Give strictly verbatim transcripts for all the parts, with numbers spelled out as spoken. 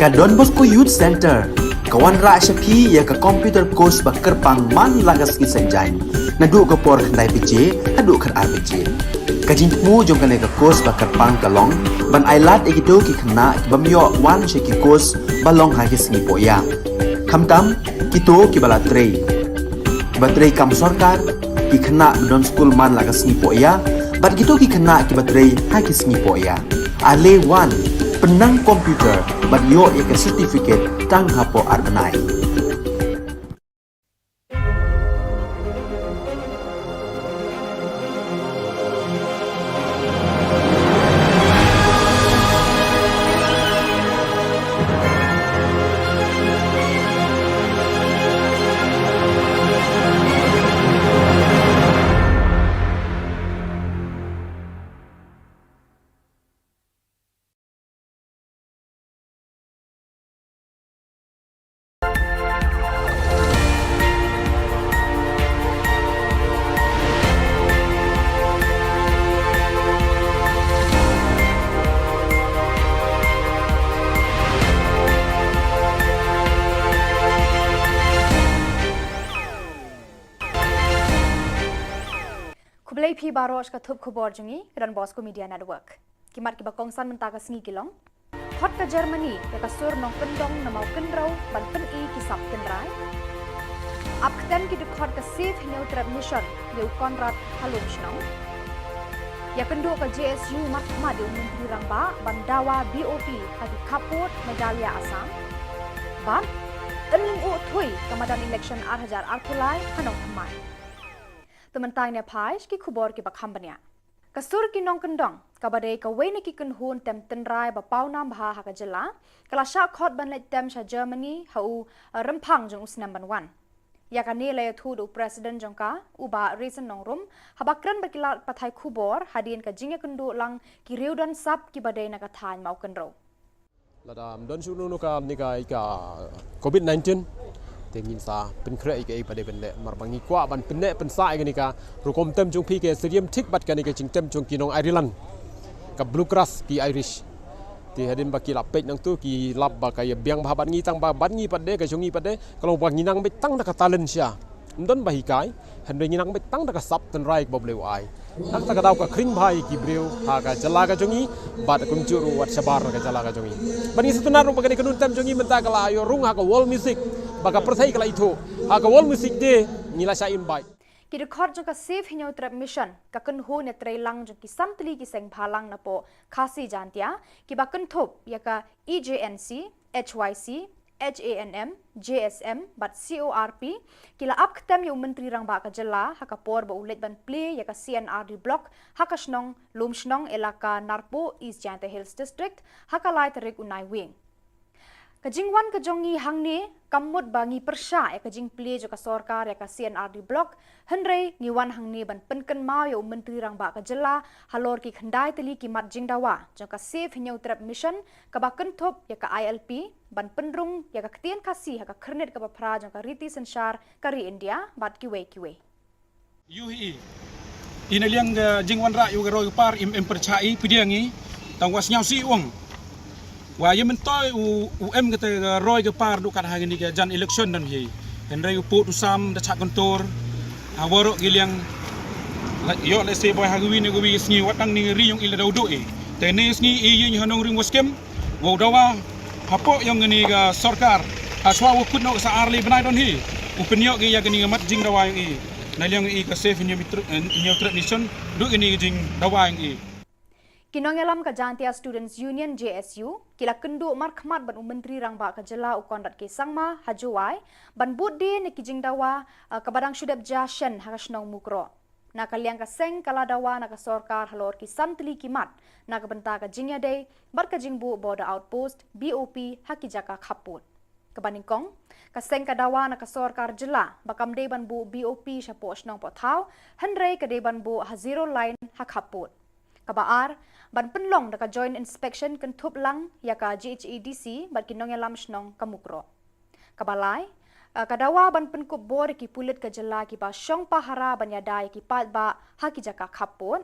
Ka Don Bosco Youth Centre ka wanrah sha phi ïa ka computer course ba kyrpang man la ka sngi Saitjaiñ, naduh ka por khyndai baje haduh khatar baje. Ka jingthmu jong kane ka course ba kyrpang ka long ban ai lad ïa kito ki khynnah ki bym ïoh wan sha ki course ba long ha ki sngi pohïa, khamtam kito kiba la trei, kiba trei kam sorkar, ki khynnah ba don skul man la ka sngi pohïa bad kito ki khynnah kiba trei ha ki sngi pohïa. Ale wan, pynnang computer bad ïoh ïa ka certificate tang hapoh ar bnai. Khublei phi baroh sha ka thup khubor jong ngi, ka Don Bosco Media Network. Ki mat kiba kongsan mynta ka sngi ki long: Khot ka Germany ïa ka sur nongkyndong na Mawkynrew ban pyni ki sap tynrai. Ap ktem ki dkhot ka Save Hynñiewtrep Mission ïa u Conrad ha Lumshnong. Ïakynduh ka J S U markhmat ïa u Myntri Rangbah ban dawa B O P ha ki khappud Meghalaya Assam. Bad Ynlyngngoh Thuh ka madan election ar hajar arphew lai ha Nongthymmai. Te mynta ngin ïa phai sha ki khubor kiba kham bniah. Ka sur ki nongkyndong, kaba dei kawei na ki kynhun tem tynrai ba pawnam bha ha ka jylla, ka la shah khot ban leit tem sha Germany ha u, eh, rymphang jong u snem ban wan. Ïa kane la ïathuh da u President jong ka, u Bah Raisin Nongrum, haba kren bad ki lad pathai khubor hadien ka jingïakynduh lang ki riew don sap kiba dei na ka thaiñ Mawkynrew. Lada ym don shuh kano kano ka, ne ka, ka covid nineteen, te ngin sa pynkhreh ïa kaei ba dei ban leh, namar ba ngi kwah ban pynneh pynsah ïa kane ka rukom tem jong phi, ka syriem thik bad kane ka jingtem jong ki nong Ireland, ka Bluegrass, ki Irish. Te hadien ba ki la peit nangtu ki lap ba ka ïa biang bha bad ngi, tang ba bad ngi pat de, ka jong ngi pat de ka long ba ngi nang beit tang da ka talent sha, ym don ba hikai, hynrei ngi nang beit tang da ka sap tynrai kaba U Blei u ai. Nangta ka daw ka khring bha ïa ki briew ha ka jylla ka jong ngi, bad kumjuh ruh wat shabar ka jylla ka jong ngi. Bad ngi sngewtynnat ruh ba kane ka nongtem jong ngi mynta ka la ïoh rung ha ka World Music, ba ka pyrthei ka la ithuh. Ha ka World Music Day ngi la shah invite. Ki dkhot jong ka Save Hynñiewtrep Mission, ka kynhun ïatreilang jong ki san tylli ki seng bhalang napoh Khasi Jaintia, kiba kynthup ïa ka E J N C, H Y C, H A N M, J S M bad C O R P, ki la ap ktem ïa u Myntri Rangbah ka jylla ha ka por ba u leit ban plie ïa ka C and R D Block ha ka shnong Lumshnong, Elaka Narpuh, East Jaintia Hills District, ha ka lai tarik u Naiwieng. Ka jingwan ka jong ngi hangne kam mut ba ngi pyrshah ïa ka jingplie jong ka sorkar ïa ka C and R D Block, hynrei ngi wan hangne ban pynkynmaw ïa u Myntri Rangbah ka jylla halor ki khyndai tylli ki mat jingdawa jong ka Save Hynñiewtrep Mission, kaba kynthup ïa ka I L P, ban pynrung ïa ka ktien Khasi ha ka khyrnit kaba phra jong ka riti synshar ka ri India bad kiwei kiwei. Ïohi i na liang ka jingwanrah ïa ka roi ka par, im, im pyrshah i pdiang i, tang wa sngewsih u ong wa ïa myntoi u, u em kata ka roi ka par duh kat ha kane ka jan election don hi. Hynrei u pud u sam da chah kyntur ha waroh ki liang. Ïoh lehse boi ha kawi ne kawi ka sngi wat nang ne ri ïong i la daw duh i. Te ne sngi i ïing ha nongrim wa skhem. Wow dawa hapoh ïong kane ka sorkar ha shuwa wa kut noh sa ar lai bnai don hi. U pynïoh ki ïa kane ka mat jingdawa ïong i na liang i ka Save Hynñiewtrep Mission, duh kane ka jingdawa ïong i. Ki nongïalam ka Jaintia Students Union, J S U, ki la kynduh markhmat bad u Myntri Rangbah ka jylla u Conrad K Sangma ha Jowai ban bud die na ki jingdawa, eh, kaba dang shu dep jia shen ha ka shnong Mukroh. Na ka liang ka seng ka la dawa na ka sorkar halor ki san tylli ki mat na ka bynta ka jingïadei bad ka jingbuh Border Outpost, B O P, ha ki jaka khappud. Kaba nyngkong, ka seng ka dawa na ka sorkar jylla ba kam dei ban buh B O P shapoh shnong poh thaw, hynrei ka dei ban buh ha zero line ha khappud. Kaba ar, ban pynlong da ka Joint Inspection kynthup lang ïa ka J H A D C bad ki nongïalam shnong ka Mukroh. Kaba lai, eh, ka dawa ban pynkup bor ïa ki pulit ka jylla kiba shong pahara ban ïada ïa ki paidbah ha ki jaka khappud.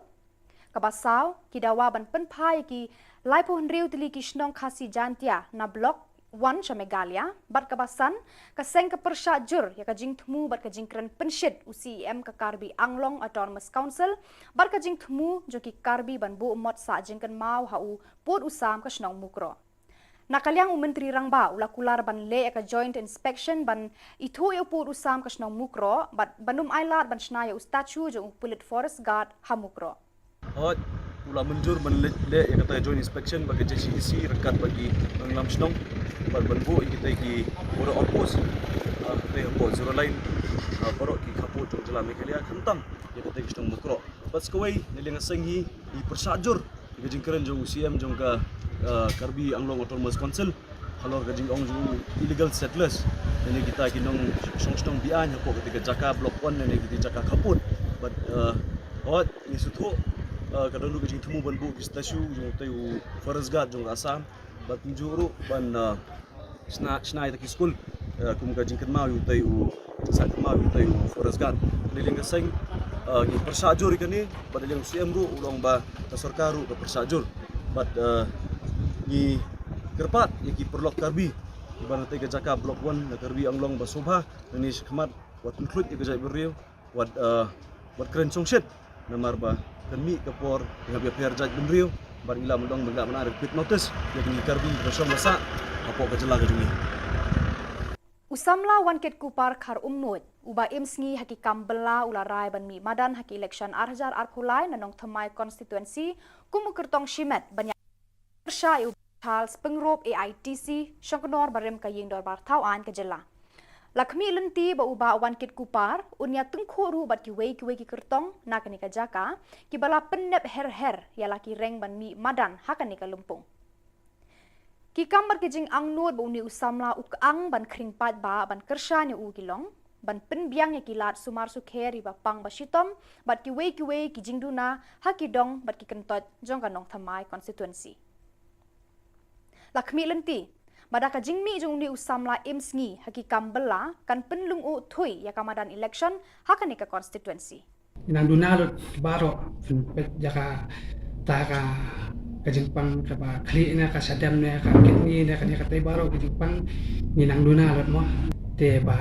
Kaba saw, ki dawa ban pynphai ïa ki laiphew hynriew tylli ki shnong Khasi Jaintia na Block wan sha Meghalaya, bad kaba san, ka seng ka pyrshah jur ïa ka jingthmu bad ka jingkren pynshit u C E M ka Karbi Anglong Autonomous Council, bad ka jingthmu jong ki Karbi ban buh mot sah jingkynmaw ha u pud u sam ka shnong Mukroh. Na ka liang u Myntri Rangbah u la kular ban leh ïa ka joint inspection ban ithuh ïa u pud u sam ka shnong Mukroh, bad ban ym ailad ban shna ïa u statue jong u pulit forest guard ha Mukroh. Hooid, u la mynjur ban leh, leh ïa kata joint inspection bad ka J C D C ryngkat bad ki nongïalam shnong, bad ban buh ïa kita ki border outpost, ah, kita hapoh zero line, ah, baroh ki khappud jong jylla Meghalaya, khamtam ïa kita ki shnong Mukroh. Bad sa kawei, na liang ka seng hi, i pyrshah jur ïa ka jingkren jong u C M jong ka, ah, Karbi Anglong Autonomous Council halor ka jingong jong u illegal settlers, ïa kita ki nongshong shnong be-aiñ hapoh kata ka jaka Block One, ïa kita ki jaka khappud. Bad, ah, hooid, ngi sngewthuh, ah, ka don ruh ka jingthmu ban buh ki statue jong utai u forest guard jong ka Assam, bad kumjuh ruh ban, ah, shna, shna ïa kita ki skul, ah, kum ka jingkynmaw ïa utai u, jingsah kynmaw ïa utai u forest guard. Na liang ka seng, ah, ngi pyrshah jur ïa kane, bad na liang u C M ruh u la ong ba ka sorkar ruh ka pyrshah jur. Bad, ah, ngi kyrpad ïa ki paralok Karbi kiba na kata ka jaka Block One na Karbi Anglong ba sngewbha, nangne shakhmat, wat pynkhluit ïa ka jaitbynriew, wat, eh, wat kren shongshit, namar ba kan mih ka por, ngi hap ïapher jaitbynriew, bad ngi lah ban ong ba ngi lah ban ai repeat notice ïa kine ki Karbi kiba shong ba sah hapoh ka jylla ka jong ngi. U samla Wankitkuppar Kharumnuid, uba im sngi ha ki kam bylla, u la rai ban mih madan ha ki election ar hajar arphew lai na Nongthymmai constituency kum u kyrtong shimet ban ïa pyrshah ïa u Charles Pyngrope, A I T C, Shongknor barim ka Ïing Dorbar Thaw Aiñ ka jylla. La khmih lynti ba u Bah Wankitkuppar un ïa tyngkhuh ruh bad kiwei kiwei ki kyrtong na kane ka jaka, kiba la pynnep her her ïa la ki reng ban mih madan ha kane ka lympung. Ki kam bad ki jingangnud ba une u samla u kyang ban khring paidbah ban kyrshan ïa u ki long ban pynbiang ïa ki lad sumar sukher ïa ba pang ba shitom bad kiwei kiwei ki jingduna ha ki dong bad ki kyntoit jong ka Nongthymmai constituency. La khmih lynti ba da ka jingmih jong une u samla im sngi ha ki kam bylla kan pynlyngngoh thuh ïa ka madan election ha kane ka constituency. Nang duna lut baroh pynpeit ïa kata ka, ka jingpang kaba khlieh ne ka shadem ne ka kidney ne kane katei baroh ka jingpang, ngi nang duna lut mo. Te ba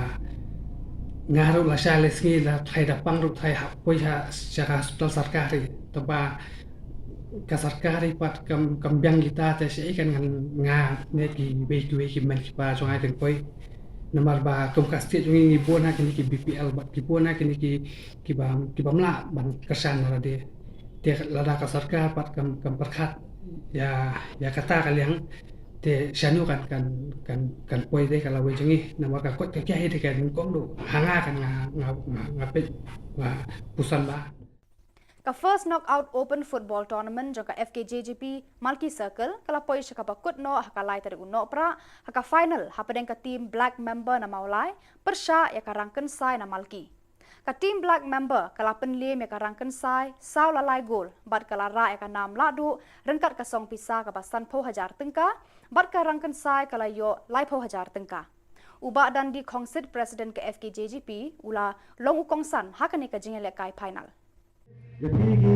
nga ruh lashai lashisngi la tharai da pang ruh tharai hap poi sha, sha ka hospital sorkari. Te ba ka sorkari pat kam, kam biang kita te shaei kan ngan nga ne kiwei kiwei ki mei ki pa jong nga kin poi. Namar ba kum ka state jong ngi ngi bun ha kine ki B P L bad ki bun ha kine ki, kiba, ki bym lah ban kyrshan na lade. Te lada ka sorkar pat kam, kam pyrkhat ïa, ïa kata ka liang, te shano kan, kan, kan, kan poi de ka lawei jong ngi, namar ka koit ka khiah hi de ka nyngkong duh ha nga kan nga, nga, nga, nga peit, nga puson ba. Ka First Knockout Open Football Tournament jong ka F K J G P Malki Circle ka la poi sha kaba kut noh ha ka lai tarik u Nohprah, ha ka final hapdeng ka team Black Member na Mawlai pyrshah ïa ka Rangkynsai na Malki. Ka team Black Member ka la pynliem ïa ka Rangkynsai saw la lai gol bad ka la rah ïa ka nam lahduh ryngkat ka song pisa kaba sanphew hajar tyngka, bad ka Rangkynsai ka la ïoh laiphew hajar tyngka. U Bah Dandi Khongsit, President ka F K J G P, u la long u kongsan ha kane ka jingïalehkai final. Ïa phi ki,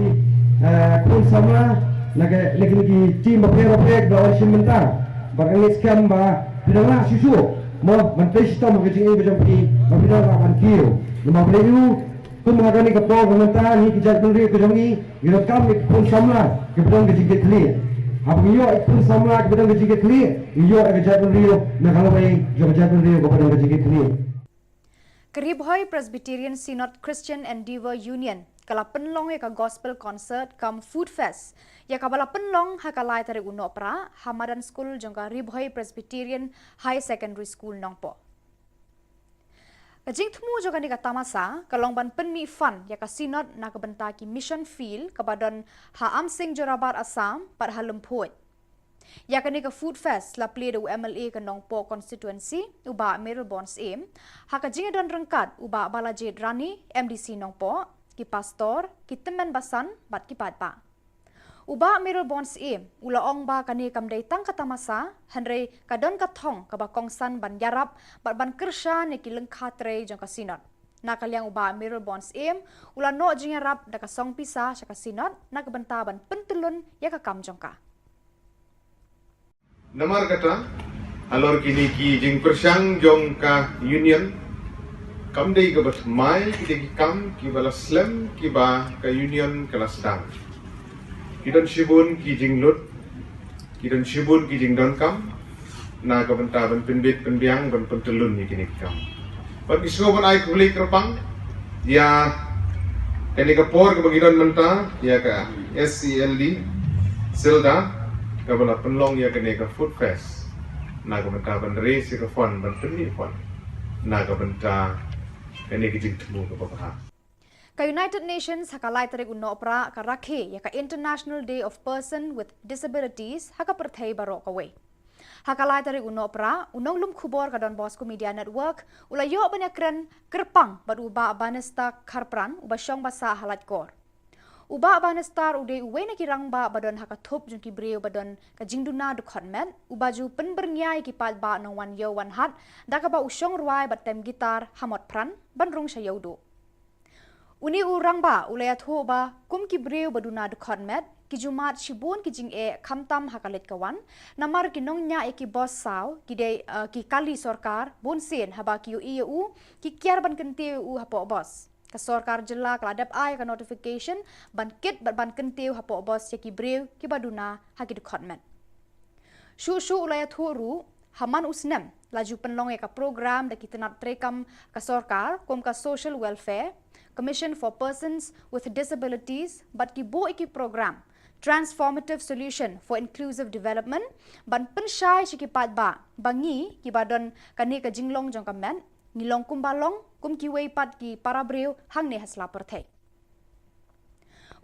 eh, khun samla na ka, na kine ki team bapher bapher ba la wan shim bynta. Bad nga ngeit skhem ba phi dang lah shuh shuh mo ban trei shitom ha ka jingim ka jong phi, ba phi dang lah ban kiew. Namar balei? Kum ha kane ka por ka mynta ngi ki jaitbynriew ka jong ngi ngi donkam ïa ki khun samla kiba don ka jingkitkhlieh. Haba ngi ïoh ïa ki khun samla kiba don ka jingkitkhlieh, ngi ïoh ïa ka jaitbynriew na ka lawei jong ka jaitbynriew kaba don ka jingkitkhlieh. Ka Ri Bhoi Presbyterian Synod Christian Endeavour Union ka la pynlong ïa ka Gospel Concert cum Food Fest, ïa kaba la pynlong ha ka lai tarik u Nohprah ha madan skul jong ka Ri Bhoi Presbyterian High Secondary School Nongpoh. Ka jingthmu jong kane ka tamasa ka long ban pynmih fund ïa ka Synod na ka bynta ki mission field kaba don ha Amsing Jorabat Assam bad ha Lymphoid. Ïa kane ka Food Fest la plie da u M L A ka Nongpoh Constituency, u Bah Mayralborn Syiem, ha ka jingïadon ryngkat u Bah Balajied Rani, M D C Nongpoh, ki pastor, ki tymmen basan bad ki paidbah. U Bah Mayralborn Syiem u la ong ba kane kam dei tang ka tamasa, hynrei ka don ka thong kaba kongsan ban ïarap bad ban kyrshan ïa ki lyngkha trei jong ka Synod. Na ka liang u Bah Mayralborn Syiem u la noh jingïarap da ka song pisa sha ka Synod na ka bynta ban pyntyllun ïa ka kam jong ka. Namar kata, Halor kine ki jingpyrshang jong ka Union, kam dei kaba thymmai kita ki kam kiba la slem kiba ka Union ka la sdang. Ki don shibun ki jinglut, ki don shibun ki jingdonkam na ka bynta ban pynbit pynbiang, ban pyntyllun ïa kine ki kam. Bad ngi sngewbha ban ai khublei kyrpang ïa kane ka por kaba ngi don mynta, ïa ka S E L D Silda, kaba la pynlong ïa kane ka Food Fest na ka bynta ban raise ïa ka fund, ban pynmih fund na ka bynta kane ka jingthmu kaba bha. Ka United Nations ha ka lai tarik u Nohprah ka rakhe ïa ka International Day of Person with Disabilities ha ka pyrthei baroh kawei. Ha ka lai tarik u Nohprah, u nonglum khubor ka Don Bosco Media Network u la ïoh ban ïakren kyrpang bad u Bah Bannister Kharpran, uba shong ba sah ha Laitkor. U Bah Bannister u dei uwei na ki rangbah ba don ha ka thup jong ki briew ba don ka jingduna dkhot met, uba ju pynbyrngia ïa ki paidbah nongwan ïew wan hat da kaba u shong rwai bad tem guitar ha Motphran ban rung sha Ïewduh. Une u rangbah u la ïathuh ba kum ki briew ba duna dkhot met, ki ju mad shibun ki jingeh khamtam ha ka leit ka wan, namar ki nongñiah ïa ki bos saw ki dei, eh, ki kali sorkar, bun sien haba ki ïohi ïa u, ki kiar ban kyntiew ïa u hapoh bos. Ka sorkar jylla ka la dep ai ka notification ban kit bad ban kyntiew hapoh bos ïa ki briew kiba duna ha ki dkhot met. Shuh shuh u la ïathuh ruh, ha man u snem la ju pynlong ïa ka program da ki tnat treikam ka sorkar kum ka Social Welfare Commission for Persons with Disabilities bad ki buh ïa ki program Transformative Solution for Inclusive Development ban pynshai sha ki paidbah ba ngi kiba don kane ka jinglong jong ka met ngi long kumba long kum kiwei pat ki para briew hangne ha sla pyrthei.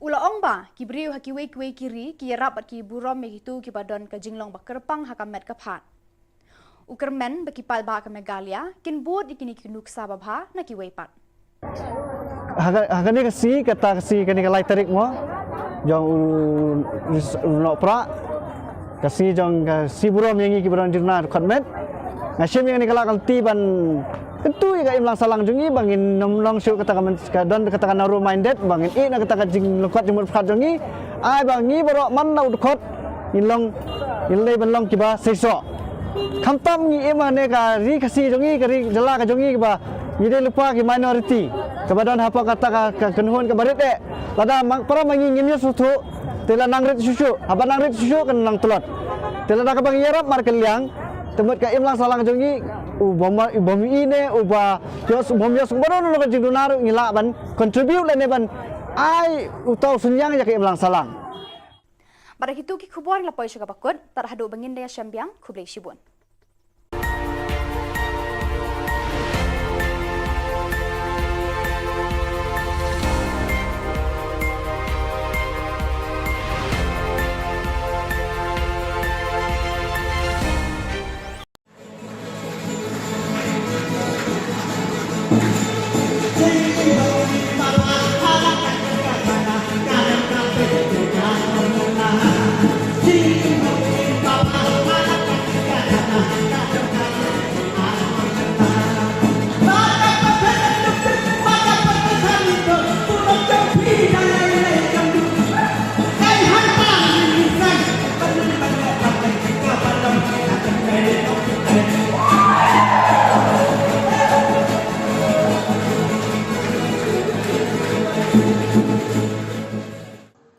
U la ong ba ki briew ha kiwei kiwei ki ri ki ïarap bad ki burom ïa kito kiba don ka jinglong ba kyrpang ha ka met ka phad. U kyrmen ba ki paidbah ka Meghalaya kin bud ïa kine ki nuksa babha na kiwei pat. Ha ka, ha kane ka sngi, kata ka sngi, kane ka lai tarik mo jong u, u Nohprah, ka sngi jong ka sngi burom ïa ngi kiba don jingduna dkhot met. Nga shim ïa kane ka lad ka lynti ban kyntu ïa ka imlang sahlang jong ngi ba ngin ym long shuh kata ka myn-, ka don kata ka narrow minded, ba ngin ïeh na kata ka jinglyngkot jingmut pyrkhat jong ngi. Ai ba ngi baroh man la u dkhot ngin long, ngin lei ban long kiba seisoh. Khamtam ngi im ha kane ka ri Khasi jong ngi, ka ri jylla ka jong ngi, kaba ngi dei lypa ki minority kaba don hapoh kata ka, ka kynhun kaba rit eh. Lada ma para ma ngi ngim ïohsngew, te la nang rit shuh shuh, haba nang rit shuh shuh kan nang tlot. Te lada kaba ngi ïarap markylliang, te mut ka imlang sahlang jong ngi u bym, u bym ïeh ne uba ïohsngew, u bym ïohsngew baroh ka jingduna ruh ngi lah ban contribute lane ban ai uta u synñiang ïa ka imlang sahlang. Bad da kito ki khubor ngi la poi sha kaba kut, tad haduh ba ngin da ïashem biang, khublei shibun.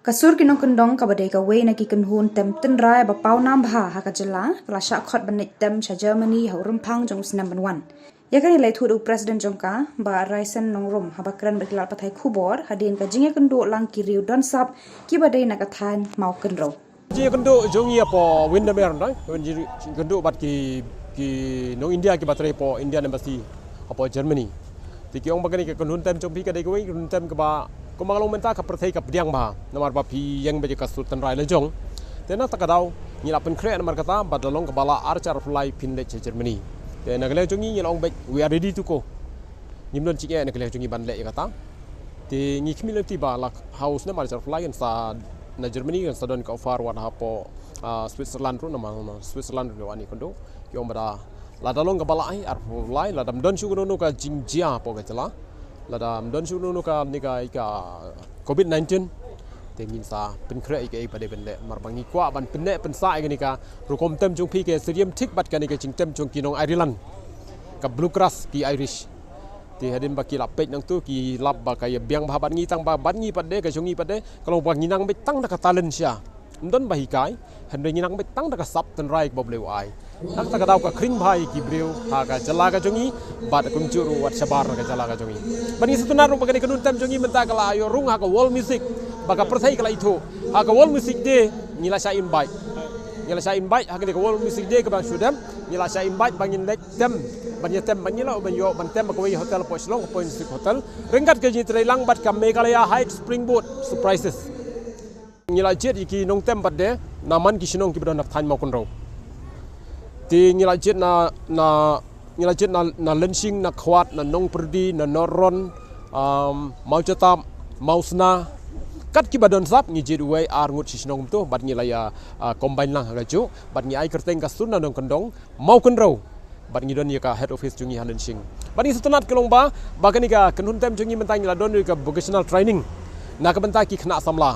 Ka Sur ki Nongkyndong, kaba dei kawei na ki kynhun tem tynrai ba paw nam bha ha ka jylla, ka la shah khot ban leit tem sha Germany ha u rymphang jong u snem ban wan. Ïa kane la ïathuh da u President jong ka, Bah Raisen Nongrum, haba kren bad ki lad pathai khubor hadien ka jingïakynduh lang ki riew don sap kiba dei na ka thaiñ Mawkynrew. Jingïakynduh jong ngi hapoh Windermere, nda, jingïakynduh bad ki, ki nong India kiba trei hapoh Indian Embassy hapoh Germany. Te ki ong ba kane ka kynhun tem jong phi ka dei kawei ka kynhun tem kaba, kumba nga la ong mynta, ka pyrthei ka pdiang bha namar ba phi ïeng beit ïa ka sur tynrai la jong. Te na kata ka daw ngi la pynkhreh namar kata, bad la long kaba lah ar hajar arphew lai phin leit sha Germany. Te na ka liang jong ngi ngi la ong beit, we are ready to go. Ngim don jingeh na ka liang jong ngi ban leh ïa kata. Te ngi khmih lynti ba la ha u snem ar hajar arphew lai kan sa na Germany kan sa don ka offer wat hapoh, ah, Switzerland ruh, namar, namar Switzerland ruh wan ïakynduh. Ki ong ba da lada long kaba lah ai arphew lai, lada ym don shuh kano kano ka jingjia hapoh ka jylla, lada ym don shuh kano kano ka, ne ka, ka covid nineteen, Ngin sa pynkhreh ïa kaei ba dei ban leh, namar ba ngi kwah ban pynneh pynsah ïa kane ka rukom tem jong phi, ka syriem thik bad kane ka jingtem jong ki nong Ireland, ka bluegrass, ki Irish. Te hadien ba ki la peit nangtu, ki lap ba ka ïa biang bha bad ngi, tang ba bad ngi pat de, ka jong ngi pat de ka long ba ngi nang beit tang da ka talent sha, ym don ba hikai, hynrei ngi nang beit tang da ka sap tynrai kaba U Blei u ai. Nangta ka daw ka khring bha ïa ki briew ha ka jylla ka jong ngi, bad kumjuh ruh wat shabar na ka jylla ka jong ngi. Bad ngi sngewtynnat ruh ba kane ka kynhun tem jong ngi mynta ka la ïoh rung ha ka world music, ba ka pyrthei ka la ithuh. Ha ka world music day ngi la shah invite, ngi la shah invite ha kane ka world music day kaba shu dep, ngi la shah invite ba ngin leit tem, ban ïa tem, ban ïa lah ban ïoh ban tem ha kawei hotel hapoh Shillong, hapoh Insik Hotel, ryngkat ka jingïatreilang bad ka Meghalaya Heights Springboard Surprises. Ngi la jied ïa ki nongtem pat de na man ki shnong kiba don ha thaiñ Mawkynrew. Te ngi la jied na, na, ngi la jied na, na Lyngshing, na Khwat, na Nongpyrdi, na North Ron, um, Mawjatap, Mawsna, kat kiba don sap ngi jied uwei ar ngut shi shnong kumto, bad ngi la ïa, uh, combine lang ha kajuh, bad ngi ai kyrteng ka Sur na Nongkyndong, Mawkynrew. Bad ngi don ïa ka head office jong ngi ha Lyngshing. Bad ngi sngewtynnat ka long ba, ba kane ka kynhun tem jong ngi mynta ngi la don ïa ka vocational training na ka bynta ki khynnah samla.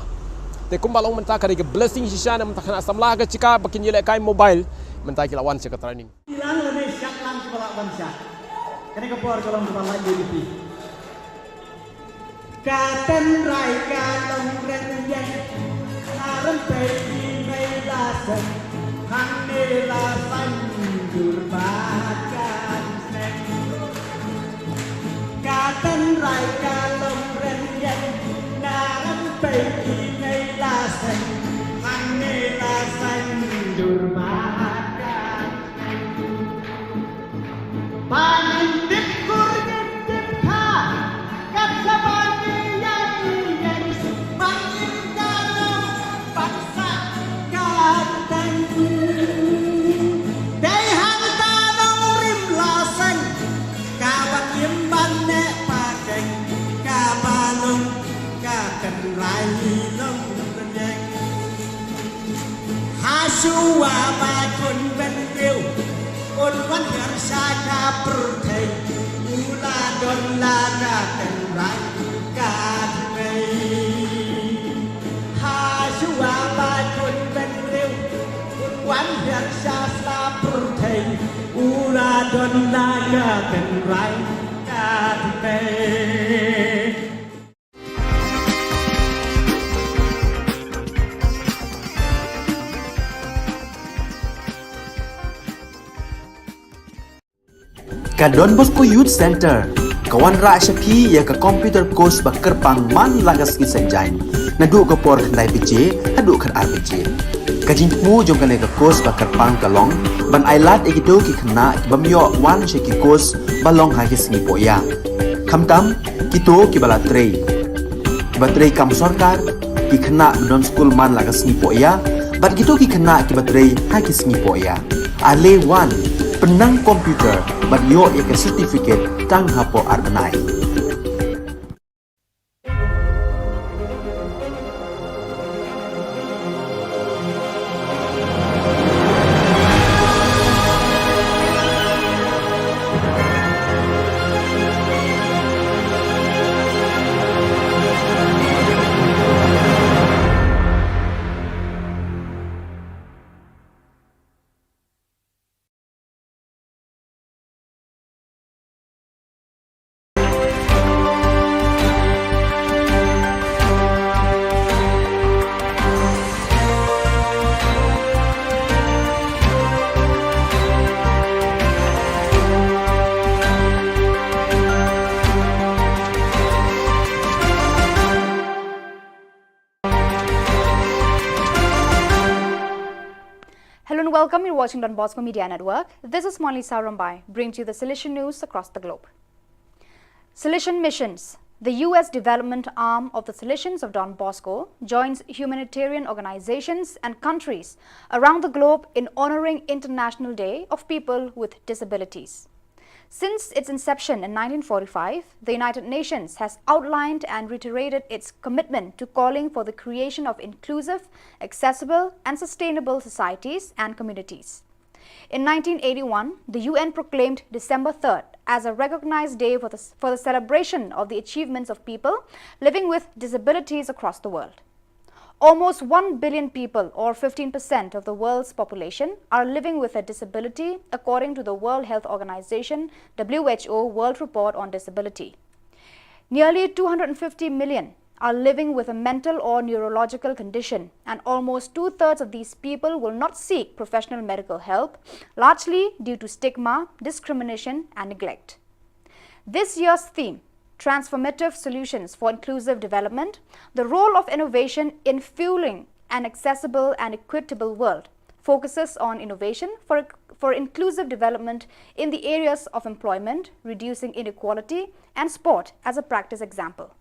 Te kumba long mynta ka dei ka blessing shisha na ka bynta khynnah samla, ka jaka ba kin ïalehkai mobile, mynta ki la wan sha ka training. Ilang lane shah lang kiba la wan sha. Kane ka por ka long kaba la ïa ka Ka tynrai ka long rynïeng, na rympei i mei la seng, hangne la saiñdur ba ka seng. Ka tynrai ka long rynïeng, na rympei i mei la seng, hangne la saiñdur ba ka Ba ngin tip kur ngin tip kha, kat shaba ngi ïa ngi ïeng, ba ngin ka nong ban sah ka tang. Dei hangta nongrim la seng, ka wan im ban neh pakeng, kaba long ka tynrai long rynïeng. Hashuwa ba khun bynriew un wan hiar sha ka pyrthei, u la don la ka tynrai ka tmei. Hashuwa ba khun bynriew un wan hiar sha sla pyrthei, u la don la ka tynrai ka tmei. Ka Don Bosco Youth Center ka wanrah sha phi ïa ka computer course ba kyrpang man la ka sngi Saitjaiñ, naduh ka por khyndai baje haduh khatar baje. Ka jingthmu jong kane ka course ba kyrpang ka long ban ailad ïa kito ki khynnah ki bym ïoh wan sha ki course ba long ha ki sngi pohïa. Khamtam kito kiba la trei, kiba trei kam sorkar, ki khynnah ba don skul man la ka sngi pohïa, bad kito ki khynnah kiba trei ha ki sngi pohïa. Ale wan, pynnang computer bad ïoh ïa ka certificate tang hapoh ar bnai. Hello and welcome. You're watching Don Bosco Media Network. This is Monlisa Rombai, bringing to you the Salesian news across the globe. Salesian Missions. The U S development arm of the Salesians of Don Bosco joins humanitarian organizations and countries around the globe in honoring International Day of People with Disabilities. Since its inception in nineteen forty-five, the United Nations has outlined and reiterated its commitment to calling for the creation of inclusive, accessible, and sustainable societies and communities. In nineteen eighty-one, the U N proclaimed December third as a recognized day for the, for the celebration of the achievements of people living with disabilities across the world. Almost one billion people, or fifteen percent of the world's population, are living with a disability, according to the World Health Organization, W H O, World Report on Disability. Nearly two hundred fifty million are living with a mental or neurological condition, and almost two-thirds of these people will not seek professional medical help, largely due to stigma, discrimination, and neglect. This year's theme, Transformative Solutions for Inclusive Development, the role of innovation in fueling an accessible and equitable world, focuses on innovation for, for inclusive development in the areas of employment, reducing inequality, and sport as a practice example.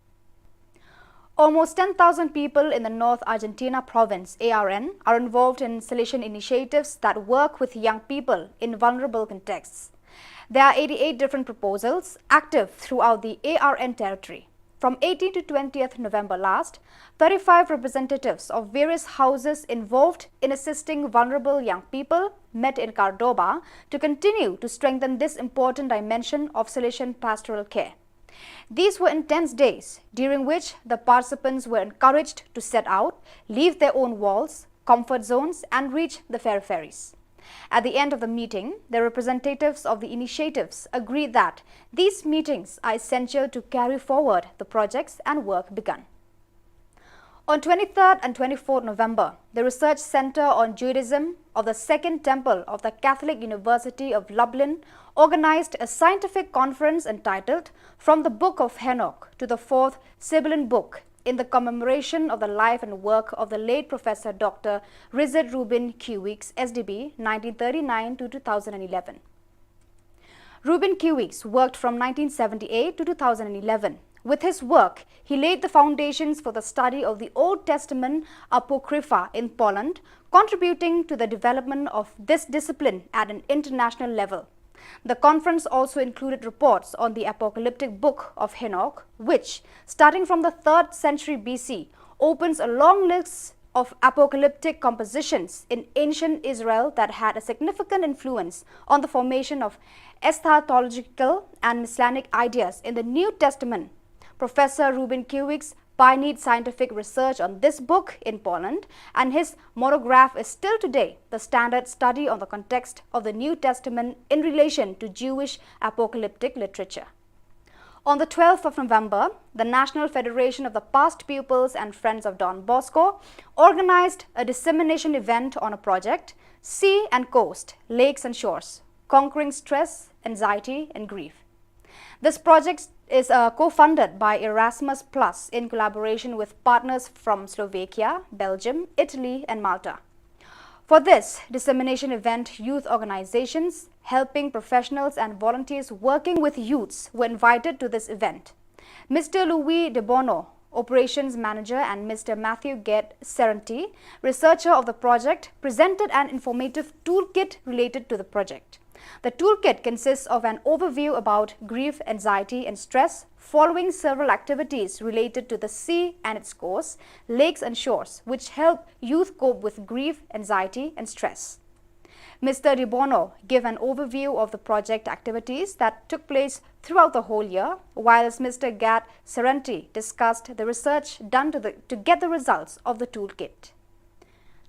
Almost ten thousand people in the North Argentina province, A R N, are involved in Salesian initiatives that work with young people in vulnerable contexts. There are eighty-eight different proposals active throughout the A R N territory. From eighteenth to twentieth November last, thirty-five representatives of various houses involved in assisting vulnerable young people met in Cordoba to continue to strengthen this important dimension of Salesian pastoral care. These were intense days, during which the participants were encouraged to set out, leave their own walls, comfort zones, and reach the peripheries. At the end of the meeting, the representatives of the initiatives agreed that these meetings are essential to carry forward the projects and work begun. On twenty-third and twenty-fourth November, the Research Center on Judaism of the Second Temple of the Catholic University of Lublin organized a scientific conference entitled From the Book of Enoch to the Fourth Sibylline Book, in the commemoration of the life and work of the late Professor Doctor Richard Reuben Q. Weeks, S D B, nineteen thirty-nine to two thousand eleven. Reuben Q. Weeks worked from nineteen seventy-eight to two thousand eleven. With his work, he laid the foundations for the study of the Old Testament Apocrypha in Poland, contributing to the development of this discipline at an international level. The conference also included reports on the apocalyptic book of Enoch, which, starting from the third century B C, opens a long list of apocalyptic compositions in ancient Israel that had a significant influence on the formation of eschatological and messianic ideas in the New Testament. Professor Reuben Q. Weeks pioneered scientific research on this book in Poland, and his monograph is still today the standard study on the context of the New Testament in relation to Jewish apocalyptic literature. On the twelfth of November, the National Federation of the Past Pupils and Friends of Don Bosco organized a dissemination event on a project, Sea and Coast, Lakes and Shores, Conquering Stress, Anxiety, and Grief. This project is, uh, co-funded by Erasmus Plus in collaboration with partners from Slovakia, Belgium, Italy, and Malta. For this dissemination event, youth organizations, helping professionals, and volunteers working with youths were invited to this event. Mister Louis De Bono, operations manager, and Mister Matthew Gate Serenti, researcher of the project, presented an informative toolkit related to the project. The toolkit consists of an overview about grief, anxiety, and stress, following several activities related to the sea and its coast, lakes and shores, which help youth cope with grief, anxiety, and stress. Mister De Bono gave an overview of the project activities that took place throughout the whole year, whilst Mister Gate Serenti discussed the research done to, the, to get the results of the toolkit.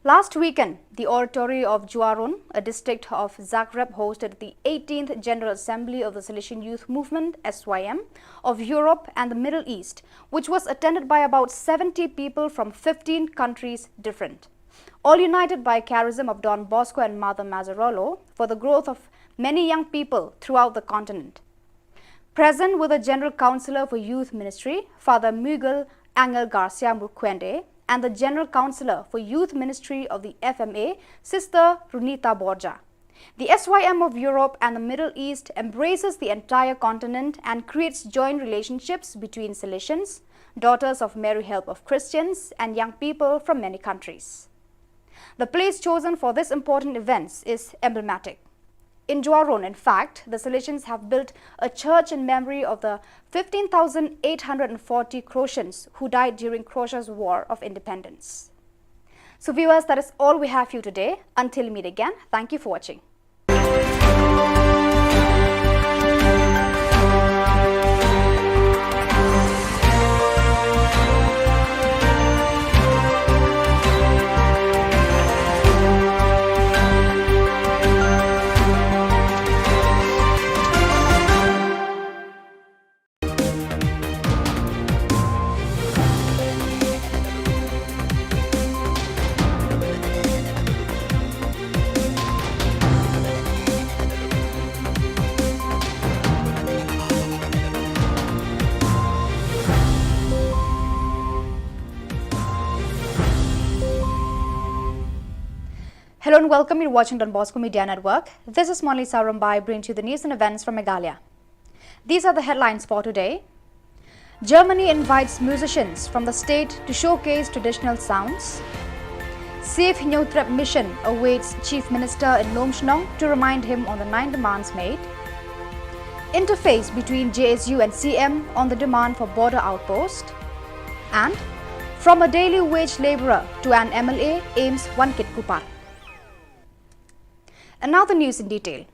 Last weekend, the oratory of Juaron, a district of Zagreb, hosted the eighteenth General Assembly of the Salesian Youth Movement, S Y M, of Europe and the Middle East, which was attended by about seventy people from fifteen countries different, all united by charism of Don Bosco and Mother Mazzarolo for the growth of many young people throughout the continent. Present were the General Councillor for Youth Ministry, Father Miguel Angel Garcia Murquende, and the General Councillor for Youth Ministry of the F M A, Sister Runita Borja. The S Y M of Europe and the Middle East embraces the entire continent and creates joint relationships between Salesians, Daughters of Mary Help of Christians, and young people from many countries. The place chosen for this important event is emblematic. In Juaron, in fact, the Salesians have built a church in memory of the fifteen thousand eight hundred and forty Croatians who died during Croatia's War of Independence. So viewers, that is all we have for you today. Until we meet again, thank you for watching. Hello and welcome. You're watching Don Bosco Media Network. This is Monali Sarumbai bringing to you the news and events from Meghalaya. These are the headlines for today. Germany invites musicians from the state to showcase traditional sounds. Save Hynñiewtrep Mission awaits Chief Minister in Lumshnong to remind him on the nine demands made. Interface between J S U and C M on the demand for border outpost. And from a daily wage labourer to an M L A, AIIMS Wankitkuppar. And now the news in detail.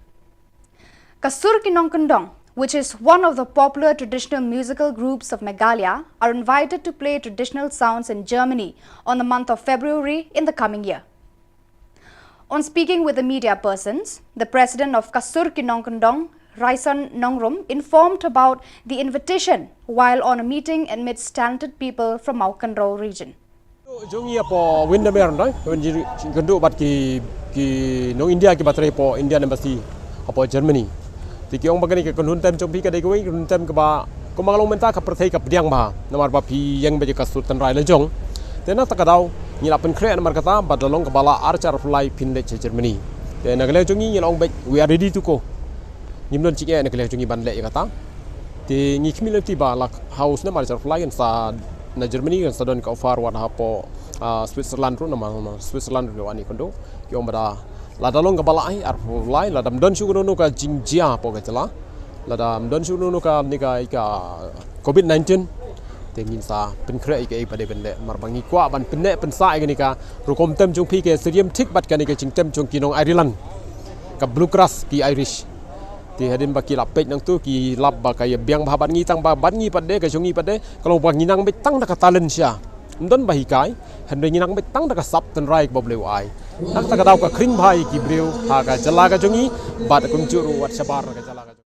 Ka Sur Ki Nongkyndong, which is one of the popular traditional musical groups of Meghalaya, are invited to play traditional sounds in Germany on the month of February in the coming year. On speaking with the media persons, the president of Ka Sur Ki Nongkyndong, Raison Nongrum, informed about the invitation while on a meeting amidst talented people from Mawkynrew region. Jong ngi hapoh Windermere, no? Wan jingkynduh bad ki, ki nong India kiba trei hapoh Indian Embassy hapoh Germany. Te ki ong ba kane ka kynhun tem jong phi ka dei kawei ka kynhun tem kaba, kumba nga la ong mynta, ka pyrthei ka pdiang bha. Namar ba phi ïeng beit ïa ka sur tynrai la jong. Te na kata ka daw ngi la pynkhreh namar kata, bad la long kaba lah ar hajar arphew lai phin leit sha Germany. Te na ka liang jong ngi ngi la ong beit, we are ready to go. Ngim don jingeh na ka liang jong ngi ban leh ïa kata. Te ngi khmih lynti ba la ha u snem ar hajar arphew lai kan sa na Germany kan sa don ka offer wat hapoh, ah, Switzerland ruh, namar, namar Switzerland ruh wan ïakynduh. Ki ong ba da lada long kaba lah ai arphew lai, lada ym don shuh kano kano ka jingjia hapoh ka jylla, lada ym don shuh kano kano kane ka, ka covid nineteen, te ngin sa pynkhreh ïa kaei ba dei ban leh, namar ba ngi kwah ban pynneh pynsah ïa kane ka rukom tem jong phi, ka syriem thik bad kane ka jingtem jong ki nong Ireland, ka bluegrass, ki Irish. Te hadien ba ki la peit nangtu ki lap ba ka ïa biang bha bad ngi, tang ba bad ngi pat de, ka jong ngi pat de ka long ba ngi nang beit tang da ka talent sha, ym don ba hikai, hynrei ngi nang beit tang da ka sap tynrai kaba U Blei u ai. Na kata ka daw ka khring bha ïa ki briew ha ka jylla ka jong ngi bad kumjuh ruh wat shabar na ka jylla ka jong ngi.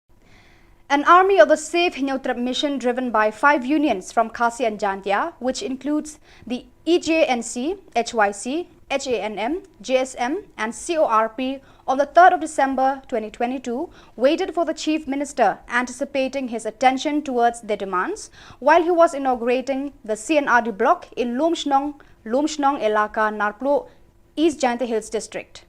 An army of the Save Hynñiewtrep Mission, driven by five unions from Khasi and Jaintia, which includes the E J N C, H Y C, H A N M, J S M, and C O R P, on the third of December twenty twenty-two, waited for the Chief Minister, anticipating his attention towards their demands, while he was inaugurating the C and R D block in Lumshnong, Lumshnong Elaka, Narpluh, East Jaintia Hills District.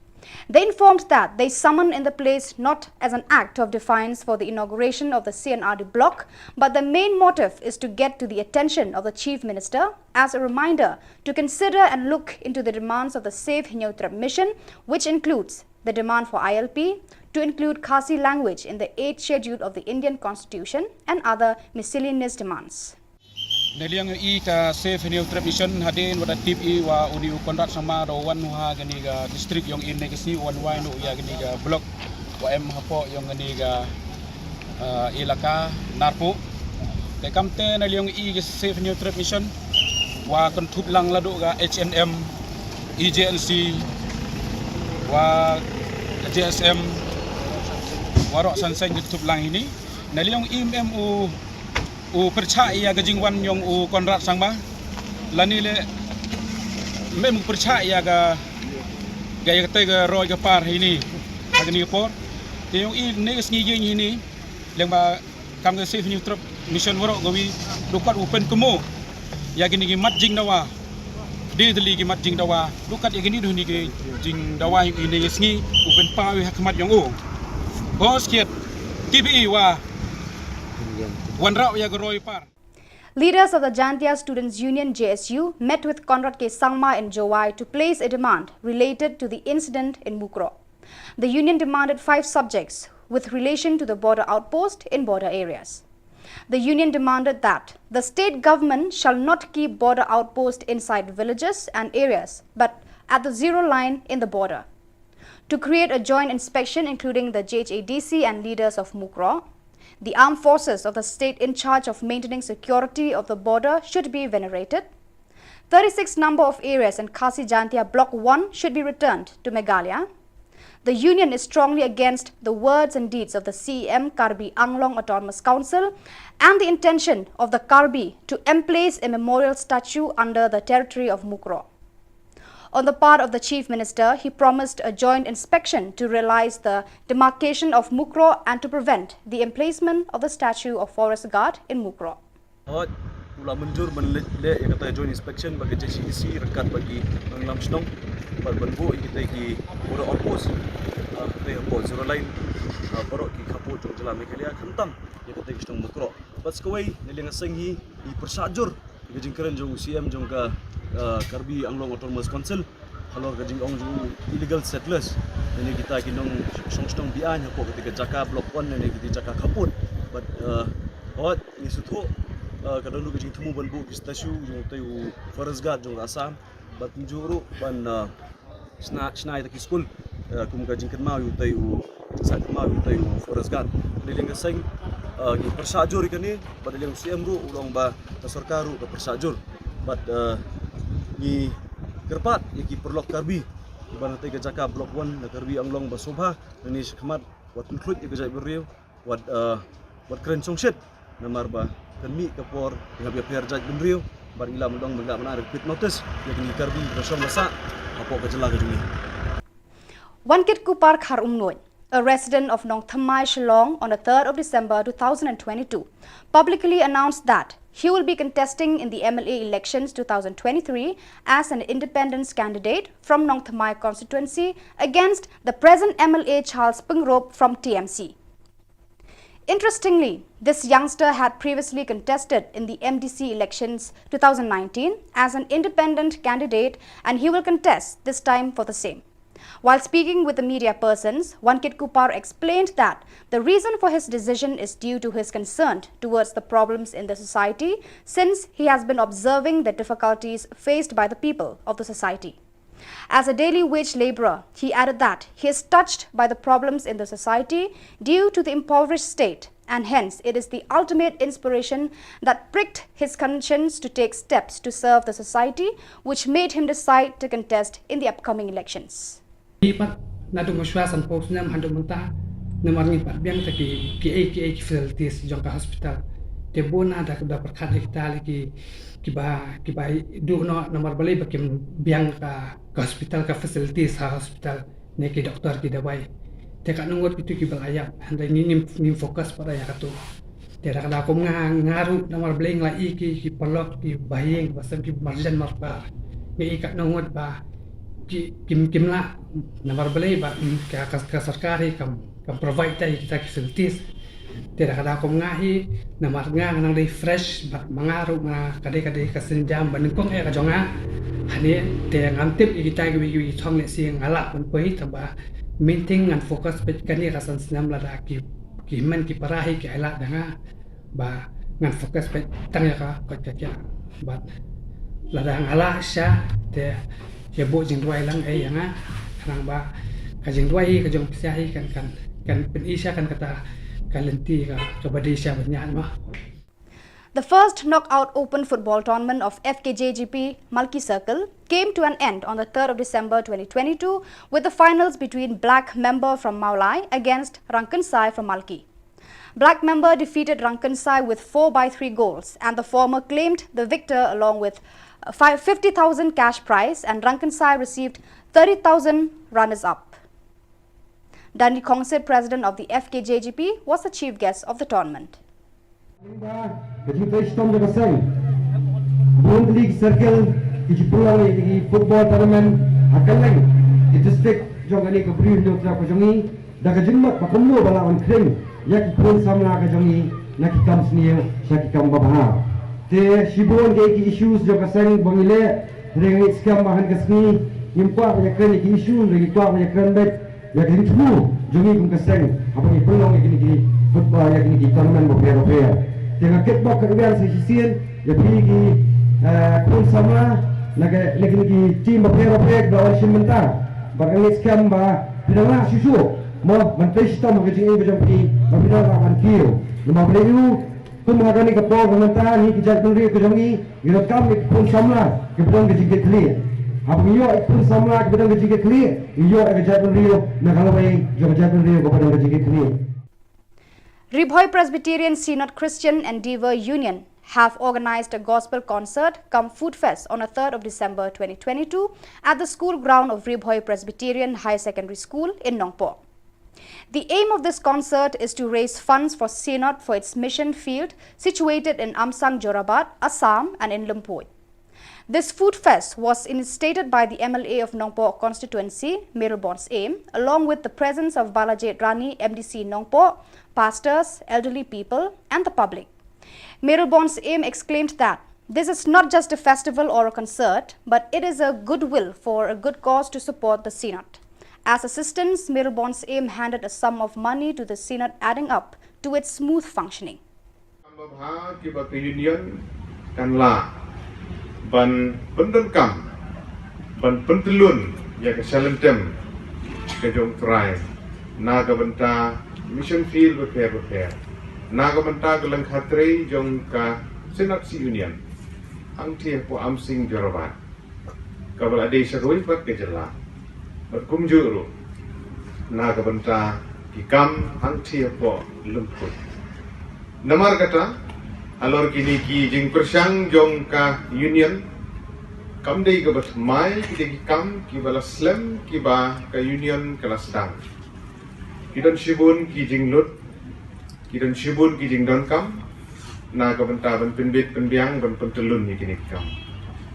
They informed that they summoned in the place not as an act of defiance for the inauguration of the C and R D block, but the main motive is to get to the attention of the Chief Minister as a reminder to consider and look into the demands of the Save Hynñiewtrep Mission, which includes the demand for I L P to include Khasi language in the eighth Schedule of the Indian Constitution and other miscellaneous demands. Na liang i ka Save Hynñiewtrep Mission, hadien wat da tip i wa uni u Conrad Sangma da wan ha kani ka district yong i ne ka sngi, wan wai nu ya kani ka block wa em hapoh yong kani ka, ah, elaka Narpuh. Te kamte na liang i ka Save Hynñiewtrep Mission wa kynthup lang la du ka H N M, E J N C, wa J S M, waroh san seng kynthup lang hini. Na liang i em u u pyrchah ïa ka jingwan yong u Conrad Sangma, lane le mem u pyrchah ïa ka, ka ïa kata ka roi ka par hini ha kani ka por. Te yong i ne ka sngi ïing hini, leng ba kam ka Save Hynñiewtrep Mission waroh kawi, du kat u pynkynmaw ïa kini ki mat jingdawa. Dei tylli ki mat jingdawa, du kat ïa kini du hini ki jingdawa yong i ne ka sngi u pynpaw ïa ha khmat yong u. Bos kiet, T V E wa wanrah ïa ka roi par. Leaders of the Jaintia Students Union, J S U, met with Conrad K Sangma in Jowai to place a demand related to the incident in Mukroh. The union demanded five subjects with relation to the border outpost in border areas. The union demanded that the state government shall not keep border outpost inside villages and areas, but at the zero line in the border. To create a joint inspection including the J H A D C and leaders of Mukroh. The armed forces of the state in charge of maintaining security of the border should be venerated. Thirty-six number of areas in Khasi Jaintia Block one should be returned to Meghalaya. The union is strongly against the words and deeds of the C E M Karbi Anglong Autonomous Council and the intention of the Karbi to emplace a memorial statue under the territory of Mukroh. On the part of the Chief Minister, he promised a joint inspection to realize the demarcation of Mukroh and to prevent the emplacement of the statue of Forest Guard in Mukroh. Hooid, U la mynjur ban leh, leh ïa kata joint inspection bad ka J C D C ryngkat bad ki nongïalam shnong bad ban buh ïa kita ki border outpost, ah, kita hapoh zero line, ah, baroh ki khappud jong jylla Meghalaya, khamtam ïa kita ki shnong Mukroh. Bad sa kawei, na liang ka seng hi, ngi pyrshah jur ïa ka jingkren jong u C M jong ka, ah, Karbi Anglong Autonomous Council halor ka jingong jong u illegal settlers, lane kita ki nongshong shnong be-aiñ hapoh kita ki jaka Block One lane kita ki jaka khappud. Bad, eh, hooid, ngi sngewthuh, eh, ka don ruh ka jingthmu ban buh ki statue jong utei u Forest Guard jong ka Assam, bad kumjuh ruh ban, eh, shna, shna ïa kita ki skul, eh, kum ka jingkynmaw ïa utei u, jingsah kynmaw ïa utei u Forest Guard. Na liang ka seng, eh, ngi pyrshah jur ïa kane, bad na liang u C M ruh u la ong ba ka sorkar ruh ka pyrshah jur. Bad, eh, ngi kyrpad ïa ki paralok Karbi kiba na katei ka jaka Block One na Karbi Anglong ba sngewbha, na ne shakhmat, wat pynkhluit ïa ka jaitbynriew, wat, eh, wat kren shongshit, namar ba kan mih ka por ngi hap ïapher jaitbynriew, bad ngi lah ban ong ba ngi lah ban ai repeat notice ïa kine ki Karbi kiba shong ba sah hapoh ka jylla ka jong ngi. Wankitku Parkharumnguid, a resident of Nongthymmai, Shillong, on the third of December two thousand and twenty-two, publicly announced that he will be contesting in the M L A elections two thousand twenty-three as an independent candidate from Nongthymmai constituency against the present M L A Charles Pyngrope from T M C. Interestingly, this youngster had previously contested in the M D C elections two thousand nineteen as an independent candidate, and he will contest this time for the same. While speaking with the media persons, Wankitku Par explained that the reason for his decision is due to his concern towards the problems in the society, since he has been observing the difficulties faced by the people of the society. As a daily wage laborer, he added that he is touched by the problems in the society due to the impoverished state, and hence it is the ultimate inspiration that pricked his conscience to take steps to serve the society, which made him decide to contest in the upcoming elections. Ngi pat naduh mynshwa sanphew snem haduh mynta, namar ngim pat biang te ki, kiei kiei ki facilities jong ka hospital. Te bun na da, da pyrkhat ïa kita lei ki, kiba, kiba duh noh namar balei ba kim biang ka, ka hospital, ka facilities ha hospital, ne ki doktor, ki dawai. Te katno ngut kitu kiba la ïap, hynrei ngi ngim, ngim focus pat ïa katu. Te da ka daw kum nga, nga ruh namar balei nga la i ki, ki paralok, ki bahaïing, ba sem ki marjan marpar. Nga i katno ngut ba ki, kim, kim lah namar balei ba, mm, ka, ka, ka sorkar hi kam, kam provide te ïa kita ki facilities. Te da ka daw kum nga hi, namar nga nga nang dei fresh, bad ma nga ruh nga ka dei, ka dei ka sienjam ba nyngkong eh ka jong nga. Hangne te ngam tip ïa kita kiwei kiwei ki thong lehse nga lah ban poi, tangba mynta ngan focus beit kane ka san snem lada ki, ki hynmen ki para hi ki ailad da nga. Ba ngan focus beit tang ïa ka koit ka khiah. Bad lada nga lah sha te ïa buh jingduwai lang eh ïa nga. Khnang ba ka jingduwai hi ka jong phi sha hi kan, kan, kan pyni sha kan kata ka lynti ka, kaba dei sha ban ïaid mo. The first Knockout Open Football Tournament of F K J G P Malki Circle came to an end on the third of December twenty twenty-two, with the finals between Black Member from Mawlai against Rangkynsai from Malki. Black Member defeated Rangkynsai with four by three goals, and the former claimed the victor along with a five, fifty thousand cash prize, and Rangkynsai received thirty thousand runners-up. Danny Khongsit, president of the F K J G P, was the chief guest of the tournament. Ka jingtrei shitom jong ka seng. Bun tylli ki circle ki ju pynlong ïa ki football tournament ha kylleng ki district jong kane ka Bri Hynñiewtrep ka jong ngi, da ka jingmut ba kumno ba lah ban khring ïa ki khun samla ka jong ngi na ki kam sniew sha ki kam babha. Te shibun ki, ki issues jong ka seng ba ngi leh, hynrei ngi skhem ba ha kane ka sngi ngim kwah ban ïakren ïa ki issue, hynrei ngi kwah ban ïakren beit ïa ka jingthmu jong ngi kum ka seng haba ngi pynlong ïa kine ki football, ïa kine ki tournament bapher bapher. Te nga kitbok katwei sa shisien ïa phi ki, eh, khun samla na ka, na kine ki team bapher bapher kiba la wan shim bynta. Bad nga ngeit skhem ba phi dang lah shuh shuh mo ban trei shitom ha ka jingim ka jong phi, ba phi dang lah ban kiew. Namar balei? Kum ha kane ka por ka mynta ngi ki jaitbynriew ka jong ngi ngi donkam ïa ki khun samla kiba don ka jingkitkhlieh. Haba ngi ïoh ïa ki khun samla kiba don ka jingkitkhlieh, ngi ïoh ïa ka jaitbynriew na ka lawei jong ka jaitbynriew kaba don ka jingkitkhlieh. Ri Bhoi Presbyterian Synod Christian Endeavour Union have organized a gospel concert cum food fest on the third of December twenty twenty-two at the school ground of Ri Bhoi Presbyterian Higher Secondary School in Nongpoh. The aim of this concert is to raise funds for Synod for its mission field situated in Amsang Jorabat, Assam, and in Lumpur. This food fest was initiated by the M L A of Nongpoh constituency, Mayralborn Syiem, along with the presence of Balajied Rani, M D C Nongpoh, pastors, elderly people, and the public. Mayralborn Syiem exclaimed that this is not just a festival or a concert, but it is a goodwill for a good cause to support the Synod. As assistance, Mayralborn Syiem handed a sum of money to the Synod, adding up to its smooth functioning. Kam babha kiba ka Union kan lah ban pyndonkam, ban pyntyllun ïa ka shalynter ka jong U Trai na ka bynta mission field bapher bapher, na ka bynta ka lyngkha trei jong ka Synod Union hangtei hapoh Amsang Jorabat, kaba la dei sha kawei pat ka jylla, bad kumjuh ruh na ka bynta ki kam hangtei hapoh Lumpur. Namar kata, halor kine ki jingpyrshang jong ka Union, kam dei kaba thymmai, ki dei ki kam kiba la slem kiba ka Union ka la sdang. Ki don shibun ki jinglut, ki don shibun ki jingdonkam na ka bynta ban pynbit pynbiang, ban pyntyllun ïa kine ki kam.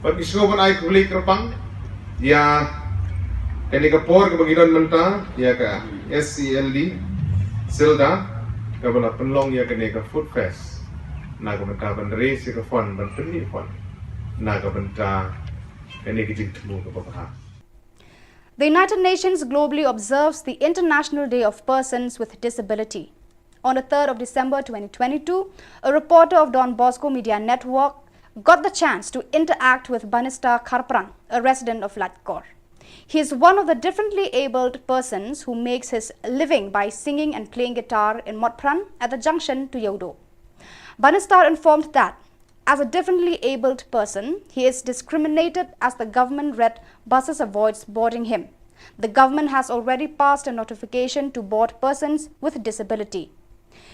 Bad ngi sngewbha ban ai khublei kyrpang ïa kane ka por kaba ngi don mynta ïa ka S C L D Sylda, kaba la pynlong ïa kane ka food fest na ka bynta ban raise ïa ka fund, ban pynmih fund na ka bynta kane ka jingthmu kaba bha. The United Nations globally observes the International Day of Persons with Disability. On the third of December twenty twenty-two, a reporter of Don Bosco Media Network got the chance to interact with Banistar Kharpran, a resident of Laitkor. He is one of the differently abled persons who makes his living by singing and playing guitar in Motphran at the junction to Yawdo. Banistar informed that as a differently abled person, he is discriminated as the government red buses avoids boarding him. The government has already passed a notification to board persons with disability.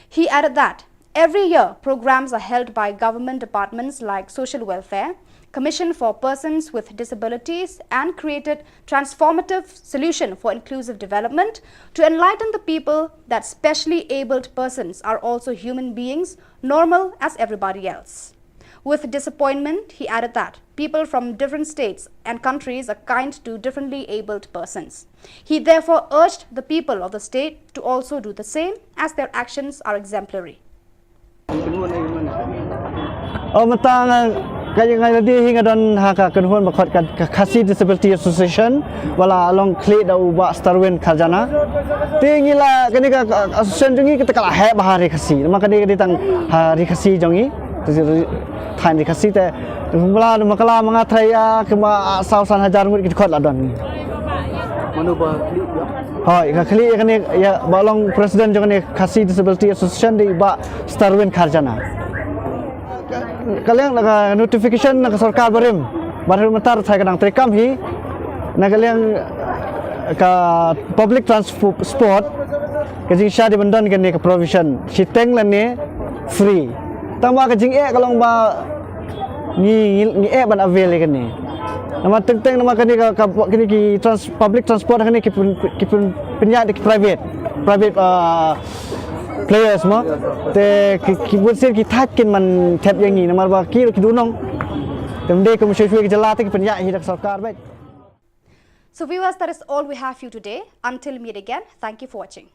He added that every year programs are held by government departments like Social Welfare, Commission for Persons with Disabilities, and created transformative solution for inclusive development to enlighten the people that specially abled persons are also human beings, normal as everybody else. With disappointment, he added that people from different states and countries are kind to differently abled persons. He therefore urged the people of the state to also do the same, as their actions are exemplary. Oh, mynta nga, ka ïa nga lade hi nga don ha ka kynhun ba khot ka, ka Khasi Disability Association, ba la long khlieh da u Bah Starwin Kharjana. Te ngi la kane ka, ka association jong ngi kata ka la heh bha ha ri Khasi. Namar kane ka dei tang ha ri Khasi jong ngi. Te ri, thaiñ ri Khasi te. Kumba la, namar ka la ma nga trai ïa, kumba, ah, saw san hajar ngut ki dkhot la don. Mano ba khlieh ïa? Hooid, ka khlieh ïa kane, ïa ba long president jong kane Khasi Disability Association dei Bah Starwin Kharjana. Ka, ka liang na ka notification na ka sorkar barim. Barim mynta tharai ka dang treikam hi. Na ka liang ka public transport ka jingshah dei ban don kane ka provision. Shiteng lane free. Tangba ka jingeh ka long ba ngi, ngi, ngi eh ban avail ïa kane. Namar teng teng namar kane ka, ka, kane ki trans-, public transport kane ki pyn-, ki pyn-, pynïaid da ki private, private, ah, players mo. Te ki, ki bunsien ki thait kin man thep ïa ngi namar ba ki ruh ki dei u nong. Te ym dei kum shuwa shuwa ki jylla te ki pynïaid hi da ka sorkar beit. So viewers, that is all we have for you today. Until meet again, thank you for watching.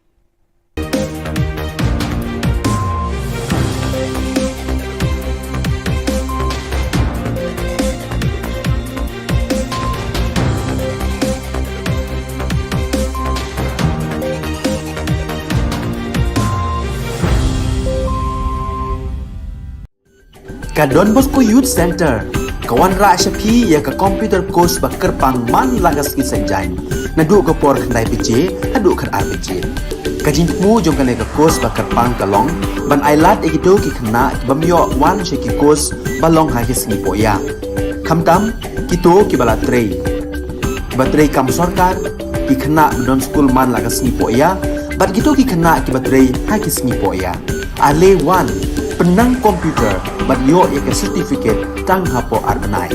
Ka Don Bosco Youth Centre ka wanrah sha phi ïa ka computer course ba kyrpang man la ka sngi Saitjaiñ, naduh ka por khyndai baje haduh khatar baje. Ka jingthmu jong kane ka course ba kyrpang ka long ban ailad ïa kito ki khynnah ki bym ïoh wan sha ki course ba long ha ki sngi pohïa. Khamtam kito kiba la trei, kiba trei kam sorkar, ki khynnah ba don skul man la ka sngi pohïa, bad kito ki khynnah kiba trei ha ki sngi pohïa. Ale wan, pynnang computer bad ïoh ïa ka certificate tang hapoh ar bnai.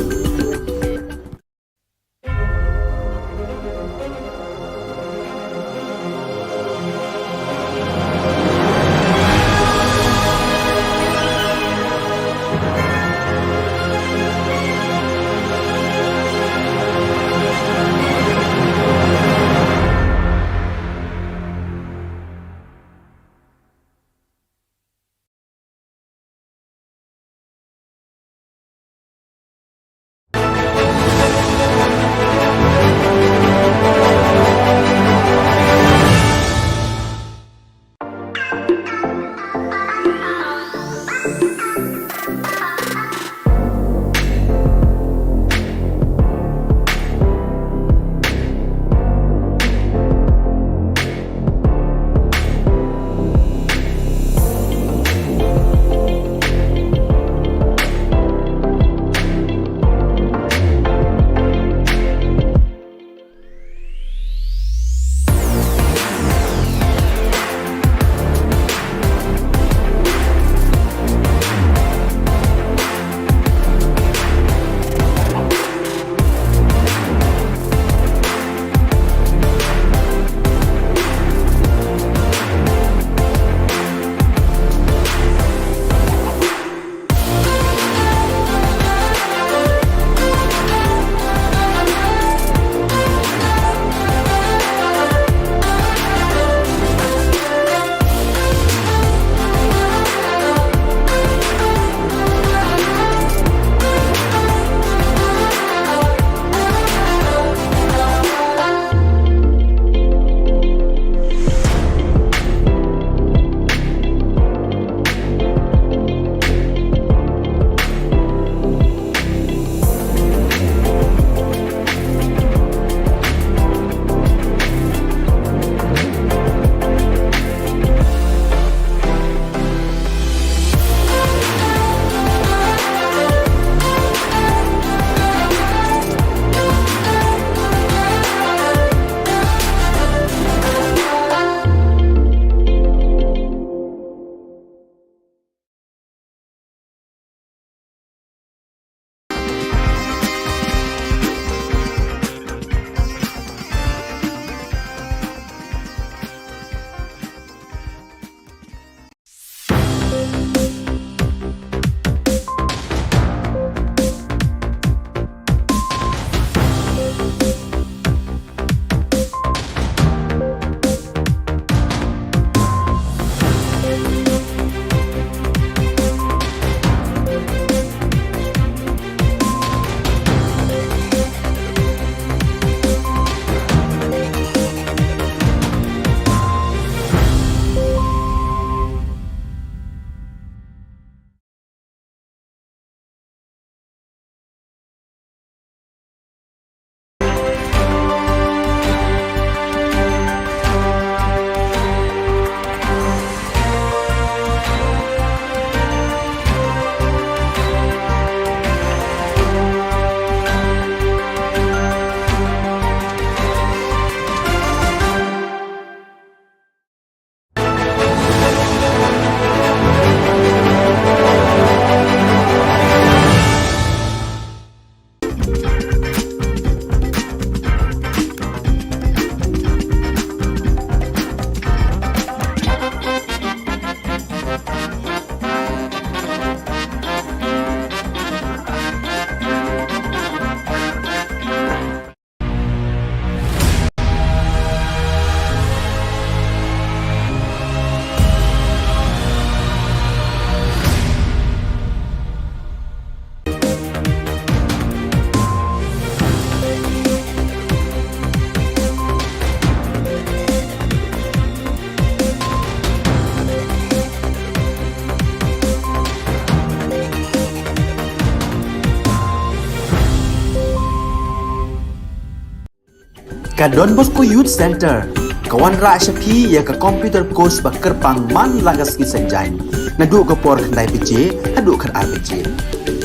Ka Don Bosco Youth Center ka wanrah sha phi ïa ka computer course ba kyrpang man la ka sngi Saitjaiñ, naduh ka por khyndai baje haduh khatar baje.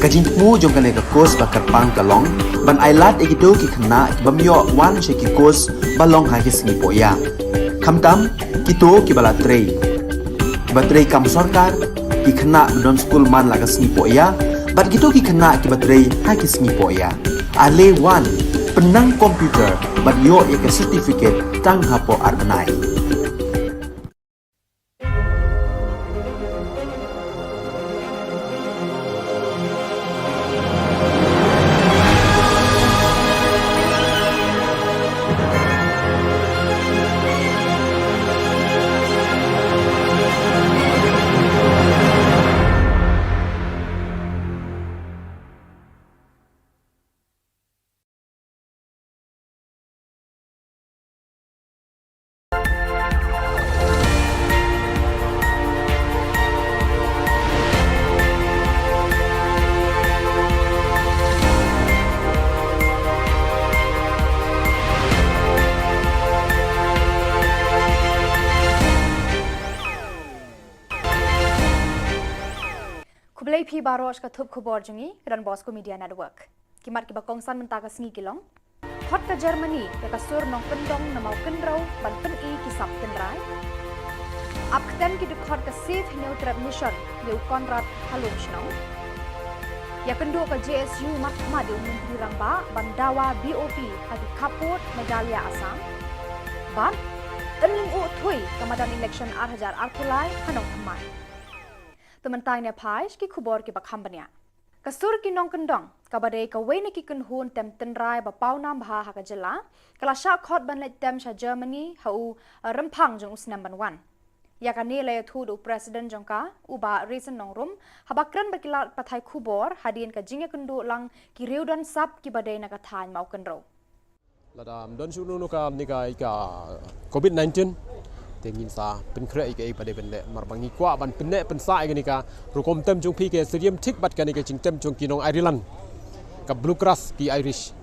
Ka jingthmu jong kane ka course ba kyrpang ka long ban ailad ïa kito ki khynnah ki bym ïoh wan sha ki course ba long ha ki sngi pohïa, khamtam kito kiba la trei, kiba trei kam sorkar, ki khynnah ba don skul man la ka sngi pohïa, bad kito ki khynnah kiba trei ha ki sngi pohïa. Ale wan, pynnang computer bad ïoh ïa ka certificate tang hapoh ar bnai. Khublei phi baroh sha ka thup khubor jong ngi ka Don Bosco Media Network. Ki mat kiba kongsan mynta ka sngi ki long: Khot ka Germany ïa ka sur nongkyndong na Mawkynrew ban pyni ki sap tynrai. Ap ktem ki dkhot ka Save Hynñiewtrep Mission ïa u Conrad ha Lumshnong. Ïakynduh ka J S U mat khmat ïa u Myntri Rangbah ban dawa B O P ha ki khappud Meghalaya Assam. Bad yn lyngngoh thui ka madan election ar hajar arphew lai ha Nongthymmai. Te mynta ngin ïa phai sha ki khubor kiba kham bniah. Ka sur ki nongkyndong, kaba dei kawei na ki kynhun tem tynrai ba pawnam bha ha ka jylla, ka la shah khot ban leit tem sha Germany ha u, eh, rymphang jong u snem ban wan. Ïa kane la ïathuh da u President jong ka, u Bah Raisin Nongrum, haba kren bad ki lad pathai khubor hadien ka jingïakynduh lang ki riew don sap kiba dei na ka thaiñ Mawkynrew. Lada ym don shuh kano kano ka, kane ka, ka covid nineteen, te ngin sa pynkhreh ïa kaei ba dei ban leh, namar ba ngi kwah ban pynneh pynsah ïa kane ka rukom tem jong phi, ka syriem thik bad kane ka jingtem jong ki nong Ireland, ka Bluegrass, ki Irish.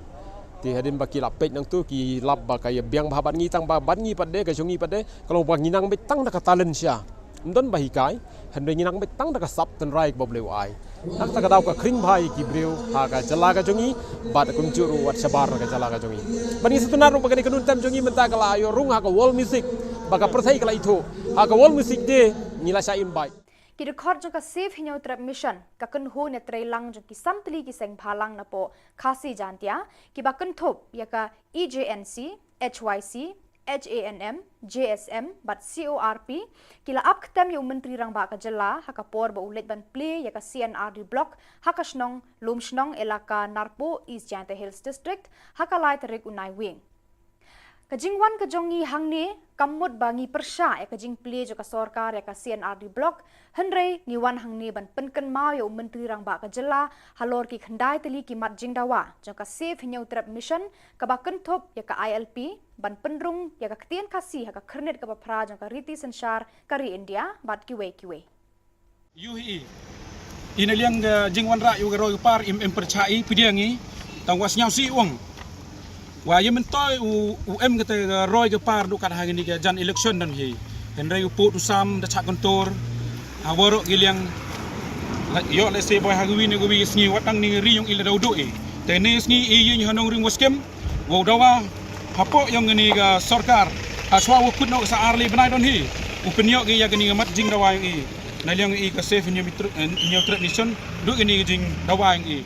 Te hadien ba ki la peit nangtu ki lap ba ka ïa biang bha bad ngi, tang ba bad ngi pat de, ka jong ngi pat de ka long ba ngi nang beit tang da ka talent sha, ym don ba hikai, hynrei ngi nang beit tang da ka sap tynrai kaba U Blei u ai. Nangta ka daw ka khring bha ïa ki briew ha ka jylla ka jong ngi bad kumjuh ruh wat shabar na ka jylla ka jong ngi. Bad ngi sngewtynnat ruh ba kane ka nongtem jong ngi mynta ka la ïoh rung ha ka World Music, ba ka pyrthei ka la ithuh. Ha ka World Music Day ngi la shah invite. Ki dkhot jong ka Save Hynñiewtrep Mission, ka kynhun ïatreilang jong ki san tylli ki seng bhalang napoh Khasi Jaintia, kiba kynthup ïa ka E J N C, H Y C, H A N M, J S M bad C O R P, ki la ap ktem ïa u Myntri Rangbah ka jylla ha ka por ba u leit ban plie ïa ka C and R D Block ha ka shnong Lumshnong, Elaka Narpuh, East Jaintia Hills District, ha ka lai tarik u Naiwieng. Ka jingwan ka jong ngi hangne kam mut ba ngi pyrshah ïa ka jingplie jong ka sorkar ïa ka C and R D Block, hynrei ngi wan hangne ban pynkynmaw ïa u Myntri Rangbah ka jylla halor ki khyndai tylli ki mat jingdawa jong ka Save Hynñiewtrep Mission, kaba kynthup ïa ka I L P, ban pynrung ïa ka ktien Khasi ha ka khyrnit kaba phra jong ka riti synshar ka ri India bad kiwei kiwei. Ïohi i, i na liang ka jingwanrah ïa ka roi ka par, im, im pyrshah i pdiang i, tang wa sngewsih u ong wa ïa myntoi u, u em kata ka roi ka par duh kat ha kane ka jan election don hi. Hynrei u pud u sam da shah kyntur ha waroh ki liang. Ïoh lehse boi ha kawi ne kawi ka sngi wat tang ne ri ïong i la daw duh i. Te ne sngi i ïing ha nongrim wa skhem, wow dawa hapoh ïong kane ka sorkar, ha shuwa wa kut noh sa ar lai bnai don hi, u pynïoh ki ïa kane ka mat jingdawa ïong i na liang i ka Save Hynñiewtrep, eh, Hynñiewtrep Mission, duh kane ka jingdawa ïong i.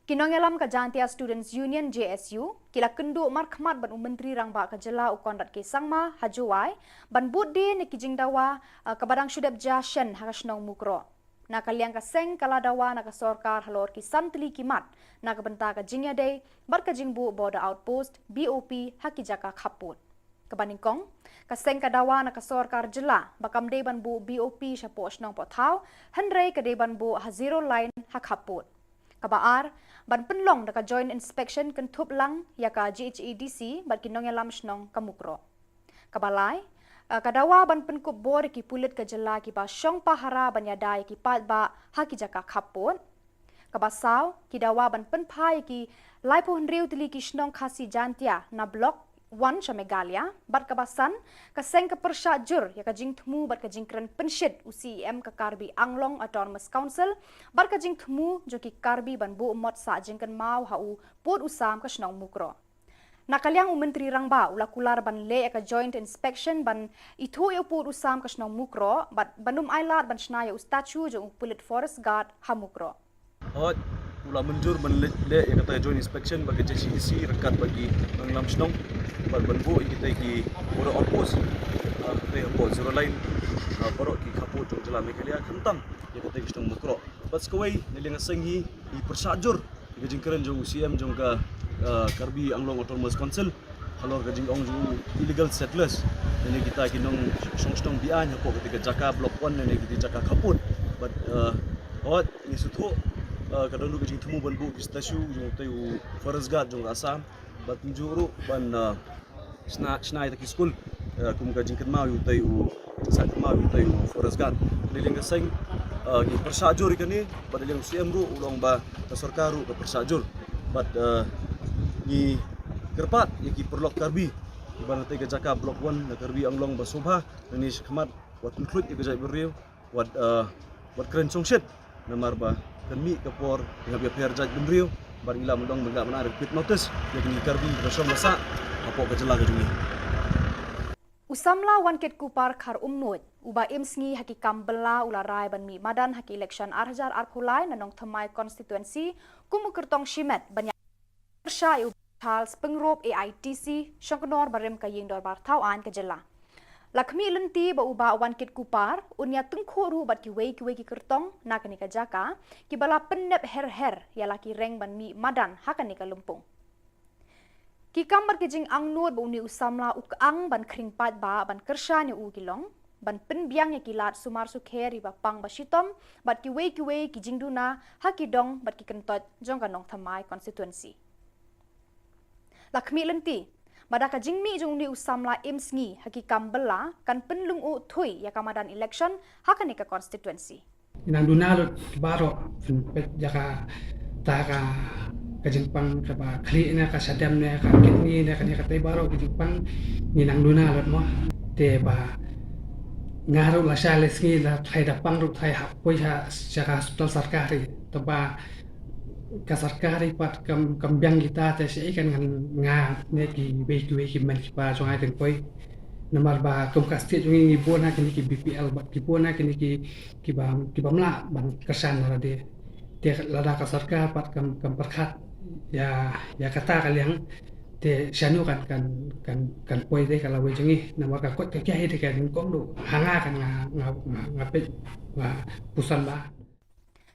Ki nongïalam ka Jaintia Students Union, J S U, ki la kynduh markhmat bad u Myntri Rangbah ka jylla u Conrad K Sangma ha Jowai ban bud die na ki jingdawa, eh, kaba dang shu dep jia shen ha ka shnong Mukroh. Na ka liang ka seng ka la dawa na ka sorkar halor ki san tylli ki mat na ka bynta ka jingïadei bad ka jingbuh Border Outpost, B O P, ha ki jaka khappud. Kaba nyngkong, ka seng ka dawa na ka sorkar jylla ba kam dei ban buh B O P shapoh shnong poh thaw, hynrei ka dei ban buh ha zero line ha khappud. Kaba ar, ban pynlong da ka joint inspection kynthup lang ïa ka J H A D C bad ki nongïalam shnong ka Mukroh. Kaba lai, eh, ka dawa ban pynkup bor ïa ki pulit ka jylla kiba shong pahara ban ïada ïa ki paidbah ha ki jaka khappud. Kaba saw, ki dawa ban pynphai ïa ki laiphew hynriew tylli ki shnong Khasi Jaintia na Block One sha Meghalaya, bad kaba san, ka seng ka pyrshah jur ïa ka jingthmu bad ka jingkren pynshit u C E M ka Karbi Anglong Autonomous Council bad ka jingthmu jong ki Karbi ban buh mot sah jingkynmaw ha u pud u sam ka shnong Mukroh. Na ka liang u Myntri Rangbah u la kular ban leh ïa ka joint inspection ban ithuh ïa u pud u sam ka shnong Mukroh bad ban ym ailad ban shna ïa u statue jong u pulit Forest Guard ha Mukroh. Hooid, u la mynjur ban leh, leh ïa kata joint inspection bad ka J H A D C ryngkat bad ki nongïalam shnong bad ban buh ïa kita ki border outpost, ah, kita hapoh zero line, ah, baroh ki khappud jong jylla Meghalaya khamtam ïa kita ki shnong Mukroh. Bad sa kawei, na liang ka seng hi, ngi pyrshah jur ïa ka jingkren jong u C E M jong ka, ah, Karbi Anglong Autonomous Council halor ka jingong jong u illegal settlers, lane kita ki nongshong shnong be-aiñ hapoh kita ka jaka Block One lane kita jaka khappud. Bad, ah, hooid, ngi sngewthuh, ah, ka don ruh ka jingthmu ban buh ki statue jong utei u Forest Guard jong ka Assam. Bad kumjuh ruh ban, ah, shna, shna ïa kita ki skul, ah, kum ka jingkynmaw ïa utei u, sah kynmaw ïa utei u Forest Guard. Na liang ka seng, ah, ngi pyrshah jur ïa kane, bad na liang u C E M ruh u la ong ba ka sorkar ruh ka pyrshah jur. Bad, ah, ngi kyrpad ïa ki paralok Karbi kiba na katei ka jaka Block One na Karbi Anglong ba sngewbha nangne shakhmat wat pynkhluit ïa ka jaitbynriew, wat, eh, wat kren shongshit, namar ba kan mih ka por ïa ka pher jaitbynriew, bad ngi lah ban ong ba ngi lah ban ai quit notice ïa kine ki Karbi kiba shong ba sah hapoh ka jylla ka jong ngi. U samla Wankitkuppar Kharumnuid, uba im sngi ha ki kam bylla, u la rai ban mih madan ha ki election ar hajar arphew lai na Nongthymmai constituency kum u kyrtong shimet ban ïa pyrshah ïa u Charles Pyngrope, A I T C, shongknor barim ka ïing dorbar thaw aiñ ka jylla. La khmih lynti ba u Bah Wankitkuppar un ïa tyngkhuh ruh bad kiwei kiwei ki kyrtong na kane ka jaka, kiba la pynnep her her ïa la ki reng ban mih madan ha kane ka lympung. Ki kam bad ki jingangnud ba une u samla u kyang ban khring paidbah ban kyrshan ïa u ki long ban pynbiang ïa ki lad sumar sukher ïa ba pang ba shitom bad kiwei kiwei ki jingduna ha ki dong bad ki kyntoit jong ka Nongthymmai constituency. La khmih lynti ba da ka jingmih jong une u samla im sngi ha ki kam bylla kan pynlyngngoh thuh ïa ka madan election ha kane ka constituency. Nang duna lut baroh pynpeit ïa kata ka, ka jingpang kaba khlieh ne ka shadem ne ka kidney ne kane katei baroh ka jingpang ngi nang duna lut mo. Te ba nga ruh lashai lashisngi la thait da pang ruh thait hap poi sha, sha ka hospital sorkari. Te ba ka sorkari pat kam, kam biang kita te shaei kan ngan nga ne kiwei kiwei ki mei kiba jong nga kin poi. Namar ba kum ka state jong ngi ngi bun ha kine ki B P L bad ki bun ha kine ki, kiba, kiba mlak ban kyrshan na lade. Te lada ka sorkar pat kam, kam pyrkhat ïa, ïa kata ka liang, te shano kan, kan, kan, kan poi te ka lawei jong ngi, namar ka kot ka kiei te ka nyngkong ruh ha nga kan nga, nga, nga, nga peit, nga puson ba.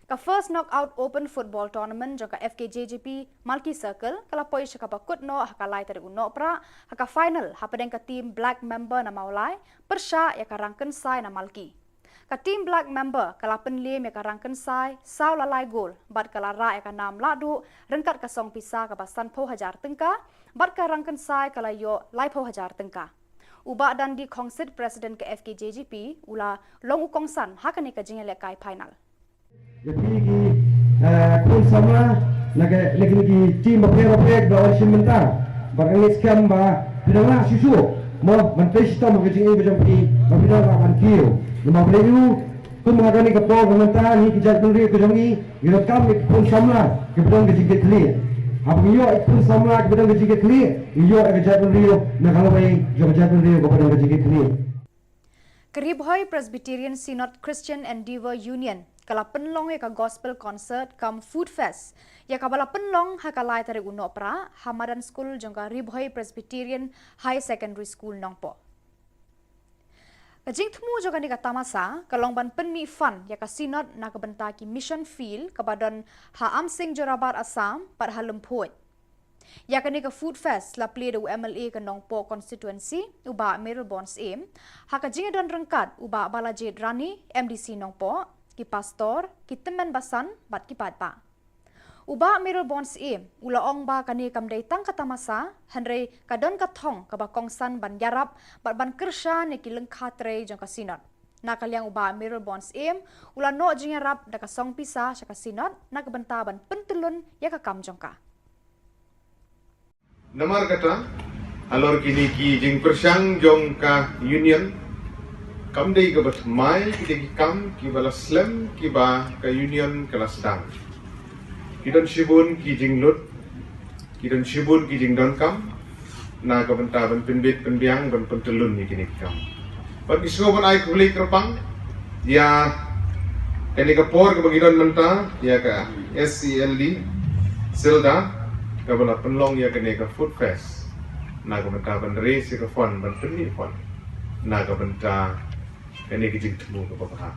Ka First Knockout Open Football Tournament jong ka F K J G P Malki Circle ka la poi sha kaba kut noh ha ka lai tarik u Nohprah, ha ka final hapdeng ka team Black Member na Mawlai pyrshah ïa ka Rangkynsai na Malki. Ka team Black Member ka la pynliem ïa ka Rangkynsai saw la lai gol bad ka la rah ïa ka nam lahduh ryngkat ka song pisa kaba sanphew hajar tyngka, bad ka Rangkynsai ka la ïoh laiphew hajar tyngka. U Bah Dandi Khongsit, President ka F K J G P, u la long u kongsan ha kane ka jingïalehkai final. Ïa phi ki, eh, khun samla na ka, na kine ki team bapher bapher ba wan shim bynta. Bad nga ngeit skhem ba phi dang lah shuh shuh mo ban trei shitom ha ka jingim ka jong phi ba phi dang lah ban kiew. Namar phi dang ïoh kum ha kane ka por ba mynta ngi ki jaitbynriew ka jong ngi ngi donkam ïa ki khun samla kiba don ka jingkitkhlieh. Haba ngi ïoh ïa ki khun samla kiba don ka jingkitkhlieh, ngi ïoh ïa ka jaitbynriew na ka lawei jong ka jaitbynriew kaba don ka jingkitkhlieh. Ka Ri Bhoi Presbyterian Synod Christian Endeavour Union, ka la pynlong ïa ka Gospel Concert cum Food Fest, ïa kaba la pynlong ha ka lai tarik u Nohprah ha madan skul jong ka Ri Bhoi Presbyterian High Secondary School Nongpoh. Ka jingthmu jong kane ka tamasa ka long ban pynmih fund ïa ka Synod na ka bynta ki mission field kaba don ha Amsing Jorabat Assam bad ha Lymphoj. Ïa kane ka Food Fest la plie da u M L A ka Nongpoh Constituency, u Bah Mayralborn Syiem, ha ka jingdon ryngkat u Bah Balajied Rani, M D C Nongpoh, ki pastor, ki tymmen basan bad ki paidbah. U Bah Mayralborn Syiem u la ong ba kane kam dei tang ka tamasa, hynrei ka don ka thong kaba kongsan ban ïarap bad ban kyrshan ïa ki lyngkha trei jong ka Synod. Na ka liang u Bah Mayralborn Syiem u la noh jingïarap da ka song pisa sha ka Synod na ka bynta ban pyntyllun ïa ka kam jong ka. Namar kata, halor kine ki jingpyrshang jong ka Union, kam dei kaba thymmai, ki dei ki kam kiba la slem kiba ka Union ka la sdang. Ki don shibun ki jinglut, ki don shibun ki jingdonkam na ka bynta ban pynbit pynbiang ban pyntyllun ïa kine ki kam. Bad ngi sngewbha ban ai khublei kyrpang ïa kane ka por kaba ngi don mynta ïa ka S E L D Silda kaba la pynlong ïa kane ka Food Fest na ka bynta ban raise ïa ka fund, ban pynmih fund na ka bynta kane ka jingthmu kaba bha.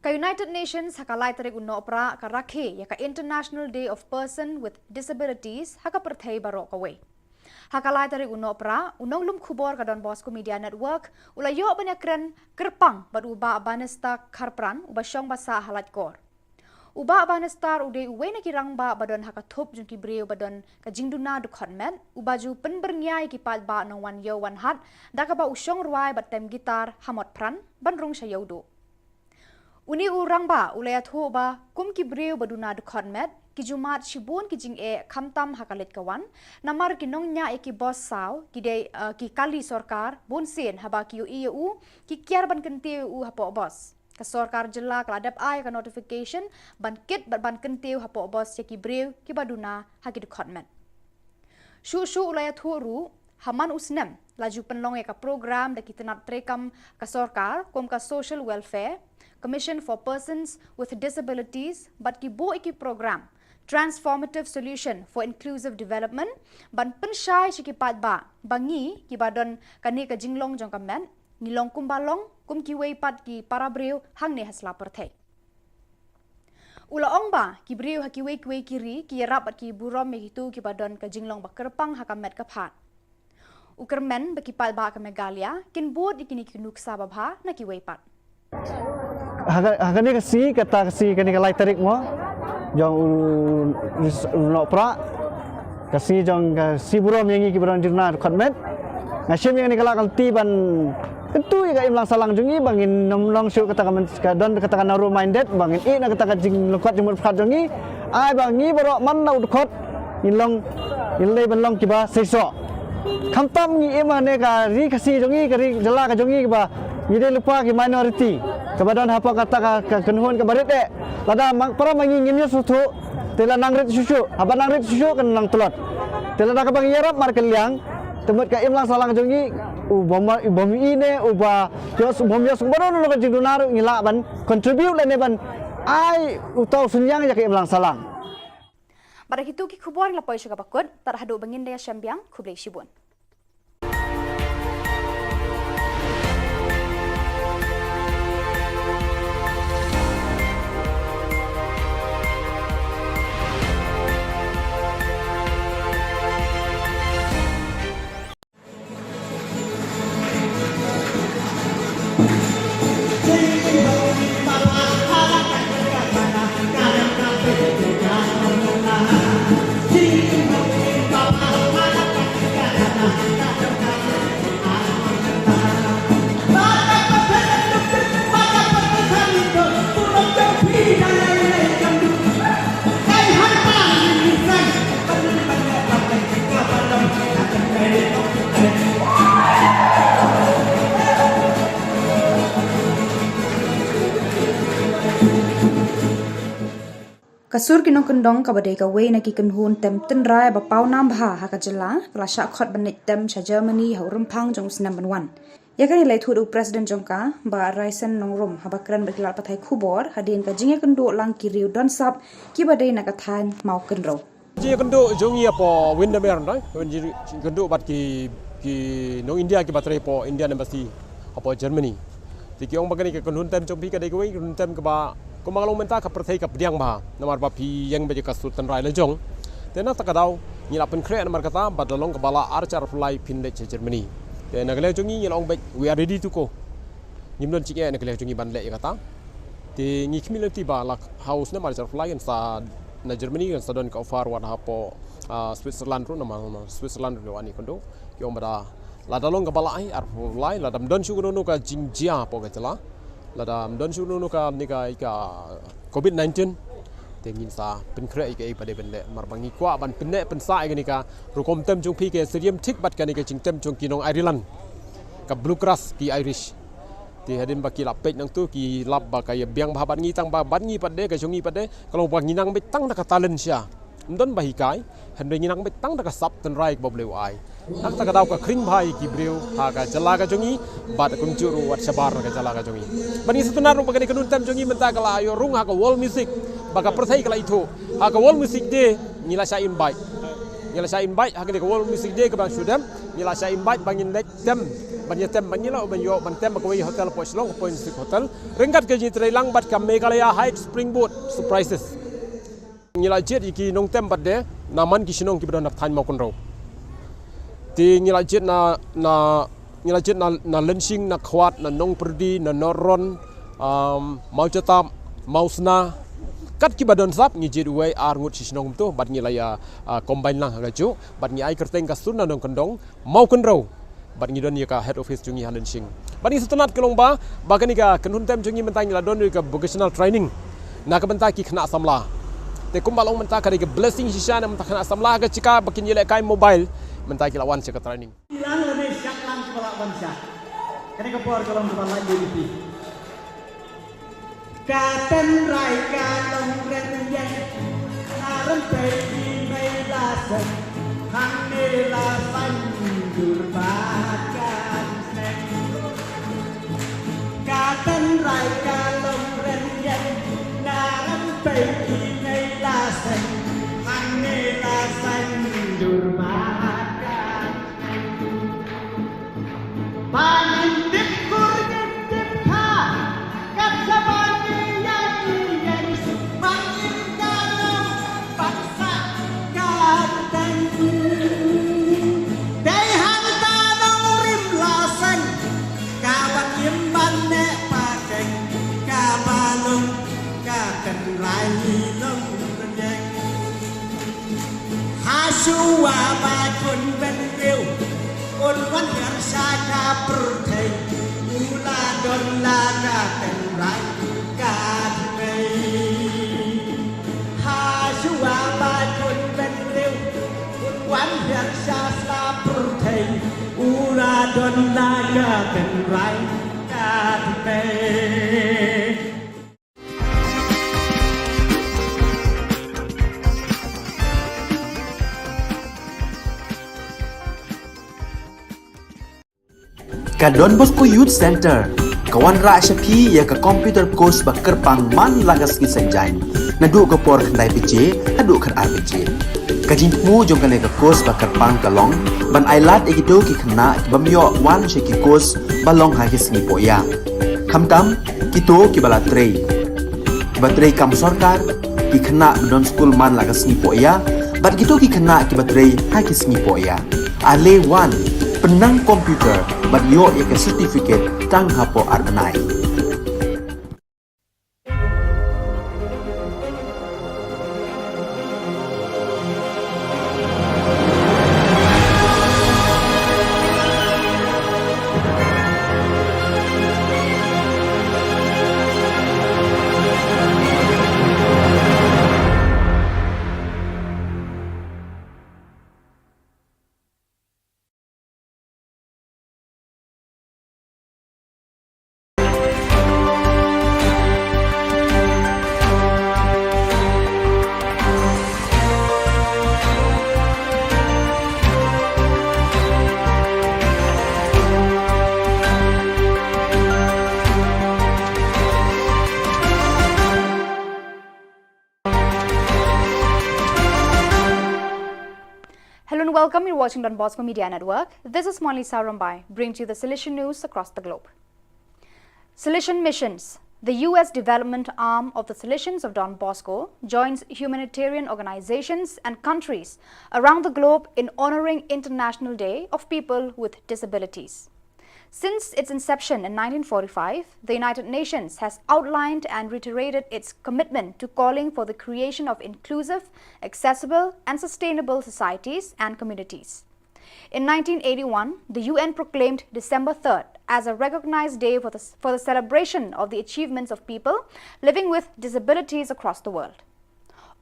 Ka United Nations ha ka lai tarik u Nohprah ka rakhe ïa ka International Day of Person with Disabilities ha ka pyrthei baroh kawei. Ha ka lai tarik u Nohprah, u nonglum khubor ka Don Bosco Media Network u la ïoh ban ïakren kyrpang bad u Bah Bannister Kharpran, uba shong ba sah ha Laitkor. U Bah Bannister u dei uwei na ki rangbah ba don ha ka thup jong ki briew ba don ka jingduna dkhot met, uba ju pynbyrngia ïa ki paidbah nongwan ïew wan hat da kaba u shong rwai bad tem guitar ha Motphran ban rung sha Ïewduh. Une u rangbah u la ïathuh ba kum ki briew ba duna dkhot met, ki ju mad shibun ki jingeh khamtam ha ka leit ka wan, namar ki nongñiah ïa ki bos saw ki dei, eh, ki kali sorkar bunsien, haba ki ïohi ïa u ki kiar ban kyntiew ïa u hapoh bos. Ka sorkar jylla ka la dep ai ka notification ban kit bad ban kyntiew hapoh bos ïa ki briew kiba duna ha ki dkhot met. Shuh shuh u la ïathuh ruh, ha man u snem la ju pynlong ïa ka program da ki tnat treikam ka sorkar kum ka Social Welfare Commission for Persons with Disabilities bad ki buh ïa ki program Transformative Solution for Inclusive Development ban pynshai sha ki paidbah ba ngi kiba don kane ka jinglong jong ka met ngi long kumba long kum kiwei pat ki para briew hangne ha sla pyrthei. U la ong ba ki briew ha kiwei kiwei ki ri ki ïarap bad ki burom ïa kito kiba don ka jinglong ba kyrpang ha ka met ka phad. U kyrmen ba ki paidbah ka Meghalaya kin bud ïa kine ki nuksa ba bha na kiwei pat. Ha ka, ha kane ka sngi, kata ka sngi, kane ka lai tarik mo jong u, u Nohprah, ka sngi jong ka sngi burom ïa ngi kiba don jingduna dkhot met. Nga shim ïa kane ka lad ka lynti ban kyntu ïa ka imlang sahlang jong ngi ba ngin nym long shuh kata ka myn-, ka don kata ka narrow minded, ba ngin ïeh na kata ka jinglyngkot jingmut pyrkhat jong ngi. Ai ba ngi baroh man la u dkhot ngin long, ngin leit ban long kiba seisoh. Khamtam ngi im ha kane ka ri Khasi jong ngi, ka ri jylla ka jong ngi, kaba ngi dei lypa ki minority kaba don hapoh kata ka, ka kynhun kaba rit eh. Lada ma, para ma ngi ngim ïasngewthuh, te la nang rit shuh shuh, haba nang rit shuh shuh kan nang tlot. Te lada kaba ngi ïarap markylliang, te mut ka imlang sahlang jong ngi u bym, u bym ïeh ne uba ïoh, u bym ïoh sngewbha ruh na ka jingduna ruh ngi lah ban contribute lane ban ai uta u synñiang ïa ka imlang sahlang. Bad da kito ki khubor ngi la poi sha kaba kut, tad haduh ba ngin da ïashem biang, khublei shibun. Ka Sur ki Nongkyndong, kaba dei kawei na ki kynhun tem tynrai ba pawnam bha ha ka jylla, ka la shah khot ban leit tem sha Germany ha u rymphang jong u snem ban wan. Ïa kane la ïathuh da u President jong ka, Bah Raisen Nongrum, haba kren bad ki lad pathai khubor hadien ka jingïakynduh lang ki riew don sap kiba dei na ka thaiñ Mawkynrew. Jingïakynduh jong ngi hapoh Windermere, no? Jingïakynduh bad ki, ki nong India kiba trei hapoh Indian Embassy hapoh Germany. Te ki ong ba kane ka kynhun tem jong phi ka dei kawei ka kynhun tem kaba, kumba nga la ong mynta, ka pyrthei ka pdiang bha namar ba phi ïeng beit ïa ka sur tynrai la jong. Te na kata ka daw ngi la pynkhreh namar kata, bad la long kaba lah ar hajar arphew lai phin leit sha Germany. Te na ka liang jong ngi ngi la ong beit, we are ready to go. Ngim don jingeh na ka liang jong ngi ban leh ïa kata. Te ngi khmih lynti ba la ha u snem ar hajar arphew lai kan sa na Germany kan sa don ka offer wat hapoh, ah, Switzerland ruh, namar Switzerland ruh la wan ïakynduh. Ki ong ba da, lada long kaba lah ai arphew lai, lada ym don shuh kano kano ka jingjia hapoh ka jylla, lada ym don shuh kano kano ka, ne ka, ka covid nineteen, te ngin sa pynkhreh ïa kaei ba dei ban leh, namar ba ngi kwah ban pynneh pynsah ïa kane ka rukom tem jong phi ka syriem thik bad kane ka jingtem jong ki nong Ireland, ka bluegrass, ki Irish. Te hadien ba ki la peit nangtu ki lap ba ka ïa biang bha bad ngi, tang ba bad ngi pat de, ka jong ngi pat de ka long ba ngi nang beit tang da ka talent sha, ym don ba hikai, hynrei ngi nang beit tang da ka sap tynrai kaba U Blei u ai. Na kata ka daw ka khring bha ïa ki briew ha ka jylla ka jong ngi, bad kumjuh ruh wat shabar na ka jylla ka jong ngi. Bad ngi sngewtynnat ruh ba kane ka kynhun tem jong ngi mynta ka la ïoh rung ha ka World Music, ba ka pyrthei ka la ithuh. Ha ka World Music Day ngi la shah invite. Ngi la shah invite ha kane ka World Music Day kaba shu dep, ngi la shah invite ba ngin leit tem, ban ïa tem, ban ïa lah ban ïoh ban tem ha kawei hotel hapoh Shillong, hapoh Music Hotel, ryngkat ka jingtreilang bad ka Meghalaya Heights Springboard Surprises. Ngi la jied ïa ki nongtem pat de na man ki shnong kiba don ha thaiñ Mawkynrew. Te ngi la jied na, na, ngi la jied na, na Lyngshing, na Khwat, na Nongpyrdi, na Northron, um, Mawjatap, Mawsna. Kat kiba don sap ngi jied uwei ar ngut shi shnong kumto, bad ngi la ïa, ah, combine lang ha kajuh, bad ngi ai kyrteng ka Sur Nongkyndong Mawkynrew. Bad ngi don ïa ka head office jong ngi ha Lyngshing. Bad ngi sngewtynnat ka long ba, ba kane ka kynhun tem jong ngi mynta ngi la don ïa ka vocational training na ka bynta ki khynnah samla. Te kumba long mynta ka dei ka blessing shisha na ka bynta khynnah samla, ka jaka ba kin ïalehkai mobile, mynta ki la wan sha ka training. Ki lang lane shah lang kiba lah ban shah. Kane ka por ka long kaba lah ïa ki. Ka tynrai ka long rynïeng, na rympei i mei la seng, hangne la saiñdur bad ka seng. Ka tynrai ka long rynïeng, na rympei i mei la seng, hangne la saiñdur bad ka seng. Ba ngin tip kur ngin tip kha, kat shaba ngi ïa ngi ïeng suk ba ngin ka long ban sah ka teng. Dei hangta nongrim la seng, kaba ngim ban neh pateng, kaba long ka tynrai long rynïeng. Hashuwa ba khun bynriew un wan hiar sha ka pyrthei, u la don la ka tynrai ka thymmei. Hashuwa ba khun bynriew un wan hiar sha sla pyrthei, u la don la ka tynrai ka thymmei. Ka Don Bosco Youth Center ka wanrah sha phi ïa ka computer course ba kyrpang man la ka sngi Saitjaiñ, naduh ka por khyndai baje haduh khatar baje. Ka jingthmu jong kane ka course ba kyrpang ka long ban ailad ïa kito ki khynnah ki bym ïoh wan sha ki course ba long ha ki sngi pohïa. Khamtam kito kiba la trei, kiba trei kam sorkar, ki khynnah ba don skul man la ka sngi pohïa, bad kito ki khynnah kiba trei ha ki sngi pohïa. Ale wan, pynnang computer bad ïoh ïa ka certificate tang hapoh ar bnai. Hello and welcome. You're watching Don Bosco Media Network. This is Monlisa Rombai, bringing to you the Salesian news across the globe. Salesian Missions. The U S development arm of the Salesians of Don Bosco joins humanitarian organizations and countries around the globe in honoring International Day of People with Disabilities. Since its inception in nineteen forty-five, the United Nations has outlined and reiterated its commitment to calling for the creation of inclusive, accessible, and sustainable societies and communities. In nineteen eighty-one, the U N proclaimed December third as a recognized day for the, for the celebration of the achievements of people living with disabilities across the world.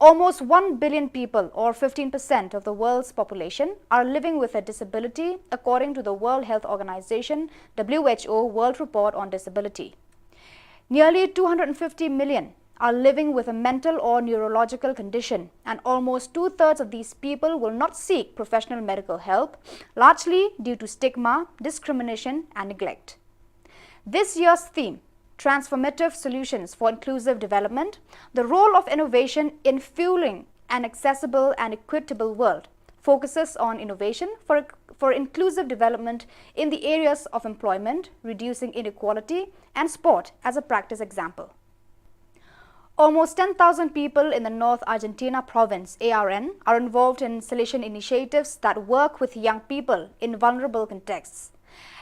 Almost one billion people, or fifteen percent of the world's population, are living with a disability, according to the World Health Organization, W H O, World Report on Disability. Nearly two hundred fifty million are living with a mental or neurological condition, and almost two-thirds of these people will not seek professional medical help, largely due to stigma, discrimination, and neglect. This year's theme, Transformative Solutions for Inclusive Development, the role of innovation in fueling an accessible and equitable world, focuses on innovation for, for inclusive development in the areas of employment, reducing inequality, and sport as a practice example. Almost ten thousand people in the North Argentina province, A R N, are involved in Salesian initiatives that work with young people in vulnerable contexts.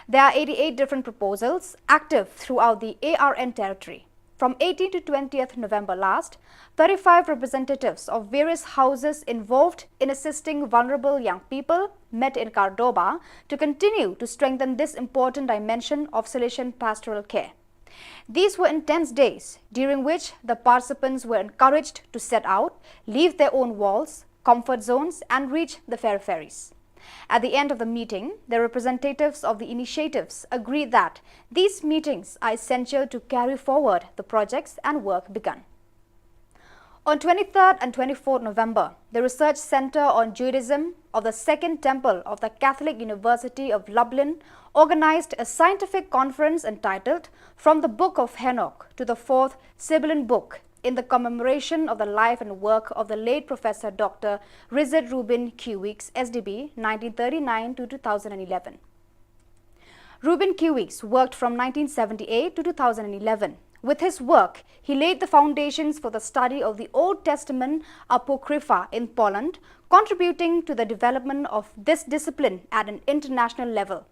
There are eighty-eight different proposals active throughout the A R N territory. From eighteenth to twentieth November last, thirty-five representatives of various houses involved in assisting vulnerable young people met in Cordoba to continue to strengthen this important dimension of Salesian pastoral care. These were intense days, during which the participants were encouraged to set out, leave their own walls, comfort zones, and reach the peripheries. At the end of the meeting, the representatives of the initiatives agreed that these meetings are essential to carry forward the projects and work begun. On twenty-third and twenty-fourth November, the Research Center on Judaism of the Second Temple of the Catholic University of Lublin organized a scientific conference entitled From the Book of Henoch to the Fourth Sibylline Book, in the commemoration of the life and work of the late Professor Doctor Richard Reuben Q. Weeks, S D B, nineteen thirty-nine to two thousand eleven. Reuben Q. Weeks worked from nineteen seventy-eight to two thousand eleven. With his work, he laid the foundations for the study of the Old Testament Apocrypha in Poland, contributing to the development of this discipline at an international level.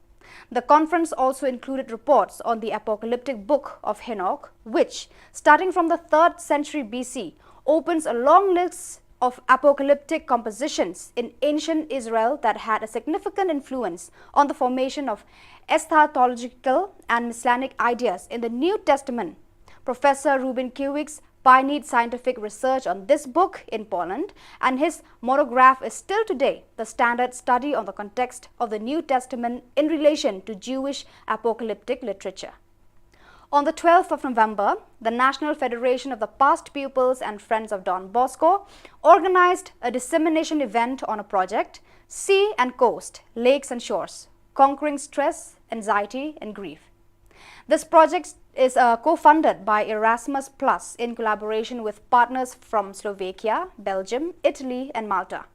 The conference also included reports on the apocalyptic book of Henoch, which, starting from the third century B C, opens a long list of apocalyptic compositions in ancient Israel that had a significant influence on the formation of eschatological and messianic ideas in the New Testament. Professor Reuben Q. Weeks pioneered scientific research on this book in Poland, and his monograph is still today the standard study on the context of the New Testament in relation to Jewish apocalyptic literature. On the twelfth of November, the National Federation of the Past Pupils and Friends of Don Bosco organized a dissemination event on a project, Sea and Coast, Lakes and Shores, Conquering Stress, Anxiety, and Grief. This project is, uh, co-funded by Erasmus Plus in collaboration with partners from Slovakia, Belgium, Italy, and Malta.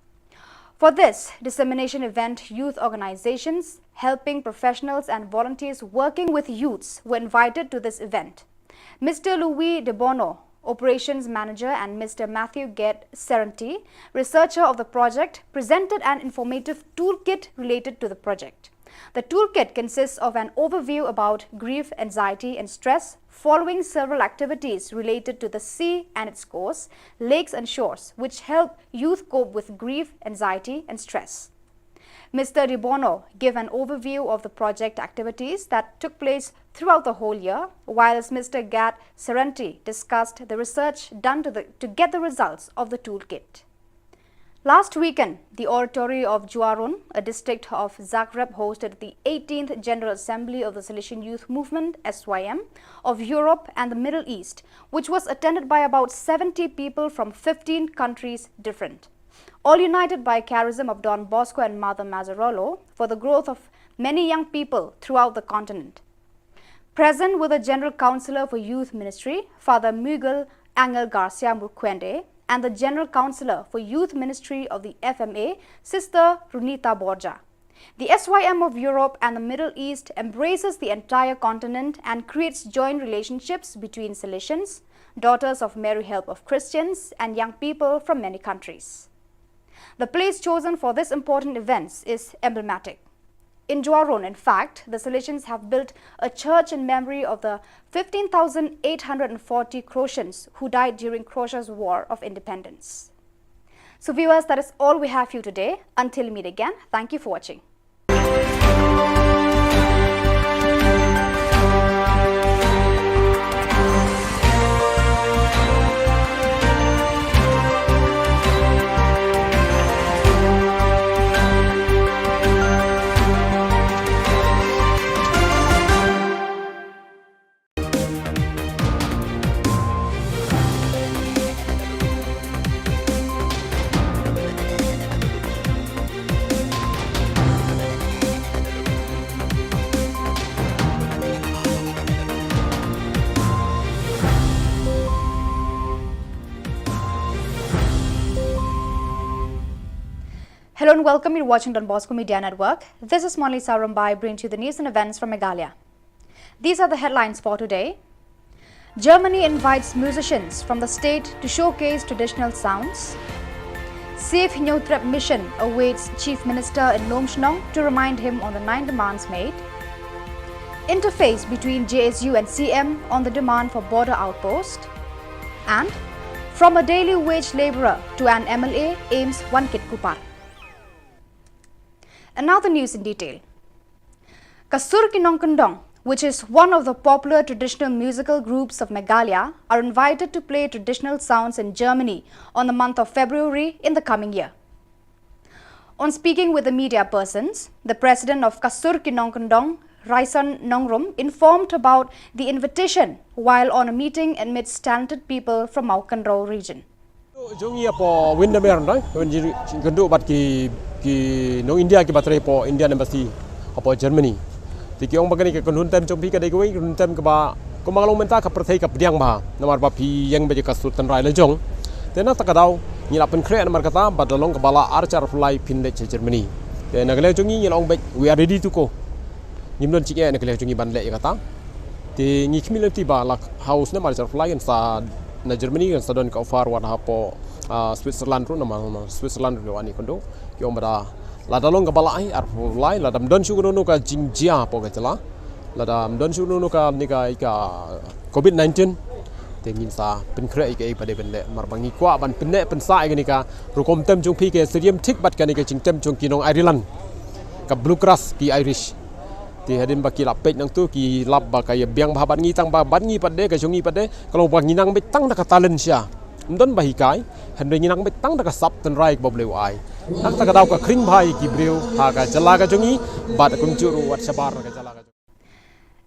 For this dissemination event, youth organizations, helping professionals, and volunteers working with youths were invited to this event. Mister Louis De Bono, operations manager, and Mister Matthew Gate Serenti, researcher of the project, presented an informative toolkit related to the project. The toolkit consists of an overview about grief, anxiety, and stress, following several activities related to the sea and its course, lakes and shores, which help youth cope with grief, anxiety, and stress. Mister De Bono gave an overview of the project activities that took place throughout the whole year, whilst Mister Gate Serenti discussed the research done to, the, to get the results of the toolkit. Last weekend, the oratory of Juarun, a district of Zagreb, hosted the eighteenth General Assembly of the Salesian Youth Movement, S Y M, of Europe and the Middle East, which was attended by about seventy people from fifteen countries different, all united by charism of Don Bosco and Mother Mazzarolo for the growth of many young people throughout the continent. Present were the General Councillor for Youth Ministry, Father Miguel Angel Garcia Murquende, and the General Counsellor for Youth Ministry of the F M A, Sister Runita Borja. The S Y M of Europe and the Middle East embraces the entire continent and creates joint relationships between Salesians, Daughters of Mary Help of Christians, and young people from many countries. The place chosen for this important event is emblematic. In Juaron, in fact, the Salesians have built a church in memory of the fifteen thousand eight hundred forty Croatians who died during Croatia's War of Independence. So viewers, that is all we have for you today. Until we meet again, thank you for watching. Hello and welcome. You're watching Don Bosco Media Network. This is Monlisa Rumbai bringing to you the news and events from Meghalaya. These are the headlines for today. Germany invites musicians from the state to showcase traditional sounds. Save Hynñiewtrep Mission awaits Chief Minister in Lumshnong to remind him on the nine demands made. Interface between J S U and C M on the demand for border outpost. And from a daily wage labourer to an M L A, AIIMS Wankitkuppar. And now the news in detail. Ka Sur Ki Nongkyndong, which is one of the popular traditional musical groups of Meghalaya, are invited to play traditional sounds in Germany on the month of February in the coming year. On speaking with the media persons, the president of Ka Sur Ki Nongkyndong, Raison Nongrum, informed about the invitation while on a meeting amidst talented people from Mawkynrew region. Jong ngi hapoh Windermere, nda, wan jingkynduh bad ki, ki nong India kiba trei hapoh Indian Embassy hapoh Germany. Te ki ong ba kane ka kynhun tem jong phi ka dei kawei ka kynhun tem kaba, kumba nga la ong mynta, ka pyrthei ka pdiang bha namar ba phi ïeng beit ïa ka sur tynrai la jong. Te na kata ka daw ngi la pynkhreh namar kata bad da long kaba lah ar hajar arphew lai phin leit sha Germany. Te na ka liang jong ngi ngi la ong beit, we are ready to go. Ngim don jingeh na ka liang jong ngi ban leh ïa kata. Te ngi khmih lynti ba la hap snem ar hajar arphew lai kan sa na Germany kan sa don ka offer wat hapoh, ah, Switzerland ruh, namar, namar Switzerland ruh la wan ïakynduh. Ki ong ba da lada long kaba lah, eh, arphew lai, lada ym don shuh kano kano ka jingjia hapoh ka jylla, lada ym don shuh kano kano ka, ne ka, ka covid nineteen, te ngin sa pynkhreh ïa kaei ba dei ban leh, namar ba ngi kwah ban pynneh pynsah ïa kane ka rukom tem jong phi, ka syriem thik bad kane ka jingtem jong ki nong Ireland, ka bluegrass, ki Irish. Te hadien ba ki la peit nangtu ki lap ba ka ïa biang bha bad ngi, tang ba bad ngi pat de, ka jong ngi pat de ka long ba ngi nang beit tang da ka talent sha, ym don ba hikai, hynrei ngi nang beit tang da ka sap tynrai kaba U Blei u ai. Na kata ka daw ka khring bha ïa ki briew ha ka jylla ka jong ngi bad kumjuh ruh wat shabar ka jylla ka jong ngi.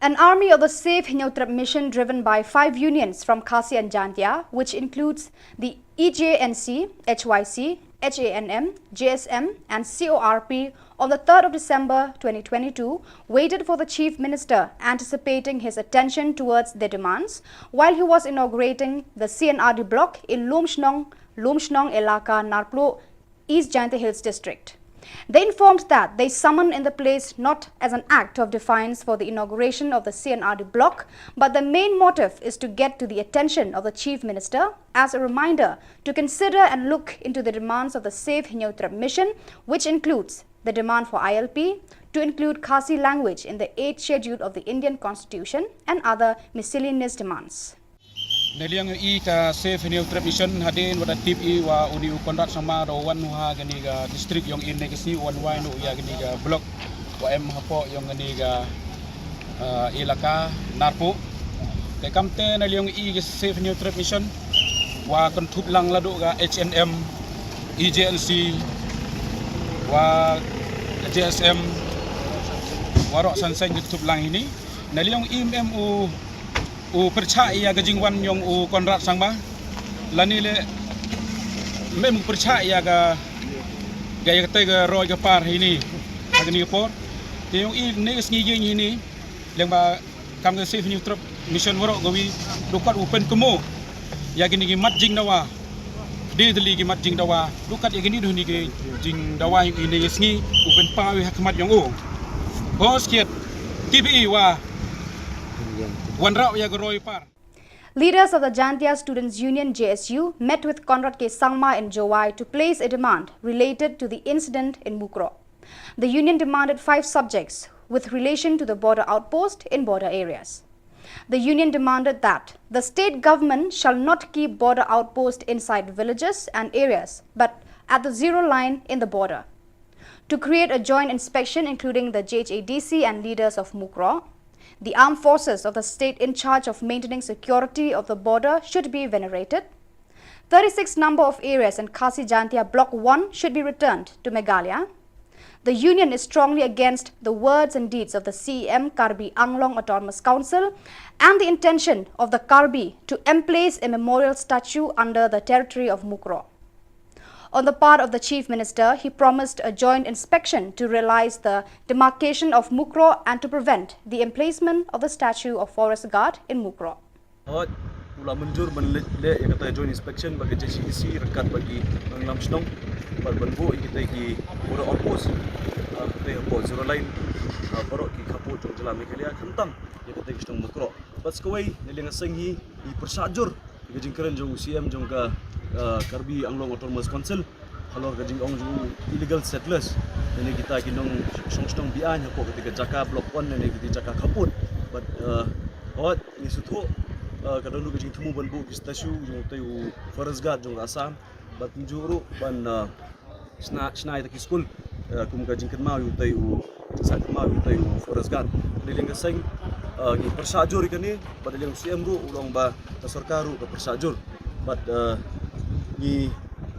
An army of the Save Hynñiewtrep Mission, driven by five unions from Khasi and Jaintia, which includes the E J N C, H Y C, H A N M, J S M, and C O R P, on the third of December twenty twenty-two, waited for the Chief Minister, anticipating his attention towards their demands, while he was inaugurating the C and R D block in Lumshnong, Lumshnong Elaka, Narpluh, East Jaintia Hills District. They informed that they summoned in the place not as an act of defiance for the inauguration of the C and R D block, but the main motive is to get to the attention of the Chief Minister as a reminder to consider and look into the demands of the Save Hynñiewtrep Mission, which includes the demand for I L P, to include Khasi language in the eighth Schedule of the Indian Constitution, and other miscellaneous demands. Na liang i ka Save Hynñiewtrep Mission, hadien wat da tip i wa uni u Conrad Sangma u da wan ha kani ka district yong i, ne ka sngi wan wai noh ïa kani ka block wa em hapoh yong kani ka, ah, Elaka Narpuh. Te kamte na liang i ka Save Hynñiewtrep Mission wa kynthup lang la duh ka H N M, E J N C, wa J S M, waroh san seng kynthup lang hini. Na liang i em u u pyrchah ïa ka jingwan yong u Conrad Sangma, lane le mem u pyrchah ïa ka, ka ïa kata ka roi ka par hini ha kani ka por. Te yong i ne ka sngi ïing hini, leng ba kam ka Save Hynñiewtrep Mission waroh kawi, du kwah u pynkynmaw ïa kini ki mat jingdawa Dei tylli ki mat jingdawa, ruh kat ïa kine duh ni ki jingdawa ïa kine ïa sngi, u pynpaw ïa ha khmat jong u. Hos kiet, kipi wa, wanrah ïa ka roi par. Leaders of the Jaintia Students Union, J S U, met with Conrad K Sangma in Jowai to place a demand related to the incident in Mukroh. The union demanded five subjects with relation to the border outpost in border areas. The union demanded that the state government shall not keep border outpost inside villages and areas, but at the zero line in the border. To create a joint inspection including the J H A D C and leaders of Mukroh. The armed forces of the state in charge of maintaining security of the border should be venerated. Thirty-six number of areas in Khasi Jaintia Block one should be returned to Meghalaya. The union is strongly against the words and deeds of the C E M Karbi Anglong Autonomous Council and the intention of the Karbi to emplace a memorial statue under the territory of Mukroh. On the part of the Chief Minister, he promised a joint inspection to realize the demarcation of Mukroh and to prevent the emplacement of the statue of Forest Guard in Mukroh. Hooid, u la mynjur ban leh, leh ïa kata joint inspection bad ka J H A D C ryngkat bad ki nongïalam shnong bad ban buh ïa kita ki border outpost, ah, kita hapoh zero line, ah, baroh ki khappud jong jylla Meghalaya khamtam ïa kita ki shnong Mukroh. Bad sa kawei, na liang ka seng hi, ngi pyrshah jur ïa ka jingkren jong u C M jong ka, ah, Karbi Anglong Autonomous Council halor ka jingong jong u illegal settlers, lane kita ki nongshong shnong be-aiñ hapoh kita ki jaka Block one lane kita ki jaka khappud. Bad, ah, hooid, ngi sngewthuh, ah, ka don ruh ka jingthmu ban buh ki statue jong utei u Forest Guard jong ka Assam. Bad kumjuh ruh ban, ah, shna, shna ïa kita ki skul, ah, kum ka jingkynmaw ïa utei u, jingsah kynmaw ïa utei u Forest Guard. Na liang ka seng, ah, ngi pyrshah jur ïa kane, bad na liang u C M ruh u la ong ba ka sorkar ruh ka pyrshah jur. Bad, ah, ngi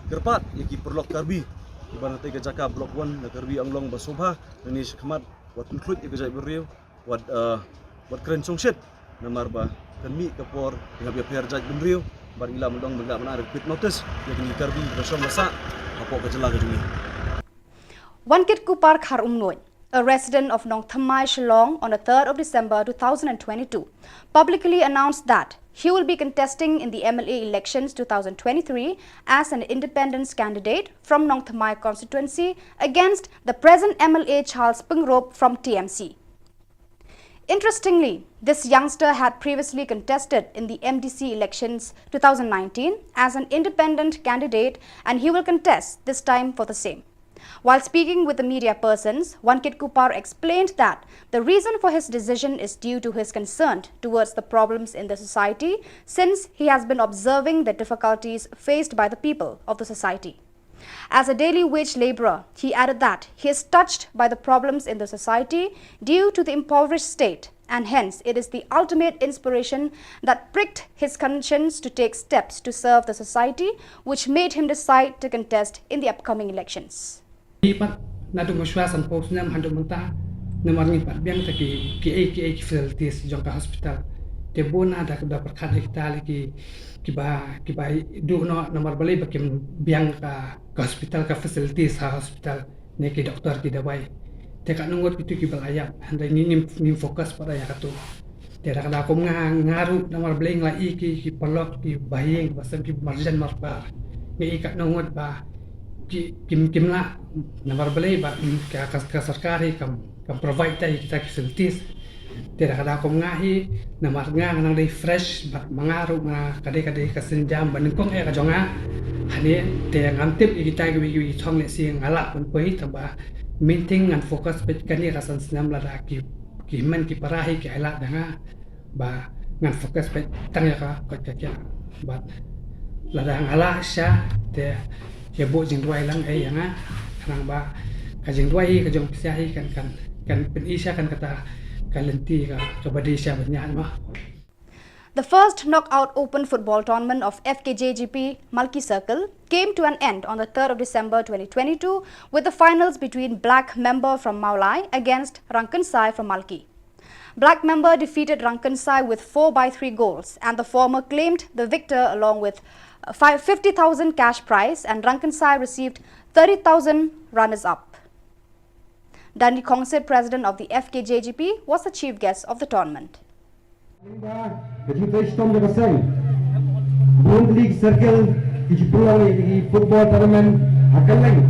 kyrpad ïa ki paralok Karbi kiba na katei ka jaka Block one na Karbi Anglong ba sngewbha nangne shakhmat wat pynkhluit ïa ka jaitbynriew, wat, ah, wat kren shongshit, namar ba kan mih ka por ngi hap ïapher jaitbynriew bad ngi lah ban long, ngi lah ban ai quit notice ïa kine ki Karbi kiba shong ba sah hapoh ka jylla ka jong ngi. Wankitkup Kharumnuid, a resident of Nongthymmai, Shillong, on the third of December two thousand and twenty-two, publicly announced that he will be contesting in the M L A elections two thousand twenty-three as an independent candidate from Nongthymmai constituency against the present M L A Charles Pyngrope from T M C. Interestingly, this youngster had previously contested in the M D C elections two thousand nineteen as an independent candidate, and he will contest this time for the same. While speaking with the media persons, Wankitkup explained that the reason for his decision is due to his concern towards the problems in the society, since he has been observing the difficulties faced by the people of the society. As a daily wage laborer, he added that he is touched by the problems in the society due to the impoverished state, and hence it is the ultimate inspiration that pricked his conscience to take steps to serve the society, which made him decide to contest in the upcoming elections. Pat naduh mynshwa sanphew snem haduh mynta, namar ngim pat biang te ki, ki, ki, ki facilities jong ka hospital. Te bun na da, da pyrkhat ïa kita lei ki, kiba, kiba duh noh namar balei ba kim biang ka, ka hospital, ka facilities ha hospital, ne ki doktor, ki dawai. Te katno ngut kito kiba la ïap, hynrei ngi, ngim, ngim focus pat ïa kato. Te da ka daw kum nga, nga ruh namar balei nga la i ki, ki paralok, ki bahaïing, ba sem ki marjan marpar. Nga i katno ngut ba ki, kim, kim lah, namar balei ba, mm, ka, ka, ka sorkar hi kam, kam provide ïa kita ki facilities. Te da ka daw kum nga hi, namar nga nga nang dei fresh, bad ma nga ruh nga ka dei, ka dei ka sienjam ba nyngkong eh ka jong nga. Hangne, te ngam tip ïa kita kiwei kiwei ki thong lehse nga lah ban poi, tangba main thing ngan focus beit kane ka san snem, lada ki, ki hynmen ki para hi ki ailad da nga, ba ngan focus beit tang ïa ka koit ka khiah. Bad lada nga lah shisha te ïa buh jingduwai lang ei ïa nga, khnang ba ka jingduwai hi ka jong phi shisha hi kan, kan, kan pyni shisha kan kata ka lynti ka, kaba dei shisha ban ïaid ma. The first knockout open football tournament of F K J G P Malki Circle came to an end on the third of December twenty twenty-two, with the finals between Black Member from Mawlai against Rangkynsai from Malki. Black Member defeated Rangkynsai with four by three goals, and the former claimed the victor along with, uh, five, fifty thousand cash prize, and Rangkynsai received thirty thousand runners-up. Danny Khongsit, president of the F K J G P, was the chief guest of the tournament. Ka jingtrei shitom jong ka seng. Bun tylli ki circle, Ki ju pynlong ïa ki football tournament ha kylleng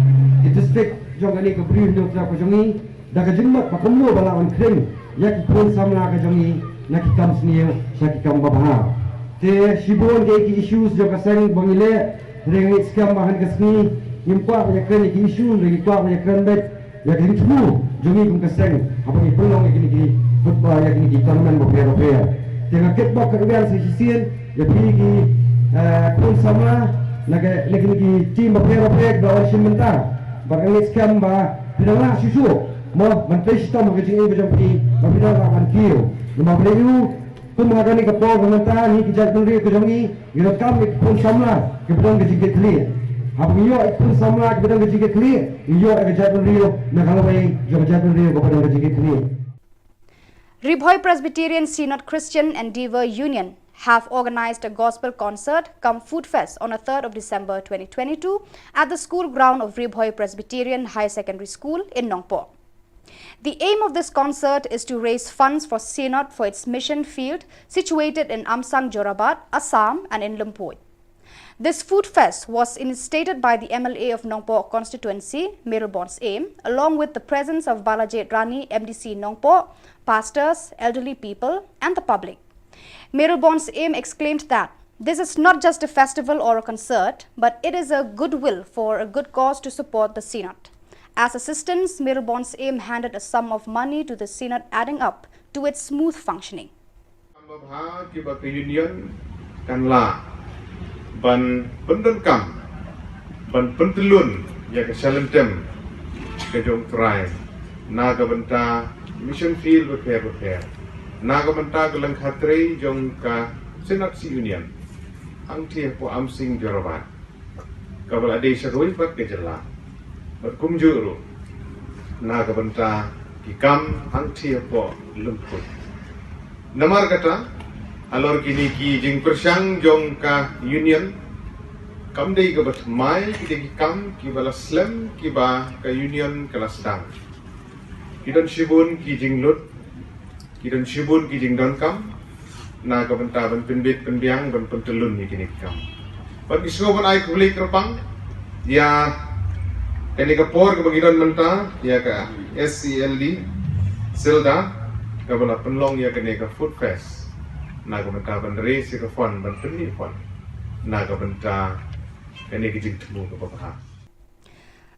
ki district jong kane ka Bri Hynñiewtrep ka jong ngi, da ka jingmut ba kumno ba lah ban khring ïa ki khun samla ka jong ngi na ki kam sniew sha ki kam babha. Te shibun ki, ki issues jong ka seng ba ngi leh, hynrei ngi skhem ba ha kane ka sngi ngim kwah ban ïakren ïa ki issue, hynrei ngi kwah ban ïakren beit ïa ka jingthmu jong ngi kum ka seng haba ngi pynlong ïa kine ki football, ïa kine ki tournament bapher bapher. Te nga kitbok kyrwiang sa shisien ïa phi ki, eh, khun samla na ka, na kine ki team bapher bapher kiba wan shim bynta. Bad nga ngeit skhem ba phi dang lah shuh shuh mo ban trei shitom ha ka jingim ka jong phi, ba phi dang lah ban kiew. Namar balei ïa u, kum ha kane ka por ka mynta ngi ki jaitbynriew ka jong ngi ngi donkam ïa ki khun samla kiba don ka jingkitkhlieh. Haba ngi ïoh ïa ki khun samla kiba don ka jingkitkhlieh, ngi ïoh ïa ka jaitbynriew na ka lawei jong ka jaitbynriew kaba don ka jingkitkhlieh. Ri Bhoi Presbyterian Synod Christian Endeavour Union have organized a gospel concert cum food fest on the third of December twenty twenty-two at the school ground of Ri Bhoi Presbyterian Higher Secondary School in Nongpoh. The aim of this concert is to raise funds for Synod for its mission field situated in Amsang Jorabat, Assam, and in Lumpur. This food fest was initiated by the M L A of Nongpoh constituency, Mayralborn Syiem, along with the presence of Balajied Rani, M D C Nongpoh, pastors, elderly people, and the public. Mayralborn Syiem exclaimed that this is not just a festival or a concert, but it is a goodwill for a good cause to support the Synod. As assistance, Mayralborn Syiem handed a sum of money to the Synod, adding up to its smooth functioning. Kam babha kiba ka Union kan lah ban pyndonkam, ban pyntyllun ïa ka shalynter ka jong U Trai na ka bynta mission field bapher bapher, na ka bynta ka lyngkha trei jong ka Synod C Union hangtei hapoh Amsang Jorabat, kaba la dei sha kawei pat ka jylla, bad kumjuh ruh na ka bynta ki kam hangtei hapoh Lumpur. Namar kata, halor kine ki jingpyrshang jong ka Union, kam dei kaba thymmai, ki dei ki kam kiba la slem kiba ka Union ka la sdang. Ki don shibun ki jinglut, ki don shibun ki jingdonkam na ka bynta ban pynbit pynbiang, ban pyntyllun ïa kine ki kam. Bad ngi sngew ban ai khublei kyrpang ïa kane ka por kaba ngi don mynta ïa ka S E L D Silda kaba la pynlong ïa kane ka food fest na ka bynta ban raise ïa ka fund, ban pynmih fund na ka bynta kane ka jingthmu kaba bha.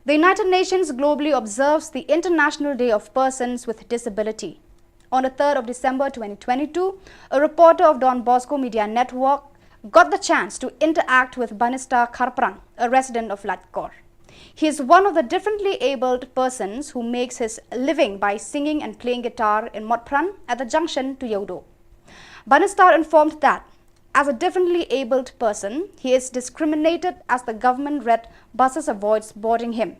The United Nations globally observes the International Day of Persons with Disability. On the third of December twenty twenty-two, a reporter of Don Bosco Media Network got the chance to interact with Banista Kharpran, a resident of Laitkor. He is one of the differently abled persons who makes his living by singing and playing guitar in Motphran at the junction to Yawdo. Banista informed that as a differently abled person, he is discriminated as the government red buses avoids boarding him.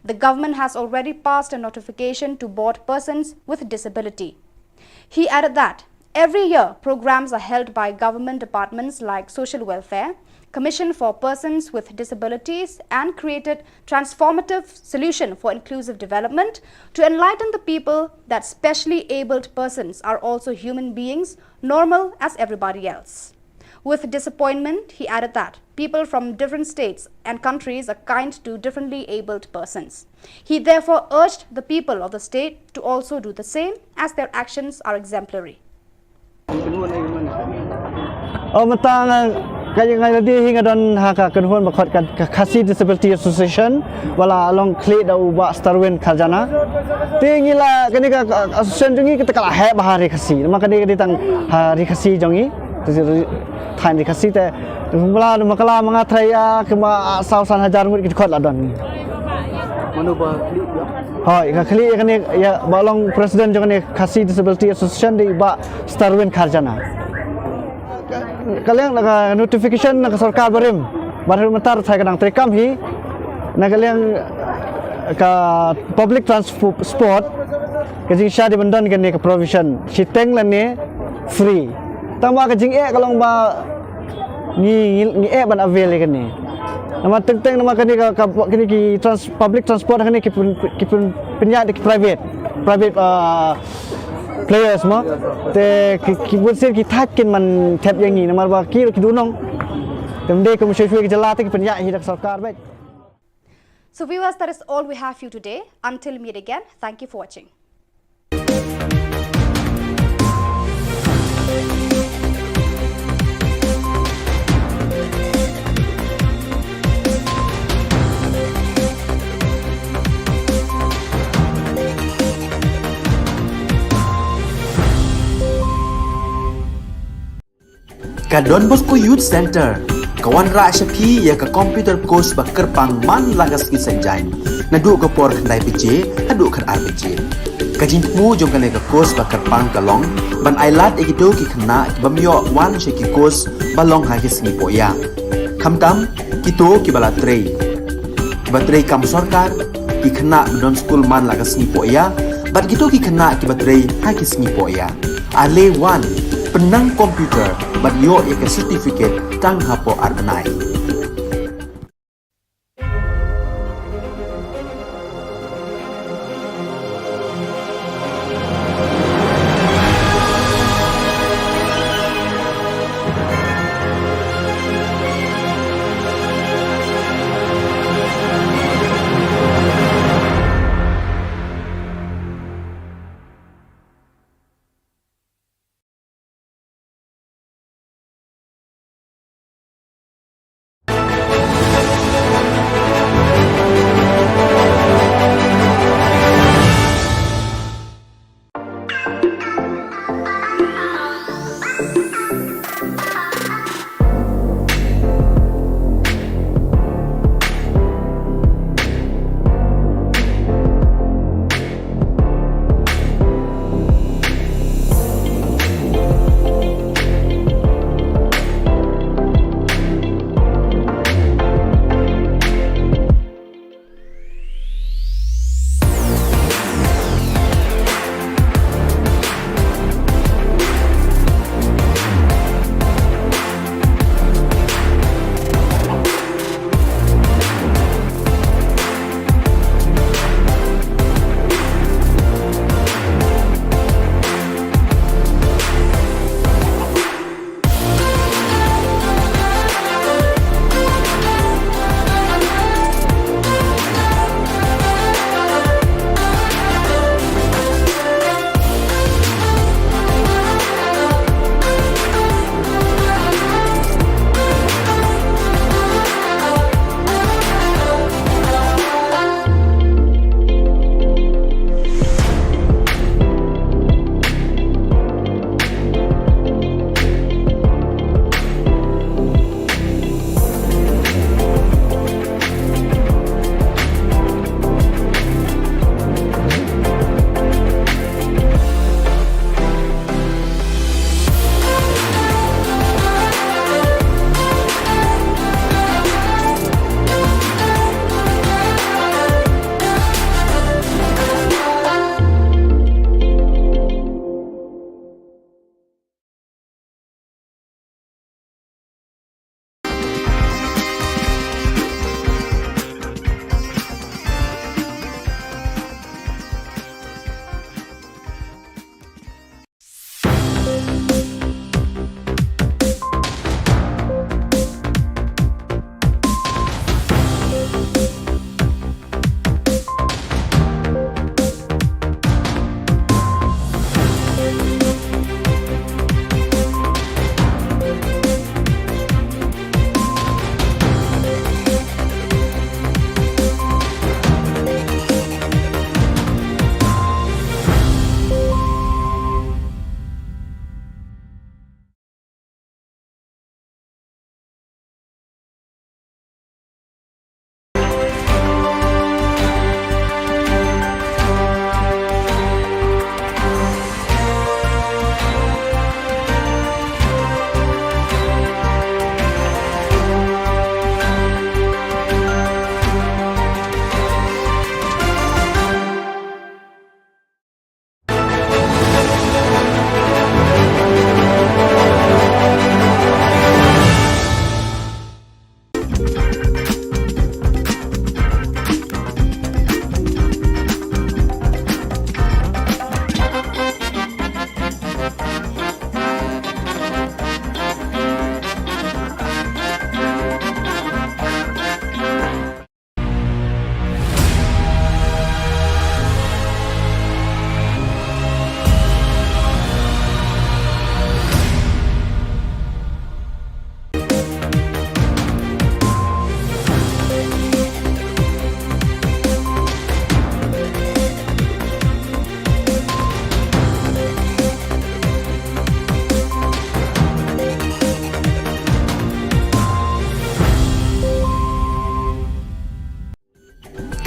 The government has already passed a notification to board persons with disability. He added that every year programs are held by government departments like Social Welfare, Commission for Persons with Disabilities, and created Transformative Solution for Inclusive Development to enlighten the people that specially abled persons are also human beings, normal as everybody else. With disappointment, he added that people from different states and countries are kind to differently abled persons. He therefore urged the people of the state to also do the same, as their actions are exemplary. Oh, mynta nga, ka, nga la dei hi nga don ha ka kynhun ba khot ka, ka Khasi Disability Association, ba la long khlieh da u Bah Starwin Kharjana. Te ngi la, kane ka, ka association jong ngi kata ka la heh bha ha ri Khasi. Namar kane ka dei tang ha ri Khasi jong ngi. Te ri, thaiñ ri Khasi te. Mala, mala ka la ma nga trai ïa, kaba saw san hajar ngut ki dkhot la don. Mano ba khlieh ïa? Hooid, ka khlieh ïa kane, ïa ba long president jong kane Khasi Disability Association dei Bah Starwin Kharjana. Ka liang na ka notification na ka sorkar barim, barim mynta ruh tharai ka dang treikam hi, na ka liang ka public transport, ka jingshai dei ban don kane ka provision, shiteng lane free. Tangba ka jingeh ka long ba ngi, ngi, ngi eh ban avail ïa kane. Namar teng teng namar kane ka, ka, kane ki trans-, public transport kane ki pyn, ki pyn, pynïaid da ki private, private, ah, players mo. Te ki, ki bun sien ki thait kin man thep ïa ngi namar ba ki ruh ki duh nong. Kam dei kum shuh shuh ka jylla te ki pynïaid hi da ka sorkar bad. So viewers, that is all we have for you today. Until meet again, thank you for watching. Ka Don Bosco Youth Center ka wanrah sha phi ïa ka computer course ba kyrpang man la ka sngi Saitjaiñ, naduh ka por khyndai baje haduh khatar baje. Ka jingthmu jong kane ka course ba kyrpang ka long ban ailad ïa kito ki khynnah ki bym ïoh wan sha ki course ba long ha ki sngi pohïa, khamtam kito kiba la trei, kiba trei kam sorkar, ki khynnah ba don skul man la ka sngi pohïa bad kito ki khynnah kiba trei ha ki sngi pohïa. Ale wan, pynnang computer bad ïoh ïa ka certificate tang hapoh ar bnai.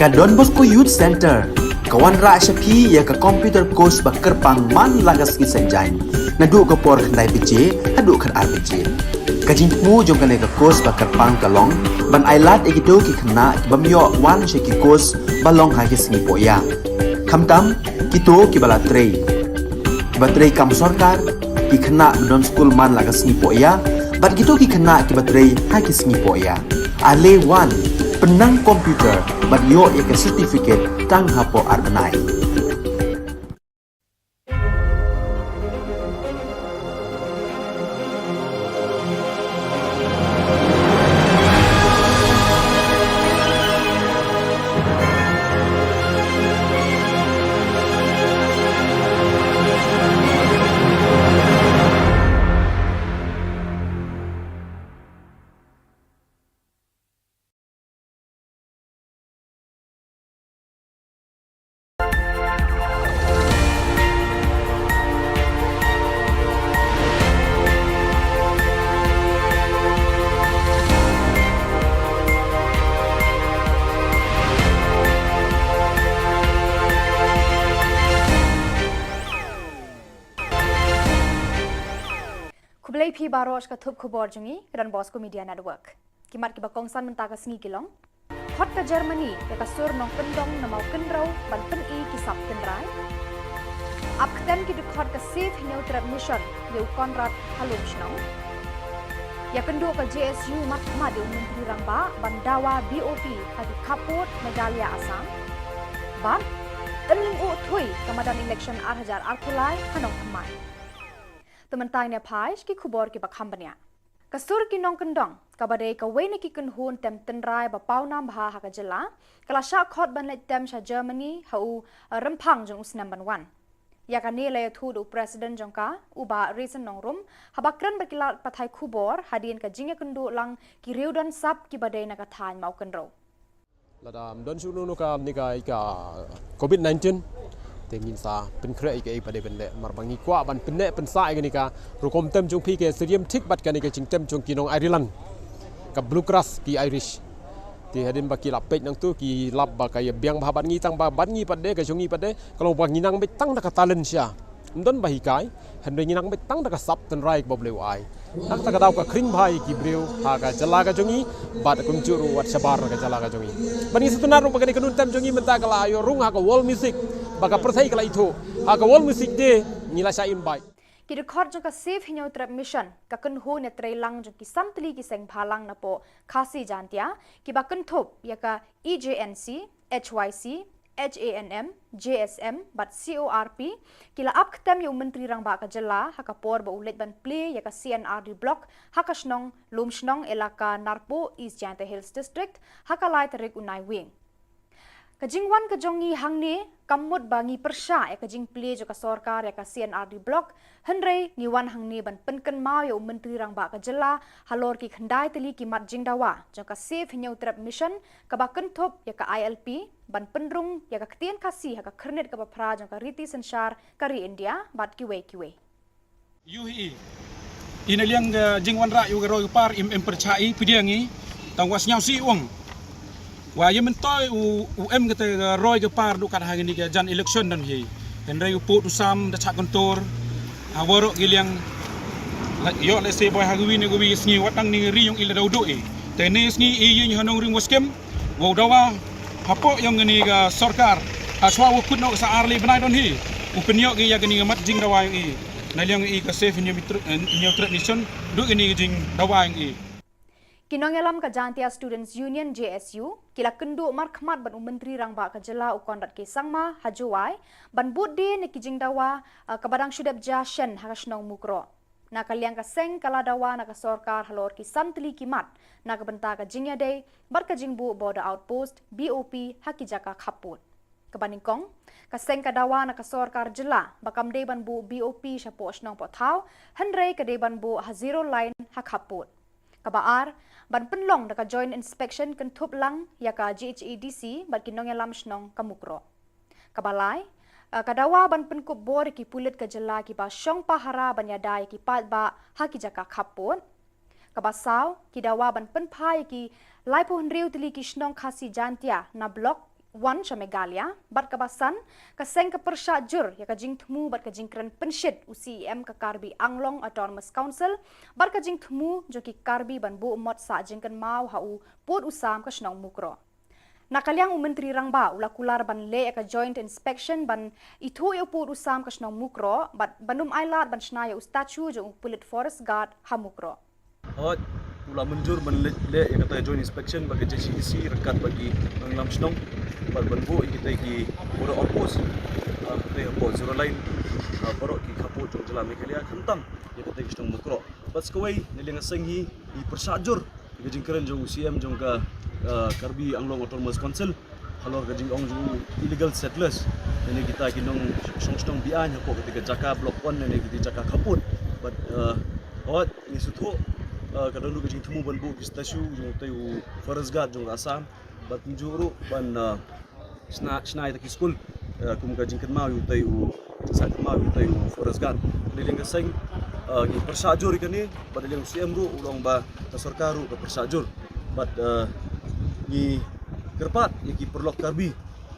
Ka Don Bosco Youth Centre ka wanrah sha phi ïa ka computer course ba kyrpang man la ka sngi Saitjaiñ, naduh ka por khyndai baje haduh khatar baje. Ka jingthmu jong kane ka course ba kyrpang ka long ban ailad ïa kito ki khynnah ki bym ïoh wan sha ki course ba long ha ki sngi pohïa, khamtam kito kiba la trei, kiba trei kam sorkar, ki khynnah ba don skul man la ka sngi pohïa bad kito ki khynnah kiba trei ha ki sngi pohïa. Ale wan, pynnang computer bad ïoh ïa ka certificate tang hapoh ar bnai. Khublei phi baroh sha ka thup khubor jong ngi ka Don Bosco Media Network. Ki mat kiba kongsan mynta ka sngi ki long: Khot ka Germany ïa ka sur nongkyndong na Mawkynrew ban pyni ki sap tynrai. Ap ktem ki dkhot ka Save Hynñiewtrep Mission ïa u Conrad ha Lumshnong. Ïakynduh ka J S U markhmat ïa u Myntri Rangbah ban dawa B O P ha ki khappud Meghalaya Assam. Bad Tynryngkhuh thui ka madan election ar hajar arphew lai ha Nongthymmai. Te mynta ngin ïa phai sha ki khubor kiba kham bniah. Ka sur ki nongkyndong, kaba dei kawei na ki kynhun tem tynrai ba pawnam bha ha ka jylla, ka la shah khot ban leit tem sha Germany ha u, eh, rymphang jong u snem ban wan. Ïa kane la ïathuh da u President jong ka, u Bah Raisin Nongrum, haba kren bad ki lad pathai khubor hadien ka jingïakynduh lang ki riew don sap kiba dei na ka thaiñ Mawkynrew. Lada ym don shuh kano kano ka, kane ka, ka covid nineteen, te ngin sa pynkhreh ïa kaei ba dei ban leh, namar ba ngi kwah ban pynneh pynsah ïa kane ka rukom tem jong phi, ka syriem thik bad kane ka jingtem jong ki nong Ireland, ka Bluegrass ki Irish. Te hadien ba ki la peit nangtu ki lap ba ka ïa biang bha bad ngi, tang ba bad ngi pat de, ka jong ngi pat de ka long ba ngi nang beit tang da ka talent sha, ym don ba hikai, hynrei ngi nang beit tang da ka sap tynrai kaba U Blei u ai. Nangta ka daw ka khring bha ïa ki briew ha ka jylla ka jong ngi bad kumjuh ruh wat shabar ka jylla ka jong ngi. Bad ngi sngewtynnat ruh ba kane ka nongtem jong ngi mynta ka la ïoh rung ha ka World Music, ba ka pyrthei ka la ithuh. Ha ka World Music Day ngi la shah invite. Ki dkhot jong ka Save Hynñiewtrep Mission, ka kynhun ïatreilang jong ki san tylli ki seng bhalang napoh Khasi Jaintia, kiba kynthup ïa ka E J N C, H Y C, H A N M, J S M bad C O R P, ki la ap ktem ïa u Myntri Rangbah ka jylla ha ka por ba u leit ban plie ïa ka C and R D Block ha ka shnong Lumshnong, Elaka Narpuh, East Jaintia Hills District, ha ka lai tarik u Naiwieng. Ka jingwan ka jong ngi hangne kam mut ba ngi pyrshah ïa ka jingplie jong ka sorkar ïa ka C and R D Block, hynrei ngi wan hangne ban pynkynmaw ïa u Myntri Rangbah ka jylla halor ki khyndai tylli ki mat jingdawa jong ka Save Hynñiewtrep Mission, kaba kynthup ïa ka I L P, ban pynrung ïa ka ktien Khasi ha ka khyrnit kaba phra jong ka riti synshar ka ri India bad kiwei kiwei. Ïohi i na liang ka jingwanrah ïa ka roi ka par, im em pyrshah i pdiang i, tang wa sngewsih ong wa ïa myntoi u, u em kata ka roi ka par duh kat ha kane ka jan election don hi. Hynrei u pud u sam da chah kyntur ha waroh ki liang. Ïoh lehse boi ha kawi ne kawi sngi wat nang ne ri ïong i la daw duh i. Te ne sngi i ïing ha nongrim wa skhem. Wow dawa hapoh ïong kane ka sorkar ha shuwa wa kut noh sa ar lai bnai don hi. U pynïoh ki ïa kane ka mat jingdawa ïong i na liang i ka Save Hynñiewtrep Mission, duh kane ka jingdawa ïong i. Ki nongïalam ka Jaintia Students Union, J S U, ki la kynduh markhmat bad u Myntri Rangbah ka jylla u Conrad K Sangma ha Jowai ban bud die na ki jingdawa, eh, kaba dang shu dep jia shen ha ka shnong Mukroh. Na ka liang ka seng ka la dawa na ka sorkar halor ki san tylli ki mat na ka bynta ka jingïadei bad ka jingbuh Border Outpost, B O P, ha ki jaka khappud. Kaba nyngkong, ka seng ka dawa na ka sorkar jylla ba kam dei ban buh B O P shapoh shnong poh thaw, hynrei ka dei ban buh ha zero line ha khappud. Kaba ar, ban pynlong da ka Joint Inspection kynthup lang ïa ka J H A D C bad ki nongïalam shnong ka Mukroh. Kaba lai, eh, ka dawa ban pynkup bor ïa ki pulit ka jylla kiba shong pahara ban ïada ïa ki paidbah ha ki jaka khappud. Kaba saw, ki dawa ban pynphai ïa ki laiphew hynriew tylli ki shnong Khasi Jaintia na Block wan sha Meghalaya, bad kaba san, ka seng ka pyrshah jur ïa ka jingthmu bad ka jingkren pynshit u C E M ka Karbi Anglong Autonomous Council, bad ka jingthmu jong ki Karbi ban buh mot sah jingkynmaw ha u pud u sam ka shnong Mukroh. Na ka liang u Myntri Rangbah u la kular ban leh ïa ka joint inspection ban ithuh ïa u pud u sam ka shnong Mukroh, bad ban ym ailad ban shna ïa u statue jong u pulit forest guard ha Mukroh. Hooid, u la mynjur ban leh, leh ïa kata joint inspection bad ka J C D C ryngkat bad ki nongïalam shnong bad ban buh ïa kita ki border outpost, ah, kita hapoh zero line, ah, baroh ki khappud jong jylla Meghalaya khamtam ïa kita ki shnong Mukroh. Bad sa kawei, na liang ka seng hi, i pyrshah jur ïa ka jingkren jong u C M jong ka, ah, Karbi Anglong Autonomous Council halor ka jingong jong u illegal settlers, ïa kita ki nongshong shnong be-aiñ hapoh kata ka jaka Block One, ïa kita ki jaka khappud. Bad, ah, hooid, ngi sngewthuh, ah, ka don ruh ka jingthmu ban buh ki statue jong utai u forest guard jong ka Assam, bad kumjuh ruh ban, ah, shna, shna ïa kita ki skul, ah, kum ka jingkynmaw ïa utai u, jingsah kynmaw ïa utai u forest guard. Na liang ka seng, ah, ngi pyrshah jur ïa kane, bad na liang u C M ruh u la ong ba ka sorkar ruh ka pyrshah jur. Bad, ah, ngi kyrpad ïa ki paralok Karbi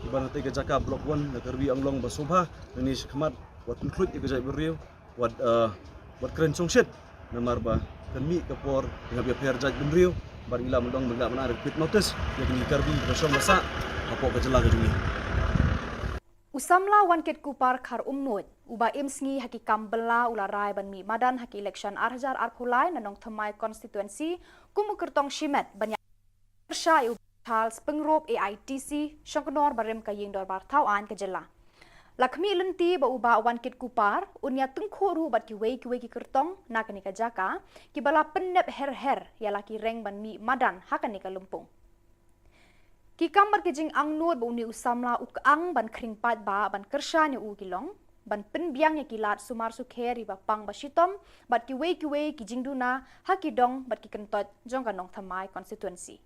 kiba na kata ka jaka Block One na Karbi Anglong ba sngewbha, nangne shakhmat, wat pynkhluit ïa ka jaitbynriew, wat, eh, wat kren shongshit, namar ba kan mih ka por, ngi hap ïapher jaitbynriew, bad ngi lah ban ong ba ngi lah ban ai repeat notice ïa kine ki Karbi kiba shong ba sah hapoh ka jylla ka jong ngi. U samla Wankitkuppar Kharumnuid, uba im sngi ha ki kam bylla, u la rai ban mih madan ha ki election ar hajar arphew lai na Nongthymmai constituency kum u kyrtong shimet ban ïa pyrshah ïa u Charles Pyngrope, A I T C, Shongknor barim ka Ïing Dorbar Thaw Aiñ ka jylla. La khmih lynti ba u Bah Wankitkuppar un ïa tyngkhuh ruh bad kiwei kiwei ki kyrtong na kane ka jaka, kiba la pynnep her her ïa la ki reng ban mih madan ha kane ka lympung. Ki kam bad ki jingangnud ba une u samla u kyang ban khring paidbah ban kyrshan ïa u ki long ban pynbiang ïa ki lad sumar sukher ïa ba pang ba shitom bad kiwei kiwei ki jingduna ha ki dong bad ki kyntoit jong ka Nongthymmai constituency.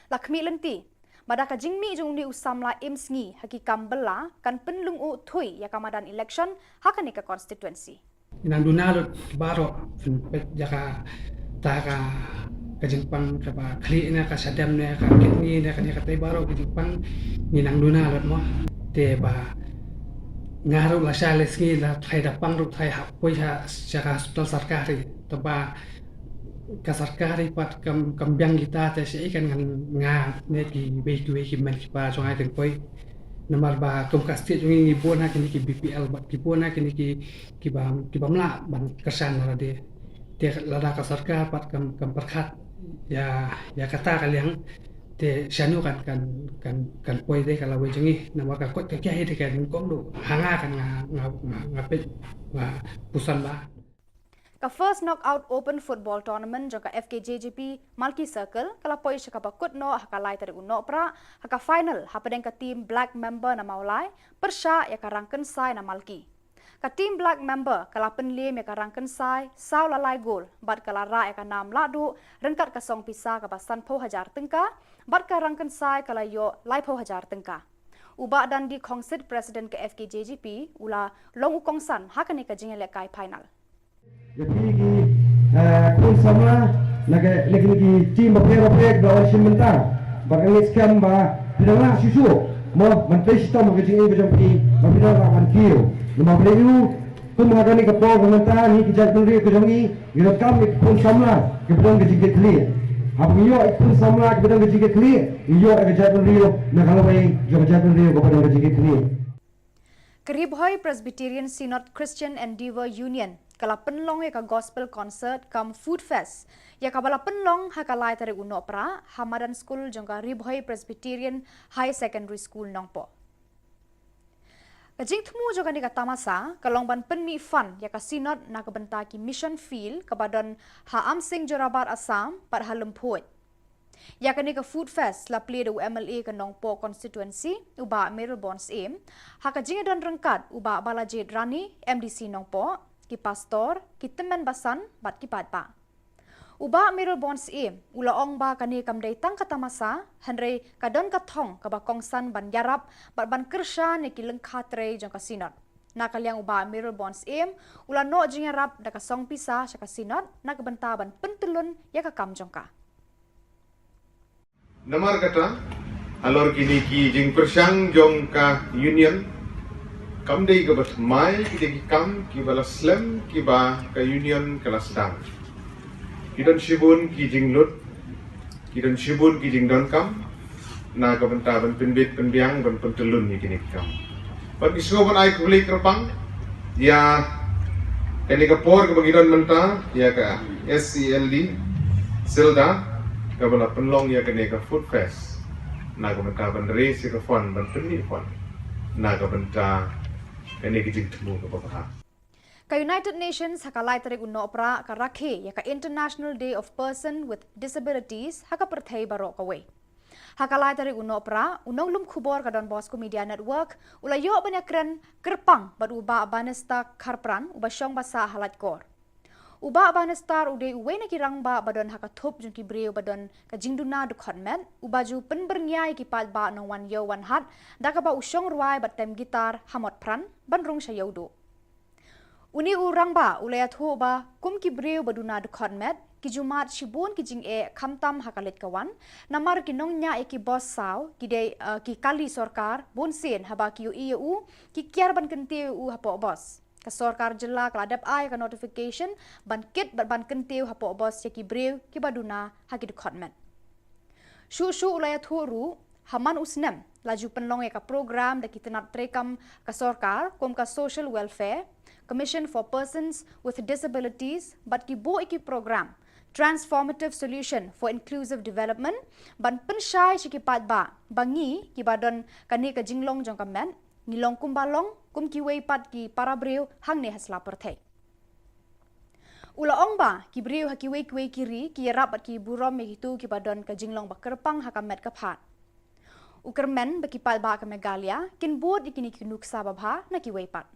La khmih lynti ba da ka jingmih jong une u samla im sngi ha ki kam bylla kan pynlyngngoh thuh ïa ka madan election ha kane ka constituency. Nang duna lut baroh pynpeit ïa kata ka, ka jingpang kaba khlieh ne ka shadem ne ka kidney ne kane katei baroh ka jingpang ngi nang duna lut mo. Te ba nga ruh lashai lashisngi la tharai da pang ruh tharai hap poi sha, sha ka hospital sorkari. Te ba ka sorkari pat kam, kam biang kita te shaei kan ngan nga ne kiwei kiwei ki mei ki pa jong nga kin poi. Namar ba kum ka state jong ngi ngi bun ha kine ki B P L bad ki bun ha kine ki, kiba, ki bym lah ban kyrshan na lade. Te lada ka sorkar pat kam, kam pyrkhat ïa, ïa kata ka liang, te shano kan, kan, kan, kan poi de ka lawei jong ngi, namar ka koit ka khiah hi de ka nyngkong duh ha nga kan nga, nga, nga, nga peit, nga puson ba. Ka First Knockout Open Football Tournament jong ka F K J G P Malki Circle ka la poi sha kaba kut noh ha ka lai tarik u Nohprah, ha ka final hapdeng ka team Black Member na Mawlai pyrshah ïa ka Rangkynsai na Malki. Ka team Black Member ka la pynliem ïa ka Rangkynsai saw la lai gol bad ka la rah ïa ka nam lahduh ryngkat ka song pisa kaba sanphew hajar tyngka, bad ka Rangkynsai ka la ïoh laiphew hajar tyngka. U Bah Dandi Khongsit, President ka F K J G P, u la long u kongsan ha kane ka jingïalehkai final. Ïa phi ki, eh, khun samla na ka, na kine ki team bapher bapher ba la wan shim bynta. Ba nga ngeit skhem ba phi dang lah shuh shuh mo ban trei shitom ha ka jingim ka jong phi, ba phi dang lah ban kiew. Namar balei? Kum ha kane ka por ka mynta ngi ki jaitbynriew ka jong ngi ngi donkam ïa ki khun samla kiba don ka jingkitkhlieh. Haba ngi ïoh ïa ki khun samla kiba don ka jingkitkhlieh, ngi ïoh ïa ka jaitbynriew na ka lawei jong ka jaitbynriew kaba don ka jingkitkhlieh. Ka Ri Bhoi Presbyterian Synod Christian Endeavour Union ka la pynlong ïa ka Gospel Concert cum Food Fest ïa kaba la pynlong ha ka lai tarik u Nohprah ha madan skul jong ka Ri Bhoi Presbyterian High Secondary School Nongpoh. Ka jingthmu jong kane ka tamasa ka long ban pynmih fund ïa ka Synod na ka bynta ki mission field kaba don ha Amsing Jorabat Assam bad ha Lymphoid. Ïa kane ka Food Fest la plie da u M L A ka Nongpoh constituency, u Bah Mayralborn Syiem, ha ka jingïadon ryngkat u Bah Balajied Rani, M D C Nongpoh, ki pastor, ki tymmen basan bad ki paidbah. U Bah Mayralborn Syiem u la ong ba kane kam dei tang ka tamasa, hynrei ka don ka thong kaba kongsan ban ïarap bad ban kyrshan ïa ki lyngkha trei jong ka Synod. Na ka liang u Bah Mayralborn Syiem u la noh jingïarap da ka song pisa sha ka Synod na ka bynta ban pyntyllun ïa ka kam jong ka. Namar kata, Halor kine ki jingpyrshang jong ka Union, kam dei kaba thymmai kita ki kam kiba la slem kiba ka Union ka la sdang. Ki don shibun ki jinglut, ki don shibun ki jingdonkam na ka bynta ban pynbit pynbiang, ban pyntyllun ïa kine ki kam. Bad ngi sngewbha ban ai khublei kyrpang ïa kane ka por kaba ngi don mynta, ïa ka S E L D Silda, kaba la pynlong ïa kane ka Food Fest na ka bynta ban raise ïa ka fund, ban pynmih fund na ka bynta kane ka jingthmu kaba bha. Ka United Nations ha ka lai tarik u Nohprah ka rakhe ïa ka International Day of Person with Disabilities ha ka pyrthei baroh kawei. Ha ka lai tarik u Nohprah, u nonglum khubor ka Don Bosco Media Network u la ïoh ban ïakren kyrpang bad u Bah Bannister Kharpran, uba shong ba sah ha Laitkor. U Bah Bannister u dei uwei na ki rangbah ba don ha ka thup jong ki briew ba don ka jingduna dkhot met, uba ju pynbyrngia ïa ki paidbah nongwan ïew wan hat da kaba u shong rwai bad tem guitar ha Motphran ban rung sha Ïewduh. Une u rangbah u la ïathuh ba kum ki briew ba duna dkhot met, ki ju mad shibun ki jingeh khamtam ha ka leit ka wan, namar ki nongñiah ïa ki bos saw, ki dei, eh, ki kali sorkar, bunsien haba ki ïohi ïa u, ki kiar ban kyntiew ïa u hapoh bos. Ka sorkar jylla ka la dep ai ka notification ban kit bad ban kyntiew hapoh bos ïa ki briew kiba duna ha ki dkhot met. Shuh shuh u la ïathuh ruh, ha man u snem la ju pynlong ïa ka program da ki tnat treikam ka sorkar kum ka Social Welfare Commission for Persons with Disabilities bad ki buh ïa ki program Transformative Solution for Inclusive Development ban pynshai sha ki paidbah ba ngi kiba don kane ka jinglong jong ka met ngi long kumba long kum kiwei pat ki para briew hangne ha sla pyrthei. U la ong ba ki briew ha kiwei kiwei ki ri ki ïarap bad ki burom ïa kito kiba don ka jinglong ba kyrpang ha ka met ka phad. U kyrmen ba ki paidbah ka Meghalaya kin bud ïa kine ki nuksa babha na kiwei pat.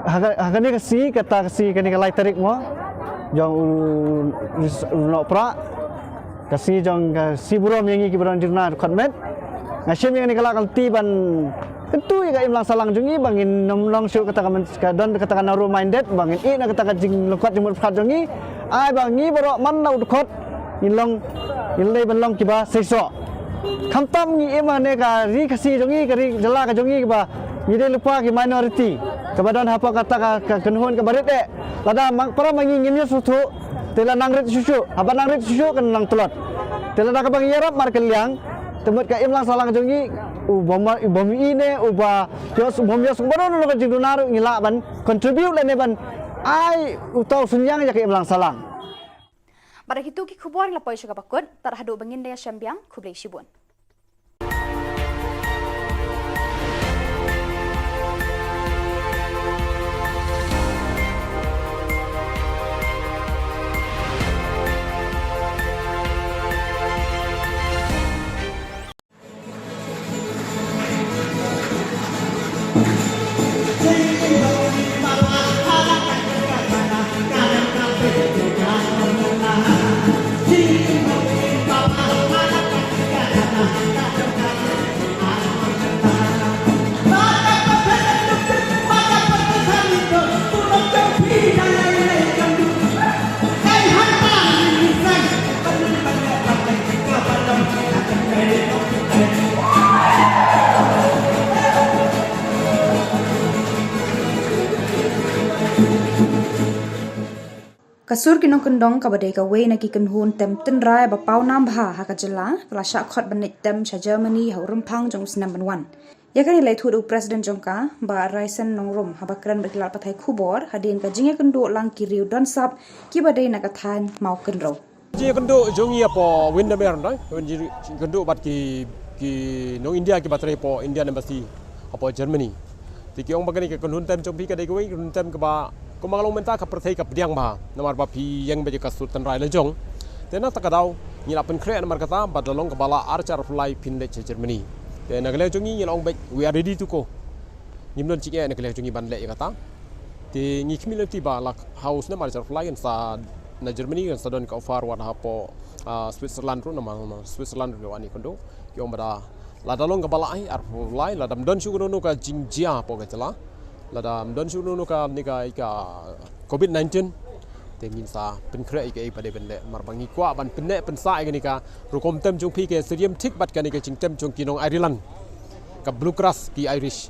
Ha ka, ha kane ka sngi, kata ka sngi, kane ka lai tarik mo jong u, u Nohprah, ka sngi jong ka sngi burom ïa ngi kiba don jingduna dkhot met. Nga shim ïa kane ka lad ka lynti ban kyntu ïa ka imlang sahlang jong ngi ba ngin nym long shuh kata ka myn-, ka don kata ka narrow minded, ba ngin ïeh na kata ka jinglyngkot jingmut pyrkhat jong ngi. Ai ba ngi baroh man la u dkhot ngin long, ngin lei ban long kiba seisoh. Khamtam ngi im ha kane ka ri Khasi jong ngi, ka ri jylla ka jong ngi, kaba ngi dei lypa ki minority kaba don hapoh kata ka, ka kynhun kaba rit eh. Lada ma, para ma ngi ngim ïohsngew thuh, te la nang rit shuh shuh, haba nang rit shuh shuh kan nang tlot. Te lada kaba ngi ïarap markylliang, te mut ka imlang sahlang jong ngi u bym, u bym ïeh ne uba ïohsngew, u bym ïohsngew baroh nongkynduh ka jingduna ruh ngi lah ban contribute lane ban ai uta u synñiang ïa ka imlang sahlang. Bad da kito ki khubor ngi la poi sha kaba kut, tad haduh ba ngin da ïashem biang, khublei shibun. Ka Sur ki Nongkyndong, kaba dei kawei na ki kynhun tem tynrai ba pawnam bha ha ka jylla, ka la shah khot ban leit tem sha Germany ha u rymphang jong u snem ban wan. Ïa kane la ïathuh da u President jong ka, Bah Raisen Nongrum, haba kren bad ki lad pathai khubor hadien ka jingïakynduh lang ki riew don sap kiba dei na ka thaiñ Mawkynrew. Jingïakynduh jong ngi hapoh Windermere, nda, jingïakynduh bad ki, ki nong India kiba trei hapoh Indian Embassy hapoh Germany. Te ki ong ba kane ka kynhun tem jong phi ka dei kawei ka kynhun tem kaba, kumba nga la ong mynta, ka pyrthei ka pdiang bha namar ba phi ïeng beit ïa ka sur tynrai la jong. Te na kata ka daw ngi la pynkhreh namar kata, bad la long kaba lah ar hajar arphew lai phin leit sha Germany. Te na ka liang jong ngi ngi la ong beit, we are ready to go. Ngim don jingeh na ka liang jong ngi ban leh ïa kata. Te ngi khmih lynti ba la ha u snem ar hajar arphew lai kan sa na Germany kan sa don ka offer wat hapoh, ah, Switzerland ruh, namar, namar Switzerland ruh wan ïakynduh. Ki ong ba da lada long kaba lah ai arphew lai, lada ym don shuh kano kano ka jingjia hapoh ka jylla, lada ym don shuh kano kano ka, ne ka, ka covid nineteen, Te ngin sa pynkhreh ïa kaei ba dei ban leh namar ba ngi kwah ban pynneh pynsah ïa kane ka rukom tem jong phi ka ïasyriem thik bad kane ka jingtem jong ki nong Ireland, ka Bluegrass ki Irish.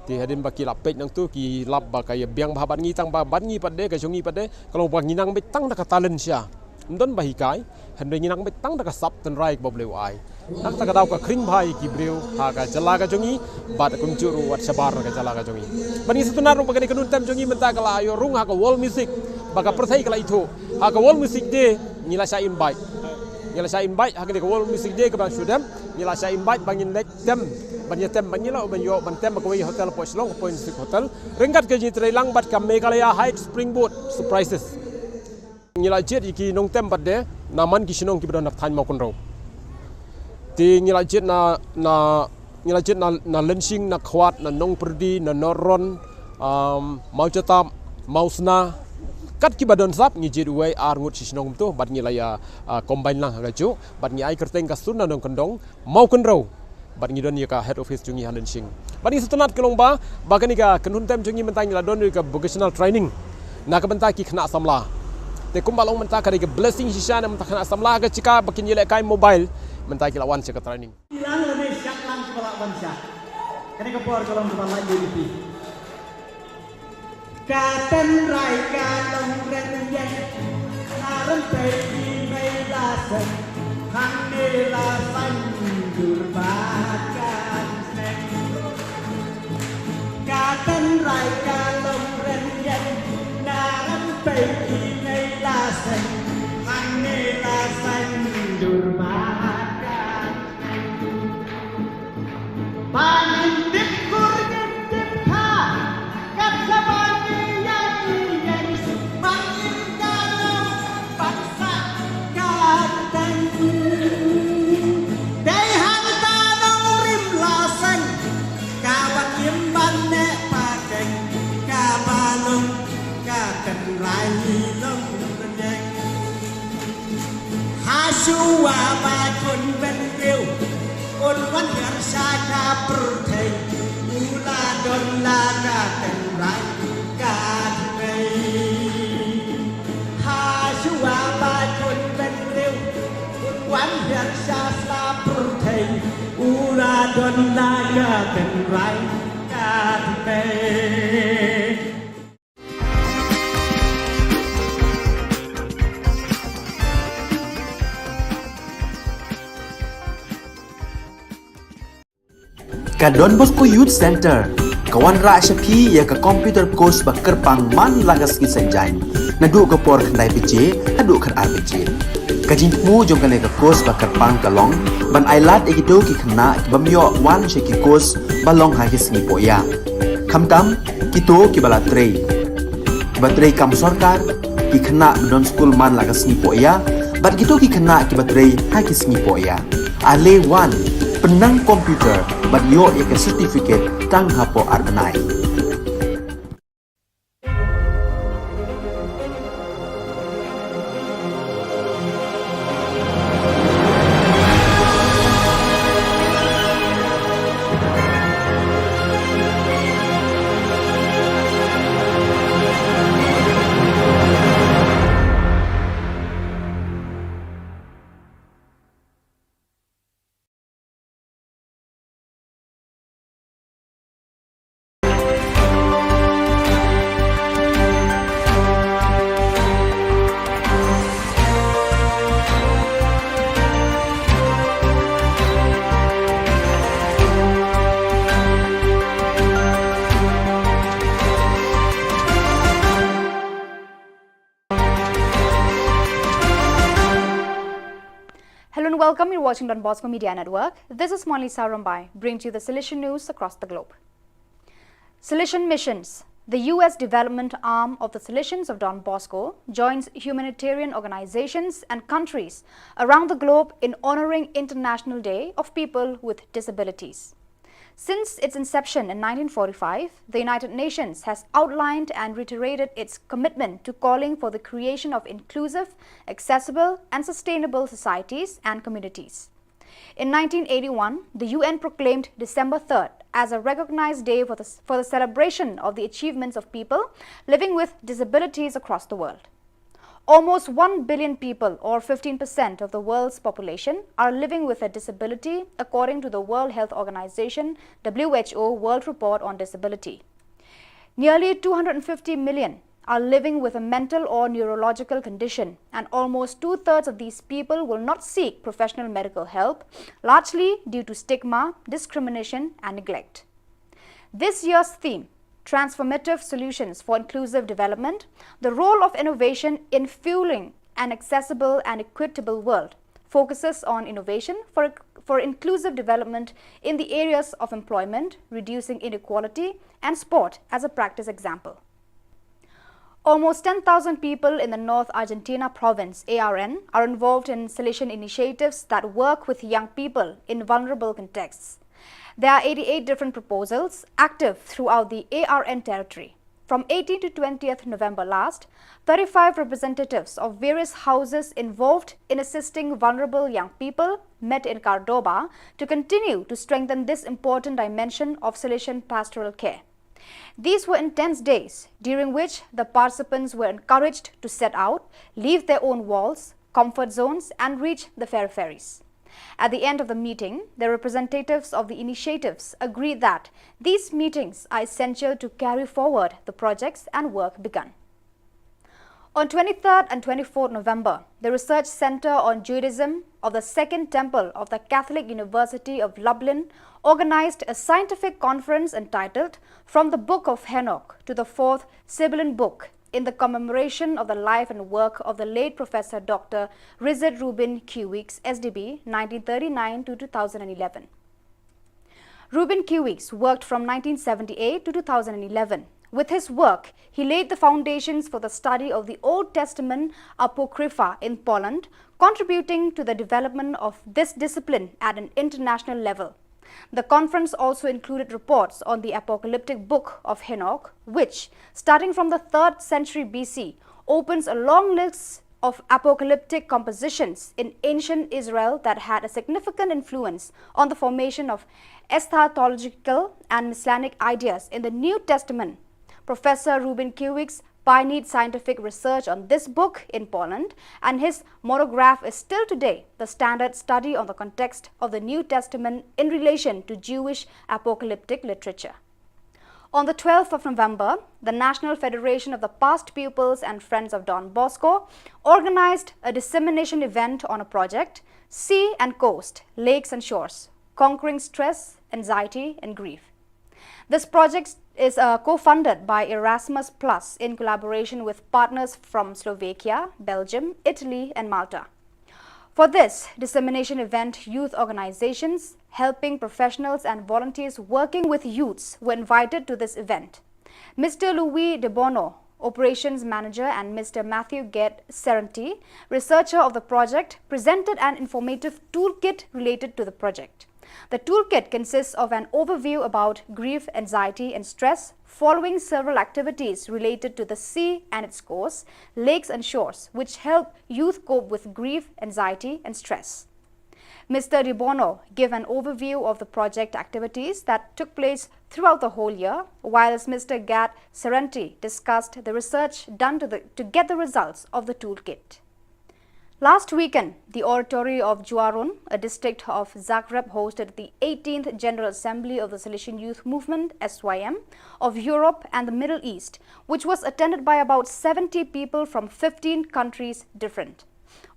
Te hadien ba ki la peit nangtu ki lap ba ka ïabiang bha bad ngi tang ba bad ngi pat de ka jong ngi pat de ka long ba ngi nang beit tang da ka talent sha. Ym don ba hikai, hynrei ngi nang beit tang da ka sap tynrai kaba U Blei u ai. Na kata ka daw ka khring bha ïa ki briew ha ka jylla ka jong ngi bad kumjuh ruh wat shabar na ka jylla ka jong ngi. Bad ngi sngewtynnat ruh ba kane ka kynhun tem jong ngi mynta ka la ïoh rung ha ka World Music ba ka pyrthei ka la ithuh. Ha ka World Music Day ngi la shah invite. Ngi la shah invite ha kane ka World Music Day kaba shu dem ngi la shah invite ba ngin leit tem ban ïa tem ban ngi la ban ïoh ban tem ha kawei hotel hapoh Shillong, hapoh Music Hotel. Ryngkat ka jingïatreilang bad ka Meghalaya Heights Springboard Surprises. Ngi la jied ïa ki nongtem bad de na man ki shnong kiba don ha thaiñ Mawkynrew. Te ngi la jied na, na, ngi la jied na, na Lenshing, na Khwat, na Nongpyrdi, na North Ron, um, Mawjatap, Mawsna. Kat kiba don sap ngi jied uwei ar ngut shi shnong kumto bad ngi la ïa, uh, combine lang ha kajuh bad ngi ai kyrteng ka Sur na Nongkyndong Mawkynrew. Bad ngi don ïa ka head office jong ngi ha Lenshing. Bad ngi sngewtynnat ka long ba, ba kane ka kynhun tem jong ngi mynta ngi la don ïa ka vocational training na ka bynta ki khynnah samla. Te kumba long mynta ka dei ka blessing shisha na ka bynta khynnah samla ka jaka ba kin ïalehkai mobile. Mynta ki la wan sha ka training. Ilang lane shah lang kiba la wan sha. Kane ka por ka long kaba la ïa ka Ka tynrai ka long rynïeng, na rympei ki mei la seng, hangne la saiñdur ba ka seng. Ka tynrai ka long rynïeng, na rympei ki mei la seng, hangne la saiñdur ba ka Ba ngin tip kur ngin tip kha, kat shaba ngi ïa ngi ïeng, ba ngin ka long ban sah ka teng. Dei hangta nongrim la seng, ka ban im ban neh pateng, kaba long ka tynrai long rynïeng. Hashuwa ba khun bynriew un wan hiar sha ka pyrthei, u la don la ka tynrai ka tmei. Hashuwa ba khun bynriew un wan hiar sha sla pyrthei, u la don la ka tynrai ka tmei. Ka Don Bosco Youth Centre ka wanrah sha phi ïa ka computer course ba kyrpang man la ka sngi Saitjaiñ, naduh ka por khyndai baje haduh khatar baje. Ka jingthmu jong kane ka course ba kyrpang ka long ban ailad ïa kito ki khynnah ki bym ïoh wan sha ki course ba long ha ki sngi pohïa. Khamtam kito kiba la trei, kiba trei kam sorkar, ki khynnah ba don skul man la ka sngi pohïa, bad kito ki khynnah kiba trei ha ki sngi pohïa. Ale wan, pynnang computer bad ïoh ïa ka certificate tang hapoh ar bnai. Hello and welcome. You're watching Don Bosco Media Network. This is Monlisa Rombai, bringing to you the Salesian news across the globe. Salesian Missions. The U S development arm of the Salesians of Don Bosco joins humanitarian organizations and countries around the globe in honoring International Day of People with Disabilities. Since its inception in nineteen forty-five, the United Nations has outlined and reiterated its commitment to calling for the creation of inclusive, accessible, and sustainable societies and communities. In nineteen eighty-one, the U N proclaimed December third as a recognized day for the, for the celebration of the achievements of people living with disabilities across the world. Almost one billion people, or fifteen percent of the world's population, are living with a disability, according to the World Health Organization, W H O, World Report on Disability. Nearly two hundred fifty million are living with a mental or neurological condition, and almost two-thirds of these people will not seek professional medical help, largely due to stigma, discrimination, and neglect. This year's theme, Transformative Solutions for Inclusive Development, the role of innovation in fueling an accessible and equitable world, focuses on innovation for, for inclusive development in the areas of employment, reducing inequality, and sport as a practice example. Almost ten thousand people in the North Argentina province, A R N, are involved in Salesian initiatives that work with young people in vulnerable contexts. There are eighty-eight different proposals active throughout the A R N territory. From eighteenth to twentieth November last, thirty-five representatives of various houses involved in assisting vulnerable young people met in Córdoba to continue to strengthen this important dimension of Salesian pastoral care. These were intense days, during which the participants were encouraged to set out, leave their own walls, comfort zones, and reach the peripheries. At the end of the meeting, the representatives of the initiatives agreed that these meetings are essential to carry forward the projects and work begun. On twenty-third and twenty-fourth November, the Research Center on Judaism of the Second Temple of the Catholic University of Lublin organized a scientific conference entitled From the Book of Enoch to the Fourth Sibylline Book, in the commemoration of the life and work of the late Professor Doctor Richard Reuben Q. Weeks, S D B, nineteen thirty-nine to two thousand eleven. Reuben Q. Weeks worked from nineteen seventy-eight to two thousand eleven. With his work, he laid the foundations for the study of the Old Testament Apocrypha in Poland, contributing to the development of this discipline at an international level. The conference also included reports on the apocalyptic book of Enoch, which, starting from the third century B C, opens a long list of apocalyptic compositions in ancient Israel that had a significant influence on the formation of eschatological and messianic ideas in the New Testament. Professor Reuben Q. Weeks pioneered scientific research on this book in Poland, and his monograph is still today the standard study on the context of the New Testament in relation to Jewish apocalyptic literature. On the twelfth of November, the National Federation of the Past Pupils and Friends of Don Bosco organized a dissemination event on a project, Sea and Coast, Lakes and Shores, Conquering Stress, Anxiety, and Grief. This project is, uh, co-funded by Erasmus Plus in collaboration with partners from Slovakia, Belgium, Italy, and Malta. For this dissemination event, youth organizations, helping professionals, and volunteers working with youths were invited to this event. Mister Louis De Bono, operations manager, and Mister Matthew Gate Serenti, researcher of the project, presented an informative toolkit related to the project. The toolkit consists of an overview about grief, anxiety, and stress, following several activities related to the sea and its coast, lakes and shores, which help youth cope with grief, anxiety, and stress. Mister De Bono gave an overview of the project activities that took place throughout the whole year, whilst Mister Gate Serenti discussed the research done to, the, to get the results of the toolkit. Last weekend, the oratory of Juarun, a district of Zagreb, hosted the eighteenth General Assembly of the Salesian Youth Movement, S Y M, of Europe and the Middle East, which was attended by about seventy people from fifteen countries different,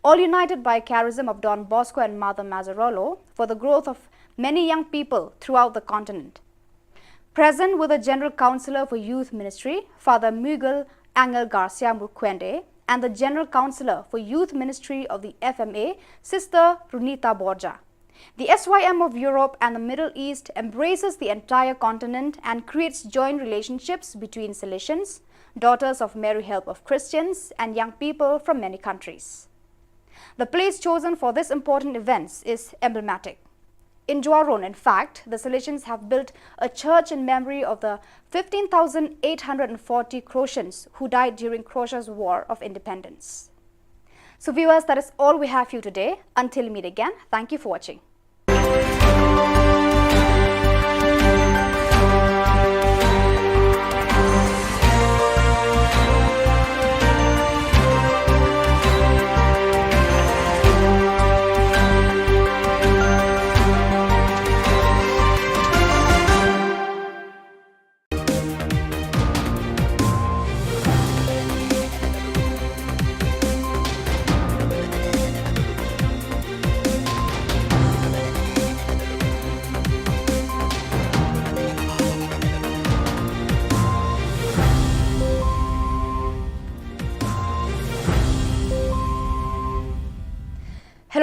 all united by charism of Don Bosco and Mother Mazzarolo for the growth of many young people throughout the continent. Present were the General Councillor for Youth Ministry, Father Miguel Angel Garcia Murquende, and the General Councillor for Youth Ministry of the F M A, Sister Runita Borja. The S Y M of Europe and the Middle East embraces the entire continent and creates joint relationships between Salesians, Daughters of Mary Help of Christians, and young people from many countries. The place chosen for this important event is emblematic. In Juarun, in fact, the Salesians have built a church in memory of the fifteen thousand eight hundred and forty Croatians who died during Croatia's War of Independence. So viewers, that is all we have for you today. Until we meet again, thank you for watching.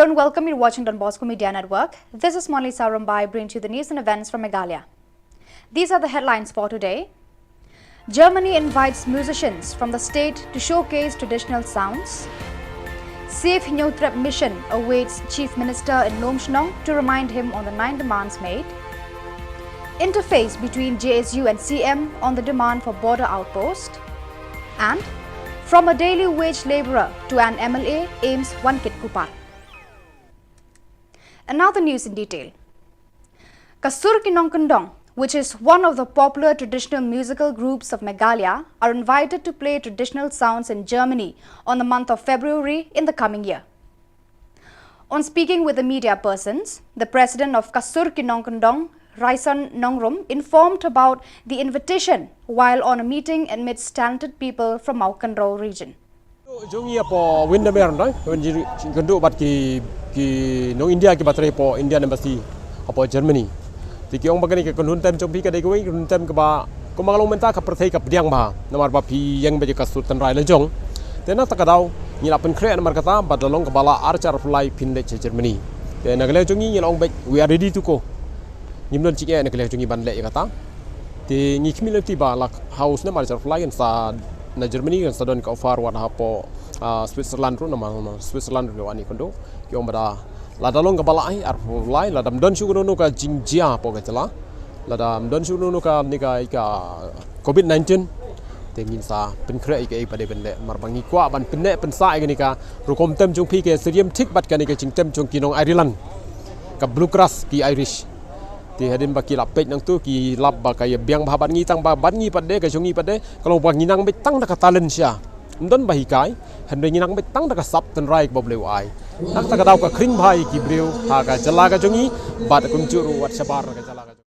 And welcome, you're watching Don Bosco Media Network. This is Monali Sarumbai, bringing to you the news and events from Meghalaya. These are the headlines for today. Germany invites musicians from the state to showcase traditional sounds. Save Hynñiewtrep Mission awaits Chief Minister in Lumshnong to remind him on the nine demands made. Interface between J S U and C M on the demand for border outpost. And from a daily wage labourer to an M L A, AIIMS Wankitkuppar. And now the news in detail. Ka Sur Ki Nongkyndong, which is one of the popular traditional musical groups of Meghalaya, are invited to play traditional sounds in Germany on the month of February in the coming year. On speaking with the media persons, the president of Ka Sur Ki Nongkyndong, Raison Nongrum, informed about the invitation while on a meeting amidst talented people from Mawkynrew region. Jong ngi hapoh Windermere, no? Wan jingkynduh bad ki, ki nong India kiba trei hapoh Indian Embassy hapoh Germany. Te ki ong ba kane ka kynhun tem jong phi ka dei kawei ka kynhun tem kaba, kumba nga la ong mynta, ka pyrthei ka pdiang bha. Namar ba phi ïeng beit ïa ka sur tynrai la jong. Te na kata ka daw ngi la pynkhreh namar kata, bad la long kaba lah ar hajar arphew lai phin leit sha Germany. Te na ka liang jong ngi ngi la ong beit, we are ready to go. Ngim don jingeh na ka liang jong ngi ban leh ïa kata. Te ngi khmih lynti ba la ha u snem ar hajar arphew lai kan sa na Germany kan sa don ka offer wat hapoh, ah, Switzerland ruh, namar Switzerland ruh wan ïakynduh. Ki ong ba da lada long kaba lah, eh, arphew lai, lada ym don shuh kano kano ka jingjia hapoh ka jylla, lada ym don shuh kano kano kane ka, ka covid nineteen, te ngin sa pynkhreh ïa kaei ba dei ban leh, namar ba ngi kwah ban pynneh pynsah ïa kane ka rukom tem jong phi, ka syriem thik bad kane ka jingtem jong ki nong Ireland, ka bluegrass ki Irish. Te hadien ba ki la peit nangtu ki lap ba ka ïa biang bha bad ngi, tang ba bad ngi pat de, ka jong ngi pat de ka long ba ngi nang beit tang da ka talent sha, ym don ba hikai, hynrei ngi nang beit tang da ka sap tynrai kaba U Blei u ai. Na kata ka daw ka khring bha ïa ki briew ha ka jylla ka jong ngi bad kumjuh ruh wat shabar na ka jylla ka jong ngi.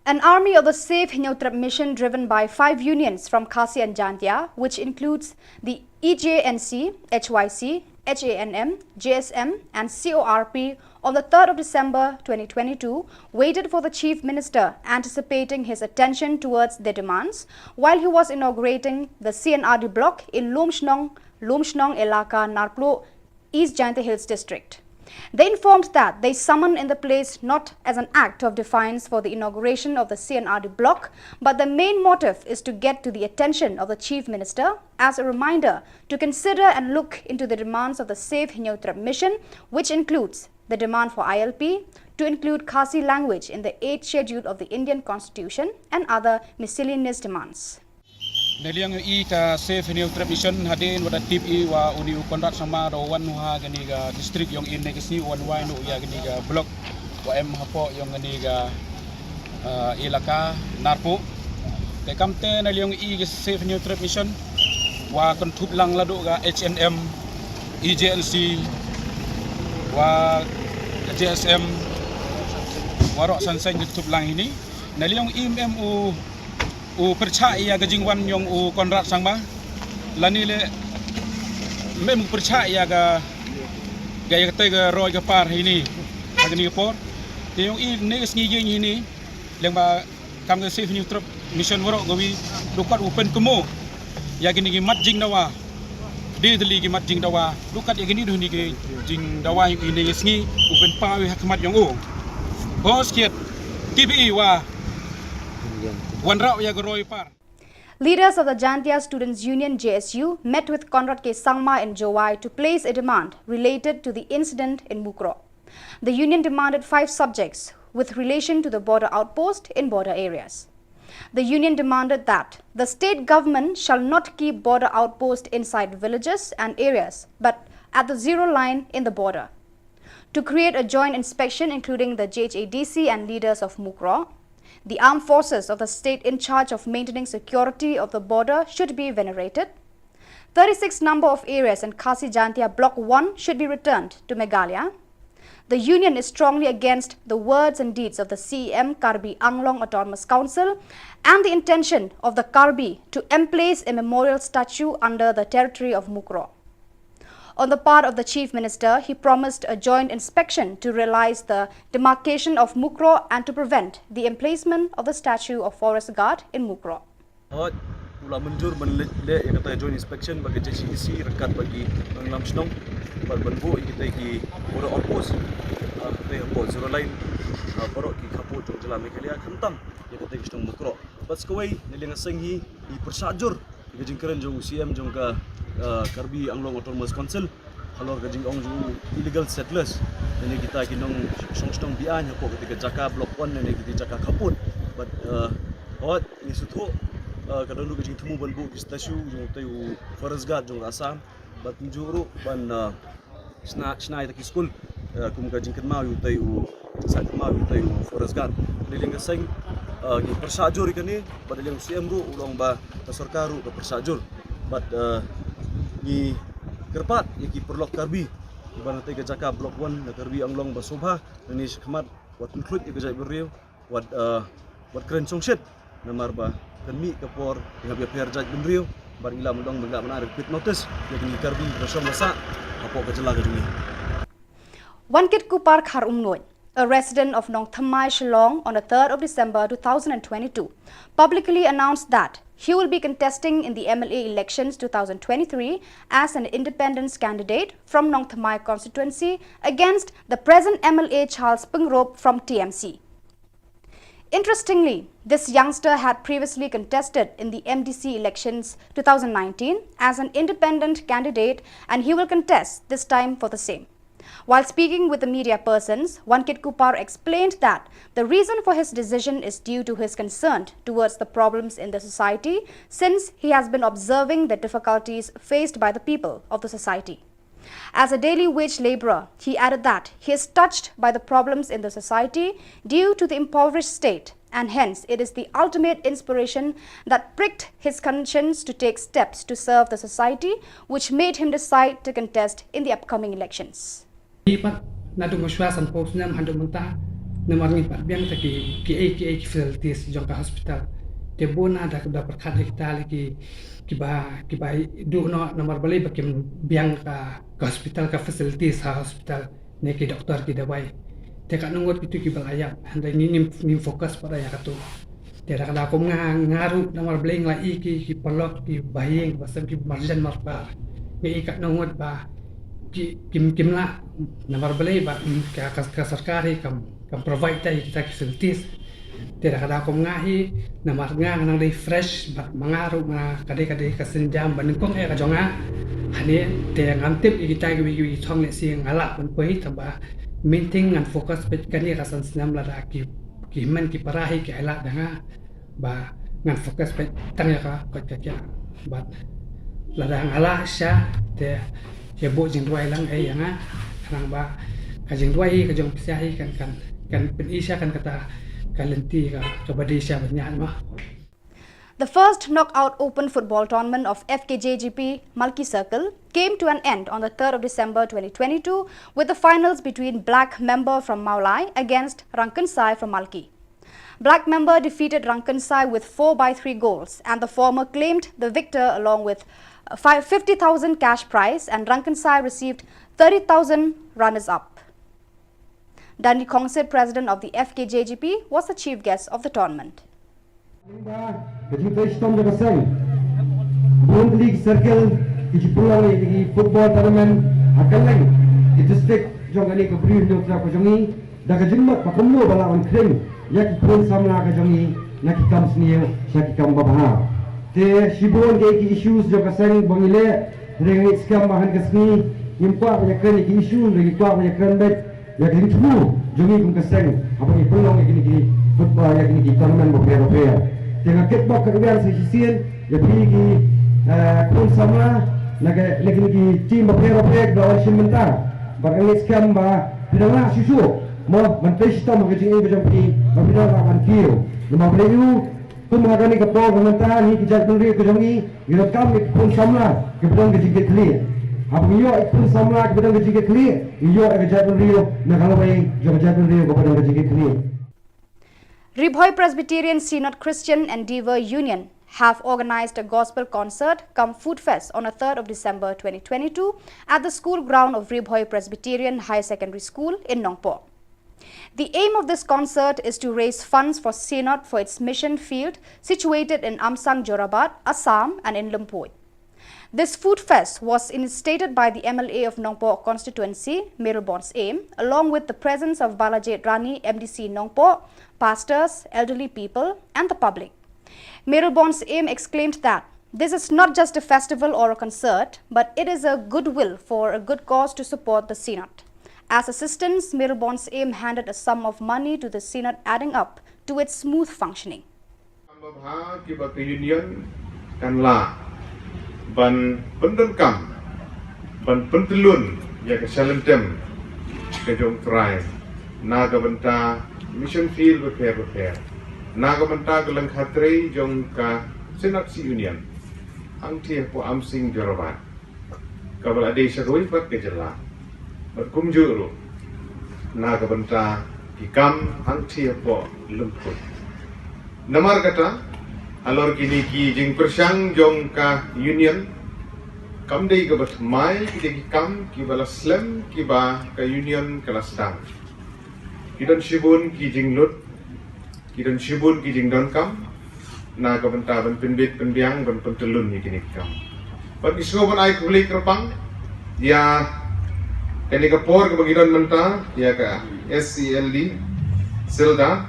An army of the Save Hynñiewtrep Mission, driven by five unions from Khasi and Jaintia, which includes the E J N C, H Y C, H A N M, J S M, and C O R P, on the third of December twenty twenty-two, waited for the Chief Minister, anticipating his attention towards their demands, while he was inaugurating the C and R D block in Lumshnong, Lumshnong Elaka, Narpluh, East Jaintia Hills District. They informed that they summoned in the place not as an act of defiance for the inauguration of the C and R D block, but the main motive is to get to the attention of the Chief Minister as a reminder to consider and look into the demands of the Save Hynñiewtrep Mission, which includes the demand for I L P, to include Khasi language in the eighth schedule of the Indian Constitution, and other miscellaneous demands. Na liang i ka Save Hynñiewtrep Mission, hadien wat da tip i wa uni u Conrad Sangma u da wan ha kani ka district yong i, ne ka sngi wan wai nu ya kani ka block wa em hapoh yong kani ka, ah, elaka Narpuh. Te kamte na liang i ka Save Hynñiewtrep Mission wa kynthup lang la du ka H N M, E J N C, wa J S M, wa rok san seng kynthup lang hini. Na liang i em u u pyrchah ïa ka jingwan yong u Conrad Sangma, lane le mem u pyrchah ïa ka, ka ïa kata ka roi ka par hini ha kani ka por. Te yong i ne ka sngi ïing hini, leng ba kam ka Save Hynñiewtrep Mission waroh kawi, du kat u pynkynmaw ïa kini ki mat jingdawa. Dei tylli ki mat jingdawa, du kat ïa kini du hini ki jingdawa yong i ne ka sngi u pynpaw i ha khmat yong u. Bos kiet, ki bi i wa wanrah ïa ka roi par. Leaders of the Jaintia Students Union, J S U, met with Conrad K Sangma in Jowai to place a demand related to the incident in Mukroh. The union demanded five subjects with relation to the border outpost in border areas. The union demanded that the state government shall not keep border outpost inside villages and areas, but at the zero line in the border. To create a joint inspection including the J H A D C and leaders of Mukroh. The armed forces of the state in charge of maintaining security of the border should be venerated. Thirty-six number of areas in Khasi Jaintia Block one should be returned to Meghalaya. The union is strongly against the words and deeds of the C E M Karbi Anglong Autonomous Council and the intention of the Karbi to emplace a memorial statue under the territory of Mukroh. On the part of the Chief Minister, he promised a joint inspection to realize the demarcation of Mukroh and to prevent the emplacement of the statue of Forest Guard in Mukroh. Hooid, La mynjur ban leh, leh ïa kata joint inspection bad ka J C D C ryngkat bad ki nongïalam shnong bad ban buh ïa kita ki border outpost, ah, kita hapoh zero line, ah, baroh ki khappud jong jylla Meghalaya khamtam ïa kita ki shnong Mukroh. Bad sa kawei, na liang ka seng hi, ngi pyrshah jur ïa ka jingkren jong u C M jong ka, ah, Karbi Anglong Autonomous Council halor ka jingong jong u illegal settlers, lane kita ki nongshong shnong be-aiñ hapoh kita ki jaka block one lane kita ki jaka khappud. Bad, ah, hooid, ngi sngewthuh, ah, ka don ruh ka jingthmu ban buh ki statue jong utei u forest guard jong ka Assam. Bad kumjuh ruh ban, ah, shna, shna ïa kita ki skul, ah, kum ka jingkynmaw ïa utei u, jingshah kynmaw ïa utei u forest guard. Na liang ka seng, ah, ngi pyrshah jur ïa kane, bad na liang u C M ruh u la ong ba ka sorkar ruh ka pyrshah jur. Bad, ah, ngi kyrpad ïa ki paralok Karbi ba na katei ka jaka block one na Karbi Anglong ba sngewbha, na ne shakhmat wat pynkhluit ïa ka jaitbynriew, wat, ah, wat kren shongshit, namar ba kan mih ka por ïa ka bapher jaitbynriew, bad ngi lah ban ong ba ngi lah ban ai repeat notice ïa kine ki Karbi ba shong ba sah hapoh ka jylla ka jong ngi. Wankitku Parkharumnuid, a resident of Nongthymmai, Shillong, on the third of December two thousand and twenty-two, publicly announced that he will be contesting in the M L A elections two thousand twenty-three as an independent candidate from Nongthymmai constituency against the present M L A Charles Pyngrope from T M C. Interestingly, this youngster had previously contested in the M D C elections two thousand nineteen as an independent candidate, and he will contest this time for the same. While speaking with the media persons, Wankitku Par explained that the reason for his decision is due to his concern towards the problems in the society, since he has been observing the difficulties faced by the people of the society. As a daily wage laborer, he added that he is touched by the problems in the society due to the impoverished state, and hence it is the ultimate inspiration that pricked his conscience to take steps to serve the society, which made him decide to contest in the upcoming elections. Ngi pat naduh mynshuwa sanphew snem haduh mynta, namar ngim pat biang te ki, ki ei ki ei ki facilities jong ka hospital. Te bun na da, da pyrkhat ïa kita lei ki, kiba, kiba duh noh namar balei ba kim biang ka, ka hospital, ka facilities ha hospital, ne ki doktor, ki dawai. Te katno ngut kitu kiba la ïap, hynrei ngi ngim, ngim focus pat ïa katu. Te da ka daw kum nga, nga ruh namar balei nga la i ki, ki paralok, ki bahaïing, ki basem, ki marjan marpar. Nga i katno ngut ba ki, kim, kim lah namar balei ba, mm, ka, ka, ka sorkar hi kam, kam provide te ïa kita ki facilities. Te da ka daw kum nga hi, namar nga nga nang dei fresh, bad ma nga ruh nga ka dei, ka dei ka sienjam ba nyngkong eh ka jong nga. Hangne te ngam tip ïa kita kiwei kiwei ki thong, lehse nga lah ban poi, tangba mynta ngan focus beit kane ka san snem, lada ki, ki hynmen ki para hi ki ailad da nga, ba ngan focus beit tang ïa ka koit ka khiah. Bad lada nga lah shisha te ïa buh jingduwai lang ei ïa nga, khnang ba ka jingduwai hi ka jong phi shisha hi kan, kan, kan pyni sha kan kata ka lynti ka, kaba dei sha ban ïaid ma. The first knockout open football tournament of F K J G P Malki Circle came to an end on the third of December twenty twenty-two, with the finals between Black Member from Mawlai against Rangkynsai from Malki. Black Member defeated Rangkynsai with four by three goals, and the former claimed the victor along with, uh, five, fifty thousand cash prize, and Rangkynsai received thirty thousand runners-up. Danny Khongsit, president of the F K J G P, was the chief guest of the tournament. Ka jingtrei shitom jong ka seng. Bun tylli ki circle ki ju pynlong ïa ki football tournament ha kylleng ki district jong kane ka Bri Hynñiewtrep ka jong ngi, da ka jingmut ba kumno ba lah ban khring ïa ki khun samla ka jong ngi na ki kam sniew sha ki kam babha. Te shibun ki, ki issues jong ka seng ba ngi leh, hynrei ngi skhem ba ha kane ka sngi ngim kwah ban ïakren ïa ki issue, hynrei ngi kwah ban ïakren beit ïa ka jingthmu jong ngi kum ka seng haba ngi pynlong ïa kine ki football, ïa kine ki tournament bapher bapher. Te nga kitbok katwei sa shisien ïa phi ki, eh, khun samla na ka, na kine ki team bapher bapher kiba wan shim bynta. Bad nga ngeit skhem ba phi dang lah shuh shuh mo ban trei shitom ha ka jingim ka jong phi, ba phi dang lah ban kiew. Namar phi dang ïohi kum ha kane ka por ka mynta, ngi ki jaitbynriew ka jong ngi ngi donkam ïa ki khun samla kiba don ka jingkitkhlieh. Haba ngi ïoh ïa ki khun samla kiba don ka jingkitkhlieh, ngi ïoh ïa ka jaitbynriew na ka lawei jong ka jaitbynriew kaba don ka jingkitkhlieh. Ri Bhoi Presbyterian Synod Christian Endeavour Union have organized a gospel concert cum food fest on the third of December twenty twenty-two at the school ground of Ri Bhoi Presbyterian Higher Secondary School in Nongpoh. The aim of this concert is to raise funds for Synod for its mission field situated in Amsang Jorabat, Assam, and in Lumpur. This food fest was initiated by the M L A of Nongpoh constituency, Mayralborn Syiem, along with the presence of Balajied Rani, M D C Nongpoh, pastors, elderly people, and the public. Mayralborn Syiem exclaimed that this is not just a festival or a concert, but it is a goodwill for a good cause to support the Synod. As assistance, Mayralborn Syiem handed a sum of money to the Synod, adding up to its smooth functioning. Kam ba bha kiba ka Union kan lah ban pyndonkam, ban pyntyllun ïa ka shalynter ka jong U Trai na ka bynta mission field bapher bapher, na ka bynta ka lyngkha trei jong ka Synod Union hangtei hapoh Amsang Jorabat, kaba la dei sha kawei pat ka jylla, bad kumjuh ruh na ka bynta ki kam hangtei hapoh Lumpur. Namar kata, halor kine ki jingpyrshang jong ka Union, kam dei kaba thymmai kita ki kam kiba la slem kiba ka Union ka la sdang. Ki don shibun ki jinglut, ki don shibun ki jingdonkam na ka bynta ban pynbit pynbiang, ban pyntyllun ïa kine ki kam. Bad ngi sngewbha ban ai khublei kyrpang ïa kane ka por kaba ngi don mynta ïa ka S C L D Sylda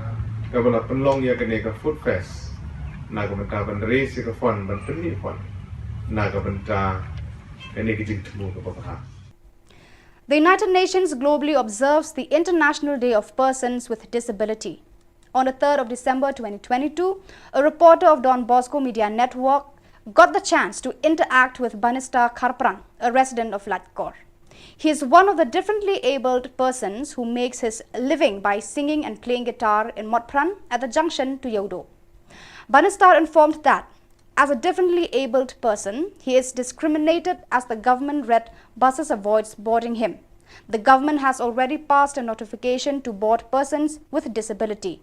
kaba la pynlong ïa kane ka food fest na ka bynta ban raise ïa ka fund, ban pynmih fund na ka bynta kane ka jingthmu kaba bha. The United Nations globally observes the International Day of Persons with Disability. On the third of December twenty twenty-two, a reporter of Don Bosco Media Network got the chance to interact with Banistar Kharpran, a resident of Laitkor. He is one of the differently abled persons who makes his living by singing and playing guitar in Motphran at the junction to Yawdo. Banistar informed that as a differently abled person, he is discriminated as the government red buses avoids boarding him. The government has already passed a notification to board persons with disability.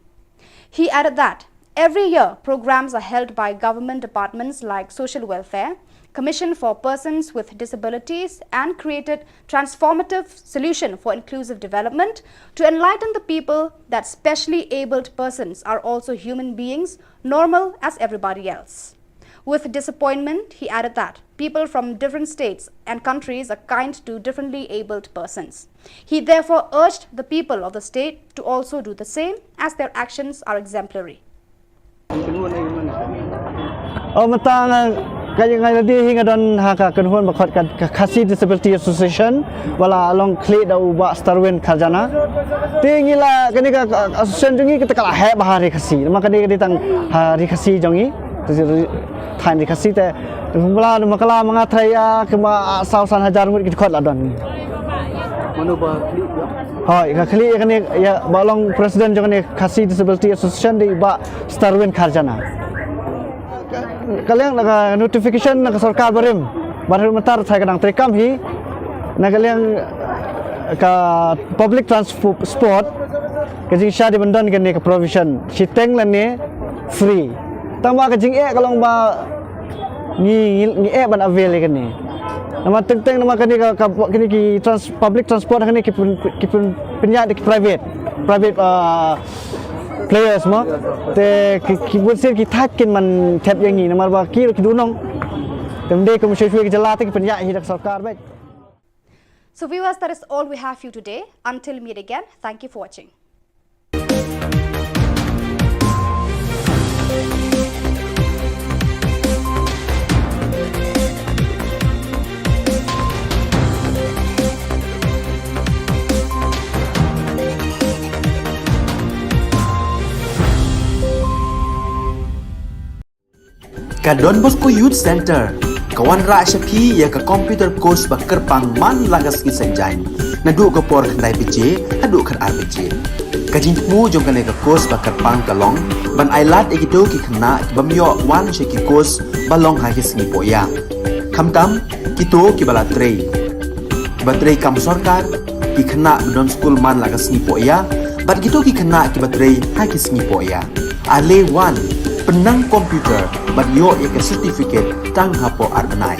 He added that every year programs are held by government departments like Social Welfare, Commission for Persons with Disabilities, and created transformative solution for inclusive development to enlighten the people that specially abled persons are also human beings, normal as everybody else. With disappointment, he added that people from different states and countries are kind to differently abled persons. He therefore urged the people of the state to also do the same, as their actions are exemplary. Oh, mynta nga, ka, nga la dei hi nga don ha ka kynhun ba khot ka, ka Khasi Disability Association, ba la long khlieh da u Bah Starwin Kharjana. Te ngi la, kane ka, ka association jong ngi kata ka la heh bha ha Ri Khasi. Namar kane ka dei tang ha Ri Khasi jong ngi. Te ri, thaiñ Ri Khasi te, ba la, namar ka la ma nga trai ïa, kumba, ah, saw san hajar ngut ki dkhot la don. Mano ba khlieh ïa? Hooid, ka khlieh ïa kane, ïa, ba long president jong kane Khasi Disability Association dei Bah Starwin Kharjana. Ka, ka liang na ka notification na ka sorkar barim. Ba mynta ruh tharai ka dang treikam hi. Na ka liang ka public transport, ka jingshah dei ban don kane ka provision. Shiteng lane free. Tangba ka jingeh ka long ba ngi, ngi, ngi eh ban avail ïa kane. Namar teng teng namar kane ka, ka, kane ki trans-, public transport kane ki pyn-, ki pyn-, pynïaid da ki private, private, ah, players mo. Te ki, ki bun sien ki thait kin man thep ïa ngi namar ba ki ruh ki dei nong. Te ym dei kum shuwa shuwa ki jylla te ki pynïaid hi da ka sorkar beit. So viewers, that is all we have for you today. Until meet again, thank you for watching. Ka Don Bosco Youth Center ka wanrah sha phi ïa ka computer course ba kyrpang man la ka sngi Saitjaiñ, naduh ka por khyndai baje haduh khatar baje. Ka jingthmu jong kane ka course ba kyrpang ka long ban ailad ïa kito ki khynnah ki bym ïoh wan sha ki course ba long ha ki sngi pohïa. Khamtam kito kiba la trei, kiba trei kam sorkar, ki khynnah ba don skul man la ka sngi pohïa, bad kito ki khynnah kiba trei ha ki sngi pohïa. Ale wan, pynnang computer bad ïoh ïa ka certificate tang hapoh ar bnai.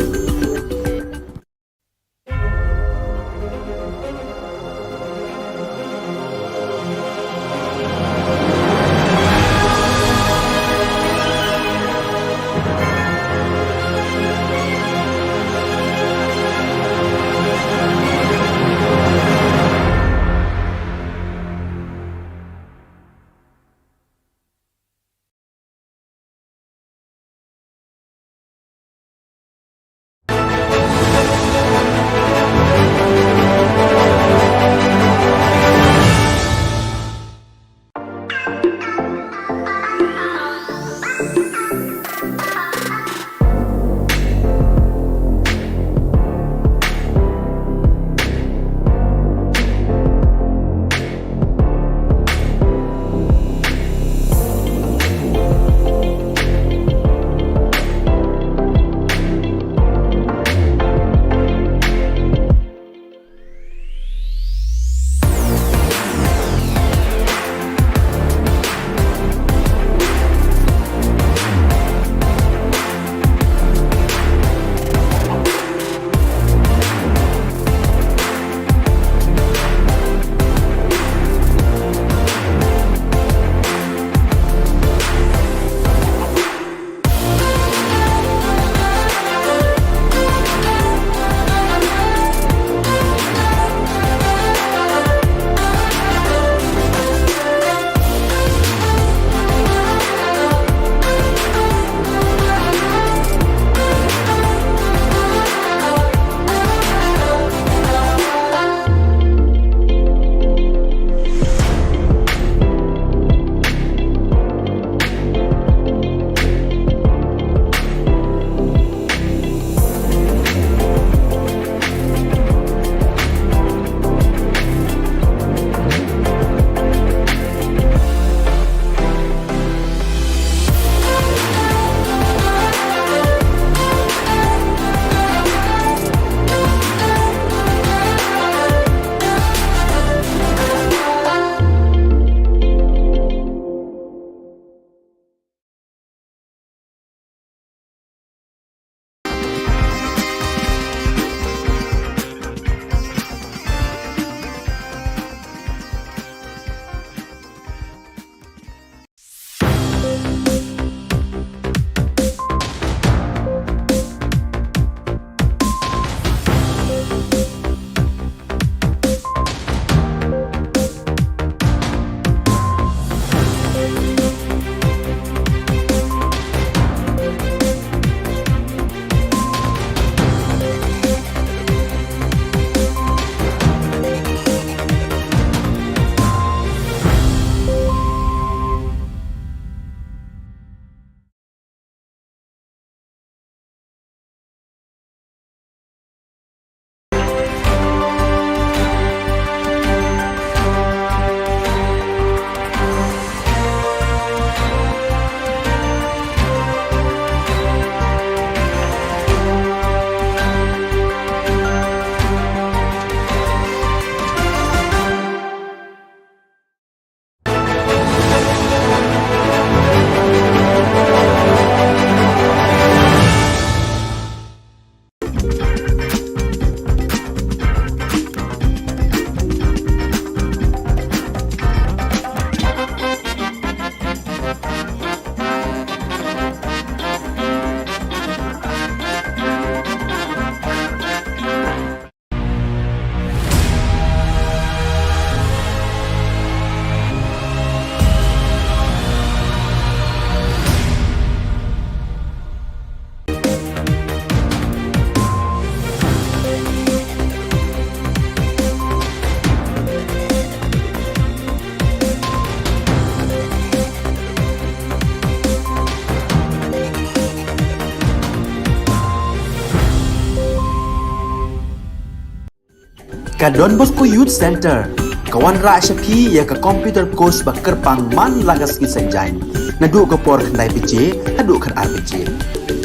Ka Don Bosco Youth Centre ka wanrah sha phi ïa ka computer course ba kyrpang man la ka sngi Saitjaiñ, naduh ka por khyndai baje haduh khatar baje.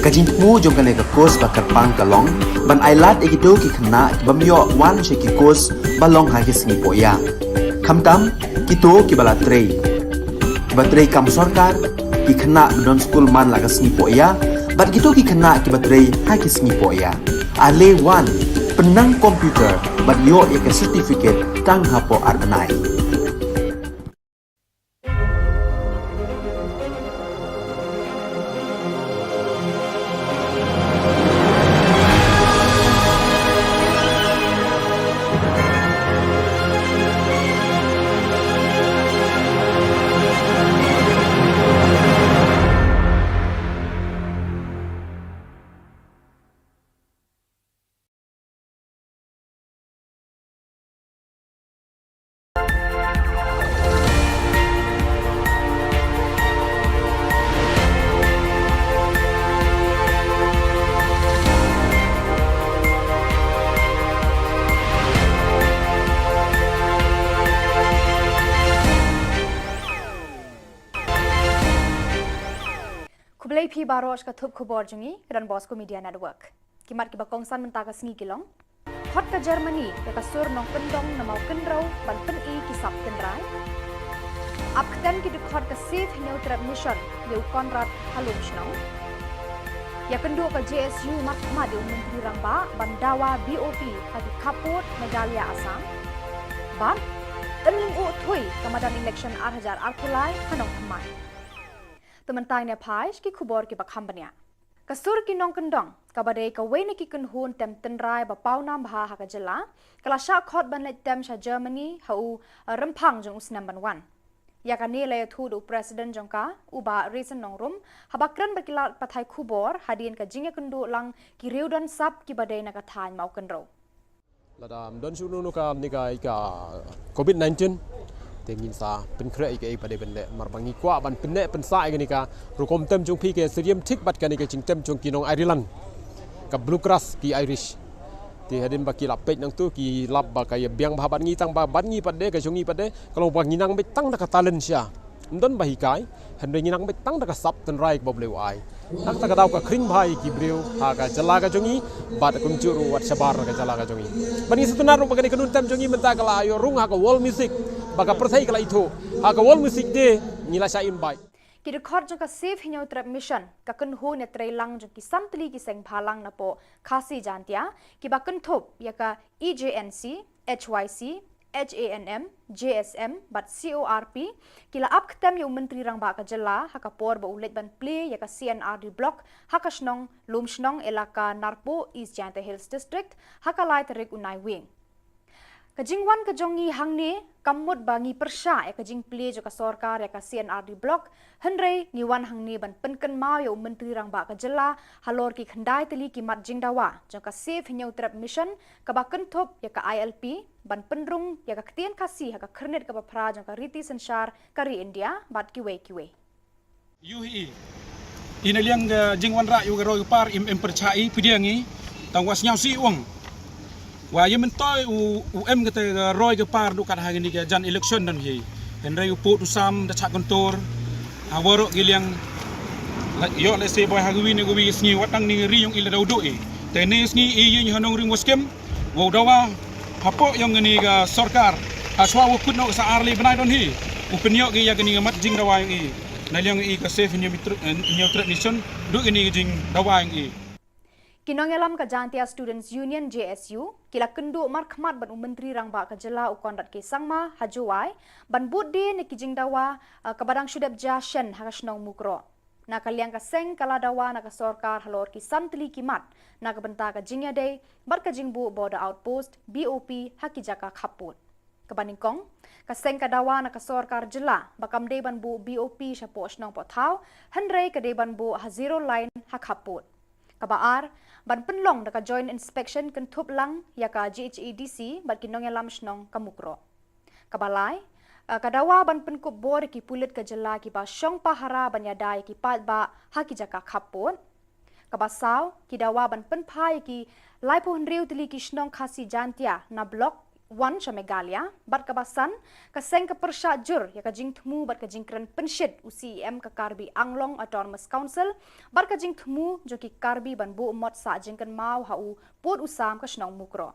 Ka jingthmu jong kane ka course ba kyrpang ka long ban ailad ïa kito ki khynnah ki bym ïoh wan sha ki course ba long ha ki sngi pohïa, khamtam kito kiba la trei, kiba trei kam sorkar, ki khynnah ba don skul man la ka sngi pohïa, bad kito ki khynnah kiba trei ha ki sngi pohïa. Ale wan, pynnang computer bad ïoh ïa ka certificate tang hapoh ar bnai. Khublei phi baroh sha ka thup khubor jong ngi ka Don Bosco Media Network. Ki mat kiba kongsan mynta ka sngi ki long: Khot ka Germany ïa ka sur nongkyndong na Mawkynrew ban pyni ki sap tynrai. Ap ktem ki dkhot ka Save Hynñiewtrep Mission ïa u Conrad ha Lumshnong. Ïakynduh ka J S U markhmat ïa u Myntri Rangbah ban dawa B O P ha ki khappud Meghalaya Assam. Bad Tymmen Thui ka madan election ar hajar arphew lai ha Nongthymmai. Te mynta ngin ïa phai sha ki khubor kiba kham bniah. Ka sur ki nongkyndong kaba dei kawei na ki kynhun tem tynrai ba pawnam bha ha ka jylla ka la shah khot ban leit tem sha Germany ha u, uh, Rymphang jong u snem ban wan. Ïa kane la ïathuh da u President jong ka, u Bah Raisin Nongrum, haba kren bad ki lad pathai khubor hadien ka jingïakynduh lang ki riewdon sap kiba dei na ka thaiñ Mawkynrew. Lada ym don shuh kano kano ka, ne ka, ka covid nineteen, te ngin sa pynkhreh ïa kaei ba dei ban leh, namar ba ngi kwah ban pynneh pynsah ïa kane ka rukom tem jong phi, ka syriem thik bad kane ka jingtem jong ki nong Ireland, ka Blue Cross ki Irish. Te hadien ba ki la peit nangtu ki lap ba ka ïa biang bha bad ngi, tang ba bad ngi pat de, ka jong ngi pat de ka long ba ngi nang beit tang da ka talent sha, ym don ba hikai, hynrei ngi nang beit tang da ka sap tynrai kaba U Blei u ai. Tang da ka daw ka khring bha ïa ki briew ha ka jylla ka jong ngi, bad kumjuh ruh wat shabar na ka jylla ka jong ngi. Bad ngi sngewtynnat ruh ba kane ka nongtem jong ngi mynta ka la ïoh rung ha ka World Music, ba ka pyrthei ka la ithuh ha ka World Music Day, ngi la shah invite. Ki dkhot jong ka Save Hynñiewtrep Mission, ka kynhun ïatreilang jong ki san tylli ki seng bhalang napoh Khasi Jaintia, kiba kynthup ïa ka E J N C, H Y C, H A N M, J S M bad C O R P, ki la ap ktem ïa u Myntri Rangbah ka jylla ha ka por ba u leit ban plie ïa ka C and R D Block ha ka shnong Lumshnong, Elaka Narpuh, East Jaintia Hills District, ha ka lai tarik u Naiwieng. Ka jingwan ka jong ngi hangne kam mut ba ngi pyrshah ïa ka jingplie jong ka sorkar ïa ka C and R D Block, hynrei ngi wan hangne ban pynkynmaw ïa u Myntri Rangbah ka jylla halor ki khyndai tylli ki mat jingdawa jong ka Save Hynñiewtrep Mission, kaba kynthup ïa ka I L P, ban pynrung ïa ka ktien Khasi ha ka khyrnit kaba phra jong ka riti synshar ka ri India bad kiwei kiwei. Ïohi i, i na liang ka jingwanrah ïa ka roi ka par im em pyrshah i pdiang i, tang wa sngewsih wang. Wa ïa myntoi u, u em kata ka roi ka par duh kat ha kane ka jan election don hi. Hynrei u pud u sam da chah kyntur ha waroh ki liang. La ïoh lehse boi ha kawi ne kawi ka sngi wat nang ni ri ïong i la daw duh i. Te ne sngi i ïing ha nongrim wa skhem. Wow dawa hapoh ïong kane ka sorkar. Ha shuwa wa kut noh sa ar lai bnai don hi. U pynïoh ki ïa kane ka mat jingdawa ïong i. Na liang i ka Save Hynñiewtrep, eh, Hynñiewtrep Mission, duh kane ka jingdawa ïong i. Ki nongïalam ka Jaintia Students Union, J S U, ki la kynduh markhmat bad u Myntri Rangbah ka jylla u Conrad K Sangma ha Jowai ban bud die na ki jingdawa, eh, kaba dang shu dep jia shen ha ka shnong Mukroh. Na ka liang ka seng ka la dawa na ka sorkar halor ki san tylli ki mat na ka bynta ka jingïadei bad ka jingbuh Border Outpost, B O P, ha ki jaka khappud. Kaba nyngkong, ka seng ka dawa na ka sorkar jylla ba kam dei ban buh B O P shapoh shnong poh thaw, hynrei ka dei ban buh ha zero line ha khappud. Kaba ar, ban pynlong da ka Joint Inspection kynthup lang ïa ka J H A D C bad ki nongïalam shnong ka Mukroh. Kaba lai, eh, ka dawa ban pynkup bor ïa ki pulit ka jylla kiba shong pahara ban ïada ïa ki paidbah ha ki jaka khappud. Kaba saw, ki dawa ban pynphai ïa ki laiphew hynriew tylli ki shnong Khasi Jaintia na Block wan sha Meghalaya, bad kaba san, ka seng ka pyrshah jur ïa ka jingthmu bad ka jingkren pynshit u C E M ka Karbi Anglong Autonomous Council, bad ka jingthmu jong ki Karbi ban buh mot sah jingkynmaw ha u pud u sam ka shnong Mukroh.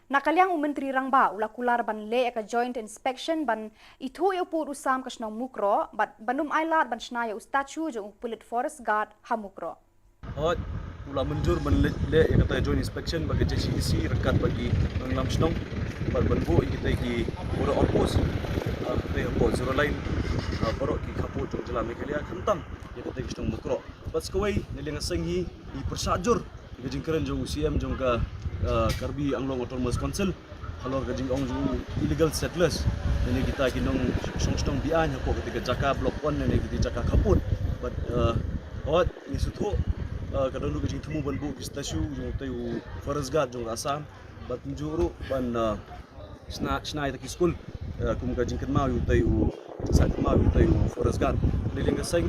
Na ka liang u Myntri Rangbah u la kular ban leh ïa ka joint inspection ban ithuh ïa u pud u sam ka shnong Mukroh, bad ban ym ailad ban shna ïa u statue jong u pulit forest guard ha Mukroh. Hooid, u la mynjur ban leh, leh ïa kata joint inspection bad ka J C D C ryngkat bad ki nongïalam shnong, bad ban buh ïa kita ki border outpost, ah, kita hapoh Zero Line, ah, baroh ki khappud jong jylla Meghalaya, khamtam ïa kita ki shnong Mukroh. Bad sa kawei, na liang ka seng hi, i pyrshah jur ïa ka jingkren jong u C E M jong ka, ah, Karbi Anglong Autonomous Council halor ka jingong jong u illegal settlers, lane kita ki nongshong shnong be-aiñ hapoh kata ka jaka Block One lane kita ki jaka khappud. Bad, ah, hooid, ngi sngewthuh, ah, ka don ruh ka jingthmu ban buh ki statue jong utei u forest guard jong ka Assam, bad kumjuh ruh ban, ah, shna, shna ïa kita ki skul, ah, kum ka jingkynmaw ïa utei u, jingsah kynmaw ïa utei u forest guard. Na liang ka seng,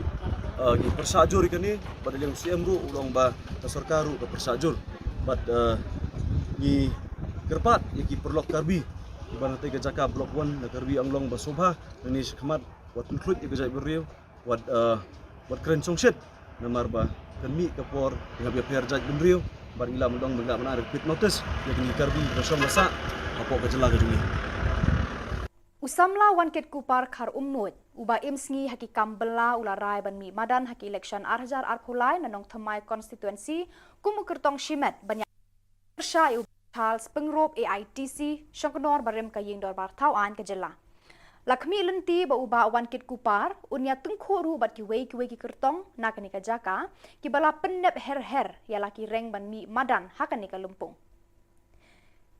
ah, ngi pyrshah jur ïa kane, bad na liang u C E M ruh u la ong ba ka sorkar ruh ka pyrshah jur. Bad, ah, ngi kyrpad ïa ki paralok Karbi kiba na katei ka jaka Block One na Karbi Anglong ba sngewbha, lane shakhmat, wat pynkhluit ïa ka jaitbynriew, wat, eh, wat kren shongshit. Namar ba kan mih ka por, ngi hap ïapher jaitbynriew, bad ngi lah ban ong ba ngi lah ban ai quit notice ïa kine ki Karbi kiba shong ba sah hapoh ka jylla ka jong ngi. U samla Wankitkuppar Kharumnuid, uba im sngi ha ki kam bylla, u la rai ban mih madan ha ki election ar hajar arphew lai na Nongthymmai constituency kum u kyrtong shimet ban ïa pyrshah ïa u Charles Pyngrope A I T C, shongknor barim ka ïing dorbar thaw aiñ ka jylla. La khmih lynti ba u Bah Wankitkuppar un ïa tyngkhuh ruh bad kiwei kiwei ki kyrtong na kane ka jaka, kiba la pynnep her her ïa la ki reng ban mih madan ha kane ka lympung.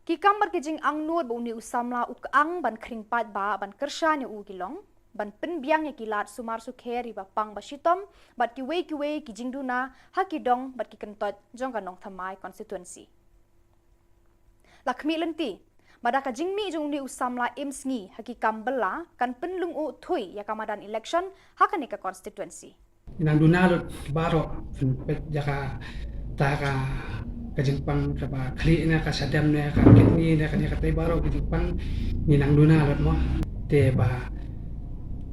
Ki kam bad ki jingangnud ba une u samla u kyang ban khring paidbah ban kyrshan ïa u ki long ban pynbiang ïa ki lad sumar sukher ïa ba pang ba shitom, bad kiwei kiwei ki jingduna ha ki dong bad ki kyntoit jong ka Nongthymmai constituency. La khmih lynti ba da ka jingmih jong une u samla im sngi ha ki kam bylla kan pynlyngngoh thuh ïa ka madan election ha kane ka constituency. Nang duna lut baroh, peit ïa kata ka, ka jingpang kaba khlieh ne ka shadem ne ka kidney ne kane katei baroh ka jingpang, ngi nang duna lut mo. Te ba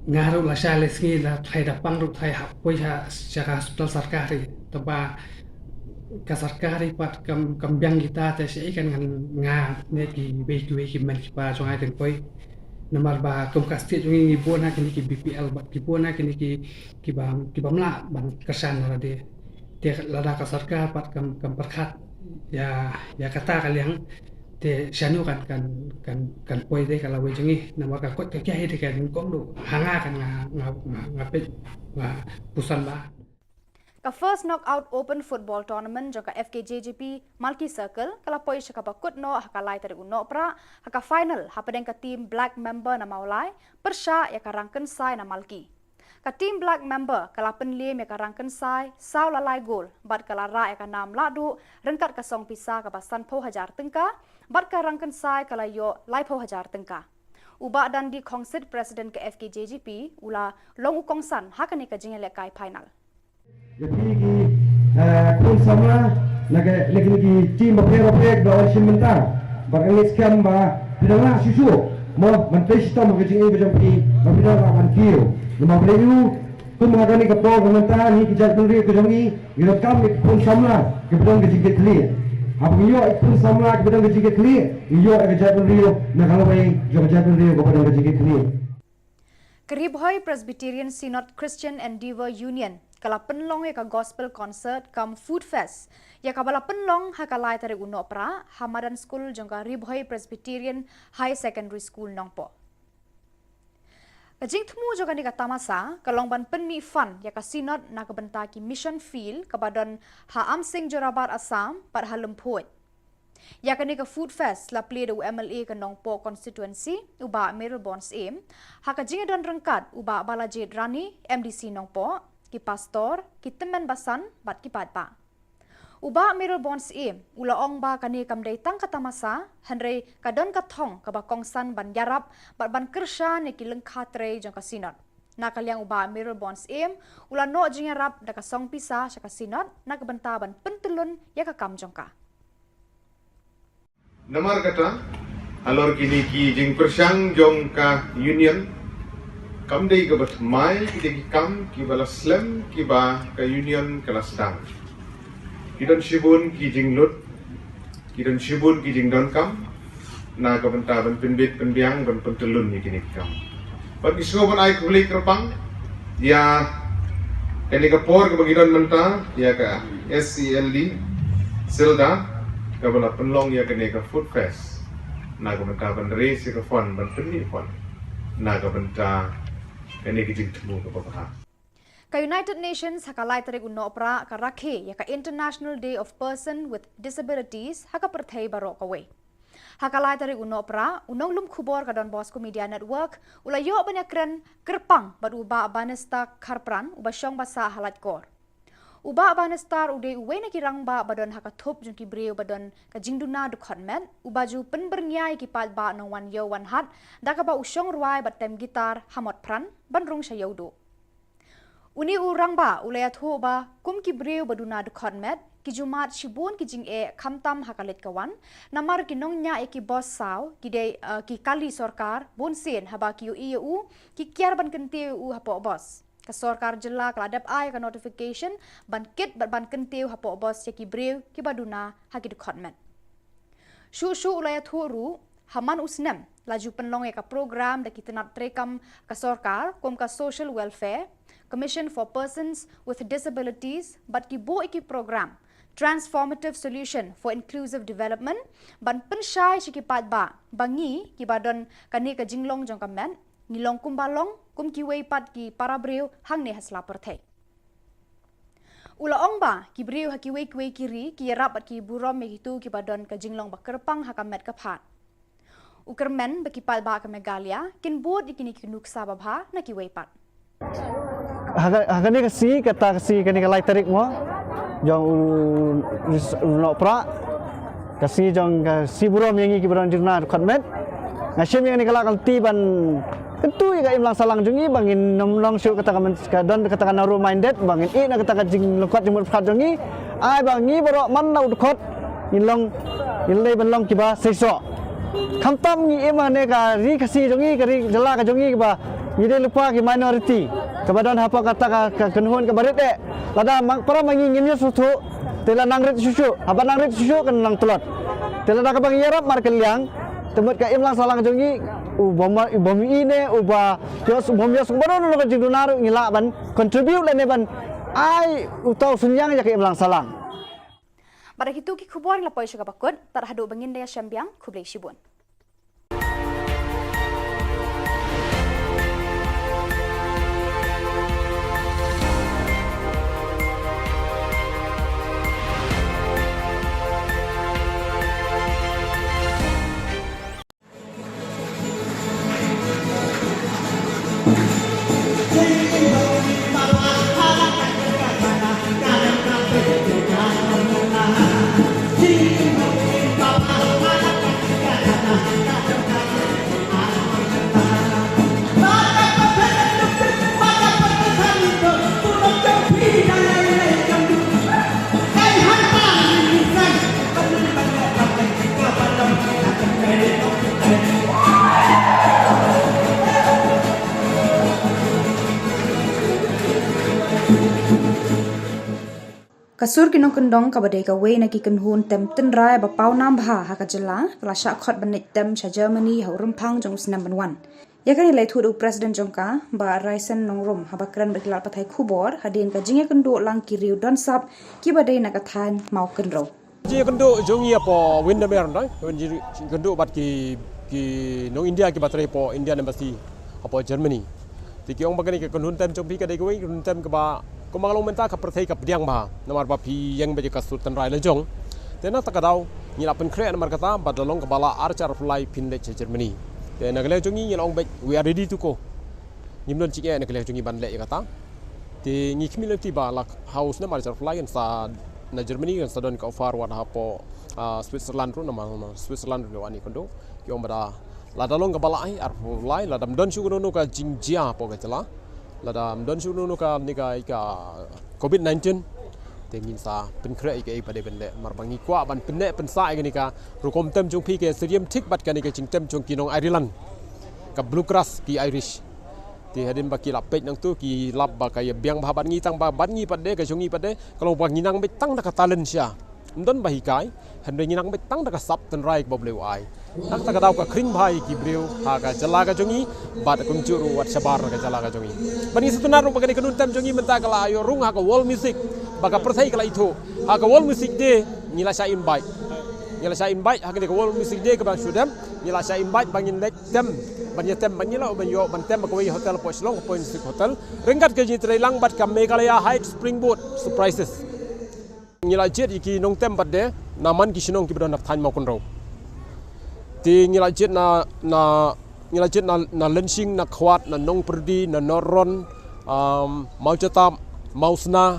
nga ruh lashai lashisngi la thait da pang ruh thait hap poi sha, sha ka hospital sorkari. Te ba ka sorkari pat kam, kam biang kita te shaei kan ngan nga ne kiwei kiwei ki mei kiba jong nga kin poi. Namar ba kum ka state jong ngi ngi bun ha kine ki B P L bad ki bun ha kine ki, kiba, kibym lah ban kyrshan lade. Te lada ka sorkar pat kam, kam pyrkhat ïa, ïa kata ka liang, te shano kan, kan, kan, kan poi de ka lawei jong ngi. Namar ka koit ka khiah hi de ka nyngkong duh ha nga kan nga, nga, nga, nga peit, nga puson ba. Ka First Knockout Open Football Tournament jong ka F K J G P Malki Circle ka la poi sha kaba kut noh ha ka lai tarik u Nohprah, ha ka final hapdeng ka team Black Member na Mawlai pyrshah ïa ka Rangkynsai na Malki. Ka team Black Member ka la pynliem ïa ka Rangkynsai saw la lai gol bad ka la rah ïa ka nam lahduh ryngkat ka song pisa kaba sanphew hajar tyngka, bad ka Rangkynsai ka la ïoh laiphew hajar tyngka. U Bah Dandi Khongsit, President ka F K J G P, u la long u kongsan ha kane ka jingïalehkai final. Ïa phi ki, eh, khun samla na ka, na kine ki team bapher bapher ba wan shim bynta. Bad nga ngeit skhem ba phi dang lah shuh shuh mo ban trei shitom ha ka jingim ka jong phi, ba phi dang lah ban kiew. Namar balei? Kum ha kane ka por ka mynta ngi ki jaitbynriew ka jong ngi, ngi donkam ïa ki khun samla kiba don ka jingkitkhlieh. Haba ngi ïoh ïa ki khun samla kiba don ka jingkitkhlieh, ngi ïoh ïa ka jaitbynriew na ka lawei jong ka jaitbynriew kaba don ka jingkitkhlieh. Ka Ri Bhoi Presbyterian Synod Christian Endeavour Union ka la pynlong ïa ka Gospel Concert cum Food Fest, ïa kaba la pynlong ha ka lai tarik u Nohprah ha madan skul jong ka Ri Bhoi Presbyterian Higher Secondary School, Nongpoh. Ka jingthmu jong kane ka tamasa ka long ban pynmih fund ïa ka Synod na ka bynta ki mission field kaba don ha Amsing Jorabat, Assam, bad ha Lymphuid. Ïa kane ka Food Fest la plie da u M L A ka Nongpoh constituency, u Bah Mayralborn Syiem, ha ka jingïadon ryngkat u Bah Balajied Rani, M D C Nongpoh, ki pastor, ki tymmen basan bad ki paidbah. U Bah Mayralborn Syiem u la ong ba kane kam dei tang ka tamasa, hynrei ka don ka thong kaba kongsan ban ïarap bad ban kyrshan ïa ki lyngkha trei jong ka Synod. Na ka liang u Bah Mayralborn Syiem u la noh jingïarap da ka song pisa sha ka Synod na ka bynta ban pyntyllun ïa ka kam jong ka. Namar kata, Halor kine ki jingpyrshang jong ka Union, kam dei kaba thymmai, ki dei ki kam kiba la slem kiba ka Union ka la sdang. Ki don shibun ki jinglut, ki don shibun ki jingdonkam na ka bynta ban pynbit pynbiang, ban pyntyllun ïa kine ki kam. Bad ngi sngewbha ban ai khublei kyrpang ïa kane ka por kaba ngi don mynta, ïa ka S E L D Silda, kaba la pynlong ïa kane ka Food Fest na ka bynta ban raise ïa ka fund, ban pynmih fund na ka bynta kane ka jingthmu kaba bha. Ka United Nations ha ka lai tarik u Nohprah ka rakhe ïa ka International Day of Person with Disabilities ha ka pyrthei baroh kawei. Ha ka lai tarik u Nohprah, u nonglum khubor ka Don Bosco Media Network u la ïoh ban ïakren kyrpang bad u Bah Bannister Kharpran, uba shong ba sah ha Laitkor. U Bah Bannister u dei uwei na ki rangbah ba don ha ka thup jong ki briew ba don ka jingduna dkhot met, uba ju pynbyrngia ïa ki paidbah nongwan ïew wan hat da kaba u shong rwai bad tem guitar ha Motphran ban rung sha Ïewduh. Une u rangbah u la ïathuh ba kum ki briew ba duna dkhot met, ki ju mad shibun ki jingeh khamtam ha ka leit ka wan, namar ki nongñiah ïa ki bos saw, ki dei, eh, ki kali sorkar, bunsien haba ki ïohi ïa u, ki kiar ban kyntiew ïa u hapoh bos. Ka sorkar jylla ka la dep ai ka notification ban kit bad ban kyntiew hapoh bos ïa ki briew kiba duna ha ki dkhot met. Shuh shuh u la ïathuh ruh, ha man u snem la ju pynlong ïa ka program da ki tnat treikam ka sorkar, kum ka Social Welfare Commission for Persons with Disabilities, bad ki buh ïa ki program Transformative Solution for Inclusive Development, ban pynshai sha ki paidbah ba ngi kiba don kane ka jinglong jong ka met, ngi long kumba long kum kiwei pat ki para briew hangne ha sla pyrthei. U la ong ba ki briew ha kiwei kiwei ki ri ki ïarap bad ki burom ïa kito kiba don ka jinglong ba kyrpang ha ka met ka phad. U kyrmen ba ki paidbah ka Meghalaya kin bud ïa kine ki nuksa babha na kiwei pat. Ha ka, ha kane ka sngi, kata ka sngi, kane ka lai tarik mo jong u, u Nohprah, ka sngi jong ka sngi burom ïa ngi kiba don jingduna dkhot met. Nga shim ïa kane ka lad ka lynti ban kyntu ïa ka imlang sahlang jong ngi ba ngin nym long shuh kata ka myn-, ka don kata ka narrow minded, ba ngin ïeh na kata ka jinglyngkot jingmut phad jong ngi. Ai ba ngi baroh man la u dkhot ngin long, ngin leit ban long kiba seisoh. Khamtam ngi im ha kane ka ri Khasi jong ngi, ka ri jylla ka jong ngi, kaba ngi dei lypa ki minority kaba don hapoh kata ka, ka kynhun kaba rit eh. Lada ma, para ma ngi ngim ïohsngew, te la nang rit shuh shuh, haba nang rit shuh shuh kan nang tlot. Te lada kaba ngi ïarap markylliang, te mut ka imlang sahlang jong ngi, u bym, u bym ïeh ne, uba ïohsngew, u bym ïohsngew baroh na ka jingduna ruh ngi lah ban contribute lane ban ai uta u synñiang ïa ka imlang sahlang. Bad da kito ki khubor ngi la poi sha kaba kut, tad haduh ba ngin da ïashem biang, khublei shibun. Ka Sur ki Nongkyndong, kaba dei kawei na ki kynhun tem tynrai ba pawnam bha ha ka jylla, ka la shah khot ban leit tem sha Germany ha u rymphang jong u snem ban wan. Ïa kane la ïathuh da u President jong ka, Bah Raisen Nongrum, haba kren bad ki lad pathai khubor hadien ka jingïakynduh lang ki riew don sap kiba dei na ka thaiñ Mawkynrew. Jingïakynduh jong ngi hapoh Windermere, nda, jingïakynduh bad ki, ki nong India kiba trei hapoh Indian Embassy hapoh Germany. Te ki ong ba kane ka kynhun tem jong phi ka dei kawei ka kynhun tem kaba, kumba nga la ong mynta, ka pyrthei ka pdiang bha, namar ba phi ïeng beit ïa ka sur tynrai la jong. Te na kata ka daw ngi la pynkhreh namar kata, bad la long kaba lah ar hajar arphew lai phin leit sha Germany. Te na ka liang jong ngi ngi la ong beit, we are ready to go. Ngim don jingeh na ka liang jong ngi ban leh ïa kata. Te ngi khmih lynti ba la ha u snem ar hajar arphew lai kan sa na Germany kan sa don ka offer wat hapoh, ah, Switzerland ruh, namar Switzerland ruh la wan ïakynduh. Ki ong ba da lada long kaba lah, eh, arphew lai, lada ym don shuh kano kano ka jingjia hapoh ka jylla, lada ym don shuh kano kano ka, ne ka, ka covid nineteen, Te ngin sa pynkhreh ïa kaei pat de ban leh, namar ba ngi kwah ban pynneh pynsah ïa kane ka rukom tem jong phi, ka syriem thik bad kane ka jingtem jong ki nong Ireland, ka bluegrass ki Irish. Te hadien ba ki la peit nangtu ki lap ba ka ïa biang bha bad ngi, tang ba bad ngi pat de, ka jong ngi pat de ka long ba ngi nang beit tang da ka talent sha, ym don ba hikai, hynrei ngi nang beit tang da ka sap tynrai kaba U Blei u ai. Nangta ka daw ka khring bha ïa ki briew ha ka jylla ka jong ngi bad kumjuh ruh wat shabar ka jylla ka jong ngi. Bad ngi sngewtynnat ruh ba kane ka kynhun tem jong ngi mynta ka la ïoh rung ha ka World Music, ba ka pyrthei ka la ithuh. Ha ka World Music Day ngi la shah invite, ngi la shah invite ha kane ka World Music Day kaba shu dep, ngi la shah invite ba ngin leit tem, ban ïa tem, ban ïa lah ban ïoh ban tem ha kawei hotel hapoh Shillong, hapoh Music Hotel, ryngkat ka jingïatreilang bad ka Meghalaya Heights Springboard Surprises. Ngi la jied ïa ki nongtem pat de na man ki shnong kiba don na thaiñ Mawkynrew. Te ngi la jied na, na, ngi la jied na, na Lyngshing, na Khwat, na Nongpyrdi, na Northron, um, Mawjatap, Mawsna,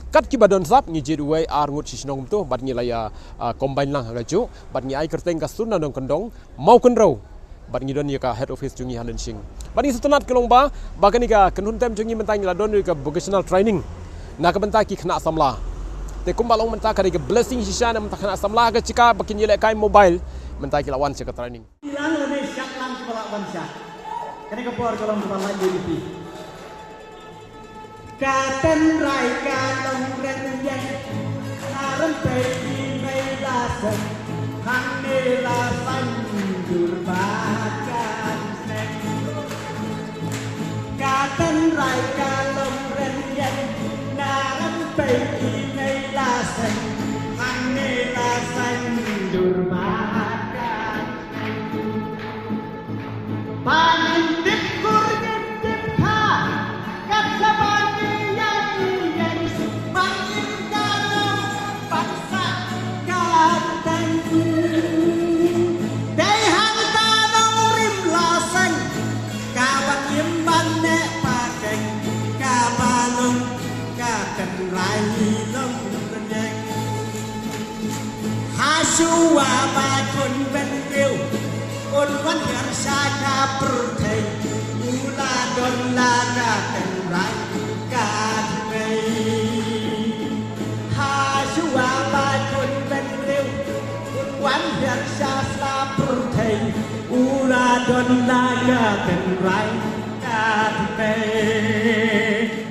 kat kiba don sap ngi jied uwei ar ngut shi shnong kumto bad ngi la ïa, uh, combine lang ha kajuh bad ngi ai kyrteng ka Sur na Nongkyndong Mawkynrew. Bad ngi don ïa ka head office jong ngi ha Lyngshing. Bad ngi sngewtynnat ka long ba, ba kane ka kynhun tem jong ngi mynta ngi la don ïa ka vocational training na ka bynta ki khynnah samla. Te kumba long mynta ka dei ka blessing shisha na ka bynta khynnah samla, ka jaka ba kin ïalehkai mobile, mynta ki la wan sha ka training. Lang lane shah lang kiba la wan sha. Kane ka por ka long kaba la ïa ka Ka tynrai ka long rynïeng, na rympei i mei la seng, hangne la saiñdur ba kan seng. Ka tynrai ka long rynïeng, na rympei i mei la seng, hangne la saiñdur ba kan Ba ngin tip kur ngin tip kha, kat shaba ngi ïa ngi ïeng, ba ngin ka nong ban sah ka tang. Dei hangta nongrim la seng, kaba ngim ban neh pakeng, kaba long ka tynrai long rynïeng. Hashuwa ba khun bynriew un wan hiar sha ka pyrthei, u la don la ka tynrai ka thymmei. Hashuwa ba khun bynriew un wan hiar sha ka pyrthei, u la don la ka tynrai ka thymmei.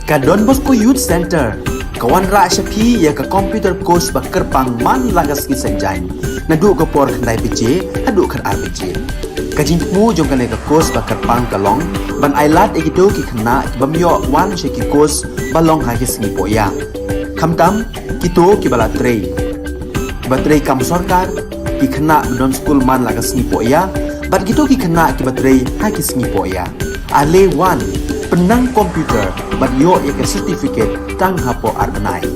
Ka Don Bosco Youth Center ka wanrah sha phi ïa ka computer course ba kyrpang man la ka sngi Saitjaiñ, naduh ka por khyndai baje haduh khatar baje. Ka jingthmu jong kane ka course ba kyrpang ka long ban ailad ïa kito ki khynnah ki bym ïoh wan sha ki course ba long ha ki sngi pohïa. Khamtam kito kiba la trei, kiba trei kam sorkar, ki khynnah ba don skul man la ka sngi pohïa, bad kito ki khynnah kiba trei ha ki sngi pohïa. Ale wan, pynnang computer bad ïoh ïa ka certificate tang hapoh ar bnai.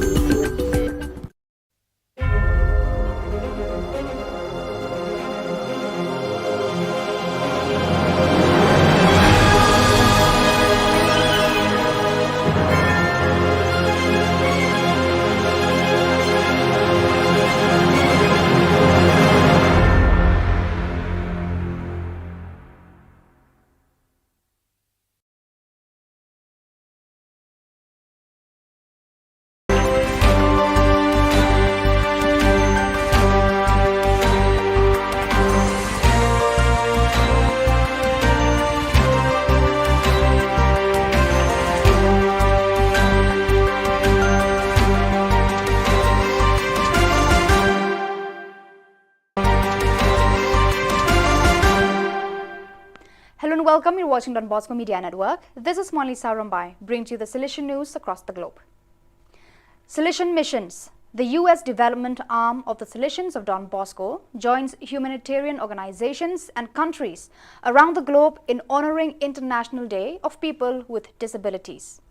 Hello and welcome. You're watching Don Bosco Media Network. This is Monlisa Rombai, bringing to you the Salesian news across the globe. Salesian Missions. The U S development arm of the Salesians of Don Bosco joins humanitarian organizations and countries around the globe in honoring International Day of People with Disabilities.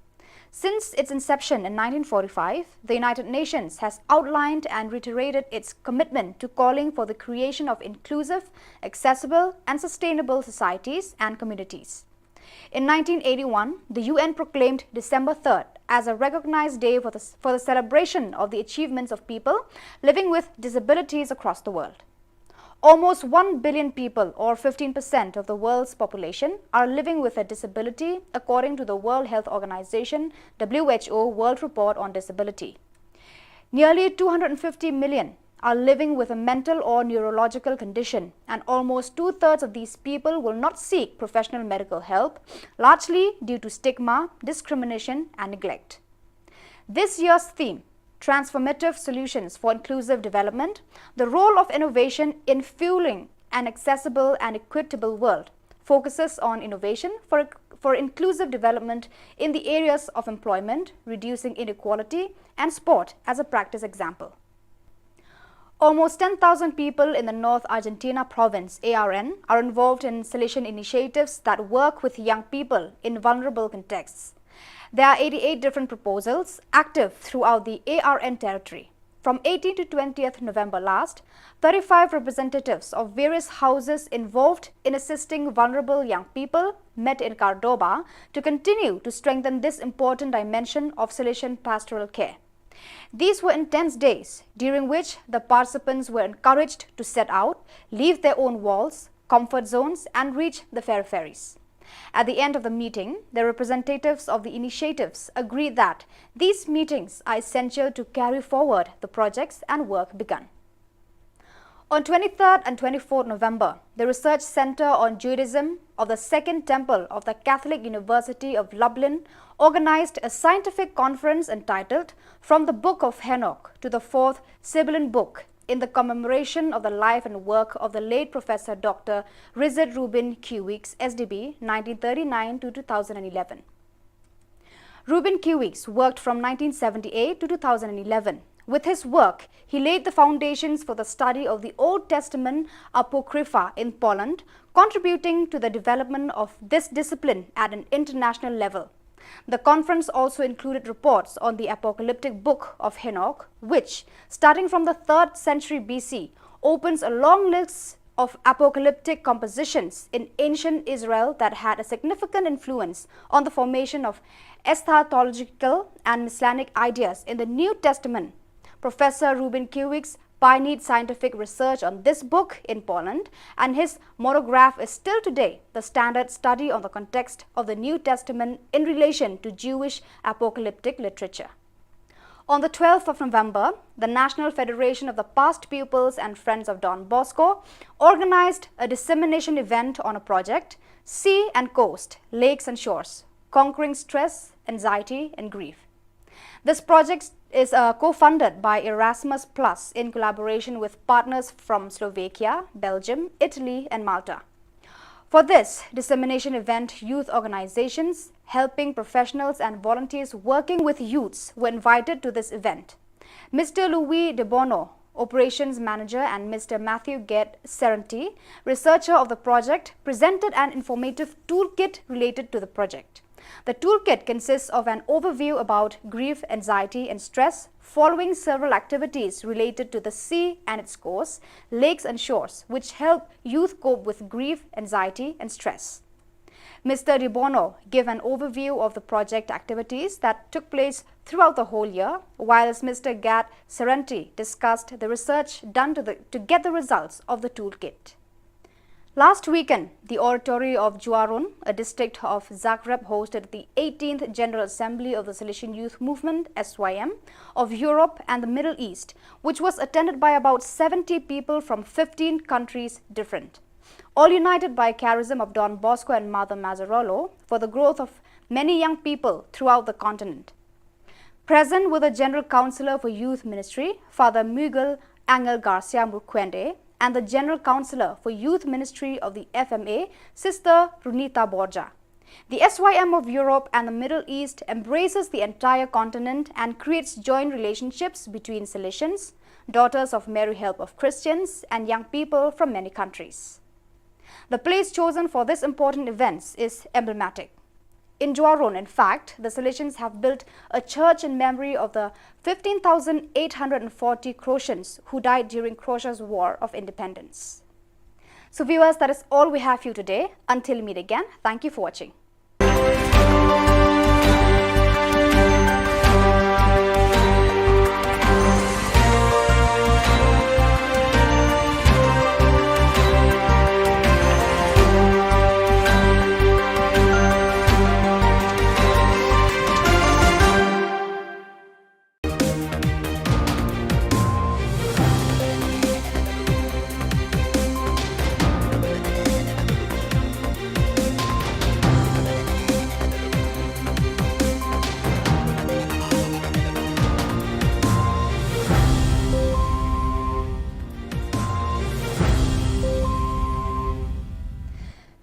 Since its inception in nineteen forty-five, the United Nations has outlined and reiterated its commitment to calling for the creation of inclusive, accessible, and sustainable societies and communities. In nineteen eighty-one, the U N proclaimed December third as a recognized day for the, for the celebration of the achievements of people living with disabilities across the world. Almost one billion people, or fifteen percent of the world's population, are living with a disability, according to the World Health Organization, W H O, World Report on Disability. Nearly two hundred fifty million are living with a mental or neurological condition, and almost two-thirds of these people will not seek professional medical help, largely due to stigma, discrimination, and neglect. This year's theme, Transformative Solutions for Inclusive Development, the role of innovation in fueling an accessible and equitable world, focuses on innovation for, for inclusive development in the areas of employment, reducing inequality, and sport as a practice example. Almost ten thousand people in the North Argentina province, A R N, are involved in Salesian initiatives that work with young people in vulnerable contexts. There are eighty-eight different proposals active throughout the A R N territory. From eighteenth to twentieth November last, thirty-five representatives of various houses involved in assisting vulnerable young people met in Cordoba to continue to strengthen this important dimension of Salesian pastoral care. These were intense days, during which the participants were encouraged to set out, leave their own walls, comfort zones, and reach the peripheries. At the end of the meeting, the representatives of the initiatives agreed that these meetings are essential to carry forward the projects and work begun. On twenty-third and twenty-fourth November, the Research Center on Judaism of the Second Temple of the Catholic University of Lublin organized a scientific conference entitled From the Book of Henoch to the Fourth Sibylline Book, in the commemoration of the life and work of the late Professor Doctor Richard Reuben Q. Weeks, S D B, nineteen thirty-nine to two thousand eleven. Reuben Q. Weeks worked from nineteen seventy-eight to two thousand eleven. With his work, he laid the foundations for the study of the Old Testament Apocrypha in Poland, contributing to the development of this discipline at an international level. The conference also included reports on the apocalyptic book of Henoch, which, starting from the third century B C, opens a long list of apocalyptic compositions in ancient Israel that had a significant influence on the formation of eschatological and messianic ideas in the New Testament. Professor Reuben Q. Weeks pioneered scientific research on this book in Poland, and his monograph is still today the standard study on the context of the New Testament in relation to Jewish apocalyptic literature. On the twelfth of November, the National Federation of the Past Pupils and Friends of Don Bosco organized a dissemination event on a project, Sea and Coast, Lakes and Shores, Conquering Stress, Anxiety, and Grief. This project is, uh, co-funded by Erasmus Plus in collaboration with partners from Slovakia, Belgium, Italy, and Malta. For this dissemination event, youth organizations, helping professionals, and volunteers working with youths were invited to this event. Mister Louis De Bono, operations manager, and Mister Matthew Gate Serenti, researcher of the project, presented an informative toolkit related to the project. The toolkit consists of an overview about grief, anxiety, and stress, following several activities related to the sea and its coast, lakes and shores, which help youth cope with grief, anxiety, and stress. Mister De Bono gave an overview of the project activities that took place throughout the whole year, whilst Mister Gate Serenti discussed the research done to, the, to get the results of the toolkit. Last weekend, the oratory of Juarun, a district of Zagreb, hosted the eighteenth General Assembly of the Salesian Youth Movement, S Y M, of Europe and the Middle East, which was attended by about seventy people from fifteen countries different, all united by charism of Don Bosco and Mother Mazzarolo for the growth of many young people throughout the continent. Present were the General Councillor for Youth Ministry, Father Miguel Angel Garcia Murquende, and the General Councillor for Youth Ministry of the F M A, Sister Runita Borja. The S Y M of Europe and the Middle East embraces the entire continent and creates joint relationships between Salesians, Daughters of Mary Help of Christians, and young people from many countries. The place chosen for this important event is emblematic. In Juarun, in fact, the Salesians have built a church in memory of the fifteen thousand eight hundred and forty Croatians who died during Croatia's War of Independence. So viewers, that is all we have for you today. Until we meet again, thank you for watching.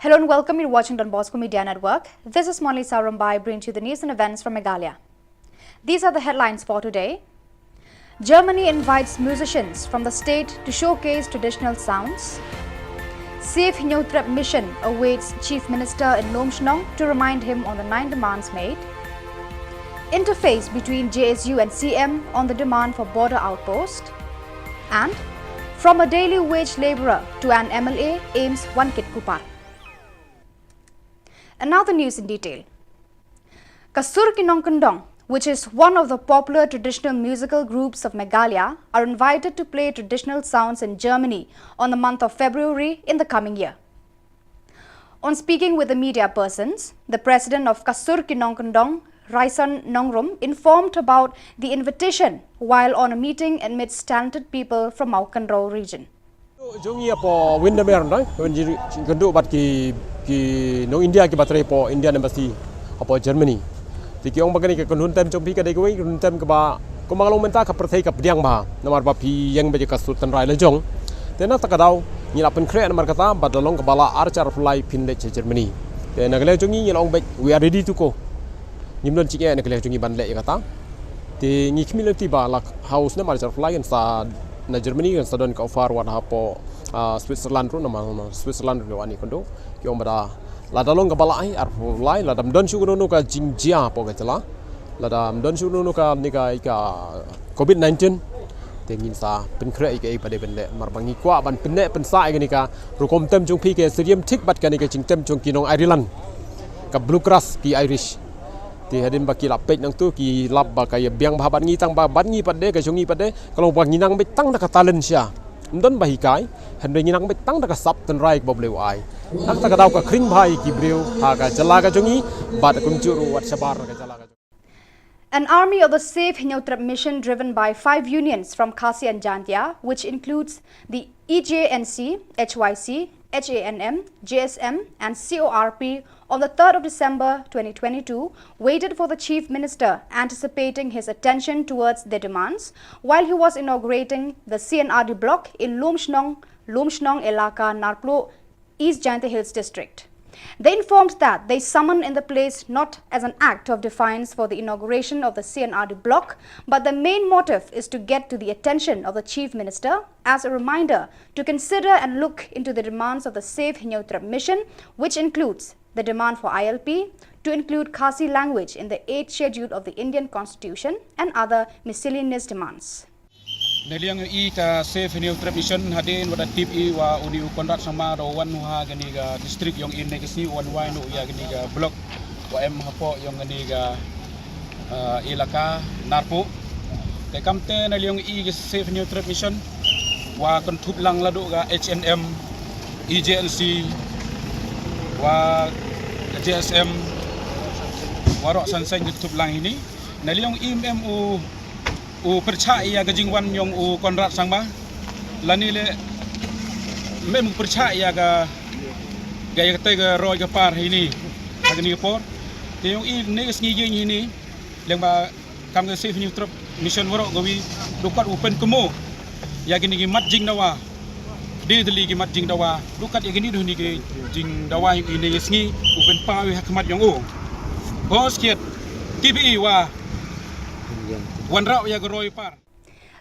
Hello and welcome. You're watching Don Bosco Media Network. This is Monali Sarumbai bringing to you the news and events from Meghalaya. These are the headlines for today. Germany invites musicians from the state to showcase traditional sounds. Save Hynñiewtrep Mission awaits Chief Minister in Lumshnong to remind him on the nine demands made. Interface between J S U and C M on the demand for border outpost. And from a daily wage labourer to an M L A, AIIMS Wankitkuppar. And now the news in detail. Ka Sur Ki Nongkyndong, which is one of the popular traditional musical groups of Meghalaya, are invited to play traditional sounds in Germany on the month of February in the coming year. On speaking with the media persons, the president of Ka Sur Ki Nongkyndong, Raison Nongrum, informed about the invitation while on a meeting amidst talented people from Mawkynrew region. Jong ngi hapoh Windermere, no? Wan jingkynduh bad ki, ki nong India kiba trei hapoh Indian Embassy hapoh Germany. Te ki ong ba kane ka kynhun tem jong phi ka dei kawei ka kynhun tem kaba, kumba nga la ong mynta, ka pyrthei ka pdiang bha. Namar ba phi ïeng beit ïa ka sur tynrai la jong. Te na kata ka daw ngi la pynkhreh namar kata, bad la long kaba lah ar hajar arphew lai phin leit sha Germany. Te na ka liang jong ngi ngi la ong beit, we are ready to go. Ngim don jingeh na ka liang jong ngi ban leh ïa kata. Te ngi khmih lynti ba la ha u snem ar hajar arphew lai kan sa na Germany kan sa don ka offer wat hapoh, ah, Switzerland ruh, namar Switzerland ruh wan ïakynduh. Ki ong ba da lada long kaba lah ai arphew lai, lada ym don shuh kano kano ka jingjia hapoh ka jylla, lada ym don shuh kano kano kane ka, ka covid nineteen, te ngin sa pynkhreh ïa kaei ba dei ban leh, namar ba ngi kwah ban pynneh pynsah ïa kane ka rukom tem jong phi, ka syriem thik bad kane ka jingtem jong ki nong Ireland, ka bluegrass ki Irish. Te hadien ba ki la peit nangtu ki lap ba ka ïa biang bha bad ngi, tang ba bad ngi pat de, ka jong ngi pat de ka long ba ngi nang beit tang da ka talent sha, ym don ba hikai, hynrei ngi nang beit tang da ka sap tynrai kaba U Blei u ai. Na kata ka daw ka khring bha ïa ki briew ha ka jylla ka jong ngi bad kumjuh ruh wat shabar na ka jylla ka jong ngi. An army of the Save Hynñiewtrep Mission, driven by five unions from Khasi and Jaintia, which includes the E J N C, H Y C, H A N M, J S M, and C O R P, on the third of December twenty twenty-two, waited for the Chief Minister, anticipating his attention towards their demands, while he was inaugurating the C and R D block in Lumshnong, Lumshnong Elaka, Narpluh, East Jaintia Hills District. They informed that they summoned in the place not as an act of defiance for the inauguration of the C and R D block, but the main motive is to get to the attention of the Chief Minister as a reminder to consider and look into the demands of the Save Hynñiewtrep Mission, which includes the demand for I L P, to include Khasi language in the eighth schedule of the Indian Constitution and other miscellaneous demands. Nalor ïa i ka Save Hynñiewtrep Mission, hadien wat da tip i wa uni u Conrad Sangma u da wan ha kani ka district yong i ne ka sngi, wan wai noh ïa kani ka block wa em hapoh yong kani ka, ah, elaka Narpuh. Te kamte nalor ïa i ka Save Hynñiewtrep Mission wa kynthup lang naduh ka H N M, E J N C, wa ka J S M, waroh san seng kynthup lang hini. Nalor ïa i, em u u pyrshah ïa ka jingwan yong u Conrad Sangma, lane leh em u pyrshah ïa ka, ka ïa kata ka roi ka par hini ha kani ka por. Te yong i ne ka sngi ïing hini, lyngba kam ka Save Hynñiewtrep Mission waroh kawi, du kat u pynkynmaw ïa kini ki mat jingdawa, de tylli ki mat jingdawa, du kat ïa kini du hini ki jingdawa yong i ne ka sngi u pynpaw ha khmat yong u. Hos kiet, tip i wa wanrah ïa ka roi par.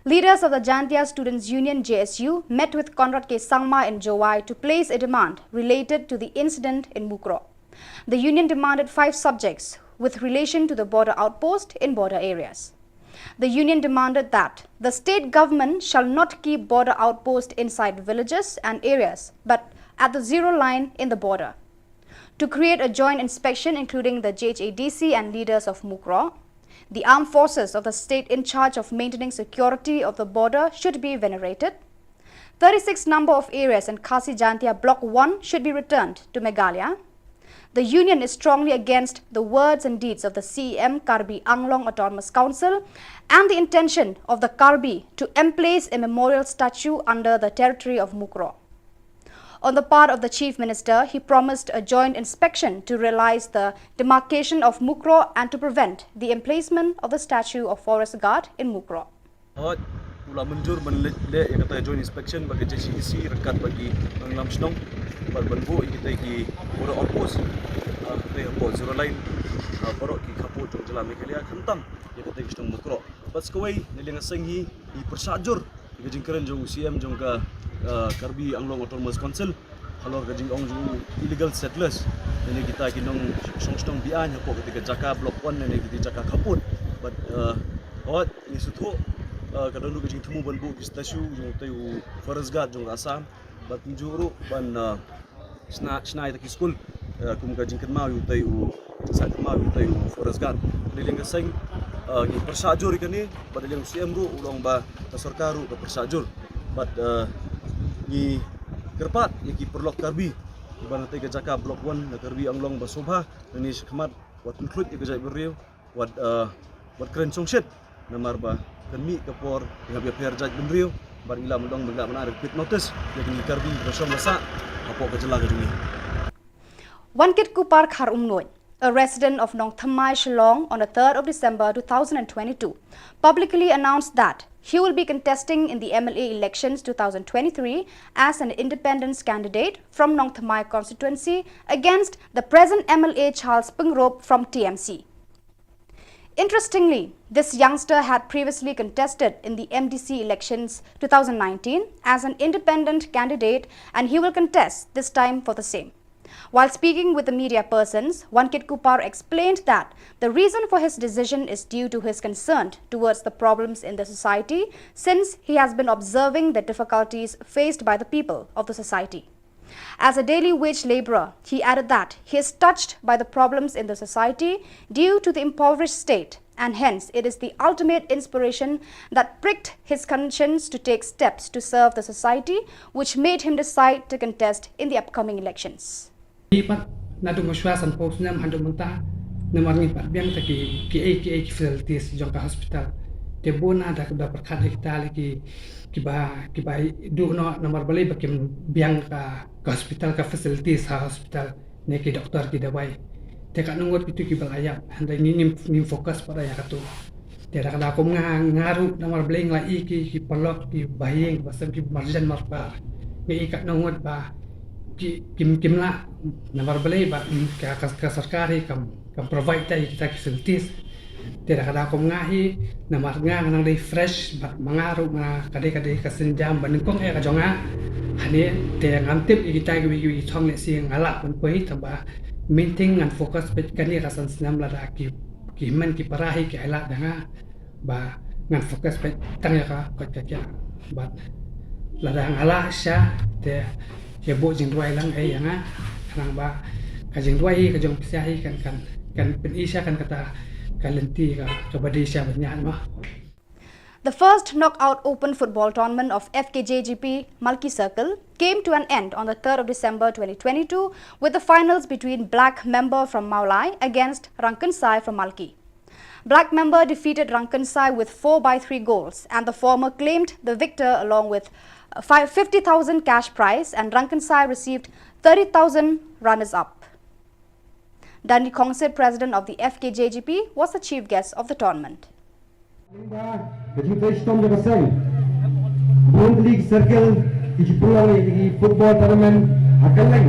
Leaders of the Jaintia Students Union, J S U, met with Conrad K Sangma in Jowai to place a demand related to the incident in Mukroh. The union demanded five subjects with relation to the border outpost in border areas. The union demanded that the state government shall not keep border outpost inside villages and areas, but at the zero line in the border. To create a joint inspection including the J H A D C and leaders of Mukroh. The armed forces of the state in charge of maintaining security of the border should be venerated. Thirty-six number of areas in Khasi Jaintia Block one should be returned to Meghalaya. The union is strongly against the words and deeds of the C E M Karbi Anglong Autonomous Council and the intention of the Karbi to emplace a memorial statue under the territory of Mukroh. On the part of the Chief Minister, he promised a joint inspection to realize the demarcation of Mukroh and to prevent the emplacement of the statue of Forest Guard in Mukroh. Hooid, u la mynjur ban leh, leh ïa kata joint inspection bad ka J H A D C ryngkat bad ki nongïalam shnong. Bad ban buh ïa kita ki border outpost, ah, kita hapoh zero line, ah, baroh ki khappud jong jylla Meghalaya, khamtam ïa kita ki shnong Mawkroh. Bad sa kawei, na liang ka seng hi, i pyrshah jur ïa ka jingkren jong u C M jong ka, ah, Karbi Anglong Autonomous Council halor ka jingong jong u illegal settlers, ïa kita ki nongshong shnong be-aiñ hapoh kita ki jaka Block One, ïa kita ki jaka khappud. Bad, ah, hooid, ngi sngewthuh, ah, ka don ruh ka jingthmu ban buh ki statue jong utai u Forest Guard jong ka Assam. Bad kumjuh ruh ban, ah, shna, shna ïa kita ki skul, ah, kum ka jingkynmaw ïa utai u, jingsah kynmaw ïa utai u Forest Guard. Na liang ka seng, ah, ngi pyrshah jur ïa kane, bad na liang u C M ruh u ong ba ka sorkar ruh ka pyrshah jur. Bad, ah, ngi kyrpad ïa ki paralok Karbi ba na tei ka jaka Block One na Karbi Anglong ba sngewbha, na ne shakhmat wat include ïa ka jaitbynriew, wat, eh, wat kren shongshit, namar ba kan mih ka por, ngi hap ïapher jaitbynriew, bad ngi lah ban ong ba ngi lah ban ai quick notice ïa kine ki Karbi ba shong ba sah hapoh ka jylla ka jong ngi. Wankitku Parkhar Umnguid, a resident of Nongthymmai, Shillong, on the third of December two thousand and twenty-two, publicly announced that he will be contesting in the M L A elections two thousand twenty-three as an independent candidate from Nongthymmai constituency against the present M L A Charles Pyngrope from T M C. Interestingly, this youngster had previously contested in the M D C elections two thousand nineteen as an independent candidate, and he will contest this time for the same. While speaking with the media persons, Wankitku Par explained that the reason for his decision is due to his concern towards the problems in the society, since he has been observing the difficulties faced by the people of the society. As a daily wage laborer, he added that he is touched by the problems in the society due to the impoverished state, and hence it is the ultimate inspiration that pricked his conscience to take steps to serve the society, which made him decide to contest in the upcoming elections. Ngi pat naduh mynshuwa sanphew snem haduh mynta, namar ngim pat biang te ki, ki, ki, ki facilities jong ka hospital. Te bun na da, da pyrkhat ïa kita lei ki, kiba, kiba duh noh namar balei ba kim biang ka, ka hospital, ka facilities ha hospital, ne ki doktor, ki dawai. Te katno ngut kitu kiba la ïap, hynrei ngi ngim, ngim focus pat ïa katu. Te da ka daw kum nga, nga ruh namar balei nga la i ki, ki paralok, kiba ïeng, kiba sem, kiba marjan marpar. Nga i katno ngut ba ki, kim, kim lah, namar balei ba, mm, ka, ka, ka sorkar hi kam, kam provide te ïa kita ki facilities. Te da ka daw kum nga hi, namar nga nga nang dei fresh, bad ma nga ruh nga ka dei, ka dei ka sienjam ba nyngkong eh ka jong nga. Hangne te ngam tip ïa kita kiwei kiwei ki thong, lehse nga lah ban poi, tangba main thing ngan focus beit kane ka san snem, lada ki, ki hynmen ki para hi ki ailad ïa nga, ba ngan focus beit tang ïa ka koit ka khiah. Bad lada nga lah sha, te ïa buh jingduwai lang eh ïa nga, khnang ba ka jingduwai hi ka jong phi sha hi kan, kan, kan pyni sha kan kata ka lynti ka, kaba dei sha ban ïaid mo. The first knockout open football tournament of F K J G P Malki Circle came to an end on the third of December twenty twenty-two, with the finals between Black Member from Mawlai against Rangkynsai from Malki. Black Member defeated Rangkynsai with four by three goals, and the former claimed the victor along with, uh, five, fifty thousand cash prize, and Rangkynsai received thirty thousand runners-up. Danny Khongsit, president of the F K J G P, was the chief guest of the tournament. Lyngba ka jingtrei shitom jong ka seng, bun tylli ki circle ki ju pynlong ïa ki football tournament ha kylleng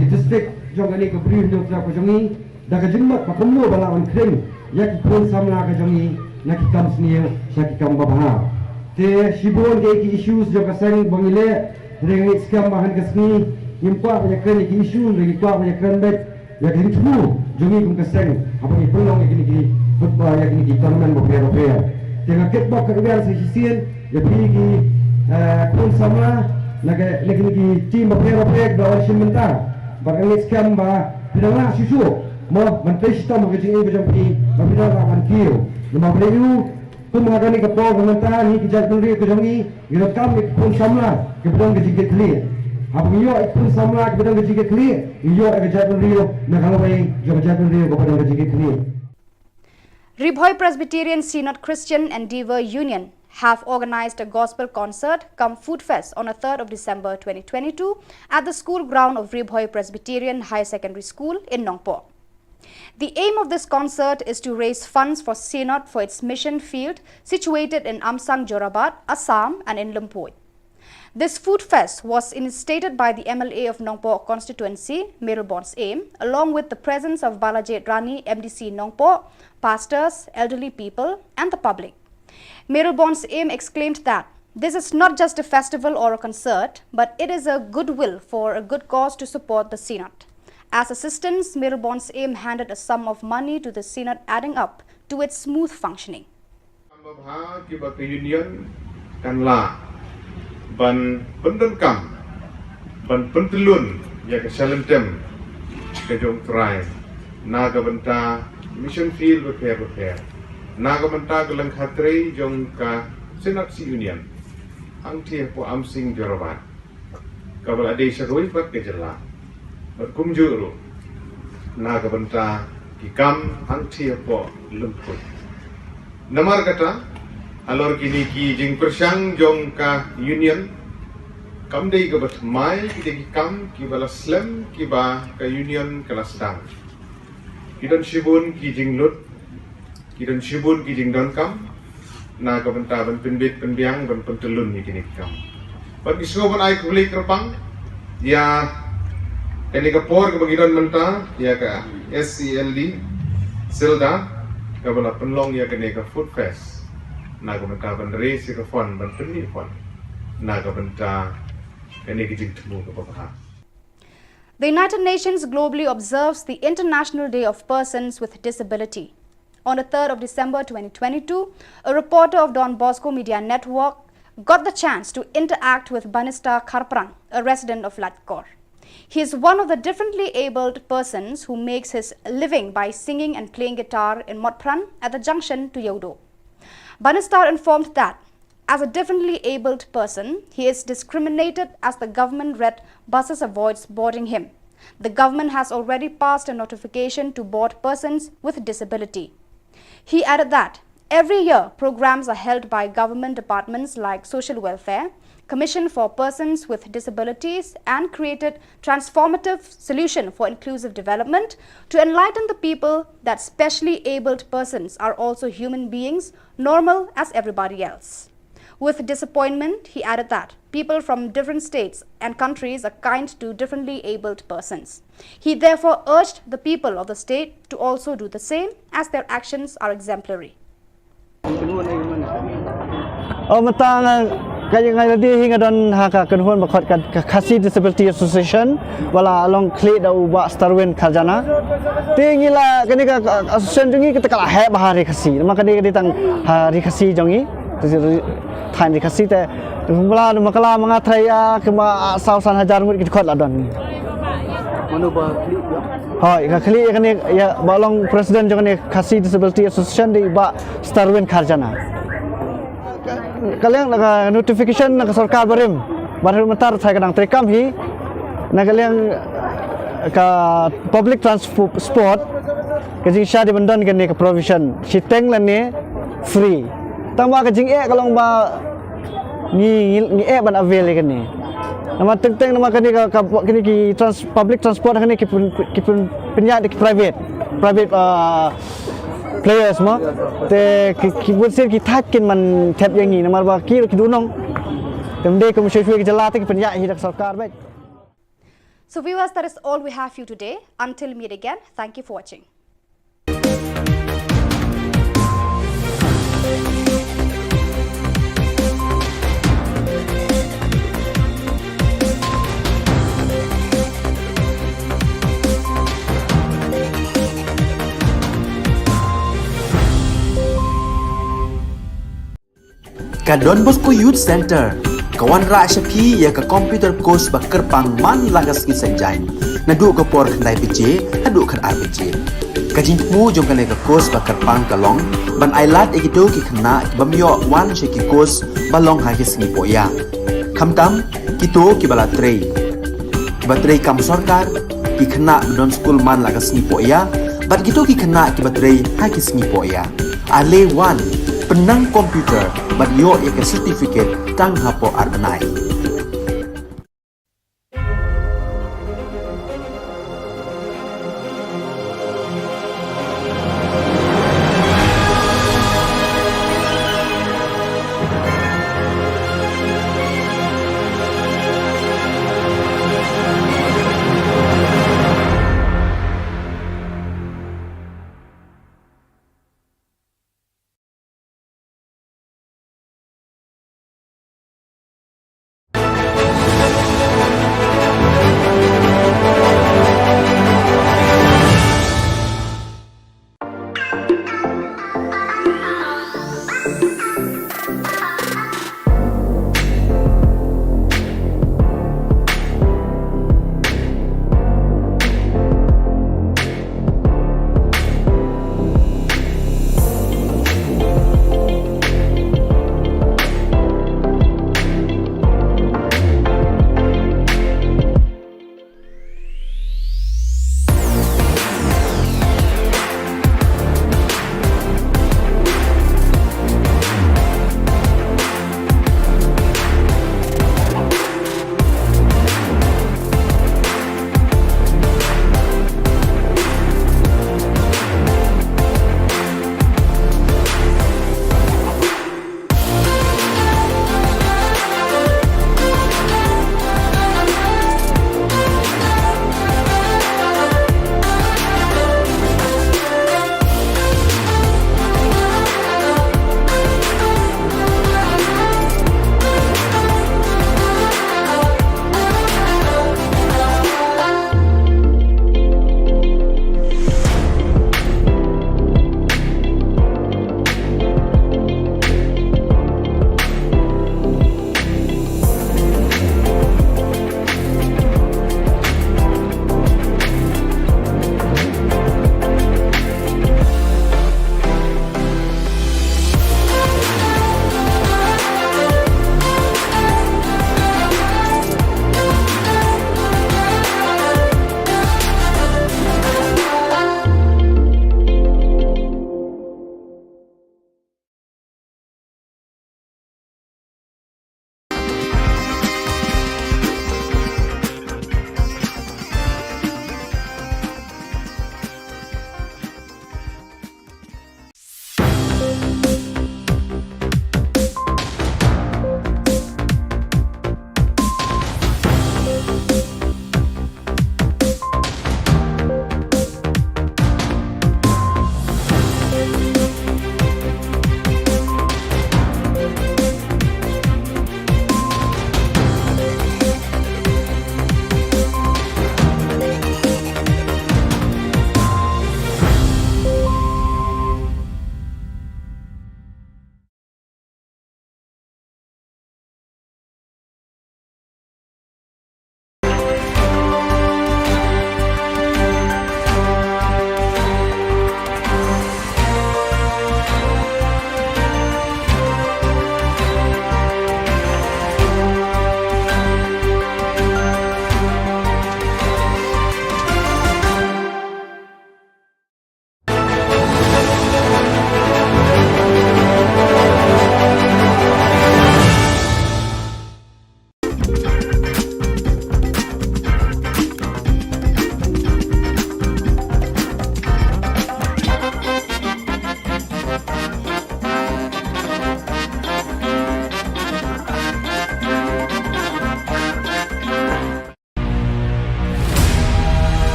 ki district jong kane ka Bri Hynñiewtrep ka jong ngi, da ka jingmut ba kumno ba lah ban khring ïa ki khun samla ka jong ngi na ki kam sniew sha ki kam babha. Te shibun ki, ki issues jong ka seng ba ngi leh, hynrei nga ngeit skhem ba ha kane ka sngi ngim kwah ban ïakren ïa ki issue, hynrei ngi kwah ban ïakren beit ïa ka jingthmu jong ngi kum ka seng haba ngi pynlong ïa kine ki football, ïa kine ki tournament bapher bapher. Te nga kitbok kyrwiang sa shisien ïa phi ki, eh, khun samla na ka, na kine ki team bapher bapher kiba la wan shim bynta. Bad nga ngeit skhem ba phi dang lah shuh shuh mo ban trei shitom ha ka jingim ka jong phi, ba phi dang lah ban kiew. Namar phi dei u Kum ha kane ka por ka mynta, ngi ki jaitbynriew ka jong ngi, ngi donkam ïa ki khun samla kiba don ka jingkitkhlieh. Haba ngi ïoh ïa ki khun samla kiba don ka jingkitkhlieh, ngi ïoh ïa ka jaitbynriew na ka lawei jong ka jaitbynriew kaba don ka jingkitkhlieh. Ri Bhoi Presbyterian Synod Christian Endeavour Union have organized a gospel concert cum food fest on the third of December twenty twenty-two at the school ground of Ri Bhoi Presbyterian Higher Secondary School in Nongpoh. The aim of this concert is to raise funds for Synod for its mission field situated in Amsang Jorabat, Assam, and in Lhumpui. This food fest was initiated by the M L A of Nongpoh constituency, Mayralborn Syiem, along with the presence of Balajied Rani, M D C Nongpoh, pastors, elderly people, and the public. Mayralborn Syiem exclaimed that this is not just a festival or a concert, but it is a goodwill for a good cause to support the Synod. As assistance, Mayralborn Syiem handed a sum of money to the Synod, adding up to its smooth functioning. Kam ba bha kiba ka Union kan lah ban pyndonkam, ban pyntyllun ïa ka shalynter ka jong U Trai na ka bynta mission field bapher bapher, na ka bynta ka lyngkha trei jong ka Synod Union hangtei hapoh Amsing Jorabat, kaba la dei sha kawei pat ka jylla, bad kumjuh ruh na ka bynta ki kam hangtei hapoh lympung. Namar kata, halor kine ki jingpyrshang jong ka Union, kam dei kaba thymmai kita ki kam kiba la slem kiba ka Union ka la sdang. Ki don shibun ki jinglut, ki don shibun ki jingdonkam na ka bynta ban pynbit pynbiang, ban pyntyllun ïa kine ki kam. Bad ngi sngewbha ban ai khublei kyrpang ïa kane ka por kaba ngi don mynta, ïa ka S E L D Silda, kaba la pynlong ïa kane ka food fest na ka bynta ban raise ïa ka fund, ban pynmih fund na ka bynta kane ka jingthmu kaba bha. The United Nations globally observes the International Day of Persons with Disability. On the third of December twenty twenty-two, a reporter of Don Bosco Media Network got the chance to interact with Banistar Kharpran, a resident of Laitkor. He is one of the differently abled persons who makes his living by singing and playing guitar in Motphran at the junction to Yawdo. Banistar informed that as a differently abled person, he is discriminated as the government red buses avoids boarding him. The government has already passed a notification to board persons with disability. He added that every year programs are held by government departments like Social Welfare, Commission for Persons with Disabilities, and created transformative solution for inclusive development to enlighten the people that specially abled persons are also human beings, normal as everybody else. With disappointment, he added that people from different states and countries are kind to differently abled persons. He therefore urged the people of the state to also do the same, as their actions are exemplary. Oh, mynta nga, ka, nga la dei hi nga don ha ka kynhun ba khot ka, ka Khasi Disability Association, ba la long khlieh da u Bah Starwin Kharjana. Te ngi la, kane ka, ka association jong ngi kata ka la heh bha ha Ri Khasi. Namar kane ka dei tang ha Ri Khasi jong ngi. Te ri, thaiñ Ri Khasi te, mla, ma ka la ma nga trai ïa, ki ma, ah, saw san hajar ngut ki dkhot la don. Mano ba khlieh ïa? Hooid, ka khlieh ïa kane, ïa, ba long president jong kane Khasi Disability Association dei Bah Starwin Kharjana. Ka, ka liang na ka notification na ka sorkar barim. Barim mynta sa ka dang treikam hi. Na ka liang ka public transport, ka jingshah dei ban don kane ka provision. Shiteng lane free. Tangba ka jingeh ka long ba ngi, ngi, ngi eh ban avail ïa kane. Namar teng teng namar kane ka, ka, kane ki trans-, public transport kane ki pyn-, ki pyn-, pynïaid da ki private, private, ah, players mo. Te ki, ki bun sien ki thait kin man thep ïa ngi namar ba ki ruh ki dei nong. Te ym dei kum shuwa shuwa ki jylla te ki pynïaid hi da ka sorkar beit. So viewers, that is all we have for you today. Until meet again, thank you for watching. Ka Don Bosco Youth Center ka wanrah sha phi ïa ka computer course ba kyrpang man la ka sngi Saitjaiñ, naduh ka por khyndai baje haduh khatar baje. Ka jingthmu jong kane ka course ba kyrpang ka long ban ailad ïa kito ki khynnah ki bym ïoh wan sha ki course ba long ha ki sngi pohïa. Khamtam kito kiba la trei, kiba trei kam sorkar, ki khynnah ba don skul man la ka sngi pohïa, bad kito ki khynnah kiba trei ha ki sngi pohïa. Ale wan, pynnang computer bad ïoh ïa ka certificate tang hapoh ar bnai.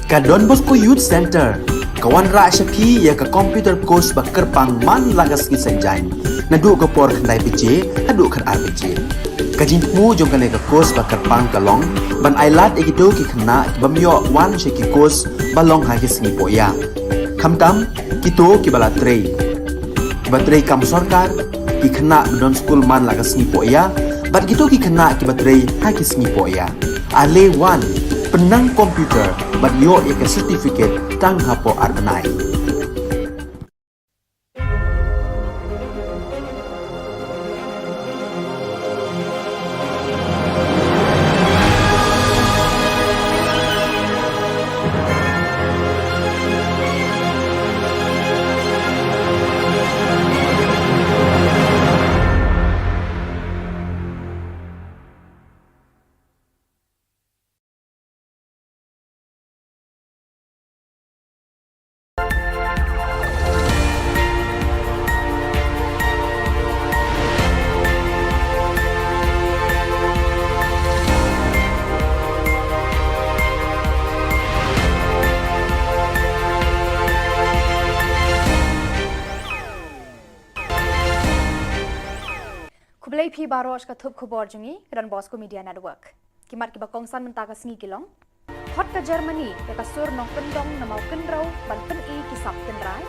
Ka Don Bosco Youth Centre ka wanrah sha phi ïa ka computer course ba kyrpang man la ka sngi Saitjaiñ, naduh ka por khyndai baje haduh khatar baje. Ka jingthmu jong kane ka course ba kyrpang ka long ban ailad ïa kito ki khynnah ki bym ïoh wan sha ki course ba long ha ki sngi poh ïa, khamtam kito kiba la trei, kiba trei kam sorkar, ki khynnah ba don skul man la ka sngi poh ïa, bad kito ki khynnah kiba trei ha ki sngi poh ïa. Ale wan, pynnang computer bad ïoh ïa ka certificate tang hapoh ar bnai. Khublei phi baroh sha ka thup khubor jong ngi ka Don Bosco Media Network. Ki mat kiba kongsan mynta ka sngi ki long: Khot ka Germany ïa ka sur nongkyndong na Mawkynrew ban pyni ki sap tynrai.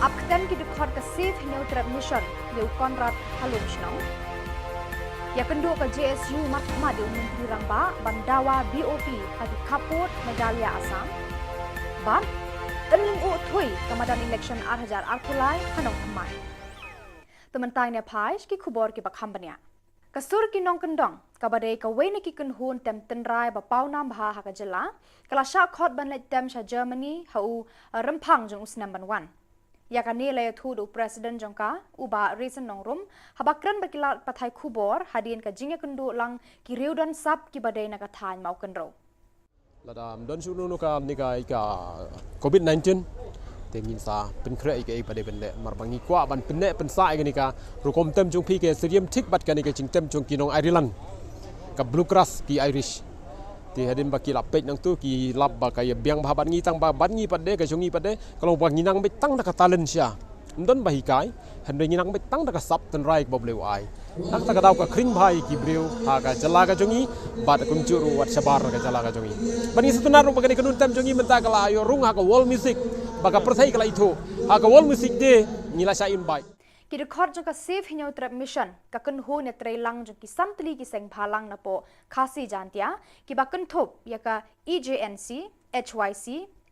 Ap ktem ki dkhot ka Save Hynñiewtrep Mission ïa u Conrad ha Lumshnong. Ïakynduh ka J S U markhmat ïa u Myntri Rangbah ban dawa B O P ha ki khappud Meghalaya Assam. Bad yn lyngngoh thui ka madan election ar hajar arphew lai ha Nongthymmai. Te mynta ngin ïa phai sha ki khubor kiba kham bniah. Ka sur ki nongkyndong, kaba dei kawei na ki kynhun tem tynrai ba pawnam bha ha ka jylla, ka la shah khot ban leit tem sha Germany ha u, eh, Rymphang jong u snem ban wan. Ïa kane la ïathuh da u President jong ka, u Bah Raisin Nongrum, haba kren bad ki lad pathai khubor hadien ka jingïakynduh lang ki riewdon sap kiba dei na ka thaiñ Mawkynrew. Lada ym don shuh kano kano ka, kane ka, ka covid nineteen, te ngin sa pynkhreh ïa kaei ba dei ban leh, namar ba ngi kwah ban pynneh pynsah ïa kane ka rukom tem jong phi, ka syriem thik bad kane ka jingtem jong ki nong Ireland, ka Bluegrass ki Irish. Te hadien ba ki la peit nangtu ki lap ba ka ïa biang bha bad ngi, tang ba bad ngi pat de, ka jong ngi pat de ka long ba ngi nang beit tang da ka talent sha. Ym don ba hikai, hynrei ngi nang beit tang da ka sap tynrai kaba U Blei u ai. Nangta ka daw ka khring bha ïa ki briew ha ka jylla ka jong ngi, bad kumjuh ruh wat shabar na ka jylla ka jong ngi. Bad ngi sngewtynnat ruh ba kane ka nongtem jong ngi mynta ka la ïoh rung ha ka World Music, ba ka pyrthei ka la ithuh. Ha ka World Music Day ngi la shah invite. Ki dkhot jong ka Save Hynñiewtrep Mission, ka kynhun ïatreilang jong ki san tylli ki seng bhalang napoh Khasi Jaintia, kiba kynthup ïa ka E J N C, H Y C,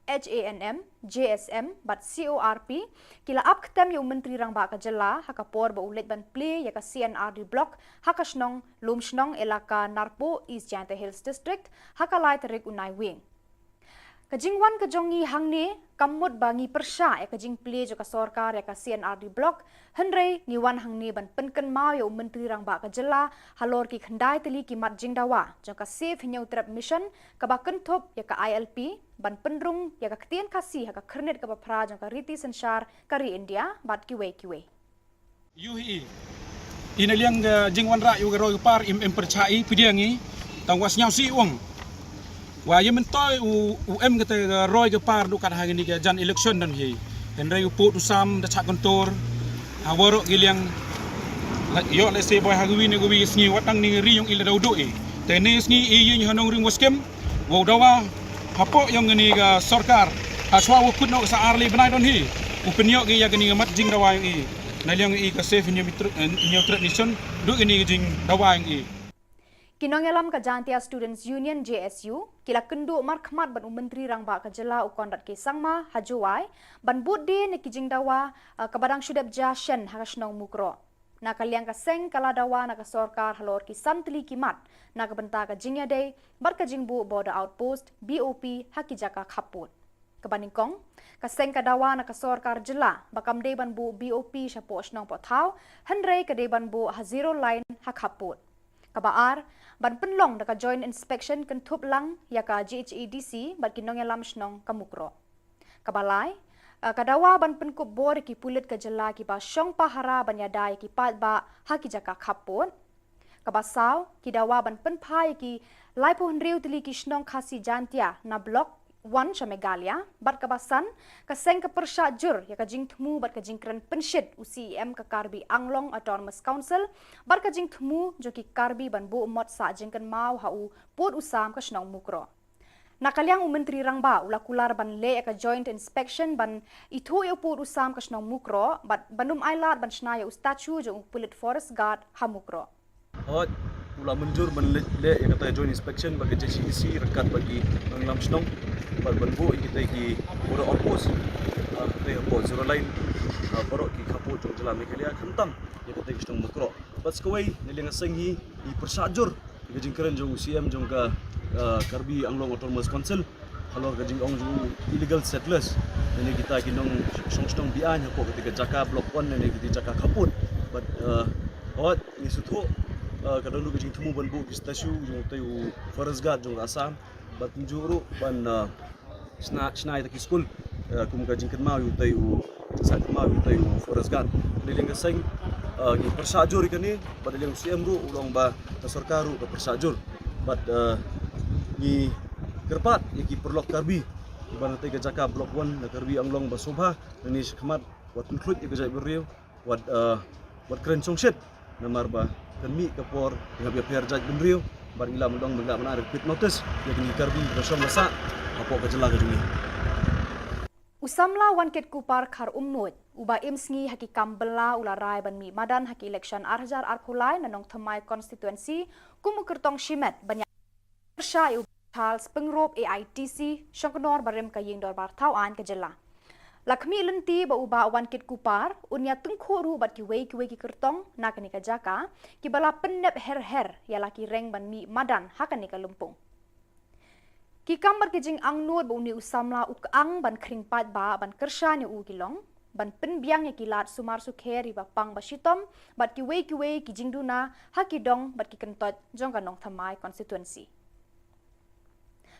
H A N M, J S M bad C O R P, ki la ap ktem ïa u Myntri Rangbah ka jylla ha ka por ba u leit ban plie ïa ka C and R D Block ha ka shnong Lumshnong, Elaka Narpuh, East Jaintia Hills District, ha ka lai tarik u Naiwieng. Ka jingwan ka jong ngi hangne kam mut ba ngi pyrshah ïa ka jingplie jong ka sorkar ïa ka C and R D Block, hynrei ngi wan hangne ban pynkynmaw ïa u Myntri Rangbah ka jylla halor ki khyndai tylli ki mat jingdawa jong ka Save Hynñiewtrep Mission, kaba kynthup ïa ka I L P, ban pynrung ïa ka ktien Khasi ha ka khyrnit kaba phra jong ka riti synshar ka ri India bad kiwei kiwei. Ïohi i, na liang ka jingwanrah ïa ka roi ka par, im, im pyrshah i pdiang i, tang wa sngewsih u ong. Wa ïa myntoi u, u em kata ka roi ka par duh kat ha kane ka jan election don hi. Hynrei u pud u sam da chah kyntur ha waroh ki liang. La ïoh lehse boi ha kawi ne kawi ka sngi, wat tang ne ka ri jong i la daw duh i. Te ne ka sngi i ïeng ha nongrim wa skhem, wow dawa hapoh jong kane ka sorkar. Hashwa wa kut noh sa ar lai bnai don hi, u pynïoh ki ïa kane ka mat jingdawa jong i. Na liang i ka Save Hynñiewtrep, eh, Hynñiewtrep Mission, duh kane ka jingdawa jong i. Ki nongïalam ka Jaintia Students Union, J S U, ki la kynduh markhmat bad u Myntri Rangbah ka jylla u Conrad K Sangma ha Jowai ban bud die na ki jingdawa, eh, kaba dang shu dep jia shen ha ka shnong Mukroh. Na ka liang ka seng ka la dawa na ka sorkar halor ki san tylli ki mat na ka bynta ka jingïadei bad ka jingbuh Border Outpost, B O P, ha ki jaka khappud. Kaba nyngkong, ka seng ka dawa na ka sorkar jylla ba kam dei ban buh B O P shapoh shnong poh thaw, hynrei ka dei ban buh ha zero line ha khappud. Kaba ar, ban pynlong da ka Joint Inspection kynthup lang ïa ka J H A D C bad ki nongïalam shnong ka Mukroh. Kaba lai, eh, ka dawa ban pynkup bor ïa ki pulit ka jylla kiba shong pahara ban ïada ïa ki paidbah ha ki jaka khappud. Kaba saw, ki dawa ban pynphai ïa ki laiphew hynriew tylli ki shnong Khasi Jaintia na Block wan sha Meghalaya, bad kaba san, ka seng ka pyrshah jur ïa ka jingthmu bad ka jingkren pynshit u C E M ka Karbi Anglong Autonomous Council, bad ka jingthmu jong ki Karbi ban buh mot sah jingkynmaw ha u pud u sam ka shnong Mukroh. Na ka liang u Myntri Rangbah u la kular ban leh ïa ka joint inspection ban ithuh ïa u pud u sam ka shnong Mukroh, bad ban ym ailad ban shna ïa u statue jong u pulit forest guard ha Mukroh. Hooid, u la mynjur ban leh, leh ïa kata joint inspection bad ka J C D C ryngkat bad ki nongïalam shnong, bad ban buh ïa kita ki border outpost, ah, kita hapoh Zero Line, ah, baroh ki khappud jong jylla Meghalaya, khamtam ïa kita ki shnong Mukroh. Bad sa kawei, na liang ka seng hi, i pyrshah jur ïa ka jingkren jong u C E M jong ka, ah, Karbi Anglong Autonomous Council halor ka jingong jong u illegal settlers, lane kita ki nongshong shnong be-aiñ hapoh kata ka jaka Block One lane kita ki jaka khappud. Bad, ah, hooid, ngi sngewthuh, ah, ka don ruh ka jingthmu ban buh ki statue jong utai u forest guard jong ka Assam, bad kumjuh ruh ban, ah, shna, shna ïa kita ki skul, ah, kum ka jingkynmaw ïa utai u, sah kynmaw ïa utai u forest guard. Na liang ka seng, ah, ngi pyrshah jur ïa kane, bad na liang u C E M ruh u la ong ba ka sorkar ruh ka pyrshah jur. Bad, ah, ngi kyrpad ïa ki paralok Karbi, ba na kata ka jaka Block One na Karbi Anglong ba sngewbha, lane shakhmat, wat pynkhluit ïa ka jaitbynriew, wat, ah, wat kren shongshit, namar ba kan mih ka por, ngi hap ïapher jaitbynriew, bad ngi lah ban ong ba ngi lah ban ai repeat notice ïa kine ki Karbi ba shong ba sah hapoh ka jylla ka jong ngi. U samla Wankitkuppar Kharumnuid, uba im sngi ha ki kam bylla u la rai ban mih madan ha ki election ar hajar arphew lai na Nongthymmai constituency, kum u kyrtong shimet ban ïa pyrshah ïa u Charles Pyngrope A I T C, shongknor barim ka ïing dorbar thaw aiñ ka jylla. La khmih lynti ba u Bah Wankitkuppar un ïa tyngkhuh ruh bad kiwei kiwei ki kyrtong na kane ka jaka, kiba la pynnep her her ïa la ki reng ban mih madan ha kane ka lympung. Ki kam bad ki jingangnud ba une u samla u kyang ban khring paidbah ban kyrshan ïa u ki long ban pynbiang ïa ki lad sumar sukher ïa ba pang ba shitom bad kiwei kiwei ki jingduna ha ki dong bad ki kyntoit jong ka Nongthymmai constituency.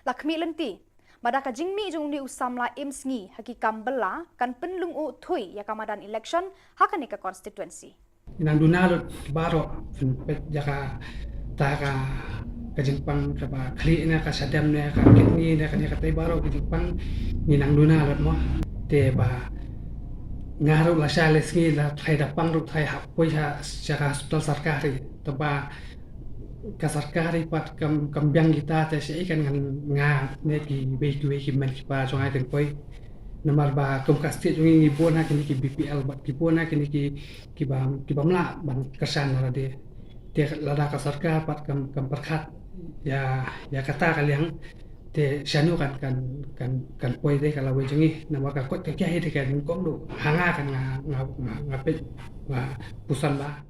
La khmih lynti ba da ka jingmih jong une u samla im sngi ha ki kam bylla kan pynlyngngoh thuh ïa ka madan election ha kane ka constituency. Nang duna lut baroh pynpeit ïa kata ka, ka jingpang kaba khlieh ne ka shadem ne ka kidney ne kane katei baroh ka jingpang ngi nang duna lut mo. Te ba nga ruh la shah lai sngi la thai da pang ruh thai hap poi sha, sha ka hospital sorkari. Te ba ka sorkari pat kam, kam biang kita te shaei kan ngan nga ne kiwei kiwei ki mei kiba jong nga kin poi. Namar ba kum ka state jong ngi ngi bun ha kine ki B P L bad ngi bun ha kine ki, kiba, kiba ym lah ban kyrshan na lade. Te lada ka sorkar pat kam, kam pyrkhat ïa, ïa kata ka liang. Te shano kan, kan, kan, kan poi te ka lawei jong ngi. Namar ka koit ka kiai te ka nyngkong ruh ha nga kan nga, nga, nga, nga peit, nga puson ba.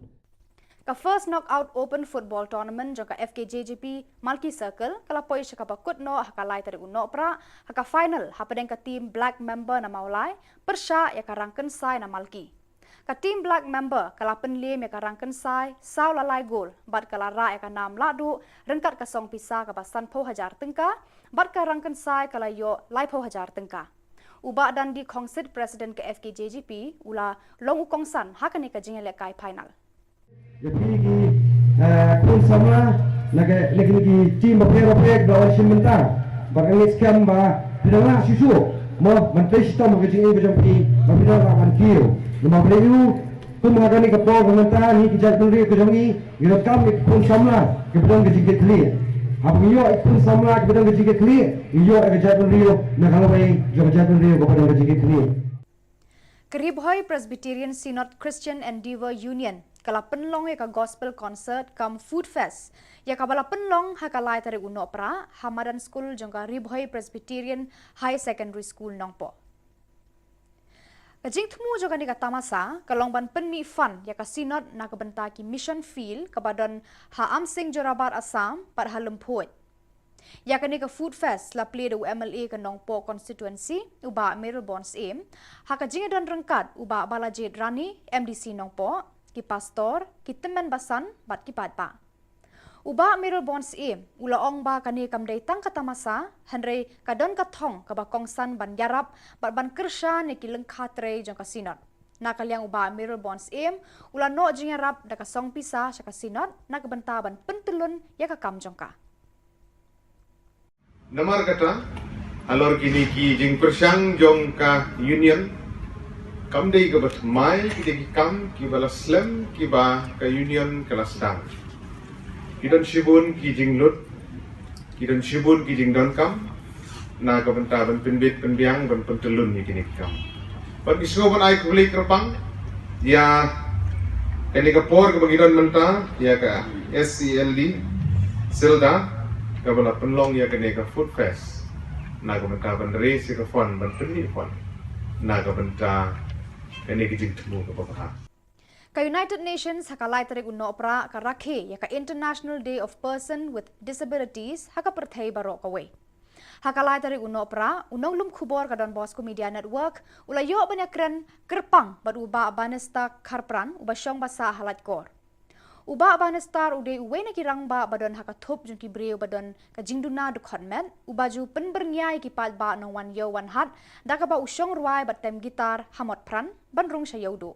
Ka First Knockout Open Football Tournament jong ka F K J G P Malki Circle ka la poi sha kaba kut noh ha ka lai tarik u Nohprah, ha ka final hapdeng ka team Black Mamba na Mawlai pyrshah ïa ka Rangkynsai na Malki. Ka team Black Mamba ka la pynliem ïa ka Rangkynsai saw la lai gol bad ka la rah ïa ka nam lahduh ryngkat ka song pisa kaba sanphew hajar tyngka, bad ka Rangkynsai ka la ïoh laiphew hajar tyngka. U Bah Dandi Khongsit, President ka F K J G P, u la long u kongsan ha kane ka jingïalehkai final. Ïa phi ki, eh, khun samla na ka, na kine ki team bapher bapher ba wan shim bynta. Bad nga ngeit skhem ba phi dang lah shuh shuh mo ban trei shitom ha ka jingim ka jong phi ba phi dang lah ban kiew. Namar balei? Kum ha kane ka por ka mynta ngi ki jaitbynriew ka jong ngi ngi donkam ïa ki khun samla kiba don ka jingkitkhlieh. Haba ngi ïoh ïa ki khun samla kiba don ka jingkitkhlieh, ngi ïoh ïa ka jaitbynriew na ka lawei jong ka jaitbynriew kaba don ka jingkitkhlieh. Ka Ri Bhoi Presbyterian Synod Christian Endeavour Union ka la pynlong ïa ka Gospel Concert cum Food Fest ïa kaba la pynlong ha ka lai tarik u Nohprah ha madan skul jong ka Ri Bhoi Presbyterian High Secondary School Nongpoh. Ka jingthmu jong kane ka tamasa ka long ban pynmih fund ïa ka Synod na ka bynta ki mission field kaba don ha Amsing Jorabat Assam bad ha Lymphoid. Ïa kane ka Food Fest la plie da u M L A ka Nongpoh Constituency, u Bah Mayralborn Syiem, ha ka jingïadon ryngkat u Bah Balajied Rani, M D C Nongpoh, ki pastor, ki tymmen basan bad ki paidbah. U Bah Mayralborn Syiem u la ong ba kane kam dei tang ka tamasa, hynrei ka don ka thong kaba kongsan ban ïarap bad ban kyrshan ïa ki lyngkha trei jong ka Synod. Na ka liang u Bah Mayralborn Syiem u la noh jingïarap da ka song pisa sha ka Synod na ka bynta ban pyntyllun ïa ka kam jong ka. Namar kata, Halor kine ki jingpyrshang jong ka Union, kam dei kaba thymmai kine ki kam kiba la slem kiba ka Union ka la sdang. Ki don shibun ki jinglut, ki don shibun ki jingdonkam na ka bynta ban pynbit pynbiang, ban pyntyllun ïa kine ki kam. Bad ngi sngewbha ban ai khublei kyrpang ïa kane ka por kaba ngi don mynta ïa ka S E L D Silda kaba la pynlong ïa kane ka Food Fest na ka bynta ban raise ïa ka fund, ban pynmih fund na ka bynta kane ka jingthmu kaba bha. Ka United Nations ha ka lai tarik u Nohprah ka rakhe ïa ka International Day of Person with Disabilities ha ka pyrthei baroh kawei. Ha ka lai tarik u Nohprah, u nonglum khubor ka Don Bosco Media Network u la ïoh ban ïakren kyrpang bad u Bah Bannister Kharpran, uba shong ba sah ha Laitkor. U Bah Bannister u dei uwei na ki rangbah ba don ha ka thup jong ki briew ba don ka jingduna dkhot met, uba ju pynbyrngia ïa ki paidbah nongwan ïew wan hat da kaba u shong rwai bad tem guitar ha Motphran ban rung sha Ïewduh.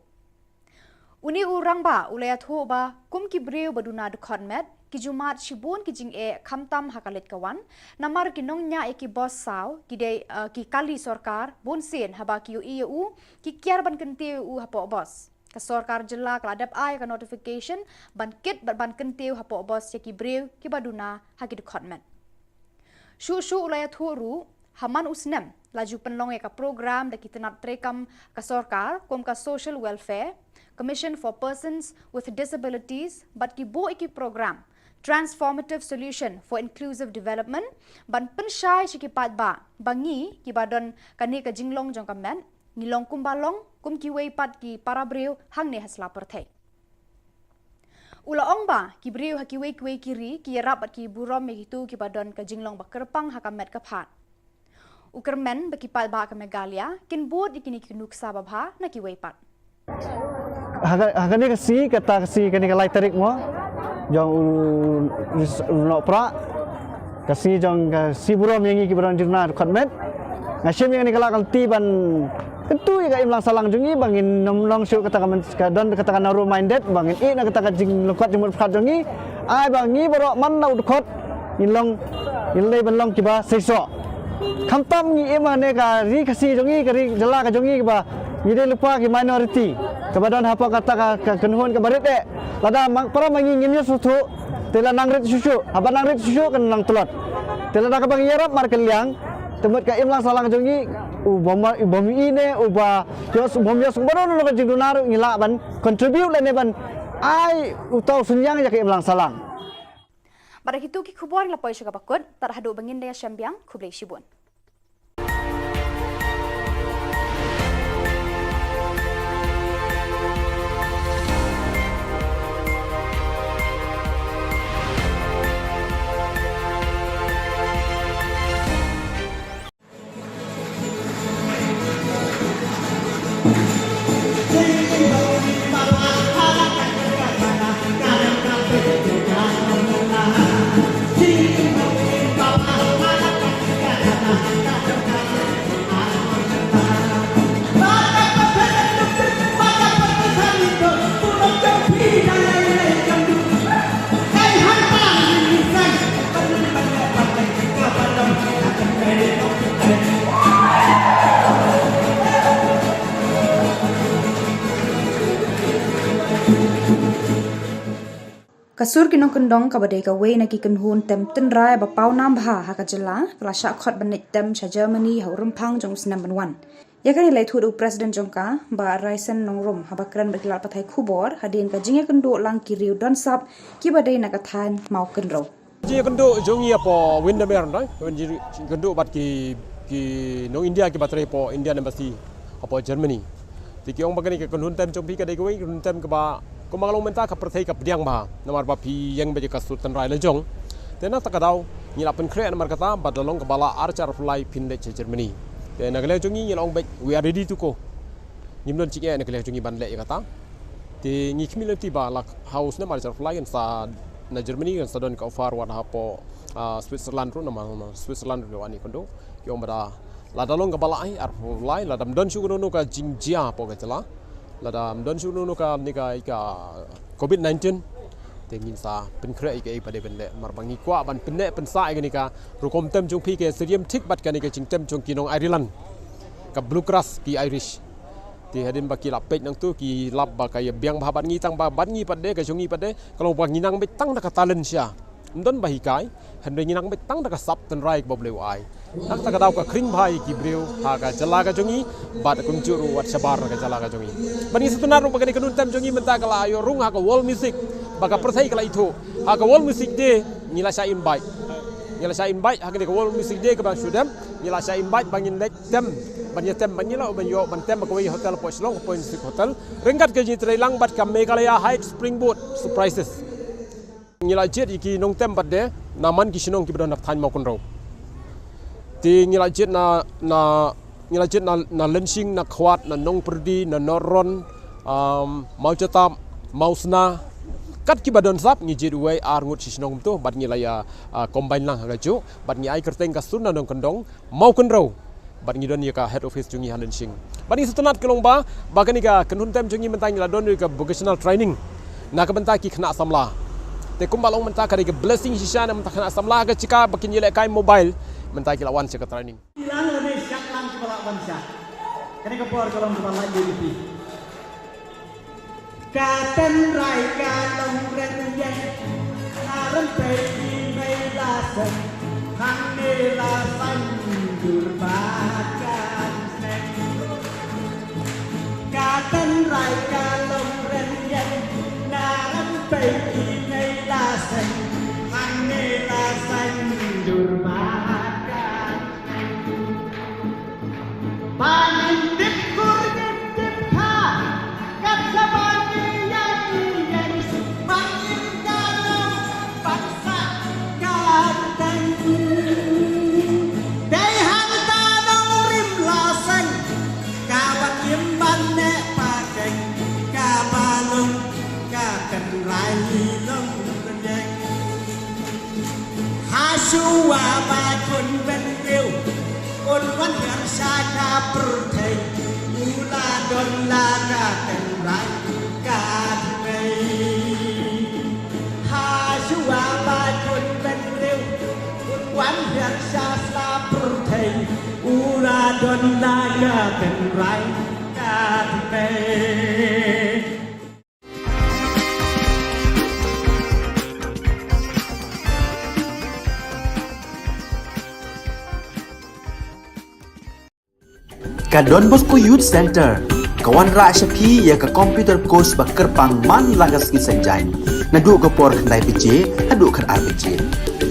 Une u rangbah u la ïathuh ba kum ki briew ba duna dkhot met, ki ju mad shibun ki jingeh khamtam ha ka leit ka wan, namar ki nongñiah ïa ki bos saw ki dei, eh, ki kali sorkar, bunsien haba ki ïohi ïa u ki kiar ban kyntiew ïa u hapoh bos. Ka sorkar jylla ka la dep ai ka notification ban kit bad ban kyntiew hapoh bos ïa ki briew kiba duna ha ki dkhot met. Shuh shuh u la ïathuh ruh, ha man u snem la ju pynlong ïa ka program da ki tnat treikam ka sorkar kum ka Social Welfare Commission for Persons with Disabilities bad ki buh ïa ki program Transformative Solution for Inclusive Development ban pynshai sha ki paidbah ba ngi kiba don kane ka jinglong jong ka met ngi long kumba long kum kiwei pat ki para briew hangne ha sla pyrthei. U la ong ba ki briew ha kiwei kiwei ki ri ki ïarap bad ki burom ïa kito kiba don ka jinglong ba kyrpang ha ka met ka phad. U kyrmen ba ki paidbah ka Meghalaya kin bud ïa kine ki nuksa babha na kiwei pat. Ha ka, ha kane ka sngi, kata ka sngi, kane ka lai tarik mo jong u, u Nohprah, ka sngi jong ka sngi burom ïa ngi kiba don jingduna dkhot met. Nga shim ïa kane ka lad ka lynti ban kyntu ïa ka imlang sahlang jong ngi ba ngin ym long shuh kata ka myn-, ka don kata ka narrow minded, ba ngin ïeh na kata ka jinglyngkot jingmut pyrkhat jong ngi. Ai ba ngi baroh man la u dkhot ngin long, ngin lei ban long kiba seisoh. Khamtam ngi im ha kane ka ri Khasi jong ngi, ka ri jylla ka jong ngi, kaba ngi dei lypa ki minority kaba don hapoh kata ka, ka kynhun kaba rit eh. Lada ma, para ma ngi ngim ïasngewthuh, te la nang rit shuh shuh, haba nang rit shuh shuh kan nang tlot. Te lada kaba ngi ïarap markylliang, te mut ka imlang sahlang jong ngi u bym, u bym ïeh ne uba ïoh, u bym ïoh suk baroh na ka jingduna ruh ngi lah ban contribute lane ban ai uta u synñiang ïa ka imlang sahlang. Bad da kito ki khubor ngi la poi sha kaba kut, tad haduh ba ngin da ïashem biang, khublei shibun. Ka Sur ki Nongkyndong, kaba dei kawei na ki kynhun tem tynrai ba pawnam bha ha ka jylla, ka la shah khot ban leit tem sha Germany ha u rymphang jong u snem ban wan. Ïa kane la ïathuh da u President jong ka, Bah Raisen Nongrum, haba kren bad ki lad pathai khubor hadien ka jingïakynduh lang ki riew don sap kiba dei na ka thaiñ Mawkynrew. Jingïakynduh jong ngi hapoh Windermere, nda, jingïakynduh bad ki, ki nong India kiba trei hapoh Indian Embassy hapoh Germany. Te ki ong ba kane ka kynhun tem jong phi ka dei kawei ka kynhun tem kaba, kumba nga la ong mynta, ka pyrthei ka pdiang bha namar ba phi ïeng beit ïa ka sur tynrai la jong. Te na kata ka daw ngi la pynkhreh namar kata, bad la long kaba lah ar hajar arphew lai phin leit sha Germany. Te na ka liang jong ngi ngi la ong beit, we are ready to go. Ngim don jingeh na ka liang jong ngi ban leh ïa kata. Te ngi khmih lynti ba la ha u snem ar hajar arphew lai kan sa na Germany kan sa don ka offer wat hapoh, ah, Switzerland ruh, namar Switzerland ruh wan ïakynduh. Ki ong ba da lada long kaba lah, eh, arphew lai, lada ym don shuh kano kano ka jingjia hapoh ka jylla, lada ym don shuh kano kano ka, ne ka, ka covid nineteen, Te ngin sa pynkhreh ïa kaei ba dei ban leh, namar ba ngi kwah ban pynneh pynsah ïa kane ka rukom tem jong phi, ka syriem thik bad kane ka jingtem jong ki nong Ireland, ka bluegrass ki Irish. Te hadien ba ki la peit nangtu ki lap ba ka ïa biang bha bad ngi, tang ba bad ngi pat de, ka jong ngi pat de ka long ba ngi nang beit tang da ka talent sha, ym don ba hikai, hynrei ngi nang beit tang da ka sap tynrai kaba U Blei u ai. Nangta ka daw ka khring bha ïa ki briew ha ka jylla ka jong ngi bad kumjuh ruh wat shabar ka jylla ka jong ngi. Bad ngi sngewtynnat ruh ba kane ka kynhun tem jong ngi mynta ka la ïoh rung ha ka World Music, ba ka pyrthei ka la ithuh. Ha ka World Music Day ngi la shah invite, ngi la shah invite ha kane ka World Music Day kaba shu dep, ngi la shah invite ba ngin leit tem, ban ïa tem, ban ïa lah ban ïoh ban tem ha kawei hotel hapoh Shillong, hapoh Music Hotel, ryngkat ka jingïatreilang bad ka Meghalaya Heights Springboard Surprises. Ngi la jied ïa ki nongtem pat de na man ki shnong kiba don na thaiñ Mawkynrew. Te ngi la jied na, na, ngi la jied na, na Lyngshing, na Khwat, na Nongpyrdi, na North Ron, um, Mawjatap, Mawsna, kat kiba don sap ngi jied uwei ar ngut shi shnong kumto, bad ngi la ïa, uh, combine lang ha kajuh, bad ngi ai kyrteng ka Sur na Nongkyndong Mawkynrew. Bad ngi don ïa ka head office jong ngi ha Lyngshing. Bad ngi sngewtynnat ka long ba, ba kane ka kynhun tem jong ngi mynta ngi la don ïa ka vocational training na ka bynta ki khynnah samla. Te kumba long mynta ka dei ka blessing shisha na ka bynta khynnah samla, ka jaka ba kin ïalehkai mobile, mynta ki la wan sha ka training. Ki lang lane shah lang kiba la wan sha. Kane ka por ka long kaba la ïa ka phi. Ka tynrai ka long rynïeng, na rympei i mei la seng, hangne la saiñdur ba kan seng. Ka tynrai ka long rynïeng, na rympei i mei la seng, hangne la saiñdur ba kan seng. Ba ngin tip kur ngin tip kha, kat shaba ngi ïa ngi ïeng, ba ngin ka nong ban sah ka teng. Dei hangta nongrim la seng, ka ban im ban neh pakeng, kaba long ka tynrai long rynïeng. Hashuwa ba khun bynriew un wan hiar sha ka pyrthei, u la don la ka tynrai ka thymmei. Hashuwa ba khun bynriew un wan hiar sha sla pyrthei, u la don la ka tynrai ka thymmei. Ka Don Bosco Youth Centre ka wanrah sha phi ïa ka computer course ba kyrpang man la ka sngi Saitjaiñ, naduh ka por khyndai baje haduh khatar baje.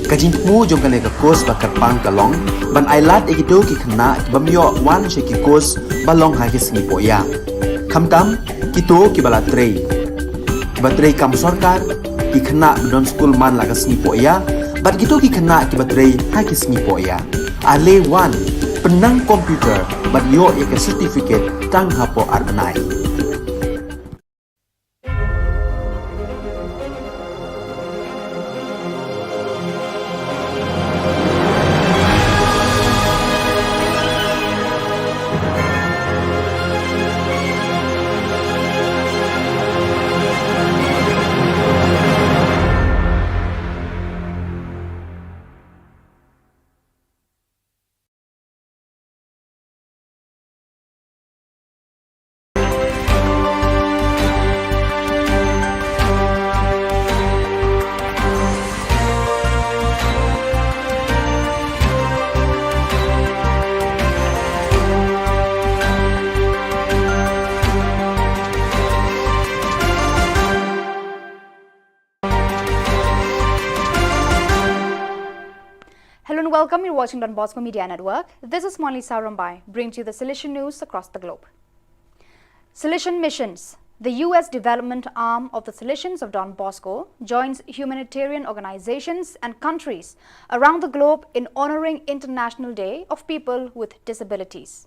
Ka jingthmu jong kane ka course ba kyrpang ka long ban ailad ïa kito ki khynnah ki bym ïoh wan sha ki course ba long ha ki sngi pohïa. Khamtam kito kiba la trei, kiba trei kam sorkar, ki khynnah ba don skul man la ka sngi pohïa, bad kito ki khynnah kiba trei ha ki sngi pohïa. Ale wan, pynnang computer bad ïoh ïa ka certificate tang hapoh ar bnai. Hello and welcome. You're watching Don Bosco Media Network. This is Monlisa Rombai, bringing to you the Salesian news across the globe. Salesian Missions. The U S development arm of the Salesians of Don Bosco joins humanitarian organizations and countries around the globe in honoring International Day of People with Disabilities.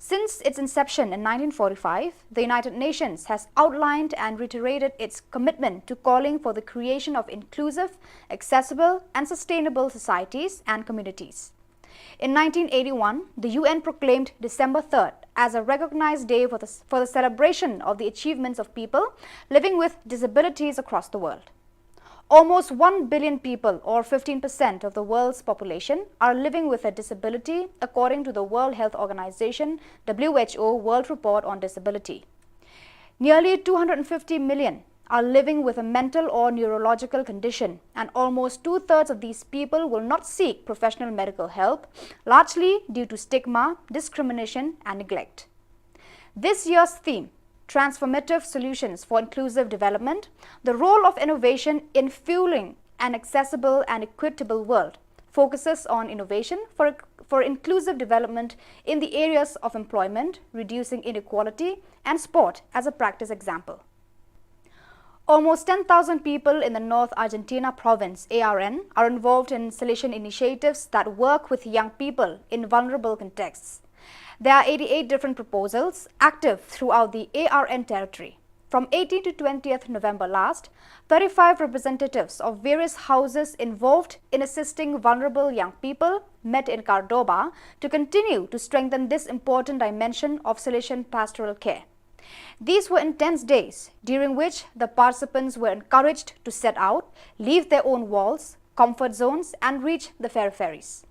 Since its inception in nineteen forty-five, the United Nations has outlined and reiterated its commitment to calling for the creation of inclusive, accessible, and sustainable societies and communities. In nineteen eighty-one, the U N proclaimed December third as a recognized day for the, for the celebration of the achievements of people living with disabilities across the world. Almost one billion people, or fifteen percent of the world's population, are living with a disability, according to the World Health Organization, W H O, World Report on Disability. Nearly two hundred fifty million are living with a mental or neurological condition, and almost two-thirds of these people will not seek professional medical help, largely due to stigma, discrimination, and neglect. This year's theme, Transformative Solutions for Inclusive Development, the role of innovation in fueling an accessible and equitable world, focuses on innovation for, for inclusive development in the areas of employment, reducing inequality, and sport as a practice example. Almost ten thousand people in the North Argentina province, A R N, are involved in Salesian initiatives that work with young people in vulnerable contexts. There are eighty-eight different proposals active throughout the A R N territory. From eighteenth to twentieth November last, thirty-five representatives of various houses involved in assisting vulnerable young people met in Córdoba to continue to strengthen this important dimension of Salesian pastoral care. These were intense days, during which the participants were encouraged to set out, leave their own walls, comfort zones, and reach the peripheries.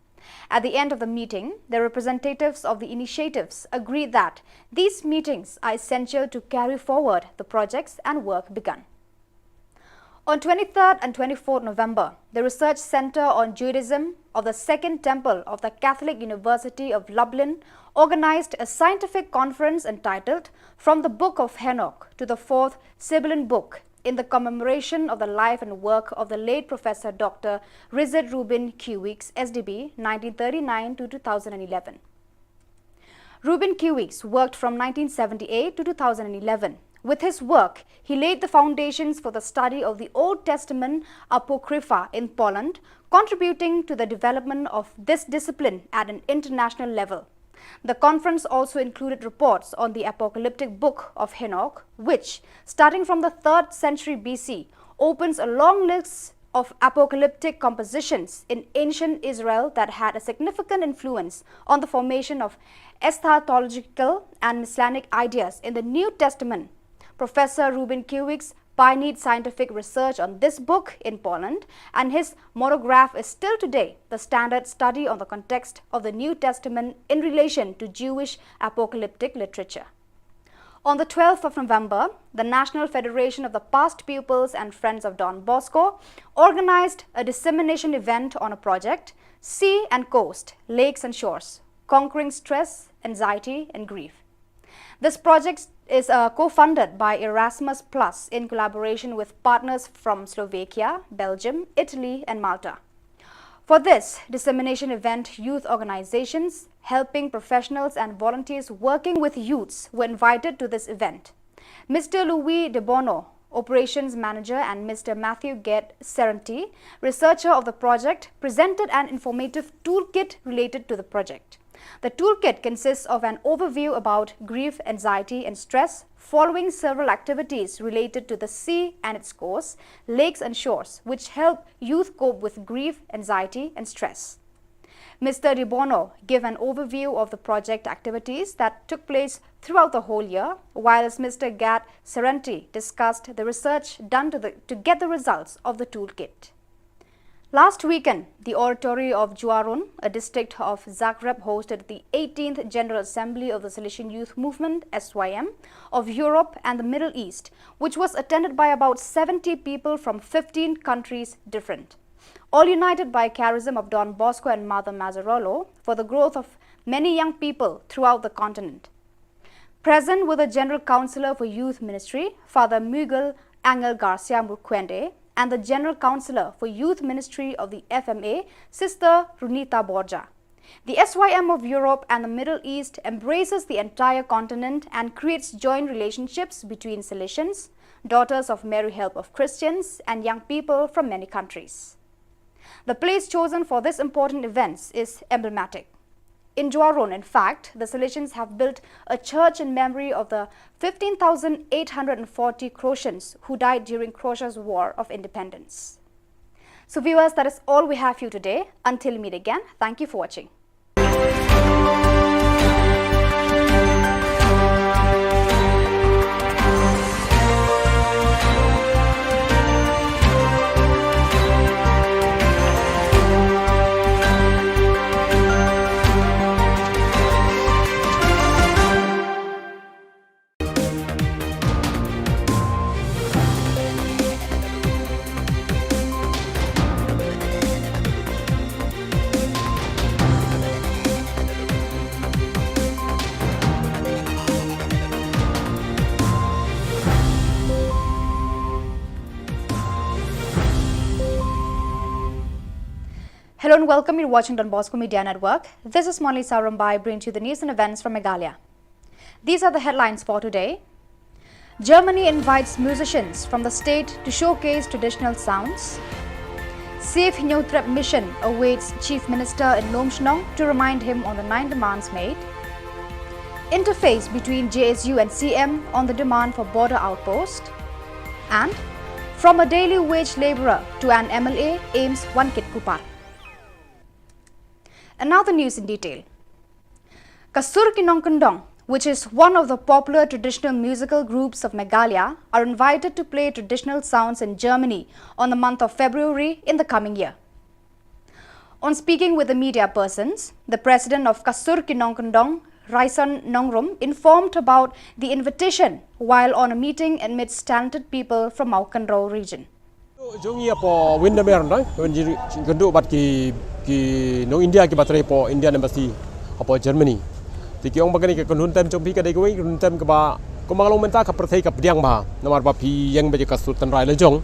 At the end of the meeting, the representatives of the initiatives agreed that these meetings are essential to carry forward the projects and work begun. On twenty-third and twenty-fourth November, the Research Center on Judaism of the Second Temple of the Catholic University of Lublin organized a scientific conference entitled From the Book of Henoch to the Fourth Sibylline Book, in the commemoration of the life and work of the late Professor Doctor Richard Reuben Q. Weeks, S D B, nineteen thirty-nine to two thousand eleven. Reuben Q. Weeks worked from nineteen seventy-eight to two thousand eleven. With his work, he laid the foundations for the study of the Old Testament Apocrypha in Poland, contributing to the development of this discipline at an international level. The conference also included reports on the apocalyptic book of Henoch, which, starting from the third century B C, opens a long list of apocalyptic compositions in ancient Israel that had a significant influence on the formation of eschatological and messianic ideas in the New Testament. Professor Reuben Q. Weeks pioneered scientific research on this book in Poland, and his monograph is still today the standard study on the context of the New Testament in relation to Jewish apocalyptic literature. On the twelfth of November, the National Federation of the Past Pupils and Friends of Don Bosco organized a dissemination event on a project, Sea and Coast, Lakes and Shores, Conquering Stress, Anxiety, and Grief. This project is, uh, co-funded by Erasmus Plus in collaboration with partners from Slovakia, Belgium, Italy, and Malta. For this dissemination event, youth organizations, helping professionals, and volunteers working with youths were invited to this event. Mister Louis De Bono, operations manager, and Mister Matthew Gate Serenti, researcher of the project, presented an informative toolkit related to the project. The toolkit consists of an overview about grief, anxiety, and stress, following several activities related to the sea and its course, lakes and shores, which help youth cope with grief, anxiety, and stress. Mister De Bono gave an overview of the project activities that took place throughout the whole year, whilst Mister Gate Serenti discussed the research done to, the, to get the results of the toolkit. Last weekend, the oratory of Juaron, a district of Zagreb, hosted the eighteenth General Assembly of the Salesian Youth Movement, S Y M, of Europe and the Middle East, which was attended by about seventy people from fifteen countries different, all united by charism of Don Bosco and Mother Mazzarolo for the growth of many young people throughout the continent. Present were the General Councillor for Youth Ministry, Father Miguel Angel Garcia Murquende, and the General Councillor for Youth Ministry of the F M A, Sister Runita Borja. The S Y M of Europe and the Middle East embraces the entire continent and creates joint relationships between Salesians, Daughters of Mary Help of Christians, and young people from many countries. The place chosen for this important event is emblematic. In Juaron, in fact, the Salesians have built a church in memory of the fifteen thousand eight hundred and forty Croatians who died during Croatia's War of Independence. So viewers, that is all we have for you today. Until we meet again, thank you for watching. Hello and welcome. You're watching Don Bosco Media Network. This is Monalisa Rumbai bringing to you the news and events from Meghalaya. These are the headlines for today. Germany invites musicians from the state to showcase traditional sounds. Save Hynñiewtrep Mission awaits Chief Minister in Lumshnong to remind him on the nine demands made. Interface between J S U and C M on the demand for border outpost. And from a daily wage labourer to an M L A, AIIMS Wankit Kupar. And now the news in detail. Ka Sur Ki Nongkyndong, which is one of the popular traditional musical groups of Meghalaya, are invited to play traditional sounds in Germany on the month of February in the coming year. On speaking with the media persons, the president of Ka Sur Ki Nongkyndong, Raison Nongrum, informed about the invitation while on a meeting amidst talented people from Mawkynrew region. Jong ngi hapoh Windermere, nda wan jingkynduh bad ki, ki nong India kiba trei hapoh Indian Embassy hapoh Germany. Te ki ong ba kane ka kynhun tem jong phi ka dei kawei ka kynhun tem kaba, kumba ka long mynta, ka pyrthei ka pdiang bha namar ba phi ïeng beit ïa ka sur tynrai la jong.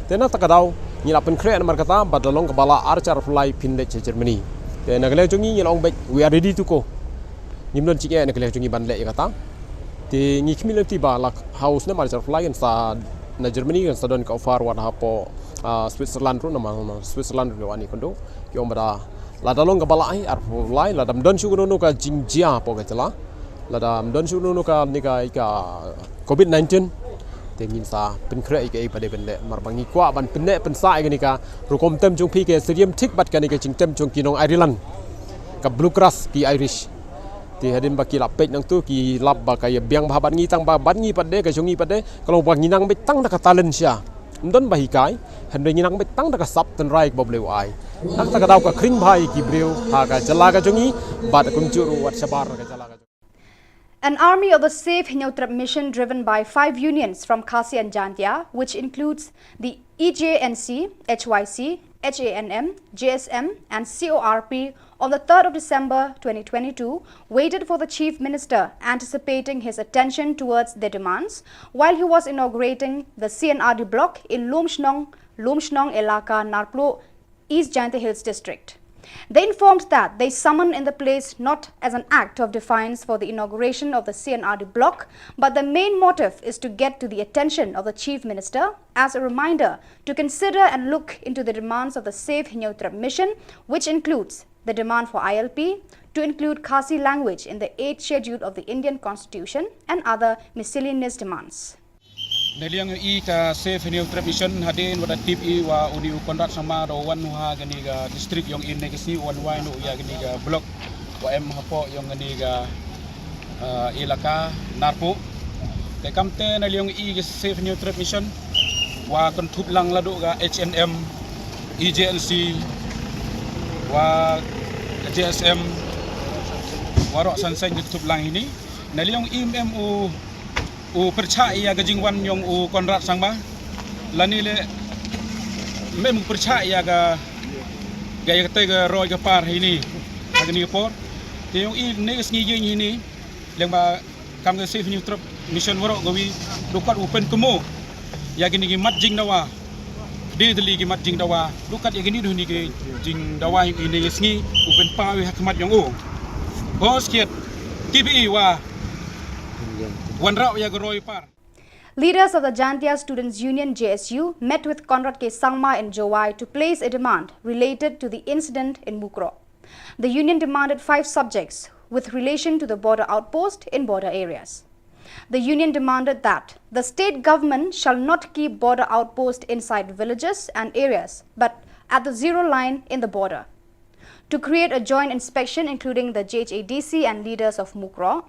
Te na kata ka daw ngi la pynkhreh namar kata, bad la long kaba lah ar hajar arphew lai phin leit sha Germany. Te na ka liang jong ngi ngi la ong beit, we are ready to go. Ngim don jingeh na ka liang jong ngi ban leh ïa kata. Te ngi khmih lynti ba la ha u snem ar hajar arphew lai kan sa na Germany kan sa don ka offer wat hapoh, ah, Switzerland ruh, namar Switzerland ruh la wan ïakynduh. Ki ong ba da, lada long kaba lah, eh, arphew lai, lada ym don shuh kano kano ka jingjia hapoh ka jylla, lada ym don shuh kano kano kane ka, ka covid nineteen, te ngin sa pynkhreh ïa kaei ba dei ban leh, namar ba ngi kwah ban pynneh pynsah ïa kane ka rukom tem jong phi, ka syriem thik bad kane ka jingtem jong ki nong Ireland, ka bluegrass, ki Irish. Te hadien ba ki la peit nangtu ki lap ba ka ïa biang bha bad ngi, tang ba bad ngi pat de, ka jong ngi pat de ka long ba ngi nang beit tang da ka talent sha, ym don ba hikai, hynrei ngi nang beit tang da ka sap tynrai kaba U Blei u ai. Na kata ka daw ka khring bha ïa ki briew ha ka jylla ka jong ngi bad kumjuh ruh wat shabar ka jylla ka jong ngi. An army of the Save Hynñiewtrep Mission, driven by five unions from Khasi and Jaintia, which includes the E J N C, H Y C, H A N M, J S M, and C O R P, on the third of December twenty twenty-two, waited for the Chief Minister, anticipating his attention towards their demands, while he was inaugurating the C and R D block in Lumshnong, Lumshnong Elaka, Narpluh, East Jaintia Hills District. They informed that they summoned in the place not as an act of defiance for the inauguration of the C and R D block, but the main motive is to get to the attention of the Chief Minister as a reminder to consider and look into the demands of the Save Hynñiewtrep Mission, which includes the demand for I L P, to include Khasi language in the eighth Schedule of the Indian Constitution, and other miscellaneous demands. Na liang i ka Save Hynñiewtrep Mission, hadien wat da tip i wa uni u Conrad Sangma da u wan u ha kani ka district yong i, ne ka sngi u wan wai noh ïa kani ka block wa em hapoh yong kani ka, ah, elaka Narpuh. Te kamte na liang i ka Save Hynñiewtrep Mission wa kynthup lang naduh ka H N M, E J N C, wa J S M, waroh san seng kynthup lang hini. Na liang i ym em u u pyrchah ïa ka jingwan yong u Conrad Sangma, lane leh ym em u pyrchah ïa ka, ka ïa kata ka roi ka par hini ha kani ka por. Te yong i ne ka sngi ïing hini, leng ba kam ka Save Hynñiewtrep Mission waroh kawi, du kat u pynkynmaw ïa kini ki mat jingdawa, de tylli ki mat jingdawa, du kat ïa kini du hini ki jingdawa yong i ne ka sngi u pynpaw ha khmat yong u. Bos kiet, T B E wa wanrah ïa ka roi par. Leaders of the Jaintia Students Union, J S U, met with Conrad K Sangma in Jowai to place a demand related to the incident in Mukroh. The union demanded five subjects with relation to the border outpost in border areas. The union demanded that the state government shall not keep border outpost inside villages and areas, but at the zero line in the border. To create a joint inspection including the J H A D C and leaders of Mukroh.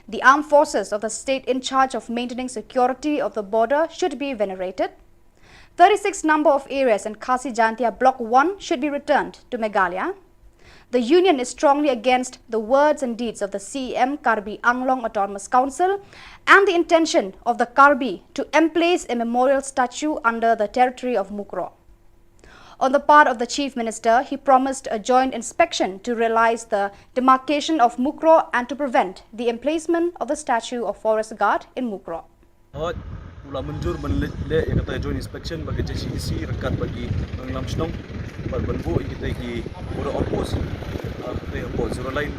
The armed forces of the state in charge of maintaining security of the border should be venerated. Thirty-six number of areas in Khasi Jaintia Block one should be returned to Meghalaya. The union is strongly against the words and deeds of the C E M Karbi Anglong Autonomous Council and the intention of the Karbi to emplace a memorial statue under the territory of Mukroh. On the part of the Chief Minister, he promised a joint inspection to realize the demarcation of Mukroh and to prevent the emplacement of the statue of Forest Guard in Mukroh. Hooid, U la mynjur ban leh, leh ïa kata joint inspection bad ka J C D C ryngkat bad ki nongïalam shnong bad ban buh ïa kita ki border outpost, ah, kita hapoh zero line,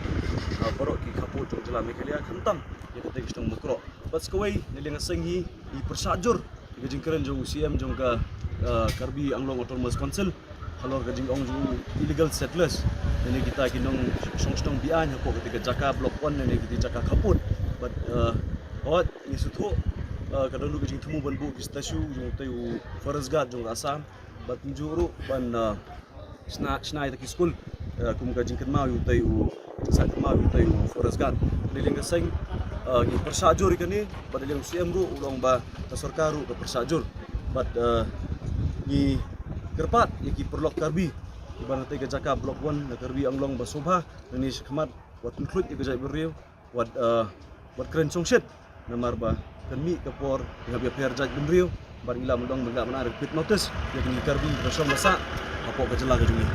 ah, baroh ki khappud jong jylla Meghalaya khamtam ïa kita ki shnong Mukroh. Bad sa kawei, na liang ka seng hi, ngi pyrshah jur ïa ka jingkren jong u C M jong ka, ah, Karbi Anglong Autonomous Council halor ka jingong jong u illegal settlers, lane kita ki nongshong shnong be-aiñ hapoh kita ki jaka Block One lane kita ki jaka khappud. Bad, ah, hooid, ngi sngewthuh, ah, ka don ruh ka jingthmu ban buh ki statue jong utei u forest guard jong ka Assam. Bad kumjuh ruh ban, ah, shna, shna ïa kita ki skul, ah, kum ka jingkynmaw ïa utei u, jingsah kynmaw ïa utei u forest guard. Na liang ka seng, ah, ngi pyrshah jur ïa kane, bad na liang u C M ruh u ong ba ka sorkar ruh ka pyrshah jur. Bad, ah, ngi kyrpad ïa ki paralok Karbi kiba na katei ka jaka Block One na Karbi Anglong ba sngewbha nangne shakhmat wat pynkhluit ïa ka jaitbynriew, wat, ah, wat kren shongshit, namar ba kan mih ka por ïa ka ïapher jaitbynriew, bad ngi lah ban ong ba ngi lah ban ai repeat notice ïa kine ki Karbi kiba shong ba sah hapoh ka jylla ka jong ngi.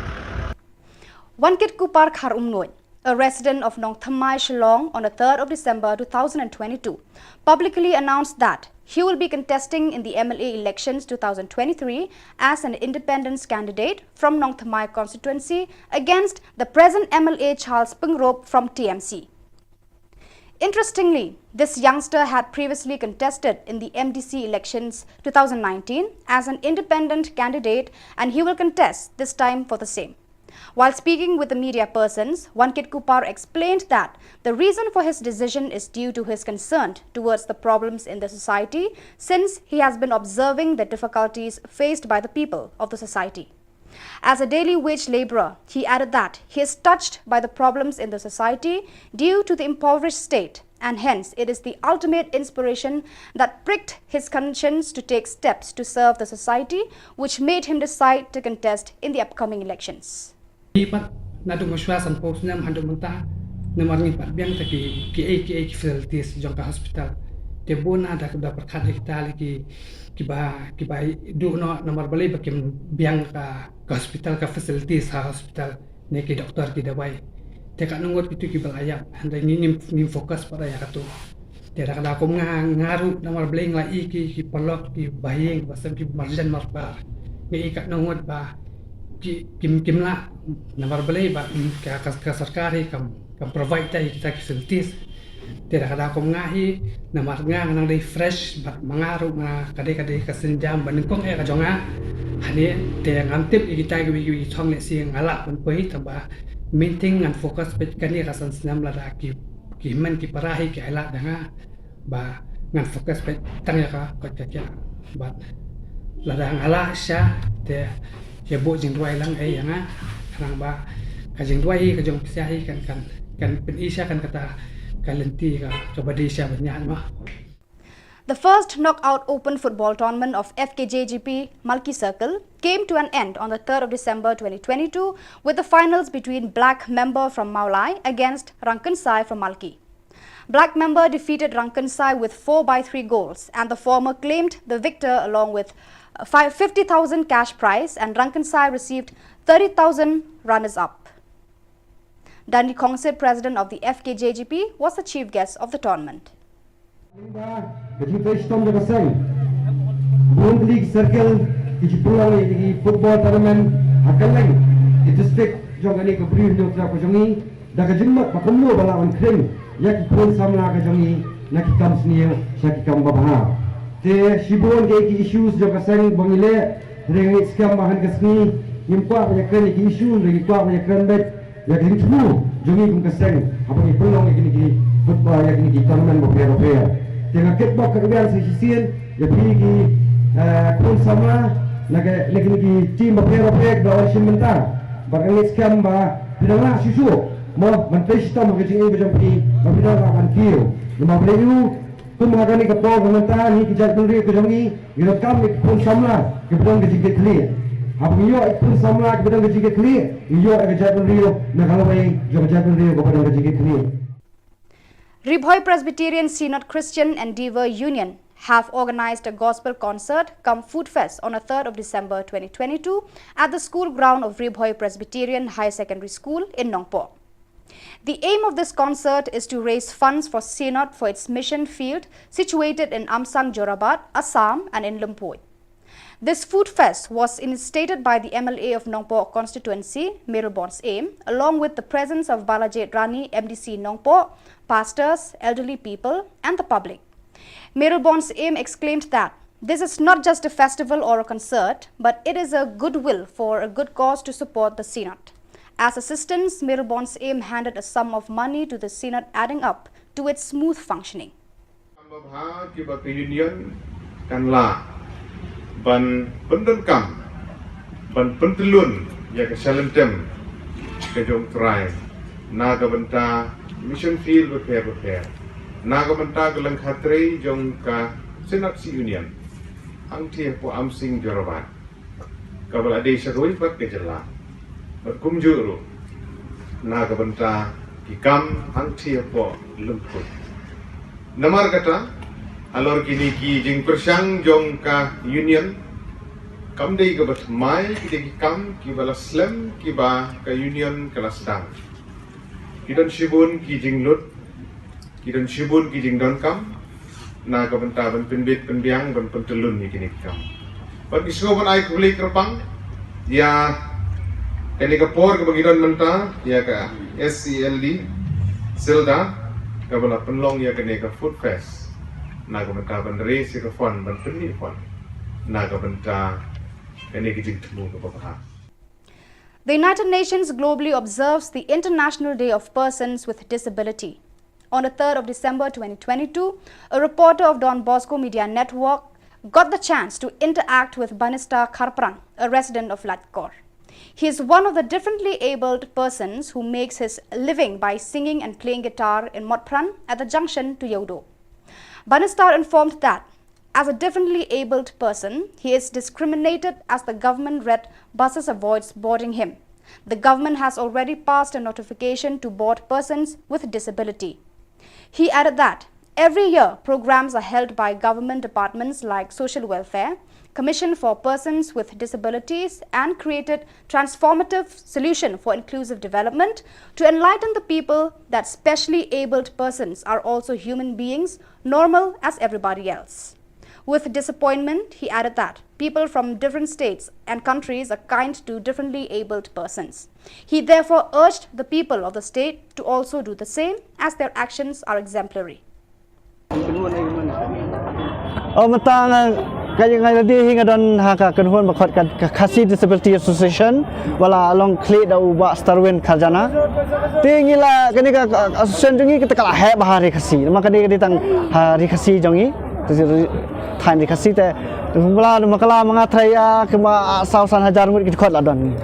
Wankitkuppar Kharumnuid, a resident of Nongthymmai, Shillong, on the third of December two thousand and twenty-two, publicly announced that he will be contesting in the M L A elections two thousand twenty-three as an independent candidate from Nongthymmai constituency against the present M L A Charles Pyngrope from T M C. Interestingly, this youngster had previously contested in the M D C elections two thousand nineteen as an independent candidate, and he will contest this time for the same. While speaking with the media persons, Wankitkuppar explained that the reason for his decision is due to his concern towards the problems in the society, since he has been observing the difficulties faced by the people of the society. As a daily wage laborer, he added that he is touched by the problems in the society due to the impoverished state, and hence it is the ultimate inspiration that pricked his conscience to take steps to serve the society, which made him decide to contest in the upcoming elections. Ngi pat naduh mynshuwa sanphew snem haduh mynta, namar ngim pat biang te ki, kiei kiei ki facilities jong ka hospital. Te bun na da, da pyrkhat ïa kita ki, kiba, kiba duh noh namar balei ba kim biang ka, ka hospital, ka facilities ha hospital, ne ki doktor, ki dawai. Te katno ngut kitu kiba la ïap, hynrei ngi, ngim, ngim focus pat ïa katu. Te da ka daw kum nga, nga ruh namar balei nga la i ki, ki paralok, ki bahaïing, ba sem ki marjan marpar. Nga i katno ngut ba ki, kim, kim lah namar balei ba, mm, ka, ka, ka sorkar hi kam, kam provide te ïa kita ki facilities. Te da ka daw kum nga hi, namar nga nga nang dei fresh, bad ma nga ruh nga ka dei, ka dei ka sienjam ba nyngkong eh ka jong nga. Hangne te ngam tip ïa kita kiwei kiwei ki thong lehse nga lah ban poi, tangba main thing ngan focus peit kane ka san snem, lada ki, ki hynmen ki para hi ki ailad ïa nga, ba ngan focus peit tang ïa ka koit ka khiah. Bad lada nga lah sha te ïa buh jingduwai lang ei ïa nga, khnang ba ka jingduwai hi ka jong phi sha hi kan, kan, kan pyni sha kan kata ka lynti ka, kaba dei sha ban ïaid ma. The first knockout open football tournament of F K J G P Malki Circle came to an end on the third of December twenty twenty-two, with the finals between Black Member from Mawlai against Rangkynsai from Malki. Black Member defeated Rangkynsai with four by three goals, and the former claimed the victor along with, uh, five, fifty thousand cash prize, and Rangkynsai received thirty thousand runners-up. Dandi Khongsit, president of the F K J G P, was the chief guest of the tournament. Ka jingtrei shitom jong ka seng. Bun tylli ki circle ki ju pynlong ïa ki football tournament ha kylleng ki district jong kane ka Bri Hynñiewtrep ka jong ngi, da ka jingmut ba kumno ba lah ban khring ïa ki khun samla ka jong ngi na ki kam sniew sha ki kam babha. Te shibun ki, ki issues jong ka seng ba ngi leh, hynrei ngi skhem ba ha kane ka sngi ngim kwah ban ïakren ïa ki issue, hynrei ngi kwah ban ïakren beit ïa ka jingthmu jong ngi kum ka seng haba ngi pynlong ïa kine ki football, ïa kine ki tournament bapher bapher. Te nga kitbok kyrwiang sa shisien ïa phi ki, eh, khun samla na ka, na kine ki team bapher bapher kiba la wan shim bynta. Bad nga ngeit skhem ba phi dang lah shuh shuh mo ban trei shitom ha ka jingim ka jong phi, ba phi dang lah ban kiew. Namar balei? Kum ha kane ka por ka mynta, ngi ki jaitbynriew ka jong ngi, ngi donkam ïa ki khun samla kiba don ka jingkitkhlieh. Haba ngi ïoh ïa ki khun samla kiba don ka jingkitkhlieh, ngi ïoh ïa ka jaitbynriew na ka lawei jong ka jaitbynriew kaba don ka jingkitkhlieh. Ri Bhoi Presbyterian Synod Christian Endeavour Union have organized a gospel concert cum food fest on the third of December twenty twenty-two at the school ground of Ri Bhoi Presbyterian Higher Secondary School in Nongpoh. The aim of this concert is to raise funds for Synod for its mission field situated in Amsang Jorabat, Assam, and in Lumpur. This food fest was initiated by the M L A of Nongpoh constituency, Mayralborn Syiem, along with the presence of Balajied Rani, M D C Nongpoh, pastors, elderly people, and the public. Mayralborn Syiem exclaimed that this is not just a festival or a concert, but it is a goodwill for a good cause to support the Synod. As assistance, Mayralborn Syiem handed a sum of money to the Synod, adding up to its smooth functioning. Kam babha kiba ka Union kan lah ban pyndonkam, ban pyntyllun ïa ka shalynter ka jong U Trai na ka bynta mission field bapher bapher, na ka bynta ka lyngkha trei jong ka Synod Union hangtei hapoh Amsang Jorabat, kaba la dei sha kawei pat ka jylla, bad kumjuh ruh na ka bynta ki kam hangtei hapoh Lumpur. Namar kata, halor kine ki jingpyrshang jong ka Union, kam dei kaba thymmai, ki dei ki kam kiba la slem kiba ka Union ka la sdang. Ki don shibun ki jinglut, ki don shibun ki jingdonkam na ka bynta ban pynbit pynbiang, ban pyntyllun ïa kine ki kam. Bad ngi sngewbha ban ai khublei kyrpang ïa kane ka por kaba ngi don mynta ïa ka S C L D Sylda, kaba la pynlong ïa kane ka food fest na ka bynta ban raise ïa ka fund, ban pynmih fund na ka bynta kane ka jingthmu kaba bha. The United Nations globally observes the International Day of Persons with Disability. On the third of December twenty twenty-two, a reporter of Don Bosco Media Network got the chance to interact with Banista Kharpran, a resident of Laitkor. He is one of the differently abled persons who makes his living by singing and playing guitar in Motphran at the junction to Yeouido. Banista informed that as a differently abled person, he is discriminated as the government red buses avoids boarding him. The government has already passed a notification to board persons with disability. He added that every year programs are held by government departments like Social Welfare, Commission for Persons with Disabilities, and created Transformative Solution for Inclusive Development to enlighten the people that specially abled persons are also human beings, normal as everybody else. With disappointment, he added that people from different states and countries are kind to differently abled persons. He therefore urged the people of the state to also do the same, as their actions are exemplary. Oh, mynta nga, ka, nga la dei hi nga don ha ka kynhun ba khot ka, ka Khasi Disability Association, ba la long khlieh da u Bah Starwin Kharjana. Te ngi la, kane ka, ka association jong ngi kata ka la heh bha ha Ri Khasi. Namar kane ka dei tang ha Ri Khasi jong ngi. Te ri, thaiñ Ri Khasi te, ba la, namar ka la ma nga trai ïa, kumba, ah, saw san hajar ngut ki dkhot la don.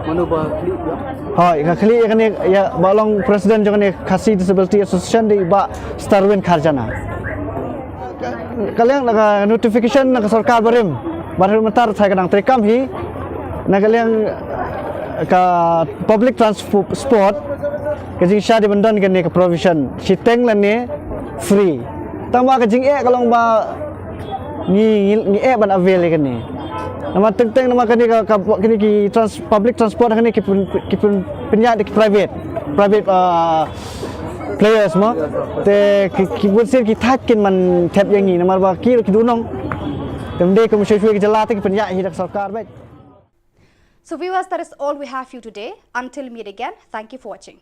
Mano ba khlieh ïa? Hooid, ka khlieh ïa kane, ïa ba long president jong kane Khasi Disability Association dei Bah Starwin Kharjana. Ka liang na ka notification na ka sorkar barim, ba ruh mynta ruh thaiñ ka dang treikam hi, na ka liang ka public transport, ka jingshah dei ban don kane ka provision shiteng lane free. Tangba ka jingeh ka long ba ngi, ngi, ngi eh ban avail ïa kane. Namar teng teng namar kane ka, ka, kane ki trans-, public transport kane ki pyn-, ki pyn-, pynïaid da ki private, private, ah, players mo. Te ki, ki bun sien ki thait kin man thep ïa ngi namar ba ki ruh ki dei u nong. Te ym dei kum shuwa shuwa ki jylla te ki pynïaid hi da ka sorkar beit. So viewers, that is all we have for you today. Until meet again, thank you for watching.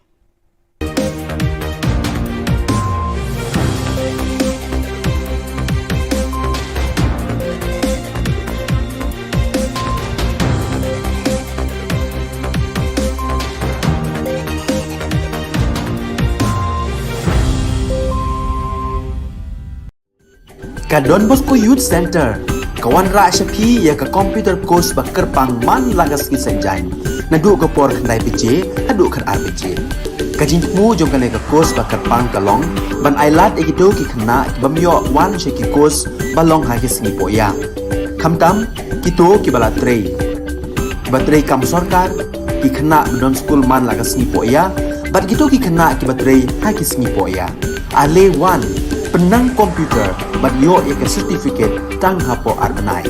Ka Don Bosco Youth Centre ka wanrah sha phi ïa ka computer course ba kyrpang man la ka sngi Saitjaiñ, naduh ka por khyndai baje haduh khatar baje. Ka jingthmu jong kane ka course ba kyrpang ka long ban ailad ïa kito ki khynnah ki bym ïoh wan sha ki course ba long ha ki sngi pohïap. Khamtam kito kiba la trei, kiba trei kam sorkar, ki khynnah ba don skul man la ka sngi pohïap, bad kito ki khynnah kiba trei ha ki sngi pohïap. Ale wan, pynnang computer bad ïoh ïa ka certificate tang hapoh ar bnai.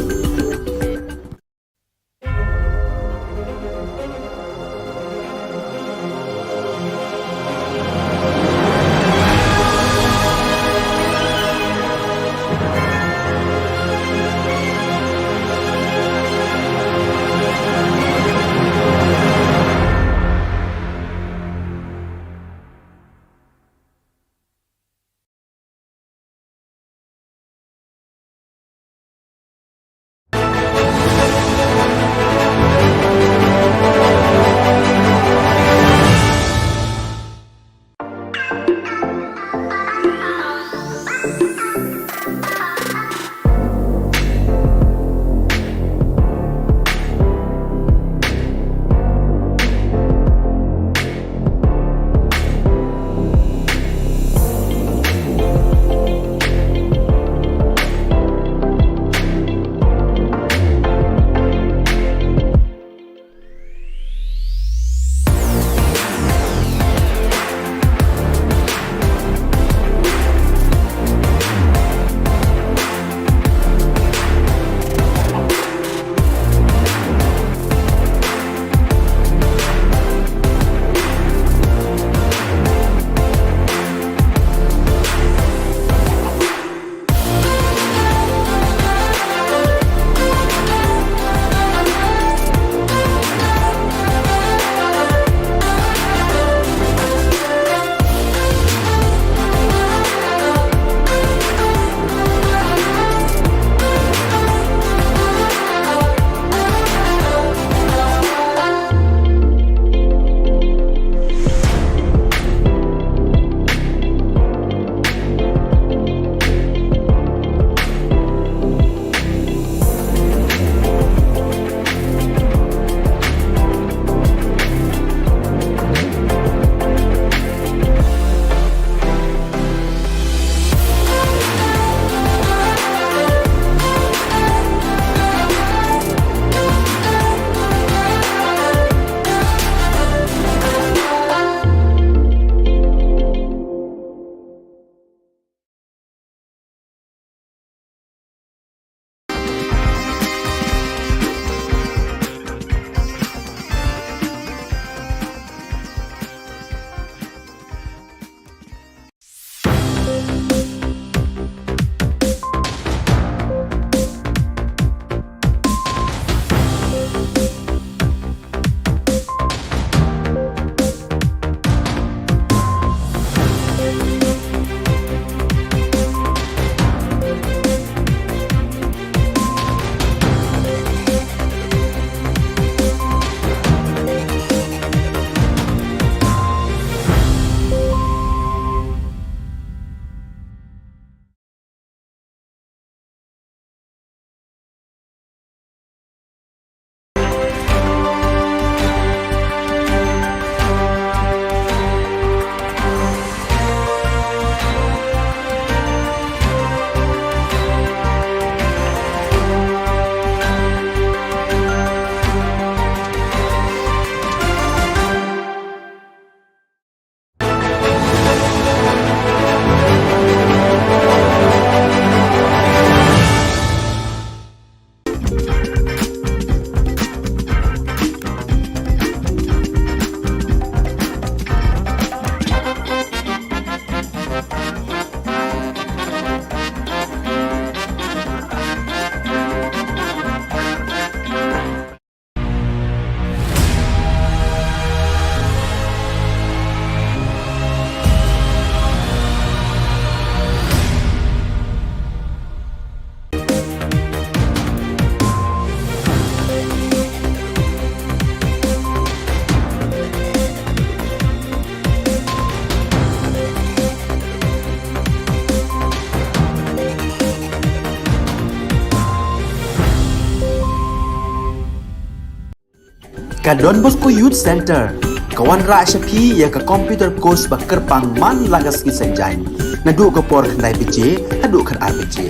Ka Don Bosco Youth Centre ka wanrah sha phi ïa ka computer course ba kyrpang man la ka sngi Saitjaiñ, naduh ka por khyndai baje haduh khatar baje.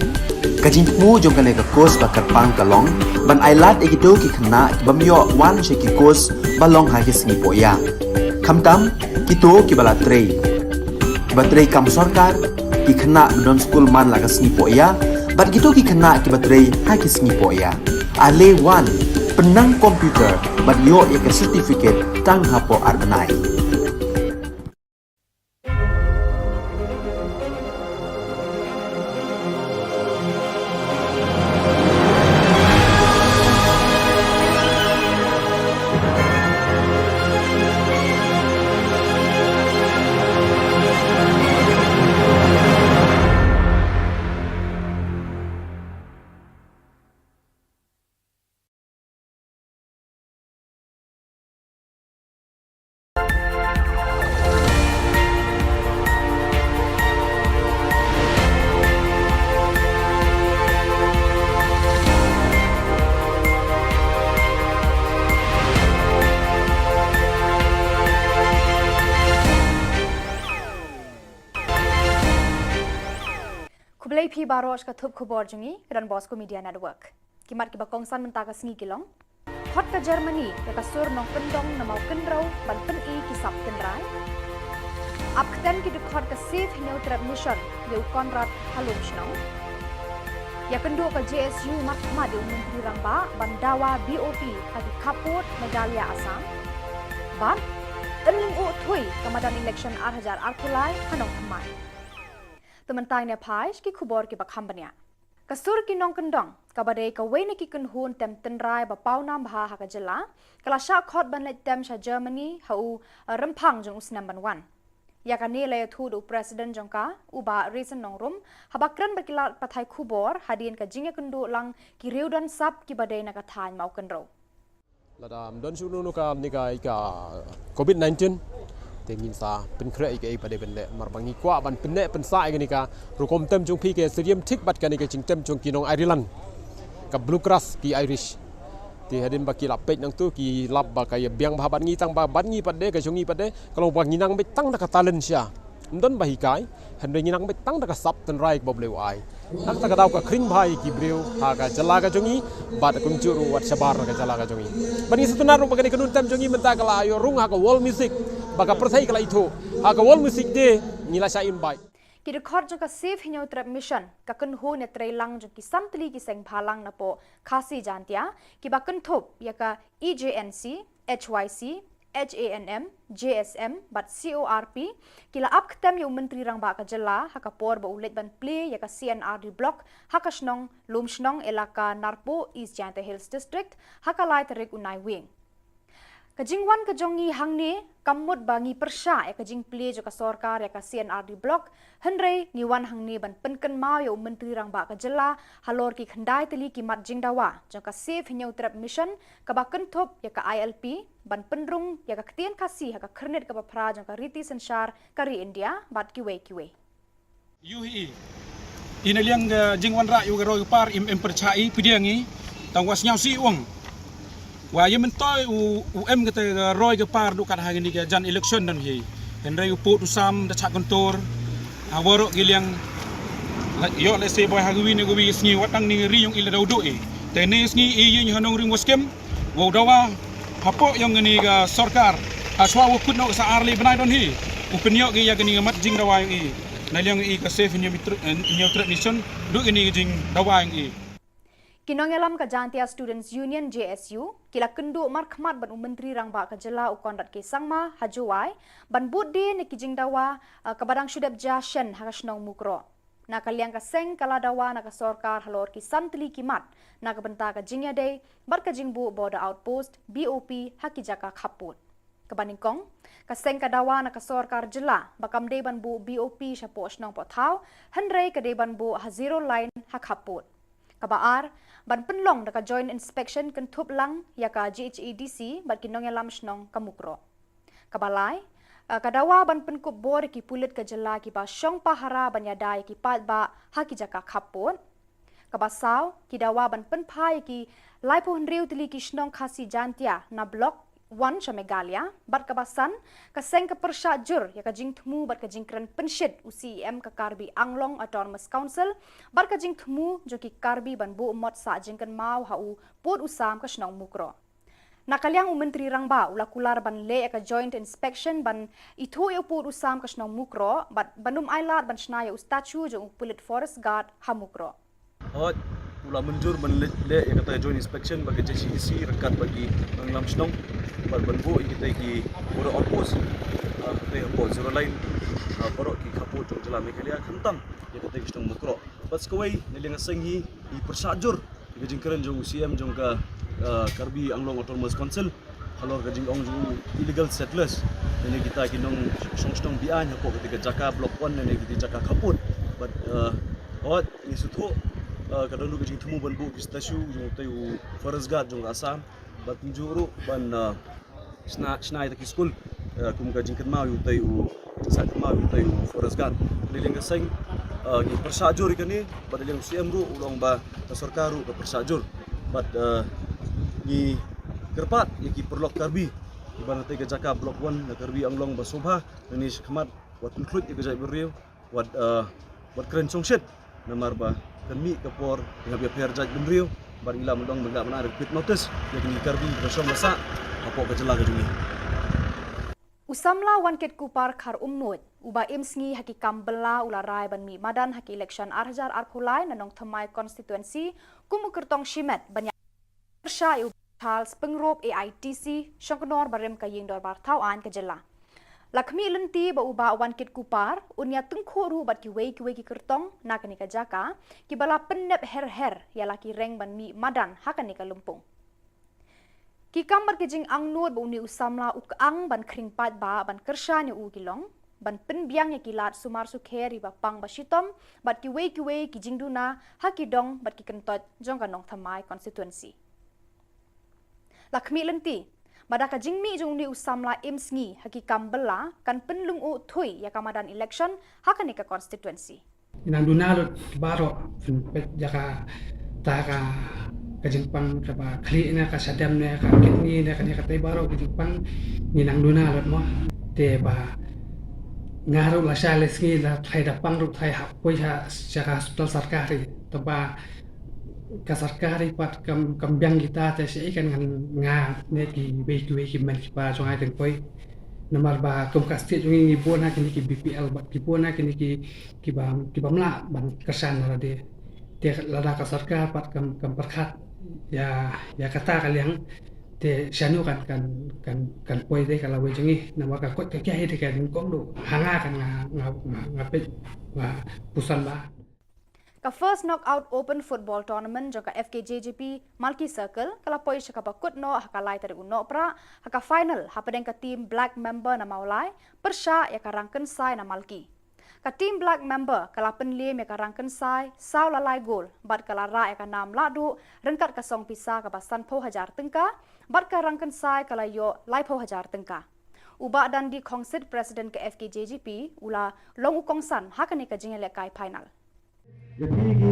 Ka jingthmu jong kane ka course ba kyrpang ka long ban ailad ïa kito ki khynnah ki bym ïoh wan sha ki course ba long ha ki sngi pohïa, khamtam kito kiba la trei, kiba trei kam sorkar, ki khynnah ba don skul man la ka sngi pohïa bad kito ki khynnah kiba trei ha ki sngi pohïa. Ale wan, pynnang computer bad ïoh ïa ka certificate tang hapoh ar bnai. Khublei phi baroh sha ka thup khubor jong ngi, ka Don Bosco Media Network. Ki mat kiba kongsan mynta ka sngi ki long: Khot ka Germany ïa ka sur nongkyndong na Mawkynrew ban pyni ki sap tynrai. Ap ktem ki dkhot ka Save Hynñiewtrep Mission ïa u Conrad ha Lumshnong. Ïakynduh ka J S U markhmat ïa u Myntri Rangbah ban dawa B O P ha ki khappud Meghalaya Assam. Bad Ynlynguh Thuh ka madan election ar hajar arphew lai ha Nongthymmai. Te mynta ngin ïa phai sha ki khubor kiba kham bniah. Ka sur ki nongkyndong, kaba dei kawei na ki kynhun tem tynrai ba pawnam bha ha ka jylla, ka la shah khot ban leit tem sha Germany ha u, eh, Rymphang jong u snem ban wan. Ïa kane la ïathuh da u President jong ka, u Bah Raisin Nongrum, haba kren bad ki lad pathai khubor hadien ka jingïakynduh lang ki riew don sap kiba dei na ka thaiñ Mawkynrew. Lada ym don shuh kano kano ka, ne ka, ka covid nineteen, te ngin sa pynkhreh ïa kaei ba dei ban leh, namar ba ngi kwah ban pynneh pynsah ïa kane ka rukom tem jong phi, ka syriem thik bad kane ka jingtem jong ki nong Ireland, ka Bluegrass ki Irish. Te hadien ba ki la peit nangtu ki lap ba ka ïa biang bha bad ngi, tang ba bad ngi pat de, ka jong ngi pat de ka long ba ngi nang beit tang da ka talent sha, ym don ba hikai, hynrei ngi nang beit tang da ka sap tynrai kaba U Blei u ai. Nangta ka daw ka khring bha ïa ki briew ha ka jylla ka jong ngi, bad kumjuh ruh wat shabar na ka jylla ka jong ngi. Bad ngi sngewtynnat ruh ba kane ka nongtem jong ngi mynta ka la ïoh rung ha ka World Music, ba ka pyrthei ka la ithuh. Ha ka World Music Day ngi la shah invite. Ki dkhot jong ka Save Hynñiewtrep Mission, ka kynhun ïatreilang jong ki san tylli ki seng bhalang napoh Khasi Jaintia, kiba kynthup ïa ka E J N C, H Y C, H A N M, J S M bad C O R P, ki la ap ktem ïa u Myntri Rangbah ka jylla ha ka por ba u leit ban plie ïa ka C and R D Block ha ka shnong Lumshnong, Elaka Narpuh, East Jaintia Hills District, ha ka lai tarik u Naiwieng. Ka jingwan ka jong ngi hangne kam mut ba ngi pyrshah ïa ka jingplie jong ka sorkar ïa ka C and R D Block, hynrei ngi wan hangne ban pynkynmaw ïa u Myntri Rangbah ka jylla halor ki khyndai tylli ki mat jingdawa jong ka Save Hynñiewtrep Mission, kaba kynthup ïa ka I L P, ban pynrung ïa ka ktien Khasi ha ka khyrnit kaba phra jong ka riti synshar ka ri India bad kiwei kiwei. Ïohi i, i na liang ka jingwanrah ïa ka roi ka par im, im pyrshah i pdiang i, tang wa sngewsih u ong. Wa ïa myntoi u, u em kata ka roi ka par duh kat ha kane ka jan election don hi. Hynrei u pud u sam da chah kyntur ha waroh ki liang. La ïoh lehse boi ha kawi ne kawi sngi wat nang ne ri ïong i la daw duh i. Te ne sngi i ïing ha nongrim wa skhem. Wow dawa hapoh ïong kane ka sorkar. Ha shuwa wa kut noh ka sa ar lai bnai don hi. U pynïoh ki ïa kane ka mat jingdawa ïong i. Na liang i ka Save Hynñiewtrep, eh, Hynñiewtrep Mission, duh kane ka jingdawa ïong i. Ki nongïalam ka Jaintia Students Union, J S U, ki la kynduh markhmat bad u Myntri Rangbah ka jylla u Conrad K Sangma ha Jowai ban bud die na ki jingdawa, eh, kaba dang shu dep jia shen ha ka shnong Mukroh. Na ka liang ka seng ka la dawa na ka sorkar halor ki san tylli ki mat na ka bynta ka jingïadei bad ka jingbuh Border Outpost, B O P, ha ki jaka khappud. Kaba nyngkong, ka seng ka dawa na ka sorkar jylla ba kam dei ban buh B O P shapoh shnong poh thaw, hynrei ka dei ban buh ha zero line ha khappud. Kaba ar, ban pynlong da ka Joint Inspection kynthup lang ïa ka J H A D C bad ki nongïalam shnong ka Mukroh. Kaba lai, eh, ka dawa ban pynkup bor ïa ki pulit ka jylla kiba shong pahara ban ïada ïa ki paidbah ha ki jaka khappud. Kaba saw, ki dawa ban pynphai ïa ki laiphew hynriew tylli ki shnong Khasi Jaintia na Block wan sha Meghalaya, bad kaba san, ka seng ka pyrshah jur ïa ka jingthmu bad ka jingkren pynshit u C E M ka Karbi Anglong Autonomous Council, bad ka jingthmu jong ki Karbi ban buh mot sah jingkynmaw ha u pud u sam ka shnong Mukroh. Na ka liang u Myntri Rangbah u la kular ban leh ïa ka joint inspection ban ithuh ïa u pud u sam ka shnong Mukroh, bad ban ym ailad ban shna ïa u statue jong u pulit forest guard ha Mukroh. Hooid, u la mynjur ban leh, leh ïa kata joint inspection bad ka J C E C ryngkat bad ki nongïalam shnong, bad ban buh ïa kita ki border outpost, ah, kita hapoh zero line, ah, baroh ki khappud jong jylla Meghalaya, khamtam ïa kita ki shnong Mukroh. Bad sa kawei, na liang ka seng hi, i pyrshah jur ïa ka jingkren jong u C E M jong ka, ah, Karbi Anglong Autonomous Council halor ka jingong jong u illegal settlers, ïa kita ki nongshong shnong be-aiñ hapoh kata ka jaka Block One, ïa kita ki jaka khappud. Bad, ah, hooid, ngi sngewthuh, ah, ka don ruh ka jingthmu ban buh ki statue jong utai u forest guard jong ka Assam, bad kumjuh ruh ban, ah, shna, shna ïa kita ki skul, ah, kum ka jingkynmaw ïa utai u, jingsah kynmaw ïa utai u forest guard. Na liang ka seng, ah, ngi pyrshah jur ïa kane, bad na liang u C E M ruh u la ong ba ka sorkar ruh ka pyrshah jur. Bad, ah, ngi kyrpad ïa ki paralok Karbi kiba na kata ka jaka Block One na Karbi Anglong ba sngewbha, na kane shakhmat, wat pynkhluit ïa ka jaitbynriew, wat, ah, wat kren shongshit, namar ba kan mih ka por, ngi hap ïapher jaitbynriew, bad ngi lah ban ong ba ngi lah ban ai repeat notice ïa kine ki Karbi kiba shong ba sah hapoh ka jylla ka jong ngi. U samla Wankitkuppar Kharumnuid, uba im sngi ha ki kam bylla, u la rai ban mih madan ha ki election ar hajar arphew lai na Nongthymmai constituency, kum u kyrtong shimet ban ïa pyrshah ïa u Charles Pyngrope A I T C, shongknor barim ka ïing dorbar thaw aiñ ka jylla. La khmih lynti ba u Bah Wankitkuppar un ïa tyngkhuh ruh bad kiwei kiwei ki kyrtong na kane ka jaka, kiba la pynnep her her ïa la ki reng ban mih madan ha kane ka lympung. Ki kam bad ki jingangnud ba une u samla u kyang ban khring paidbah ban kyrshan ïa u ki long ban pynbiang ïa ki lad sumar sukher, ri ba pang ba shitom, bad kiwei kiwei ki jingduna ha ki dong bad ki kyntoit jong ka Nongthymmai constituency. La khmih lynti ba da ka jingmih jong une u samla im sngi ha ki kam bylla, kan pynlyngngoh thuh ïa ka madan election ha kane ka constituency. Nang duna lut baroh, peit ïa kata ka, ka jingpang kaba khlieh ne ka shadem ne ka kidney ne kane katai baroh ka jingpang, ngi nang duna lut mo. Te ba nga ruh lashai lashisngi la thait da pang ruh thait hap poi sha, sha ka hospital sorkari. Te ba ka sorkari pat kam, kam biang kita, te shaei kan ngan nga ne kiwei kiwei ki mei kiba jong nga kin poi. Namar ba kum ka state jong ngi ngi bun ha kine ki B P L bad ki bun ha kine ki, kiba, kiba ym lah ban kyrshan na lade. Te lada ka sorkar pat kam, kam pyrkhat ïa, ïa kata ka liang, te shano kan, kan, kan, kan poi te ka lawei jong ngi, namar ka koit ka khiah hi te ka nyngkong duh ha nga kan nga, nga, nga, nga peit, nga puson ba. Ka First Knockout Open Football Tournament jong ka F K J G P Malki Circle ka la poi sha kaba kut noh ha ka lai tarik u Nohprah, ha ka final hapdeng ka team Black Member na Mawlai pyrshah ïa ka Rangkynsai na Malki. Ka team Black Member ka la pynliem ïa ka Rangkynsai saw la lai gol, bad ka la rah ïa ka nam lahduh ryngkat ka song pisa kaba sanphew hajar tyngka, bad ka Rangkynsai ka la ïoh laiphew hajar tyngka. U Bah Dandi Khongsit, President ka F K J G P, u la long u kongsan ha kane ka jingïalehkai final. Ïa phi ki,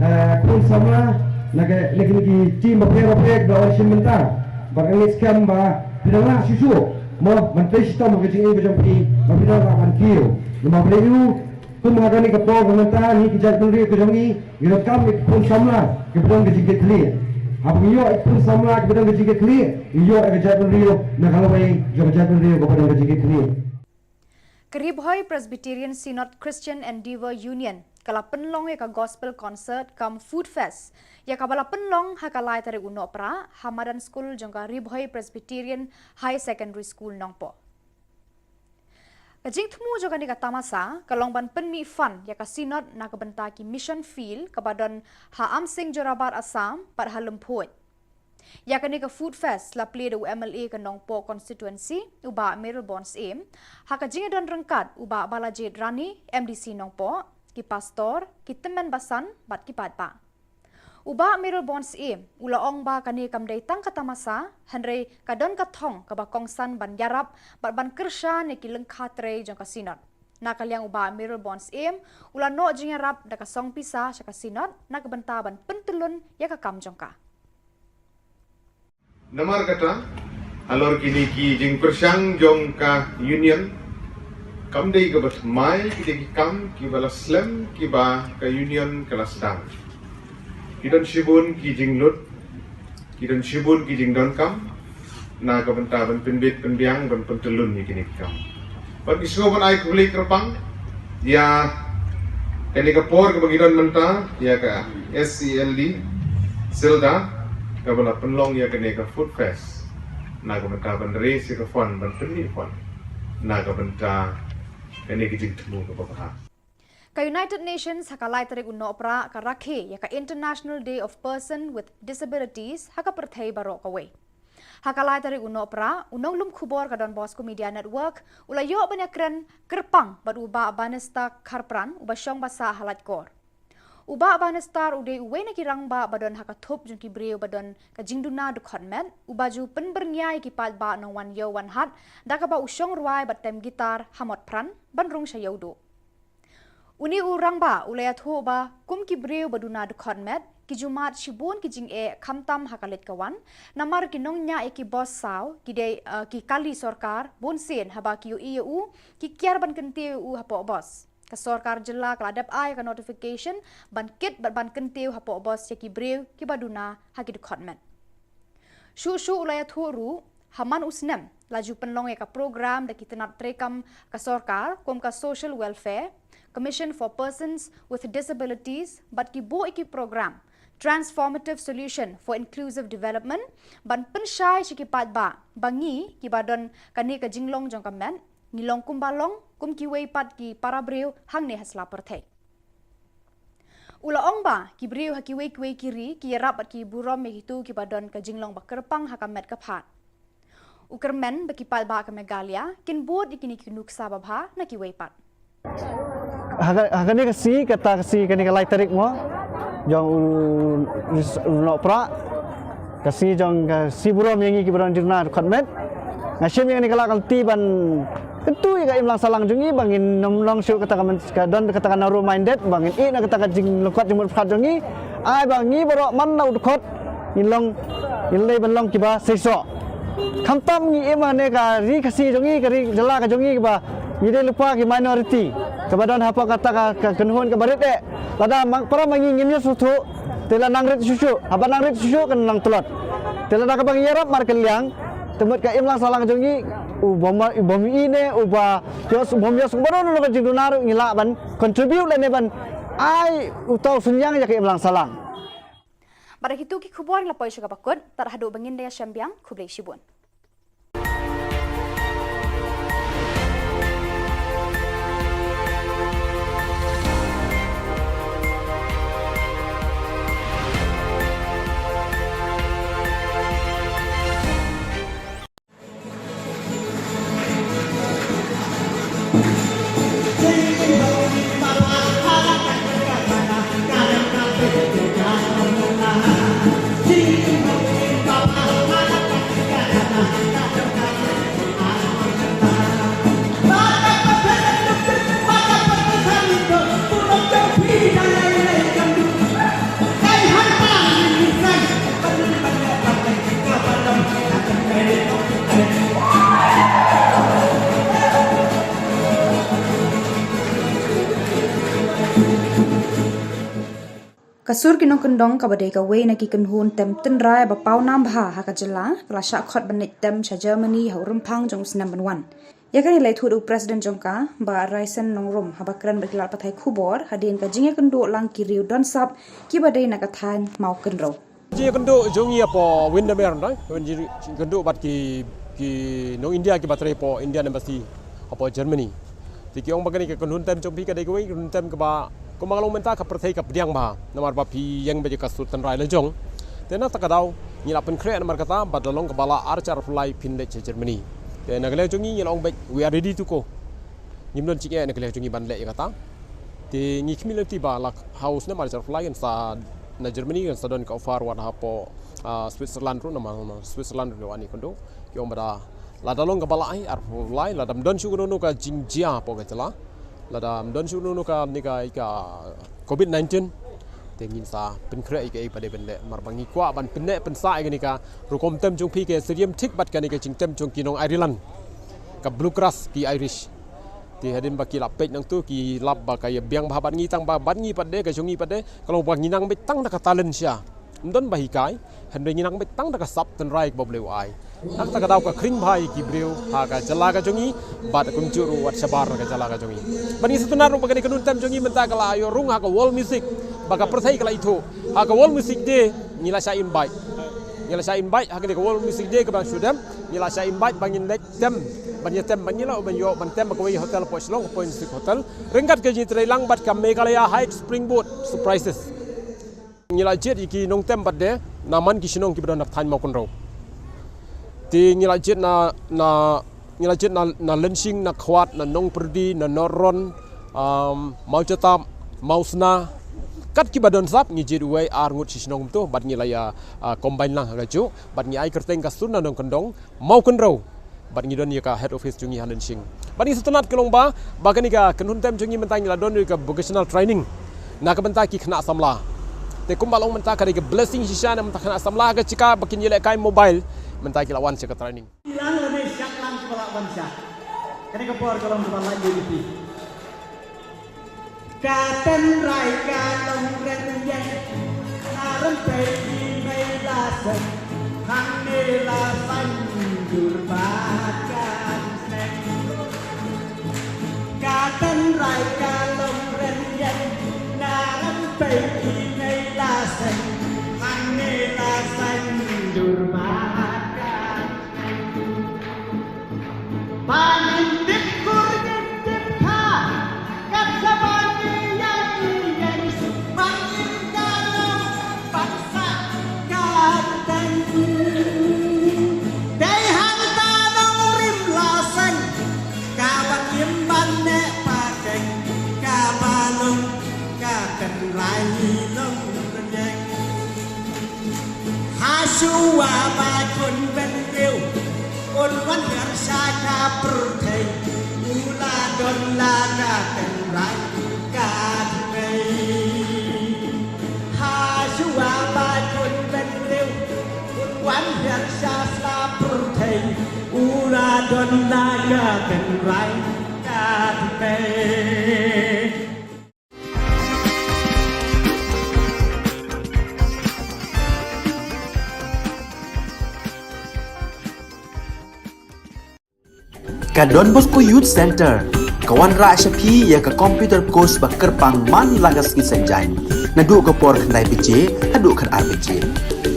eh, khun samla na ka, na kine ki team bapher bapher ba wan shim bynta. Bad nga ngeit skhem ba phi dang lah shuh shuh mo ban trei shitom ha ka jingim ka jong phi, ba phi dang lah ban kiew. Namar balei? Kum ha kane ka por ka mynta ngi ki jaitbynriew ka jong ngi, ngi donkam ïa ki khun samla kiba don ka jingkitkhlieh. Haba ngi ïoh ïa ki khun samla kiba don ka jingkitkhlieh, ngi ïoh ïa ka jaitbynriew na ka lawei jong ka jaitbynriew kaba don ka jingkitkhlieh. Ka Ri Bhoi Presbyterian Synod Christian Endeavour Union ka la pynlong ïa ka Gospel Concert cum Food Fest, ïa kaba la pynlong ha ka lai tarik u Nohprah ha madan skul jong ka Ri Bhoi Presbyterian High Secondary School Nongpoh. Ka jingthmu jong kane ka tamasa ka long ban pynmih fund ïa ka Synod na ka bynta ki mission field kaba don ha Amsing Jorabat Assam bad ha Lymphoid. Ïa kane ka Food Fest la plie da u M L A ka Nongpoh Constituency, u Bah Mayralborn Syiem, ha ka jingïadon ryngkat u Bah Balajied Rani, M D C Nongpoh, ki pastor, ki tymmen basan bad ki paidbah. U Bah Mayralborn Syiem u la ong ba kane kam dei tang ka tamasa, hynrei ka don ka thong kaba kongsan ban ïarap bad ban kyrshan ïa ki lyngkha trei jong ka Synod. Na ka liang u Bah Mayralborn Syiem u la noh jingïarap da ka song pisa sha ka Synod na ka bynta ban pyntyllun ïa ka kam jong ka. Namar kata, Halor kine ki jingpyrshang jong ka Union, kam dei kaba thymmai kita ki kam kiba la slem kiba ka Union ka la sdang. Ki don shibun ki jinglut, ki don shibun ki jingdonkam na ka bynta ban pynbit pynbiang, ban pyntyllun ïa kine ki kam. Bad ngi sngewbha ban ai khublei kyrpang ïa kane ka por kaba ngi don mynta ïa ka S E L D Silda kaba la pynlong ïa kane ka Food Fest na ka bynta ban raise ïa ka fund, ban pynmih fund na ka bynta kane ka jingthmu kaba bha. Ka United Nations ha ka lai tarik u Nohprah ka rakhe ïa ka International Day of Person with Disabilities ha ka pyrthei baroh kawei. Ha ka lai tarik u Nohprah, u nonglum khubor ka Don Bosco Media Network u la ïoh ban ïakren kyrpang bad u Bah Bannister Kharpran, uba shong ba sah ha Laitkor. U Bah Bannister u dei uwei na ki rangbah ba don ha ka thup jong ki briew ba don ka jingduna dkhot met, uba ju pynbyrngia ïa ki paidbah nongwan ïew wan hat da kaba u shong rwai bad tem guitar ha Motphran ban rung sha Ïewduh. Une u rangbah u la ïathuh ba kum ki briew ba duna dkhot met, ki ju mad shibun ki jingeh khamtam ha ka leit ka wan, namar ki nongñiah ïa ki bos saw ki dei, eh, ki kali sorkar, bun sien haba ki ïohi ïa u, ki kiar ban kyntiew ïa u hapoh bos. Ka sorkar jylla ka la dep ai ka notification ban kit bad ban kyntiew hapoh bos ïa ki briew kiba duna ha ki dkhot met. Shuh shuh u la ïathuh ruh, ha man u snem la ju pynlong ïa ka program da ki tnat treikam ka sorkar kum ka Social Welfare Commission for Persons with Disabilities bad ki buh ïa ki program Transformative Solution for Inclusive Development ban pynshai sha ki paidbah ba ngi kiba don kane ka jinglong jong ka met ngi long kumba long kum kiwei pat ki para briew hangne ha sla pyrthei. U la ong ba ki briew ha kiwei kiwei ki ri ki ïarap bad ki burom ïa kito kiba don ka jinglong ba kyrpang ha ka met ka phad. U kyrmen ba ki paidbah ka Meghalaya kin bud ïa kine ki nuksa babha na kiwei pat. Ha ka, ha kane ka sngi, kata ka sngi, kane ka lai tarik mo jong u, u Nohprah, ka sngi jong ka sngi burom ïa ngi kiba don jingduna dkhot met. Nga shim ïa kane ka lad ka lynti ban kyntu ïa ka imlang sahlang jong ngi ba ngin nym long shuh kata ka myn-, ka don kata ka narrow minded, ba ngin ïeh na kata ka jinglyngkot jingmut pyrkhat jong ngi. Ai ba ngi baroh man la u dkhot ngin long, ngin lei ban long kiba seisoh. Khamtam ngi im ha kane ka ri Khasi jong ngi, ka ri jylla ka jong ngi, ba ngi dei lypa ki minority kaba don hapoh kata ka, ka kynhun kaba rit eh. Lada ma para ma ngi ngim ïohsngew thuh, te la nang rit shuh shuh, haba nang rit shuh shuh kan nang tlot. Te lada kaba ngi ïarap markylliang, te mut ka imlang sahlang jong ngi u bym, u bym ïeh ne uba ïohsngew, u bym ïohsngew baroh nongkynduh ka jingduna ruh ngi lah ban contribute lane ban ai uta u synñiang ïa ka imlang sahlang. Bad da kito ki khubor ngi la poi sha kaba kut, tad haduh ba ngin da ïashem biang, khublei shibun. Ka Sur ki Nongkyndong, kaba dei kawei na ki kynhun tem tynrai ba paw nam bha ha ka jylla, ka la shah khot ban leit tem sha Germany ha u rymphang jong u snem ban wan. Ïa kane la ïathuh da u President jong ka, Bah Raisen Nongrum, haba kren bad ki lad pathai khubor hadien ka jingïakynduh lang ki riew don sap kiba dei na ka thaiñ Mawkynrew. Jingïakynduh jong ngi hapoh Windermere, nda, jingïakynduh bad ki, ki nong India kiba trei hapoh Indian Embassy hapoh Germany. Te ki ong ba kane ka kynhun tem jong phi ka dei kawei ka kynhun tem kaba, kumba nga la ong mynta, ka pyrthei ka pdiang bha namar ba phi ïeng beit ïa ka sur tynrai la jong. Te na kata ka daw ngi la pynkhreh namar kata, bad la long kaba lah ar hajar arphew lai phin leit sha Germany. Te na ka liang jong ngi ngi la ong beit, we are ready to go. Ngim don jingeh na ka liang jong ngi ban leh ïa kata. Te ngi khmih lynti ba la ha u snem ar hajar arphew lai kan sa na Germany kan sa don ka offer wat hapoh, ah, Switzerland ruh, namar, namar Switzerland ruh wan ïakynduh. Ki ong ba da lada long kaba lah ai arphew lai, lada ym don shuh kano kano ka jingjia hapoh ka jylla, lada ym don shuh kano kano ka, ne ka, ka covid nineteen, Te ngin sa pynkhreh ïa kaei pat de ban leh, namar ba ngi kwah ban pynneh pynsah ïa kane ka rukom tem jong phi, ka syriem thik bad kane ka jingtem jong ki nong Ireland, ka bluegrass, ki Irish. Te hadien ba ki la peit nangtu, ki lap ba ka ïa biang bha bad ngi, tang ba bad ngi pat de, ka jong ngi pat de ka long ba ngi nang beit tang da ka talent sha, ym don ba hikai, hynrei ngi nang beit tang da ka sap tynrai kaba U Blei u ai. Nangta ka daw ka khring bha ïa ki briew ha ka jylla ka jong ngi, bad kumjuh ruh wat shabar na ka jylla ka jong ngi. Bad ngi sngewtynnat ruh ba kane ka kynhun tem jong ngi mynta ka la ïoh rung ha ka World Music, ba ka pyrthei ka la ithuh. Ha ka World Music Day ngi la shah invite, ngi la shah invite ha kane ka World Music Day kaba shu dep, ngi la shah invite ba ngin leit tem, ban ïa tem, ban ïa lah ban ïoh ban tem ha kawei hotel hapoh Shillong, hapoh Insik Hotel, ryngkat ka jingïatreilang bad ka Meghalaya Heights Springboard Surprises. Ngi la jied ïa ki nongtem pat de na man ki shnong kiba don ha thaiñ Mawkynrew. Te ngi la jied na, na, ngi la jied na, na Lyngshing, na Khwat, na Nongpyrdi, na North Ron, um, Mawjatap, Mawsna, kat kiba don sap, ngi jied uwei ar ngut shi shnong kumto, bad ngi la ïa, ah, combine lang ha kajuh, bad ngi ai kyrteng ka Sur na Nongkyndong, Mawkynrew. Bad ngi don ïa ka head office jong ngi ha Lyngshing. Bad ngi sngewtynnat ka long ba, ba kane ka kynhun tem jong ngi mynta ngi la don ïa ka vocational training na ka bynta ki khynnah samla. Te kumba long mynta ka dei ka blessing shisha na ka bynta khynnah samla, ka jaka ba kin ïalehkai mobile, mynta ki la wan sha ka training. Lang lane shah lang kiba la wan sha. Kane ka por ka long kaba la ïa ïa phi. Ka tynrai ka long rynïeng, na rympei i mei la seng, hangne la saiñdur ba kan seng. Ka tynrai ka long rynïeng, na rympei i mei la seng, hangne la saiñdur ba kan Ba ngin dip kur ngin dip kha, kat sa ba ngi ïa ngi ïeng suk ba ngin ka long ban sah ka tang. Dei hangta nongrim la seng, ka ban im ban neh pateng, ka ba long ka tynrai long rynïeng. Hashuwa ba khun bynriew un wan hiar sha ka pyrthei, u la don la ka tynrai ka tmei. Hashuwa ba khun bynriew un wan hiar sha sla pyrthei, u la don la ka tynrai ka tmei. Ka Don Bosco Youth Centre ka wanrah sha phi ïa ka computer course ba kyrpang man la ka sngi Saitjaiñ, naduh ka por khyndai baje haduh khatar baje.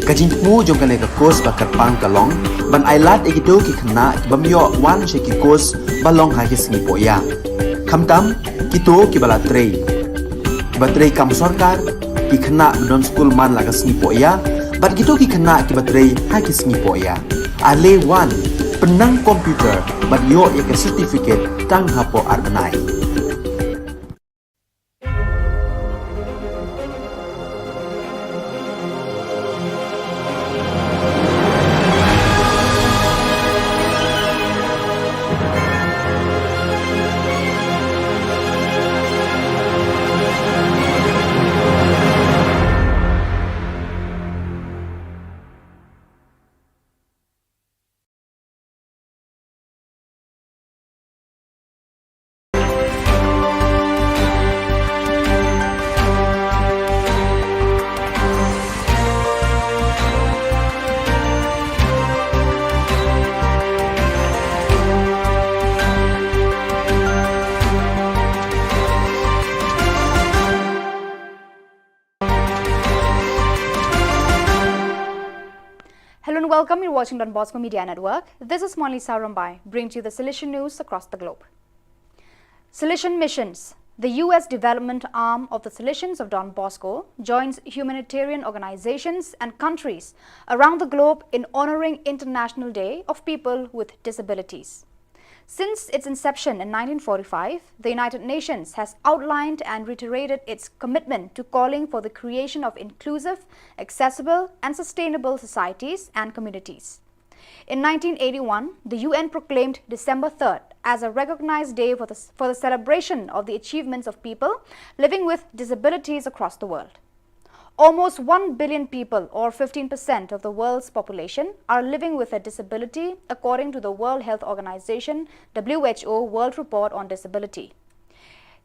Ka jingthmu jong kane ka course ba kyrpang ka long ban ailad ïa kito ki khynnah ki bym ïoh wan sha ki course ba long ha ki sngi pohïa. Khamtam kito kiba la trei, kiba trei kam sorkar, ki khynnah ba don skul man la ka sngi pohïa, bad kito ki khynnah kiba trei ha ki sngi pohïa. Ale wan, pynnang computer bad ïoh ïa ka certificate tang hapoh ar bnai. Hello and welcome. You're watching Don Bosco Media Network. This is Monlisa Rombai, bringing to you the Salesian news across the globe. Salesian Missions. The U S development arm of the Salesians of Don Bosco joins humanitarian organizations and countries around the globe in honoring International Day of People with Disabilities. Since its inception in nineteen forty-five, the United Nations has outlined and reiterated its commitment to calling for the creation of inclusive, accessible, and sustainable societies and communities. In nineteen eighty-one, the U N proclaimed December third as a recognized day for the, for the celebration of the achievements of people living with disabilities across the world. Almost one billion people, or fifteen percent of the world's population, are living with a disability, according to the World Health Organization, W H O, World Report on Disability.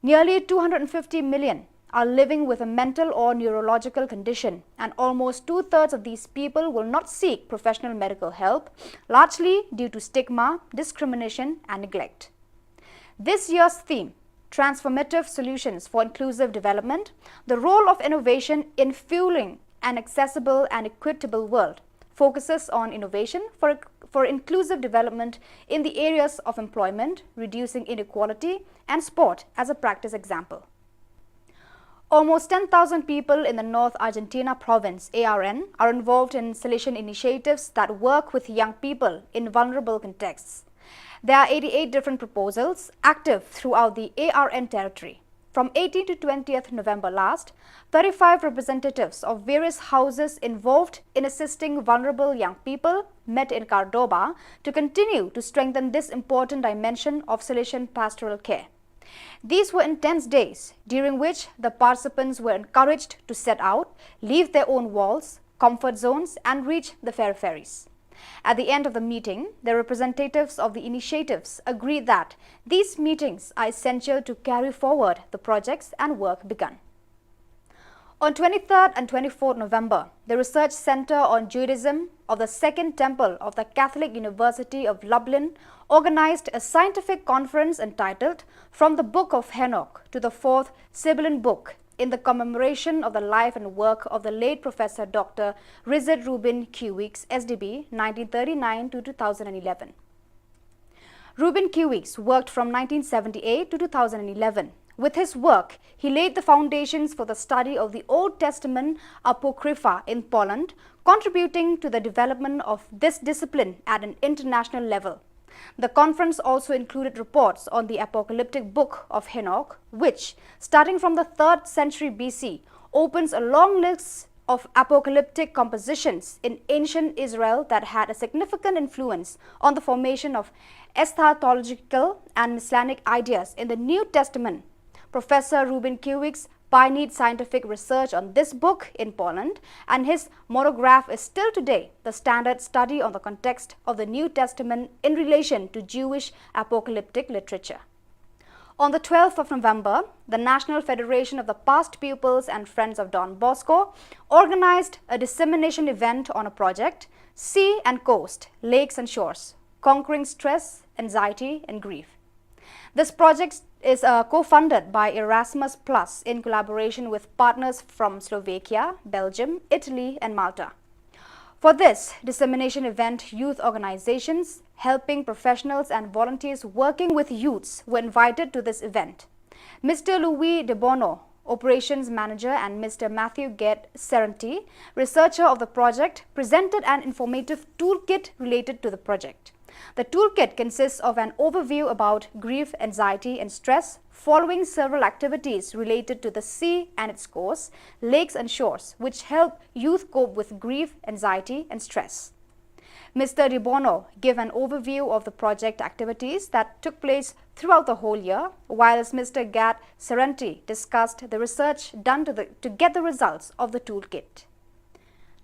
Nearly two hundred fifty million are living with a mental or neurological condition, and almost two-thirds of these people will not seek professional medical help, largely due to stigma, discrimination, and neglect. This year's theme, Transformative Solutions for Inclusive Development, the role of innovation in fueling an accessible and equitable world, focuses on innovation for, for inclusive development in the areas of employment, reducing inequality, and sport as a practice example. Almost ten thousand people in the North Argentina province, A R N, are involved in Salesian initiatives that work with young people in vulnerable contexts. There are eighty-eight different proposals active throughout the A R N territory. From eighteenth to twentieth November last, thirty-five representatives of various houses involved in assisting vulnerable young people met in Córdoba to continue to strengthen this important dimension of Salesian pastoral care. These were intense days, during which the participants were encouraged to set out, leave their own walls, comfort zones, and reach the peripheries. At the end of the meeting, the representatives of the initiatives agreed that these meetings are essential to carry forward the projects and work begun. On twenty-third and twenty-fourth November, the Research Center on Judaism of the Second Temple of the Catholic University of Lublin organized a scientific conference entitled From the Book of Henoch to the Fourth Sibylline Book, in the commemoration of the life and work of the late Professor Doctor Richard Reuben Q. Weeks, S D B, nineteen thirty-nine to two thousand eleven. Reuben Q. Weeks worked from nineteen seventy-eight to two thousand eleven. With his work, he laid the foundations for the study of the Old Testament Apocrypha in Poland, contributing to the development of this discipline at an international level. The conference also included reports on the apocalyptic book of Henoch, which, starting from the third century B C, opens a long list of apocalyptic compositions in ancient Israel that had a significant influence on the formation of eschatological and messianic ideas in the New Testament. Professor Reuben Q. Weeks pioneered scientific research on this book in Poland, and his monograph is still today the standard study on the context of the New Testament in relation to Jewish apocalyptic literature. On the twelfth of November, the National Federation of the Past Pupils and Friends of Don Bosco organized a dissemination event on a project, Sea and Coast, Lakes and Shores, Conquering Stress, Anxiety, and Grief. This project is, uh, co-funded by Erasmus Plus in collaboration with partners from Slovakia, Belgium, Italy, and Malta. For this dissemination event, youth organizations, helping professionals, and volunteers working with youths were invited to this event. Mister Louis De Bono, operations manager, and Mister Matthew Gate Serenti, researcher of the project, presented an informative toolkit related to the project. The toolkit consists of an overview about grief, anxiety, and stress, following several activities related to the sea and its coast, lakes and shores, which help youth cope with grief, anxiety, and stress. Mister De Bono gave an overview of the project activities that took place throughout the whole year, whilst Mister Gate Serenti discussed the research done to, the, to get the results of the toolkit.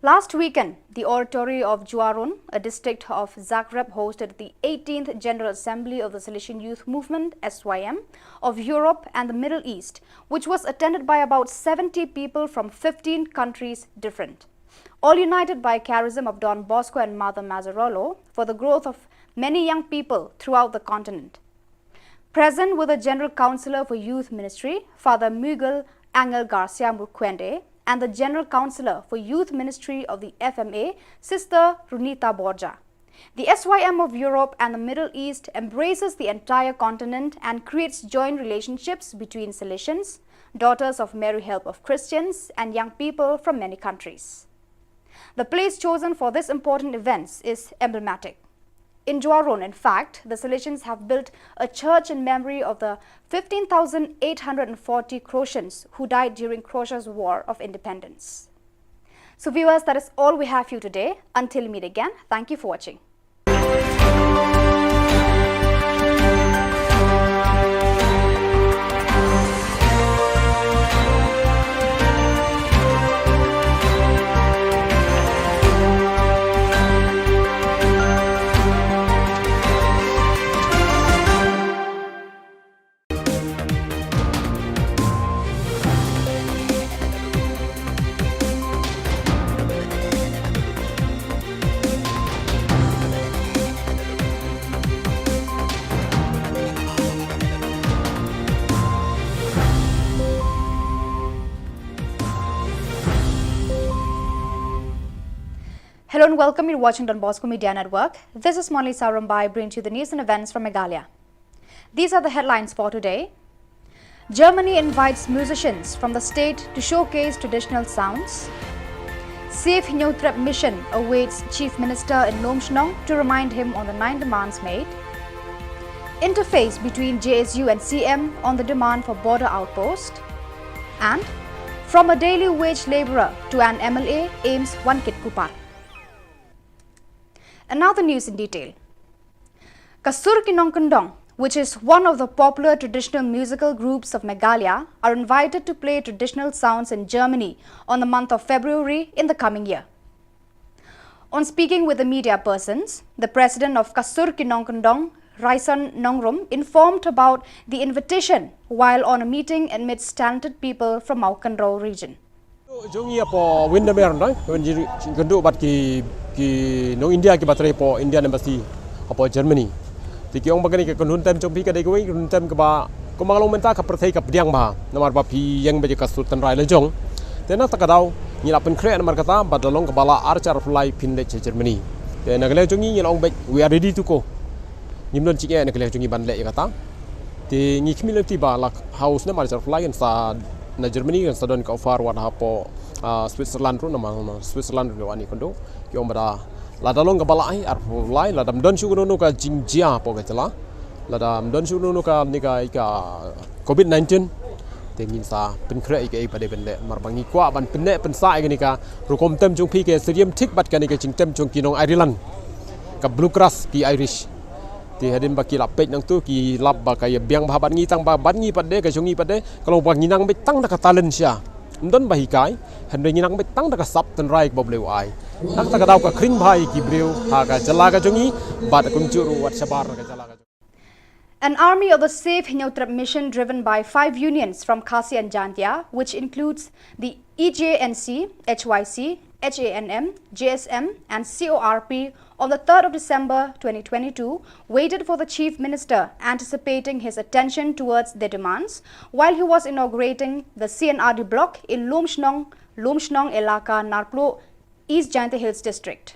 Last weekend, the oratory of Juarun, a district of Zagreb, hosted the eighteenth General Assembly of the Salesian Youth Movement, S Y M, of Europe and the Middle East, which was attended by about seventy people from fifteen countries different, all united by charism of Don Bosco and Mother Mazzarolo for the growth of many young people throughout the continent. Present were the General Councillor for Youth Ministry, Father Miguel Angel Garcia Murquende, and the General Councillor for Youth Ministry of the F M A, Sister Runita Borja. The S Y M of Europe and the Middle East embraces the entire continent and creates joint relationships between Salesians, Daughters of Mary Help of Christians, and young people from many countries. The place chosen for this important event is emblematic. In Juarun, in fact, the Salesians have built a church in memory of the fifteen thousand eight hundred and forty Croatians who died during Croatia's War of Independence. So viewers, that is all we have for you today. Until we meet again, thank you for watching. Hello and welcome. You're watching Don Bosco Media Network. This is Monlisa Rumbai bringing to you the news and events from Meghalaya. These are the headlines for today. Germany invites musicians from the state to showcase traditional sounds. Save Hynñiewtrep Mission awaits Chief Minister in Lumshnong to remind him on the nine demands made. Interface between J S U and C M on the demand for border outpost. And from a daily wage labourer to an M L A, AIIMS Wankit Kupar. And now the news in detail. Ka Sur Ki Nongkyndong, which is one of the popular traditional musical groups of Meghalaya, are invited to play traditional sounds in Germany on the month of February in the coming year. On speaking with the media persons, the president of Ka Sur Ki Nongkyndong, Raison Nongrum, informed about the invitation while on a meeting amidst talented people from Mawkynrew region. Jong ngi hapoh Windermere, nda wan jingkynduh bad ki, ki nong India kiba trei hapoh Indian Embassy hapoh Germany. Te ki ong ba kane ka kynhun tem jong phi ka dei kawei ka kynhun tem kaba kumba nga la ong mynta ka pyrthei ka pdiang bha. Namar ba phi ïeng beit ïa ka sur tynrai la jong. Te na kata ka daw ngi la pynkhreh namar kata bad la long kaba lah ar hajar arphew lai phin leit sha Germany. Te na ka liang jong ngi ngi la ong beit, we are ready to go. Ngim don jingeh na ka liang jong ngi ban leh ïa kata. Te ngi khmih lynti ba la ha u snem ar hajar arphew lai kan sa na Germany kan sa don ka offer wat hapoh, ah, Switzerland ruh, namar, namar Switzerland ruh wan ïakynduh. Ki ong ba da lada long kaba lah, eh, arphew lai, lada ym don shuh kano kano ka jingjia hapoh ka jylla, lada ym don shuh kano kano kane ka, ka covid nineteen, te ngin sa pynkhreh ïa kaei ba dei ban leh, namar ba ngi kwah ban pynneh pynsah ïa kane ka rukom tem jong phi, ka syriem thik bad kane ka jingtem jong ki nong Ireland, ka bluegrass, ki Irish. Te hadien ba ki la peit nangtu ki lap ba ka ïa biang bha bad ngi, tang ba bad ngi pat de, ka jong ngi pat de ka long ba ngi nang beit tang da ka talent sha, ym don ba hikai, hynrei ngi nang beit tang da ka sap tynrai kaba U Blei u ai. Na kata ka daw ka khring bha ïa ki briew ha ka jylla ka jong ngi bad kumjuh ruh wat shabar ka jylla ka jong ngi. An army of the Save Hynñiewtrep Mission, driven by five unions from Khasi and Jaintia, which includes the E J N C, H Y C, H A N M, J S M, and C O R P, on the third of December twenty twenty-two, waited for the Chief Minister, anticipating his attention towards their demands, while he was inaugurating the C and R D block in Lumshnong, Lumshnong Elaka, Narpluh, East Jaintia Hills District.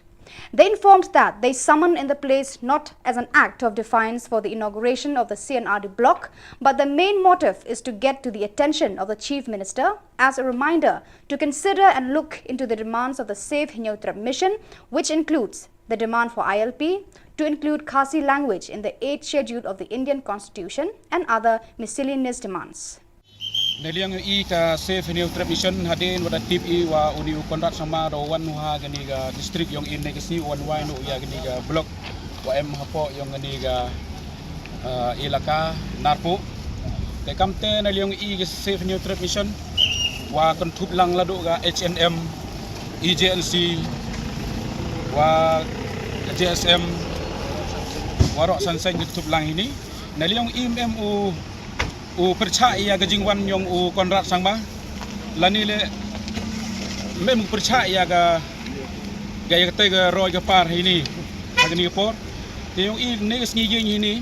They informed that they summoned in the place not as an act of defiance for the inauguration of the C and R D block, but the main motive is to get to the attention of the Chief Minister as a reminder to consider and look into the demands of the Save Hynñiewtrep Mission, which includes the demand for I L P, to include Khasi language in the eighth Schedule of the Indian Constitution, and other miscellaneous demands. Na liang i ka Save Hynñiewtrep Mission, hadien wat da tip i wa uni u Conrad Sangma da wan u ha kani ka district yong i ne ka si wan wai nu ya kani ka block wa em hapoh yong kani ka, ah, elaka Narpluh. Te kamte na liang i ka Save Hynñiewtrep Mission wa kynthup lang ladu ka H N M, E J N C, wa ka J S M, wa rok san seng kynthup lang hini. Na liang i em u u pyrchah ïa ka jingwan yong u Conrad Sangma. Lane le mem u pyrchah ïa ka, ka ïa kata ka roi ka par hini ha kani ka por. Te yong i ne ka sngi ïing hini,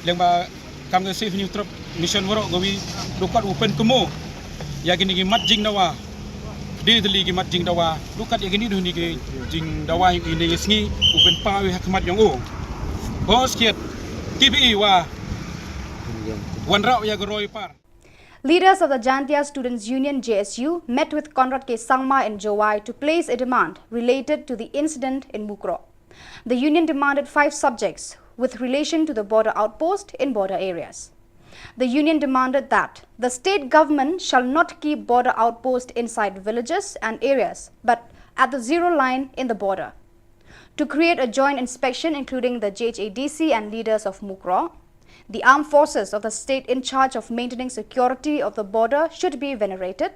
leng ba kam ka Save Hynñiewtrep Mission waroh kawi, du kat u pynkynmaw ïa kini ki mat jingdawa. Dei tylli ki mat jingdawa, du kat ïa kini du ni ki jingdawa yong i ne ka sngi u pynpaw ha khmat yong u. Bos kiet, ki bi wa wanrah ïa ka roi par. Leaders of the Jaintia Students Union, J S U, met with Conrad K Sangma in Jowai to place a demand related to the incident in Mukroh. The union demanded five subjects with relation to the border outpost in border areas. The union demanded that the state government shall not keep border outpost inside villages and areas, but at the zero line in the border. To create a joint inspection including the J H A D C and leaders of Mukroh. The armed forces of the state in charge of maintaining security of the border should be venerated.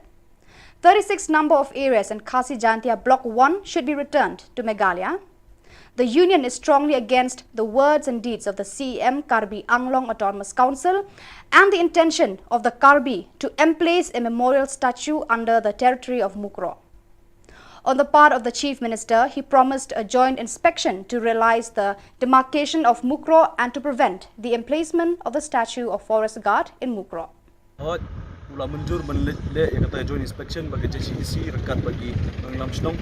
Thirty-six number of areas in Khasi Jaintia Block one should be returned to Meghalaya. The union is strongly against the words and deeds of the C E M Karbi Anglong Autonomous Council and the intention of the Karbi to emplace a memorial statue under the territory of Mukroh. On the part of the Chief Minister, he promised a joint inspection to realize the demarcation of Mukroh and to prevent the emplacement of the statue of Forest Guard in Mukroh. Hooid, u la mynjur ban leh, leh ïa kata joint inspection bad ka J H A D C ryngkat bad ki nongïalam shnong.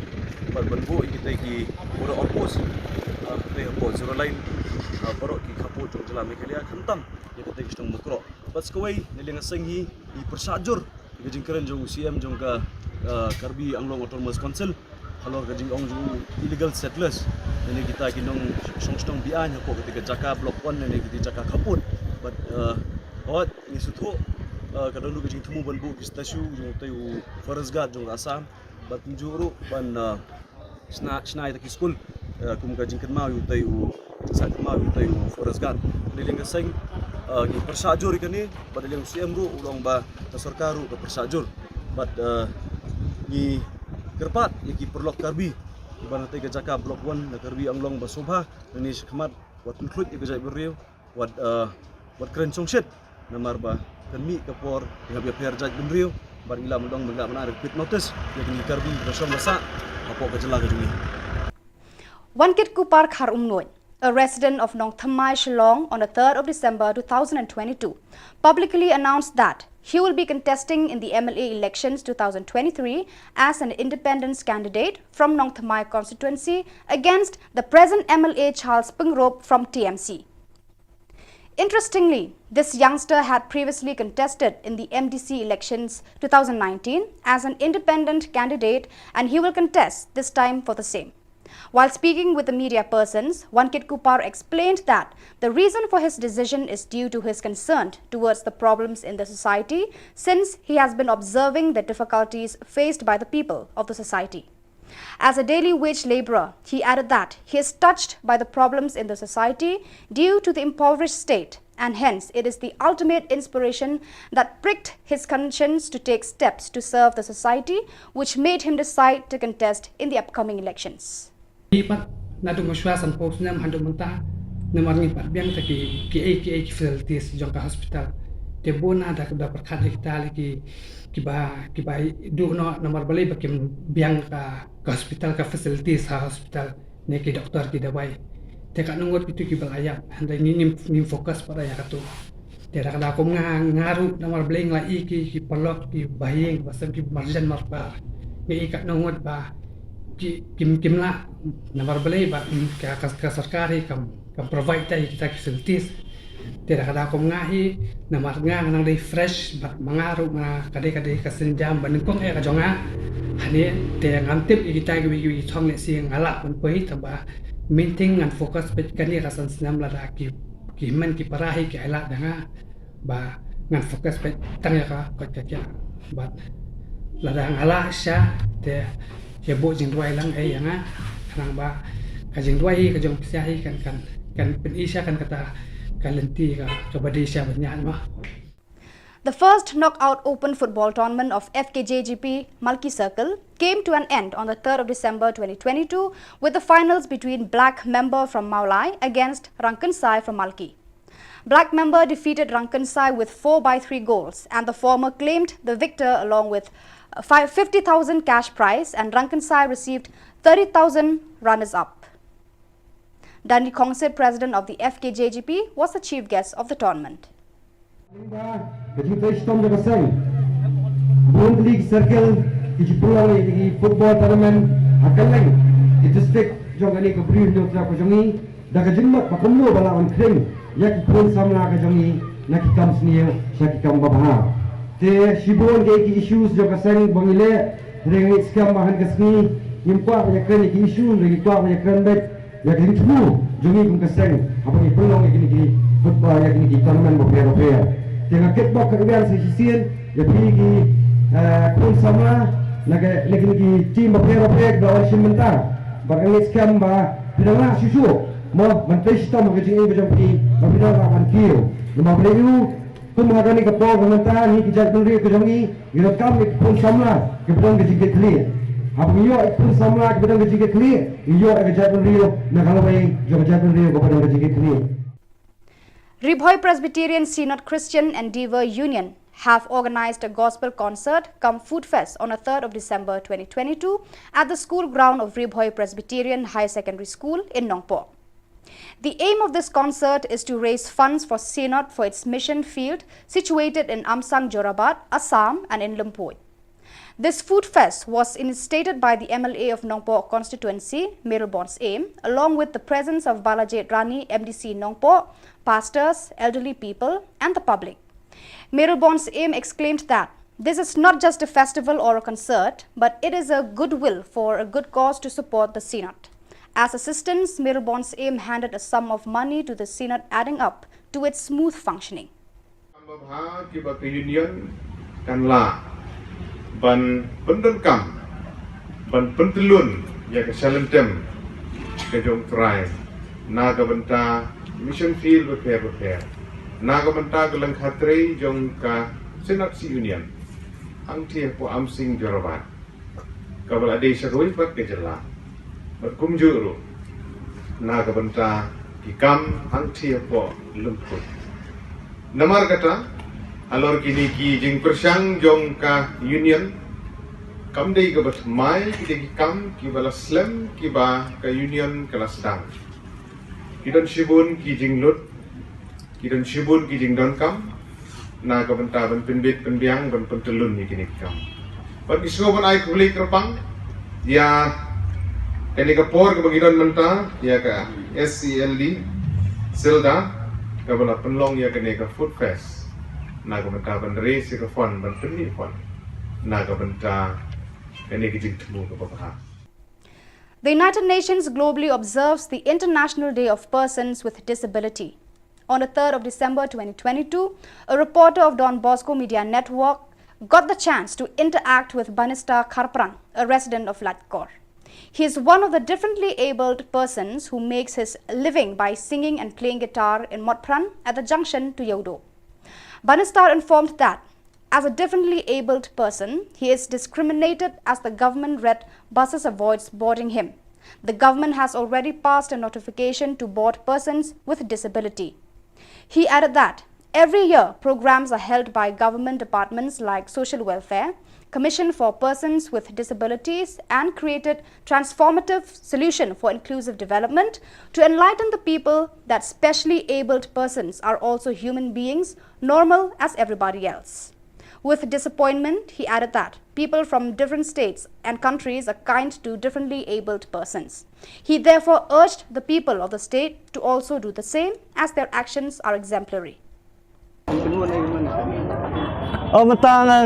Bad ban buh ïa kita ki border outpost, ah, kita hapoh zero line, ah, baroh ki khappud jong jylla Meghalaya, khamtam ïa kita ki shnong Mukroh. Bad sa kawei, na liang ka seng hi, ngi pyrshah jur ïa ka jingkren jong u C M jong ka, ah, Karbi Anglong Autonomous Council halor ka jingong jong u illegal settlers, lane kita ki nongshong shnong be-aiñ hapoh kita ki jaka Block One lane kita ki jaka khappud. Bad, ah, hooid, ngi sngewthuh, ah, ka don ruh ka jingthmu ban buh ki statue jong utei u Forest Guard jong ka Assam. Bad kumjuh ruh ban, ah, shna, shna ïa kita ki skul, ah, kum ka jingkynmaw ïa utei u, jingshah kynmaw ïa utei u Forest Guard. Na liang ka seng, ah, ngi pyrshah jur ïa kane, bad na liang u C M ruh u ong ba ka sorkar ruh ka pyrshah jur. Bad, ah, ngi kyrpad ïa ki paralok Karbi kiba na katei ka jaka Block One na Karbi Anglong ba sngewbha, lane shakhmat, wat pynkhluit ïa ka jaitbynriew, wat, ah, wat kren shongshit, namar ba kan mih ka por ïa ka pher jaitbynriew, bad ngi lah ban ong ba ngi lah ban ai quit notice ïa kine ki Karbi kiba shong ba sah hapoh ka jylla ka jong ngi. Wankitkuppar Kharumnuid, a resident of Nongthymmai, Shillong, on the third of December two thousand and twenty-two, publicly announced that he will be contesting in the M L A elections two thousand twenty-three as an independent candidate from Nongthymmai constituency against the present M L A Charles Pyngrope from T M C. Interestingly, this youngster had previously contested in the M D C elections two thousand nineteen as an independent candidate, and he will contest this time for the same. While speaking with the media persons, Wankitkuppar explained that the reason for his decision is due to his concern towards the problems in the society, since he has been observing the difficulties faced by the people of the society. As a daily wage laborer, he added that he is touched by the problems in the society due to the impoverished state, and hence it is the ultimate inspiration that pricked his conscience to take steps to serve the society, which made him decide to contest in the upcoming elections. Ngi pat naduh mynshuwa sanphew snem haduh mynta, namar ngim pat biang te ki, ki, ki, ki facilities jong ka hospital. Te bun na da, da pyrkhat ïa kita lei ki, kiba, kiba duh noh namar balei ba kim biang ka, ka hospital, ka facilities ha hospital, ne ki doktor, ki dawai. Te katno ngut kitu kiba la ïap, hynrei ngi, ngim, ngim focus pat ïa katu. Te da ka daw kum nga, nga ruh namar balei nga la i ki, ki paralok, ki bahaïing, ba sem ki marjan marpar. Nga i katno ngut ba ki, kim, kim lah, namar balei ba, mm, ka, ka, ka sorkar hi kam, kam provide ïa kita ki facilities. Te da ka daw kum nga hi, namar nga nga nang dei fresh, bad ma nga ruh nga ka dei, ka dei ka sienjam ba nyngkong eh ka jong nga. Hangne, te ngam tip ïa kita kiwei kiwei ki thong lehse nga lah ban poi, tangba main thing ngan focus beit kane ka san snem, lada ki, ki hynmen ki para hi ki ailad da nga, ba ngan focus beit tang ïa ka koit ka khiah. Bad lada nga lah sha, te ïa buh jingduwai lang eh ïa nga, khnang ba ka jingduwai hi ka jong phi sha hi kan, kan, kan pyni sha kan kata ka lynti ka, kaba dei sha ban ïaid mo. The first knockout open football tournament of F K J G P Malki Circle came to an end on the third of December twenty twenty-two, with the finals between Black Member from Mawlai against Rangkynsai from Malki. Black Member defeated Rangkynsai with four by three goals, and the former claimed the victor along with, uh, five, fifty thousand cash prize, and Rangkynsai received thirty thousand runners-up. Danny Khongsit, president of the F K J G P, was the chief guest of the tournament. Ka jingtrei shitom jong ka seng. Bun tylli ki circle ki ju pynlong ïa ki football tournament ha kylleng ki district jong kane ka Bri Hynñiewtrep ka jong ngi, da ka jingmut ba kumno ba lah ban khring ïa ki khun samla ka jong ngi na ki kam sniew sha ki kam babha. Te shibun ki, ki issues jong ka seng ba ngi leh, hynrei ngi skhem ba ha kane ka sngi ngim kwah ban ïakren ïa ki issue, hynrei ngi kwah ban ïakren beit ïa ka jingthmu jong ngi kum ka seng haba ngi pynlong ïa kine ki football, ïa kine ki tournament bapher bapher. Te nga kitbok kyrwiang sa shisien ïa phi ki, eh, khun samla na ka, na kine ki team bapher bapher kiba wan shim bynta. Bad nga ngeit skhem ba phi dang lah shuh shuh mo ban trei shitom ha ka jingim ka jong phi, ba phi dang lah ban kiew. Namar balei? Kum ha kane ka por ka mynta, ngi ki jaitbynriew ka jong ngi, ngi donkam ïa ki khun samla kiba don ka jingkitkhlieh. Haba ngi ïoh ïa ki khun samla kiba don ka jingkitkhlieh, ngi ïoh ïa ka jaitbynriew na ka lawei jong ka jaitbynriew kaba don ka jingkitkhlieh. Ri Bhoi Presbyterian Synod Christian Endeavour Union have organized a gospel concert cum food fest on the third of December twenty twenty-two at the school ground of Ri Bhoi Presbyterian Higher Secondary School in Nongpoh. The aim of this concert is to raise funds for Synod for its mission field situated in Amsang Jorabat, Assam, and in Lynpuij. This food fest was initiated by the M L A of Nongpoh constituency, Mayralborn Syiem, along with the presence of Balajied Rani, M D C Nongpoh, pastors, elderly people, and the public. Mayralborn Syiem exclaimed that this is not just a festival or a concert, but it is a goodwill for a good cause to support the Synod. As assistance, Mayralborn Syiem handed a sum of money to the Synod, adding up to its smooth functioning. Ba bha kiba ka Union kan lah ban pyndonkam, ban pyntyllun ïa ka shalynter ka jong U Trai na ka bynta mission field bapher bapher, na ka bynta ka lyngkha trei jong ka Synod Union hangtei hapoh Amsing Jorabat, kaba la dei sha kawei pat ka jylla, bad kumjuh ruh na ka bynta ki kam hangtei hapoh lyngkut. Namar kata, halor kine ki jingpyrshang jong ka Union, kam dei kaba thymmai, ki dei ki kam kiba la slem kiba ka Union ka la sdang. Ki don shibun ki jinglut, ki don shibun ki jingdonkam na ka bynta ban pynbit pynbiang, ban pyntyllun ïa kine ki kam. Bad ngi sngewbha ban ai khublei kyrpang ïa kane ka por kaba ngi don mynta ïa ka S E L D Silda, kaba la pynlong ïa kane ka food fest na ka bynta ban raise ïa ka fund, ban pynmih fund na ka bynta kane ka jingthmu kaba bha. The United Nations globally observes the International Day of Persons with Disability. On the third of December twenty twenty-two, a reporter of Don Bosco Media Network got the chance to interact with Banista Kharpran, a resident of Laitkor. He is one of the differently abled persons who makes his living by singing and playing guitar in Motphran at the junction to Yawdo. Banista informed that as a differently abled person, he is discriminated as the government red buses avoids boarding him. The government has already passed a notification to board persons with disability. He added that every year programs are held by government departments like Social Welfare, Commission for Persons with Disabilities, and created Transformative Solution for Inclusive Development to enlighten the people that specially abled persons are also human beings, normal as everybody else. With disappointment, he added that people from different states and countries are kind to differently abled persons. He therefore urged the people of the state to also do the same, as their actions are exemplary. Oh, mynta nga,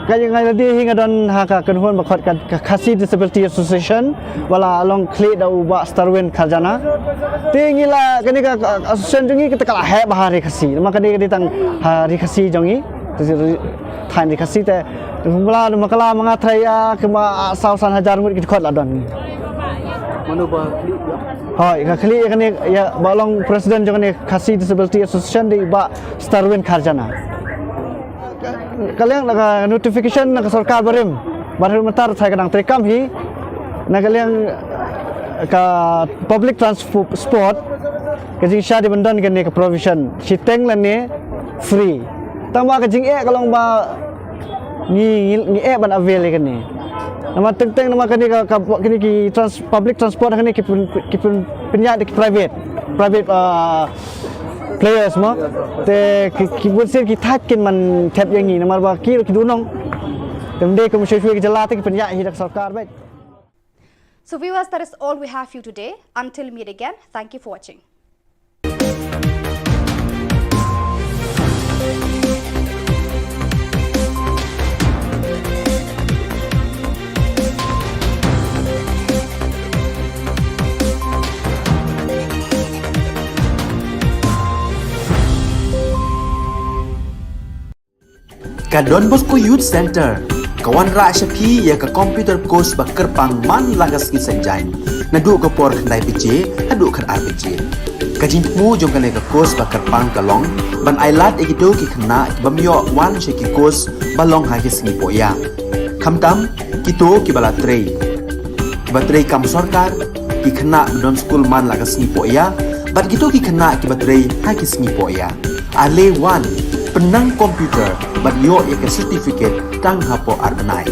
ka, nga la dei hi nga don ha ka kynhun ba khot ka, ka Khasi Disability Association, ba la long khlieh da u Bah Starwin Kharjana. Te ngi la, kane ka, ka association jong ngi kata ka la heh bha ha Ri Khasi. Namar kane ka dei tang ha Ri Khasi jong ngi. Te ri, thaiñ Ri Khasi te, mala, mala ka la ma nga tharai ïa kaba saw san hajar ngut ki dkhot la don. Mano ba khlieh ïa? Hooid, ka khlieh ïa kane, ïa ba long president jong kane Khasi Disability Association dei Bah Starwin Kharjana. Ka liang na ka notification na ka sorkar barim, barim mynta tharai ka dang treikam hi. Na ka liang ka public transport, ka jingshah dei ban don kane ka provision shiteng lane free. Tangba ka jingeh ka long ba ngi, ngi, ngi eh ban avail ïa kane. Namar teng teng namar kane ka, ka, kane ki trans-, public transport kane ki pyn-, ki pyn-, pynïaid da ki private, private, ah, players mo. Te ki, ki bun sien ki thait kin man thep ïa ngi namar ba ki ruh ki duh nong. Te ym dei kum shuwa shuwa ki jylla te ki pynïaid hi da ka sorkar beit. So viewers, that is all we have for you today. Until meet again, thank you for watching. Ka Don Bosco Youth Center ka wanrah sha phi ïa ka computer course ba kyrpang man la ka sngi Saitjaiñ, naduh ka por khyndai baje haduh khatar baje. Ka jingthmu jong kane ka course ba kyrpang ka long ban ailad ïa kito ki khynnah ki bym ïoh wan sha ki course ba long ha ki sngi poh ïa. Khamtam kito kiba la trei, kiba trei kam sorkar, ki khynnah ba don skul man la ka sngi poh ïa, bad kito ki khynnah kiba trei ha ki sngi poh ïa. Ale wan, pynnang computer bad ïoh ïa ka certificate tang hapoh ar bnai.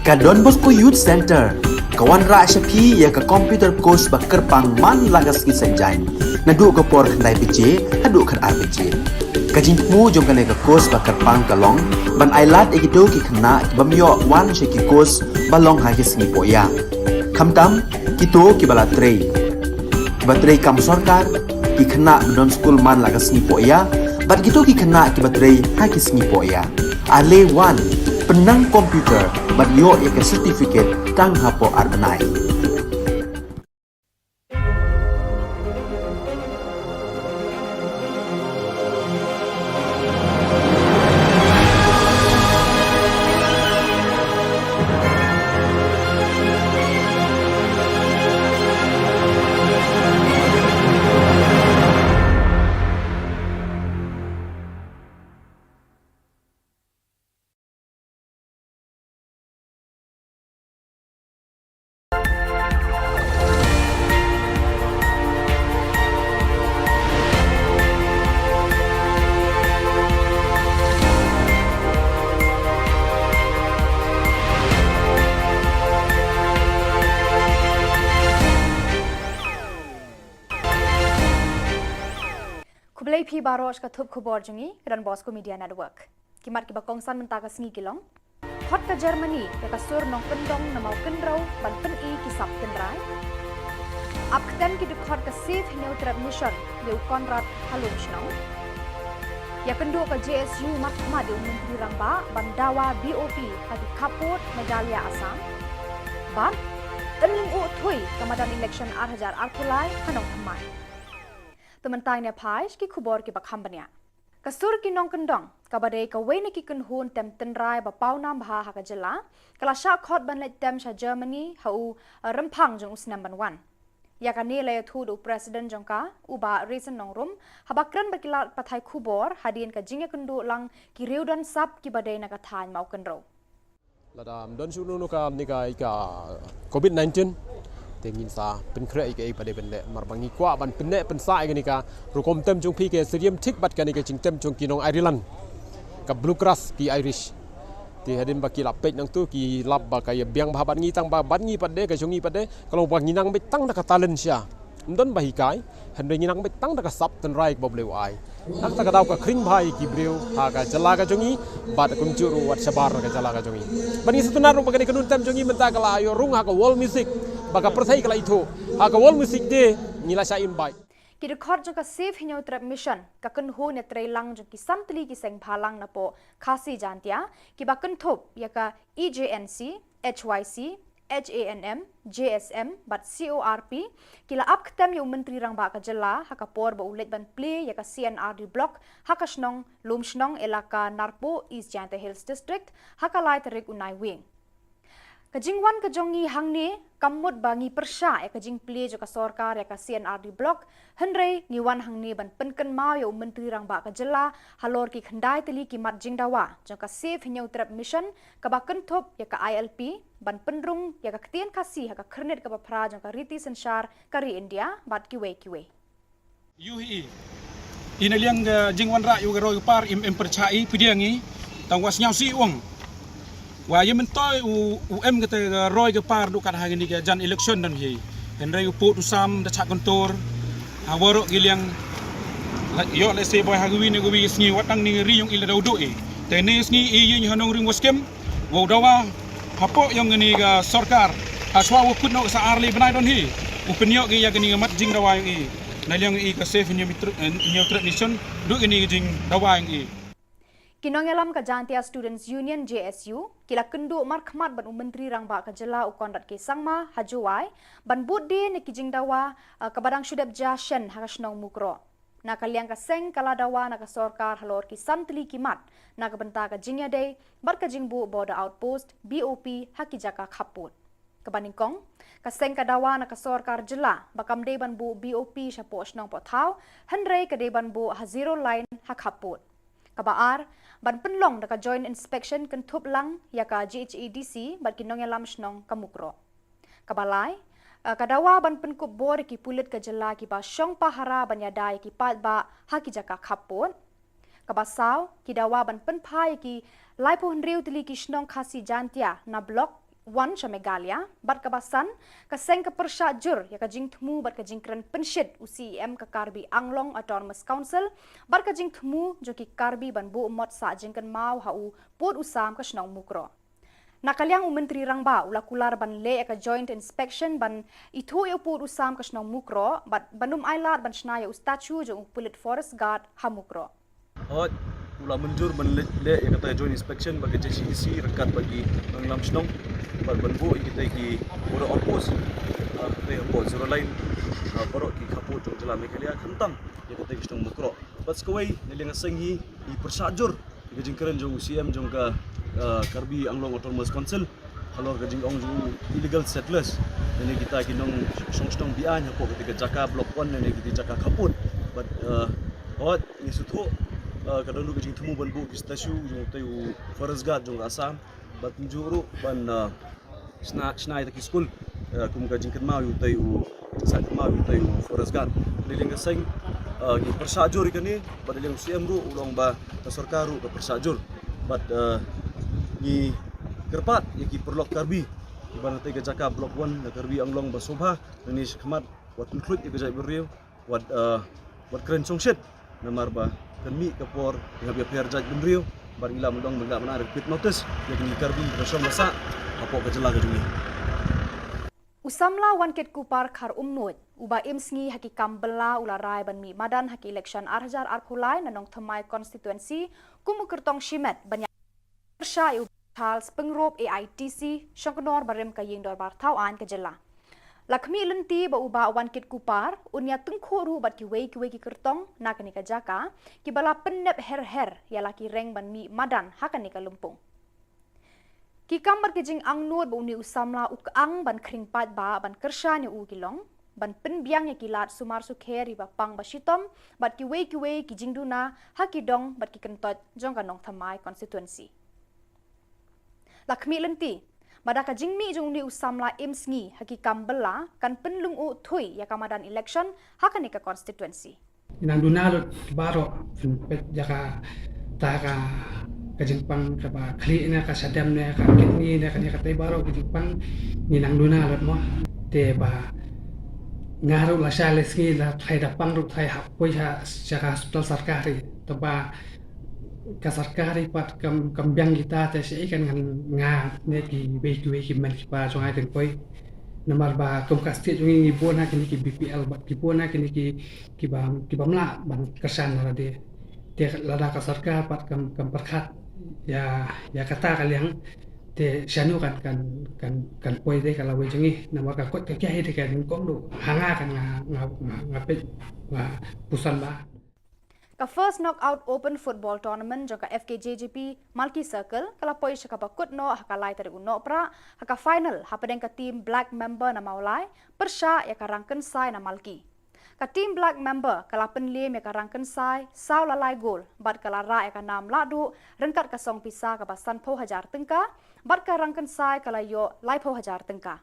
Ka Don Bosco Youth Centre ka wanrah sha phi ïa ka computer course ba kyrpang man la ka sngi Saitjaiñ, naduh ka por khyndai baje haduh khatar baje. Ka jingthmu jong kane ka course ba kyrpang ka long ban ailad ïa kito ki khynnah ki bym ïoh wan sha ki course ba long ha ki sngi pohïa, khamtam kito kiba la trei, kiba trei kam sorkar, ki khynnah ba don skul man la ka sngi pohïa, bad kito ki khynnah kiba trei ha ki sngi pohïa. Ale wan, pynnang computer bad ïoh ïa ka certificate tang hapoh ar bnai. Khublei phi baroh sha ka thup khubor jong ngi, ka Don Bosco Media Network. Ki mat kiba kongsan mynta ka sngi ki long: Khot ka Germany ïa ka sur nongkyndong na Mawkynrew ban pyni ki sap tynrai. Ap ktem ki dkhot ka Save Hynñiewtrep Mission ïa u Conrad ha Lumshnong. Ïakynduh ka J S U mat khmat ïa u Myntri Rangbah ban dawa B O P ha ki khappud Meghalaya Assam. Bad yn lyngngoh thui ka madan election ar hajar arphew lai ha Nongthymmai. Te mynta ngin ïa phai sha ki khubor kiba kham bniah. Ka sur ki nongkyndong, kaba dei kawei na ki kynhun tem tynrai ba pawnam bha ha ka jylla, ka la shah khot ban leit tem sha Germany ha u, eh, rymphang jong u snem ban wan. Ïa kane la ïathuh da u President jong ka, u Bah Raisin Nongrum, haba kren bad ki lad pathai khubor hadien ka jingïakynduh lang ki riewdon sap kiba dei na ka thaiñ Mawkynrew. Lada ym don shuh kano kano ka, ne ka, ka covid nineteen, te ngin sa pynkhreh ïa kaei ba dei ban leh, namar ba ngi kwah ban pynneh pynsah ïa kane ka rukom tem jong phi, ka syriem thik bad kane ka jingtem jong ki nong Ireland, ka Bluegrass ki Irish. Te hadien ba ki la peit nangtu ki lap ba ka ïa biang bha bad ngi, tang ba bad ngi pat de, ka jong ngi pat de ka long ba ngi nang beit tang da ka talent sha, ym don ba hikai, hynrei ngi nang beit tang da ka sap tynrai kaba U Blei u ai. Nangta ka daw ka khring bha ïa ki briew ha ka jylla ka jong ngi, bad kumjuh ruh wat shabar na ka jylla ka jong ngi. Bad ngi sngewtynnat ruh ba kane ka nongtem jong ngi mynta ka la ïoh rung ha ka World Music, ba ka pyrthei ka la ithuh ha ka World Music Day, ngi la shah invite. Ki dkhot jong ka Save Hynñiewtrep Mission, ka kynhun ïatreilang jong ki san tylli ki seng bhalang napoh Khasi Jaintia, kiba kynthup ïa ka E J N C, H Y C, H A N M, J S M bad C O R P, ki la ap ktem ïa u Myntri Rangbah ka jylla ha ka por ba u leit ban plie ïa ka C and R D Block ha ka shnong Lumshnong, Elaka Narpuh, East Jaintia Hills District, ha ka lai tarik u Naiwieng. Ka jingwan ka jong ngi hangne kam mut ba ngi pyrshah ïa ka jingplie jong ka sorkar ïa ka C and R D Block, hynrei ngi wan hangne ban pynkynmaw ïa u Myntri Rangbah ka jylla halor ki khyndai tylli ki mat jingdawa jong ka Save Hynñiewtrep Mission, kaba kynthup ïa ka I L P, ban pynrung ïa ka ktien Khasi ha ka khyrnit kaba phra jong ka riti synshar ka ri India bad kiwei kiwei. Ïohi i, i na liang ka jingwanrah ïa ka roi ka par, im, im pyrshah i pdiang i, tang wa sngewsih u ong. Wa ïa myntoi u, u em kata ka roi ka par duh kat ha kane ka jan election don hi. Hynrei u pud u sam da chah kyntur ha waroh ki liang. La ïoh lehse boi ha kawi ne kawi sngi wat nang ni ri ïong i la daw duh i. Te ne sngi i ïing ha nongrim wa skhem. Wow dawa hapoh ïong kane ka sorkar. Ha shuwa wa kut noh sa ar lai bnai don hi. U pynïoh ki ïa kane ka mat jingdawa ïong i. Na liang i ka Save Hynñiewtrep, eh, Hynñiewtrep Mission, duh kane ka jingdawa ïong i. Ki nongïalam ka Jaintia Students Union, J S U, ki la kynduh markhmat bad u Myntri Rangbah ka jylla u Conrad K Sangma ha Jowai ban bud die na ki jingdawa, eh, kaba dang shu dep jia shen ha ka shnong Mukroh. Na ka liang ka seng ka la dawa na ka sorkar halor ki san tylli ki mat na ka bynta ka jingïadei bad ka jingbuh Border Outpost, B O P, ha ki jaka khappud. Kaba nyngkong, ka seng ka dawa na ka sorkar jylla ba kam dei ban buh B O P shapoh shnong poh thaw, hynrei ka dei ban buh ha zero line ha khappud. Kaba ar, ban pynlong da ka Joint Inspection kynthup lang ïa ka J H A D C bad ki nongïalam shnong ka Mukroh. Kaba lai, eh, ka dawa ban pynkup bor ïa ki pulit ka jylla kiba shong pahara ban ïada ïa ki paidbah ha ki jaka khappud. Kaba saw, ki dawa ban pynphai ïa ki laiphew hynriew tylli ki shnong Khasi Jaintia na Block wan sha Meghalaya, bad kaba san, ka seng ka pyrshah jur ïa ka jingthmu bad ka jingkren pynshit u C E M ka Karbi Anglong Autonomous Council, bad ka jingthmu jong ki Karbi ban buh mot sah jingkynmaw ha u pud u sam ka shnong Mukroh. Na ka liang u Myntri Rangbah u la kular ban leh ïa ka joint inspection ban ithuh ïa u pud u sam ka shnong Mukroh, bad ban ym ailad ban shna ïa u statue jong u pulit forest guard ha Mukroh. Hooid, u la mynjur ban leh, leh ïa kata joint inspection bad ka J C D C ryngkat bad ki nongïalam shnong, bad ban buh ïa kita ki border outpost, ah, kita hapoh zero line, ah, baroh ki khappud jong jylla Meghalaya, khamtam ïa kita ki shnong Mukroh. Bad sa kawei, na liang ka seng hi, i pyrshah jur ïa ka jingkren jong u C E M jong ka, ah, Karbi Anglong Autonomous Council halor ka jingong jong u illegal settlers, lane kita ki nongshong shnong be-aiñ hapoh kata ka jaka Block One lane kita ki jaka khappud. Bad, ah, hooid, ngi sngewthuh, ah, ka don ruh ka jingthmu ban buh ki statue jong utai u forest guard jong ka Assam, bad kumjuh ruh ban, ah, shna, shna ïa kita ki skul, ah, kum ka jingkynmaw ïa utai u, jingsah kynmaw ïa utai u forest guard. Na liang ka seng, ah, ngi pyrshah jur ïa kane, bad na liang u C E M ruh u la ong ba ka sorkar ruh ka pyrshah jur. Bad, ah, ngi kyrpad ïa ki paralok Karbi ba na katai ka jaka Block One na Karbi Anglong ba sngewbha, na ne shakhmat, wat pynkhluit ïa ka jaitbynriew, wat, ah, wat kren shongshit, namar ba kan mih ka por, ngi hap ïapher jaitbynriew, bad ngi lah ban ong ba ngi lah ban ai repeat notice ïa kine ki Karbi kiba shong ba sah hapoh ka jylla ka jong ngi. U samla Wankitkuppar Kharumnuid, uba im sngi ha ki kam bylla, u la rai ban mih madan ha ki election ar hajar arphew lai na Nongthymmai constituency kum u kyrtong shimet ban ïa pyrshah ïa u Charles Pyngrope A I T C, shongknor barim ka ïing dorbar thaw aiñ ka jylla. La khmih lynti ba u Bah Wankitkuppar un ïa tyngkhuh ruh bad kiwei kiwei ki kyrtong na kane ka jaka, kiba la pynnep her her ïa la ki reng ban mih madan ha kane ka lympung. Ki kam bad ki jingangnud ba une u samla u kyang ban khring paidbah ban kyrshan ïa u ki long ban pynbiang ïa ki lad sumar sukher, ïa ba pang ba shitom, bad kiwei kiwei ki jingduna ha ki dong bad ki kyntoit jong ka Nongthymmai constituency. La khmih lynti ba da ka jingmih jong une u samla im sngi ha ki kam bylla, kan pynlyngngoh thuh ïa ka madan election ha kane ka constituency. Nang duna lut baroh, pynpeit ïa kata ka, ka jingpang kaba khlieh ne ka shadem ne ka kidney ne kane katai baroh ka jingpang, ngi nang duna lut mo. Te ba nga ruh lashai lashisngi la thait da pang ruh thait hap poi sha, sha ka hospital sorkari. Te ba ka sorkari pat kam, kam biang kita te shaei kan ngan nga ne kiwei kiwei ki mei ki pa jong nga kin poi. Namar ba kum ka state jong ngi ngi bun ha kine ki B P L bad ki bun ha kine ki, kiba, kiba mlah ban kyrshan na lade. Te lada ka sorkar pat kam, kam pyrkhat ïa, ïa kata ka liang, te shano kan, kan, kan, kan poi te ka lawei jong ngi, namar ka kot ka kiahi te ka nyngkong ruh ha nga kan nga, nga, nga, nga peit, nga puson ba. Ka First Knockout Open Football Tournament jong ka F K J G P Malki Circle ka la poi sha kaba kut noh ha ka lai tarik u Nohprah, ha ka final hapdeng ka team Black Member na Mawlai pyrshah ïa ka Rangkynsai na Malki. Ka team Black Member ka la pynliem ïa ka Rangkynsai saw la lai gol, bad ka la rah ïa ka nam lahduh ryngkat ka song pisa kaba sanphew hajar tyngka, bad ka Rangkynsai ka la ïoh laiphew hajar tyngka.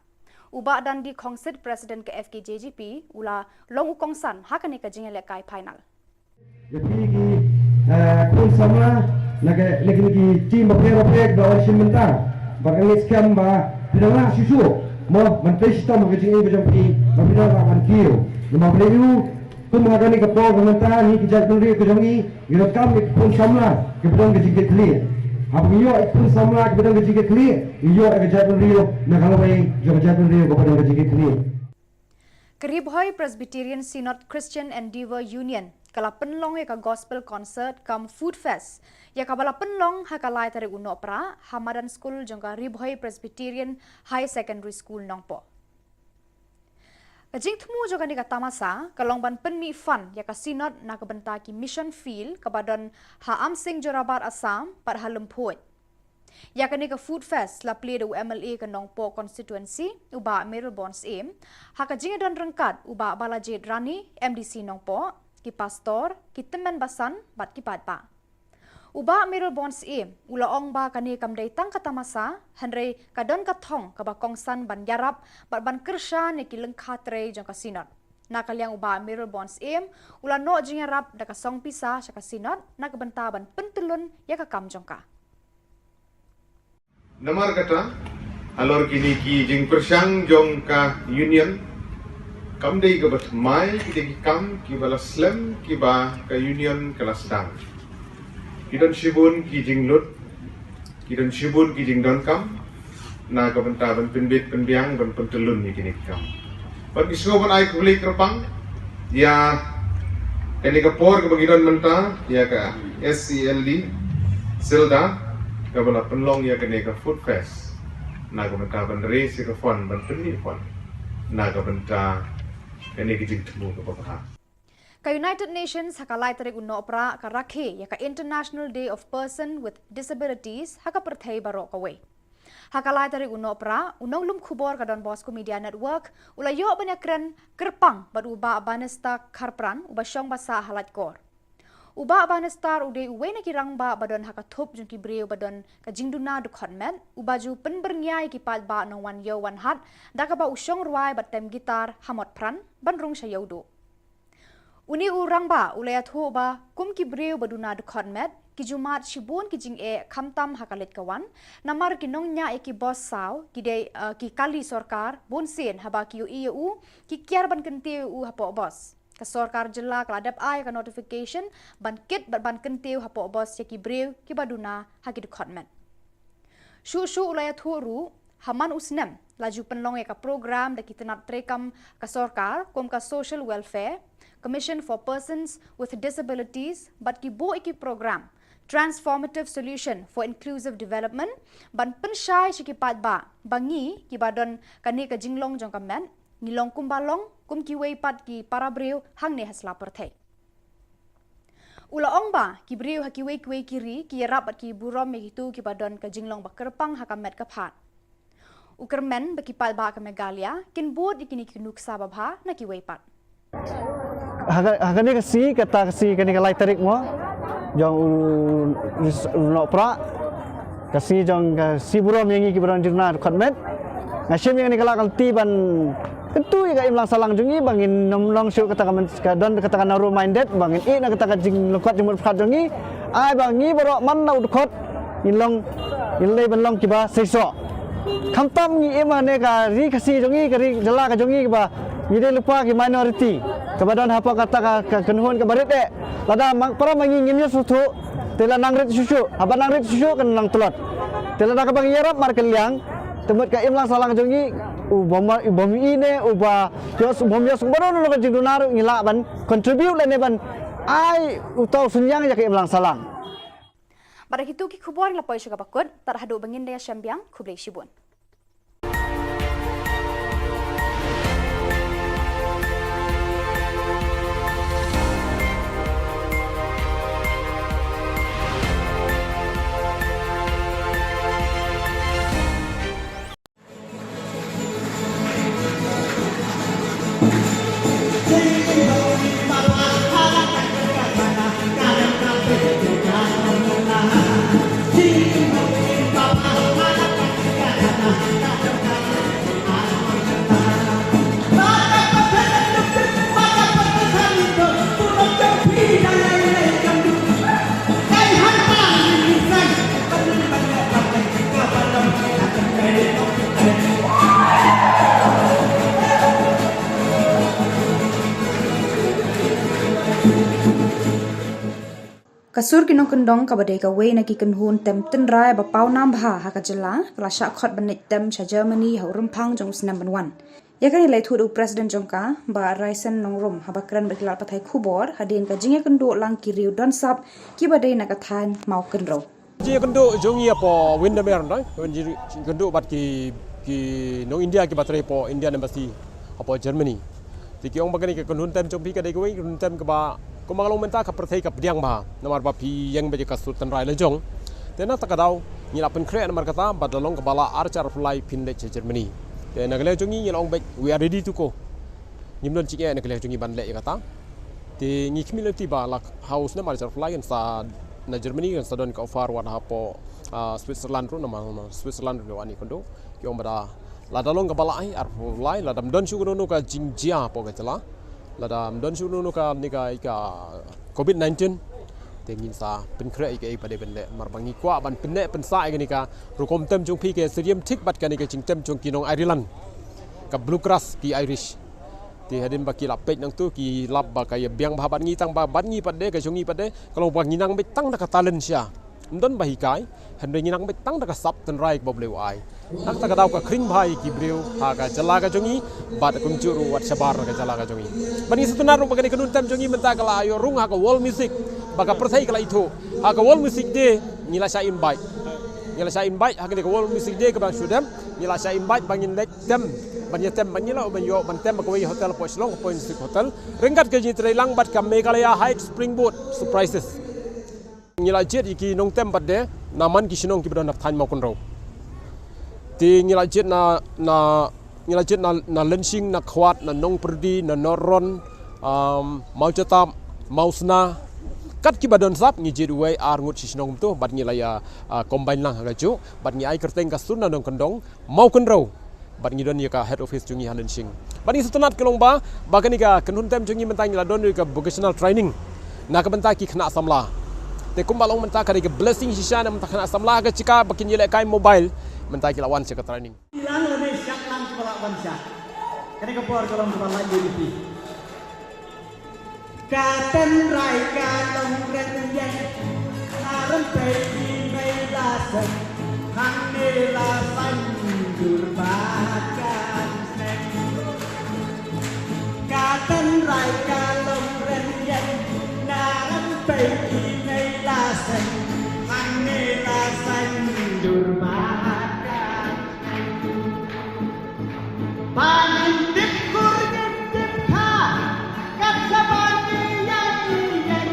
U Bah Dandi Khongsit, President ka F K J G P, u la long u kongsan ha kane ka jingïalehkai final. Ïa phi ki, eh, khun samla na ka, na kine ki team bapher bapher ba wan shim bynta. Bad nga ngeit skhem ba phi dang lah shuh shuh mo ban trei shitom ha ka jingim ka jong phi, ba phi dang lah ban kiew. Namar balei? Kum ha kane ka por ka mynta ngi ki jaitbynriew ka jong ngi, ngi donkam ïa ki khun samla kiba don ka jingkitkhlieh. Haba ngi ïoh ïa ki khun samla kiba don ka jingkitkhlieh, ngi ïoh ïa ka jaitbynriew na ka lawei jong ka jaitbynriew kaba don ka jingkitkhlieh. Ka Ri Bhoi Presbyterian Synod Christian Endeavour Union ka la pynlong ïa ka Gospel Concert cum Food Fest, ïa kaba la pynlong ha ka lai tarik u Nohprah ha madan skul jong ka Ri Bhoi Presbyterian Higher Secondary School Nongpoh. Ka jingthmu jong kane ka tamasa ka long ban pynmih fund ïa ka Synod na ka bynta ki mission field kaba don ha Amsing Jorabat Assam bad ha Lymphoid. Ïa kane ka Food Fest la plie da u M L A ka Nongpoh constituency, u Bah Mayralborn Syiem, ha ka jingïadon ryngkat u Bah Balajied Rani, M D C Nongpoh, ki pastor, ki tymmen basan bad ki paidbah. U Bah Mayralborn Syiem u la ong ba kane kam dei tang ka tamasa, hynrei ka don ka thong kaba kongsan ban ïarap bad ban kyrshan ïa ki lyngkha trei jong ka Synod. Na ka liang u Bah Mayralborn Syiem u la noh jingïarap da ka song pisa sha ka Synod na ka bynta ban pyntyllun ïa ka kam jong ka. Namar kata, Halor kine ki jingpyrshang jong ka Union, kam dei kaba thymmai, ki dei ki kam kiba la slem kiba ka Union ka la sdang. Ki don shibun ki jinglut, ki don shibun ki jingdonkam na ka bynta ban pynbit pynbiang, ban pyntyllun ïa kine ki kam. Bad ngi sngewbha ban ai khublei kyrpang ïa kane ka por kaba ngi don mynta, ïa ka S E L D Silda, kaba la pynlong ïa kane ka Food Fest na ka bynta ban raise ïa ka fund, ban pynmih fund na ka bynta kane ka jingthmu kaba bha. Ka United Nations ha ka lai tarik u Nohprah ka rakhe ïa ka International Day of Person with Disabilities ha ka pyrthei baroh kawei. Ha ka lai tarik u Nohprah, u nonglum khubor ka Don Bosco Media Network u la ïoh ban ïakren kyrpang bad u Bah Bannister Kharpran, uba shong ba sah ha Laitkor. U Bah Bannister u dei uwei na ki rangbah ba don ha ka thup jong ki briew ba don ka jingduna dkhot met, uba ju pynbyrngia ïa ki paidbah nongwan ïew wan hat da kaba u shong rwai bad tem guitar ha Motphran ban rung sha Ïewduh. Une u rangbah u la ïathuh ba kum ki briew ba duna dkhot met, ki ju mad shibun ki jingeh khamtam ha ka leit ka wan, namar ki nongñiah ïa ki bos saw, ki dei, eh, ki kali sorkar, bun sien haba ki ïohi ïa u, ki kiar ban kyntiew ïa u hapoh bos. Ka sorkar jylla ka la dep ai ka notification ban kit bad ban kyntiew hapoh bos ïa ki briew kiba duna ha ki dkhot met. Shuh shuh u la ïathuh ruh, ha man u snem la ju pynlong ïa ka program da ki tnat treikam ka sorkar kum ka Social Welfare Commission for Persons with Disabilities bad ki buh ïa ki program Transformative Solution for Inclusive Development ban pynshai sha ki paidbah ba ngi kiba don kane ka jinglong jong ka met ngi long kumba long kum kiwei pat ki para briew hangne ha sla pyrthei. U la ong ba ki briew ha kiwei kiwei ki ri ki ïarap bad ki burom ïa kito kiba don ka jinglong ba kyrpang ha ka met ka phad. U kyrmen ba ki paidbah ka Meghalaya kin bud ïa kine ki nuksa babha na kiwei pat. Ha ka, ha kane ka sngi, kata ka sngi, kane ka lai tarik mo jong u, u Nohprah, ka sngi jong ka sngi burom ïa ngi kiba don jingduna dkhot met. Nga shim ïa kane ka lad ka lynti ban kyntu ïa ka imlang sahlang jong ngi ba ngin nym long shuh kata ka myn-, ka don kata ka narrow minded, ba ngin ïeh na kata ka jinglyngkot jingmut pyrkhat jong ngi. Ai ba ngi baroh man la u dkhot ngin long, ngin lei ban long kiba seisoh. Khamtam ngi im ha kane ka ri Khasi jong ngi, ka ri jylla ka jong ngi, ba ngi dei lypa ki minority kaba don hapoh kata ka, ka kynhun kaba rit eh. Lada ma, para ma ngi ngim ïohsngew thuh, te la nang rit shuh shuh, haba nang rit shuh shuh kan nang tlot. Te lada kaba ngi ïarap markylliang, te mut ka imlang sahlang jong ngi u bym, u bym ïeh ne uba ïohsngew, u bym ïohsngew baroh nongkynduh ka jingduna ruh ngi lah ban contribute lane ban ai uta u synñiang ïa ka imlang sahlang. Bad da kito ki khubor ngi la poi sha kaba kut, tad haduh ba ngin da ïashem biang, khublei shibun. Ka Sur ki Nongkyndong, kaba dei kawei na ki kynhun tem tynrai ba paw nam bha ha ka jylla, ka la shah khot ban leit tem sha Germany ha u rymphang jong u snem ban wan. Ïa kane la ïathuh da u President jong ka, Bah Raisen Nongrum, haba kren bad ki lad pathai khubor hadien ka jingïakynduh lang ki riew don sap kiba dei na ka thaiñ Mawkynrew. Jingïakynduh jong ngi hapoh Windermere, no? Jingïakynduh bad ki, ki nong India kiba trei hapoh Indian Embassy hapoh Germany. Te ki ong ba kane ka kynhun tem jong phi ka dei kawei ka kynhun tem kaba, kumba nga la ong mynta, ka pyrthei ka pdiang bha namar ba phi ïeng beit ïa ka sur tynrai la jong. Te na kata ka daw ngi la pynkhreh namar kata, bad la long kaba lah ar hajar arphew lai phin leit sha Germany. Te na ka liang jong ngi ngi la ong beit, we are ready to go. Ngim don jingeh na ka liang jong ngi ban leh ïa kata. Te ngi khmih lynti ba la ha u snem ar hajar arphew lai kan sa na Germany kan sa don ka offer wat hapoh, ah, Switzerland ruh, namar Switzerland ruh wan ïakynduh. Ki ong ba da lada long kaba lah ai arphew lai, lada ym don shuh kano kano ka jingjia hapoh ka jylla, lada ym don shuh kano kano ka, ne ka, ka covid nineteen, Te ngin sa pynkhreh ïa kaei pat de ban leh, namar ba ngi kwah ban pynneh pynsah ïa kane ka rukom tem jong phi, ka syriem thik bad kane ka jingtem jong ki nong Ireland, ka Bluegrass, ki Irish. Te hadien ba ki la peit nangtu, ki lap ba ka ïa biang bha bad ngi, tang ba bad ngi pat de, ka jong ngi pat de ka long ba ngi nang beit tang da ka talent sha, ym don ba hikai, hynrei ngi nang beit tang da ka sap tynrai kaba U Blei u ai. Nangta ka daw ka khring bha ïa ki briew ha ka jylla ka jong ngi, bad kumjuh ruh wat shabar na ka jylla ka jong ngi. Bad ngi sngewtynnat ruh ba kane ka kynhun tem jong ngi mynta ka la ïoh rung ha ka World Music, ba ka pyrthei ka la ithuh. Ha ka World Music Day ngi la shah invite. Ngi la shah invite ha kane ka World Music Day kaba shu dep, ngi la shah invite ba ngin leit tem, ban ïa tem, ban ïa la, ban ïoh ban tem ha kawei hotel hapoh Shillong, hapoh World Music Hotel, ryngkat ka jingïatreilang bad ka Meghalaya Heights Springboard Surprises. Ngi la jied ïa ki nongtem pat de na man ki shnong kiba don ha thaiñ Mawkynrew. Te ngi la jied na, na, ngi la jied na, na Lyngshing, na Khwat, na Nongpyrdi, na North Ron, um, Mawjatap, Mawsna, kat kiba don sap, ngi jied uwei ar ngut shi shnong kumto, bad ngi la ïa, ah, combine lang ha kajuh, bad ngi ai kyrteng ka Sur na Nongkyndong Mawkynrew. Bad ngi don ïa ka head office jong ngi ha Lyngshing. Bad ngi sngewtynnat ka long ba, ba kane ka kynhun tem jong ngi mynta ngi la don ïa ka vocational training na ka bynta ki khynnah samla. Te kumba long mynta ka dei ka blessing shisha na ka bynta khynnah samla, ka jaka ba kin ïalehkai mobile, mynta ki la wan sha ka training. Lang lane shah lang kiba la wan sha. Kane ka por ka long kaba la ïa ïa phi. Ka tynrai ka long rynïeng, na rympei i mei la seng, hangne la saiñdur ba kan seng. Ka tynrai ka long rynïeng, na rympei i mei la seng, hangne la saiñdur ba kan Ba ngin dip kur ngin dip kha, kat sa ba ngi ïa ngi ïeng,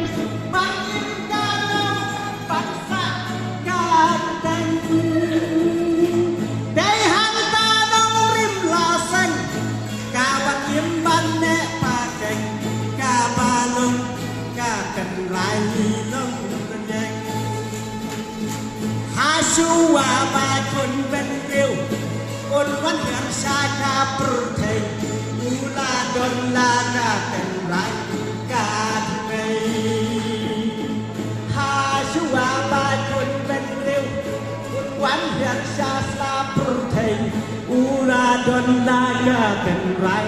ba ngin ka long ban sah ka teng. Dei hangta nongrim la seng, ka ban im ban neh pateng, ka ba long ka tynrai long rynïeng. Hashuwa ba khun bynriew un wan hiar sha ka pyrthei, u la don la ka tynrai ka tmei. Hashuwa ba khun bynriew un wan hiar sha sla pyrthei, u la don la ka tynrai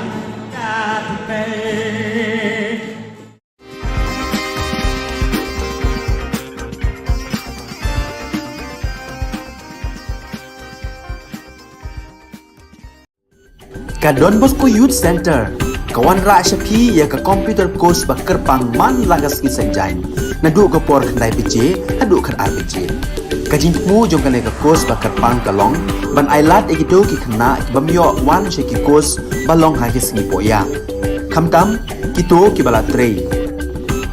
ka tmei. Ka Don Bosco Youth Center ka wanrah sha phi ïa ka computer course ba kyrpang man la ka sngi Saitjaiñ, naduh ka por khyndai baje haduh khatar baje. Ka jingthmu jong kane ka course ba kyrpang ka long ban ailad ïa kito ki khynnah ki bym ïoh wan sha ki course ba long ha ki sngi pohïa. Khamtam kito kiba la trei,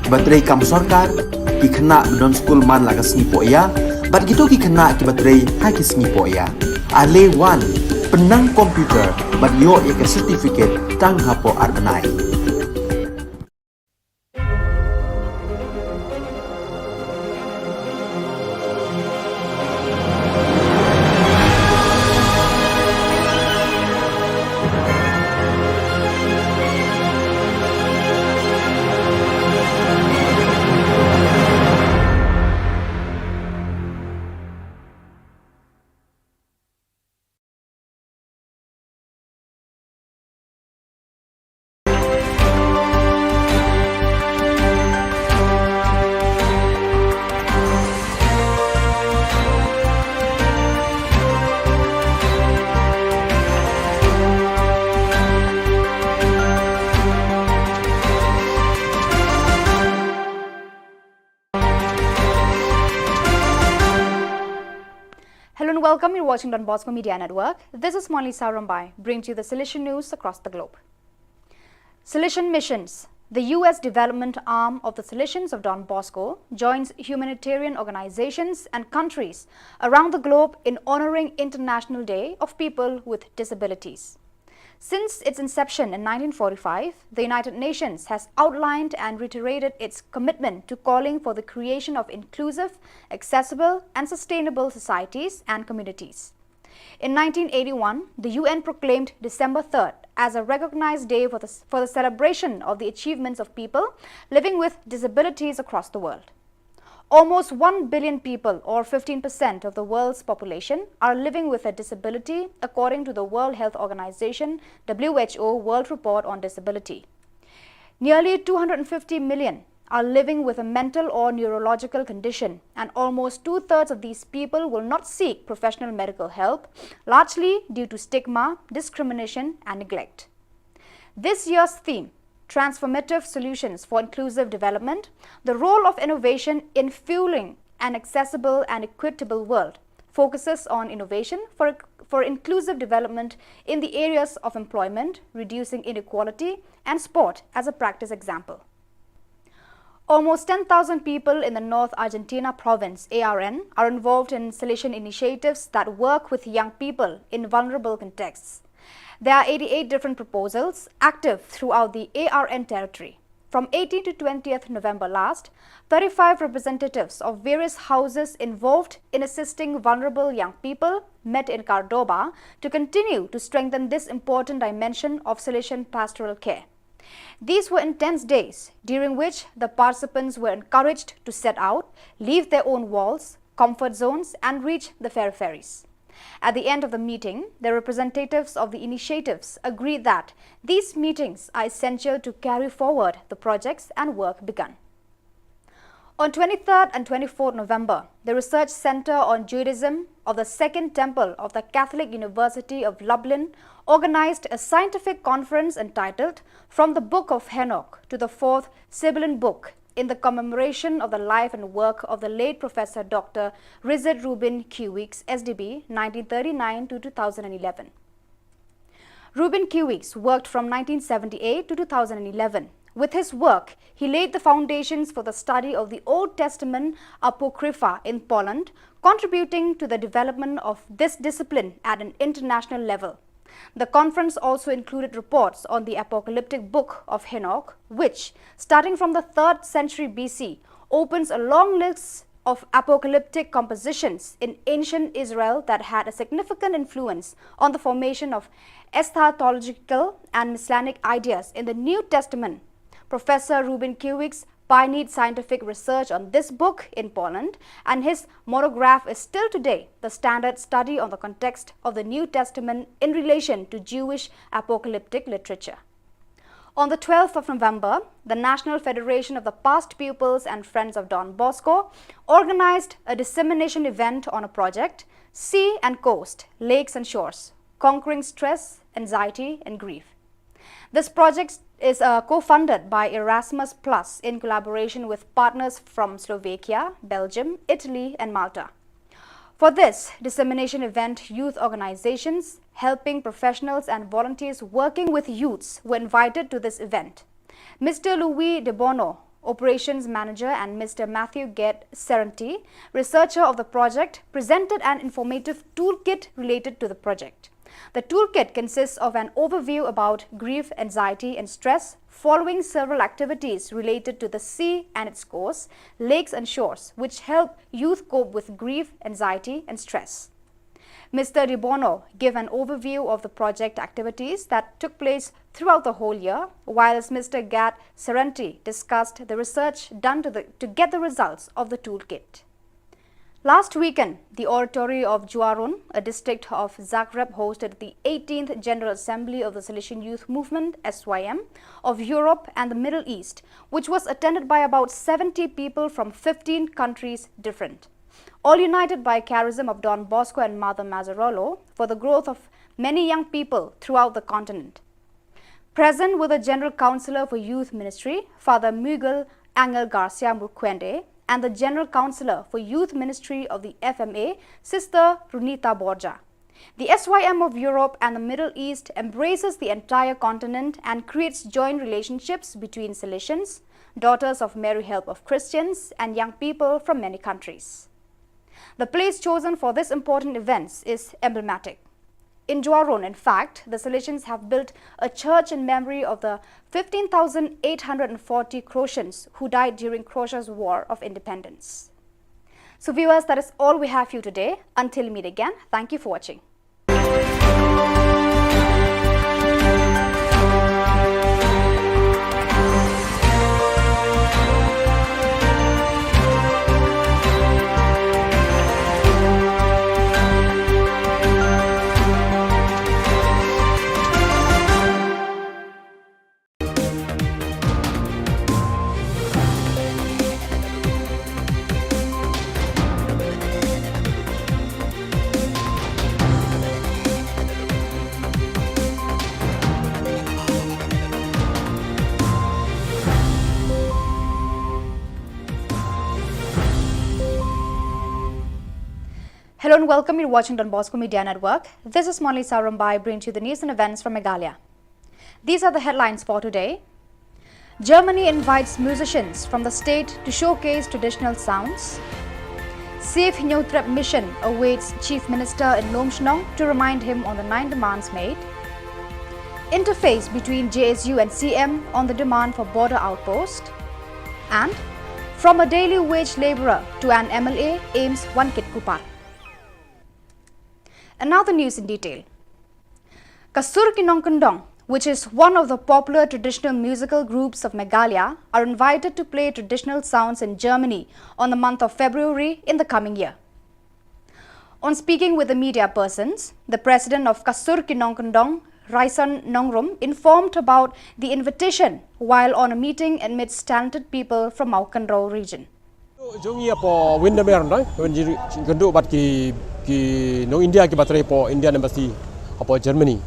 kiba trei kam sorkar, ki khynnah ba don skul man la ka sngi pohïa, bad kito ki khynnah kiba trei ha ki sngi pohïa. Ale wan, pynnang computer bad ïoh ïa ka certificate tang hapoh ar bnai. Hello and welcome. You're watching Don Bosco Media Network. This is Monalisa Rymbai, bringing to you the Salesian news across the globe. Salesian Missions. The U S development arm of the Salesians of Don Bosco joins humanitarian organizations and countries around the globe in honoring International Day of People with Disabilities. Since its inception in nineteen forty-five, the United Nations has outlined and reiterated its commitment to calling for the creation of inclusive, accessible, and sustainable societies and communities. In nineteen eighty-one, the U N proclaimed December third as a recognized day for the, for the celebration of the achievements of people living with disabilities across the world. Almost one billion people, or fifteen percent of the world's population, are living with a disability, according to the World Health Organization, W H O, World Report on Disability. Nearly two hundred fifty million are living with a mental or neurological condition, and almost two-thirds of these people will not seek professional medical help, largely due to stigma, discrimination, and neglect. This year's theme, Transformative Solutions for Inclusive Development, the role of innovation in fueling an accessible and equitable world, focuses on innovation for, for inclusive development in the areas of employment, reducing inequality, and sport as a practice example. Almost ten thousand people in the North Argentina province, A R N, are involved in Salesian initiatives that work with young people in vulnerable contexts. There are eighty-eight different proposals active throughout the A R N territory. From eighteenth to twentieth November last, thirty-five representatives of various houses involved in assisting vulnerable young people met in Córdoba to continue to strengthen this important dimension of Salesian pastoral care. These were intense days, during which the participants were encouraged to set out, leave their own walls, comfort zones, and reach the peripheries. At the end of the meeting, the representatives of the initiatives agreed that these meetings are essential to carry forward the projects and work begun. On twenty-third and twenty-fourth November, the Research Center on Judaism of the Second Temple of the Catholic University of Lublin organized a scientific conference entitled From the Book of Henoch to the Fourth Sibylline Book, in the commemoration of the life and work of the late Professor Doctor Richard Reuben Q. Weeks, S D B, nineteen thirty-nine to two thousand eleven. Reuben Q. Weeks worked from nineteen seventy-eight to two thousand eleven. With his work, he laid the foundations for the study of the Old Testament Apocrypha in Poland, contributing to the development of this discipline at an international level. The conference also included reports on the apocalyptic book of Henoch, which, starting from the third century B C, opens a long list of apocalyptic compositions in ancient Israel that had a significant influence on the formation of eschatological and messianic ideas in the New Testament. Professor Reuben Q. Weeks pioneered scientific research on this book in Poland, and his monograph is still today the standard study on the context of the New Testament in relation to Jewish apocalyptic literature. On the twelfth of November, the National Federation of the Past Pupils and Friends of Don Bosco organized a dissemination event on a project, Sea and Coast, Lakes and Shores, Conquering Stress, Anxiety, and Grief. This project is, uh, co-funded by Erasmus Plus in collaboration with partners from Slovakia, Belgium, Italy, and Malta. For this dissemination event, youth organizations, helping professionals, and volunteers working with youths were invited to this event. Mister Louis De Bono, operations manager, and Mister Matthew Gate Serenti, researcher of the project, presented an informative toolkit related to the project. The toolkit consists of an overview about grief, anxiety, and stress, following several activities related to the sea and its course, lakes and shores, which help youth cope with grief, anxiety, and stress. Mister De Bono gave an overview of the project activities that took place throughout the whole year, whilst Mister Gate Serenti discussed the research done to, the, to get the results of the toolkit. Last weekend, the oratory of Juarón, a district of Zagreb, hosted the eighteenth General Assembly of the Salesian Youth Movement, S Y M, of Europe and the Middle East, which was attended by about seventy people from fifteen countries different, all united by charism of Don Bosco and Mother Mazzarolo for the growth of many young people throughout the continent. Present were the General Councillor for Youth Ministry, Father Miguel Angel Garcia Murquende, and the General Councillor for Youth Ministry of the F M A, Sister Runita Borja. The S Y M of Europe and the Middle East embraces the entire continent and creates joint relationships between Salesians, Daughters of Mary Help of Christians, and young people from many countries. The place chosen for this important event is emblematic. In Juarón, in fact, the Salesians have built a church in memory of the fifteen thousand eight hundred and forty Croatians who died during Croatia's War of Independence. So viewers, that is all we have for you today. Until we meet again, thank you for watching. Hello and welcome. You're watching Don Bosco Media Network. This is Monalisa Rumbai bringing to you the news and events from Meghalaya. These are the headlines for today. Germany invites musicians from the state to showcase traditional sounds. Save Hynñiewtrep Mission awaits Chief Minister in Lumshnong to remind him on the nine demands made. Interface between J S U and C M on the demand for border outpost. And from a daily wage labourer to an M L A, AIIMS Wankitkuppar. And now the news in detail. Ka Sur Ki Nongkyndong, which is one of the popular traditional musical groups of Meghalaya, are invited to play traditional sounds in Germany on the month of February in the coming year. On speaking with the media persons, the president of Ka Sur Ki Nongkyndong, Raison Nongrum, informed about the invitation while on a meeting amidst talented people from Mawkynrew region. Jong ngi hapoh Windermere, wan jingkynduh bad ki, ki nong India kiba trei hapoh Indian Embassy hapoh Germany.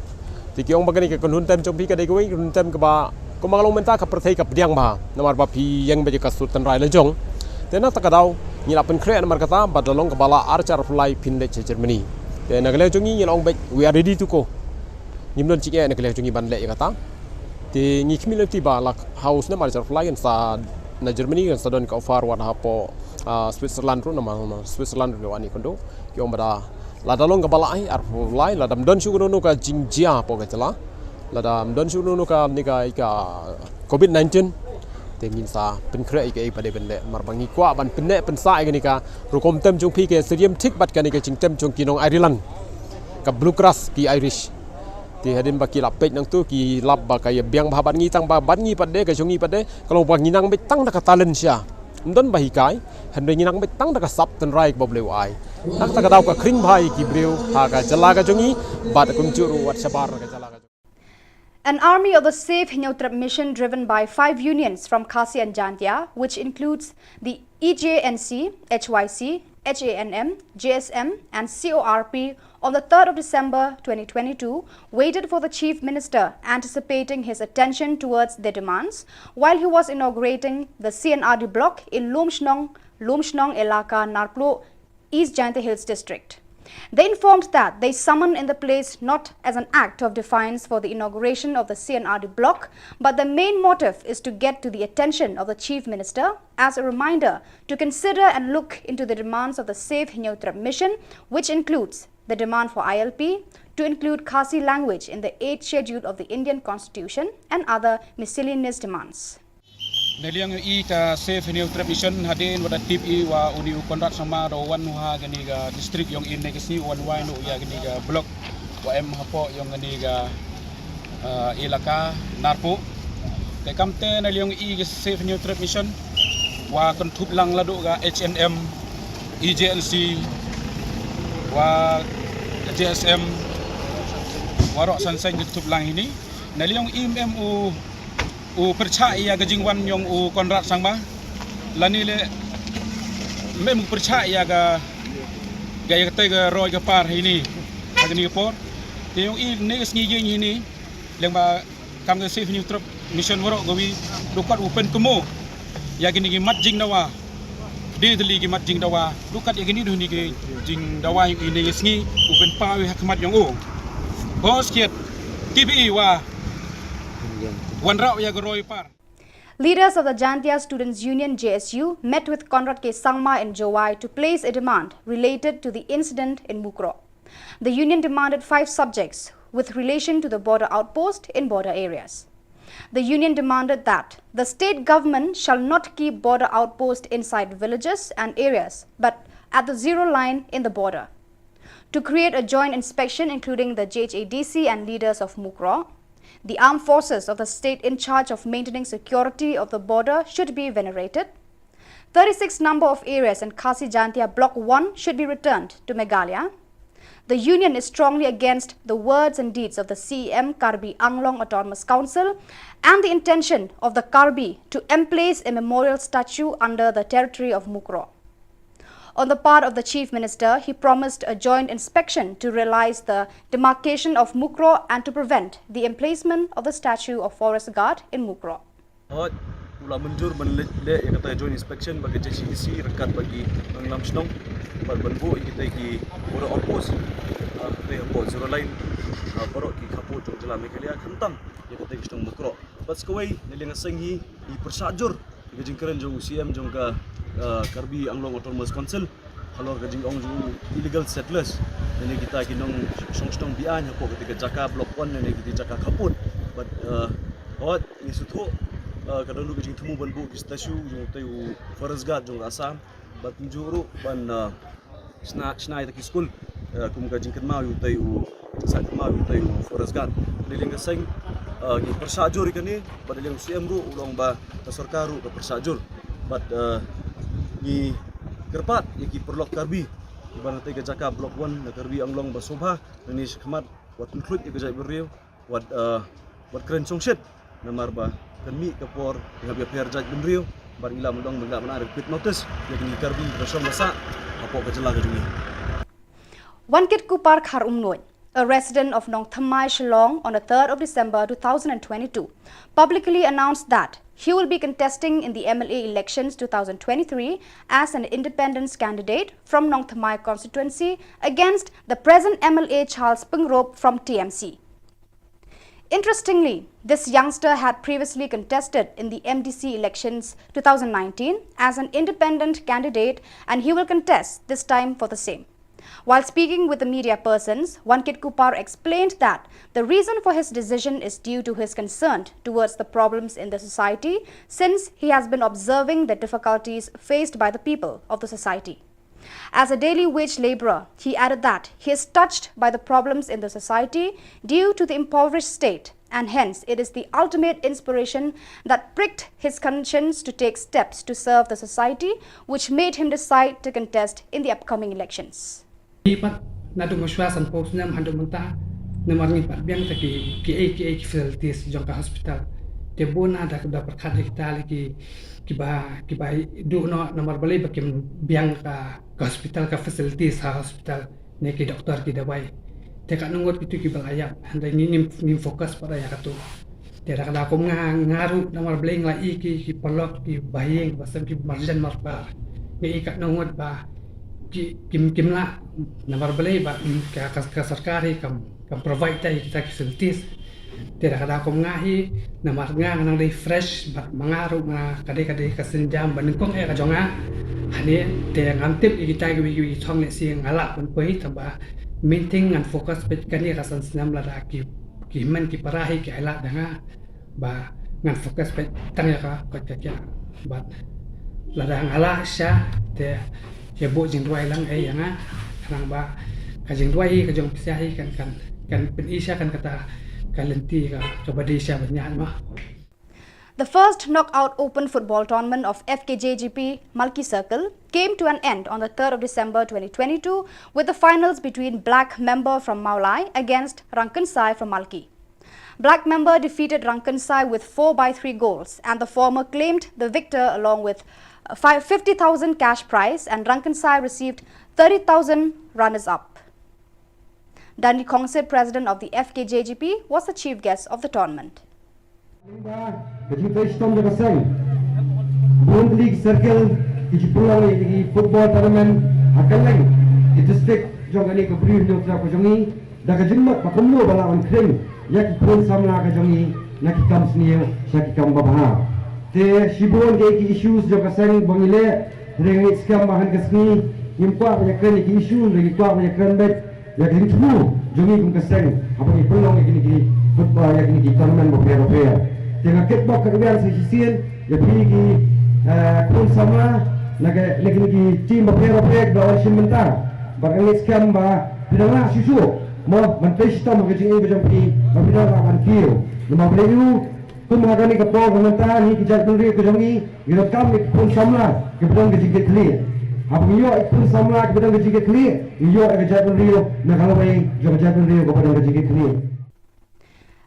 Te ki ong ba kane ka kynhun tem jong phi ka dei kawei ka kynhun tem kaba, kumba nga la ong mynta, ka pyrthei ka pdiang bha namar ba phi ïeng beit ïa ka sur tynrai la jong. Te na kata ka daw ngi la pynkhreh namar kata bad la long kaba lah ar hajar arphew lai phin leit sha Germany. Te na ka liang jong ngi ngi la ong beit, we are ready to go. Ngim don jingeh na ka liang jong ngi ban leh ïa kata. Te ngi khmih lynti ba la ha u snem ar hajar arphew lai kan sa na Germany kan sa don ka offer wat hapoh, ah, Switzerland ruh, namar Switzerland ruh la wan ïakynduh. Ki ong ba da lada long kaba lah, eh, arphew lai, lada ym don shuh kano kano ka jingjia hapoh ka jylla, lada ym don shuh kano kano kane ka, ka covid nineteen, te ngin sa pynkhreh ïa kaei ba dei ban leh, namar ba ngi kwah ban pynneh pynsah ïa kane ka rukom tem jong phi, ka syriem thik bad kane ka jingtem jong ki nong Ireland, ka bluegrass, ki Irish. Te hadien ba ki la peit nangtu ki lap ba ka ïa biang bha bad ngi, tang ba bad ngi pat de, ka jong ngi pat de ka long ba ngi nang beit tang da ka talent sha, ym don ba hikai, hynrei ngi nang beit tang da ka sap tynrai kaba U Blei u ai. Na kata ka daw ka khring bha ïa ki briew ha ka jylla ka jong ngi bad kumjuh ruh wat shabar ka jylla ka jong ngi. An army of the Save Hynñiewtrep Mission, driven by five unions from Khasi and Jaintia, which includes the E J N C, H Y C, H A N M, J S M, and C O R P, on the third of December twenty twenty-two, waited for the Chief Minister, anticipating his attention towards their demands, while he was inaugurating the C and R D block in Lumshnong, Lumshnong Elaka, Narpluh, East Jaintia Hills District. They informed that they summoned in the place not as an act of defiance for the inauguration of the C and R D block, but the main motive is to get to the attention of the Chief Minister as a reminder to consider and look into the demands of the Save Hynñiewtrep Mission, which includes the demand for I L P, to include Khasi language in the eighth Schedule of the Indian Constitution, and other miscellaneous demands. Na liang i ka Save Hynñiewtrep Mission, hadien wat da tip i wa uni u Conrad Sangma da wan ha kani ka district yong i ne ka si wan wai nu ya kani ka block wa em hapoh yong kani ka, ah, elaka Narpuh. Te kamte na liang i ka Save Hynñiewtrep Mission wa kynthup lang la du ka H N M, E J N C, wa J S M, wa rok san san kynthup lang hini. Na liang i em u u pyrchah ïa ka jingwan yong u Conrad Sangma. Lani le mem pyrchah ïa ka, ka ïa ka te ka roi ka par hini. Ha kani ka por. Te yong i ne ka sngi ïing hini. Leng ba kam ka Save Hynñiewtrep Mission warok ka wi du kat u pynkynmaw ïa kini ki mat jingdawa. Dei tylli ki mat jingdawa. Du kat ïa kini du ni ki jingdawa yong i ne ka sngi u pynpaw ïa ha khmat yong u. Bos kiet. T B E wa wanrah ïa ka roi par. Leaders of the Jaintia Students Union, J S U, met with Conrad K Sangma in Jowai to place a demand related to the incident in Mukroh. The union demanded five subjects with relation to the border outpost in border areas. The union demanded that the state government shall not keep border outpost inside villages and areas, but at the zero line in the border. To create a joint inspection including the J H A D C and leaders of Mukroh. The armed forces of the state in charge of maintaining security of the border should be venerated. Thirty-six number of areas in Khasi Jaintia Block one should be returned to Meghalaya. The union is strongly against the words and deeds of the C E M Karbi Anglong Autonomous Council and the intention of the Karbi to emplace a memorial statue under the territory of Mukroh. On the part of the Chief Minister, he promised a joint inspection to realize the demarcation of Mukroh and to prevent the emplacement of the statue of Forest Guard in Mukroh. Hooid, u la mynjur ban leh, leh ïa kata joint inspection bad ka J H A D C ryngkat bad ki nongïalam shnong. Bad ban buh ïa kita ki border outpost, ah, kata hapoh zero line, ah, baroh ki khappud jong jylla Meghalaya, khamtam ïa kata ka shnong Mawkroh. Bad sa kawei, na liang ka seng hi, ngi pyrshah jur ïa ka jingkren jong u C M jong ka, ah, Karbi Anglong Autonomous Council halor ka jingong jong u illegal settlers, lane kita ki nongshong shnong be-aiñ hapoh kata ka jaka Block One lane kita ki jaka khappud. Bad, ah, hooid, ngi sngewthuh, ah, ka don ruh ka jingthmu ban buh ki statue jong utei u Forest Guard jong ka Assam. Bad kumjuh ruh ban, ah, shna, shna ïa kita ki skul, ah, kum ka jingkynmaw ïa utei u, jingshah kynmaw ïa utei u Forest Guard. Na liang ka seng, ah, ngi pyrshah jur ïa kane, bad na liang u C M ruh u ong ba ka sorkar ruh ka pyrshah jur. Bad, ah, ngi kyrpad ïa ki paralok Karbi kiba na katei ka jaka Block One na Karbi Anglong ba sngewbha nangne shakhmat wat pynkhluit ïa ka jaitbynriew, wat, eh, wat kren shongshit, namar ba kan mih ka por ïa ka pher jaitbynriew, bad ngi lah ban ong ba ngi lah ban ai quit notice ïa kine ki Karbi kiba shong ba sah hapoh ka jylla ka jong ngi. Wankitkupar Kharumnuid, a resident of Nongthymmai, Shillong, on the third of December two thousand and twenty-two, publicly announced that he will be contesting in the M L A elections two thousand twenty-three as an independent candidate from Nongthymmai constituency against the present M L A Charles Pyngrope from T M C. Interestingly, this youngster had previously contested in the M D C elections two thousand nineteen as an independent candidate, and he will contest this time for the same. While speaking with the media persons, Wankitkupar explained that the reason for his decision is due to his concern towards the problems in the society, since he has been observing the difficulties faced by the people of the society. As a daily wage laborer, he added that he is touched by the problems in the society due to the impoverished state, and hence it is the ultimate inspiration that pricked his conscience to take steps to serve the society, which made him decide to contest in the upcoming elections. Ngi pat naduh mynshuwa sanphew snem haduh mynta, namar ngi pat biang te ki, ki, ki, ki facilities jong ka hospital. Te bun na da, da pyrkhat ïa kita lei ki, kiba, kiba duh noh, namar balei ba kim biang ka, ka hospital, ka facilities ha hospital, ne ki doktor, ki dawai. Te katno ngut kitu kiba la ïap, hynrei ngi, ngim, ngim focus pat ïa katu. Te da ka daw kum nga, nga ruh namar balei nga la i ki, ki paralok, ki bahaïing, ki basem, ki marjan marpa. Nga i katno ngut ba ki, kim, kim lah, namar balei ba, mm, ka, ka, ka sorkar hi kam, kam provide te ïa kita ki facilities. Te da ka daw kum nga hi, namar nga nga nang dei fresh, bad ma nga ruh nga ka dei, ka dei ka sienjam ba nyngkong eh ka jong nga. Hangne, te ngam tip ïa kita kiwei kiwei ki thong lehse nga lah ban poi, tangba main thing ngan focus beit kane ka san snem lada ki, ki hynmen ki para hi ki ailad da nga. Ba ngan focus beit tang ïa ka koit ka khiah. Bad lada nga lah sha te ïa buh jingduwai lang eh ïa nga. Khnang ba ka jingduwai hi ka jong phi sha hi kan, kan, kan pyni sha kan kata ka lynti ka, kaba dei sha ban ïaid ma. The first knockout open football tournament of F K J G P Malki Circle came to an end on the third of December twenty twenty-two with the finals between Black Member from Mawlai against Rangkynsai from Malki. Black Member defeated Rangkynsai with four by three goals, and the former claimed the victor along with a five, fifty thousand cash prize, and Rangkynsai received thirty thousand runners-up. Danny Khongsit, president of the F K J G P, was the chief guest of the tournament. Ka jingtrei shitom jong ka seng. Bun tylli ki circle ki ju pynlong ïa ki football tournament ha kylleng ki district jong kane ka Bri Hynñiewtrep ka jong ngi. Da ka jingmut ba kumno ba lah ban khring ïa ki khun samla ka jong ngi na ki kam sniew sha ki kam babha. Te shibun ki, ki issues jong ka seng ba ngi leh, hynrei ngi skhem ba ha kane ka sngi ngim kwah ban ïakren ïa ki issue, hynrei ngi kwah ban ïakren beit ïa ka jingthmu jong ngi kum ka seng haba ngi pynlong ïa kine ki football, ïa kine ki tournament bapher bapher. Te nga kitbok kyrwiang sa shisien ïa phi ki, eh, khun samla na ka, na kine ki team bapher bapher kiba la wan shim bynta. Bad nga ngeit skhem ba phi dang lah shuh shuh mo ban trei shitom ha ka jingim ka jong phi, ba phi dang lah ban kiew. Namar balei? Kum ha kane ka por ka mynta, ngi ki jaitbynriew ka jong ngi, ngi donkam ïa ki khun samla kiba don ka jingkitkhlieh. Haba ngi ïoh ïa ki khun samla kiba don ka jingkitkhlieh, ngi ïoh ïa ka jaitbynriew na ka lawei jong ka jaitbynriew kaba don ka jingkitkhlieh.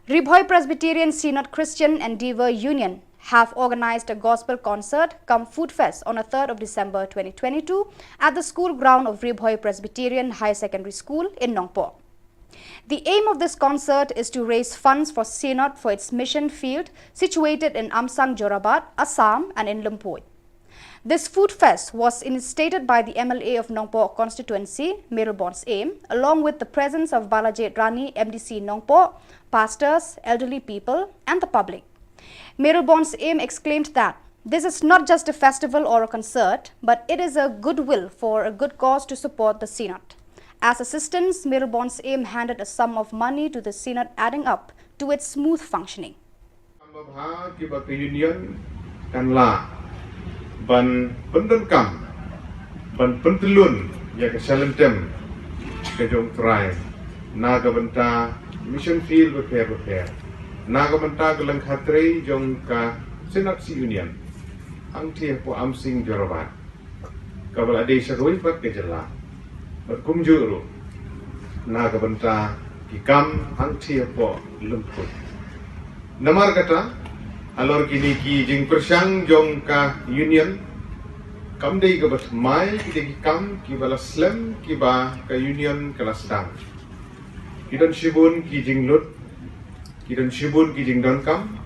Ri Bhoi Presbyterian Synod Christian Endeavour Union have organized a gospel concert cum food fest on the third of December twenty twenty-two at the school ground of Ri Bhoi Presbyterian Higher Secondary School in Nongpoh. The aim of this concert is to raise funds for Synod for its mission field situated in Amsang Jorabat, Assam, and in Lynpuij. This food fest was initiated by the M L A of Nongpoh constituency, Mayralborn Syiem, along with the presence of Balajied Rani, M D C Nongpoh, pastors, elderly people, and the public. Mayralborn Syiem exclaimed that this is not just a festival or a concert, but it is a goodwill for a good cause to support the Synod. As assistance, Mayralborn Syiem handed a sum of money to the Synod, adding up to its smooth functioning. Kam babha kiba ka Union kan lah ban pyndonkam, ban pyntyllun ïa ka shalynter ka jong U Trai na ka bynta mission field bapher bapher, na ka bynta ka lyngkha trei jong ka Synod Union hangtei hapoh Amsing Jorabat, kaba la dei sha kawei pat ka jylla, bad kumjuh ruh na ka bynta ki kam hangtei hapoh lympung. Namar kata, halor kine ki jingpyrshang jong ka Union, kam dei kaba thymmai, ki dei ki kam kiba la slem kiba ka Union ka la sdang. Ki don shibun ki jinglut, ki don shibun ki jingdonkam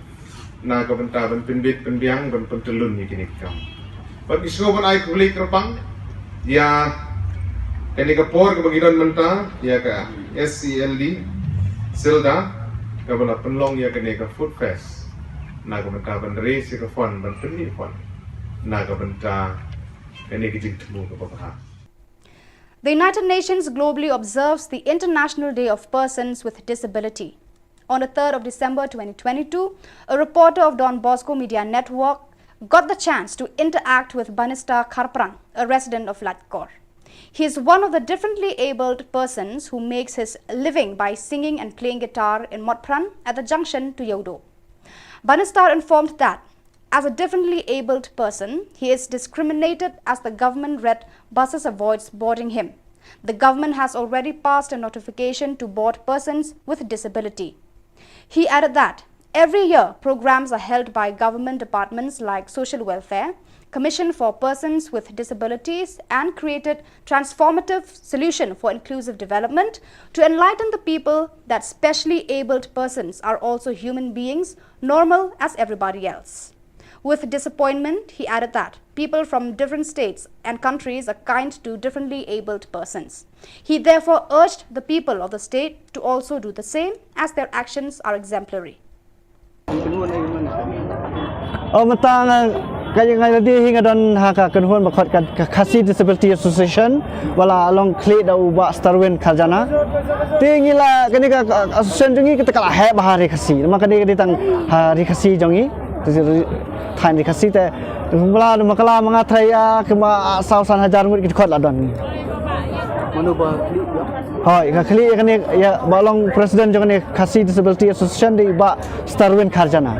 na ka bynta ban pynbit pynbiang, ban pyntyllun ïa kine ki kam. Bad ngi sngewbha ban ai khublei kyrpang ïa kane ka por kaba ngi don mynta, ïa ka S E L D Silda, kaba la pynlong ïa kane ka food fest na ka bynta ban raise ïa ka fund, ban pynmih fund na ka bynta kane ka jingthmu kaba bha. The United Nations globally observes the International Day of Persons with Disability. On the third of December twenty twenty-two, a reporter of Don Bosco Media Network got the chance to interact with Banista Kharpran, a resident of Laitkor. He is one of the differently abled persons who makes his living by singing and playing guitar in Motphran at the junction to Yeouido. Banista informed that as a differently abled person, he is discriminated as the government red buses avoids boarding him. The government has already passed a notification to board persons with disability. He added that every year programs are held by government departments like Social Welfare, Commission for Persons with Disabilities, and created Transformative Solution for Inclusive Development to enlighten the people that specially abled persons are also human beings, normal as everybody else. With disappointment, he added that people from different states and countries are kind to differently abled persons. He therefore urged the people of the state to also do the same, as their actions are exemplary. Oh, mynta nga, ka, nga la dei hi nga don ha ka kynhun ba khot ka, ka Khasi Disability Association, ba la long khlieh da u Bah Starwin Kharjana. Te ngi la, kane ka, ka association jong ngi kata ka la heh bha ha Ri Khasi. Namar kane ka dei tang ha Ri Khasi jong ngi. Te ri, thaiñ Ri Khasi te, ba la, namar ka la ma nga trai, ah, kumba, ah, saw san hajar ngut ki dkhot la don. Mano ba khlieh ïa? Hooid, ka khlieh ïa kane, ïa ba long president jong kane Khasi Disability Association dei Bah Starwin Kharjana.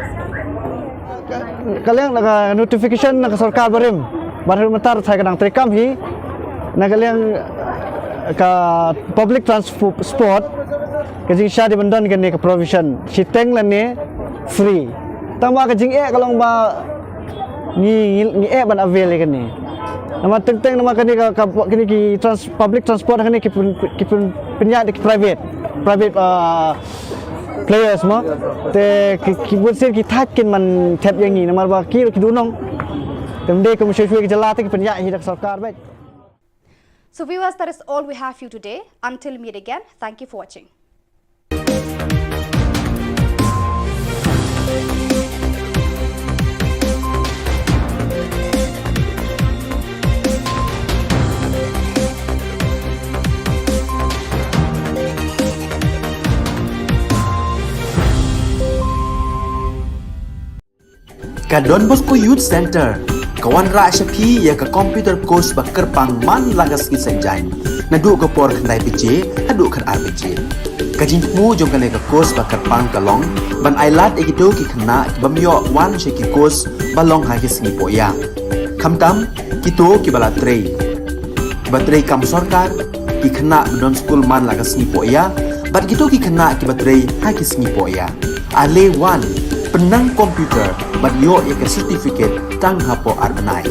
Ka liang na ka notification na ka sorkar barim, barim mynta ruh tharai ka dang treikam hi, na ka liang ka public transport, ka jingshah dei ban don kane ka provision shiteng lane free. Tangba ka jingeh ka long ba ngi, ngi, ngi eh ban avail ïa kane. Namar teng teng namar kane ka, ka, kine ki trans-, public transport kane ki pyn-, ki pyn-, pynïaid da ki private, private, ah, players mo. Te ki, ki bun sien ki thait kin man thep ïa ngi namar ba ki ruh ki duhnong. Te ym dei kum shuwa shuwa ki jylla te ki pynïaid hi da ka sorkar beit. So viewers, that is all we have for you today. Until meet again, thank you for watching. Ka Don Bosco Youth Centre ka wanrah sha phi ïa ka computer course ba kyrpang man la ka sngi Saitjaiñ, naduh ka por khyndai baje haduh khatar baje. Ka jingthmu jong kane ka course ba kyrpang ka long ban ailad ïa kito ki khynnah ki bym ïoh wan sha ki course ba long ha ki sngi poh ïa. Khamtam kito kiba la trei, kiba trei kam sorkar, ki khynnah ba don skul man la ka sngi poh ïa, bad kito ki khynnah kiba trei ha ki sngi poh ïa. Ale wan, pynnang computer bad ïoh ïa ka certificate tang hapoh ar bnai.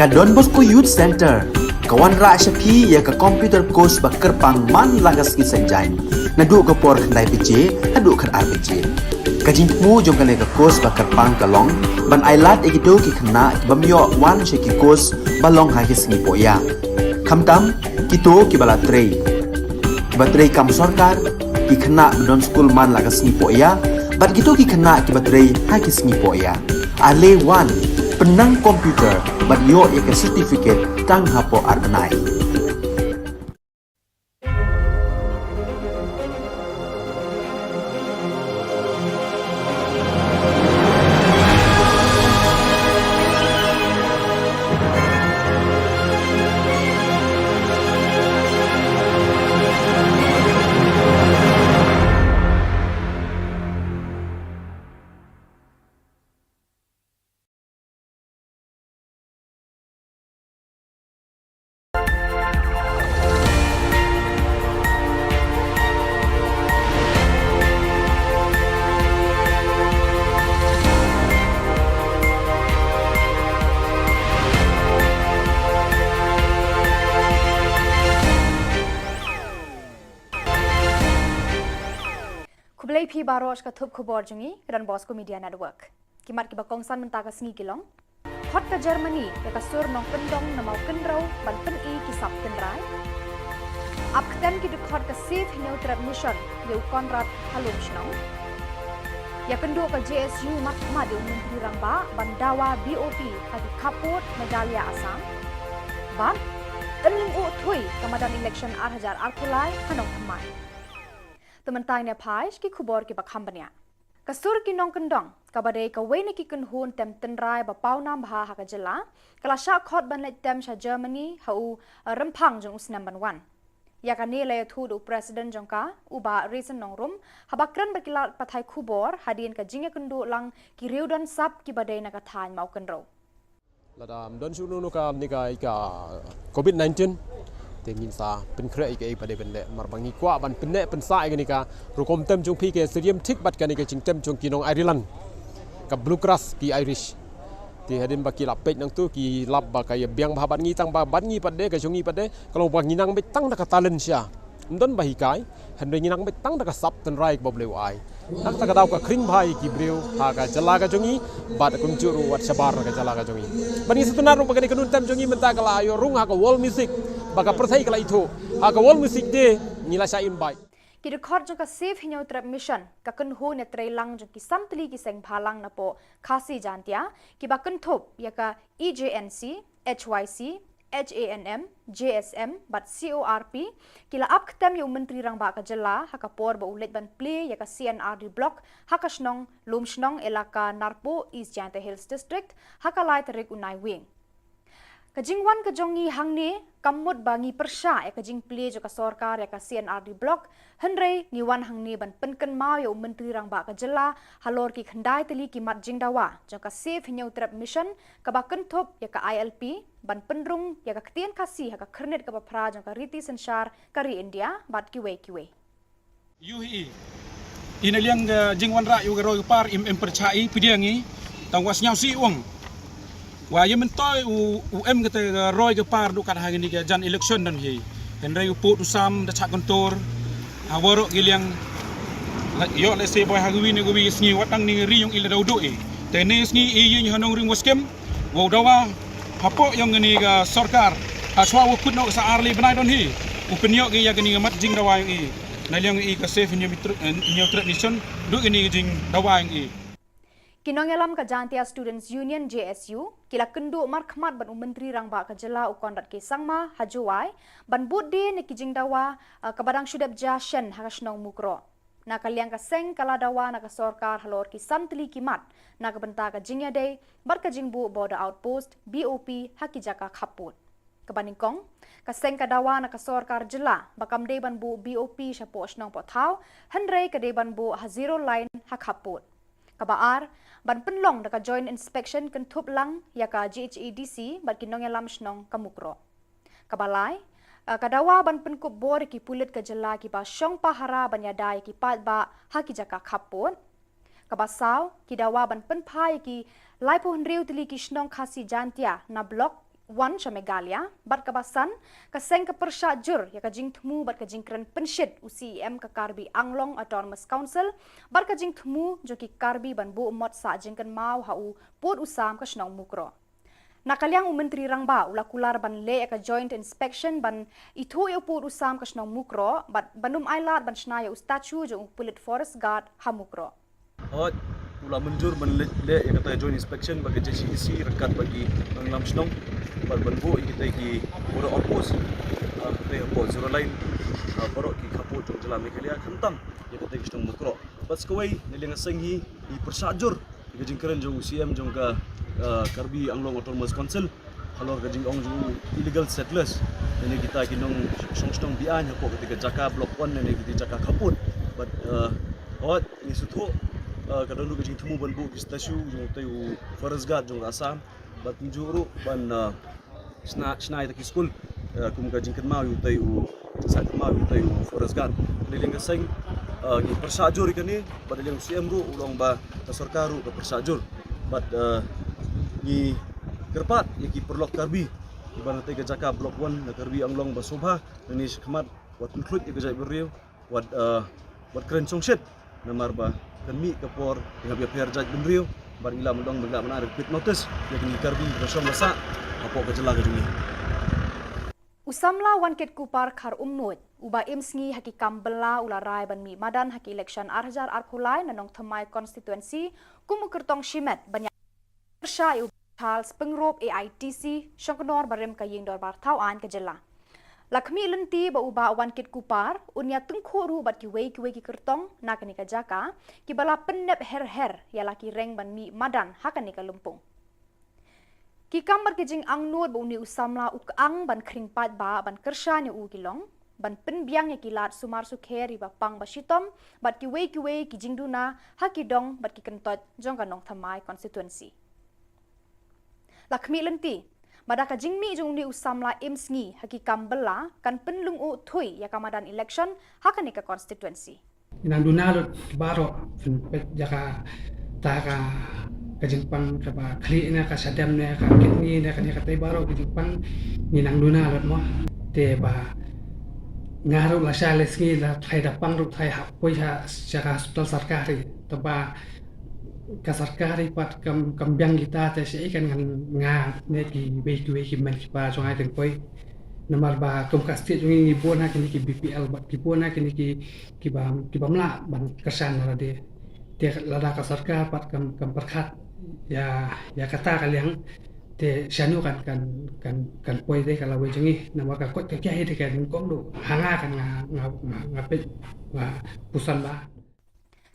Ka Don Bosco Youth Centre ka wanrah sha phi ïa ka computer course ba kyrpang man la ka sngi Saitjaiñ, naduh ka por khyndai baje haduh khatar baje. Ka jingthmu jong kane ka course ba kyrpang ka long ban ailad ïa kito ki khynnah ki bym ïoh wan sha ki course ba long ha ki sngi pohïa, khamtam kito kiba la trei, kiba trei kam sorkar, ki khynnah ba don skul man la ka sngi pohïa, bad kito ki khynnah kiba trei ha ki sngi pohïa. Ale wan, pynnang computer bad ïoh ïa ka certificate tang hapoh ar bnai. Khublei phi baroh sha ka thup khubor jong ngi ka Don Bosco Media Network. Ki mat kiba kongsan mynta ka sngi ki long: Khot ka Germany ïa ka sur nongkyndong na Mawkynrew ban pyni ki sap tynrai. Ap ktem ki dkhot ka Save Hynñiewtrep Mission ïa u Conrad ha Lumshnong. Ïakynduh ka J S U mat mat ïa u Myntri Rangbah ban dawa B O P ha ki khappud Meghalaya Assam. Bad yn lyngngoh thui ka madan election ar hajar arphew lai ha Nongthymmai. Te mynta ngin ïa phai sha ki khubor kiba kham bniah. Ka sur ki nongkyndong, kaba dei kawei na ki kynhun tem tynrai ba pawnam bha ha ka jylla, ka la shah khot ban leit tem sha Germany ha u, uh, Rymphang jong u snem ban wan. Ïa kane la ïathuh da u President jong ka, u Bah Raisin Nongrum, haba kren bad ki lad pathai khubor hadien ka jingïakynduh lang ki riewdon sap kiba dei na ka thaiñ Mawkynrew. Lada ym don shuh kano kano ka, kane ka, ka covid nineteen, te ngin sa pynkhreh ïa kaei ba dei ban leh, namar ba ngi kwah ban pynneh pynsah ïa kane ka rukom tem jong phi, ka syriem thik bad kane ka jingtem jong ki nong Ireland, ka Bluegrass ki Irish. Te hadien ba ki la peit nangtu ki lap ba ka ïa biang bha bad ngi, tang ba bad ngi pat de, ka jong ngi pat de ka long ba ngi nang beit tang da ka talent sha, ym don ba hikai, hynrei ngi nang beit tang da ka sap tynrai kaba U Blei u ai. Na kata ka daw ka khring bha ïa ki briew ha ka jylla ka jong ngi, bad kumjuh ruh wat shabar na ka jylla ka jong ngi. Bad ngi sngewtynnat ruh ba kane ka nongtem jong ngi mynta ka la ïoh rung ha ka World Music, ba ka pyrthei ka la ithuh ha ka World Music Day, ngi la shah invite. Ki dkhot jong ka Save Hynñiewtrep Mission, ka kynhun ïatreilang jong ki san tylli ki seng bhalang napoh Khasi Jaintia, kiba kynthup ïa ka E J N C, H Y C, H A N M, J S M bad C O R P, ki la ap ktem ïa u Myntri Rangbah ka jylla ha ka por ba u leit ban plie ïa ka C and R D Block ha ka shnong Lumshnong, Elaka Narpuh, East Jaintia Hills District, ha ka lai tarik u Naiwieng. Ka jingwan ka jong ngi hangne kam mut ba ngi pyrshah ïa ka jingplie jong ka sorkar ïa ka C and R D Block, hynrei ngi wan hangne ban pynkynmaw ïa u Myntri Rangbah ka jylla halor ki khyndai tylli ki mat jingdawa jong ka Save Hynñiewtrep Mission, kaba kynthup ïa ka I L P, ban pynrung ïa ka ktien Khasi ha ka khyrnit kaba phra jong ka riti synshar ka ri India bad kiwei kiwei. Ïohi i, i na liang ka jingwanrah ïa ka roi ka par im, im pyrshah i pdiang i, tang wa sngewsih u ong. Wa ïa myntoi u, u em kata ka roi ka par duh kat ha kane ka jan election don hi. Hynrei u pud u sam da shah kyntur ha waroh ki liang. La ïoh lehse boi ha kawi ne kawi ka sngi wat tang ne ri ïong i la daw duh i. Te ne sngi i ïing ha nongrim wa skhem. Wow dawa hapoh ïong kane ka sorkar. Hashwa wa kut noh sa ar lai bnai don hi. U pynïoh ki ïa kane ka mat jingdawa ïong i. Na liang i ka Save Hynñiewtrep, eh, Hynñiewtrep Mission, duh kane ka jingdawa ïong i. Ki nongïalam ka Jaintia Students Union, J S U, ki la kynduh markhmat bad u Myntri Rangbah ka jylla u Conrad K Sangma ha Jowai ban bud die na ki jingdawa, eh, kaba dang shu dep jia shen ha ka shnong Mukroh. Na ka liang ka seng ka la dawa na ka sorkar halor ki san tylli ki mat na ka bynta ka jingïadei bad ka jingbuh Border Outpost, B O P, ha ki jaka khappud. Kaba nyngkong, ka seng ka dawa na ka sorkar jylla ba kam dei ban buh B O P shapoh shnong poh thaw, hynrei ka dei ban buh ha zero line ha khappud. Kaba ar, ban pynlong da ka Joint Inspection kynthup lang ïa ka J H A D C bad ki nongïalam shnong ka Mukroh. Kaba lai, eh, ka dawa ban pynkup bor ïa ki pulit ka jylla kiba shong pahara ban ïada ïa ki paidbah ha ki jaka khappud. Kaba saw, ki dawa ban pynphai ïa ki laiphew hynriew tylli ki shnong Khasi Jaintia na Block wan sha Meghalaya, bad kaba san, ka seng ka pyrshah jur ïa ka jingthmu bad ka jingkren pynshit u C E M ka Karbi Anglong Autonomous Council, bad ka jingthmu jong ki Karbi ban buh mot sah jingkynmaw ha u pud u sam ka shnong Mukroh. Na ka liang u Myntri Rangbah u la kular ban leh ïa ka joint inspection ban ithuh ïa u pud u sam ka shnong Mukroh, bad ban ym ailad ban shna ïa u statue jong u pulit forest guard ha Mukroh. Hooid, u la mynjur ban leh, leh ïa kata joint inspection bad ka J C E C ryngkat bad ki nongïalam shnong, bad ban buh ïa kita ki border outpost, ah, kita hapoh Zero Line, ah, baroh ki khappud jong jylla Meghalaya, khamtam ïa kita ki shnong Mukroh. Bad sa kawei, na liang ka seng hi, ngi pyrshah jur ïa ka jingkren jong u C E M jong ka, ah, Karbi Anglong Autonomous Council halor ka jingong jong u illegal settlers, lane kita ki nongshong shnong be-aiñ hapoh kata ka jaka Block One lane kita ki jaka khappud. Bad, ah, hooid, ngi sngewthuh, ah, ka don ruh ka jingthmu ban buh ki statue jong utai u forest guard jong ka Assam, bad kumjuh ruh ban, ah, shna, shna ïa kita ki skul, ah, kum ka jingkynmaw ïa utai u, sah kynmaw ïa utai u forest guard. Na liang ka seng, ah, ngi pyrshah jur ïa kane, bad na liang u C E M ruh u la ong ba ka sorkar ruh ka pyrshah jur. Bad, ah, ngi kyrpad ïa ki paralok Karbi kiba na kata ka jaka Block One na Karbi Anglong ba sngewbha nangne shakhmat wat pynkhluit ïa ka jaitbynriew, wat, ah, wat kren shongshit, namar ba kan mih ka por ïa ka pher jaitbynriew, bad ngi lah ban ong ba ngi lah ban ai quit notice ïa kine ki Karbi ba shong ba sah hapoh ka jylla ka jong ngi. U samla Wankitkuppar Kharumnuid, uba im sngi ha ki kam bylla, u la rai ban mih madan ha ki election ar hajar arphew lai na Nongthymmai constituency kum u kyrtong shimet ban ïa pyrshah ïa u Charles Pyngrope, A I T C, shongknor barim ka ïing dorbar thaw aiñ ka jylla. La khmih lynti ba u Bah Wankitkuppar un ïa tyngkhuh ruh bad kiwei kiwei ki kyrtong na kane ka jaka, kiba la pynnep her her ïa la ki reng ban mih madan ha kane ka lympung. Ki kam bad ki jingangnud ba une u samla u kyang ban khring paidbah ban kyrshan ïa u ki long ban pynbiang ïa ki lad sumar sukher ïa ba pang ba shitom bad kiwei kiwei ki jingduna ha ki dong bad ki kyntoit jong ka Nongthymmai constituency. La khmih lynti ba da ka jingmih jong une u samla im sngi ha ki kam bylla kan pynlyngngoh thuh ïa ka madan election ha kane ka constituency. Nang duna lut baroh pynpeit ïa kata ka, ka jingpang kaba khlieh ne ka shadem ne ka kidney ne kane katei baroh ka jingpang ngi nang duna lut mo. Te ba nga ruh lashai lashisngi la thait da pang ruh thait hap poi sha, sha ka hospital sorkari. Te ba ka sorkari pat kam, kam biang kita te shaei kan ngan nga ne kiwei kiwei ki mei kiba jong nga kan poi. Namar ba kum ka state jong ngi ngi bun ha kine ki B P L bad ngi bun ha kine ki, kiba, kiba mlak ban kyrshan na lade. Te lada ka sorkar pat kam, kam pyrkhat ïa, ïa kata ka liang, te shano kan, kan, kan, kan poi te ka lawei jong ngi. Namar ka koit ka khiah hi te ka nyngkong duh ha nga kan nga, nga, nga, nga peit, nga puson ba.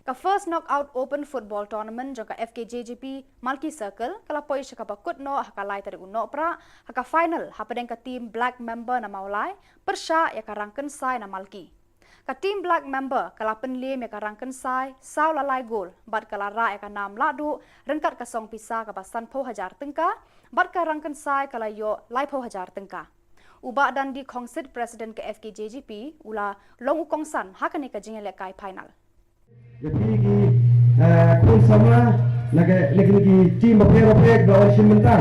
Ka First Knockout Open Football Tournament jong ka F K J G P Malki Circle ka la poi sha kaba kut noh ha ka lai tarik u Nohprah, ha ka final hapdeng ka team Black Mamba na Mawlai pyrshah ïa ka Rangkynsai na Malki. Ka team Black Mamba ka la pynliem ïa ka Rangkynsai saw la lai gol bad ka la rah ïa ka nam lahduh ryngkat ka song pisa kaba sanphew hajar tyngka, bad ka Rangkynsai ka la ïoh laiphew hajar tyngka. U Bah Dandi Khongsit, President ka F K J G P, u la long u kongsan ha kane ka jingïalehkai final. Ïa phi ki, eh, khun samla na ka, na kine ki team bapher bapher ba wan shim bynta.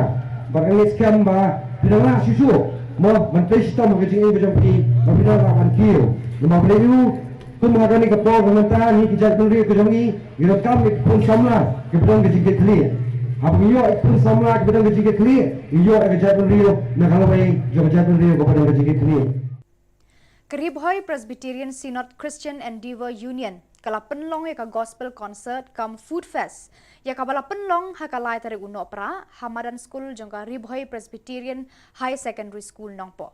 Bad nga ngeit skhem ba phi dang lah shuh shuh mo ban trei shitom ha ka jingim ka jong phi ba phi dang lah ban kiew. Namar balei? Kum ha kane ka por ka mynta ngi ki jaitbynriew ka jong ngi ngi donkam ïa ki khun samla kiba don ka jingkitkhlieh. Haba ngi ïoh ïa ki khun samla kiba don ka jingkitkhlieh, ngi ïoh ïa ka jaitbynriew na ka lawei jong ka jaitbynriew kaba don ka jingkitkhlieh. Ka Ri Bhoi Presbyterian Synod Christian Endeavour Union ka la pynlong ïa ka Gospel Concert cum Food Fest, ïa kaba la pynlong ha ka lai tarik u Nohprah ha madan skul jong ka Ri Bhoi Presbyterian High Secondary School Nongpoh.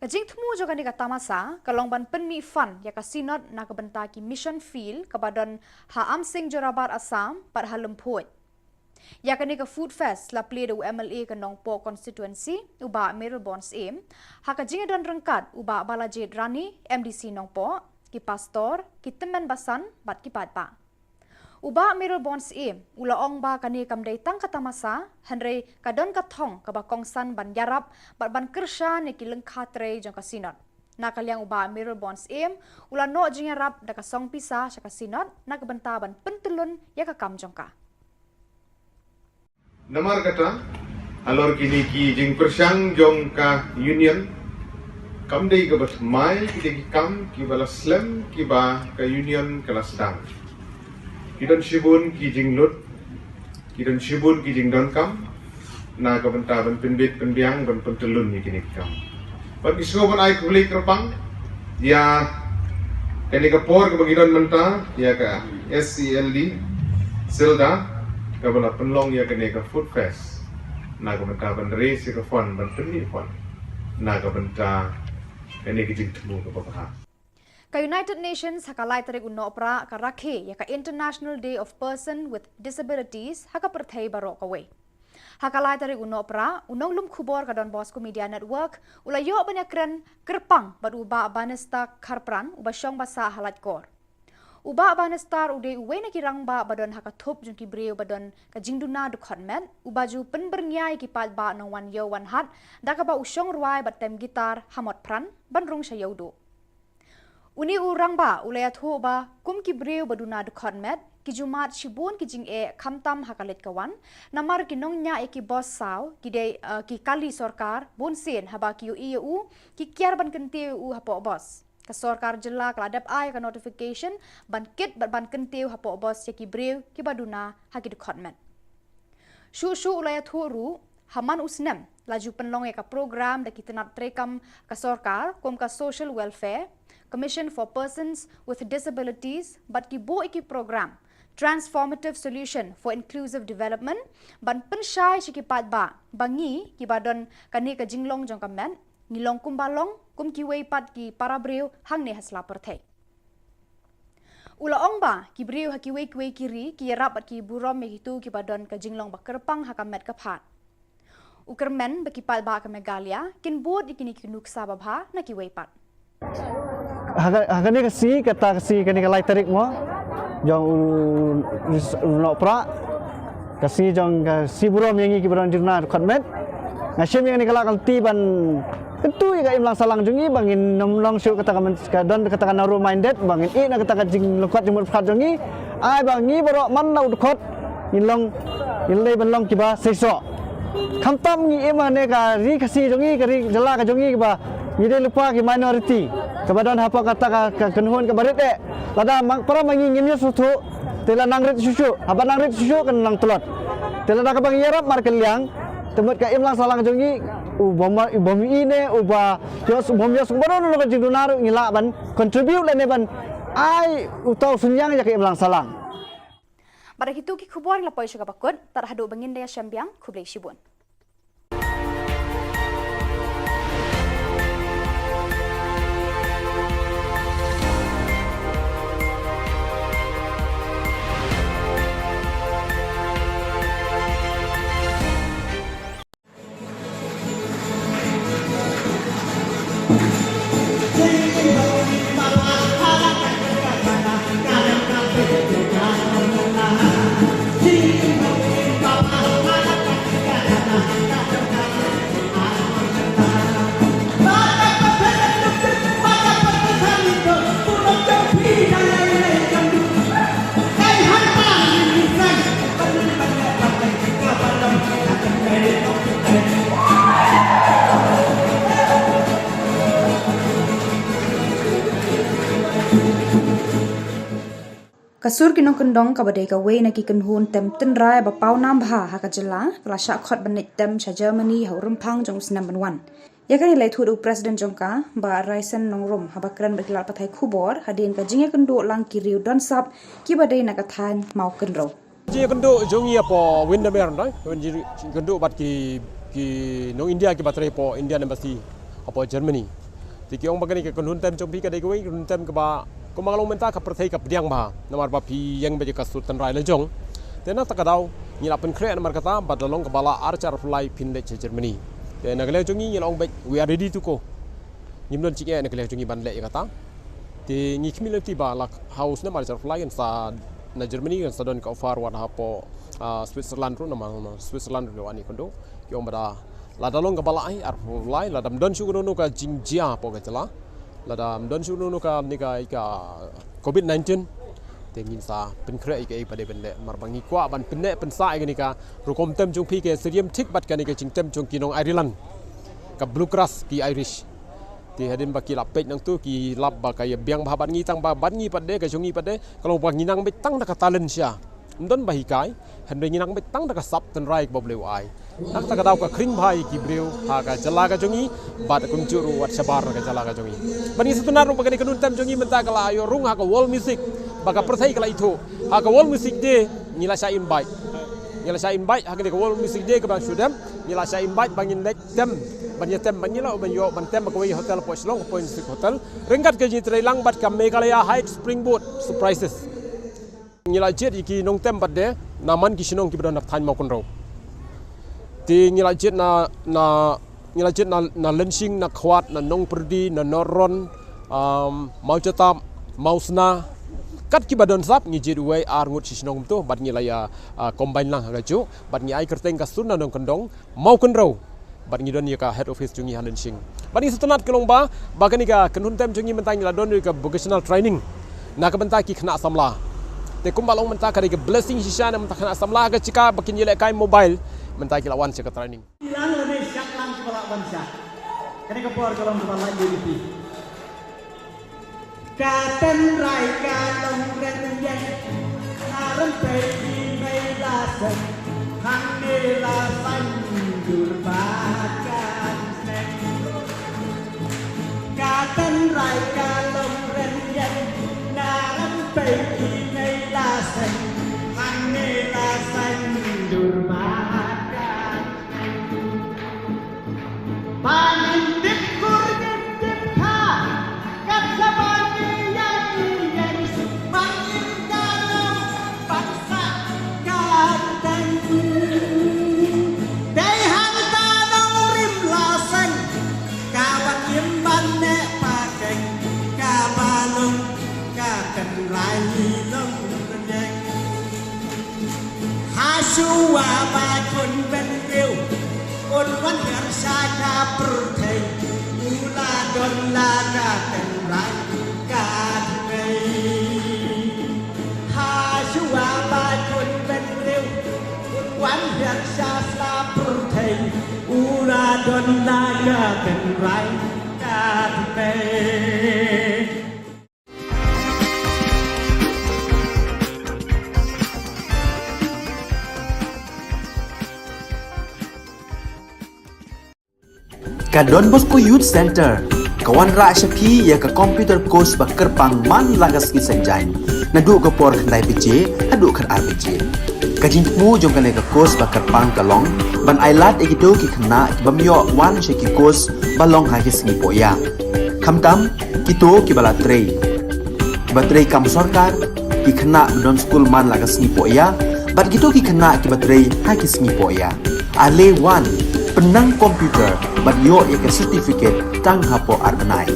Ka jingthmu jong kane ka tamasa ka long ban pynmih fund ïa ka Synod na ka bynta ki mission field kaba don ha Amsing Jorabat Assam bad ha Lymphuid. Ïa kane ka Food Fest la plie da u M L A ka Nongpoh Constituency, u Bah Mayralborn Syiem, ha ka jingïadon ryngkat u Bah Balajied Rani, M D C Nongpoh, ki pastor, ki tymmen basan bad ki paidbah. U Bah Mayralborn Syiem u la ong ba kane kam dei tang ka tamasa, hynrei ka don ka thong kaba kongsan ban ïarap bad ban kyrshan ïa ki lyngkha trei jong ka Synod. Na ka liang u Bah Mayralborn Syiem u la noh jingïarap da ka song pisa sha ka Synod na ka bynta ban pyntyllun ïa ka kam jong ka. Namar kata, Halor kine ki jingpyrshang jong ka Union, kam dei kaba thymmai kine ki kam kiba la slem kiba ka Union ka la sdang. Ki don shibun ki jinglut, ki don shibun ki jingdonkam na ka bynta ban pynbit pynbiang, ban pyntyllun ïa kine ki kam. Bad ngi sngewbha ban ai khublei kyrpang ïa kane ka por kaba ngi don mynta ïa ka S E L D Silda kaba la pynlong ïa kane ka Food Fest na ka bynta ban raise ïa ka fund, ban pynmih fund na ka bynta kane ka jingthmu kaba bha. Ka United Nations ha ka lai tarik u Nohprah ka rakhe ïa ka International Day of Person with Disabilities ha ka pyrthei baroh kawei. Ha ka lai tarik u Nohprah, u nonglum khubor ka Don Bosco Media Network u la ïoh ban ïakren kyrpang bad u Bah Bannister Kharpran, uba shong ba sah ha Laitkor. U Bah Bannister u dei uwei na ki rangbah ba don ha ka thup jong ki briew ba don ka jingduna dkhot met, uba ju pynbyrngia ïa ki paidbah nongwan ïew wan hat da kaba u shong rwai bad tem guitar ha Motphran ban rung sha Ïewduh. Une u rangbah u la ïathuh ba kum ki briew ba duna dkhot met, ki ju mad shibun ki jingeh khamtam ha ka leit ka wan, namar ki nongñiah ïa ki bos saw ki dei, eh, ki kali sorkar, bunsien haba ki ïohi ïa u ki kiar ban kyntiew ïa u hapoh bos. Ka sorkar jylla ka la dep ai ka notification ban kit bad ban kyntiew hapoh bos ïa ki briew kiba duna ha ki dkhot met. Shuh shuh u la ïathuh ruh, ha man u snem la ju pynlong ïa ka program da ki tnat treikam ka sorkar kum ka Social Welfare Commission for Persons with Disabilities bad ki buh ïa ki program Transformative Solution for Inclusive Development ban pynshai sha ki paidbah ba ngi kiba don kane ka jinglong jong ka met ngi long kumba long kum kiwei pat ki para briew hangne ha sla pyrthei. U la ong ba ki briew ha kiwei kiwei ki ri ki ïarap bad ki burom ïa kito kiba don ka jinglong ba kyrpang ha ka met ka phad. U kyrmen ba ki paidbah ka Meghalaya kin bud ïa kine ki nuksa babha na kiwei pat. Ha ka, ha kane ka sngi, kata ka sngi, kane ka lai tarik mo jong u, u Nohprah, ka sngi jong ka sngi burom ïa ngi kiba don jingduna dkhot met. Nga shim ïa kane ka lad ka lynti ban kyntu ïa ka imlang sahlang jong ngi ba ngin ym long shuh kata ka myn-, ka don kata ka narrow minded, ba ngin ïeh na kata ka jinglyngkot jingmut pyrkhat jong ngi. Ai ba ngi baroh man la u dkhot ngin long, ngin leit ban long kiba seisoh. Khamtam ngi im ha kane ka ri Khasi jong ngi, ka ri jylla ka jong ngi, kaba ngi dei lypa ki minority kaba don hapoh kata ka, ka kynhun kaba rit eh. Lada ma para ma ngi ngim ïasngewthuh, te la nang rit shuh shuh, haba nang rit shuh shuh kan nang tlot. Te lada kaba ngi ïarap markylliang, te mut ka imlang sahlang jong ngi, u bym, u bym ïeh ne, uba ïoh, u bym ïoh suk baroh na ka jingduna ruh ngi lah ban contribute lane ban ai uta u synñiang ïa ka imlang sahlang. Bad da kito ki khubor ngi la poi sha kaba kut, tad haduh ba ngin da ïashem biang, khublei shibun. Ka Sur ki Nongkyndong, kaba dei kawei na ki kynhun tem tynrai ba pawnam bha ha ka jylla, ka la shah khot ban leit tem sha Germany ha u rymphang jong u snem ban wan. Ïa kane la ïathuh da u President jong ka, Bah Raisen Nongrum, haba kren bad ki lad pathai khubor hadien ka jingïakynduh lang ki riew don sap kiba dei na ka thaiñ Mawkynrew. Jingïakynduh jong ngi hapoh Windermere, nda, jingïakynduh bad ki, ki nong India kiba trei hapoh Indian Embassy hapoh Germany. Te ki ong ba kane ka kynhun tem jong phi ka dei kawei ka kynhun tem kaba, kumba nga la ong mynta, ka pyrthei ka pdiang bha namar ba phi ïeng beit ïa ka sur tynrai la jong. Te na kata ka daw ngi la pynkhreh namar kata, bad la long kaba lah ar hajar arphew lai phin leit sha Germany. Te na ka liang jong ngi ngi la ong beit, we are ready to go. Ngim don jingeh na ka liang jong ngi ban leh ïa kata. Te ngi khmih lynti ba la ha u snem ar hajar arphew lai kan sa na Germany kan sa don ka offer wat hapoh, ah, Switzerland ruh, namar Switzerland ruh la wan ïakynduh. Ki ong ba da lada long kaba lah, eh, arphew lai, lada ym don shuh kano kano ka jingjia hapoh ka jylla, lada ym don shuh kano kano ka, ne ka, ka covid nineteen, Te ngin sa pynkhreh ïa kaei ba dei ban leh, namar ba ngi kwah ban pynneh pynsah ïa kane ka rukom tem jong phi, ka syriem thik bad kane ka jingtem jong ki nong Ireland, ka bluegrass ki Irish. Te hadien ba ki la peit nangtu ki lap ba ka ïa biang bha bad ngi, tang ba bad ngi pat de, ka jong ngi pat de ka long ba ngi nang beit tang da ka talent sha, ym don ba hikai, hynrei ngi nang beit tang da ka sap tynrai kaba U Blei u ai. Nangta ka daw ka khring bha ïa ki briew ha ka jylla ka jong ngi bad kumjuh ruh wat shabar ka jylla ka jong ngi. Bad ngi sngewtynnat ruh ba kane ka kynhun tem jong ngi mynta ka la ïoh rung ha ka World Music, ba ka pyrthei ka la ithuh. Ha ka World Music Day ngi la shah invite, ngi la shah invite ha kane ka World Music Day kaba shu dem, ngi la shah invite ba ngin leit tem, ban ïa tem, ban ïa lah ban ïoh ban tem ha kawei hotel hapoh Shillong, hapoh Music Hotel, ryngkat ka jingïatreilang bad ka Meghalaya Heights Springboard Surprises. Ngi la jied ïa ki nongtem pat de na man ki shnong kiba don ha thaiñ Mawkynrew. Te ngi la jied na, na, ngi la jied na, na Lyngshing, na Khwat, na Nongpyrdi, na Northron, um, Mawjatap, Mawsna, kat kiba don sap ngi jied uwei ar ngut shi shnong mynta bad ngi la ïa, uh, combine lang ha kajuh bad ngi ai kyrteng ka Sur na Nongkyndong Mawkynrew. Bad ngi don ïa ka head office jong ngi ha Lyngshing. Bad ngi sngewtynnat ka long ba, ba kane ka kynhun tem jong ngi mynta ngi la don ïa ka vocational training na ka bynta ki khynnah samla. Te kumba long mynta ka dei ka blessing shisha na ka bynta khynnah samla, ka jaka ba kin ïalehkai mobile, mynta ki la wan sha ka training. Lang lane shah lang kiba lah ban shah. Kane ka por ka long kaba lah ïa phi. Ka tynrai ka long rynïeng, na rympei i mei la seng, hangne la saiñdur ba kan seng. Ka tynrai ka long rynïeng, na rympei i mei la seng, hangne la saiñdur ba kan seng. Ba ngin tip kur ngin tip kha, kat shaba ngi ïa ki ïeng, ba ngin ka nong ban sah ka tang. Dei hangta nongrim la seng, kaba ngim ban neh pakeng, kaba long ka tynrai long rynïeng. Hashuwa ba khun bynriew un wan hiar sha ka pyrthei, u la don la ka tynrai ka tmei. Hashuwa ba khun bynriew un wan hiar sha ka pyrthei, u la don la ka tynrai ka tmei. Ka Don Bosco Youth Centre ka wanrah sha phi ïa ka computer course ba kyrpang man la ka sngi Saitjaiñ, naduh ka por khyndai baje haduh khatar baje. Ka jingthmu jong kane ka course ba kyrpang ka long ban ailad ïa kito ki khynnah ki bym ïoh wan sha ki course ba long ha ki sngi pohïa. Khamtam kito kiba la trei, kiba trei kam sorkar, ki khynnah ba don skul man la ka sngi pohïa, bad kito ki khynnah kiba trei ha ki sngi pohïa. Ale wan, pynnang computer bad ïoh ïa ka certificate tang hapoh ar bnai.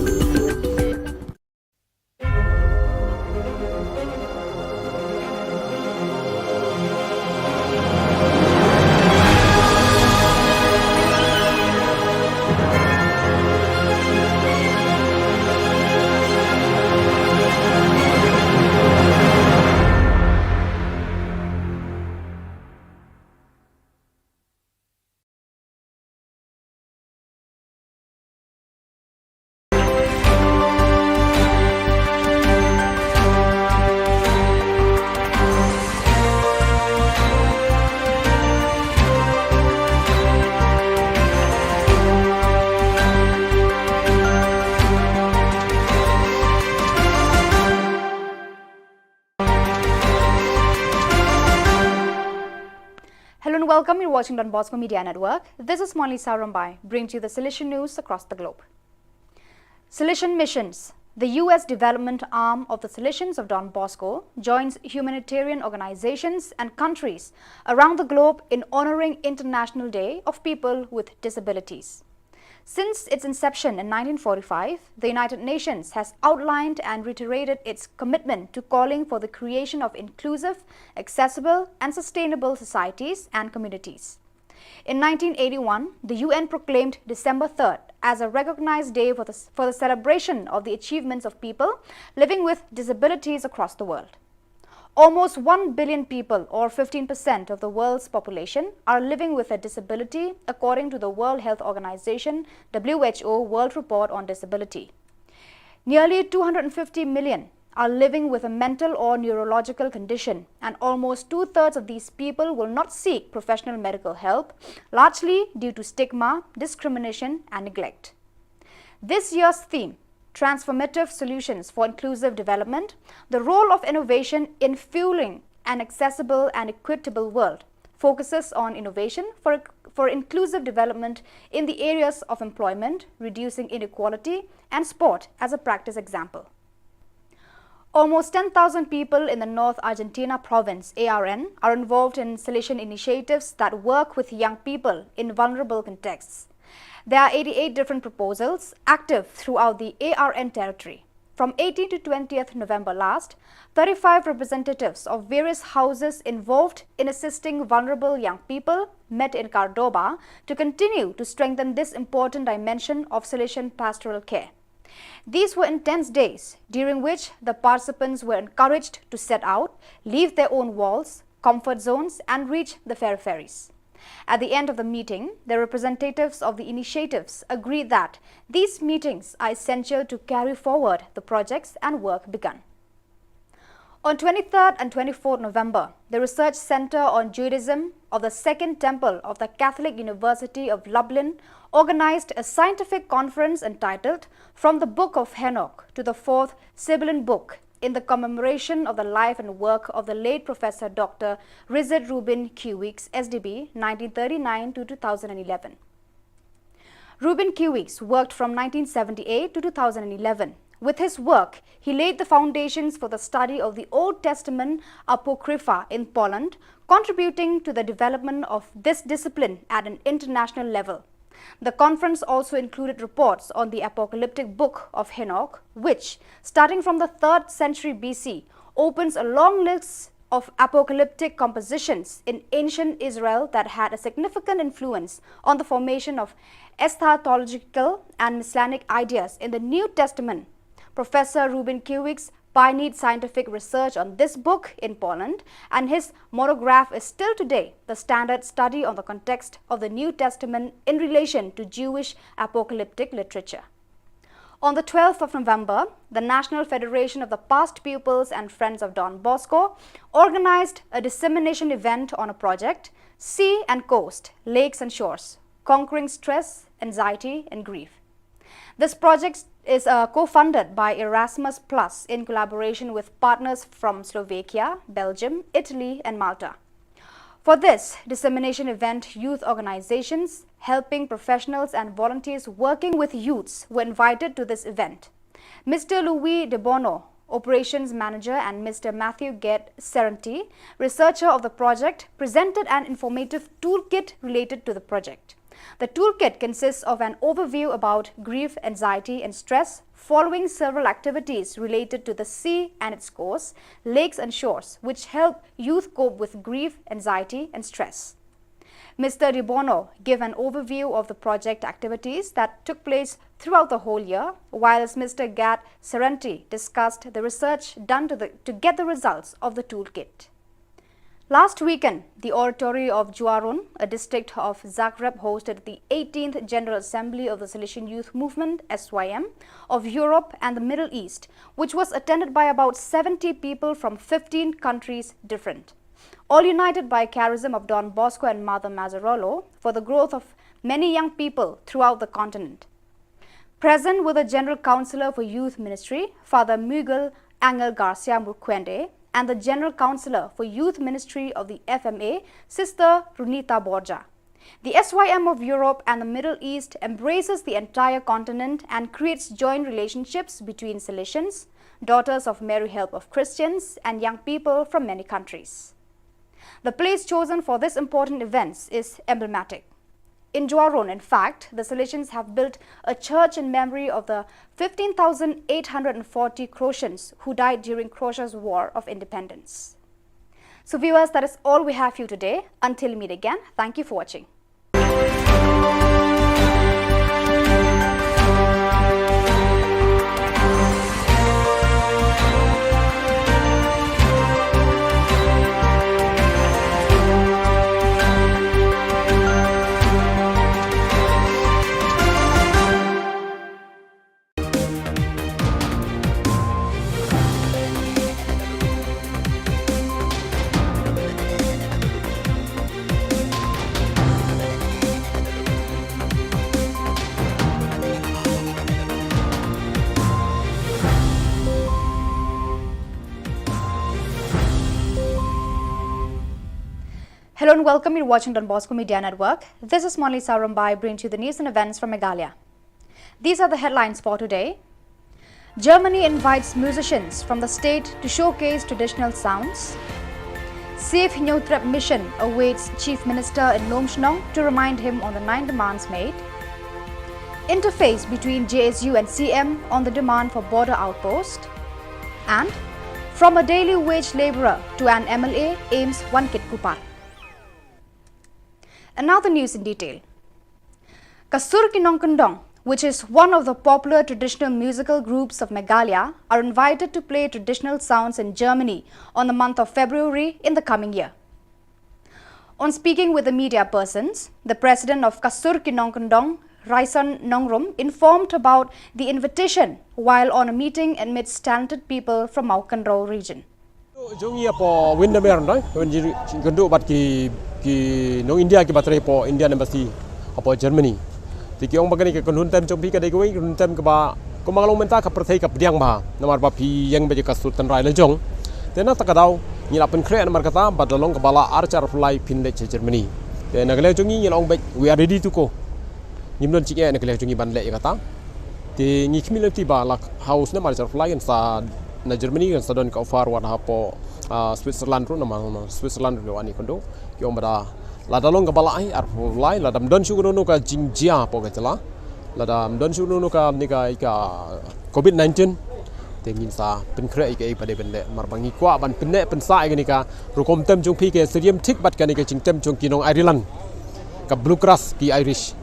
Hello and welcome. You're watching Don Bosco Media Network. This is Monlisa Rombai, bringing to you the Salesian news across the globe. Salesian Missions. The U S development arm of the Salesians of Don Bosco joins humanitarian organizations and countries around the globe in honoring International Day of People with Disabilities. Since its inception in nineteen forty-five, the United Nations has outlined and reiterated its commitment to calling for the creation of inclusive, accessible, and sustainable societies and communities. In nineteen eighty-one, the U N proclaimed December third as a recognized day for the, for the celebration of the achievements of people living with disabilities across the world. Almost one billion people, or fifteen percent of the world's population, are living with a disability, according to the World Health Organization, W H O, World Report on Disability. Nearly two hundred fifty million are living with a mental or neurological condition, and almost two-thirds of these people will not seek professional medical help, largely due to stigma, discrimination, and neglect. This year's theme, Transformative Solutions for Inclusive Development, the role of innovation in fueling an accessible and equitable world, focuses on innovation for, for inclusive development in the areas of employment, reducing inequality, and sport as a practice example. Almost ten thousand people in the North Argentina province, A R N, are involved in Salesian initiatives that work with young people in vulnerable contexts. There are eighty-eight different proposals active throughout the A R N territory. From eighteenth to twentieth November last, thirty-five representatives of various houses involved in assisting vulnerable young people met in Córdoba to continue to strengthen this important dimension of Salesian pastoral care. These were intense days, during which the participants were encouraged to set out, leave their own walls, comfort zones, and reach the peripheries. At the end of the meeting, the representatives of the initiatives agreed that these meetings are essential to carry forward the projects and work begun. On twenty-third and twenty-fourth November, the Research Center on Judaism of the Second Temple of the Catholic University of Lublin organized a scientific conference entitled From the Book of Henoch to the Fourth Sibylline Book, in the commemoration of the life and work of the late Professor Doctor Richard Rubin Q. Weeks, S D B, nineteen thirty-nine to two thousand eleven. Rubin Q. Weeks worked from nineteen seventy-eight to two thousand eleven. With his work, he laid the foundations for the study of the Old Testament Apocrypha in Poland, contributing to the development of this discipline at an international level. The conference also included reports on the apocalyptic book of Henoch, which, starting from the third century B C, opens a long list of apocalyptic compositions in ancient Israel that had a significant influence on the formation of eschatological and messianic ideas in the New Testament. Professor Rubin Q. Weeks pioneered scientific research on this book in Poland, and his monograph is still today the standard study on the context of the New Testament in relation to Jewish apocalyptic literature. On the twelfth of November, the National Federation of the Past Pupils and Friends of Don Bosco organized a dissemination event on a project, Sea and Coast, Lakes and Shores, Conquering Stress, Anxiety, and Grief. This project is, uh, co-funded by Erasmus Plus in collaboration with partners from Slovakia, Belgium, Italy, and Malta. For this dissemination event, youth organizations, helping professionals, and volunteers working with youths were invited to this event. Mister Louis De Bono, operations manager, and Mister Matthew Gate Serenti, researcher of the project, presented an informative toolkit related to the project. The toolkit consists of an overview about grief, anxiety, and stress, following several activities related to the sea and its coasts, lakes and shores, which help youth cope with grief, anxiety, and stress. Mister De Bono gave an overview of the project activities that took place throughout the whole year, whilst Mister Gate Serenti discussed the research done to, the, to get the results of the toolkit. Last weekend, the oratory of Juarón, a district of Zagreb, hosted the eighteenth General Assembly of the Salesian Youth Movement, S Y M, of Europe and the Middle East, which was attended by about seventy people from fifteen countries different, all united by charism of Don Bosco and Mother Mazzarolo for the growth of many young people throughout the continent. Present were the General Councillor for Youth Ministry, Father Miguel Angel Garcia Murquende, and the General Councillor for Youth Ministry of the F M A, Sister Runita Borja. The S Y M of Europe and the Middle East embraces the entire continent and creates joint relationships between Salesians, Daughters of Mary Help of Christians, and young people from many countries. The place chosen for this important events is emblematic. In Juarón, in fact, the Salesians have built a church in memory of the fifteen thousand eight hundred and forty Croatians who died during Croatia's War of Independence. So viewers, that is all we have for you today. Until we meet again, thank you for watching. Hello and welcome. You're watching Don Bosco Media Network. This is Monalisa Rumbai bringing to you the news and events from Meghalaya. These are the headlines for today. Germany invites musicians from the state to showcase traditional sounds. Save Hynñiewtrep Mission awaits Chief Minister in Lumshnong to remind him on the nine demands made. Interface between J S U and C M on the demand for border outpost. And from a daily wage labourer to an M L A, AIIMS Wankitkuppar. And now the news in detail. Ka Sur Ki Nongkyndong, which is one of the popular traditional musical groups of Meghalaya, are invited to play traditional sounds in Germany on the month of February in the coming year. On speaking with the media persons, the president of Ka Sur Ki Nongkyndong, Raison Nongrum, informed about the invitation while on a meeting amidst talented people from Mawkynrew region. Jong ngi hapoh Windermere, no, wan jingkynduh bad ki, ki nong India kiba trei hapoh Indian Embassy hapoh Germany. Te ki ong ba kane ka kynhun tem jong phi ka dei kawei ka kynhun tem kaba, kumba nga la ong mynta, ka pyrthei ka pdiang bha. Namar ba phi ïeng beit ïa ka sur tynrai la jong. Te na kata ka daw ngi la pynkhreh namar kata, bad la long kaba lah ar hajar arphew lai phin leit sha Germany. Te na ka liang jong ngi ngi la ong beit, we are ready to go. Ngim don jingeh na ka liang jong ngi ban leh ïa kata. Te ngi khmih lynti ba la ha u snem ar hajar arphew lai kan sa na Germany kan sa don ka offer wat hapoh, ah, Switzerland ruh, namar Switzerland ruh wan ïakynduh. Ki ong ba da lada long kaba lah ai arphew lai, lada ym don shuh kano kano ka jingjia hapoh ka jylla, lada ym don shuh kano kano ka, ne ka, ka covid nineteen, te ngin sa pynkhreh ïa kaei ba dei ban leh, namar ba ngi kwah ban pynneh pynsah ïa kane ka rukom tem jong phi, ka syriem thik bad kane ka jingtem jong ki nong Ireland, ka bluegrass, ki Irish.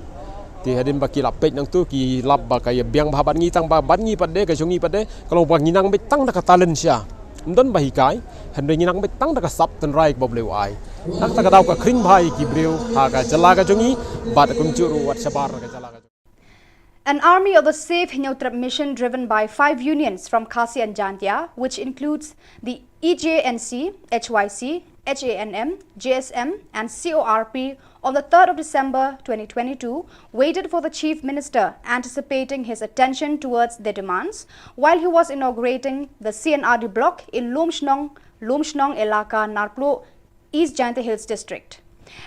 Te hadien ba ki la peit nangtu ki lap ba ka ïa biang bha bad ngi, tang ba bad ngi pat de, ka jong ngi pat de ka long ba ngi nang beit tang da ka talent sha, ym don ba hikai, hynrei ngi nang beit tang da ka sap tynrai kaba U Blei u ai. Na kata ka daw ka khring bha ïa ki briew ha ka jylla ka jong ngi bad kumjuh ruh wat shabar ka jylla ka jong ngi. An army of the Save Hynñiewtrep Mission, driven by five unions from Khasi and Jaintia, which includes the E J N C, H Y C, H A N M, J S M, and C O R P, on the third of December twenty twenty-two, waited for the Chief Minister, anticipating his attention towards their demands, while he was inaugurating the C and R D block in Lumshnong, Lumshnong Elaka, Narpluh, East Jaintia Hills District.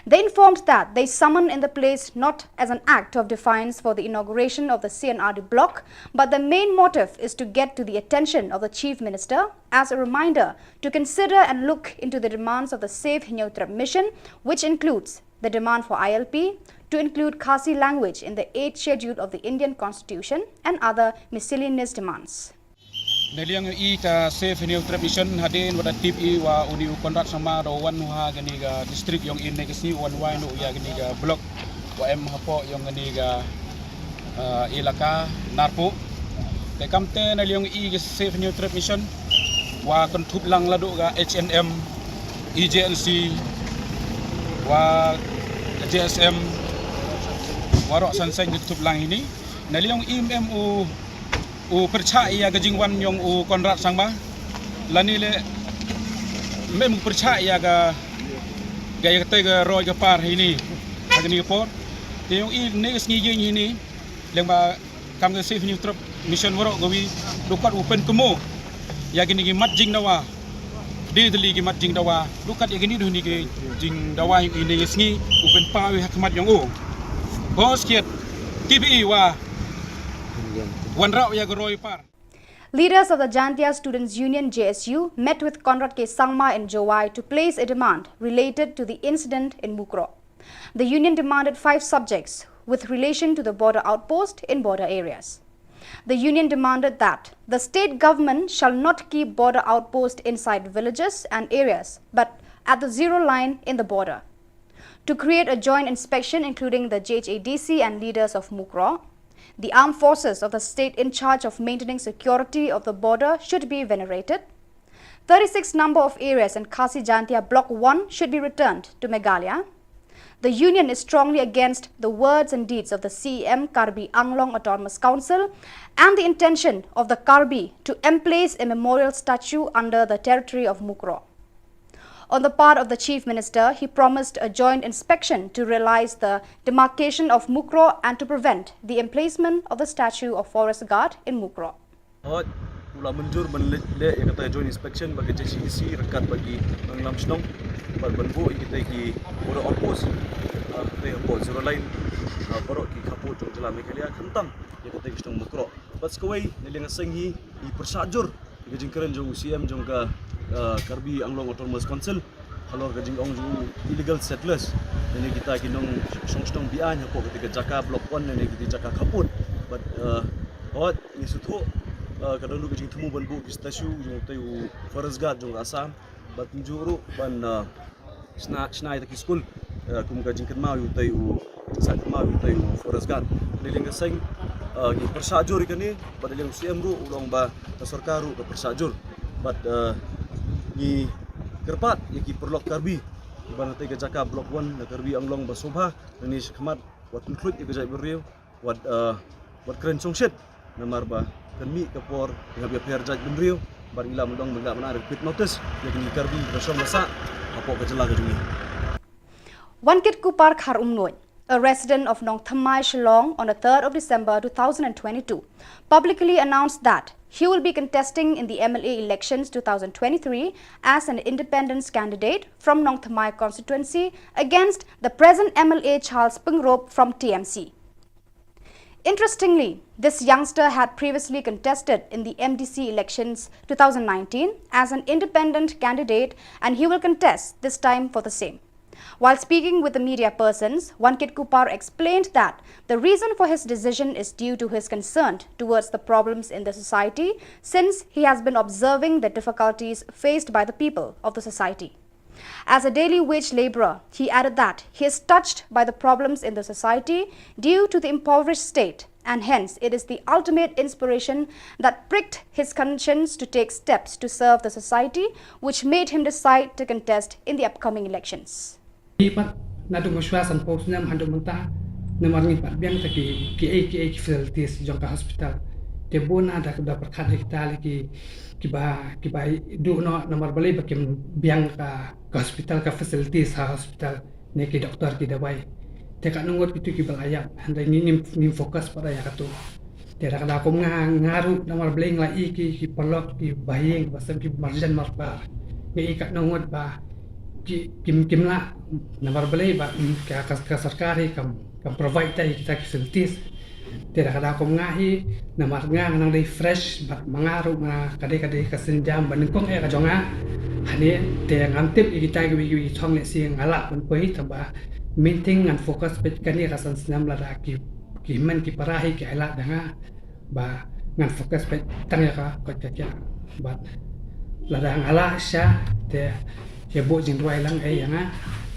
They informed that they summoned in the place not as an act of defiance for the inauguration of the C and R D block, but the main motive is to get to the attention of the Chief Minister as a reminder to consider and look into the demands of the Save Hynñiewtrep Mission, which includes the demand for I L P, to include Khasi language in the eighth Schedule of the Indian Constitution, and other miscellaneous demands. Na liang i ka Save Hynñiewtrep Mission, hadien wat da tip i wa uni u Conrad Sangma da wan ha kani ka district yong i ne ka sngi wan wai no ya kani ka block wa em hapoh yong kani ka, ah, elaka Narpuh. Te kamte na liang i ka Save Hynñiewtrep Mission wa kynthup lang la do ka H N M, E J N C, wa J S M, wa rok san san kynthup lang ini. Na liang i em u u pyrchah ïa ka jingwan yong u Conrad Sangma. Lani le mem u pyrchah ïa ka, ka ïa kata ka roi ka par hini. Ha kani ka por. Te yong i ne ka sngi ïing hini. Leng ba kam ka Save Hynñiewtrep Mission warok ka wi. Dukat u pynkynmaw ïa kini ki mat jingdawa. Dei tylli ki mat jingdawa. Dukat ïa kini duh ni ki jingdawa yong i ne ka sngi. U pynpaw ïa ha khmat yong u. Bos kiat. T B E wa. Wanrah ïa ka roi par. Leaders of the Jaintia Students Union, J S U, met with Conrad K Sangma in Jowai to place a demand related to the incident in Mukroh. The union demanded five subjects with relation to the border outpost in border areas. The union demanded that the state government shall not keep border outpost inside villages and areas, but at the zero line in the border. To create a joint inspection including the J H A D C and leaders of Mukroh. The armed forces of the state in charge of maintaining security of the border should be venerated. Thirty-six number of areas in Khasi Jaintia Block one should be returned to Meghalaya. The union is strongly against the words and deeds of the C E M Karbi Anglong Autonomous Council and the intention of the Karbi to emplace a memorial statue under the territory of Mukroh. On the part of the Chief Minister, he promised a joint inspection to realize the demarcation of Mukroh and to prevent the emplacement of the statue of Forest Guard in Mukroh. Hooid, U la mynjur ban leh, leh ïa kata joint inspection bad ka J C D C ryngkat bad ki nongïalam shnong bad ban buh ïa kita ki border outpost, ah, kita hapoh zero line, ah, baroh ki khappud jong jylla Meghalaya, khamtam ïa kita ki shnong ba kyrpad. Bad sa kawei, na liang ka seng hi, ngi pyrshah jur ïa ka jingkren jong u C M jong ka, ah, Karbi Anglong Autonomous Council halor ka jingong jong u illegal settlers, lane kita ki nongshong shnong be-aiñ hapoh kita ki jaka Block One lane kita ki jaka khappud. Bad, ah, hooid, ngi sngewthuh, ah, ka don ruh ka jingthmu ban buh ki statue jong utei u Forest Guard jong ka Assam. Bad kumjuh ruh ban, ah, shna, shna ïa kita ki skul, ah, kum ka jingkynmaw ïa utei u, jingshah kynmaw ïa utei u Forest Guard. Na liang ka seng, ah, ngi pyrshah jur ïa kane, bad na liang u C M ruh u la ong ba ka sorkar ruh ka pyrshah jur. Bad, ah, ngi kyrpad ïa ki paralok Karbi kiba na katei ka jaka Block One na Karbi Anglong ba sngewbha, nangne shakhmat wat pynkhluit ïa ka jaitbynriew, wat, ah, wat kren shongshit, namar ba kan mih ka por ïa ka ïapher jaitbynriew, bad ngi lah ban ong ba ngi lah ban ai repeat notice ïa kine ki Karbi kiba shong ba sah hapoh ka jylla ka jong ngi. Wankitku Parkharumnuid, a resident of Nongthymmai, Shillong, on the third of December two thousand and twenty-two, publicly announced that he will be contesting in the M L A elections two thousand twenty-three as an independent candidate from Nongthymmai constituency against the present M L A Charles Pyngrope from T M C. Interestingly, this youngster had previously contested in the M D C elections two thousand nineteen as an independent candidate, and he will contest this time for the same. While speaking with the media persons, Wankitku Par explained that the reason for his decision is due to his concern towards the problems in the society, since he has been observing the difficulties faced by the people of the society. As a daily wage laborer, he added that he is touched by the problems in the society due to the impoverished state, and hence it is the ultimate inspiration that pricked his conscience to take steps to serve the society, which made him decide to contest in the upcoming elections. Ngi pat naduh mynshuwa sanphew snem haduh mynta, namar ngim pat biang te ki, kiei kiei ki facilities jong ka hospital. Te bun na da, da pyrkhat ïa kita ki, kiba, kiba duh noh, namar balei ba kim biang ka, ka hospital, ka facilities ha hospital, ne ki doktor, ki dawai. Te katno ngut kitu kiba la ïap, hynrei ngi, ngim, ngim focus pat ïa katu. Te da ka daw kum nga, nga ruh namar balei nga la ïohi ki, ki paralok, ki bahaïing, ki basem, ki marjan marpar. Nga ïohi katno ngut ba ki, kim, kim lah, namar balei ba, mm, ka, ka, ka sorkar hi kam, kam provide te ïa kita ki facilities. Te da ka daw kum nga hi, namar nga nga nang dei fresh, bad ma nga ruh nga ka dei, ka dei ka sienjam ba nyngkong eh ka jong nga. Hangne te ngam tip ïa kita kiwei kiwei ki thong, lehse nga lah ban poi, tangba main thing ngan focus beit kane ka san snem, lada ki, ki hynmen ki para hi ki ailad da nga, ba ngan focus beit tang ïa ka koit ka khiah. Bad lada nga lah sha, te ïa buh jingduwai lang eh ïa nga,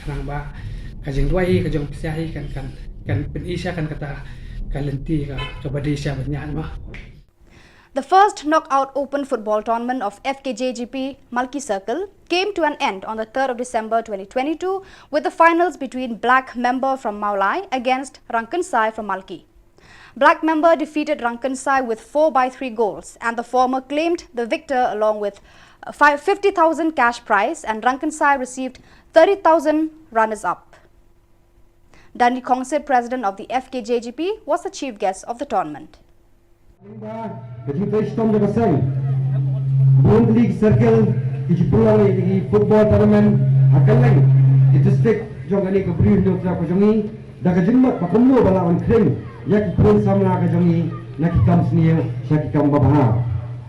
khnang ba ka jingduwai hi ka jong phi sha hi kan, kan, kan pyni sha kan kata ka lynti ka, kaba dei sha ban ïaid ma. The first Knockout Open Football Tournament of F K J G P Malki Circle came to an end on the third of December twenty twenty-two, with the finals between Black Member from Mawlai against Rangkynsai from Malki. Black Member defeated Rangkynsai with four by three goals, and the former claimed the victor along with, uh, five, fifty thousand cash prize, and Rangkynsai received thirty thousand runners-up. Danny Khongsit, president of the F K J G P, was the chief guest of the tournament. Ka jingtrei shitom jong ka seng. Bun tylli ki circle ki ju pynlong ïa ki football tournament ha kylleng ki district jong kane ka Bri Hynñiewtrep ka jong ngi, da ka jingmut ba kumno ba lah ban khring ïa ki khun samla ka jong ngi na ki kam sniew sha ki kam babha.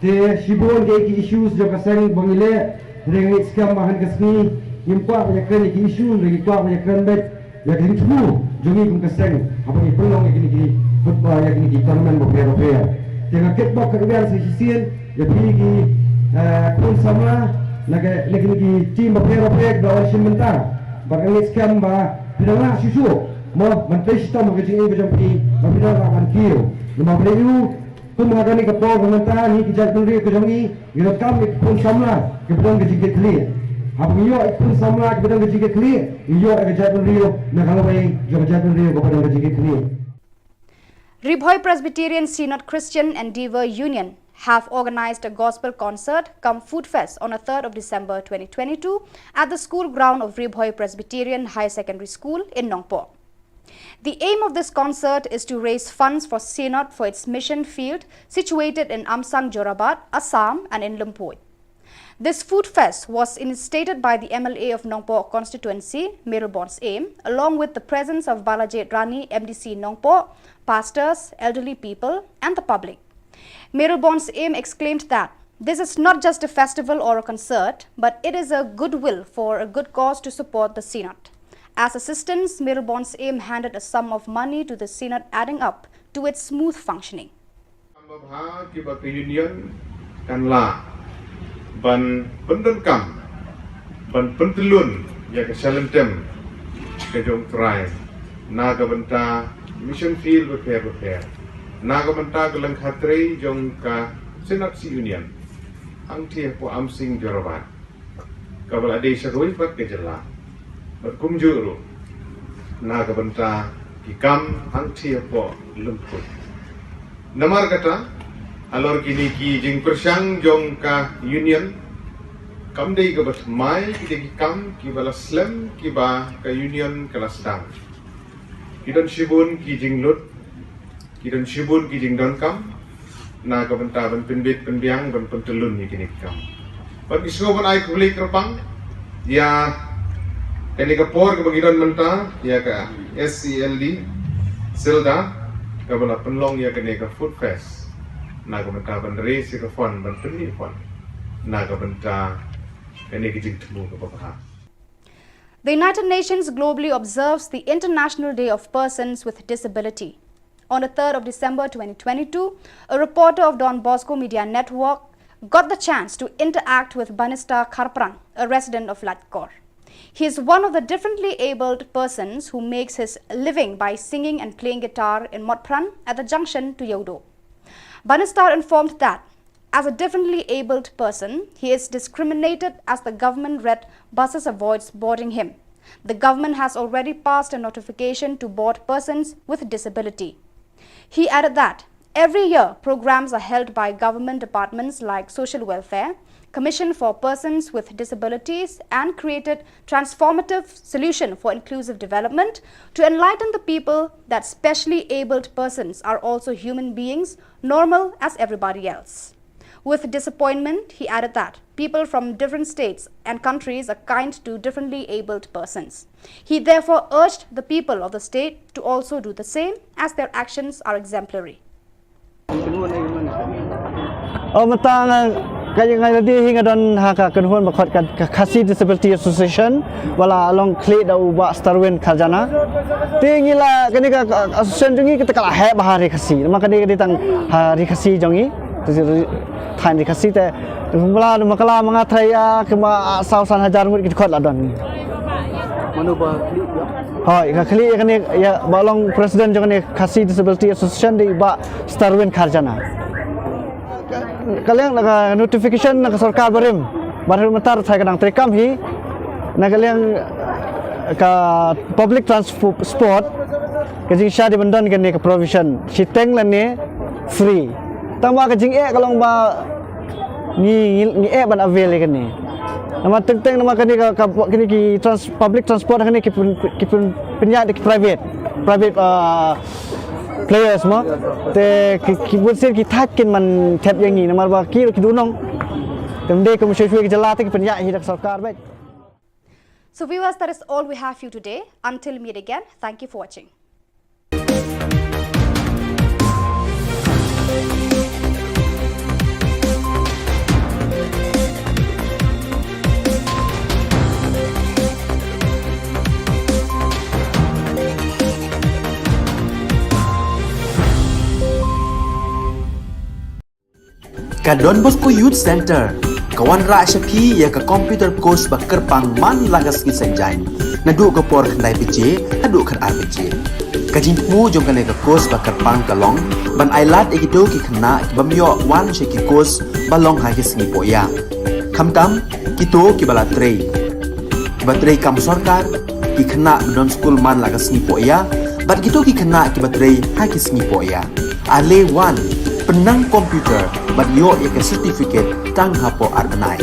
Te shibun ki, ki issues jong ka seng ba ngi leh, hynrei ngi skhem ba ha kane ka sngi ngim kwah ban ïakren ïa ki issue, hynrei ngi kwah ban ïakren beit ïa ka jingthmu jong ngi kum ka seng haba ngi pynlong ïa kine ki football, ïa kine ki tournament bapher bapher. Te nga kitbok kyrwiang sa shisien ïa phi ki, eh, khun samla na ka, na kine ki team bapher bapher kiba la wan shim bynta. Bad nga ngeit skhem ba phi dang lah shuh shuh mo ban trei shitom ha ka jingim ka jong phi, ba phi dang lah ban kiew. Namar balei? Kum ha kane ka por ka mynta, ngi ki jaitbynriew ka jong ngi, ngi donkam ïa ki khun samla kiba don ka jingkitkhlieh. Haba ngi ïoh ïa ki khun samla kiba don ka jingkitkhlieh, ngi ïoh ïa ka jaitbynriew na ka lawei jong ka jaitbynriew kaba don ka jingkitkhlieh. Ri Bhoi Presbyterian Synod Christian Endeavour Union have organised a gospel concert cum food fest on the third of December twenty twenty-two at the school ground of Ri Bhoi Presbyterian Higher Secondary School in Nongpoh. The aim of this concert is to raise funds for Synod for its mission field situated in Amsang Jorabat, Assam, and in Lumpur. This food fest was initiated by the M L A of Nongpoh constituency, Mayralborn Syiem, along with the presence of Balajied Rani, M D C Nongpoh, pastors, elderly people, and the public. Mayralborn Syiem exclaimed that this is not just a festival or a concert, but it is a goodwill for a good cause to support the Synod. As assistance, Mayralborn Syiem handed a sum of money to the Synod, adding up to its smooth functioning. Kam babha kiba ka Union kan lah ban pyndonkam, ban pyntyllun ïa ka shalynter ka jong U Trai na ka bynta mission field bapher bapher, na ka bynta ka lyngkha trei jong ka Synod Union hangtei hapoh Amsang Jorabat, kaba la dei sha kawei pat ka jylla, bad kumjuh ruh na ka bynta ki kam hangtei hapoh lympung. Namar kata, halor kine ki jingpyrshang jong ka Union, kam dei kaba thymmai kita ki kam kiba la slem kiba ka Union ka la sdang. Ki don shibun ki jinglut, ki don shibun ki jingdonkam na ka bynta ban pynbit pynbiang, ban pyntyllun ïa kine ki kam. Bad ngi sngewbha ban ai khublei kyrpang ïa kane ka por kaba ngi don mynta ïa ka S C L D Sylda, kaba la pynlong ïa kane ka food fest na ka bynta ban raise ïa ka fund, ban pynmih fund na ka bynta kane ka jingthmu kaba bha. The United Nations globally observes the International Day of Persons with Disability. On the third of December twenty twenty-two, a reporter of Don Bosco Media Network got the chance to interact with Banistar Kharpran, a resident of Laitkor. He is one of the differently abled persons who makes his living by singing and playing guitar in Motphran at the junction to Yeouido. Banistar informed that, as a differently abled person, he is discriminated as the government red buses avoids boarding him. The government has already passed a notification to board persons with disability. He added that every year, programs are held by government departments like Social Welfare, Commission for Persons with Disabilities, and created Transformative Solution for Inclusive Development to enlighten the people that specially abled persons are also human beings, normal as everybody else. With disappointment, he added that people from different states and countries are kind to differently abled persons. He therefore urged the people of the state to also do the same, as their actions are exemplary. Oh, mynta nga, ka, nga la dei hi nga don ha ka kynhun ba khot ka, ka Khasi Disability Association, ba la long khlieh da u Bah Starwin Kharjana. Te ngi la, kane ka, ka association jong ngi kata ka la heh bha ha Ri Khasi. Namar kane ka dei tang ha Ri Khasi jong ngi. Te ri, thaiñ Ri Khasi te, kumba la, namar ka la ma nga trai ïa, kumba, ah, saw san hajar ngut ki dkhot la don. Mano ba khlieh ïa? Hooid, ka khlieh ïa kane, ïa, ba long president jong kane Khasi Disability Association dei Bah Starwin Kharjana. Ka, ka liang na ka notification na ka sorkar barim, barim mynta tharai ka dang treikam hi, na ka liang ka public transport, ka jingshah dei ban don kane ka provision shiteng lane free. Tangba ka jingeh ka long ba ngi, ngi, ngi eh ban avail ïa kane. Namar teng teng namar kane ka, ka, kine ki trans-, public transport kane ki pyn-, ki pyn-, pynïaid da ki private, private, ah, players mo. Te ki, ki bun sien ki thait kin man thep ïa ngi namar ba ki ruh ki dei u nong. Te ym dei kum shuwa shuwa ki jylla te ki pynïaid hi da ka sorkar beit. So viewers, that is all we have for you today. Until meet again, thank you for watching. Ka Don Bosco Youth Centre ka wanrah sha phi ïa ka computer course ba kyrpang man la ka sngi Saitjaiñ, naduh ka por khyndai baje haduh khatar baje. Ka jingthmu jong kane ka course ba kyrpang ka long ban ailad ïa kito ki khynnah ki bym ïoh wan sha ki course ba long ha ki sngi pohïa. Khamtam kito kiba la trei, kiba trei kam sorkar, ki khynnah ba don skul man la ka sngi pohïa, bad kito ki khynnah kiba trei ha ki sngi pohïa. Ale wan, pynnang computer bad ïoh ïa ka certificate tang hapoh ar bnai.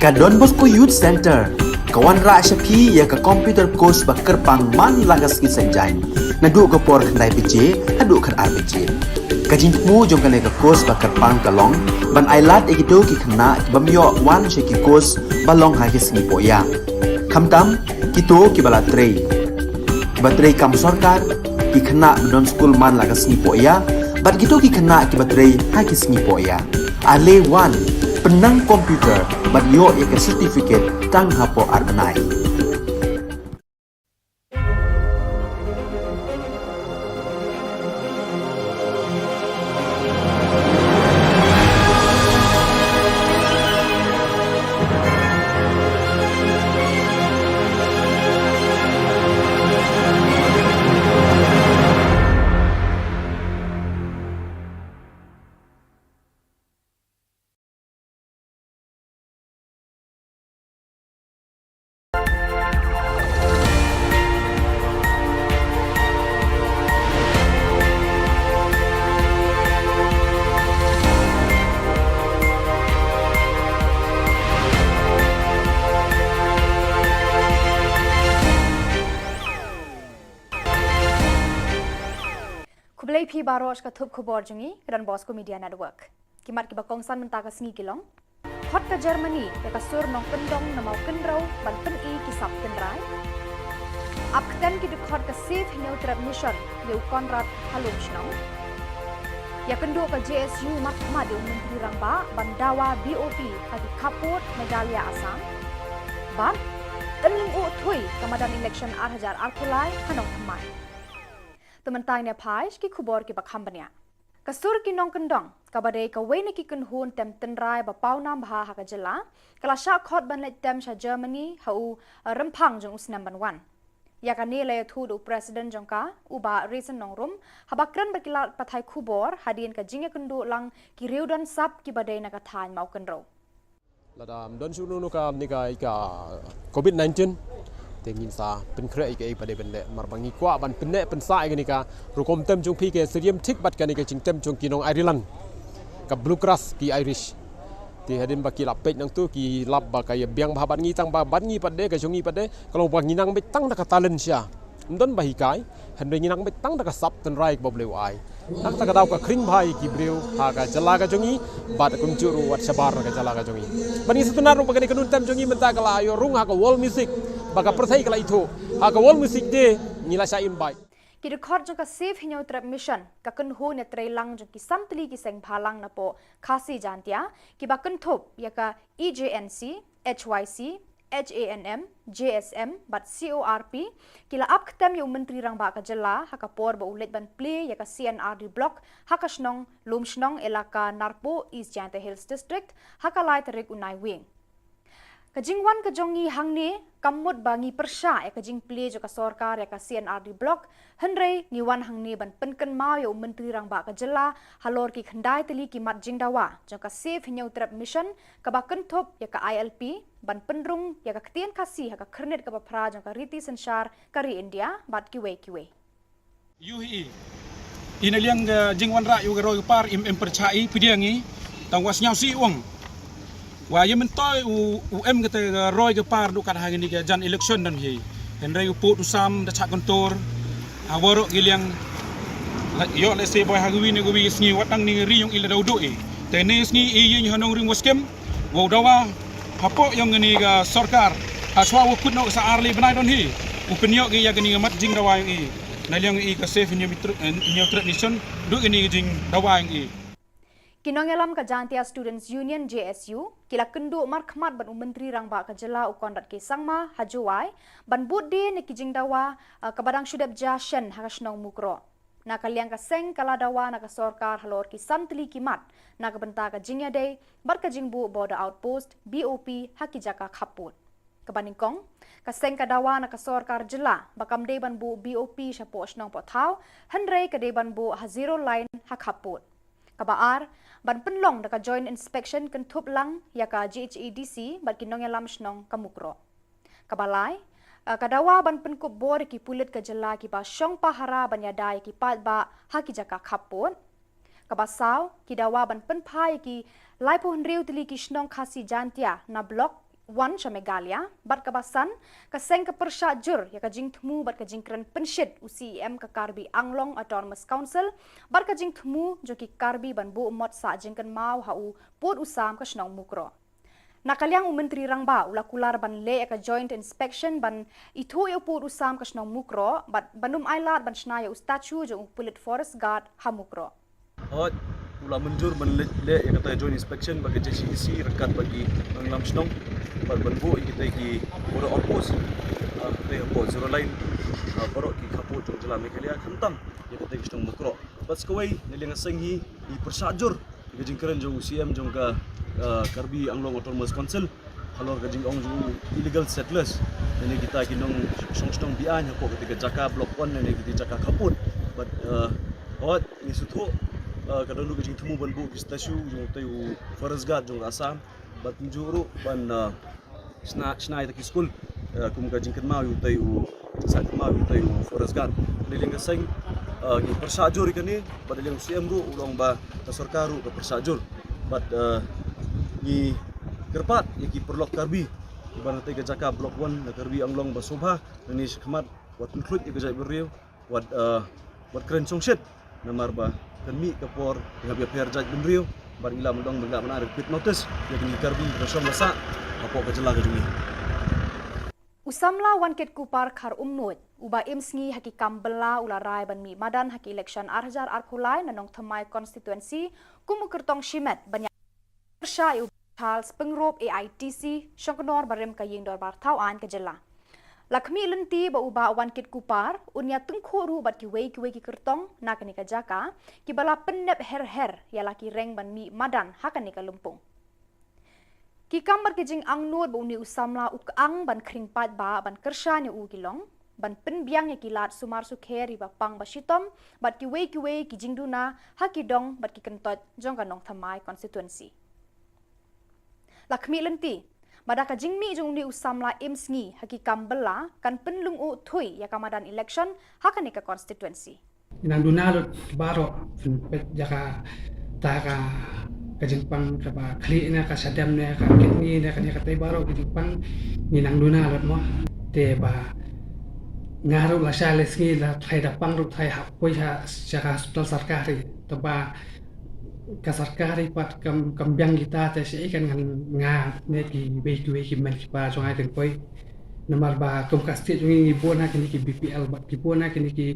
Ka Don Bosco Youth Centre ka wanrah sha phi ïa ka computer course ba kyrpang man la ka sngi Saitjaiñ, naduh ka por khyndai baje haduh khatar baje. Ka jingthmu jong kane ka course ba kyrpang ka long ban ailad ïa kito ki khynnah ki bym ïoh wan sha ki course ba long ha ki sngi pohïa, khamtam kito kiba la trei, kiba trei kam sorkar, ki khynnah ba don skul man la ka sngi pohïa, bad kito ki khynnah kiba trei ha ki sngi pohïa. Ale wan, pynnang computer bad ïoh ïa ka certificate tang hapoh ar bnai. Khublei phi baroh sha ka thup khubor jong ngi ka Don Bosco Media Network. Ki mat kiba kongsan mynta ka sngi ki long: Khot ka Germany ïa ka sur nongkyndong na Mawkynrew ban pyni ki sap tynrai. Ap ktem ki dkhot ka Save Hynñiewtrep Mission ïa u Conrad ha Lumshnong. Ïakynduh ka J S U markhmat ïa u Myntri Rangbah ban dawa B O P ha ki khappud Meghalaya Assam. Bad Tynlyngngoh Thuh ka madan election ar hajar arphew lai ha Nongthymmai. Te mynta ngin ïa phai sha ki khubor kiba kham bniah. Ka sur ki nongkyndong, kaba dei kawei na ki kynhun tem tynrai ba pawnam bha ha ka jylla, ka la shah khot ban leit tem sha Germany ha u, eh, rymphang jong u snem ban wan. Ïa kane la ïathuh da u President jong ka, u Bah Raisin Nongrum, haba kren bad ki lad pathai khubor hadien ka jingïakynduh lang ki riew don sap kiba dei na ka thaiñ Mawkynrew. Lada ym don shuh kano kano ka, ne ka, ka covid nineteen, te ngin sa pynkhreh ïa kaei ba dei ban leh, namar ba ngi kwah ban pynneh pynsah ïa kane ka rukom tem jong phi, ka syriem thik bad kane ka jingtem jong ki nong Ireland, ka Bluegrass ki Irish. Te hadien ba ki la peit nangtu ki lap ba ka ïa biang bha bad ngi, tang ba bad ngi pat de, ka jong ngi pat de ka long ba ngi nang beit tang da ka talent sha, ym don ba hikai, hynrei ngi nang beit tang da ka sap tynrai kaba U Blei u ai. Nangta ka daw ka khring bha ïa ki briew ha ka jylla ka jong ngi, bad kumjuh ruh wat shabar na ka jylla ka jong ngi. Bad ngi sngewtynnat ruh ba kane ka nongtem jong ngi mynta ka la ïoh rung ha ka World Music, ba ka pyrthei ka la ithuh ha ka World Music Day, ngi la shah invite. Ki dkhot jong ka Save Hynñiewtrep Mission, ka kynhun ïatreilang jong ki san tylli ki seng bhalang napoh Khasi Jaintia, kiba kynthup ïa ka E J N C, H Y C, H A N M, J S M bad C O R P, ki la ap ktem ïa u Myntri Rangbah ka jylla ha ka por ba u leit ban plie ïa ka C and R D Block ha ka shnong Lumshnong, Elaka Narpuh, East Jaintia Hills District, ha ka lai tarik u Naiwieng. Ka jingwan ka jong ngi hangne kam mut ba ngi pyrshah ïa ka jingplie jong ka sorkar ïa ka C and R D Block, hynrei ngi wan hangne ban pynkynmaw ïa u Myntri Rangbah ka jylla halor ki khyndai tylli ki mat jingdawa jong ka Save Hynñiewtrep Mission, kaba kynthup ïa ka I L P, ban pynrung ïa ka ktien Khasi ha ka khyrnit kaba phra jong ka riti synshar ka ri India bad kiwei kiwei. Ïohi i, i na liang ka jingwanrah ïa ka roi ka par im em pyrshah i pdiang i, tang wa sngewsih i ong. Wa ïa myntoi u, u em kata ka roi ka par duh kat ha kane ka jan election don hi. Hynrei u pud u sam da chah kyntur ha waroh ki liang. La ïoh lehse boi ha kawi ne kawi ka sngi wat nang ne ka ri yong i la daw duh i. Te ne sngi i ïeng ha nongrim wa skhem. Wow dawa hapoh yong kane ka sorkar. Hashwa wa kut noh sa ar lai bnai don hi. U pynïoh ki ïa kane ka mat jingdawa yong i. Na liang i ka Save Hynñiewtrep, eh, Hynñiewtrep Mission, duh kane ka jingdawa yong i. Ki nongïalam ka Jaintia Students Union, J S U, ki la kynduh markhmat bad u Myntri Rangbah ka jylla u Conrad K Sangma ha Jowai ban bud die na ki jingdawa, eh, kaba dang shu dep jia shen ha ka shnong Mukroh. Na ka liang ka seng ka la dawa na ka sorkar halor ki san tylli ki mat na ka bynta ka jingïadei bad ka jingbuh Border Outpost, B O P, ha ki jaka khappud. Kaba nyngkong, ka seng ka dawa na ka sorkar jylla ba kam dei ban buh B O P shapoh shnong poh thaw, hynrei ka dei ban buh ha zero line ha khappud. Kaba ar, ban pynlong da ka Joint Inspection kynthup lang ïa ka J H A D C bad ki nongïalam shnong ka Mukroh. Kaba lai, eh, ka dawa ban pynkup bor ïa ki pulit ka jylla kiba shong pahara ban ïada ïa ki paidbah ha ki jaka khappud. Kaba saw, ki dawa ban pynphai ïa ki laiphew hynriew tylli ki shnong Khasi Jaintia na Block wan sha Meghalaya, bad kaba san, ka seng ka pyrshah jur ïa ka jingthmu bad ka jingkren pynshit u C E M ka Karbi Anglong Autonomous Council bad ka jingthmu jong ki Karbi ban buh mot sah jingkynmaw ha u pud u sam ka shnong Mukroh. Na ka liang u Myntri Rangbah u la kular ban leh ïa ka joint inspection ban ithuh ïa u pud u sam ka shnong Mukroh bad ban ym ailad ban shna ïa u statue jong u pulit forest guard ha Mukroh. Hooid, u la mynjur ban leh, leh ïa kata joint inspection bad ka J C D C ryngkat bad ki nongïalam shnong bad ban buh ïa kita ki border outpost, ah, kita hapoh zero line, ah, baroh ki khappud jong jylla Meghalaya khamtam ïa kita ki shnong Mukroh. Bad sa kawei, na liang ka seng hi, i pyrshah jur ïa ka jingkren jong u C M jong ka, ah, Karbi Anglong Autonomous Council halor ka jingong jong u illegal settlers, lane kita ki nongshong shnong be-aiñ hapoh kata ka jaka Block One lane kita ki jaka khappud. Bad, ah, hooid, ngi sngewthuh, ah, ka don ruh ka jingthmu ban buh ki statue jong utei u forest guard jong ka Assam. Bad kumjuh ruh ban, ah, shna, shna ïa kita ki skul, ah, kum ka jingkynmaw ïa utei u, jingsah kynmaw ïa utei u forest guard. Na liang ka seng, ah, ngi pyrshah jur ïa kane, bad na liang u C M ruh u la ong ba ka sorkar ruh ka pyrshah jur. Bad, ah, ngi kyrpad ïa ki paralok Karbi kiba na katei ka jaka Block One na Karbi Anglong ba sngewbha lane shakhmat wat pynkhluit ïa ka jaitbynriew, wat, eh, wat kren shongshit, namar ba kan mih ka por ïa ka pher jaitbynriew, bad ngi lah ban ong ba ngi lah ban ai repeat notice ïa kine ki Karbi kiba shong ba sah hapoh ka jylla ka jong ngi. U samla Wankitkuppar Kharumnuid, uba im sngi ha ki kam bylla, u la rai ban mih madan ha ki election ar hajar arphew lai na Nongthymmai constituency kum u kyrtong shimet ban ïa pyrshah ïa u Charles Pyngrope A I T C, shongknor barim ka ïing dorbar thaw aiñ ka jylla. La khmih lynti ba u Bah Wankitkuppar un ïa tyngkhuh ruh bad kiwei kiwei ki kyrtong na kane ka jaka, kiba la pynnep her her ïa la ki reng ban mih madan ha kane ka lympung. Ki kam bad ki jingangnud ba une u samla u kyang ban khring paidbah ban kyrshan ïa u ki long ban pynbiang ïa ki lad sumar sukher ïa ba pang ba shitom bad kiwei kiwei ki jingduna ha ki dong bad ki kyntoit jong ka Nongthymmai constituency. La khmih lynti ba da ka jingmih jong une u samla im sngi ha ki kam bylla kan pynlyngngoh thuh ïa ka madan election ha kane ka constituency. Nang duna lut baroh pynpeit ïa kata ka, ka jingpang kaba khlieh ne ka shadem ne ka kidney ne kane katei baroh ka jingpang ngi nang duna lut mo. Te ba nga ruh lashai lashisngi la tharai da pang ruh tharai hap poi sha, sha ka hospital sorkari. Te ba ka sorkari pat kam, kam biang kita te shaei kan ngan nga ne kiwei kiwei ki mei ki pa jong nga kin poi. Namar ba kum ka state jong ngi ngi bun ha kine ki B P L bad ngi bun ha kine ki,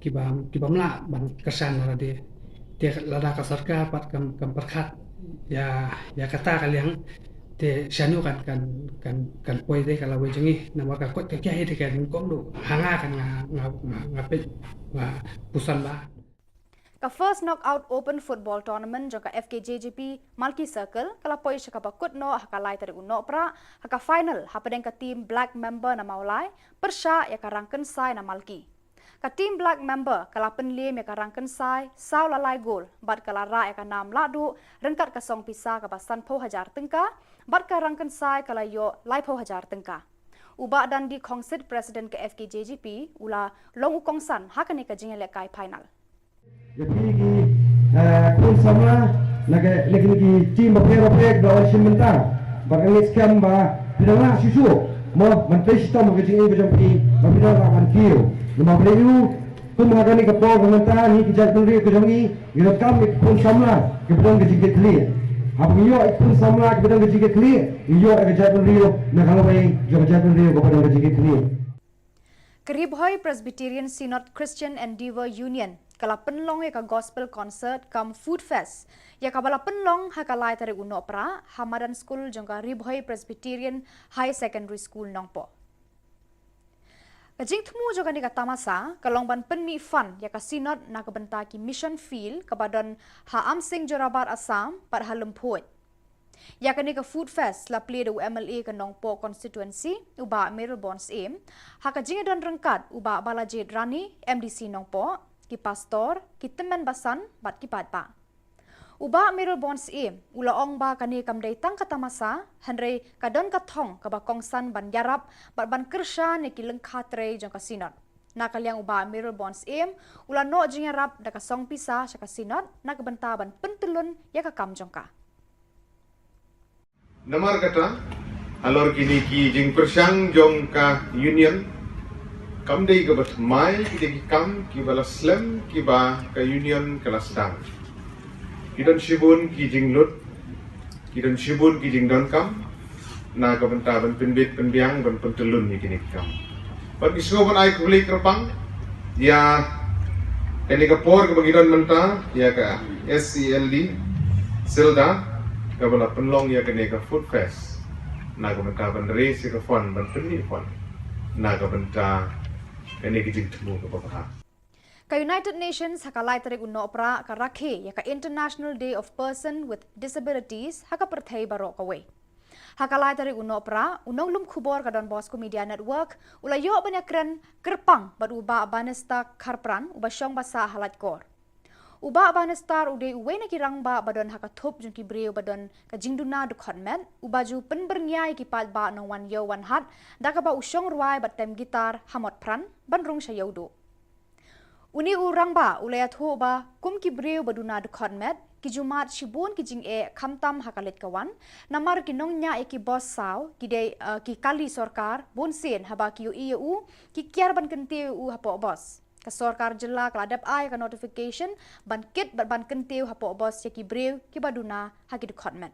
ki bym, ki bym lah ban kyrshan na lade. Te lada ka sorkar pat kam, kam pyrkhat ïa, ïa kata ka liang. Te shano kan, kan, kan, kan poi de ka lawei jong ngi. Namar ka koit ka kiai de kan kong du. Ha nga kan nga, nga, nga, nga peit, nga puson ba. Ka First Knockout Open Football Tournament jong ka F K J G P Malki Circle ka la poi sha kaba kut noh ha ka lai tarik u Nohprah, ha ka final hapdeng ka team Black Member na Mawlai pyrshah ïa ka Rangkynsai na Malki. Ka team Black Member ka la pynliem ïa ka Rangkynsai saw la lai gol bad ka la rah ïa ka nam lahduh ryngkat ka song pisa kaba sanphew hajar tyngka bad ka Rangkynsai ka la ïoh laiphew hajar tyngka. U Bah Dandi Khongsit, President ka F K J G P, u la long u kongsan ha kane ka jingïalehkai final. Ïa phi ki, eh, khun samla na ka, na kine ki team bapher bapher ba wan shim bynta. Ba nga ngeit skhem ba phi dang lah shuh shuh mo ban trei shitom ha ka jingim ka jong phi ba phi dang lah ban kiew. Namar balei? Kum ha kane ka por ba mynta ngi ki jaitbynriew ka jong ngi ngi donkam ïa ki khun samla kiba don ka jingkitkhlieh. Haba ngi ïoh ïa ki khun samla kiba don ka jingkitkhlieh, ngi ïoh ïa ka jaitbynriew na ka lawei jong ka jaitbynriew kaba don ka jingkitkhlieh. Ka Ri Bhoi Presbyterian Synod Christian Endeavour Union ka la pynlong ïa ka Gospel Concert cum Food Fest ïa kaba la pynlong ha ka lai tarik u Nohprah ha madan skul jong ka Ri Bhoi Presbyterian High Secondary School Nongpoh. Ka jingthmu jong kane ka tamasa ka long ban pynmih fund ïa ka Synod na ka bynta ki mission field kaba don ha Amsing Jorabat Assam bad ha Lymphoj. Ïa kane ka Food Fest la plie da u M L A ka Nongpoh constituency, u Bah Mayralborn Syiem, ha ka jingïadon ryngkat u Bah Balajied Rani, M D C Nongpoh, ki pastor, ki tymmen basan bad ki paidbah. U Bah Mayralborn Syiem u la ong ba kane kam dei tang ka tamasa, hynrei ka don ka thong kaba kongsan ban ïarap bad ban kyrshan ïa ki lyngkha trei jong ka Synod. Na ka liang u Bah Mayralborn Syiem u la noh jingïarap da ka song pisa sha ka Synod na ka bynta ban pyntyllun ïa ka kam jong ka. Namar kata, Halor kine ki jingpyrshang jong ka Union, kam dei kaba thymmai kita ki kam kiba la slem kiba ka Union ka la sdang. Ki don shibun ki jinglut, ki don shibun ki jingdonkam na ka bynta ban pynbit pynbiang, ban pyntyllun ïa kine ki kam. Bad ngi sngewbha ban ai khublei kyrpang ïa kane ka por kaba ngi don mynta ïa ka S E L D Silda kaba la pynlong ïa kane ka Food Fest na ka bynta ban raise ïa ka fund, ban pynmih fund na ka bynta kane ka jingthmu kaba bha. Ka United Nations ha ka lai tarik u Nohprah ka rakhe ïa ka International Day of Person with Disabilities ha ka pyrthei baroh kawei. Ha ka lai tarik u Nohprah, u nonglum khubor ka Don Bosco Media Network u la ïoh ban ïakren kyrpang bad u Bah Bannister Kharpran, uba shong ba sah ha Laitkor. U Bah Bannister u dei uwei na ki rangbah ba don ha ka thup jong ki briew ba don ka jingduna dkhot met, uba ju pynbyrngia ïa ki paidbah nongwan ïew wan hat da kaba u shong rwai bad tem guitar ha Motphran ban rung sha Ïewduh. Une u rangbah u la ïathuh ba kum ki briew ba duna dkhot met, ki ju mad shibun ki jingeh khamtam ha ka leit ka wan, namar ki nongñiah ïa ki bos saw, ki dei, eh, ki kali sorkar, bunsien haba ki ïohi ïa u, ki kiar ban kyntiew ïa u hapoh bos. Ka sorkar jylla ka la dep ai ka notification ban kit bad ban kyntiew hapoh bos ïa ki briew kiba duna ha ki dkhot met.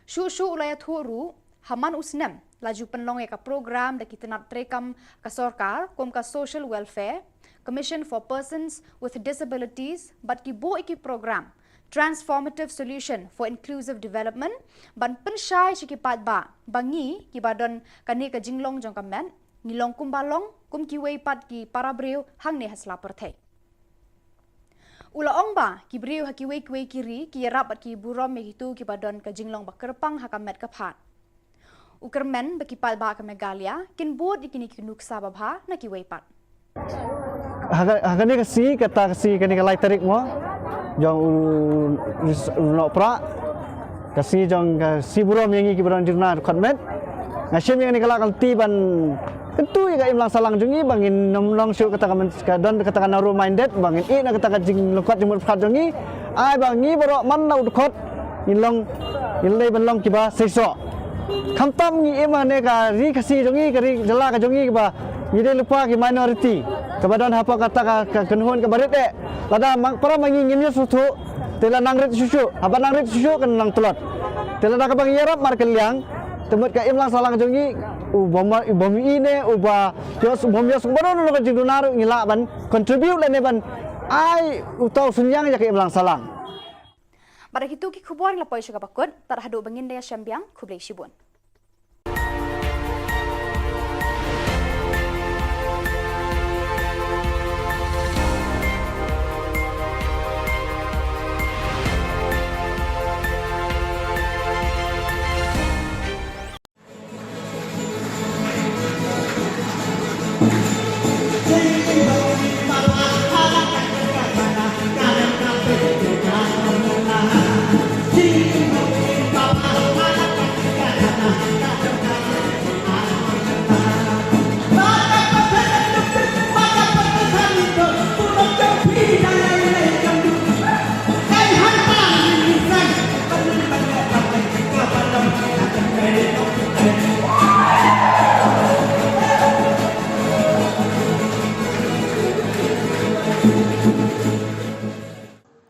Shuh shuh u la ïathuh ruh, ha man u snem la ju pynlong ïa ka program da ki tnat treikam ka sorkar kum ka Social Welfare, Commission for Persons with Disabilities bad ki buh ïa ki program Transformative Solution for Inclusive Development ban pynshai sha ki paidbah ba ngi kiba don kane ka jinglong jong ka met ngi long kumba long kum kiwei pat ki para briew hangne ha sla pyrthei. U la ong ba ki briew ha kiwei kiwei ki ri ki ïarap bad ki burom ïa kito kiba don ka jinglong ba kyrpang ha ka met ka phad. U kyrmen ba ki paidbah ka Meghalaya kin bud ïa kine ki nuksa babha na kiwei pat. Ha ka, ha kane ka sngi, kata ka sngi, kane ka lai tarik mo jong u, u Nohprah, ka sngi jong ka sngi burom ïa ngi kiba don jingduna dkhot met. Nga shim ïa kane ka lad ka lynti ban kyntu ïa ka imlang sahlang jong ngi ba ngin nym long shuh kata ka myn-, ka don kata ka narrow minded, ba ngin ïeh na kata ka jinglyngkot jingmut pyrkhat jong ngi. Ai ba ngi baroh man la u dkhot ngin long, ngin leit ban long kiba seisoh. Khamtam ngi im ha kane ka ri Khasi jong ngi, ka ri jylla ka jong ngi, kaba ngi dei lypa ki minority kaba don hapoh kata ka, ka kynhun kaba rit eh. Lada ma, para ma ngi ngim ïohsngewthuh, te la nang rit shuh shuh, haba nang rit shuh shuh kan nang tlot. Te lada kaba ngi ïarap markylliang, te mut ka imlang sahlang jong ngi u bym, u bym ïeh ne uba ïohsngew, bym ïohsngew ba don ka jingduna ruh ngi lah ban contribute lane ban ai uta u synñiang ïa ka imlang sahlang. Bad da kito ki khubor ngi la poi sha kaba kut, tad haduh ba ngin da ïashem biang, khublei shibun.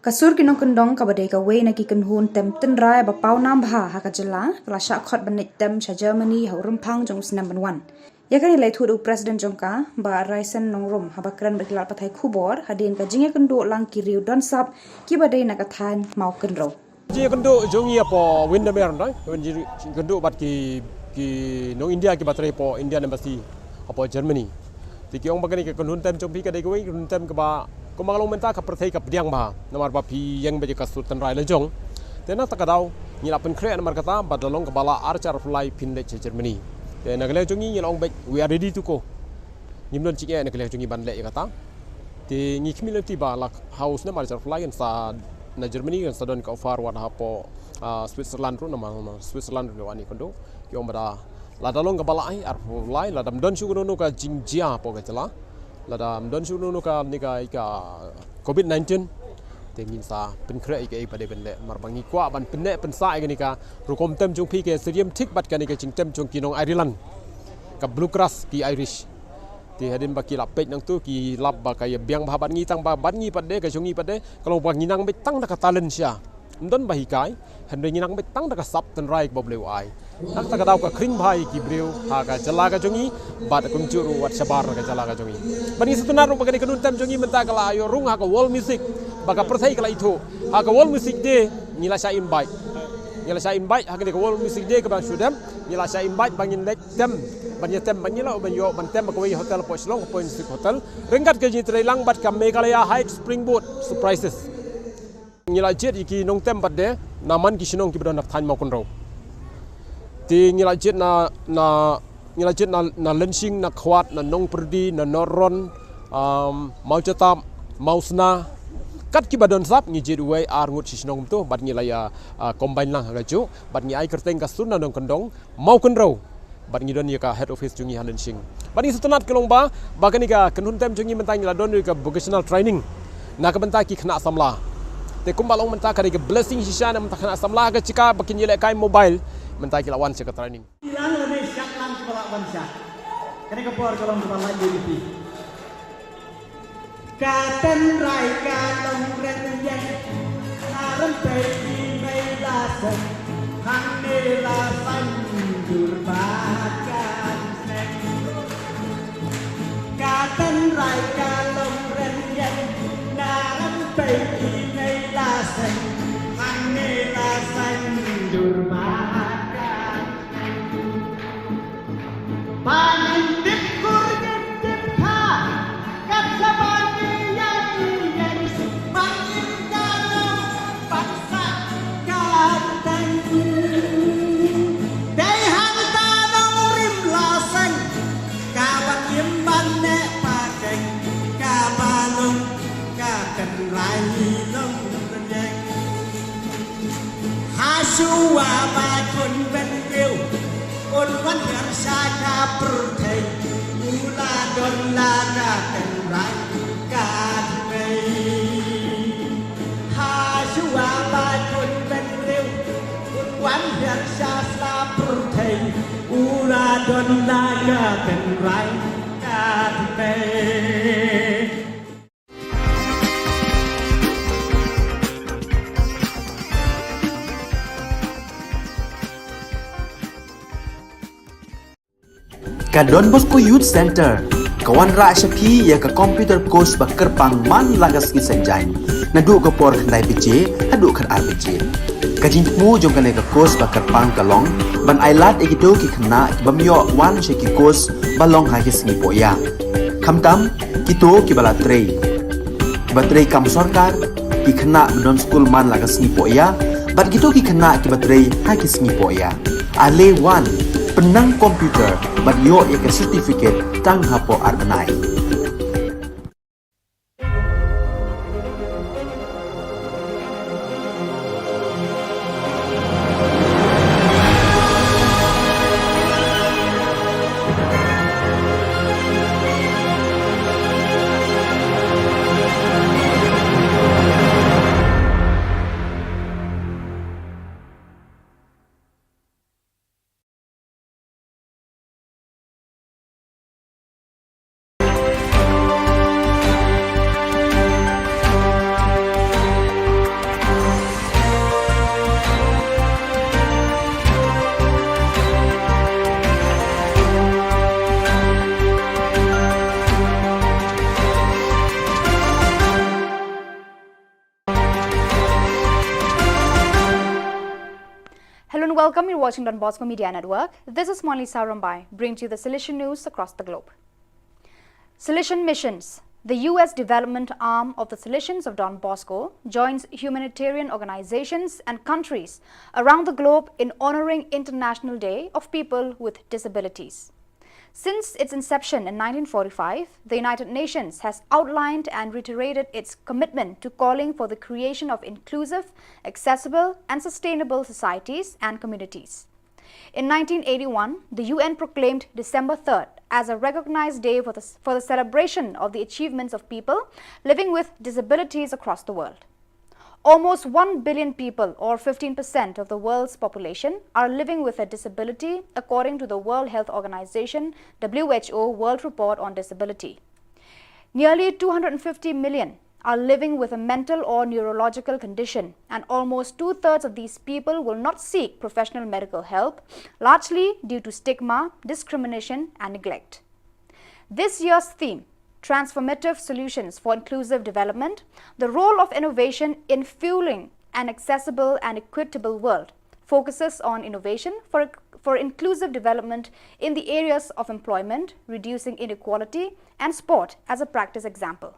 Ka Sur ki Nongkyndong, kaba dei kawei na ki kynhun tem tynrai ba paw nam bha ha ka jylla, ka la shah khot ban leit tem sha Germany ha u rymphang jong u snem ban wan. Ïa kane la ïathuh da u President jong ka, Bah Raisen Nongrum, haba kren bad ki lad pathai khubor hadien ka jingïakynduh lang ki riew don sap kiba dei na ka thaiñ Mawkynrew. Jingïakynduh jong ngi hapoh Windermere, ïa ka jingïakynduh bad ki, ki nong India kiba trei hapoh Indian Embassy hapoh Germany. Te ki ong ba kane ka kynhun tem jong phi ka dei kawei ka kynhun tem kaba, kumba nga la ong mynta, ka pyrthei ka pdiang bha namar ba phi ïeng beit ïa ka sur tynrai la jong. Te na kata ka daw ngi la pynkhreh namar kata ba da long kaba lah ar hajar arphew lai phin leit sha Germany. Te na ka liang jong ngi ngi la ong beit, we are ready to go. Ngim don jingeh na ka liang jong ngi ban leh ïa kata. Te ngi khmih lynti ba la ha u snem ar hajar arphew lai kan sa na Germany kan sa don ka offer wat hapoh, ah, Switzerland ruh, namar Switzerland ruh wan ïakynduh. Ki ong ba da lada long kaba lah ai arphew lai, lada ym don shuh kano kano ka jingjia hapoh ka jylla, lada ym don shuh kano kano ka, ne ka, ka covid nineteen, Te ngin sa pynkhreh ïa kaei ba dei ban leh, namar ba ngi kwah ban pynneh pynsah ïa kane ka rukom tem jong phi, ka syriem thik bad kane ka jingtem jong ki nong Ireland, ka Bluegrass, ki Irish. Te hadien ba ki la peit nangtu, ki lap ba ka ïa biang bha bad ngi, tang ba bad ngi pat de, ka jong ngi pat de ka long ba ngi nang beit tang da ka talent sha, ym don ba hikai, hynrei ngi nang beit tang da ka sap tynrai kaba U Blei u ai. Nangta ka daw ka khring bha ïa ki briew ha ka jylla ka jong ngi, bad kumjuh ruh wat shabar na ka jylla ka jong ngi. Bad ngi sngewtynnat ruh ba kane ka kynhun tem jong ngi mynta ka la ïoh rung ha ka World Music, ba ka pyrthei ka la ithuh. Ha ka World Music Day ngi la shah invite, ngi la shah invite ha kane ka World Music Day kaba shu dep, ngi la shah invite ba ngin leit tem, ban ïa tem, ban ïa lah ban ïoh ban tem ha kawei hotel hapoh Shillong, hapoh Insik Hotel, ryngkat ka jingïatreilang bad ka Meghalaya Heights Springboard Surprises. Ngi la jied ïa ki nongtem pat de na man ki shnong kiba don ha thaiñ Mawkynrew. Te ngi la jied na, na, ngi la jied na, na Lyngshing, na Khwat, na Nongpyrdi, na North Ron, um, Mawjatap, Mawsna, kat kiba don sap ngi jied uwei ar ngut shi shnong kumto, bad ngi la ïa, uh, combine lang ha kajuh, bad ngi ai kyrteng ka Sur na Nongkyndong, Mawkynrew. Bad ngi don ïa ka head office jong ngi ha Lyngshing. Bad ngi sngewtynnat ka long ba, ba kane ka kynhun tem jong ngi mynta ngi la don ïa ka vocational training na ka bynta ki khynnah samla. Te kumba long mynta ka dei ka blessing shisha na ka bynta khynnah samla, ka jaka ba kin ïalehkai mobile, mynta ki la wan sha ka training. Ilang lane shah lang kiba la wan sha. Kane ka por ka long kaba la ïa ïa phi. Ka tynrai ka long rynïeng, na rympei i mei la seng, hangne la saiñdur ba kan seng. Ka tynrai ka long rynïeng, na rympei i mei la seng, hangne la saiñdur ba kan Ba ngin tip kur ngin tip kha, kat shaba ngi ïa ngi ïeng, ba ngin ka long ban sah ka tang. Dei hangta nongrim la seng, ka ban im ban neh pateng, kaba long ka tynrai long rynïeng. Hashuwa ba khun bynriew un wan hiar sha ka pyrthei, u la don la ka tynrai ka tmei. Hashuwa ba khun bynriew un wan hiar sha sla pyrthei, u la don la ka tynrai ka tmei. Ka Don Bosco Youth Centre ka wanrah sha phi ïa ka computer course ba kyrpang man la ka sngi Saitjaiñ, naduh ka por khyndai baje haduh khatar baje. Ka jingthmu jong kane ka course ba kyrpang ka long ban ailad ïa kito ki khynnah ki bym ïoh wan sha ki course ba long ha ki sngi pohïa. Khamtam kito kiba la trei, kiba trei kam sorkar, ki khynnah ba don skul man la ka sngi pohïa, bad kito ki khynnah kiba trei ha ki sngi pohïa. Ale wan, pynnang computer bad ïoh ïa ka certificate tang hapoh ar bnai. Hello and welcome. You're watching Don Bosco Media Network. This is Monlisa Rombai, bringing to you the Salesian news across the globe. Salesian Missions. The U S development arm of the Salesians of Don Bosco joins humanitarian organizations and countries around the globe in honoring International Day of People with Disabilities. Since its inception in nineteen forty-five, the United Nations has outlined and reiterated its commitment to calling for the creation of inclusive, accessible, and sustainable societies and communities. In nineteen eighty-one, the U N proclaimed December third as a recognized day for the, for the celebration of the achievements of people living with disabilities across the world. Almost one billion people, or fifteen percent of the world's population, are living with a disability, according to the World Health Organization, W H O, World Report on Disability. Nearly two hundred fifty million are living with a mental or neurological condition, and almost two-thirds of these people will not seek professional medical help, largely due to stigma, discrimination, and neglect. This year's theme, Transformative Solutions for Inclusive Development, the role of innovation in fueling an accessible and equitable world, focuses on innovation for, for inclusive development in the areas of employment, reducing inequality, and sport as a practice example.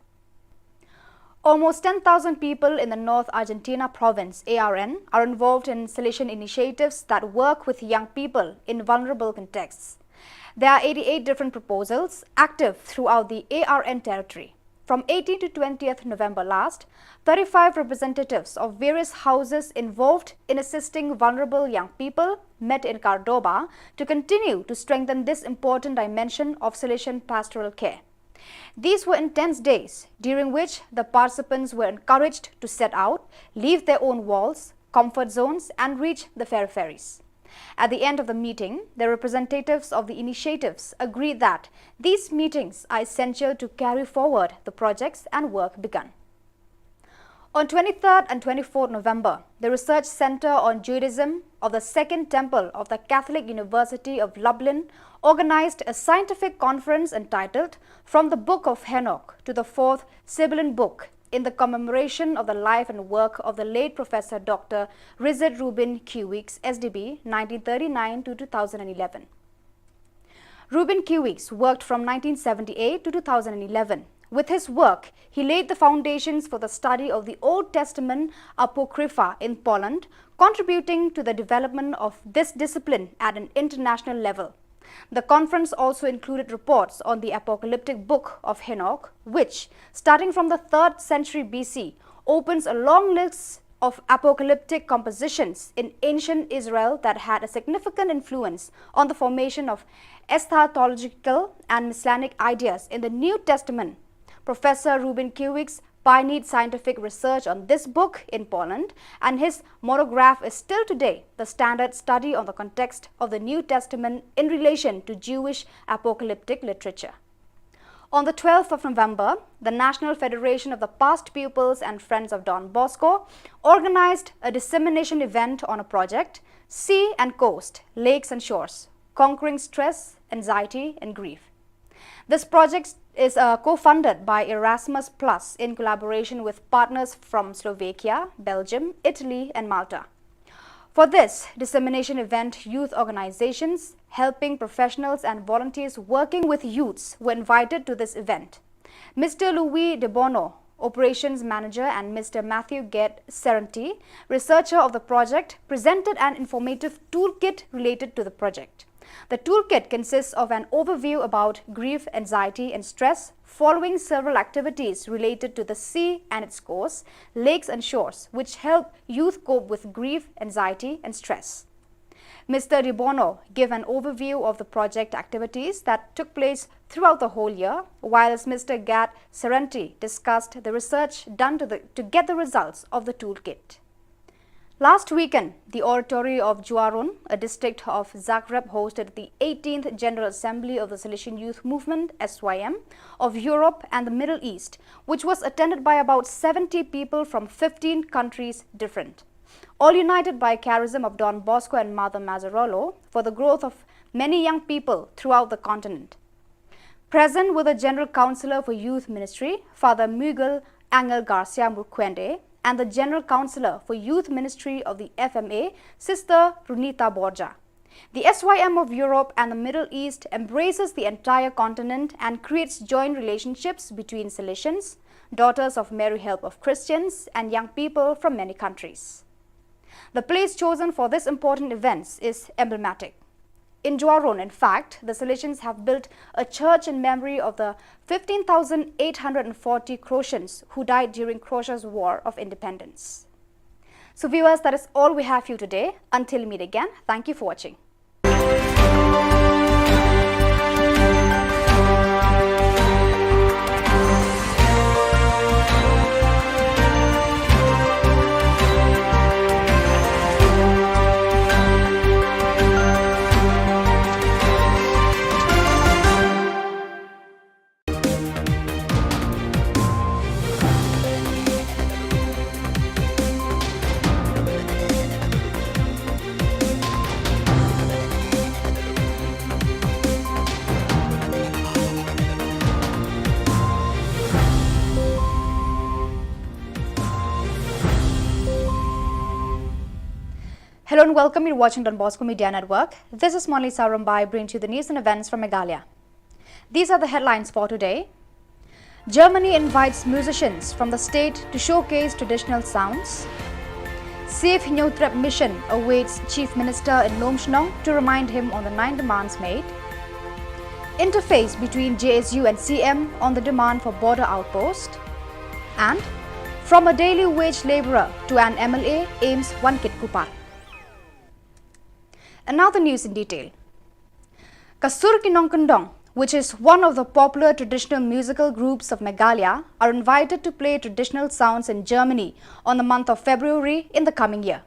Almost ten thousand people in the North Argentina province, A R N, are involved in Salesian initiatives that work with young people in vulnerable contexts. There are eighty-eight different proposals active throughout the A R N territory. From eighteenth to twentieth November last, thirty-five representatives of various houses involved in assisting vulnerable young people met in Córdoba to continue to strengthen this important dimension of Salesian pastoral care. These were intense days, during which the participants were encouraged to set out, leave their own walls, comfort zones, and reach the peripheries. At the end of the meeting, the representatives of the initiatives agreed that these meetings are essential to carry forward the projects and work begun. On twenty-third and twenty-fourth November, the Research Center on Judaism of the Second Temple of the Catholic University of Lublin organized a scientific conference entitled From the Book of Henoch to the Fourth Sibylline Book, in the commemoration of the life and work of the late Professor Doctor Richard Reuben Q. Weeks, S D B, nineteen thirty-nine to two thousand eleven. Reuben Q. Weeks worked from nineteen seventy-eight to two thousand eleven. With his work, he laid the foundations for the study of the Old Testament Apocrypha in Poland, contributing to the development of this discipline at an international level. The conference also included reports on the apocalyptic book of Henoch, which, starting from the third century B C, opens a long list of apocalyptic compositions in ancient Israel that had a significant influence on the formation of eschatological and messianic ideas in the New Testament. Professor Reuben Q. Weeks pioneered scientific research on this book in Poland, and his monograph is still today the standard study on the context of the New Testament in relation to Jewish apocalyptic literature. On the twelfth of November, the National Federation of the Past Pupils and Friends of Don Bosco organized a dissemination event on a project, Sea and Coast, Lakes and Shores, Conquering Stress, Anxiety, and Grief. This project is, uh, co-funded by Erasmus Plus in collaboration with partners from Slovakia, Belgium, Italy, and Malta. For this dissemination event, youth organizations, helping professionals, and volunteers working with youths were invited to this event. Mister Louis De Bono, operations manager, and Mister Matthew Gate Serenti, researcher of the project, presented an informative toolkit related to the project. The toolkit consists of an overview about grief, anxiety, and stress, following several activities related to the sea and its coast, lakes and shores, which help youth cope with grief, anxiety, and stress. Mister De Bono gave an overview of the project activities that took place throughout the whole year, whilst Mister Gate Serenti discussed the research done to, the, to get the results of the toolkit. Last weekend, the oratory of Juarón, a district of Zagreb, hosted the eighteenth General Assembly of the Salesian Youth Movement, S Y M, of Europe and the Middle East, which was attended by about seventy people from fifteen countries different, all united by charism of Don Bosco and Mother Mazzarolo for the growth of many young people throughout the continent. Present were the General Councillor for Youth Ministry, Father Miguel Angel Garcia Murquende, and the General Councillor for Youth Ministry of the F M A, Sister Runita Borja. The S Y M of Europe and the Middle East embraces the entire continent and creates joint relationships between Salesians, Daughters of Mary Help of Christians, and young people from many countries. The place chosen for this important event is emblematic. In Juarón, in fact, the Salesians have built a church in memory of the fifteen thousand eight hundred and forty Croatians who died during Croatia's War of Independence. So viewers, that is all we have for you today. Until we meet again, thank you for watching. Hello and welcome. You're watching Don Bosco Media Network. This is Monlisa Rumbai bringing to you the news and events from Meghalaya. These are the headlines for today. Germany invites musicians from the state to showcase traditional sounds. Save Hynñiewtrep Mission awaits Chief Minister in Lumshnong to remind him on the nine demands made. Interface between J S U and C M on the demand for border outpost. And from a daily wage labourer to an M L A, AIIMS Wankitkuppar. And now the news in detail. Ka Sur Ki Nongkyndong, which is one of the popular traditional musical groups of Meghalaya, are invited to play traditional sounds in Germany on the month of February in the coming year.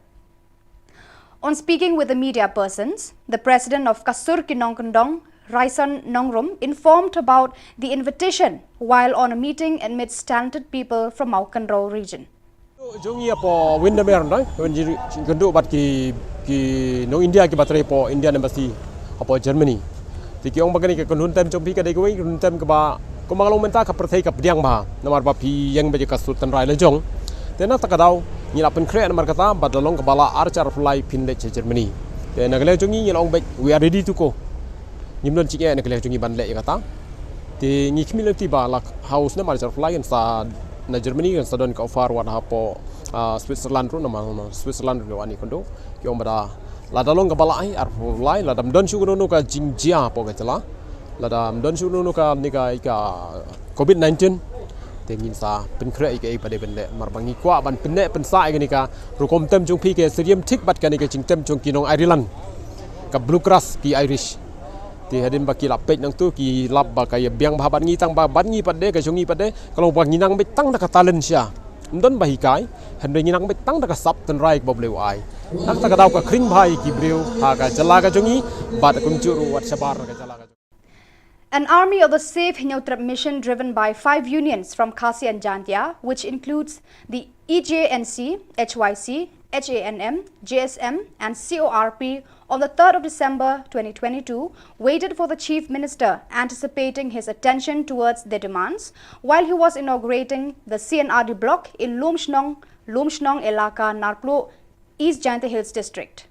On speaking with the media persons, the president of Ka Sur Ki Nongkyndong, Raison Nongrum, informed about the invitation while on a meeting amidst talented people from Mawkynrew region. Jong ngi hapoh Windermere, nda wan jingkynduh bad ki, ki nong India kiba trei hapoh Indian Embassy hapoh Germany. Te ki ong ba kane ka kynhun tem jong phi ka dei kawei ka kynhun tem kaba kumba nga la ong mynta ka pyrthei ka pdiang bha namar ba phi ïeng beit ïa ka sur tynrai la jong. Te na kata ka daw ngi la pynkhreh namar kata bad la long kaba lah ar hajar arphew lai phin leit sha Germany. Te na ka liang jong ngi ngi la ong beit we are ready to go. Ngim don jingeh na ka liang jong ngi ban leh ïa kata. Te ngi khmih lynti ba la ha u snem ar hajar arphew lai kan sa na Germany kan sa don ka offer wat hapoh, ah, Switzerland ruh namar, namar Switzerland ruh wan ïakynduh. Ki ong ba da lada long kaba lah ai arphew lai, lada ym don shuh kano kano ka jingjia hapoh ka jylla, lada ym don shuh kano kano kane ka, ka covid nineteen, te ngin sa pynkhreh ïa kaei ba dei ban leh namar ba ngi kwah ban pynneh pynsah ïa kane ka rukom tem jong phi ka syriem thik bad kane ka jingtem jong ki nong Ireland, ka bluegrass ki Irish. Te hadien ba ki la peit nangtu ki lap ba ka ïa biang bha bad ngi tang ba bad ngi pat de ka jong ngi pat de ka long ba ngi nang beit tang da ka talent sha. Ym don ba hikai, hynrei ngi nang beit tang da ka sap tynrai kaba U Blei u ai. Na kata ka daw ka khring bha ïa ki briew ha ka jylla ka jong ngi bad kumjuh ruh wat shabar ka jylla ka jong ngi. An army of the Save Hynñiewtrep Mission, driven by five unions from Khasi and Jaintia, which includes the E J N C, H Y C, H A N M, J S M, and C O R P, on the third of December twenty twenty-two, waited for the Chief Minister, anticipating his attention towards their demands, while he was inaugurating the C and R D block in Lumshnong, Lumshnong Elaka, Narpluh, East Jaintia Hills District.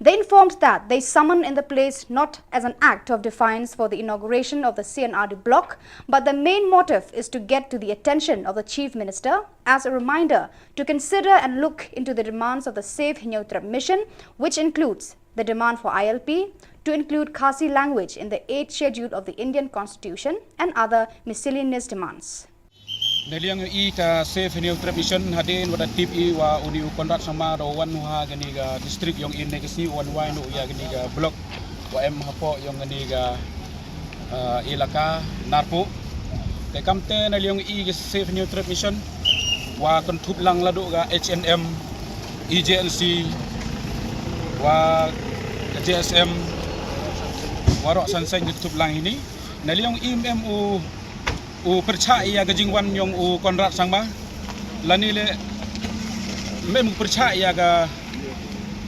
They informed that they summoned in the place not as an act of defiance for the inauguration of the C and R D block, but the main motive is to get to the attention of the Chief Minister as a reminder to consider and look into the demands of the Save Hynñiewtrep Mission, which includes the demand for I L P, to include Khasi language in the eighth Schedule of the Indian Constitution, and other miscellaneous demands. Naliang i ka Save Hynñiewtrep Mission hadien wat da tip i wa uni u Conrad Sangma da wan ha kani ka district yong i ne ka si wan wai nu ya kani ka block wa em hapoh yong kani ka, ah, elaka Narpuh. Te kamte naliang i ka Save Hynñiewtrep Mission wa kynthup lang ladu ka H N M, E J N C, wa ka J S M, wa rok san san kynthup lang ini. Naliang i em u u pyrchah ïa ka jingwan yong u Conrad Sangma. Lani le mem u pyrchah ïa ka,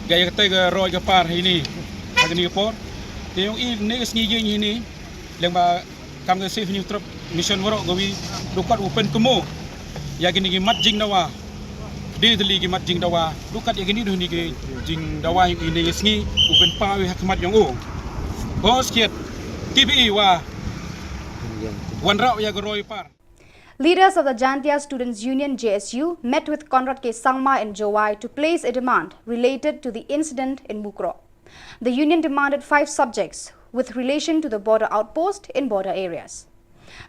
ka ïa kata ka roi ka par hini ha kani ka por. Te yong i ne ka sngi ïing hini leng ba kam ka Save Hynñiewtrep Mission warok kawi du kat u pynkynmaw ïa kini ki mat jingdawa. Dei tylli ki mat jingdawa du kat ïa kini du ni ki jingdawa yong i ne ka sngi u pynpaw ha khmat yong u. Bos kiet T V E wa wanrah ïa ka roi par. Leaders of the Jaintia Students Union, J S U, met with Conrad K Sangma in Jowai to place a demand related to the incident in Mukroh. The union demanded five subjects with relation to the border outpost in border areas.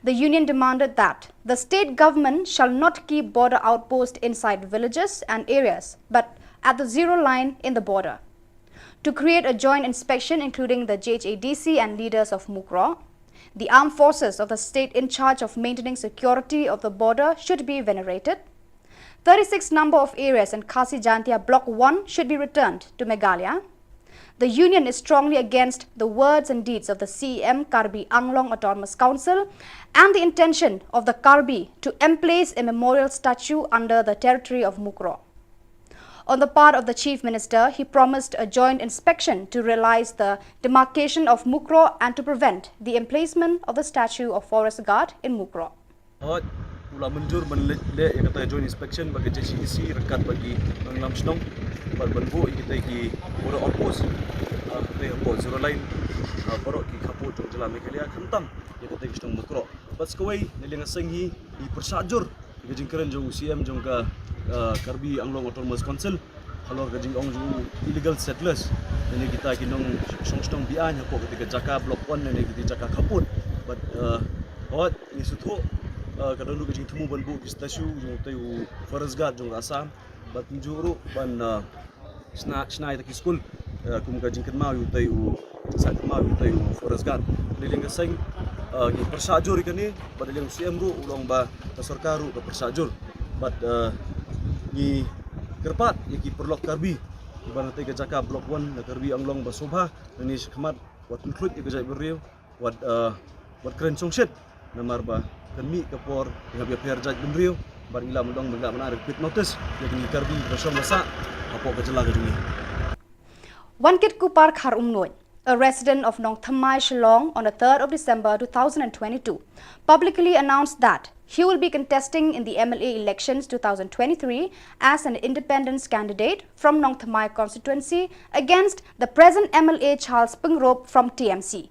The union demanded that the state government shall not keep border outpost inside villages and areas, but at the zero line in the border. To create a joint inspection including the J H A D C and leaders of Mukroh. The armed forces of the state in charge of maintaining security of the border should be venerated. Thirty-six number of areas in Khasi Jaintia Block one should be returned to Meghalaya. The union is strongly against the words and deeds of the C E M Karbi Anglong Autonomous Council and the intention of the Karbi to emplace a memorial statue under the territory of Mukroh. On the part of the Chief Minister, he promised a joint inspection to realize the demarcation of Mukroh and to prevent the emplacement of the statue of Forest Guard in Mukroh. Hooid, u la mynjur ban leh, leh ïa kata joint inspection bad ka J H A D C ryngkat bad ki nongïalam shnong. Bad ban buh ïa kita ki border outpost, ah, kita hapoh zero line, ah, baroh ki khappud jong jylla Meghalaya, khamtam ïa kita ki shnong Mukroh. Bad sa kawei, na liang ka seng hi, ngi pyrshah jur ïa ka jingkren jong u C M jong ka, ah, Karbi Anglong Autonomous Council halor ka jingong jong u illegal settlers, lane kita ki nongshong shnong be-aiñ hapoh kita ki jaka Block One lane kita ki jaka khappud. Bad, ah, hooid, ngi sngewthuh, ah, ka don ruh ka jingthmu ban buh ki statue jong utei u Forest Guard jong ka Assam. Bad kumjuh ruh ban, ah, shna, shna ïa kita ki skul, ah, kum ka jingkynmaw ïa utei u, sa kynmaw ïa utei u Forest Guard. Na liang ka seng, ah, ngi pyrshah jur ïa kane, bad na liang u C M ruh u la ong ba ka sorkar ruh ka pyrshah jur. Bad, ah, ngi kyrpad ïa ki paralok Karbi kiba na katei ka jaka Block One na Karbi Anglong ba sngewbha, lane shakhmat, wat pynkhluit ïa ka jaitbynriew, wat, ah, wat kren shongshit, namar ba kan mih ka por, ngi hap ïapher jaitbynriew, bad ngi lah ban ong, ngi lah ban ai quit notice ïa kine ki Karbi kiba shong ba sah hapoh ka jylla ka jong ngi. Wankitkuppar Kharumnuid, a resident of Nongthymmai, Shillong, on the third of December two thousand and twenty-two, publicly announced that he will be contesting in the M L A elections two thousand twenty-three as an independent candidate from Nongthymmai constituency against the present M L A Charles Pyngrope from T M C.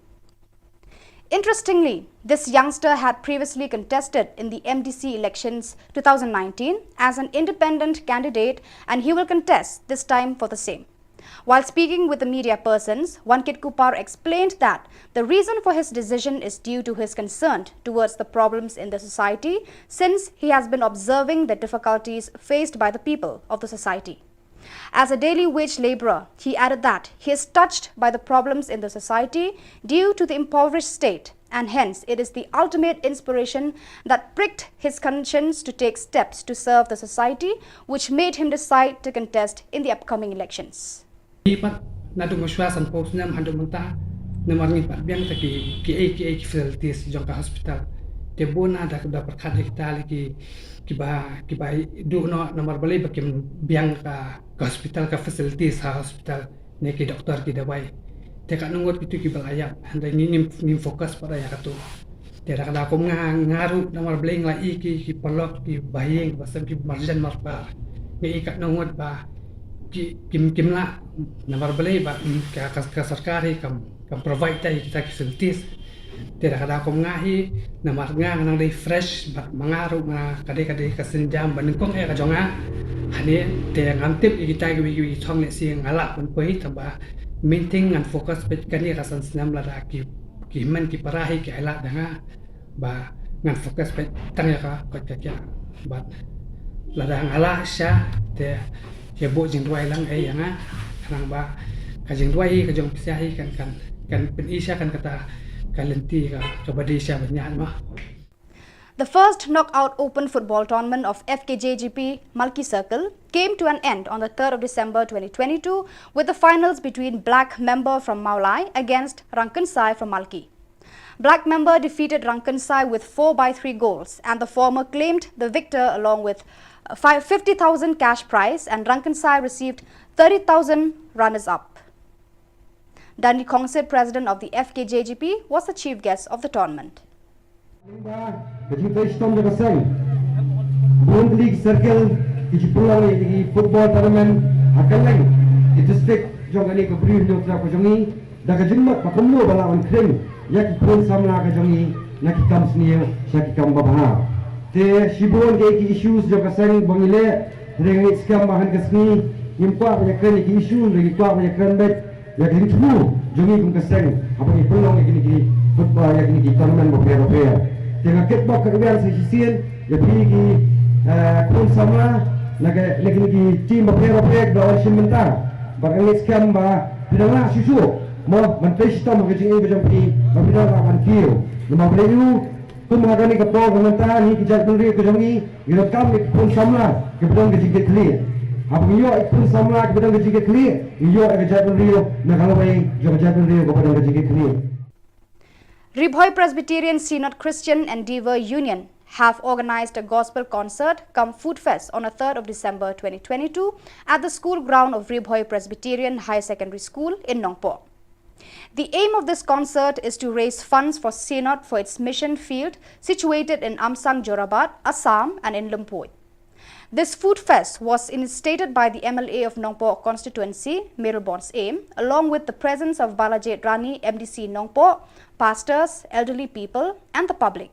Interestingly, this youngster had previously contested in the M D C elections two thousand nineteen as an independent candidate, and he will contest this time for the same. While speaking with the media persons, Wankitkuppar explained that the reason for his decision is due to his concern towards the problems in the society, since he has been observing the difficulties faced by the people of the society. As a daily wage laborer, he added that he is touched by the problems in the society due to the impoverished state, and hence it is the ultimate inspiration that pricked his conscience to take steps to serve the society, which made him decide to contest in the upcoming elections. Ngi pat naduh mynshuwa sanphew snem haduh mynta, namar ngim pat biang te ki, ki, ki, ki facilities jong ka hospital. Te bun na da, da pyrkhat ïa kita lei ki, kiba, kiba duh noh namar balei ba kim biang ka, ka hospital, ka facilities ha hospital, ne ki doktor, ki dawai. Te katno ngut kito kiba la ïap, hynrei ngi, ngim, ngim focus pat ïa kato. Te da ka daw kum nga, nga ruh namar balei nga la i ki, ki paralok, kiba ïing, kiba sem, kiba marjan marpa. Nga i katno ngut ba ki, kim, kim lah, namar balei ba, mm, ka, ka, ka sorkar hi kam, kam provide te ïa kita ki facilities. Te da ka daw kum nga hi, namar nga nga nang dei fresh, bad ma nga ruh nga ka dei, ka dei ka sienjam ba nyngkong eh ka jong nga. Hangne, te ngam tip ïa kita kiwei kiwei ki chong lehse nga lah ban poi, tangba main thing ngan focus beit kane ka san snem lada ki, ki hynmen ki para hi ki ailad da nga. Ba ngan focus beit tang ïa ka koit ka khiah. Bad lada nga lah sha te ïa buh jingduwai lang eh ïa nga. Khnang ba ka jingduwai hi ka jong phi sha hi kan, kan, kan pyni sha kan kata ka lynti ka, kaba dei sha ban ïaid ma. The first knockout open football tournament of F K J G P Malki Circle came to an end on the third of December twenty twenty-two, with the finals between Black Member from Mawlai against Rangkynsai from Malki. Black Member defeated Rangkynsai with four by three goals, and the former claimed the victor along with, uh, five, fifty thousand cash prize, and Rangkynsai received thirty thousand runners-up. Danny Khongsit, president of the F K J G P, was the chief guest of the tournament. Ka jingtrei shitom jong ka seng. Bun tylli ki circle ki ju pynlong ïa ki football tournament ha kylleng ki district jong kane ka Bri Hynñiewtrep ka jong ngi. Da ka jingmut ba kumno ba lah ban khring ïa ki khun samla ka jong ngi na ki kam sniew sha ki kam babha. Te shibun ki, ki issues jong ka seng ba ngi leh, hynrei nga ngeit skhem ba ha kane ka sngi ngim kwah ban ïakren ïa ki issue, hynrei ngi kwah ban ïakren beit ïa ka jingthmu jong ngi kum ka seng haba ngi pynlong ïa kine ki football, ïa kine ki tournament bapher bapher. Te nga kitbok kyrwiang sa shisien ïa phi ki, eh, khun samla na ka, na kine ki team bapher bapher kiba la wan shim bynta. Bad nga ngeit skhem ba phi dang lah shuh shuh mo ban trei shitom ha ka jingim ka jong phi, ba phi dang lah ban kiew. Namar balei? Kum ha kane ka por ka mynta ngi ki jaitbynriew ka jong ngi, ngi donkam ïa ki khun samla kiba don ka jingkitkhlieh. Haba ngi ïoh ïa ki khun samla kiba don ka jingkitkhlieh, ngi ïoh ïa ka jaitbynriew na ka lawei jong ka jaitbynriew kaba don ka jingkitkhlieh. Ri Bhoi Presbyterian Synod Christian Endeavour Union have organised a gospel concert cum food fest on the third of December twenty twenty-two at the school ground of Ri Bhoi Presbyterian Higher Secondary School in Nongpoh. The aim of this concert is to raise funds for Synod for its mission field situated in Amsang Jorabat, Assam, and in Lynpuij. This food fest was initiated by the M L A of Nongpoh constituency, Mayralborn Syiem, along with the presence of Balajied Rani, M D C Nongpoh, pastors, elderly people, and the public.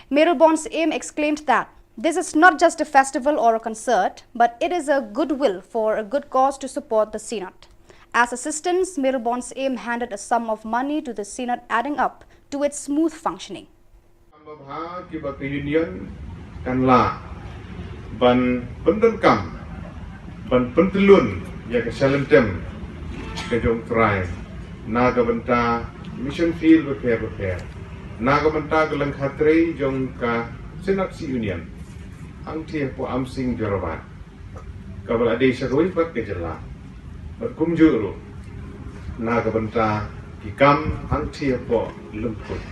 Mayralborn Syiem exclaimed that this is not just a festival or a concert, but it is a goodwill for a good cause to support the Synod. As assistance, Mayralborn Syiem handed a sum of money to the Synod, adding up to its smooth functioning. Kam babha kiba ka Union kan lah ban pyndonkam, ban pyntyllun ïa ka shalynter ka jong U Trai na ka bynta mission field bapher bapher, na ka bynta ka lyngkha trei jong ka Synod Union hangtei hapoh Amsing Jorabat, kaba la dei sha kawei pat ka jylla, bad kumjuh ruh na ka bynta ki kam hangtei hapoh lympung.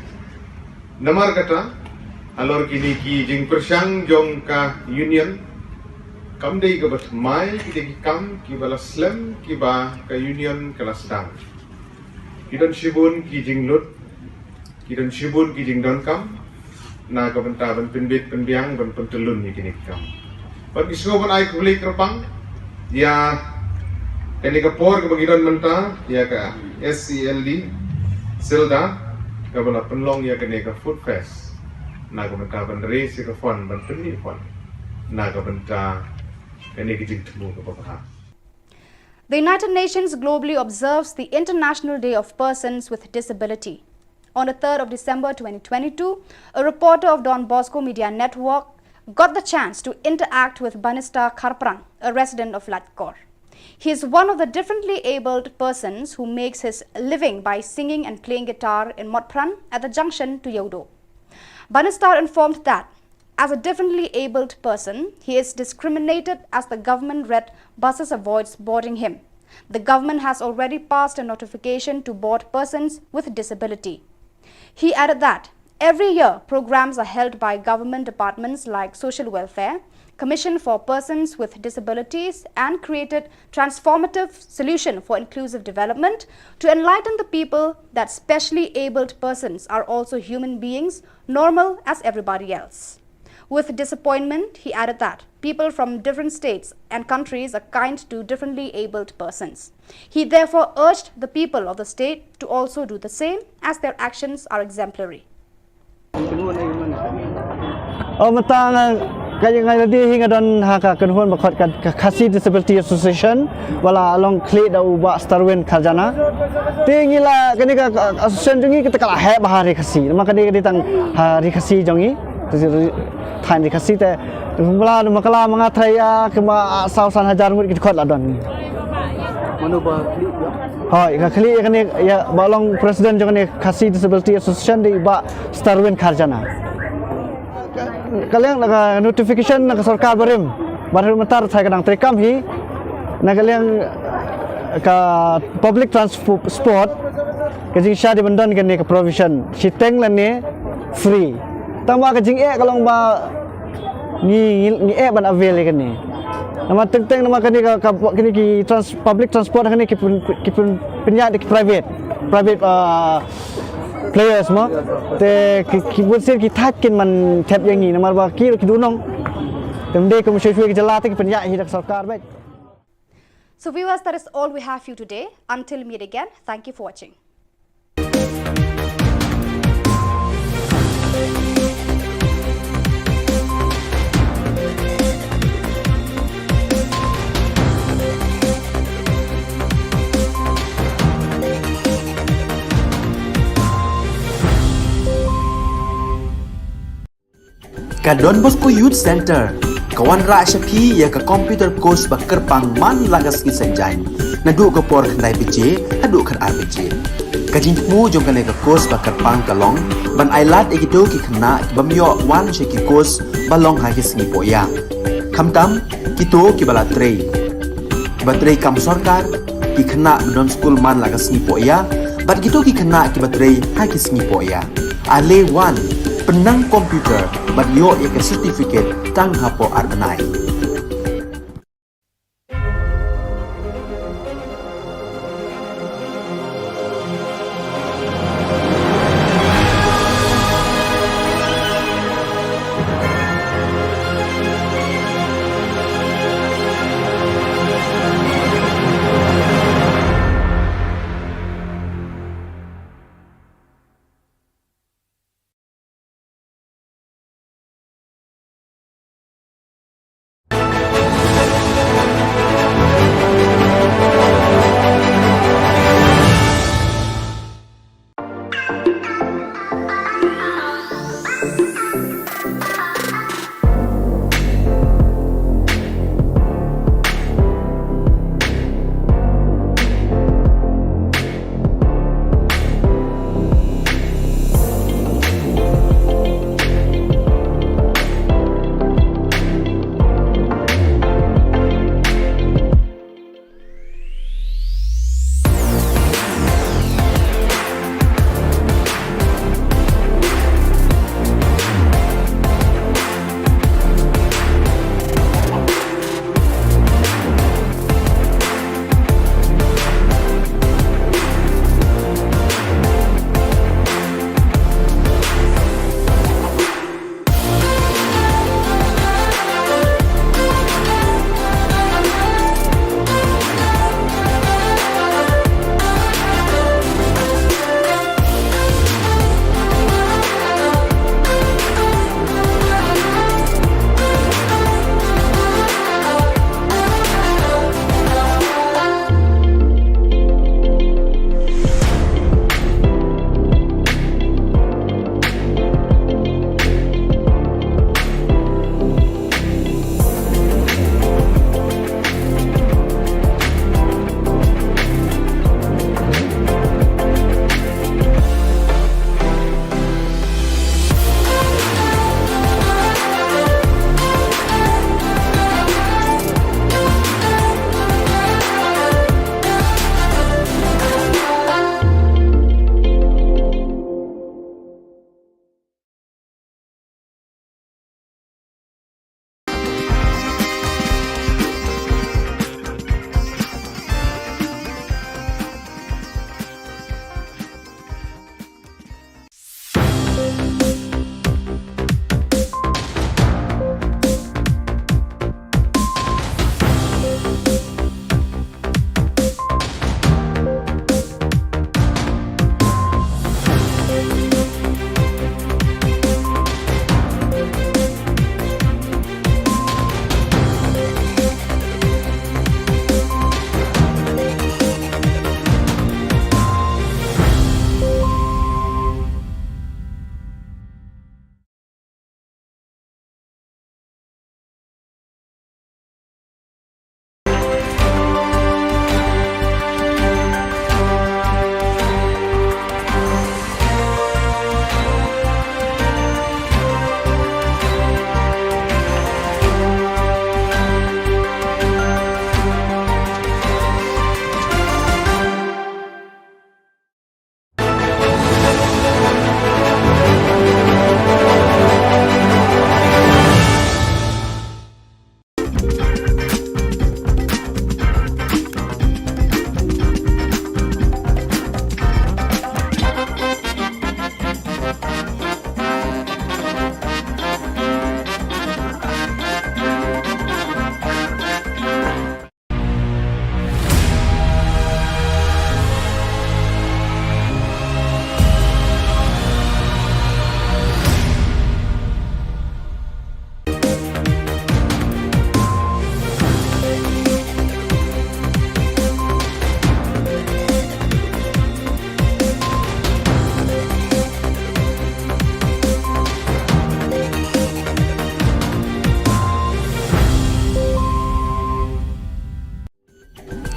Namar kata, halor kine ki jingpyrshang jong ka Union, kam dei kaba thymmai, ki dei ki kam kiba la slem kiba ka Union ka la sdang. Ki don shibun ki jinglut, ki don shibun ki jingdonkam na ka bynta ban pynbit pynbiang, ban pyntyllun ïa kine ki kam. Bad ngi sngewbha ban ai khublei kyrpang ïa kane ka por kaba ngi don mynta, ïa ka S E L D Silda, kaba la pynlong ïa kane ka food fest na ka bynta ban raise ïa ka fund, ban pynmih fund na ka bynta kane ka jingthmu kaba bha. The United Nations globally observes the International Day of Persons with Disability. On the third of December twenty twenty-two, a reporter of Don Bosco Media Network got the chance to interact with Banista Kharpran, a resident of Laitkor. He is one of the differently abled persons who makes his living by singing and playing guitar in Motphran at the junction to Yewdo. Banista informed that as a differently abled person, he is discriminated as the government red buses avoids boarding him. The government has already passed a notification to board persons with disability. He added that every year programs are held by government departments like Social Welfare, Commission for Persons with Disabilities, and created transformative solution for inclusive development to enlighten the people that specially abled persons are also human beings, normal as everybody else. With disappointment, he added that people from different states and countries are kind to differently abled persons. He therefore urged the people of the state to also do the same, as their actions are exemplary. Oh, mynta nga, ka, nga la dei hi nga don ha ka kynhun ba khot ka, ka Khasi Disability Association, ba la long khlieh da u Bah Starwin Kharjana. Te ngi la, kane ka, ka association jong ngi kata ka la heh bha ha Ri Khasi. Namar kane ka dei tang ha Ri Khasi jong ngi. Te ri, thaiñ Ri Khasi te, ba la, namar ka la ma nga tharai ïa kaba saw san hajar ngut ki dkhot la don. Mano ba khlieh ïa? Hooid, ka khlieh ïa kane, ïa ba long president jong kane Khasi Disability Association dei Bah Starwin Kharjana. Ka liang na ka notification na ka sorkar barim, barim mynta sa ka dang treikam hi na ka liang ka public transport, ka jingshah dei ban don kane ka provision shiteng lane free. Tangba ka jingeh ka long ba ngi, ngi, ngi eh ban avail ïa kane. Namar teng teng namar kane ka, ka, kane ki trans-, public transport kane ki pyn-, ki pyn-, pynïaid da ki private, private, ah, players mo. Te ki, ki bun sien ki thait kin man thep ïa ngi namar ba ki, ki duh nong. Te ym dei kum shuwa shuwa ki jylla te ki pynïaid hi da ka sorkar beit. So viewers, that is all we have for you today. Until we meet again, thank you for watching. Ka Don Bosco Youth Centre ka wanrah sha phi ïa ka computer course ba kyrpang man la ka sngi Saitjaiñ, naduh ka por khyndai baje haduh khatar baje. Ka jingthmu jong kane ka course ba kyrpang ka long ban ailad ïa kito ki khynnah ki bym ïoh wan sha ki course ba long ha ki sngi poh ïa. Khamtam kito kiba la trei, kiba trei kam sorkar, ki khynnah ba don skul man la ka sngi poh ïa, bad kito ki khynnah kiba trei ha ki sngi poh ïa. Ale wan, pynnang computer bad ïoh ïa ka certificate tang hapoh ar bnai.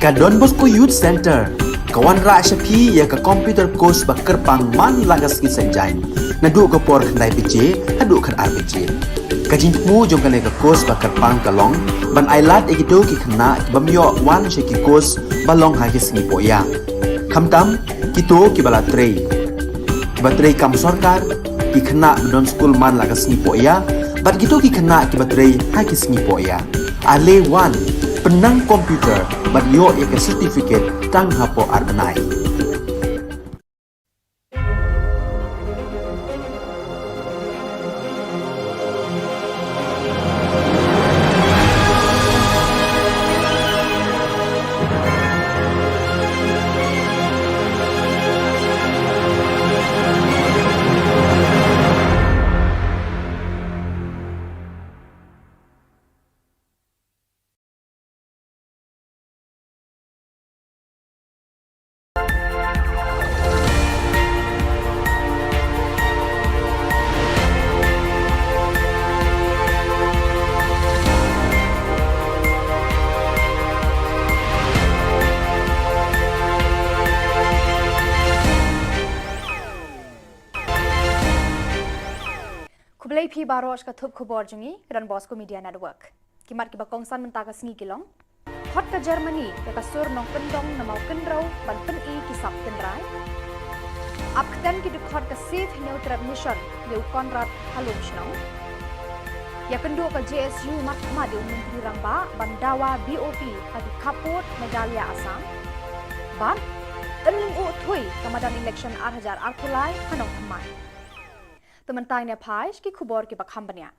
Ka Don Bosco Youth Centre ka wanrah sha phi ïa ka computer course ba kyrpang man la ka sngi Saitjaiñ, naduh ka por khyndai baje haduh khatar baje. Ka jingthmu jong kane ka course ba kyrpang ka long ban ailad ïa kito ki khynnah ki bym ïoh wan sha ki course ba long ha ki sngi pohïa, khamtam kito kiba la trei, kiba trei kam sorkar, ki khynnah ba don skul man la ka sngi pohïa, bad kito ki khynnah kiba trei ha ki sngi pohïa. Ale wan, pynnang computer bad ïoh ïa ka certificate tang hapoh ar bnai. Khublei phi baroh sha ka thup khubor jong ngi ka Don Bosco Media Network. Ki mat kiba kongsan mynta ka sngi ki long: Khot ka Germany ïa ka sur nongkyndong na Mawkynrew ban pyni ki sap tynrai. Ap ktem ki dkhot ka Save Hynñiewtrep Mission ïa u Conrad ha Lumshnong. Ïakynduh ka J S U markhmat ïa u Myntri Rangbah ban dawa B O P ha ki khappud Meghalaya Assam. Bad yn lyngngoh thui ka madan election ar hajar arphew lai ha Nongthymmai. Te mynta ngin ïa phai sha ki khubor kiba kham bniah.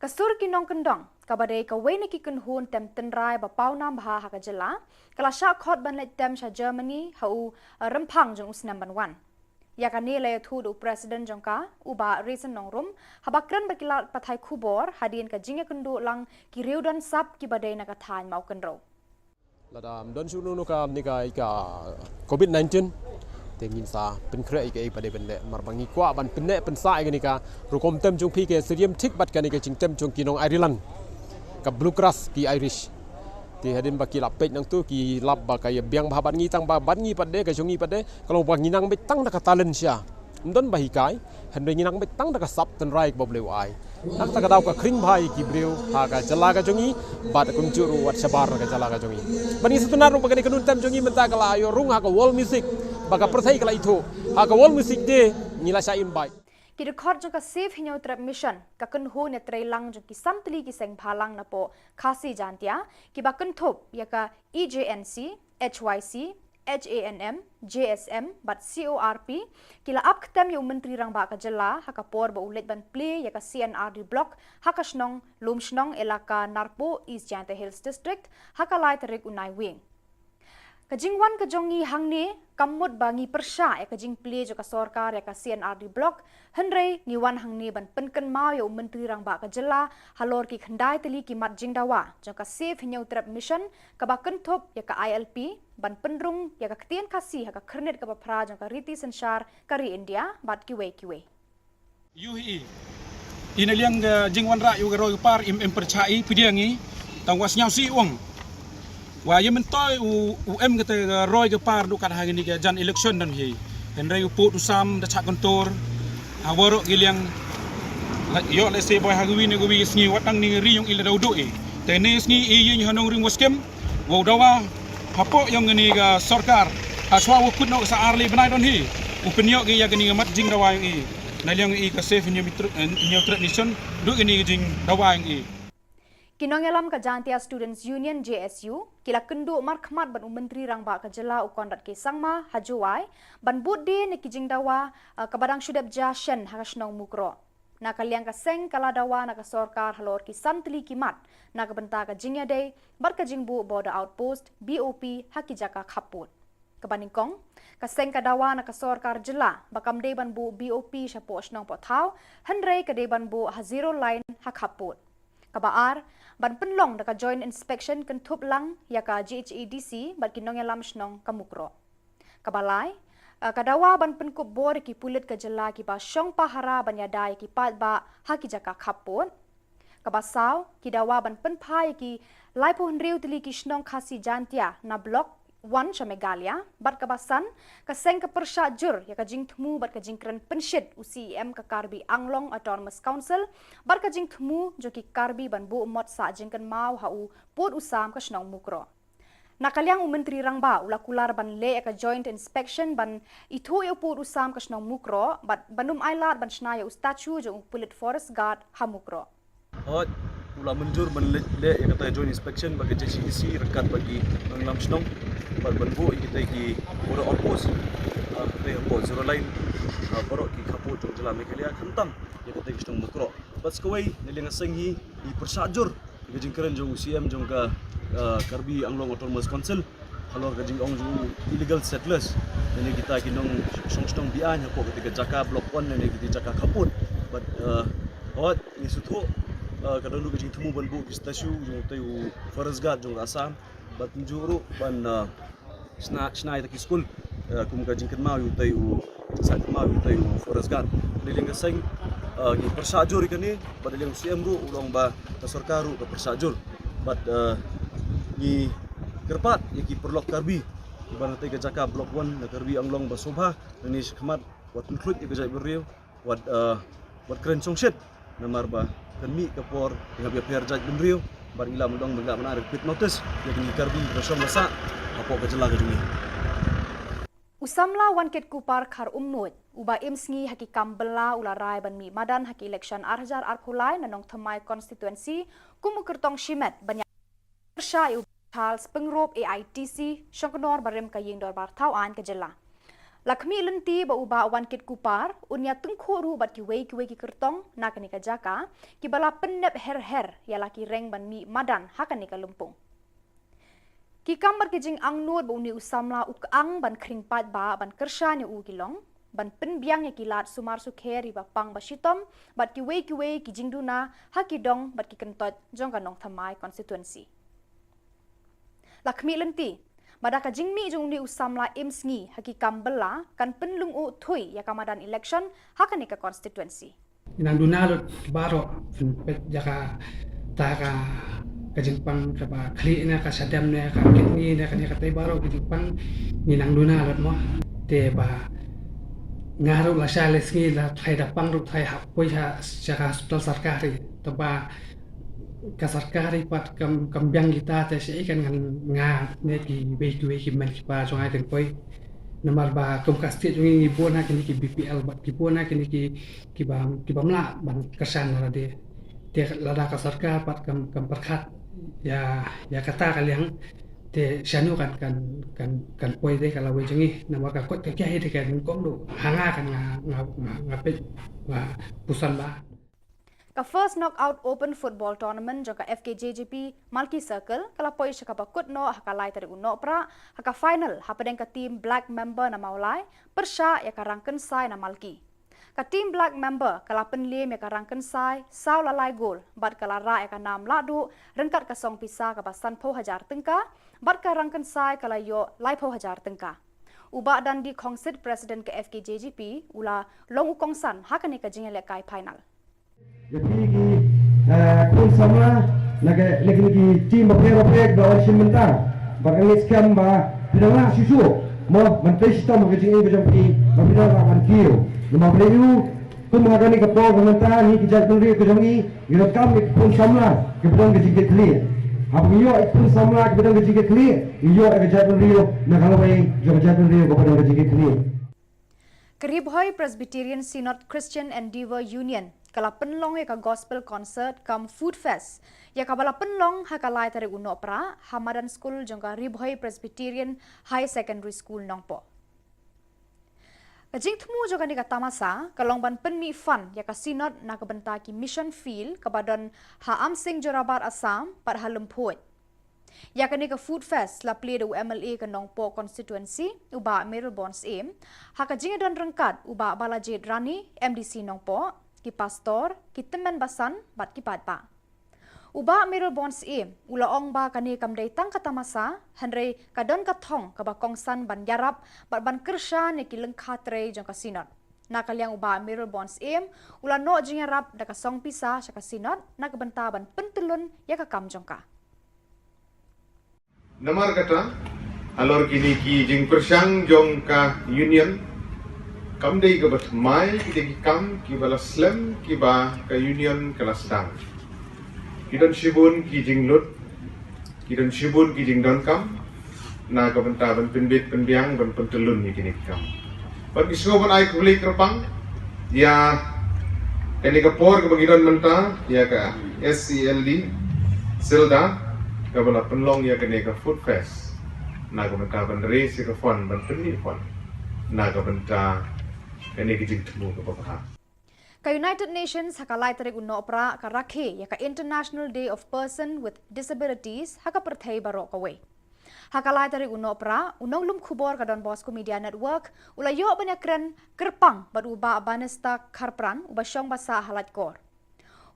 Ka sur ki nongkyndong, kaba dei kawei na ki kynhun tem tynrai ba pawnam bha ha ka jylla, ka la shah khot ban leit tem sha Germany ha u, eh, Rymphang jong u snem ban wan. Ïa kane la ïathuh da u President jong ka, u Bah Raisin Nongrum, haba kren bad ki lad pathai khubor hadien ka jingïakynduh lang ki riew don sap kiba dei na ka thaiñ Mawkynrew. Lada ym don shuh kano kano ka, ne ka, ka covid nineteen, te ngin sa pynkhreh ïa kaei ba dei ban leh, namar ba ngi kwah ban pynneh pynsah ïa kane ka rukom tem jong phi, ka syriem thik bad kane ka jingtem jong ki nong Ireland, ka Bluegrass ki Irish. Te hadien ba ki la peit nangtu ki lap ba ka ïa biang bha bad ngi, tang ba bad ngi pat de, ka jong ngi pat de ka long ba ngi nang beit tang da ka talent sha, ym don ba hikai, hynrei ngi nang beit tang da ka sap tynrai kaba U Blei u ai. Nangta ka daw ka khring bha ïa ki briew ha ka jylla ka jong ngi, bad kumjuh ruh wat shabar ka jylla ka jong ngi. Bad ngi sngewtynnat ruh ba kane ka nongtem jong ngi mynta ka la ïoh rung ha ka World Music, ba ka pyrthei ka la ithuh. Ha ka World Music Day ngi la shah invite. Ki dkhot jong ka Save Hynñiewtrep Mission, ka kynhun ïatreilang jong ki san tylli ki seng bhalang napoh Khasi Jaintia, kiba kynthup ïa ka E J N C, H Y C, H A N M, J S M bad C O R P, ki la ap ktem ïa u Myntri Rangbah ka jylla ha ka por ba u leit ban plie ïa ka C and R D Block ha ka shnong Lumshnong, Elaka Narpuh, East Jaintia Hills District, ha ka lai tarik u Naiwieng. Ka jingwan ka jong ngi hangne kam mut ba ngi pyrshah ïa ka jingplie jong ka sorkar ïa ka C and R D Block, hynrei ngi wan hangne ban pynkynmaw ïa u Myntri Rangbah ka jylla halor ki khyndai tylli ki mat jingdawa jong ka Save Hynñiewtrep Mission, kaba kynthup ïa ka I L P, ban pynrung ïa ka ktien Khasi ha ka khyrnit kaba phra jong ka riti synshar ka ri India bad kiwei kiwei. Ïohi i, na liang ka jingwanrah ïa ka roi ka par, im, im pyrshah i pdiang i, tang wa sngewsih u ong. Wa ïa myntoi u, u em kata ka roi ka par duh kat ha kane ka jan election don hi. Hynrei u pud u sam da chah kyntur ha waroh ki liang. La ïoh lehse boi ha kawi ne kawi ka sngi, wat nang ne ka ri jong i la daw duh i. Te ne sngi i ïeng ha nongrim wa skhem, wow dawa hapoh jong kane ka sorkar. Hashwa wa kut noh sa ar lai bnai don hi, u pynïoh ki ïa kane ka mat jingdawa jong i. Na liang i ka Save Hynñiewtrep, eh, Hynñiewtrep Mission, duh kane ka jingdawa jong i. Ki nongïalam ka Jaintia Students Union, J S U, ki la kynduh markhmat bad u Myntri Rangbah ka jylla u Conrad K Sangma ha Jowai ban bud die na ki jingdawa, eh, kaba dang shu dep jia shen ha ka shnong Mukroh. Na ka liang ka seng ka la dawa na ka sorkar halor ki san tylli ki mat na ka bynta ka jingïadei bad ka jingbuh Border Outpost, B O P, ha ki jaka khappud. Kaba nyngkong, ka seng ka dawa na ka sorkar jylla ba kam dei ban buh B O P shapoh shnong poh thaw, hynrei ka dei ban buh ha zero line ha khappud. Kaba ar, ban pynlong da ka Joint Inspection kynthup lang ïa ka J H A D C bad ki nongïalam shnong ka Mukroh. Kaba lai, eh, ka dawa ban pynkup bor ïa ki pulit ka jylla kiba shong pahara ban ïada ïa ki paidbah ha ki jaka khappud. Kaba saw, ki dawa ban pynphai ïa ki laiphew hynriew tylli ki shnong Khasi Jaintia na Block wan sha Meghalaya, bad kaba san, ka seng ka pyrshah jur ïa ka jingthmu bad ka jingkren pynshit u C E M ka Karbi Anglong Autonomous Council, bad ka jingthmu jong ki Karbi ban buh mot sah jingkynmaw ha u pud u sam ka shnong Mukroh. Na ka liang u Myntri Rangbah u la kular ban leh ïa ka joint inspection ban ithuh ïa u pud u sam ka shnong Mukroh, bad ban ym ailad ban shna ïa u statue jong u pulit forest guard ha Mukroh. Hooid, u la mynjur ban leh, leh ïa kata joint inspection bad ka J C D C ryngkat bad ki nongïalam shnong, bad ban buh ïa kita ki border outpost, ah, kita hapoh Zero Line, ah, baroh ki khappud jong jylla Meghalaya, khamtam ïa kita ki shnong Mukroh. Bad sa kawei, na liang ka seng hi, i pyrshah jur ïa ka jingkren jong u C E M jong ka, ah, Karbi Anglong Autonomous Council halor ka jingong jong u illegal settlers, lane kita ki nongshong shnong be-aiñ hapoh kata ka jaka Block One lane kita ki jaka khappud. Bad, ah, hooid, ngi sngewthuh, ah, ka don ruh ka jingthmu ban buh ki statue jong utai u forest guard jong ka Assam, bad kumjuh ruh ban, ah, shna, shna ïa kita ki skul, ah, kum ka jingkynmaw ïa utai u, jingsah kynmaw ïa utai u forest guard. Na liang ka seng, ah, ngi pyrshah jur ïa kane, bad na liang u C E M ruh u la ong ba ka sorkar ruh ka pyrshah jur. Bad, ah, ngi kyrpad ïa ki paralok Karbi kiba na katai ka jaka Block One na Karbi Anglong ba sngewbha, lane shakhmat, wat pynkhluit ïa ka jaitbynriew, wat, ah, wat kren shongshit, namar ba kan mih ka por ïa ka pher jaitbynriew, bad ngi lah ban ong ba ngi lah ban ai quit notice ïa kine ki Karbi kiba shong ba sah hapoh ka jylla ka jong ngi. U samla Wankitkuppar Kharumnuid, uba im sngi ha ki kam bylla, u la rai ban mih madan ha ki election ar hajar arphew lai na Nongthymmai constituency kum u kyrtong shimet ban ïa pyrshah ïa u Charles Pyngrope A I T C, shongknor barim ka ïing dorbar thaw aiñ ka jylla. La khmih lynti ba u Bah Wankitkuppar un ïa tyngkhuh ruh bad kiwei kiwei ki kyrtong na kane ka jaka, kiba la pynnep her her ïa la ki reng ban mih madan ha kane ka lympung. Ki kam bad ki jingangnud ba une u samla u kyang ban khring paidbah ban kyrshan ïa u ki long ban pynbiang ïa ki lad sumar sukher, ri ba pang ba shitom, bad kiwei kiwei ki jingduna ha ki dong bad ki kyntoit jong ka Nongthymmai constituency. La khmih lynti ba da ka jingmih jong une u samla im sngi ha ki kam bylla kan pynlyngngoh thuh ïa ka madan election ha kane ka constituency. Nang duna lut baroh, peit ïa kata ka, ka jingpang kaba khlieh ne ka shadem ne ka kidney ne kane katai baroh ka jingpang, ngi nang duna lut mo. Te ba nga ruh lashai lashisngi la thait da pang ruh thait hap poi sha, sha ka hospital sorkari. Te ba ka sorkari pat kam, kam biang kita te shaei kan ngan nga ne kiwei kiwei ki mei ki pa jong nga kin poi. Namar ba kum ka state jong ngi ngi bun ha kine ki B P L bad ngi bun ha kine ki, ki bym, ki bym lah ban kyrshan na lade. Te lada ka sorkar pat kam, kam pyrkhat ïa, ïa kata ka liang, te shano kan, kan, kan, kan poi de ka lawei jong ngi. Namar ka kot ka kiei de kan kong du ha nga kan nga, nga, nga, nga peit, nga puson ba. Ka First Knockout Open Football Tournament jong ka F K J G P Malki Circle ka la poi sha kaba kut noh ha ka lai tarik u Nohprah, ha ka final hapdeng ka team Black Member na Mawlai pyrshah ïa ka Rangkynsai na Malki. Ka team Black Member ka la pynliem ïa ka Rangkynsai saw la lai gol bad ka la rah ïa ka nam lahduh ryngkat ka song pisa kaba sanphew hajar tyngka, bad ka Rangkynsai ka la ïoh laiphew hajar tyngka. U Bah Dandi Khongsit, President ka F K J G P, u la long u kongsan ha kane ka jingïalehkai final. Ïa phi ki, eh, khun samla na ka, na kine ki team bapher bapher ba wan shim bynta. Ba nga ngeit skhem ba phi dang lah shuh shuh mo ban trei shitom ha ka jingim ka jong phi, ba phi dang lah ban kiew. Namar balei, kum ha kane ka por ka mynta, ngi ki jaitbynriew ka jong ngi ngi donkam ïa ki khun samla kiba don ka jingkitkhlieh. Haba ngi ïoh ïa ki khun samla kiba don ka jingkitkhlieh, ngi ïoh ïa ka jaitbynriew na ka lawei jong ka jaitbynriew kaba don ka jingkitkhlieh. Ka Ri Bhoi Presbyterian Synod Christian Endeavour Union ka la pynlong ïa ka Gospel Concert cum Food Fest, ïa kaba la pynlong ha ka lai tarik u Nohprah ha madan skul jong ka Ri Bhoi Presbyterian High Secondary School Nongpoh. Ka jingthmu jong kane ka tamasa ka long ban pynmih fund ïa ka Synod na ka bynta ki mission field kaba don ha Amsing Jorabat Assam bad ha Lymphoj. Ïa kane ka Food Fest la plie da u M L A ka Nongpoh Constituency, u Bah Mayralborn Syiem, ha ka jingïadon ryngkat u Bah Balajied Rani, M D C Nongpoh, ki pastor, ki tymmen basan bad ki paidbah. U Bah Mayralborn Syiem u la ong ba kane kam dei tang ka tamasa, hynrei ka don ka thong kaba kongsan ban ïarap bad ban kyrshan ïa ki lyngkha trei jong ka Synod. Na ka liang u Bah Mayralborn Syiem u la noh jingïarap da ka song pisa sha ka Synod na ka bynta ban pyntyllun ïa ka kam jong ka. Namar kata, Halor kine ki jingpyrshang jong ka Union, kam dei kaba thymmai kita ki kam kiba la slem kiba ka Union ka la sdang. Ki don shibun ki jinglut, ki don shibun ki jingdonkam na ka bynta ban pynbit pynbiang, ban pyntyllun ïa kine ki kam. Bad ngi sngewbha ban ai khublei kyrpang ïa kane ka por kaba ngi don mynta ïa ka S E L D Silda kaba la pynlong ïa kane ka Food Fest na ka bynta ban raise ïa ka fund, ban pynmih fund na ka bynta kane ka jingthmu kaba bha. Ka United Nations ha ka lai tarik u Nohprah ka rakhe ïa ka International Day of Person with Disabilities ha ka pyrthei baroh kawei. Ha ka lai tarik u Nohprah, u nonglum khubor ka Don Bosco Media Network u la ïoh ban ïakren kyrpang bad u Bah Bannister Kharpran, uba shong ba sah ha Laitkor.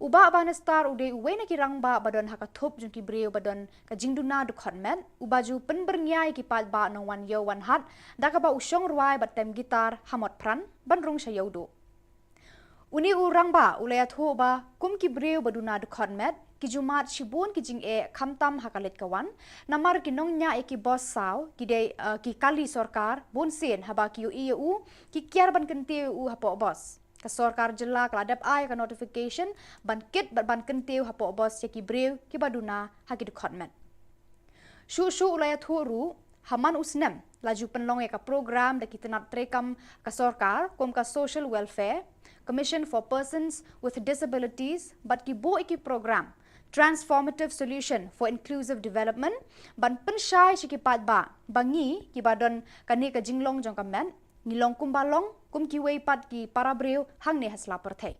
U Bah Bannister u dei uwei na ki rangbah ba don ha ka thup jong ki briew ba don ka jingduna dkhot met, uba ju pynbyrngia ïa ki paidbah nongwan ïew wan hat da kaba u shong rwai bad tem guitar ha Motphran ban rung sha Ïewduh. Une u rangbah u la ïathuh ba kum ki briew ba duna dkhot met, ki ju mad shibun ki jingeh khamtam ha ka leit ka wan, namar ki nongñiah ïa ki bos saw ki dei, eh, ki kali sorkar, bunsien haba ki ïohi ïa u ki kiar ban kyntiew ïa u hapoh bos. Ka sorkar jylla ka la dep ai ka notification ban kit bad ban kyntiew hapoh bos ïa ki briew kiba duna ha ki dkhot met. Shuh shuh u la ïathuh ruh, ha man u snem la ju pynlong ïa ka program da ki tnat treikam ka sorkar kum ka Social Welfare, Commission for Persons with Disabilities bad ki buh ïa ki program Transformative Solution for Inclusive Development ban pynshai sha ki paidbah ba ngi kiba don kane ka jinglong jong ka met ngi long kumba long kum kiwei pat ki para briew hangne ha sla pyrthei.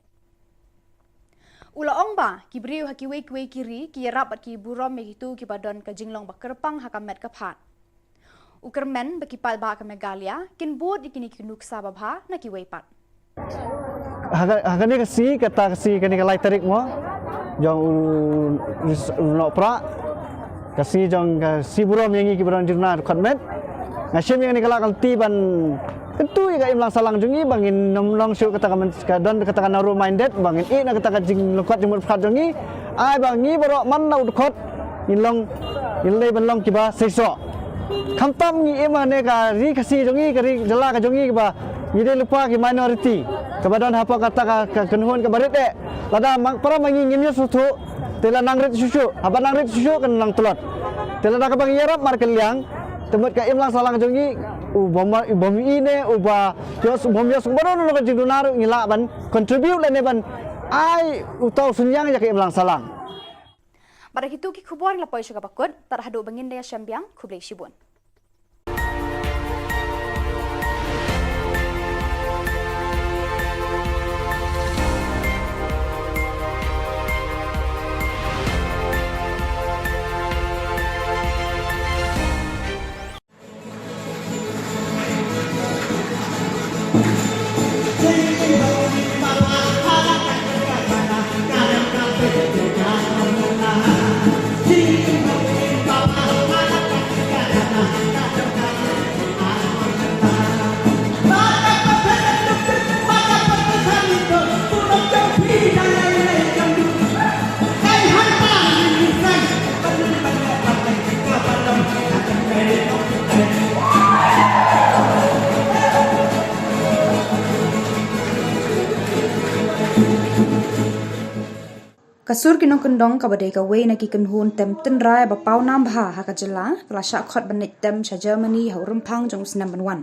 U la ong ba ki briew ha kiwei kiwei ki ri ki ïarap bad ki burom ïa kito kiba don ka jinglong ba kyrpang ha ka met ka phad. U kyrmen ba ki paidbah ka Meghalaya kin bud ïa kine ki nuksa babha na kiwei pat. Ha ka, ha kane ka sngi, kata ka sngi, kane ka lai tarik mo jong u, u Nohprah, ka sngi jong ka sngi burom ïa ngi kiba don jingduna dkhot met. Nga shim ïa kane ka lad ka lynti ban kyntu ïa ka imlang sahlang jong ngi ba ngin nym long shuh kata ka myn-, ka don kata ka narrow minded, ba ngin ïeh na kata ka jinglyngkot jingmut pyrkhat jong ngi. Ai ba ngi baroh man la u dkhot ngin long, ngin leit ban long kiba seisoh. Khamtam ngi im ha kane ka ri Khasi jong ngi, ka ri jylla ka jong ngi, kaba ngi dei lypa ki minority kaba don hapoh kata ka, ka kynhun kaba rit eh. Lada ma-, para ma ngi ngim ïohsngewthuh, te la nang rit shuh shuh, haba nang rit shuh shuh kan nang tlot. Te lada kaba ngi ïarap markylliang, te mut ka imlang sahlang jong ngi u bym, u bym ïeh ne uba ïoh, u bym ïoh sngewbha noh ka jingduna ruh ngi lah ban contribute lane ban ai uta u synñiang ïa ka imlang sahlang. Bad da kito ki khubor ngi la poi sha kaba kut, tad haduh ba ngin da ïashem biang, khublei shibun. Ka Sur ki Nongkyndong, kaba dei kawei na ki kynhun tem tynrai ba pawnam bha ha ka jylla, ka la shah khot ban leit tem sha Germany ha u rymphang jong u snem ban wan.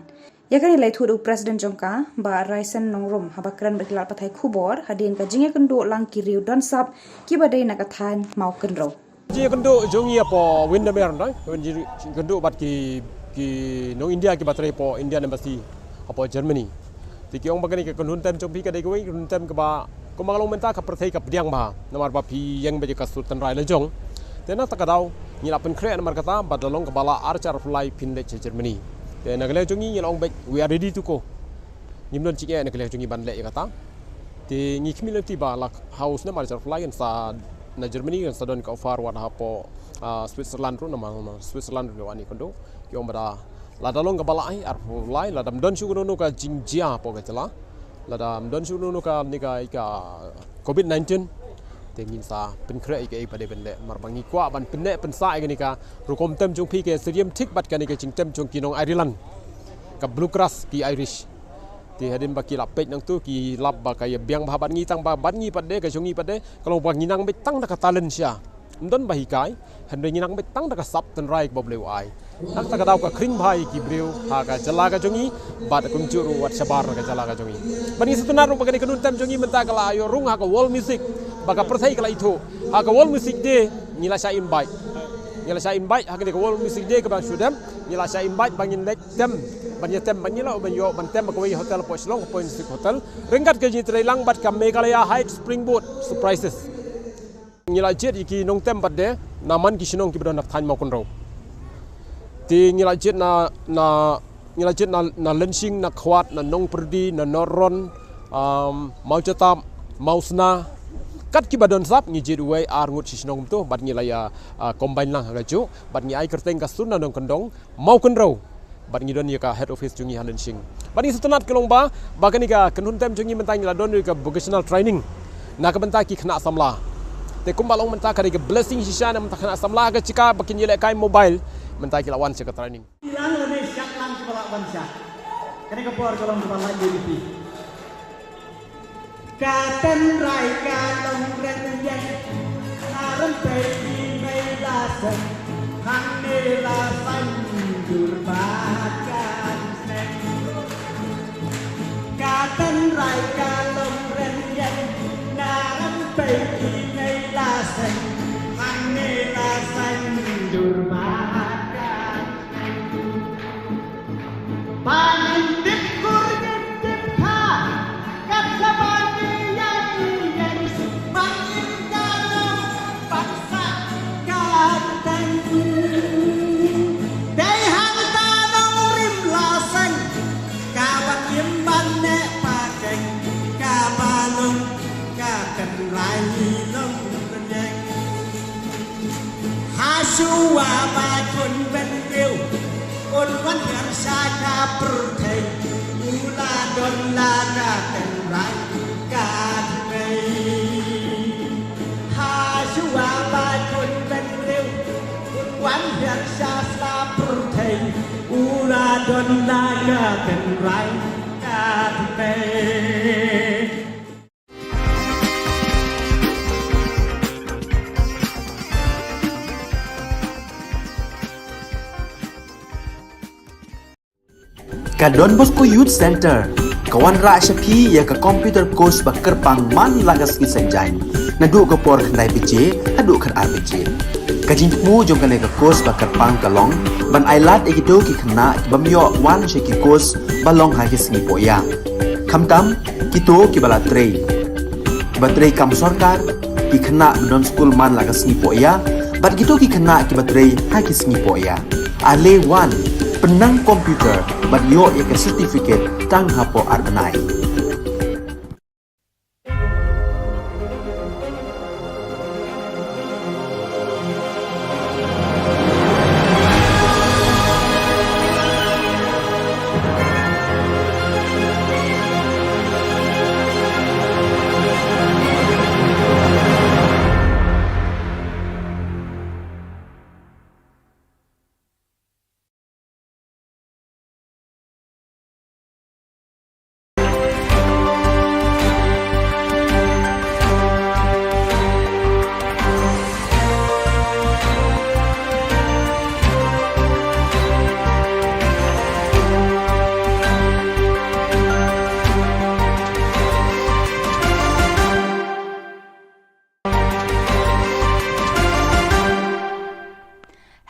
Ïa kane la ïathuh da u President jong ka, Bah Raisen Nongrum, haba kren bad ki lad pathai khubor hadien ka jingïakynduh lang ki riew don sap kiba dei na ka thaiñ Mawkynrew. Jingïakynduh jong ngi hapoh Windermere, nda, jingïakynduh bad ki, ki nong India kiba trei hapoh Indian Embassy hapoh Germany. Te ki ong ba kane ka kynhun tem jong phi ka dei kawei ka kynhun tem kaba, kumba nga la ong mynta, ka pyrthei ka pdiang bha namar ba phi ïeng beit ïa ka sur tynrai la jong. Te na kata ka daw ngi la pynkhreh namar kata ba da long kaba lah ar hajar arphew lai phin leit sha Germany. Te na ka liang jong ngi ngi la ong beit, we are ready to go. Ngim don jingeh na ka liang jong ngi ban leh ïa kata. Te ngi khmih lynti ba la ha u snem ar hajar arphew lai kan sa na Germany kan sa don ka offer wat hapoh, ah, Switzerland ruh, namar Switzerland ruh wan ïakynduh. Ki ong ba da lada long kaba lah ai arphew lai, lada ym don shuh kano kano ka jingjia hapoh ka jylla, lada ym don shuh kano kano ka, ne ka, ka covid nineteen, Ngin sa pynkhreh ïa kaei pat de ban leh, namar ba ngi kwah ban pynneh pynsah ïa kane ka rukom tem jong phi, ka syriem thik bad kane ka jingtem jong ki nong Ireland, ka Bluegrass, ki Irish. Te hadien ba ki la peit nangtu, ki lap ba ka ïa biang bha bad ngi, tang ba bad ngi pat de, ka jong ngi pat de ka long ba ngi nang beit tang da ka talent sha, ym don ba hikai, hynrei ngi nang beit tang da ka sap tynrai kaba U Blei u ai. Nangta ka daw ka khring bha ïa ki briew ha ka jylla ka jong ngi, bad kumjuh ruh wat shabar na ka jylla ka jong ngi. Bad ngi sngewtynnat ruh ba kane ka kynhun tem jong ngi mynta ka la ïoh rung ha ka World Music, ba ka pyrthei ka la ithuh. Ha ka World Music Day ngi la shah invite, ngi la shah invite ha kane ka World Music Day kaba shu dep, ngi la shah invite ba ngin leit tem, ban ïa tem, ban ïa lah ban ïoh ban tem ha kawei ka hotel hapoh Shillong, hapoh Insik Hotel, ryngkat ka jingïatreilang bad ka Meghalaya Heights Springboard Surprises. Ngi la jied ïa ki nongtem pat de na man ki shnong kiba don ha thaiñ Mawkynrew. Te ngi la jied na, na, ngi la jied na, na Lyngshing, na Khwat, na Nongpyrdi, na North Ron, um, Mawjatap, Mawsna, kat kiba don sap ngi jied uwei ar ngut shi shnong kumto, bad ngi la ïa, uh, combine lang ha kajuh, bad ngi ai kyrteng ka Sur na Nongkyndong, Mawkynrew. Bad ngi don ïa ka head office jong ngi ha Lyngshing. Bad ngi sngewtynnat ka long ba, ba kane ka kynhun tem jong ngi mynta ngi la don ïa ka vocational training na ka bynta ki khynnah samla. Te kumba long mynta ka dei ka blessing shisha na ka bynta khynnah samla, ka jaka ba kin ïalehkai mobile, mynta ki la wan sha ka training. Lang lane shah lang kiba la wan sha. Kane ka por ka long kaba la ïa ka Ka tynrai ka long rynïeng, na rympei i mei la seng, hangne la saiñdur bad ka seng. Ka tynrai ka long rynïeng, na rympei i mei la seng, hangne la saiñdur bad ka Ba ngin tip kur ngin tip kha, kat shaba ngi ïa ki ïeng, ba ngin ka long ban sah ka teng. Dei hangta nongrim la seng, ka wan im ban neh pakeng, kaba long ka tynrai long rynïeng. Hashuwa ba khun bynriew un wan hiar sha ka pyrthei, u la don la ka tynrai ka thymmei. Hashuwa ba khun bynriew un wan hiar sha sla pyrthei, u la don la ka tynrai ka thymmei. Ka Don Bosco Youth Centre ka wanrah sha phi ïa ka computer course ba kyrpang man la ka sngi Saitjaiñ, naduh ka por khyndai baje haduh khatar baje. Ka jingthmu jong kane ka course ba kyrpang ka long ban ailad ïa kito ki khynnah ki bym ïoh wan sha ki course ba long ha ki sngi pohïa. Khamtam kito kiba la trei, kiba trei kam sorkar, ki khynnah ba don skul man la ka sngi pohïa, bad kito ki khynnah kiba trei ha ki sngi pohïa. Ale wan, pynnang computer bad ïoh ïa ka certificate tang hapoh ar bnai.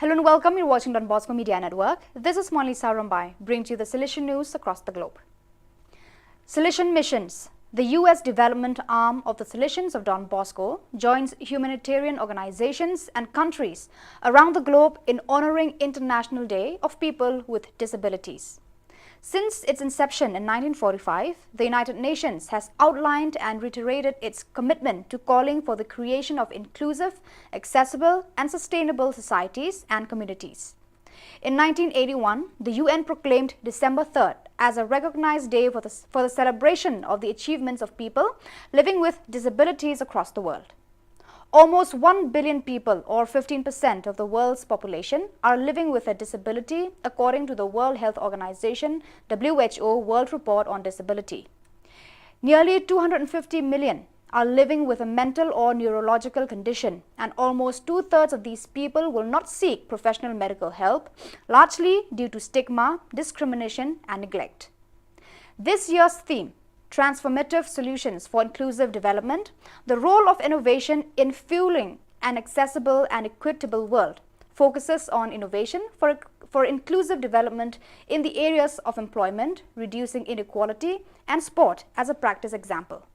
Hello and welcome. You're watching Don Bosco Media Network. This is Monlisa Rombai, bringing to you the Salesian news across the globe. Salesian Missions. The U S development arm of the Salesians of Don Bosco joins humanitarian organizations and countries around the globe in honoring International Day of People with Disabilities. Since its inception in nineteen forty-five, the United Nations has outlined and reiterated its commitment to calling for the creation of inclusive, accessible, and sustainable societies and communities. In nineteen eighty-one, the U N proclaimed December third as a recognized day for the, for the celebration of the achievements of people living with disabilities across the world. Almost one billion people, or fifteen percent of the world's population, are living with a disability, according to the World Health Organization, W H O, World Report on Disability. Nearly two hundred fifty million are living with a mental or neurological condition, and almost two-thirds of these people will not seek professional medical help, largely due to stigma, discrimination, and neglect. This year's theme, Transformative Solutions for Inclusive Development, the role of innovation in fueling an accessible and equitable world, focuses on innovation for, for inclusive development in the areas of employment, reducing inequality, and sport as a practice example.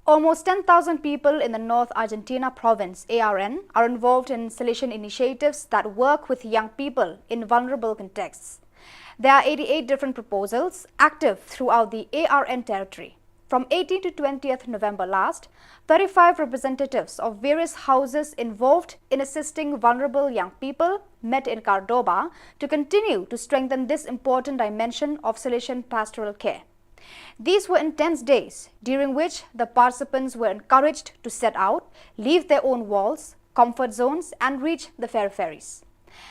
Almost ten thousand people in the North Argentina province, A R N, are involved in Salesian initiatives that work with young people in vulnerable contexts. There are eighty-eight different proposals active throughout the A R N territory. From eighteenth to twentieth November last, thirty-five representatives of various houses involved in assisting vulnerable young people met in Córdoba to continue to strengthen this important dimension of Salesian pastoral care. These were intense days, during which the participants were encouraged to set out, leave their own walls, comfort zones, and reach the peripheries.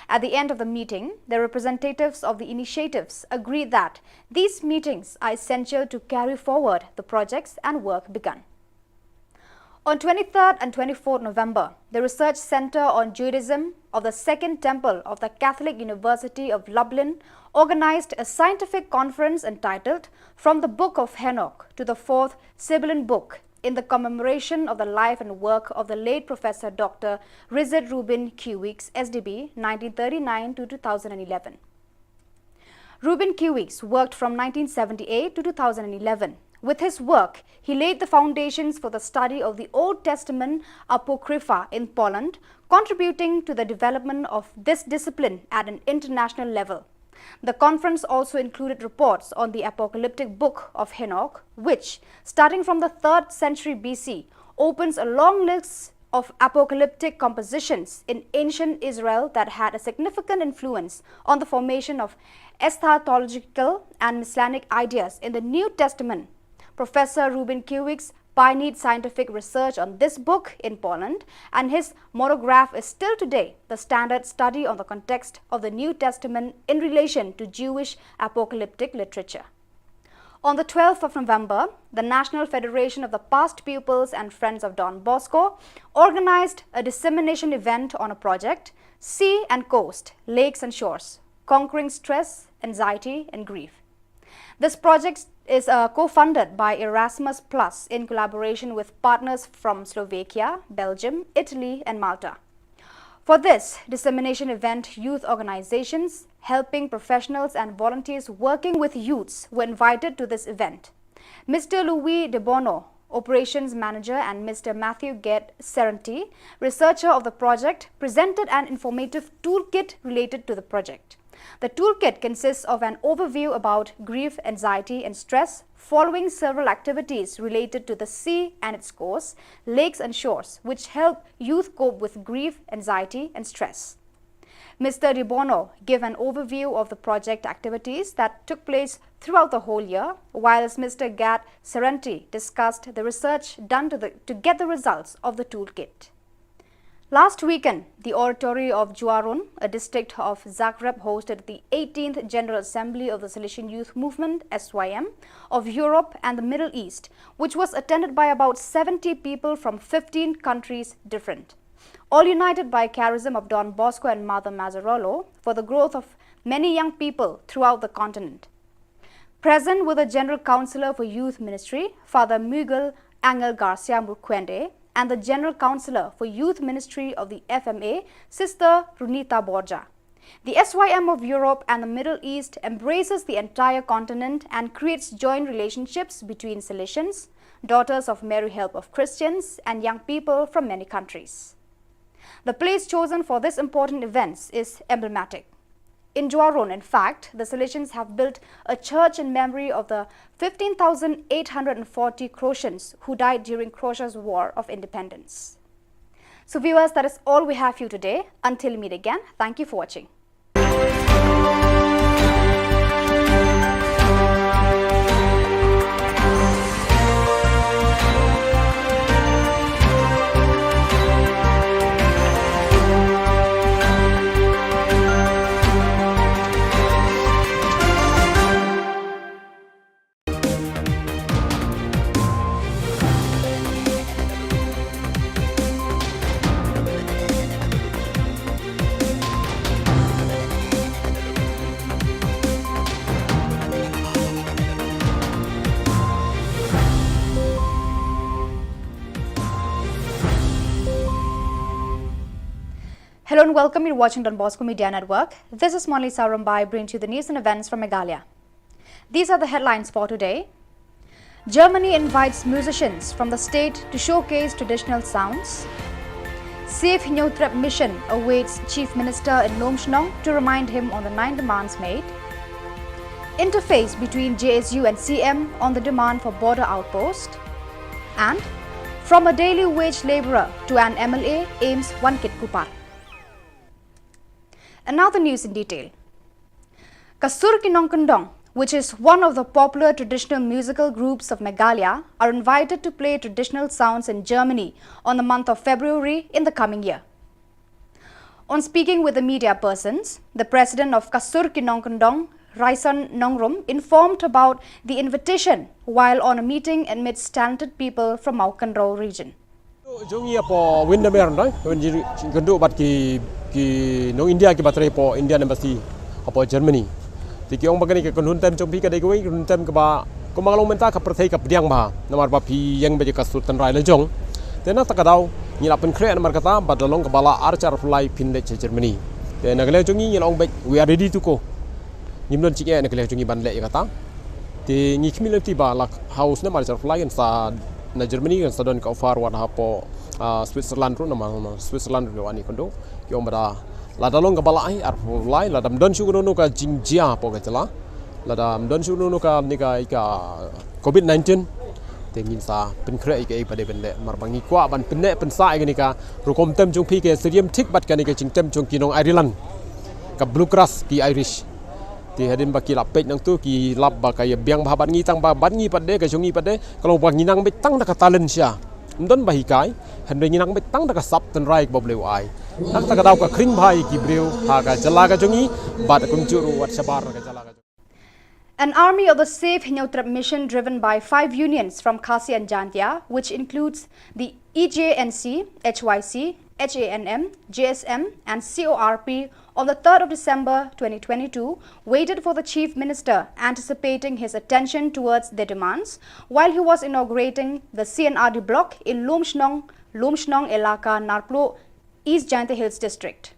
At the end of the meeting, the representatives of the initiatives agreed that these meetings are essential to carry forward the projects and work begun. On twenty-third and twenty-fourth November, the Research Center on Judaism of the Second Temple of the Catholic University of Lublin organized a scientific conference entitled From the Book of Henoch to the Fourth Sibylline Book, in the commemoration of the life and work of the late Professor Doctor Richard Reuben Q. Weeks, S D B, nineteen thirty-nine to two thousand eleven. Reuben Q. Weeks worked from nineteen seventy-eight to two thousand eleven. With his work, he laid the foundations for the study of the Old Testament Apocrypha in Poland, contributing to the development of this discipline at an international level. The conference also included reports on the apocalyptic book of Henoch, which, starting from the third century B C, opens a long list of apocalyptic compositions in ancient Israel that had a significant influence on the formation of eschatological and messianic ideas in the New Testament. Professor Reuben Q. Weeks pioneered scientific research on this book in Poland, and his monograph is still today the standard study on the context of the New Testament in relation to Jewish apocalyptic literature. On the twelfth of November, the National Federation of the Past Pupils and Friends of Don Bosco organized a dissemination event on a project, Sea and Coast, Lakes and Shores, Conquering Stress, Anxiety and Grief. This project is, uh, co-funded by Erasmus Plus in collaboration with partners from Slovakia, Belgium, Italy, and Malta. For this dissemination event, youth organizations, helping professionals, and volunteers working with youths were invited to this event. Mister Louis De Bono, operations manager, and Mister Matthew Gate Serenti, researcher of the project, presented an informative toolkit related to the project. The toolkit consists of an overview about grief, anxiety, and stress, following several activities related to the sea and its coast, lakes and shores, which help youth cope with grief, anxiety, and stress. Mister De Bono gave an overview of the project activities that took place throughout the whole year, whilst Mister Gate Serenti discussed the research done to, the, to get the results of the toolkit. Last weekend, the oratory of Juarun, a district of Zagreb, hosted the eighteenth General Assembly of the Salesian Youth Movement, S Y M, of Europe and the Middle East, which was attended by about seventy people from fifteen countries different, all united by charism of Don Bosco and Mother Mazzarolo for the growth of many young people throughout the continent. Present were the General Councillor for Youth Ministry, Father Miguel Angel Garcia Murquende, and the General Councillor for Youth Ministry of the F M A, Sister Runita Borja. The S Y M of Europe and the Middle East embraces the entire continent and creates joint relationships between Salesians, Daughters of Mary Help of Christians, and young people from many countries. The place chosen for this important event is emblematic. In Juarun, in fact, the Salesians have built a church in memory of the fifteen thousand eight hundred and forty Croatians who died during Croatia's War of Independence. So viewers, that is all we have for you today. Until we meet again, thank you for watching. Hello and welcome. You're watching Don Bosco Media Network. This is Monlisa Rumbai bringing to you the news and events from Meghalaya. These are the headlines for today. Germany invites musicians from the state to showcase traditional sounds. Save Hynñiewtrep Mission awaits Chief Minister in Lumshnong to remind him on the nine demands made. Interface between J S U and C M on the demand for border outpost. And from a daily wage labourer to an M L A, AIIMS Wankitkuppar. And now the news in detail. Ka Sur Ki Nongkyndong, which is one of the popular traditional musical groups of Meghalaya, are invited to play traditional sounds in Germany on the month of February in the coming year. On speaking with the media persons, the president of Ka Sur Ki Nongkyndong, Raison Nongrum, informed about the invitation while on a meeting amidst talented people from Mawkynrew region. Jong ngi hapoh Windermere, wan jingkynduh bad ki, ki nong India kiba trei hapoh Indian Embassy hapoh Germany. Te ki ong ba kane ka kynhun tem jong phi ka dei kawei ka kynhun tem kaba, kumba nga la ong mynta, ka pyrthei ka pdiang bha namar ba phi ïeng beit ïa ka sur tynrai la jong. Te na kata ka daw ngi la pynkhreh namar kata, bad la long kaba lah ar hajar arphew lai phin leit sha Germany. Te na ka liang jong ngi ngi la ong beit, we are ready to go. Ngim don jingeh na ka liang jong ngi ban leh ïa kata. Te ngi khmih lynti ba la ha u snem ar hajar arphew lai kan sa na Germany kan sa don ka offer wat hapoh, ah, Switzerland ruh, namar Switzerland ruh wan ïakynduh. Ki ong ba da lada long kaba lah, eh, arphew lai, lada ym don shuh kano kano ka jingjia hapoh ka jylla, lada ym don shuh kano kano kane ka, ka covid nineteen, te ngin sa pynkhreh ïa kaei ba dei ban leh, namar ba ngi kwah ban pynneh pynsah ïa kane ka rukom tem jong phi, ka syriem thik bad kane ka jingtem jong ki nong Ireland, ka bluegrass, ki Irish. Te hadien ba ki la peit nangtu ki lap ba ka ïa biang bha bad ngi, tang ba bad ngi pat de, ka jong ngi pat de ka long ba ngi nang beit tang da ka talent sha, ym don ba hikai, hynrei ngi nang beit tang da ka sap tynrai kaba U Blei u ai. Na kata ka daw ka khring bha ïa ki briew ha ka jylla ka jong ngi bad kumjuh ruh wat shabar ka jylla ka jong ngi. An army of the Save Hynñiewtrep Mission, driven by five unions from Khasi and Jaintia, which includes the E J N C, H Y C, H A N M, J S M, and C O R P, on the third of December twenty twenty-two, waited for the Chief Minister, anticipating his attention towards their demands, while he was inaugurating the C and R D block in Lumshnong, Lumshnong Elaka, Narpluh, East Jaintia Hills District.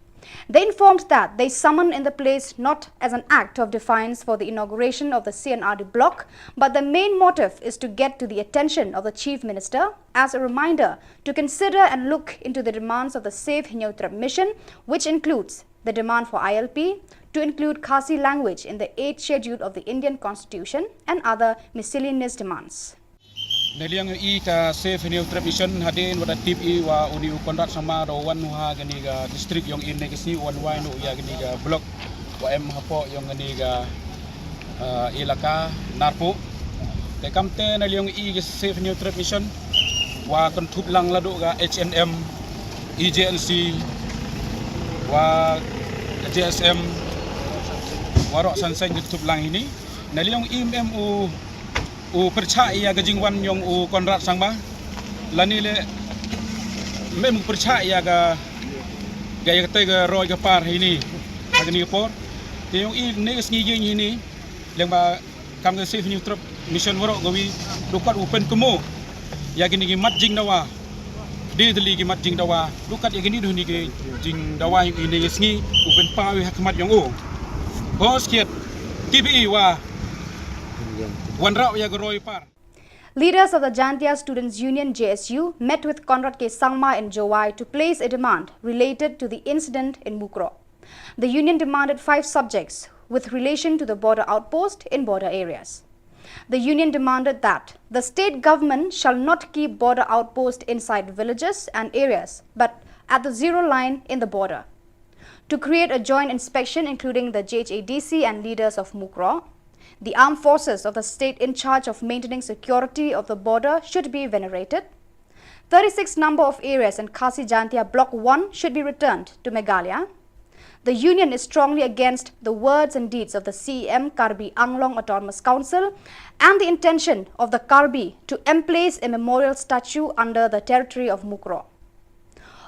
They informed that they summoned in the place not as an act of defiance for the inauguration of the C and R D block, but the main motive is to get to the attention of the Chief Minister as a reminder to consider and look into the demands of the Save Hynñiewtrep Mission, which includes the demand for I L P, to include Khasi language in the eighth Schedule of the Indian Constitution, and other miscellaneous demands. Na liang i ka Save Hynñiewtrep Mission, hadien wat da tip i wa uni u Conrad Sangma u da wan u ha kani ka district yong i ne ka si wan wai nu ya kani ka block wa em hapoh yong kani ka, ah, elaka Narpuh. Te kamte na liang i ka Save Hynñiewtrep Mission wa kynthup lang la du ka H N M, E J N C, wa J S M, wa rok san san kynthup lang ini. Na liang i mem u u pyrchah ïa ka jingwan yong u Conrad Sangma, lane le mem u pyrchah ïa ka, ka ïa ka te ka roi ka par hini ha kani ka por. Te yong i ne ka sngi ïing hini, leng ba kam ka Save Hynñiewtrep Mission warok ka wi, du kat u pynkynmaw ïa kini ki mat jingdawa. Dei tylli ki mat jingdawa, du kat ïa kini du ni ki jingdawa yong i ne ka sngi u pynpaw ïa ha khmat yong u. Hos kiet, ki bi i wa wanrah ïa ka roi par. Leaders of the Jaintia Students Union, J S U, met with Conrad K Sangma in Jowai to place a demand related to the incident in Mukroh. The union demanded five subjects with relation to the border outpost in border areas. The union demanded that the state government shall not keep border outpost inside villages and areas, but at the zero line in the border. To create a joint inspection including the J H A D C and leaders of Mukroh. The armed forces of the state in charge of maintaining security of the border should be venerated. Thirty-six number of areas in Khasi Jaintia Block one should be returned to Meghalaya. The union is strongly against the words and deeds of the C E M Karbi Anglong Autonomous Council and the intention of the Karbi to emplace a memorial statue under the territory of Mukroh.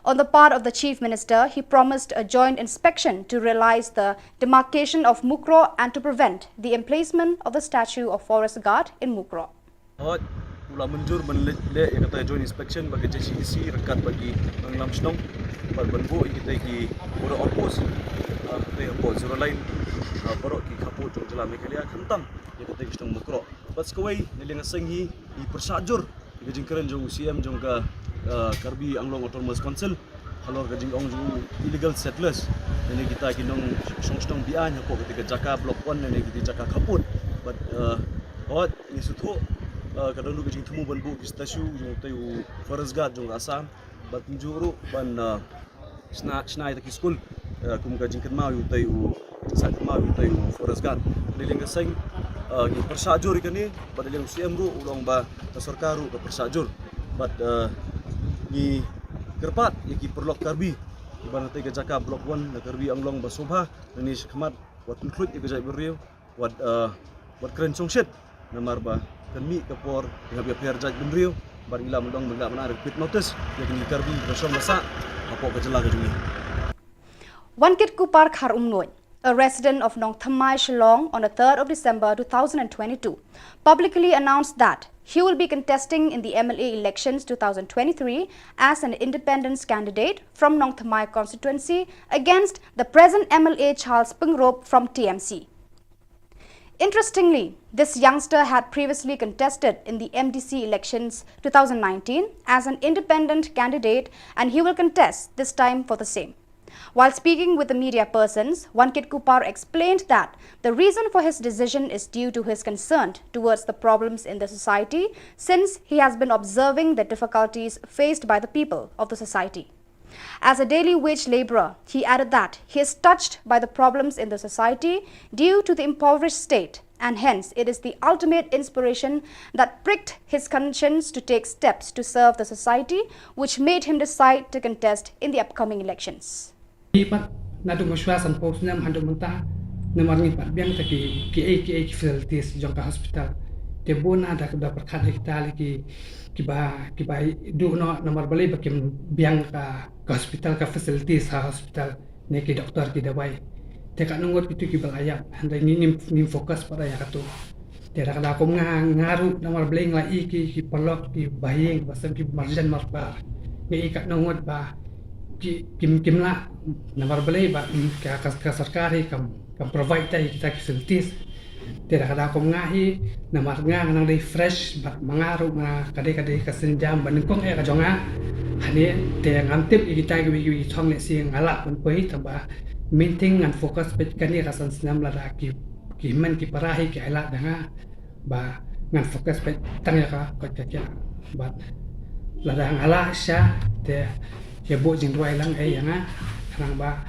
On the part of the Chief Minister, he promised a joint inspection to realize the demarcation of Mukroh and to prevent the emplacement of the statue of Forest Guard in Mukroh. Hooid, U la mynjur ban leh, leh ïa kata joint inspection bad ka J C D C ryngkat bad ki nongïalam shnong bad ban buh ïa kita ki border outpost, ah, kita hapoh zero line, ah, baroh ki khappud jong jylla Meghalaya, khamtam ïa kita ki shnong Mukroh. Bad sa kawei, na liang ka seng hi, ngi pyrshah jur ïa ka jingkren jong u C M jong ka, ah, Karbi Anglong Autonomous Council halor ka jingong jong u illegal settlers, lane kita ki nongshong shnong be-aiñ hapoh kita ki jaka Block One lane kita ki jaka khappud. Bad, ah, wat ngi sngewthuh, ah, ka don ruh ka jingthmu ban buh ki statue jong utei u Forest Guard jong ka Assam. Bad kumjuh ruh ban, ah, shna, shna ïa kita ki skul, ah, kum ka jingkynmaw ïa utei u, jingshah kynmaw ïa utei u Forest Guard. Na liang ka seng, ah, ngi pyrshah jur ïa kane, bad na liang u C M ruh u la ong ba ka sorkar ruh ka pyrshah jur. Bad, ah, ngi kyrpad ïa ki paralok Karbi kiba na katei ka jaka Block One na Karbi Anglong ba sngewbha, nangne shakhmat wat pynkhluit ïa ka jaitbynriew, wat, ah, wat kren shongshit, namar ba kan mih ka por ïa ka ïapher jaitbynriew, bad ngi lah ban ong ba ngi lah ban ai quit notice ïa kine ki Karbi kiba shong ba sah hapoh ka jylla ka jong ngi. Wankitkupar Kharumnuid, a resident of Nongthymmai, Shillong, on the third of December two thousand and twenty-two, publicly announced that he will be contesting in the M L A elections two thousand twenty-three as an independent candidate from Nongthymmai constituency against the present M L A Charles Pyngrope from T M C. Interestingly, this youngster had previously contested in the M D C elections two thousand nineteen as an independent candidate, and he will contest this time for the same. While speaking with the media persons, Wankitkupar explained that the reason for his decision is due to his concern towards the problems in the society, since he has been observing the difficulties faced by the people of the society. As a daily wage laborer, he added that he is touched by the problems in the society due to the impoverished state, and hence it is the ultimate inspiration that pricked his conscience to take steps to serve the society, which made him decide to contest in the upcoming elections. Ngi pat naduh mynshuwa sanphew snem haduh mynta, namar ngim pat biang te ki, ki, ki, ki facilities jong ka hospital. Te bun na da, da pyrkhat ïa kita ki, kiba, kiba duh noh namar balei ba kim biang ka, ka hospital, ka facilities ha hospital, ne ki doktor, ki dawai. Te katno ngut kito kiba la ïap, hynrei ngi, ngim, ngim focus pat ïa kato. Te da ka daw kum nga, nga ruh namar balei nga la i ki, ki paralok, ki bahaïing, ba sem ki marjan marpa. Nga i katno ngut ba ki, kim, kim lah namar balei ba, mm, ka, ka, ka sorkar hi kam, kam provide te kita ki facilities. Te da ka daw kum nga hi, namar nga nga nang dei fresh, bad ma nga ruh nga ka dei, ka dei ka sienjam ba nyngkong eh ka jong nga. Hangne te ngam tip ïa kita kiwei kiwei ki thong lehse nga lah ban poi, tangba main thing ngan focus peit kane ka san snem, lada ki, ki hynmen ki para hi ki ailad da nga, ba ngan focus peit tang ïa ka koit ka khiah. Bad lada nga lah sha te ïa buh jingduwai lang ei ïa nga, khnang ba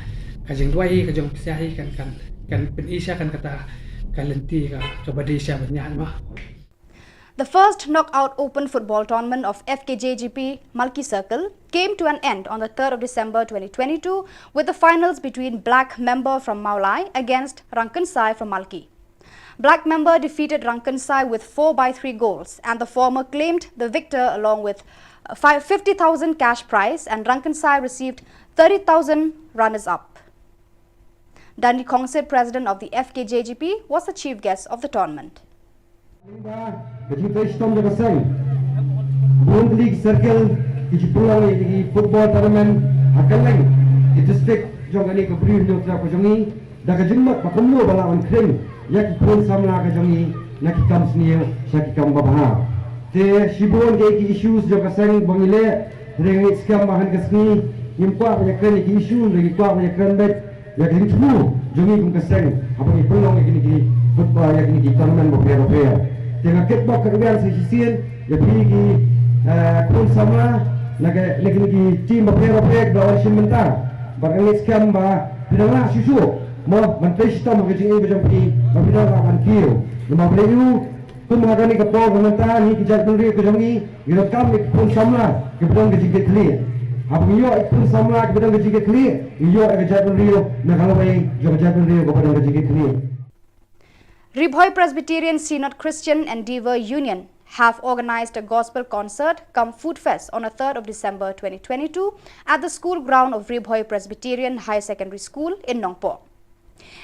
ka jingduwai hi ka jong phi sha hi kan, kan, kan pyni sha kan kata ka lynti ka, kaba dei sha ban ïaid ma. The first knockout open football tournament of F K J G P Malki Circle came to an end on the third of December twenty twenty-two, with the finals between Black Member from Mawlai against Rangkynsai from Malki. Black Member defeated Rangkynsai with four by three goals, and the former claimed the victor along with a five, fifty thousand cash prize, and Rangkynsai received thirty thousand runners-up. Dandi Khongsip, president of the F K J G P, was the chief guest of the tournament. Ka jingtrei shitom jong ka seng. Bun tylli ki circle ki ju pynlong ïa ki football tournament ha kylleng ki district jong kane ka Bri Hynñiewtrep ka jong ngi, da ka jingmut ba kumno ba lah ban khring ïa ki khun samla ka jong ngi na ki kam sniew sha ki kam babha. Te shibun ki, ki issues jong ka seng ba ngi leh, hynrei ngi skhem ba ha kane ka sngi ngim kwah ban ïakren ïa ki issue, hynrei ngi kwah ban ïakren beit ïa ka jingthmu jong ngi kum ka seng haba ngi pynlong ïa kine ki football, ïa kine ki tournament bapher bapher. Te nga kitbok kyrwiang sa shisien ïa phi ki, eh, khun samla na ka, na kine ki team bapher bapher kiba wan shim bynta. Bad nga ngeit skhem ba phi dang lah shuh shuh mo ban trei shitom ha ka jingim ka jong phi, ba phi dang lah ban kiew. Namar balei? Kum ha kane ka por ka mynta ngi ki jaitbynriew ka jong ngi ngi donkam ïa ki khun samla kiba don ka jingkitkhlieh. Haba ngi ïoh ïa ki khun samla kiba don ka jingkitkhlieh, ngi ïoh ïa ka jaitbynriew na ka lawei jong ka jaitbynriew kaba don ka jingkitkhlieh. Ri Bhoi Presbyterian Synod Christian Endeavour Union have organized a gospel concert cum food fest on the third of December twenty twenty-two at the school ground of Ri Bhoi Presbyterian Higher Secondary School in Nongpoh.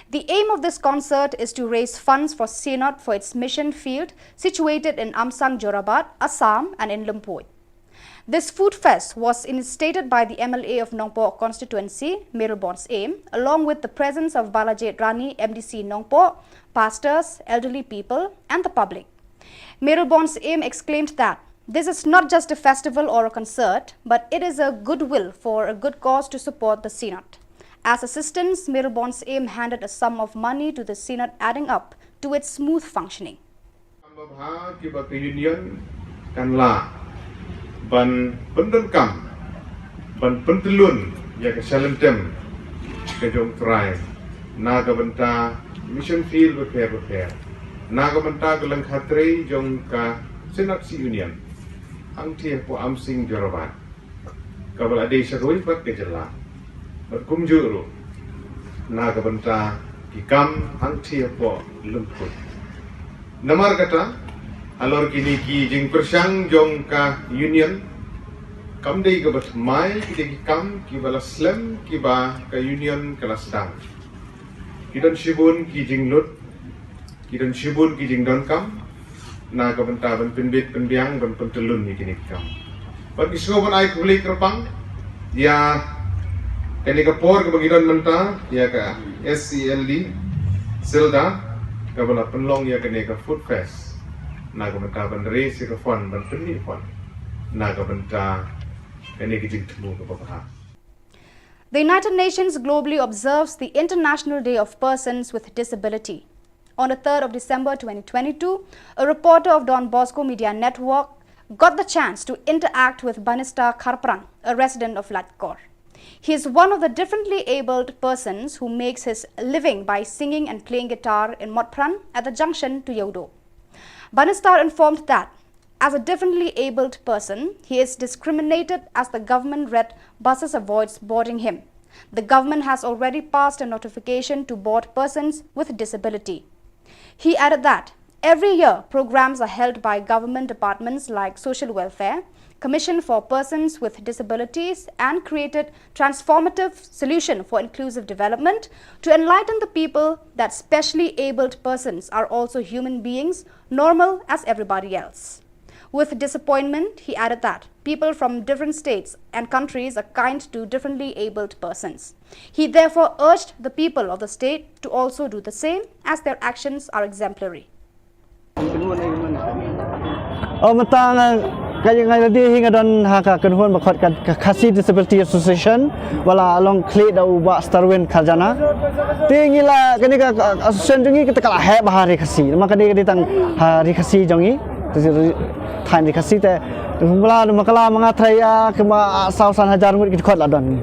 The aim of this concert is to raise funds for Synod for its mission field situated in Amsang Jorabat, Assam, and in Lumpur. This food fest was initiated by the M L A of Nongpoh constituency, Mayralborn Syiem, along with the presence of Balajied Rani, M D C Nongpoh, pastors, elderly people, and the public. Mayralborn Syiem exclaimed that this is not just a festival or a concert, but it is a goodwill for a good cause to support the Synod. As assistance, Mayralborn Syiem handed a sum of money to the Synod, adding up to its smooth functioning. Kam babha kiba ka Union kan lah ban pyndonkam, ban pyntyllun ïa ka shalynter ka jong U Trai na ka bynta mission field bapher bapher, na ka bynta ka lyngkha trei jong ka Synod C Union hangtei hapoh Amsang Jorabat, kaba la dei sha kawei pat ka jylla, bad kumjuh ruh na ka bynta ki kam hangtei hapoh lyngkhuh. Namar kata, halor kine ki jingpyrshang jong ka Union, kam dei kaba thymmai, ki dei ki kam kiba la slem kiba ka Union ka la sdang. Ki don shibun ki jinglut, ki don shibun ki jingdonkam na ka bynta ban pynbit pynbiang, ban pyntyllun ïa kine ki kam. Bad ngi sngewbha ban ai khublei kyrpang ïa kane ka por kaba ngi don mynta ïa ka S C L D Sylda, kaba la pynlong ïa kane ka food fest na ka bynta ban raise ïa ka fund, ban pynmih fund na ka bynta kane ka jingthmu kaba bha. The United Nations globally observes the International Day of Persons with Disability. On the third of December twenty twenty-two, a reporter of Don Bosco Media Network got the chance to interact with Banista Kharpran, a resident of Laitkor. He is one of the differently abled persons who makes his living by singing and playing guitar in Motphran at the junction to Yawdo. Banista informed that as a differently abled person, he is discriminated as the government red buses avoids boarding him. The government has already passed a notification to board persons with disability. He added that every year programs are held by government departments like Social Welfare, Commission for Persons with Disabilities, and created transformative solution for inclusive development to enlighten the people that specially abled persons are also human beings, normal as everybody else. With disappointment, he added that people from different states and countries are kind to differently abled persons. He therefore urged the people of the state to also do the same, as their actions are exemplary. Oh, mynta nga, ka, nga la dei hi nga don ha ka kynhun ba khot ka, ka Khasi Disability Association, ba la long khlieh da u Bah Starwin Kharjana. Te ngi la, kane ka, ka association jong ngi kata ka la heh bha ha Ri Khasi. Namar kane ka dei tang ha Ri Khasi jong ngi. Te ri, thaiñ Ri Khasi te, ba la, namar ka la ma nga trai ïa, kumba, ah, saw san hajar ngut ki dkhot la don.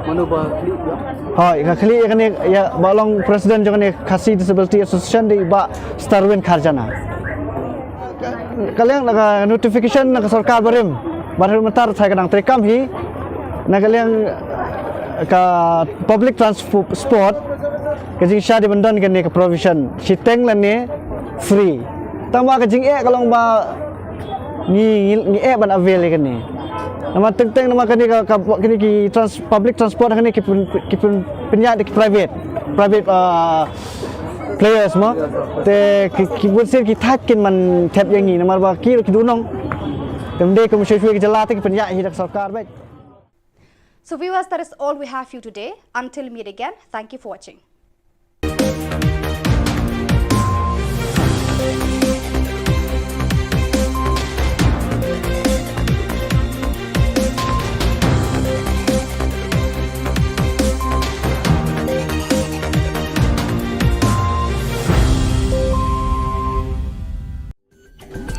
Mano ba khlieh ïa? Hooid, ka khlieh ïa kane, ïa, ba long president jong kane Khasi Disability Association dei Bah Starwin Kharjana. Ka liang na ka notification na ka sorkar barim, ba mynta ruh tharai ka dang treikam hi, na ka liang ka public transport, ka jingshah dei ban don kane ka provision shiteng lane free. Tangba ka jingeh ka long ba ngi, ngi, ngi eh ban avail ïa kane. Namar teng teng namar kane ka, ka, kane ki trans-, public transport kane ki pyn-, ki pyn-, pynïaid da ki private, private, ah, players mo. Te ki, ki bun sien ki thait kin man thep ïa ngi namar ba ki ruh ki duh nong. Te ym dei kum shuwa shuwa ki jylla te ki pynïaid hi da ka sorkar beit. So viewers, that is all we have for you today. Until meet again, thank you for watching.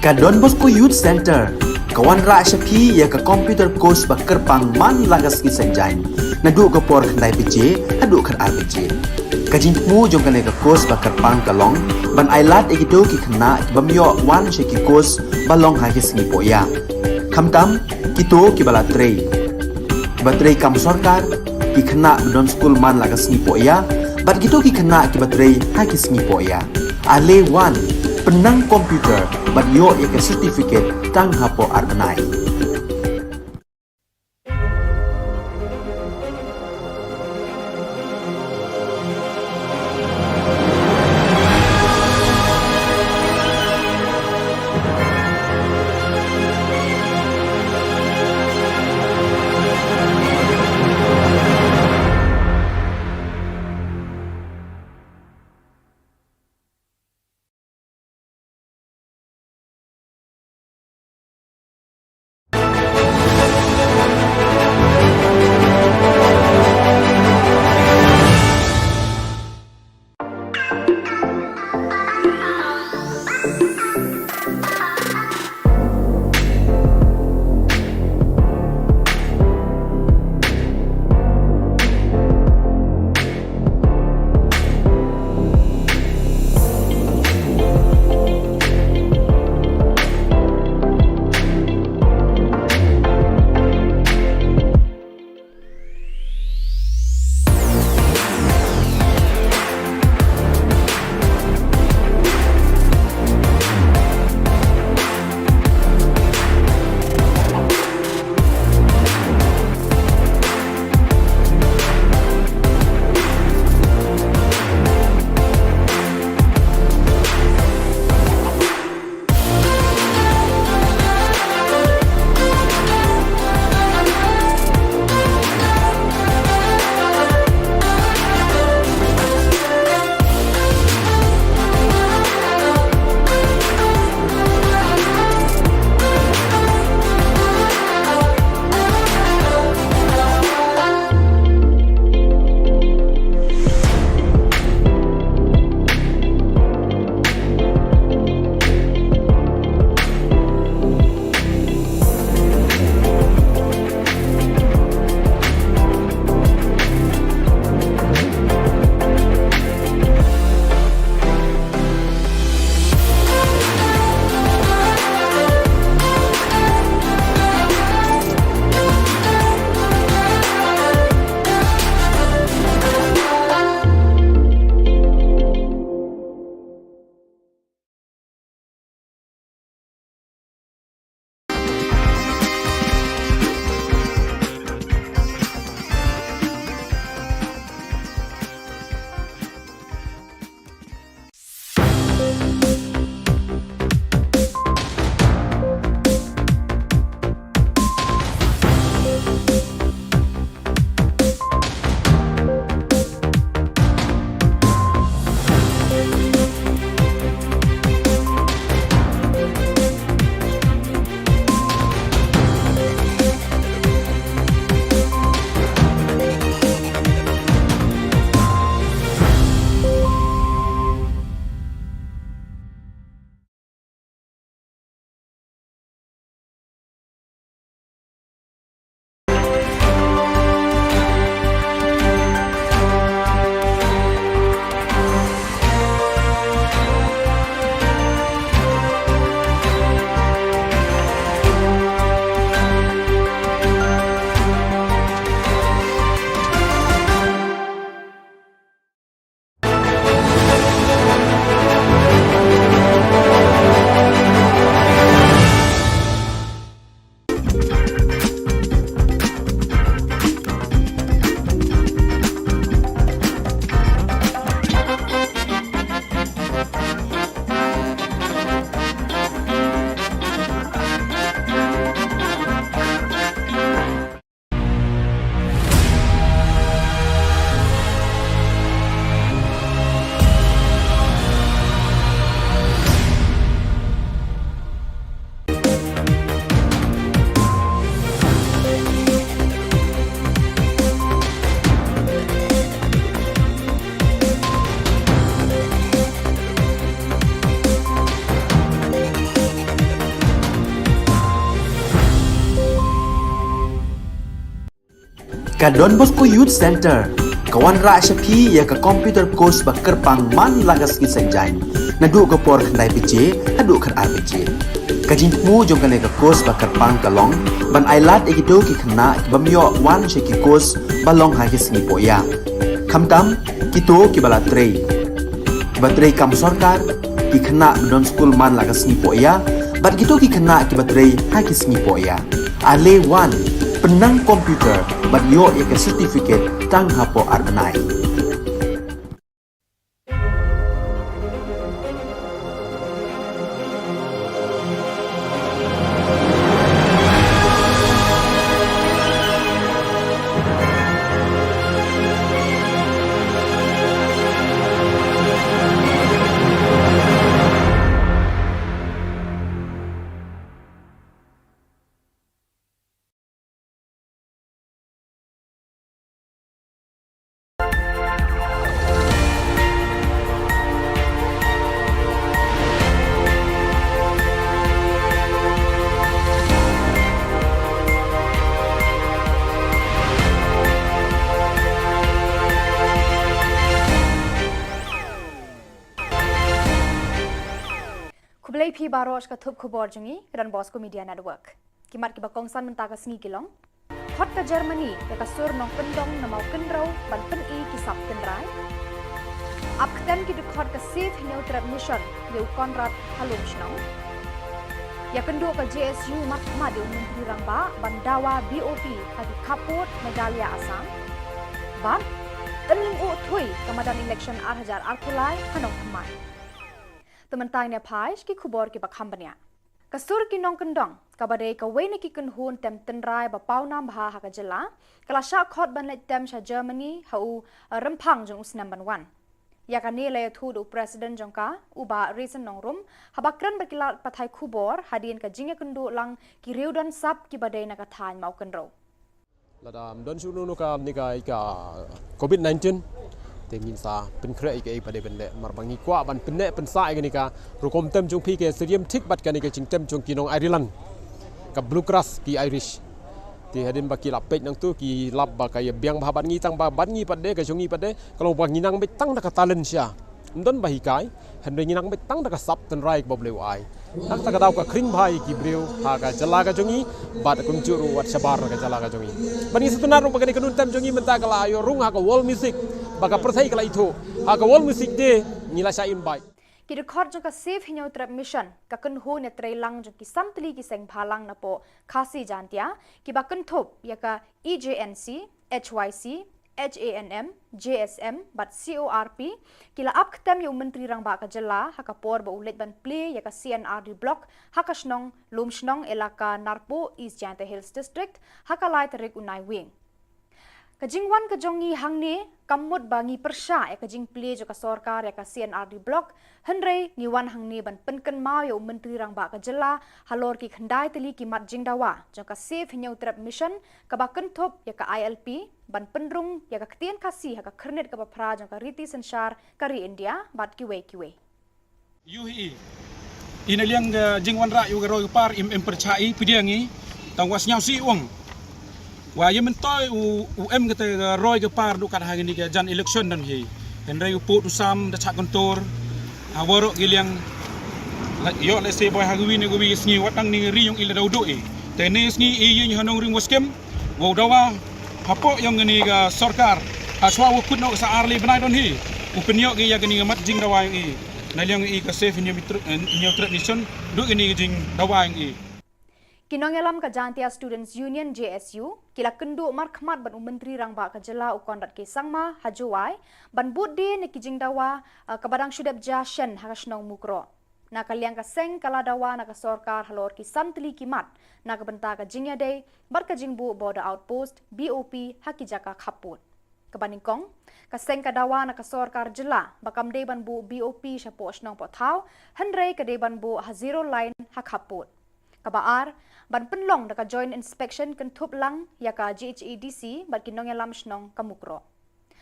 Ka Don Bosco Youth Centre ka wanrah sha phi ïa ka computer course ba kyrpang man la ka sngi Saitjaiñ, naduh ka por khyndai baje haduh khatar baje. Ka jingthmu jong kane ka course ba kyrpang ka long ban ailad ïa kito ki khynnah ki bym ïoh wan sha ki course ba long ha ki sngi pohïa, khamtam kito kiba la trei, kiba trei kam sorkar, ki khynnah ba don skul man la ka sngi pohïa, bad kito ki khynnah kiba trei ha ki sngi pohïa. Ale wan, pynnang computer bad ïoh ïa ka certificate tang hapoh ar bnai. Ka Don Bosco Youth Centre ka wanrah sha phi ïa ka computer course ba kyrpang man la ka sngi Saitjaiñ, naduh ka por khyndai baje haduh khatar baje. Ka jingthmu jong kane ka course ba kyrpang ka long ban ailad ïa kito ki khynnah ki bym ïoh wan sha ki course ba long ha ki sngi pohïa, khamtam kito kiba la trei, kiba trei kam sorkar, ki khynnah ba don skul man la ka sngi pohïa bad kito ki khynnah kiba trei ha ki sngi pohïa. Ale wan, pynnang computer bad ïoh ïa ka certificate tang hapoh ar bnai. Khublei phi baroh sha ka thup khubor jong ngi, ka Don Bosco Media Network. Ki mat kiba kongsan mynta ka sngi ki long: Khot ka Germany ïa ka sur nongkyndong na Mawkynrew ban pyni ki sap tynrai. Ap ktem ki dkhot ka Save Hynñiewtrep Mission ïa u Conrad ha Lumshnong. Ïakynduh ka J S U markhmat ïa u Myntri Rangbah ban dawa B O P ha ki khappud Meghalaya Assam. Bad Tynryngkhuh thui ka madan election ar hajar arphew lai ha Nongthymmai. Te mynta ngin ïa phai sha ki khubor kiba kham bniah. Ka sur ki nongkyndong, kaba dei kawei na ki kynhun tem tynrai ba pawnam bha ha ka jylla, ka la shah khot ban leit tem sha Germany ha u, eh, rymphang jong u snem ban wan. Ïa kane la ïathuh da u President jong ka, u Bah Raisin Nongrum, haba kren bad ki lad pathai khubor hadien ka jingïakynduh lang ki riew don sap kiba dei na ka thaiñ Mawkynrew. Lada ym don shuh kano kano ka, kane ka, ka covid nineteen, te ngin sa pynkhreh ïa kaei ba dei ban leh, namar ba ngi kwah ban pynneh pynsah ïa kane ka rukom tem jong phi, ka syriem thik bad kane ka jingtem jong ki nong Ireland, ka Bluegrass ki Irish. Te hadien ba ki la peit nangtu ki lap ba ka ïa biang bha bad ngi, tang ba bad ngi pat de, ka jong ngi pat de ka long ba ngi nang beit tang da ka talent sha, ym don ba hikai, hynrei ngi nang beit tang da ka sap tynrai kaba U Blei u ai. Nangta ka daw ka khring bha ïa ki briew ha ka jylla ka jong ngi bad kumjuh ruh wat shabar ka jylla ka jong ngi. Bad ngi sngewtynnat ruh ba kane ka nongtem jong ngi mynta ka la ïoh rung ha ka World Music, ba ka pyrthei ka la ithuh. Ha ka World Music Day ngi la shah invite. Ki dkhot jong ka Save Hynñiewtrep Mission, ka kynhun ïatreilang jong ki san tylli ki seng bhalang napoh Khasi Jaintia, kiba kynthup ïa ka E J N C, H Y C, H A N M, J S M bad C O R P, ki la ap ktem ïa u Myntri Rangbah ka jylla ha ka por ba u leit ban plie ïa ka C and R D Block ha ka shnong Lumshnong, Elaka Narpuh, East Jaintia Hills District, ha ka lai tarik u Naiwieng. Ka jingwan ka jong ngi hangne kam mut ba ngi pyrshah ïa ka jingplie jong ka sorkar ïa ka C and R D Block, hynrei ngi wan hangne ban pynkynmaw ïa u Myntri Rangbah ka jylla halor ki khyndai tylli ki mat jingdawa jong ka Save Hynñiewtrep Mission, kaba kynthup ïa ka I L P, ban pynrung ïa ka ktien Khasi ha ka khyrnit kaba phra jong ka riti synshar ka ri India bad kiwei kiwei. Ïohi i na liang ka jingwanrah ïa ka roi ka par, im, im pyrshah i pdiang i, tang wa sngewsih ong. Wa ïa myntoi u, u em kata ka roi ka par duh kat ha kane ka jan election don hi. Hynrei u pud u sam da chah kyntur ha waroh ki liang. La ïoh lehse boi ha kawi ne kawi ka sngi wat nang ne ri ïong i la daw duh i. Te ne sngi i ïing ha nongrim wa skhem. Wow dawa hapoh ïong kane ka sorkar. Ha shuwa wa kut noh sa ar lai bnai don hi. U pynïoh ki ïa kane ka mat jingdawa ïong i. Na liang i ka Save Hynñiewtrep, eh, Hynñiewtrep Mission, duh kane ka jingdawa ïong i. Ki nongïalam ka Jaintia Students Union, J S U, ki la kynduh markhmat bad u Myntri Rangbah ka jylla u Conrad K Sangma ha Jowai ban bud die na ki jingdawa, eh, kaba dang shu dep jia shen ha ka shnong Mukroh. Na ka liang ka seng ka la dawa na ka sorkar halor ki san tylli ki mat na ka bynta ka jingïadei bad ka jingbuh Border Outpost, B O P, ha ki jaka khappud. Kaba nyngkong, ka seng ka dawa na ka sorkar jylla ba kam dei ban buh B O P shapoh shnong poh thaw, hynrei ka dei ban buh ha zero line ha khappud. Kaba ar, ban pynlong da ka Joint Inspection kynthup lang ïa ka J H A D C bad ki nongïalam shnong ka Mukroh.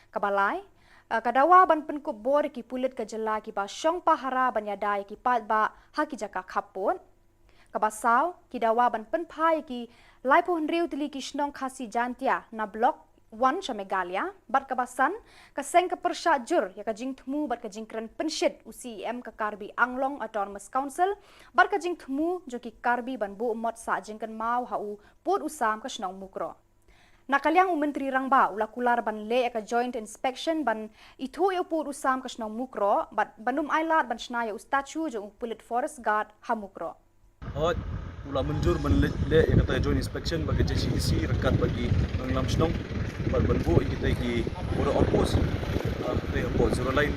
Kaba lai, eh, ka dawa ban pynkup bor ïa ki pulit ka jylla kiba shong pahara ban ïada ïa ki paidbah ha ki jaka khappud. Kaba saw, ki dawa ban pynphai ïa ki laiphew hynriew tylli ki shnong Khasi Jaintia na Block wan sha Meghalaya, bad kaba san, ka seng ka pyrshah jur ïa ka jingthmu bad ka jingkren pynshit u C E M ka Karbi Anglong Autonomous Council, bad ka jingthmu jong ki Karbi ban buh mot sah jingkynmaw ha u pud u sam ka shnong Mukroh. Na ka liang u Myntri Rangbah u la kular ban leh ïa ka joint inspection ban ithuh ïa u pud u sam ka shnong Mukroh, bad ban ym ailad ban shna ïa u statue jong u pulit forest guard ha Mukroh. Hooid, u la mynjur ban leh, leh ïa kata joint inspection bad ka J C D C ryngkat bad ki nongïalam shnong bad ban buh ïa kita ki border outpost, ah, kita hapoh zero line,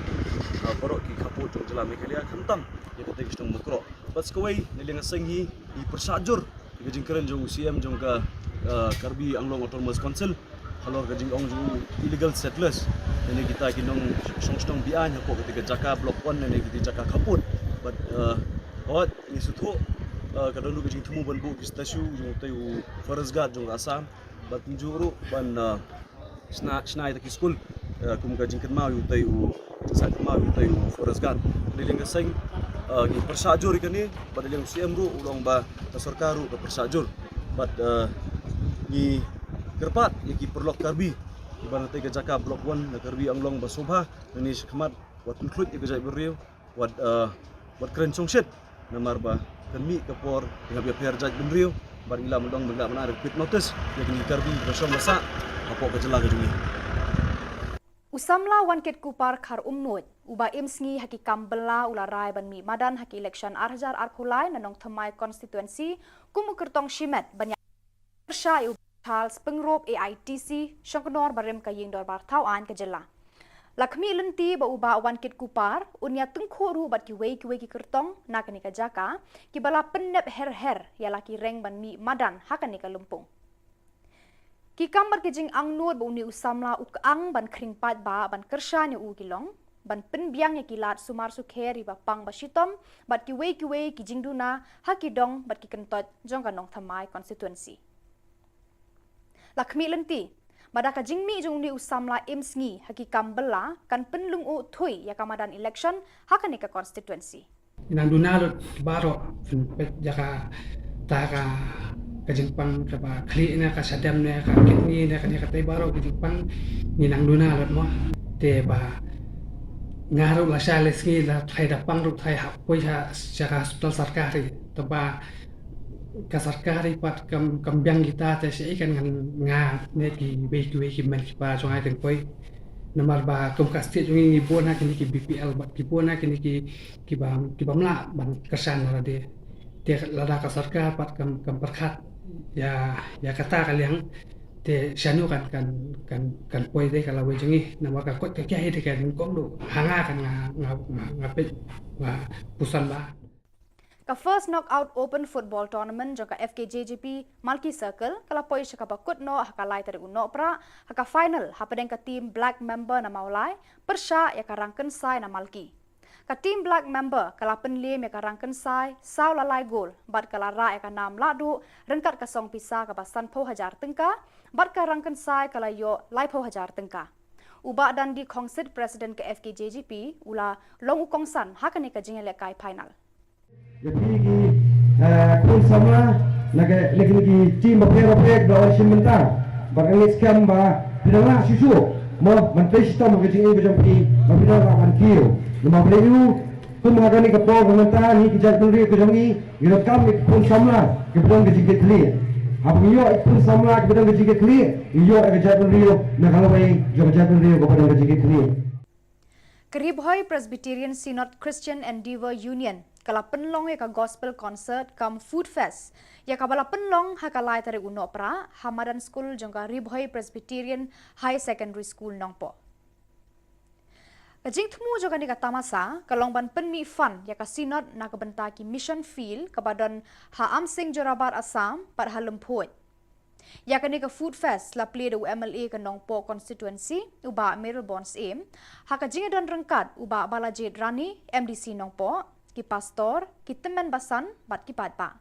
ah, baroh ki khappud jong jylla Meghalaya khamtam ïa kita ki shnong Mukroh. Bad sa kawei, na liang ka seng hi, i pyrshah jur ïa ka jingkren jong u C M jong ka, ah, Karbi Anglong Autonomous Council halor ka jingong jong u illegal settlers, ïa kita ki nongshong shnong be-aiñ hapoh kata ka jaka Block One, ïa kita ki jaka khappud. Bad, ah, hooid, ngi sngewthuh, ah, ka don ruh ka jingthmu ban buh ki statue jong utai u forest guard jong ka Assam, bad kumjuh ruh ban, ah, shna, shna ïa kita ki skul, ah, kum ka jingkynmaw ïa utai u, jingsah kynmaw ïa utai u forest guard. Na liang ka seng, ah, ngi pyrshah jur ïa kane, bad na liang u C M ruh u la ong ba ka sorkar ruh ka pyrshah jur. Bad, ah, ngi kyrpad ïa ki paralok Karbi kiba na kata ka jaka Block One na Karbi Anglong ba sngewbha, nangne shakhmat, wat pynkhluit ïa ka jaitbynriew, wat, ah, wat kren shongshit, namar ba kan mih ka por, ngi hap ïapher jaitbynriew, bad ngi lah ban ong ba ngi lah ban ai repeat notice ïa kine ki Karbi kiba shong ba sah hapoh ka jylla ka jong ngi. U samla Wankitkuppar Kharumnuid, uba im sngi ha ki kam bylla, u la rai ban mih madan ha ki election ar hajar arphew lai na Nongthymmai constituency kum u kyrtong shimet ban ïa pyrshah ïa u Charles Pyngrope, A I T C, Shongknor barim ka Ïing Dorbar Thaw Aiñ ka jylla. La khmih lynti ba u Bah Wankitkuppar un ïa tyngkhuh ruh bad kiwei kiwei ki kyrtong na kane ka jaka, kiba la pynnep her her ïa la ki reng ban mih madan ha kane ka lympung. Ki kam bad ki jingangnud ba une u samla u kyang ban khring paidbah ban kyrshan ïa u ki long ban pynbiang ïa ki lad sumar sukher ïa ba pang ba shitom bad kiwei kiwei ki jingduna ha ki dong bad ki kyntoit jong ka Nongthymmai constituency. La khmih lynti ba da ka jingmih jong une u samla im sngi ha ki kam bylla kan pynlyngngoh thuh ïa ka madan election ha kane ka constituency. Nang duna lut baroh, pynpeit ïa kata ka, ka jingpang kaba khlieh ne ka shadem ne ka kidney ne kane katei baroh ka jingpang, ngi nang duna lut mo. Te ba nga ruh lashai lashisngi la tharai da pang ruh tharai hap poi sha, sha ka hospital sorkari. Te ba ka sorkari pat kam, kam biang kita te shaei kan ngan nga ne kiwei kiwei ki mei ki pa jong nga kin poi. Namar ba kum ka state jong ngi ngi bun ha kine ki B P L bad ki bun ha kine ki, kiba, ki bym lah ban kyrshan na lade. Te lada ka sorkar pat kam, kam pyrkhat ïa, ïa kata ka liang, te shano kan, kan, kan, kan poi de ka lawei jong ngi, namar ka koit ka kiai de ka nyngkong duh ha nga kan nga, nga, nga, nga peit, nga puson ba. Ka First Knockout Open Football Tournament jong ka F K J G P Malki Circle ka la poi sha kaba kut noh ha ka lai tarik u Nohprah, ha ka final hapdeng ka team Black Member na Mawlai pyrshah ïa ka Rangkynsai na Malki. Ka team Black Member ka la pynliem ïa ka Rangkynsai saw la lai gol bad ka la rah ïa ka nam lahduh ryngkat ka song pisa kaba sanphew hajar tyngka, bad ka Rangkynsai ka la ïoh laiphew hajar tyngka. U Bah Dandi Khongsit, President ka F K J G P, u la long u kongsan ha kane ka jingïalehkai final. Ïa phi ki, eh, khun samla na ka, na kine ki team bapher bapher ba wan shim bynta. Ba nga ngeit skhem ba phi dang lah shuh shuh mo ban trei shitom ha ka jingim ka jong phi, ba phi dang lah ban kiew. Namar balei? Kum ha kane ka por ka mynta ngi ki jaitbynriew ka jong ngi, ngi donkam ïa ki khun samla kiba don ka jingkitkhlieh. Haba ngi ïoh ïa ki khun samla kiba don ka jingkitkhlieh, ngi ïoh ïa ka jaitbynriew na ka lawei jong ka jaitbynriew kaba don ka jingkitkhlieh. Ka Ri Bhoi Presbyterian Synod Christian Endeavour Union ka la pynlong ïa ka Gospel Concert cum Food Fest, ïa kaba la pynlong ha ka lai tarik u Nohprah ha madan skul jong ka Ri Bhoi Presbyterian High Secondary School Nongpoh. Ka jingthmu jong kane ka tamasa ka long ban pynmih fund ïa ka Synod na ka bynta ki mission field kaba don ha Amsing Jorabat Assam bad ha Lymphoid. Ïa kane ka Food Fest la plie da u M L A ka Nongpoh Constituency, u Bah Mayralborn Syiem, ha ka jingïadon ryngkat u Bah Balajied Rani, M D C Nongpoh, ki pastor, ki tymmen basan bad ki paidbah.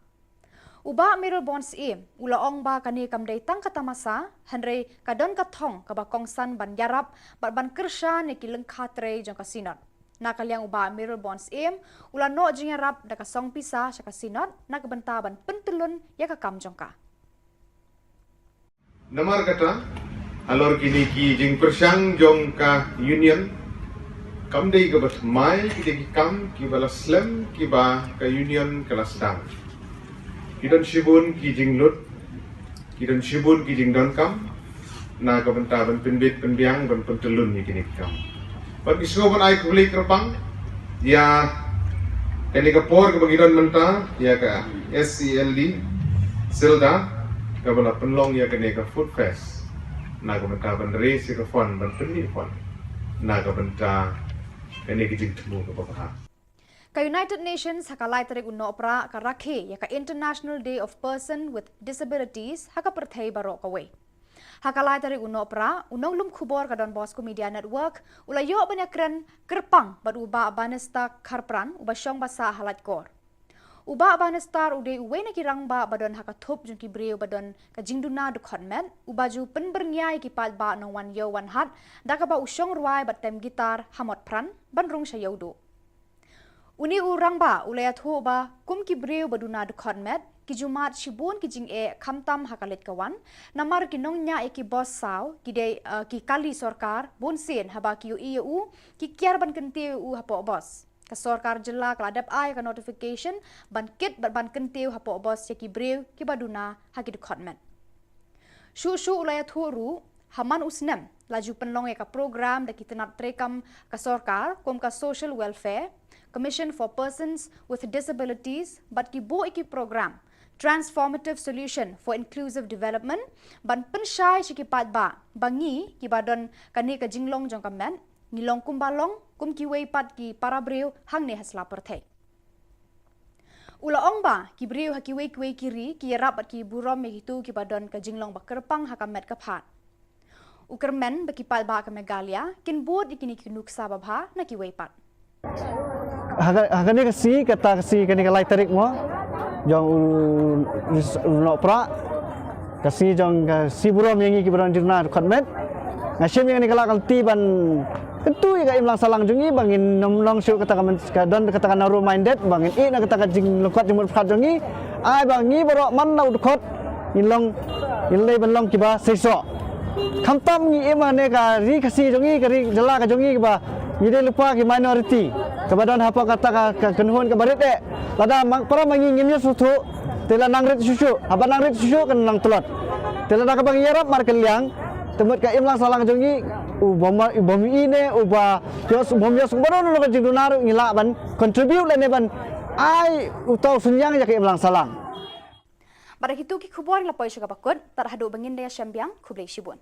U Bah Mayralborn Syiem u la ong ba kane kam dei tang ka tamasa, hynrei ka don ka thong kaba kongsan ban ïarap bad ban kyrshan ïa ki lyngkha trei jong ka Synod. Na ka liang u Bah Mayralborn Syiem u la noh jingïarap da ka song pisa sha ka Synod na ka bynta ban pyntyllun ïa ka kam jong ka. Namar kata, Halor kine ki jingpyrshang jong ka Union, kam dei kaba thymmai kita ki kam kiba la slem kiba ka Union ka la sdang. Ki don shibun ki jinglut, ki don shibun ki jingdonkam na ka bynta ban pynbit pynbiang, ban pyntyllun ïa kine ki kam. Bad ngi sngewbha ban ai khublei kyrpang ïa kane ka por kaba ngi don mynta, ïa ka S E L D Silda, kaba la pynlong ïa kane ka Food Fest na ka bynta ban raise ïa ka fund, ban pynmih fund na ka bynta kane ka jingthmu kaba bha. Ka United Nations ha ka lai tarik u Nohprah ka rakhe ïa ka International Day of Person with Disabilities ha ka pyrthei baroh kawei. Ha ka lai tarik u Nohprah, u nonglum khubor ka Don Bosco Media Network u la ïoh ban ïakren kyrpang bad u Bah Bannister Kharpran, uba shong ba sah ha Laitkor. U Bah Bannister u dei uwei na ki rangbah ba don ha ka thup jong ki briew ba don ka jingduna dkhot met, uba ju pynbyrngia ïa ki paidbah nongwan ïew wan hat da kaba u shong rwai bad tem guitar ha Motphran ban rung sha Ïewduh. Une u rangbah u la ïathuh ba kum ki briew ba duna dkhot met, ki ju mad shibun ki jingeh khamtam ha ka leit ka wan, namar ki nongñiah ïa ki bos saw ki dei, eh, ki kali sorkar, bun sien haba ki ïohi ïa u, ki kiar ban kyntiew ïa u hapoh bos. Ka sorkar jylla ka la dep ai ka notification ban kit bad ban kyntiew hapoh bos ïa ki briew kiba duna ha ki dkhot met. Shuh shuh u la ïathuh ruh, ha man u snem la ju pynlong ïa ka program da ki tnat treikam ka sorkar kum ka Social Welfare Commission for Persons with Disabilities bad ki buh ïa ki program Transformative Solution for Inclusive Development ban pynshai sha ki paidbah ba ngi kiba don kane ka jinglong jong ka met ngi long kumba long kum kiwei pat ki para briew hangne ha sla pyrthei. U la ong ba ki briew ha kiwei kiwei ki ri ki ïarap bad ki burom ïa kito kiba don ka jinglong ba kyrpang ha ka met ka phad. U kyrmen ba ki paidbah ka Meghalaya kin bud ïa kine ki nuksa babha na kiwei pat. Ha ka, ha kane ka sngi, kata ka sngi, kane ka lai tarik mo jong u, u Nohprah, ka sngi jong ka sngi burom ïa ngi kiba don jingduna dkhot met. Nga shim ïa kane ka lad ka lynti ban kyntu ïa ka imlang sahlang jong ngi ba ngin ym long shuh kata ka myn-, ka don kata ka narrow minded, ba ngin ïeh na kata ka jinglyngkot jingmut pyrkhat jong ngi. Ai ba ngi baroh man la u dkhot ngin long, ngin lei ban long kiba seisoh. Khamtam ngi im ha kane ka ri Khasi jong ngi, ka ri jylla ka jong ngi, kaba ngi dei lypa ki minority kaba don hapoh kata ka, ka kynhun kaba rit eh. Lada ma, para ma ngi ngim ïohsngew, te la nang rit shuh shuh, haba nang rit shuh shuh kan nang tlot. Te lada kaba ngi ïarap markylliang, te mut ka imlang sahlang jong ngi u bym, u bym ïohi ne uba ïohsngew, u bym ïohsngew baroh ngi ka jingduna ruh ngi lah ban contribute lane ban ai uta u synñiang ïa ka imlang sahlang. Bad da kito ki khubor ngi la poi sha kaba kut, tad haduh ba ngin da ïashem biang, khublei shibun.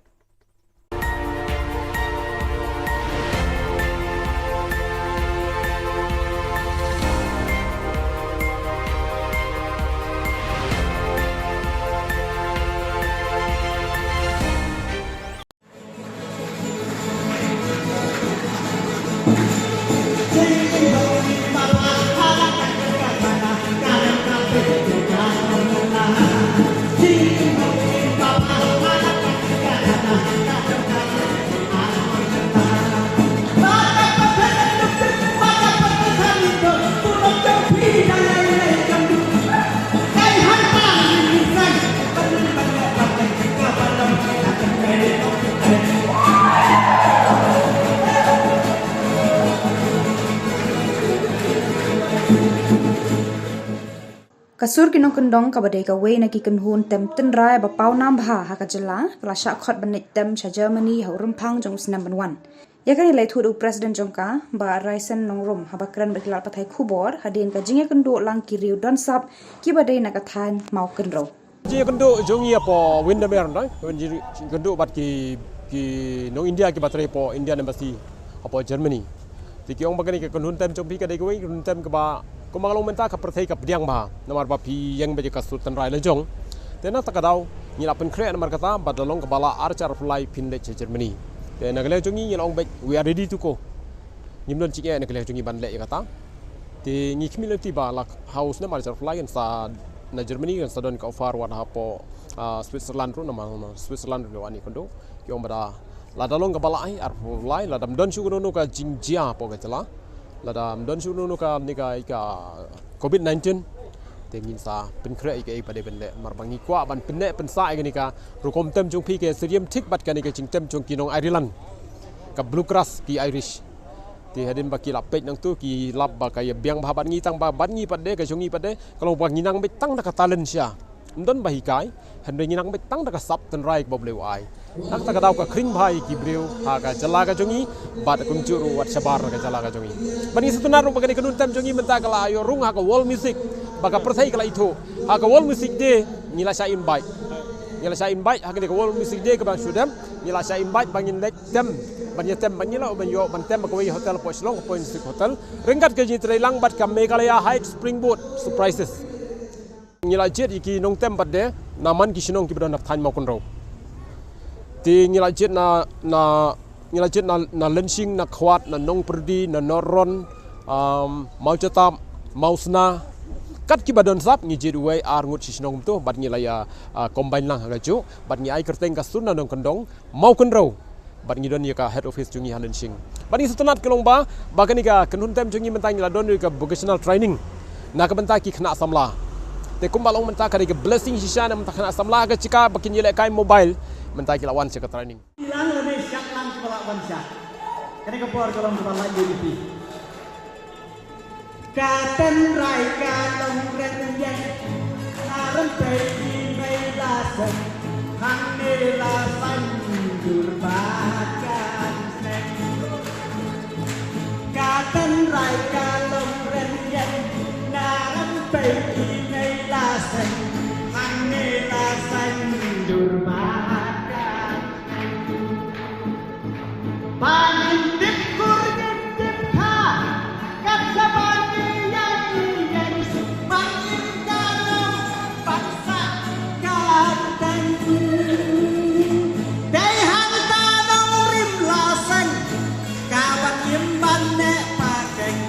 Ka Sur ki Nongkyndong, kaba dei kawei na ki kynhun tem tynrai ba pawnam bha ha ka jylla, ka la shah khot ban leit tem sha Germany ha u rymphang jong u snem ban wan. Ïa kane la ïathuh da u President jong ka, Bah Raisen Nongrum, haba kren bad ki lad pathai khubor hadien ka jingïakynduh lang ki riew don sap kiba dei na ka thaiñ Mawkynrew. Jingïakynduh jong ngi hapoh Windermere, nda, jingïakynduh bad ki, ki nong India kiba trei hapoh Indian Embassy hapoh Germany. Te ki ong ba kane ka kynhun tem jong phi ka dei kawei ka kynhun tem kaba, kumba nga la ong mynta, ka pyrthei ka pdiang bha namar ba phi ïeng beit ïa ka sur tynrai la jong. Te na kata ka daw ngi la pynkhreh namar kata, bad la long kaba lah ar hajar arphew lai phin leit sha Germany. Te na ka liang jong ngi ngi la ong beit, we are ready to go. Ngim don jingeh na ka liang jong ngi ban leh ïa kata. Te ngi khmih lynti ba la ha u snem ar hajar arphew lai kan sa na Germany kan sa don ka offer wat hapoh, ah, Switzerland ruh, namar Switzerland ruh la wan ïakynduh. Ki ong ba da lada long kaba lah ai arphew lai, lada ym don shuh kano kano ka jingjia hapoh ka jylla, lada ym don shuh kano kano ka, ne ka, ka covid nineteen, Te ngin sa pynkhreh ïa kaei ba dei ban leh namar ba ngi kwah ban pynneh pynsah ïa kane ka rukom tem jong phi ka ïasyriem thik bad kane ka jingtem jong ki nong Ireland, ka Bluegrass ki Irish. Te hadien ba ki la peit nangtu ki lap ba ka ïabiang bha bad ngi tang ba bad ngi pat de ka jong ngi pat de ka long ba ngi nang beit tang da ka talent sha. Ym don ba hikai, hynrei ngi nang beit tang da ka sap tynrai kaba U Blei u ai. Nangta ka daw ka khring bha ïa ki briew ha ka jylla ka jong ngi bad kumjuh ruh wat shabar na ka jylla ka jong ngi. Bad ngi sngewtynnat ruh ba kane ka kynhun tem jong ngi mynta ka la ïoh rung ha ka World Music ba ka pyrthei ka la ithuh. Ha ka World Music Day ngi la shah invite. Ngi la shah invite ha kane ka World Music Day kaba shu dem ngi la shah invite ba ngin leit tem ban ïa tem ban ngi la ban ïoh ban tem ha kawei hotel hapoh Shillong, hapoh Insik Hotel. Ryngkat ka jingïatreilang bad ka Meghalaya Heights Springboard Surprises. Ngi la jied ïa ki nongtem bad de na man ki shnong kiba don na thaiñ Mawkynrew. Te ngi la jied na, na, ngi la jied na, na Lenshing, na Khwat, na Nongpyrdi, na North Ron, um, Mawjatap, Mawsna. Kat kiba don sap ngi jied uwei ar ngut shi shnong kumto bad ngi la ïa, uh, combine lang ha kajuh bad ngi ai kyrteng ka Sur na Nongkyndong Mawkynrew. Bad ngi don ïa ka head office jong ngi ha Lenshing. Bad ngi sngewtynnat ka long ba, ba kane ka kynhun tem jong ngi mynta ngi la don ïa ka vocational training na ka bynta ki khynnah samla. Te kumba long mynta ka dei ka blessing shisha na ka bynta khynnah samla ka jaka ba kin ïalehkai mobile mynta ki la wan sha ka training. Lang lane shah lang kiba la wan sha. Kane ka por ka long kaba la ïa ka Ka tynrai ka long rynïeng, na rympei i mei la seng, hangne la saiñdur ba kan seng. Ka tynrai ka long rynïeng, na rympei i mei la seng, hangne la saiñdur ba kan Ba ngin tip kur ngin tip kha, kat shaba ngi ïa ngi ïeng suk ba ngin ka long ban sah ka teng. Dei hangta nongrim la seng, ka ban im ban neh pateng,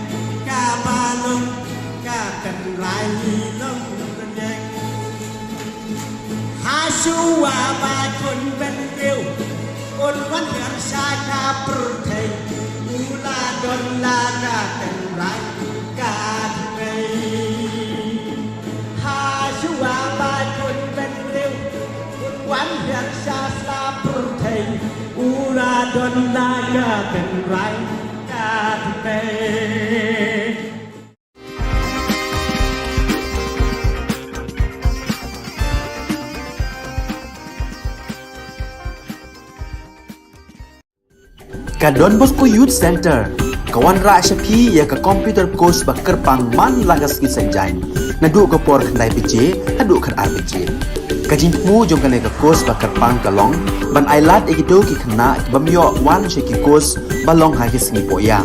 ka ba long ka tynrai long rynïeng. Hashuwa ba khun bynriew un wan hiar sha ka pyrthei, u la don la ka tynrai ka tmei. Hashuwa ba khun bynriew un wan hiar sha ka pyrthei, u la don la ka tynrai ka tmei. Ka Don Bosco Youth Centre ka wanrah sha phi ïa ka computer course ba kyrpang man la ka sngi Saitjaiñ, naduh ka por khyndai baje haduh khatar baje. Ka jingthmu jong kane ka course ba kyrpang ka long ban ailad ïa kito ki khynnah ki bym ïoh wan sha ki course ba long ha ki sngi pohïa.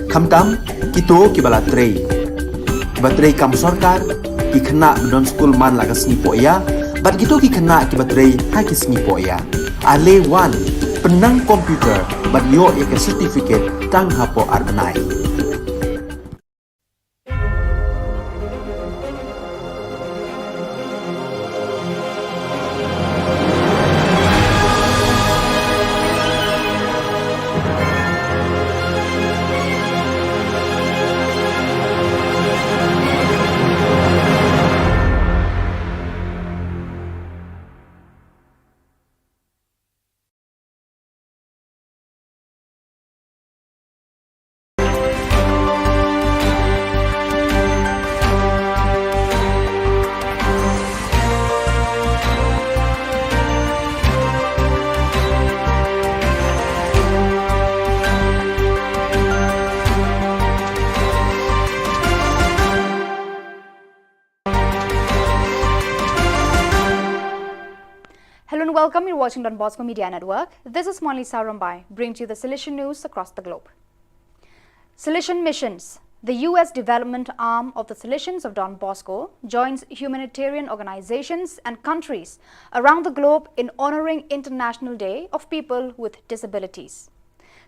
Khamtam kito kiba la trei, kiba trei kam sorkar, ki khynnah ba don skul man la ka sngi pohïa bad kito ki khynnah kiba trei ha ki sngi pohïa. Ale wan, pynnang computer bad ïoh ïa ka certificate tang hapoh ar bnai. Hello and welcome. You're watching Don Bosco Media Network. This is Monlisa Rombai, bringing to you the Salesian news across the globe. Salesian Missions. The U S development arm of the Salesians of Don Bosco joins humanitarian organizations and countries around the globe in honoring International Day of People with Disabilities.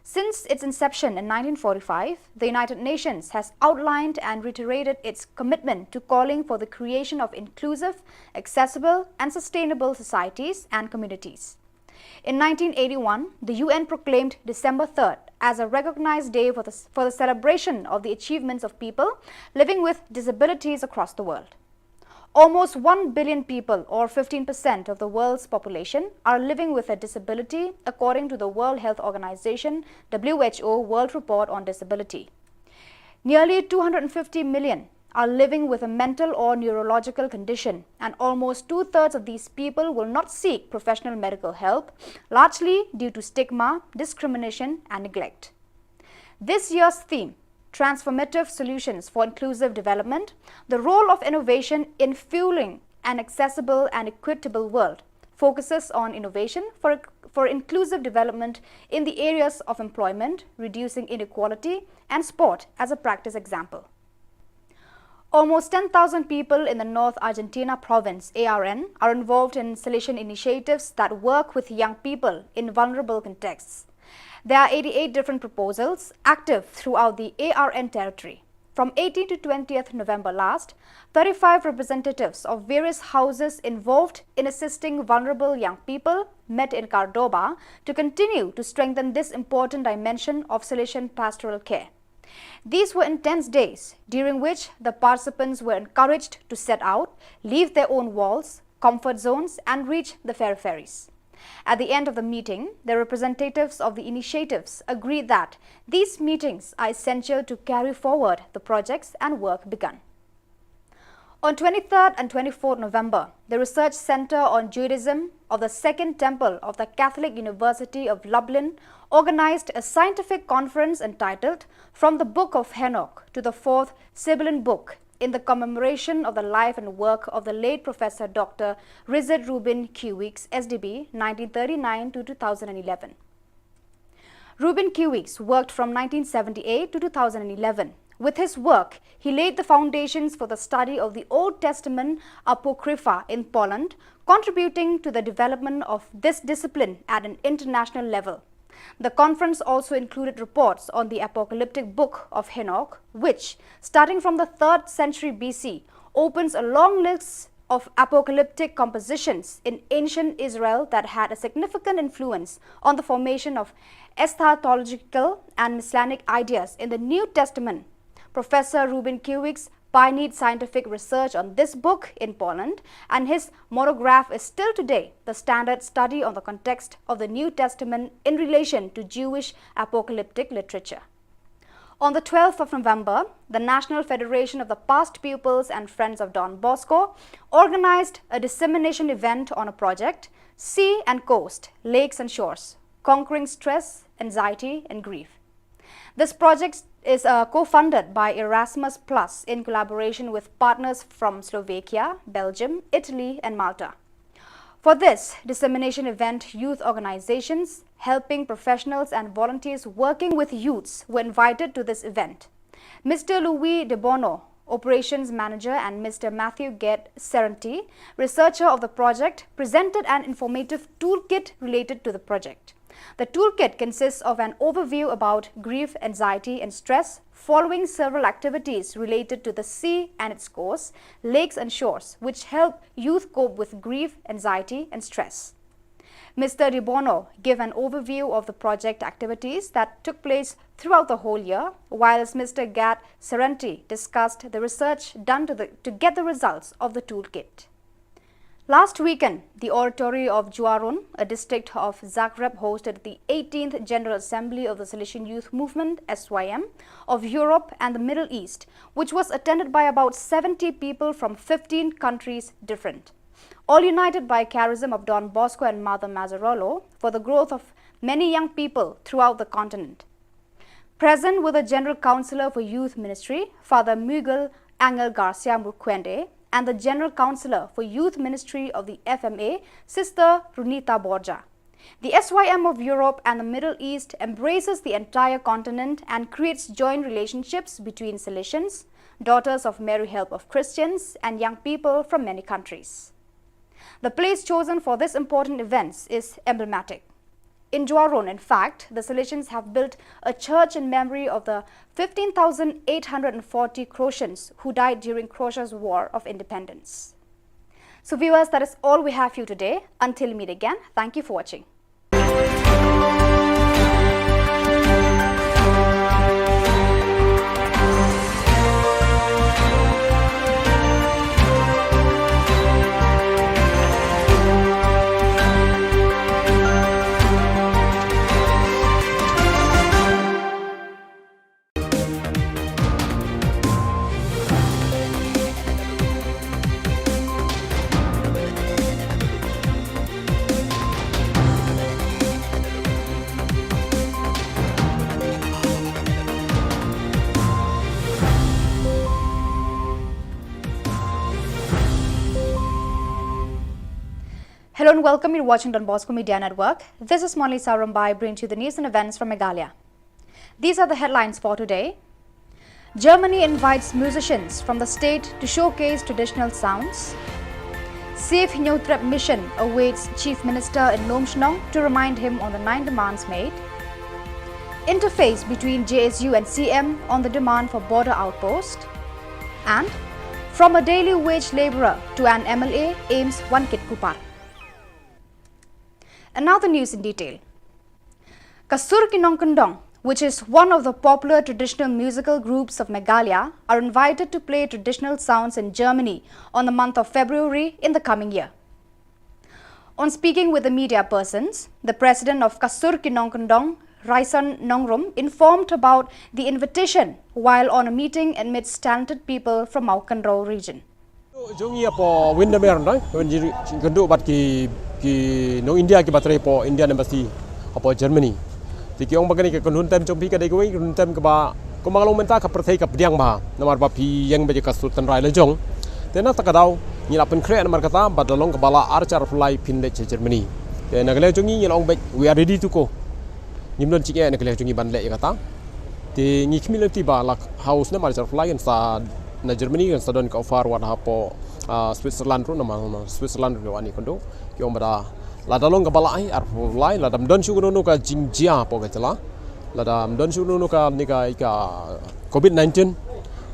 Since its inception in nineteen forty-five, the United Nations has outlined and reiterated its commitment to calling for the creation of inclusive, accessible, and sustainable societies and communities. In nineteen eighty-one, the U N proclaimed December third as a recognized day for the, for the celebration of the achievements of people living with disabilities across the world. Almost one billion people, or fifteen percent of the world's population, are living with a disability, according to the World Health Organization, W H O, World Report on Disability. Nearly two hundred fifty million are living with a mental or neurological condition, and almost two-thirds of these people will not seek professional medical help, largely due to stigma, discrimination, and neglect. This year's theme, Transformative Solutions for Inclusive Development, the role of innovation in fueling an accessible and equitable world, focuses on innovation for, for inclusive development in the areas of employment, reducing inequality, and sport as a practice example. Almost ten thousand people in the North Argentina province, A R N, are involved in Salesian initiatives that work with young people in vulnerable contexts. There are eighty-eight different proposals active throughout the A R N territory. From eighteenth to twentieth November last, thirty-five representatives of various houses involved in assisting vulnerable young people met in Córdoba to continue to strengthen this important dimension of Salesian pastoral care. These were intense days, during which the participants were encouraged to set out, leave their own walls, comfort zones, and reach the peripheries. At the end of the meeting, the representatives of the initiatives agreed that these meetings are essential to carry forward the projects and work begun. On twenty-third and twenty-fourth November, the Research Center on Judaism of the Second Temple of the Catholic University of Lublin organized a scientific conference entitled From the Book of Henoch to the Fourth Sibylline Book, in the commemoration of the life and work of the late Professor Doctor Richard Reuben Q. Weeks, S D B, nineteen thirty-nine to two thousand eleven. Reuben Q. Weeks worked from nineteen seventy-eight to two thousand eleven. With his work, he laid the foundations for the study of the Old Testament Apocrypha in Poland, contributing to the development of this discipline at an international level. The conference also included reports on the apocalyptic book of Henoch, which, starting from the third century B C, opens a long list of apocalyptic compositions in ancient Israel that had a significant influence on the formation of eschatological and messianic ideas in the New Testament. Professor Reuben Q. Weeks pioneered scientific research on this book in Poland, and his monograph is still today the standard study on the context of the New Testament in relation to Jewish apocalyptic literature. On the twelfth of November, the National Federation of the Past Pupils and Friends of Don Bosco organized a dissemination event on a project, Sea and Coast, Lakes and Shores, Conquering Stress, Anxiety and Grief. This project is, uh, co-funded by Erasmus Plus in collaboration with partners from Slovakia, Belgium, Italy, and Malta. For this dissemination event, youth organizations, helping professionals, and volunteers working with youths were invited to this event. Mister Louis De Bono, operations manager, and Mister Matthew Gate Serenti, researcher of the project, presented an informative toolkit related to the project. The toolkit consists of an overview about grief, anxiety, and stress, following several activities related to the sea and its coast, lakes and shores, which help youth cope with grief, anxiety, and stress. Mister De Bono gave an overview of the project activities that took place throughout the whole year, whilst Mister Gate Serenti discussed the research done to, the, to get the results of the toolkit. Last weekend, the oratory of Juarón, a district of Zagreb, hosted the eighteenth General Assembly of the Salesian Youth Movement, S Y M, of Europe and the Middle East, which was attended by about seventy people from fifteen countries different, all united by charism of Don Bosco and Mother Mazzarolo for the growth of many young people throughout the continent. Present were the General Councillor for Youth Ministry, Father Miguel Angel Garcia Murquende, and the General Councillor for Youth Ministry of the F M A, Sister Runita Borja. The S Y M of Europe and the Middle East embraces the entire continent and creates joint relationships between Salesians, Daughters of Mary Help of Christians, and young people from many countries. The place chosen for this important event is emblematic. In Juarón, in fact, the Salesians have built a church in memory of the fifteen thousand eight hundred and forty Croatians who died during Croatia's War of Independence. So viewers, that is all we have for you today. Until we meet again, thank you for watching. Hello and welcome. You're watching Don Bosco Media Network. This is Monlisa Rumbai bringing to you the news and events from Meghalaya. These are the headlines for today. Germany invites musicians from the state to showcase traditional sounds. Save Hynñiewtrep Mission awaits Chief Minister in Lumshnong to remind him on the nine demands made. Interface between J S U and C M on the demand for border outpost. And from a daily wage labourer to an M L A, AIIMS Wankit Kupar. And now the news in detail. Ka Sur Ki Nongkyndong, which is one of the popular traditional musical groups of Meghalaya, are invited to play traditional sounds in Germany on the month of February in the coming year. On speaking with the media persons, the president of Ka Sur Ki Nongkyndong, Raison Nongrum, informed about the invitation while on a meeting amidst talented people from Mawkynrew region. Jong ngi hapoh Windermere, nda wan jingkynduh bad ki, ki nong India kiba trei hapoh Indian Embassy hapoh Germany. Te ki ong ba kane ka kynhun tem jong phi ka dei kawei ka kynhun tem kaba kumba ka long mynta ka pyrthei ka pdiang bha, namar ba phi ïeng beit ïa ka sur tynrai la jong. Te na kata ka daw ngi la pynkhreh namar kata bad la long kaba lah ar hajar arphew lai phin leit sha Germany. Te na ka liang jong ngi ngi la ong beit, we are ready to go. Ngim don jingeh na ka liang jong ngi ban leh ïa kata. Te ngi khmih lynti ba la ha u snem ar hajar arphew lai kan sa na Germany kan sa don ka offer wat hapoh, ah, Switzerland ruh, namar, namar Switzerland ruh wan ïakynduh. Ki ong ba da lada long kaba lah, eh, arphew lai, lada ym don shuh kano kano ka jingjia hapoh ka jylla, lada ym don shuh kano kano kane ka, ka covid nineteen,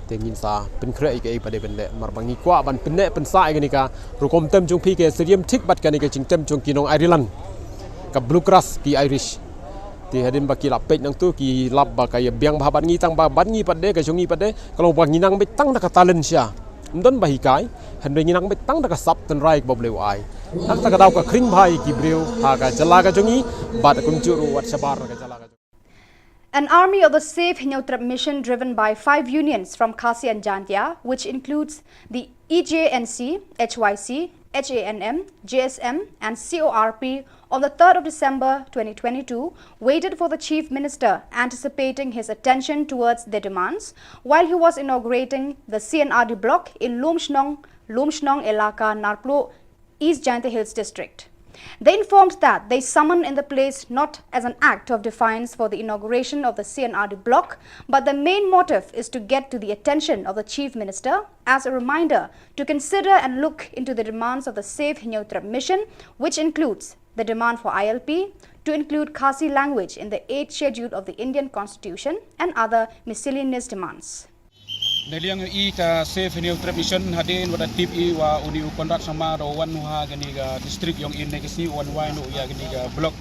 te ngin sa pynkhreh ïa kaei ba dei ban leh, namar ba ngi kwah ban pynneh pynsah ïa kane ka rukom tem jong phi, ka syriem thik bad kane ka jingtem jong ki nong Ireland, ka bluegrass ki Irish. Te hadien ba ki la peit nangtu ki lap ba ka ïa biang bha bad ngi, tang ba bad ngi pat de, ka jong ngi pat de ka long ba ngi nang beit tang da ka talent sha, ym don ba hikai, hynrei ngi nang beit tang da ka sap tynrai kaba U Blei u ai. Na kata ka daw ka khring bha ïa ki briew ha ka jylla ka jong ngi bad kumjuh ruh wat shabar ka jylla ka jong ngi. An army of the Save Hynñiewtrep Mission, driven by five unions from Khasi and Jaintia, which includes the E J N C, H Y C, H A N M, J S M, and C O R P, on the third of December twenty twenty-two, waited for the Chief Minister, anticipating his attention towards their demands, while he was inaugurating the C and R D block in Lumshnong, Lumshnong Elaka, Narpluh, East Jaintia Hills District. They informed that they summoned in the place not as an act of defiance for the inauguration of the C and R D block, but the main motive is to get to the attention of the Chief Minister as a reminder to consider and look into the demands of the Save Hynñiewtrep Mission, which includes the demand for I L P, to include Khasi language in the eighth Schedule of the Indian Constitution, and other miscellaneous demands. Na liang i ka Save Hynñiewtrep Mission, hadien wat da tip i wa uni u Conrad Sangma u da wan ha kani ka district yong i ne ka si wan wai nu ya kani ka block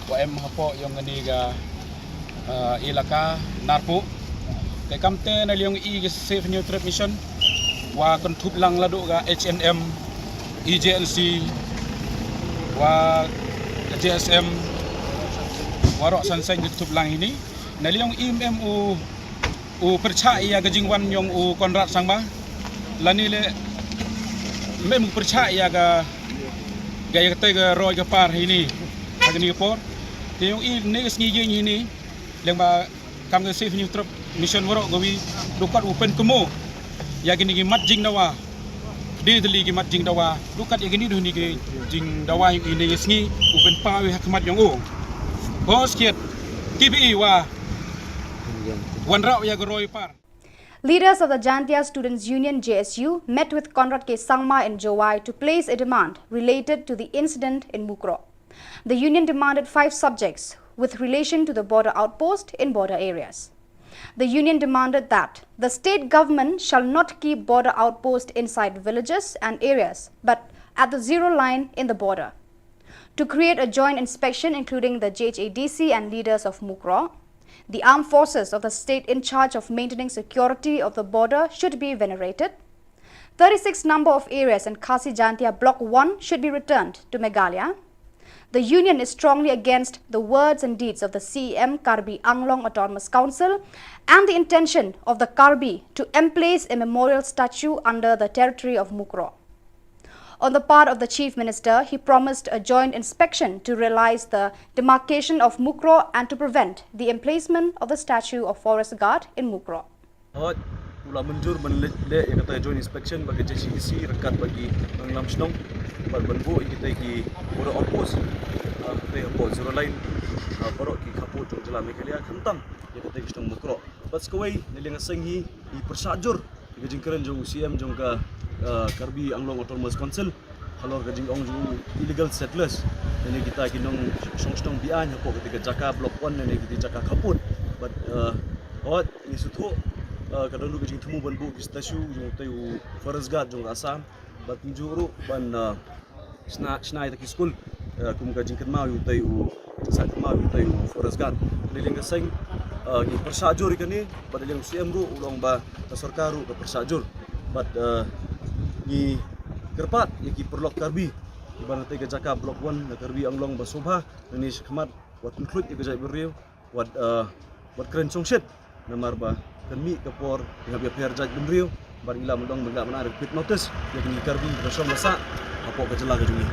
wa em hapoh yong kani ka, ah, elaka Narpuh. Te kamte na liang i ka Save Hynñiewtrep Mission wa kynthup lang la du ka H N M, E J N C, wa ka J S M, wa rok san san kynthup lang ini. Na liang i em u u pyrchah ïa ka jingwan yong u Conrad Sangma. Lani le mem u pyrchah ïa ka, ka ïa ka te ka roi ka par hini ha kani ka por. Te yong i ne ka sngi ïing hini leng ba kam ka Save Hynñiewtrep Mission warok ka wi du kat u pynkynmaw ïa kini ki mat jingdawa. Dei tylli ki mat jingdawa, du kat ïa kini du ni ki jingdawa yong i ne ka sngi u pynpaw ha khmat yong u. Bos kiet, ki bi wa wanrah ïa ka roi par. Leaders of the Jaintia Students Union, J S U, met with Conrad K Sangma in Jowai to place a demand related to the incident in Mukroh. The union demanded five subjects with relation to the border outpost in border areas. The union demanded that the state government shall not keep border outpost inside villages and areas, but at the zero line in the border. To create a joint inspection including the J H A D C and leaders of Mukroh. The armed forces of the state in charge of maintaining security of the border should be venerated. Thirty-six number of areas in Khasi Jaintia Block one should be returned to Meghalaya. The union is strongly against the words and deeds of the C E M Karbi Anglong Autonomous Council and the intention of the Karbi to emplace a memorial statue under the territory of Mukroh. On the part of the Chief Minister, he promised a joint inspection to realize the demarcation of Mukroh and to prevent the emplacement of the statue of Forest Guard in Mukroh. Hooid, U la mynjur ban leh, leh ïa kata joint inspection bad ka J C E C ryngkat bad ki nongïalam shnong bad ban buh ïa kita ki border outpost, ah, kita hapoh zero line, ah, baroh ki khappud jong jylla Meghalaya, khamtam ïa kita ki shnong Mukroh. Bad sa kawei, na liang ka seng hi, ngi pyrshah jur ïa ka jingkren jong u C M jong ka, ah, Karbi Anglong Autonomous Council halor ka jingong jong u illegal settlers, lane kita ki nongshong shnong be-aiñ hapoh kita ki jaka Block One lane kita ki jaka khappud. Bad, eh, hooid, ngi sngewthuh, eh, ka don ruh ka jingthmu ban buh ki statue jong utei u forest guard jong ka Assam. Bad kumjuh ruh ban, eh, shna, shna ïa kita ki skul, eh, kum ka jingkynmaw ïa utei u, jingshah kynmaw ïa utei u forest guard. Na liang ka seng, eh, ngi pyrshah jur ïa kane, bad na liang u C M ruh u la ong ba ka sorkar ruh ka pyrshah jur. Bad, eh, ngi kyrpad ïa ki paralok Karbi kiba na katei ka jaka Block One na Karbi Anglong ba sngewbha nangne shakhmat wat pynkhluit ïa ka jaitbynriew, wat, eh, wat kren shongshit namar ba kan mih ka por ïa ka ïapher jaitbynriew, bad ngi lah ban ong ba ngi lah ban ai quit notice ïa kine ki Karbi kiba shong ba sah hapoh ka jylla ka jong ngi.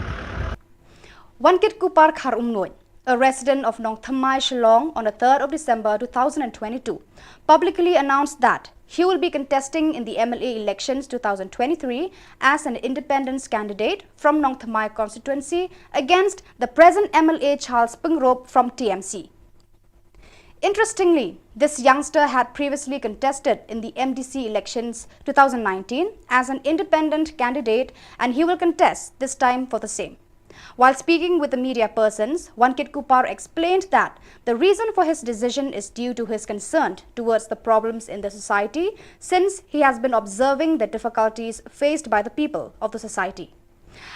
Wankitkuppar Kharumnuid, a resident of Nongthymmai, Shillong, on the third of December two thousand and twenty-two, publicly announced that he will be contesting in the M L A elections two thousand twenty-three as an independent candidate from Nongthymmai constituency against the present M L A Charles Pyngrope from T M C. Interestingly, this youngster had previously contested in the M D C elections two thousand nineteen as an independent candidate, and he will contest this time for the same. While speaking with the media persons, Wankitkuppar explained that the reason for his decision is due to his concern towards the problems in the society, since he has been observing the difficulties faced by the people of the society.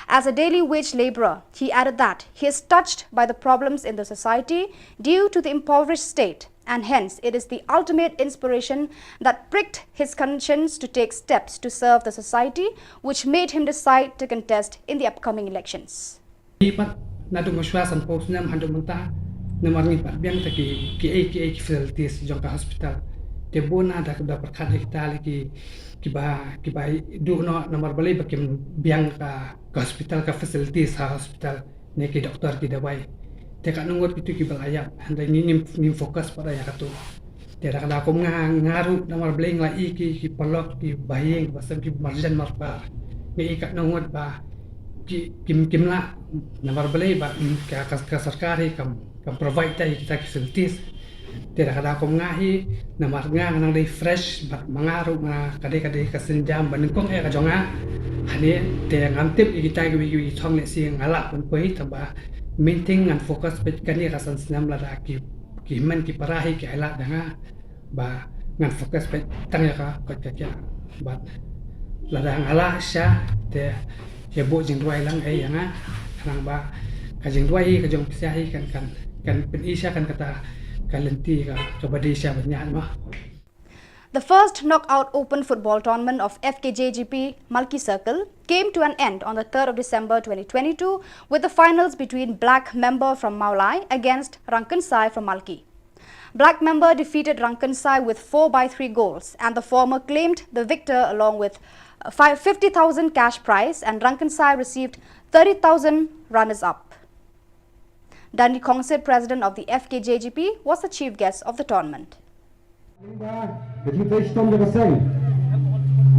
As a daily wage laborer, he added that he is touched by the problems in the society due to the impoverished state, and hence it is the ultimate inspiration that pricked his conscience to take steps to serve the society, which made him decide to contest in the upcoming elections. Ngi pat naduh mynshuwa sanphew snem haduh mynta, namar ngim pat biang te ki, kiei kiei ki facilities jong ka hospital. Te bun na da, da pyrkhat ïa kita lei ki, kiba, kiba duh noh namar balei ba kim biang ka, ka hospital, ka facilities ha hospital, ne ki doktor, ki dawai. Te katno ngut kitu kiba la ïap, hynrei ngi, ngim, ngim focus pat ïa katu. Te da ka daw kum nga, nga ruh namar balei nga la i ki, ki paralok, ki bahaïing, ki basem, ki marjan marpar. Nga i katno ngut ba ki, kim, kim lah namar balei ba, mm, ka, ka, ka sorkar hi kam, kam provide te ïa kita ki facilities. Te da ka daw kum nga hi, namar nga, nga nang dei fresh, bad ma nga ruh nga ka dei, ka dei ka sienjam ba nyngkong eh ka jong nga. Hangne te ngam tip ïa kita kiwei kiwei ki thong lehse nga lah ban poi, tangba mynta ngan focus beit kane ka san snem, lada ki, ki hynmen ki para hi ki ailad da nga, ba ngan focus beit tang ïa ka koit ka khiah. Bad lada nga lah sha te ïa buh jingduwai lang ei ïa nga, khnang ba ka jingduwai hi ka jong phi sha hi kan, kan, kan pyni sha kan kata ka lynti ka, kaba dei sha ban ïaid ma. The first knockout open football tournament of F K J G P Malki Circle came to an end on the third of December twenty twenty-two, with the finals between Black Member from Mawlai against Rangkynsai from Malki. Black Member defeated Rangkynsai with four by three goals, and the former claimed the victor along with, uh, five, fifty thousand cash prize, and Rangkynsai received thirty thousand runners-up. Danny Khongsit, president of the F K J G P, was the chief guest of the tournament. Ka jingtrei shitom jong ka seng.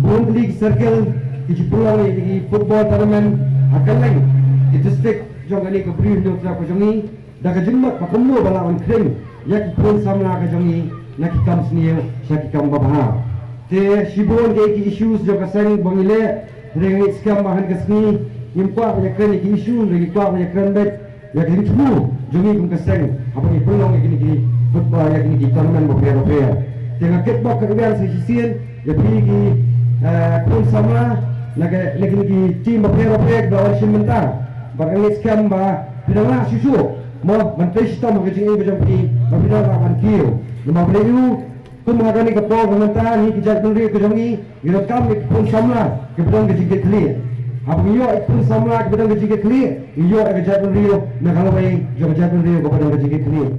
Bun tylli ki circle ki ju pynlong ïa ki football tournament ha kylleng ki district jong kane ka Bri Hynñiewtrep ka jong ngi, da ka jingmut ba kumno ba lah ban khring ïa ki khun samla ka jong ngi na ki kam sniew sha ki kam babha. Te shibun ki, ki issues jong ka seng ba ngi leh, hynrei ngi skhem ba ha kane ka sngi ngim kwah ban ïakren ïa ki issue, hynrei ngi kwah ban ïakren beit ïa ka jingthmu jong ngi kum ka seng haba ngi pynlong ïa kine ki football, ïa kine ki tournament bapher bapher. Te nga kitbok kyrwiang sa shisien ïa phi ki, eh, khun samla na ka, na kine ki team bapher bapher kiba wan shim mynta. Bad nga ngeit skhem ba phi dang lah shuh shuh mo ban trei shitom ha ka jingim ka jong phi, ba phi dang lah ban kiew. Namar balei? Kum ha kane ka por ka mynta ngi ki jaitbynriew ka jong ngi ngi donkam ïa ki khun samla kiba don ka jingkitkhlieh. Haba ngi ïoh ïa ki khun samla kiba don ka jingkitkhlieh, ngi ïoh ïa ka jaitbynriew na ka lawei jong ka jaitbynriew kaba don ka jingkitkhlieh.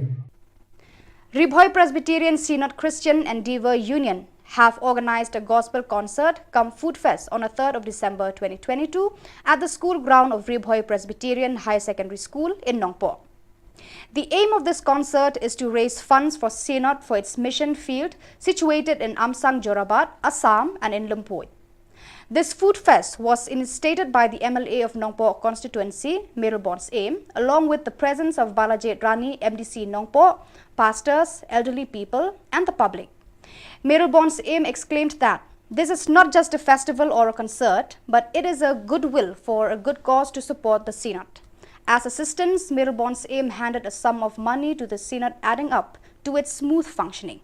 Ri Bhoi Presbyterian Synod Christian Endeavour Union have organized a gospel concert cum food fest on the third of December twenty twenty-two at the school ground of Ri Bhoi Presbyterian Higher Secondary School in Nongpoh. The aim of this concert is to raise funds for Synod for its mission field situated in Amsang Jorabat, Assam, and in Lumpur. This food fest was initiated by the M L A of Nongpoh constituency, Mayralborn Syiem, along with the presence of Balajied Rani, M D C Nongpoh, pastors, elderly people, and the public. Mayralborn Syiem exclaimed that this is not just a festival or a concert, but it is a goodwill for a good cause to support the Synod. As assistance, Mayralborn Syiem handed a sum of money to the Synod, adding up to its smooth functioning.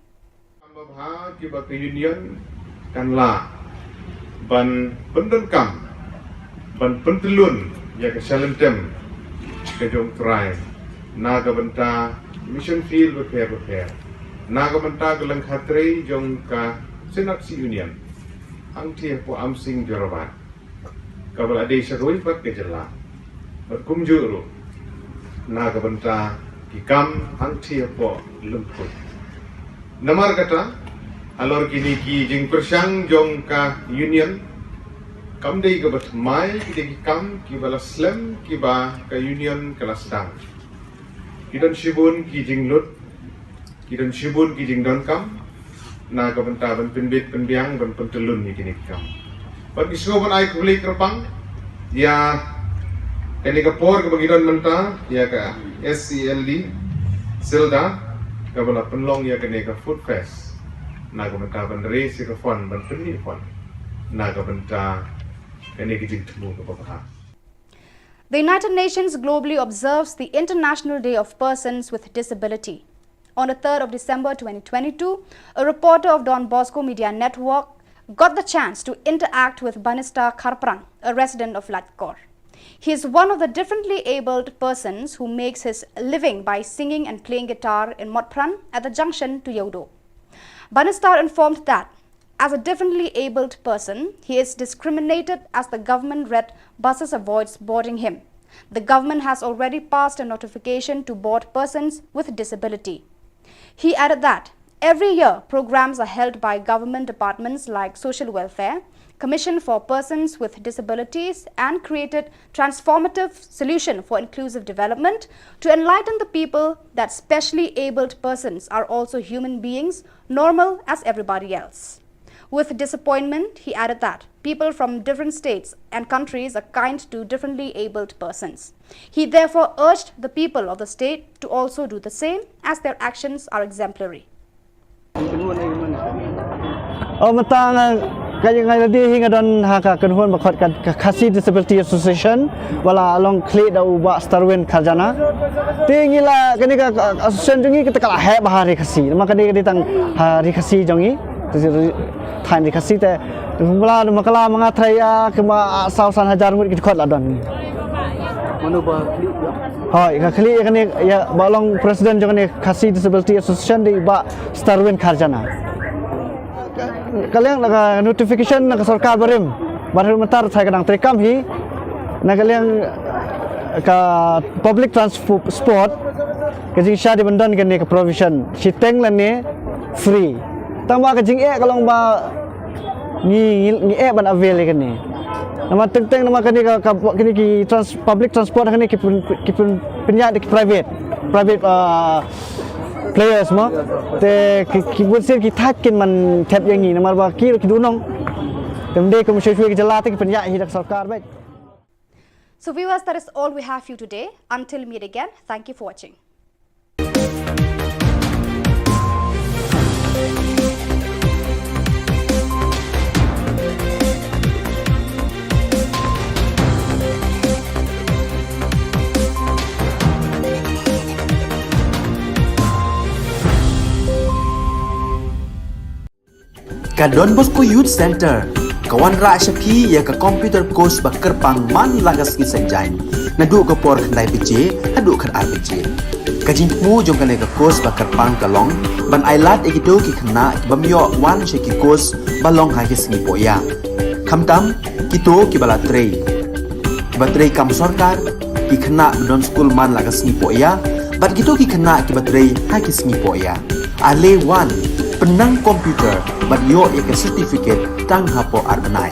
Kam babha kiba ka Union kan lah ban pyndonkam, ban pyntyllun ïa ka shalynter ka jong U Trai na ka bynta mission field bapher bapher, na ka bynta ka lyngkha trei jong ka Synod Union hangtei hapoh Amsang Jorabat, kaba la dei sha kawei pat ka jylla, bad kumjuh ruh na ka bynta ki kam hangtei hapoh Lumpur. Namar kata, halor kine ki jingpyrshang jong ka Union, kam dei kaba thymmai, ki dei ki kam kiba la slem kiba ka Union ka la sdang. Ki don shibun ki jinglut, ki don shibun ki jingdonkam na ka bynta ban pynbit pynbiang, ban pyntyllun ïa kine ki kam. Bad ngi sngewbha ban ai khublei kyrpang ïa kane ka por kaba ngi don mynta ïa ka S C L D Silda, kaba la pynlong ïa kane ka food fest na ka bynta ban raise ïa ka fund, ban pynmih fund na ka bynta kane ka jingthmu kaba bha. The United Nations globally observes the International Day of Persons with Disability. On the third of December twenty twenty-two, a reporter of Don Bosco Media Network got the chance to interact with Banista Kharpran, a resident of Laitkor. He is one of the differently abled persons who makes his living by singing and playing guitar in Motphran at the junction to Yeouido. Banista informed that as a differently abled person, he is discriminated as the government red buses avoids boarding him. The government has already passed a notification to board persons with disability. He added that every year programs are held by government departments like Social Welfare, Commission for Persons with Disabilities, and created Transformative Solution for Inclusive Development to enlighten the people that specially abled persons are also human beings, normal as everybody else. With disappointment, he added that people from different states and countries are kind to differently abled persons. He therefore urged the people of the state to also do the same, as their actions are exemplary. Oh, mynta nga, ka, nga la dei hi nga don ha ka kynhun ba khot ka, ka Khasi Disability Association, ba la long khlieh da u Bah Starwin Kharjana. Te ngi la, kane ka, ka association jong ngi kata ka la heh bha ha Ri Khasi. Namar kane ka dei tang ha Ri Khasi jong ngi. Te ri, thaiñ Ri Khasi te. Mala, mala ma nga trai ïa, kumba, ah, saw san hajar ngut ki dkhot la don. Mano ba khlieh ïa? Hooid, ka khlieh ïa kane, ïa ba long president jong kane Khasi Disability Association dei Bah Starwin Kharjana. Ka liang na ka notification na ka sorkar barim, barim mynta sa ka dang treikam hi, na ka liang ka public transport, ka jingshisha dei ban don kane ka provision shiteng lane free. Tangba ka jingeh ka long ba ngi, ngi, ngi eh ban avail ïa kane. Namar teng teng namar kane ka, ka, kane ki trans-, public transport kane ki pyn-, ki pyn-, pynïaid da ki private, private, ah, players mo. Te ki, ki bun sien ki thait kin man thep ïa ngi namar ba ki ruh ki duh nong. Te ym dei kum shuwa shuwa ki jylla te ki pynïaid hi da ka sorkar beit. So viewers, that is all we have for you today. Until meet again, thank you for watching. Ka Don Bosco Youth Centre ka wanrah sha phi ïa ka computer course ba kyrpang man la ka sngi Saitjaiñ, naduh ka por khyndai baje haduh khatar baje. Ka jingthmu jong kane ka course ba kyrpang ka long ban ailad ïa kito ki khynnah ki bym ïoh wan sha ki course ba long ha ki sngi poh ïa. Khamtam kito kiba la trei, kiba trei kam sorkar, ki khynnah ba don skul man la ka sngi poh ïa, bad kito ki khynnah kiba trei ha ki sngi poh ïa. Ale wan, pynnang computer bad ïoh ïa ka certificate tang hapoh ar bnai.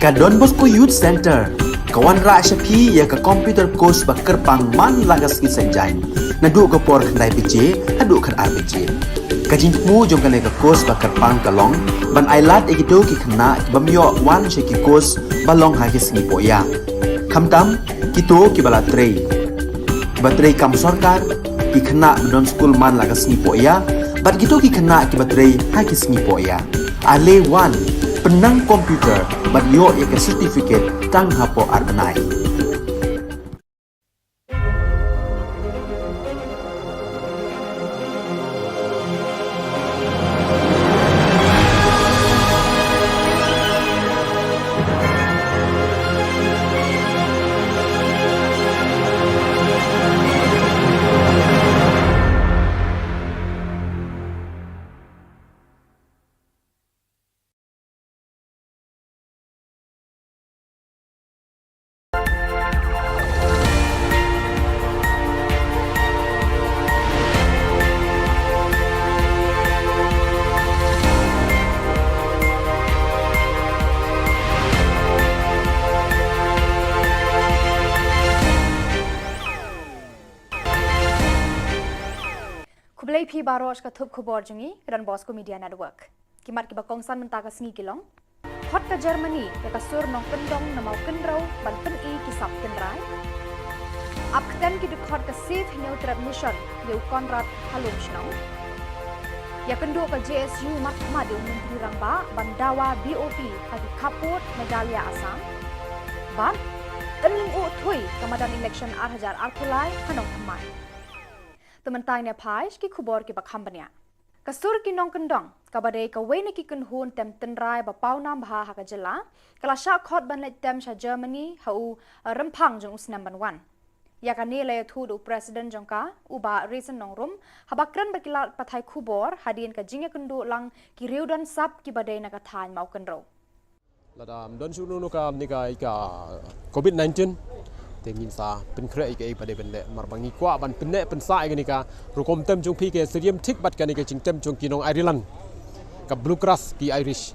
Ka Don Bosco Youth Centre ka wanrah sha phi ïa ka computer course ba kyrpang man la ka sngi Saitjaiñ, naduh ka por khyndai baje haduh khatar baje. Ka jingthmu jong kane ka course ba kyrpang ka long ban ailad ïa kito ki khynnah ki bym ïoh wan sha ki course ba long ha ki sngi pohïa, khamtam kito kiba la trei, kiba trei kam sorkar, ki khynnah ba don skul man la ka sngi pohïa bad kito ki khynnah kiba trei ha ki sngi pohïa. Ale wan, pynnang computer bad ïoh ïa ka certificate tang hapoh ar bnai. Khublei phi baroh sha ka thup khubor jong ngi, ka Don Bosco Media Network. Ki mat kiba kongsan mynta ka sngi ki long: Khot ka Germany ïa ka sur nongkyndong na Mawkynrew ban pyni ki sap tynrai. Ap ktem ki dkhot ka Save Hynñiewtrep Mission ïa u Conrad ha Lumshnong. Ïakynduh ka J S U markhmat ïa u Myntri Rangbah ban dawa B O P ha ki khappud Meghalaya Assam. Bad Tynryngkhuh thui ka madan election ar hajar arphew lai ha Nongthymmai. Te mynta ngin ïa phai sha ki khubor kiba kham bniah. Ka sur ki nongkyndong, kaba dei kawei na ki kynhun tem tynrai ba pawnam bha ha ka jylla, ka la shah khot ban leit tem sha Germany ha u, eh, Rymphang jong u snem ban wan. Ïa kane la ïathuh da u President jong ka, u Bah Raisin Nongrum, haba kren bad ki lad pathai khubor hadien ka jingïakynduh lang ki riewdon sap kiba dei na ka thaiñ Mawkynrew. Lada ym don shuh kano kano ka, ne ka, ka covid nineteen, te ngin sa pynkhreh ïa kaei ba dei ban leh, namar ba ngi kwah ban pynneh pynsah ïa kane ka rukom tem jong phi, ka syriem thik bad kane ka jingtem jong ki nong Ireland, ka Bluegrass ki Irish.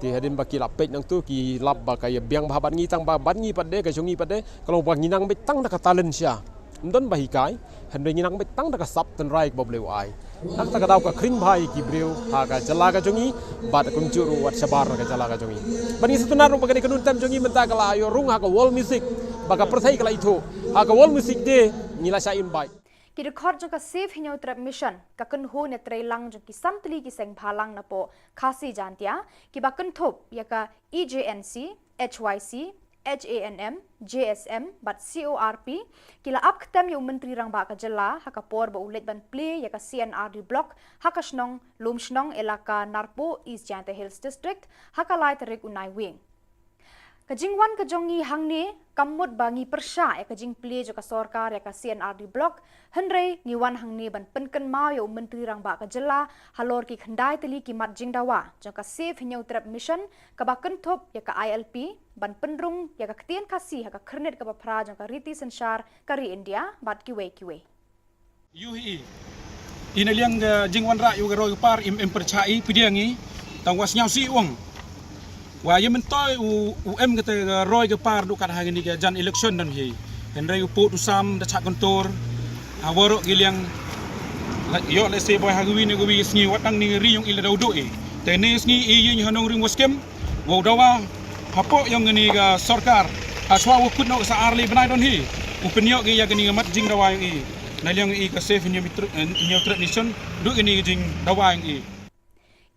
Te hadien ba ki la peit nangtu ki lap ba ka ïa biang bha bad ngi, tang ba bad ngi pat de, ka jong ngi pat de ka long ba ngi nang beit tang da ka talent sha, ym don ba hikai, hynrei ngi nang beit tang da ka sap tynrai kaba U Blei u ai. Nangta ka daw ka khring bha ïa ki briew ha ka jylla ka jong ngi, bad kumjuh ruh wat shabar na ka jylla ka jong ngi. Bad ngi sngewtynnat ruh ba kane ka nongtem jong ngi mynta ka la ïoh rung ha ka World Music, ba ka pyrthei ka la ithuh ha ka World Music Day, ngi la shah invite. Ki dkhot jong ka Save Hynñiewtrep Mission, ka kynhun ïatreilang jong ki san tylli ki seng bhalang napoh Khasi Jaintia, kiba kynthup ïa ka E J N C, H Y C, H A N M, J S M bad C O R P, ki la ap ktem ïa u Myntri Rangbah ka jylla ha ka por ba u leit ban plie ïa ka C and R D Block ha ka shnong Lumshnong, Elaka Narpuh, East Jaintia Hills District, ha ka lai tarik u Naiwieng. Ka jingwan ka jong ngi hangne kam mut ba ngi pyrshah ïa ka jingplie jong ka sorkar ïa ka C and R D Block, hynrei ngi wan hangne ban pynkynmaw ïa u Myntri Rangbah ka jylla halor ki khyndai tylli ki mat jingdawa jong ka Save Hynñiewtrep Mission, kaba kynthup ïa ka I L P, ban pynrung ïa ka ktien Khasi ha ka khyrnit kaba phra jong ka riti synshar ka ri India bad kiwei kiwei. Ïohi i, i na liang ka jingwanrah ïa ka roi ka par im, im pyrshah i pdiang i, tang wa sngewsih wang. Wa ïa myntoi u, u em kata ka roi ka par duh kat ha kani ka jan election don hi. Hynrei u pud u sam da chah kyntur ha waroh ki liang. La ïoh lehse boi ha kawi ne kawi sngi wat nang ni ri ïong i la daw duh i. Te ne sngi i ïing ha nongrim wa skhem. Wow dawa hapoh ïong kani ka sorkar. Ha shuwa wa kut noh sa ar lai bnai don hi. U pynïoh ki ïa kani ka mat jingdawa ïong i. Na liang i ka Save Hynñiewtrep, eh, Hynñiewtrep Mission, duh kani ka jingdawa ïong i.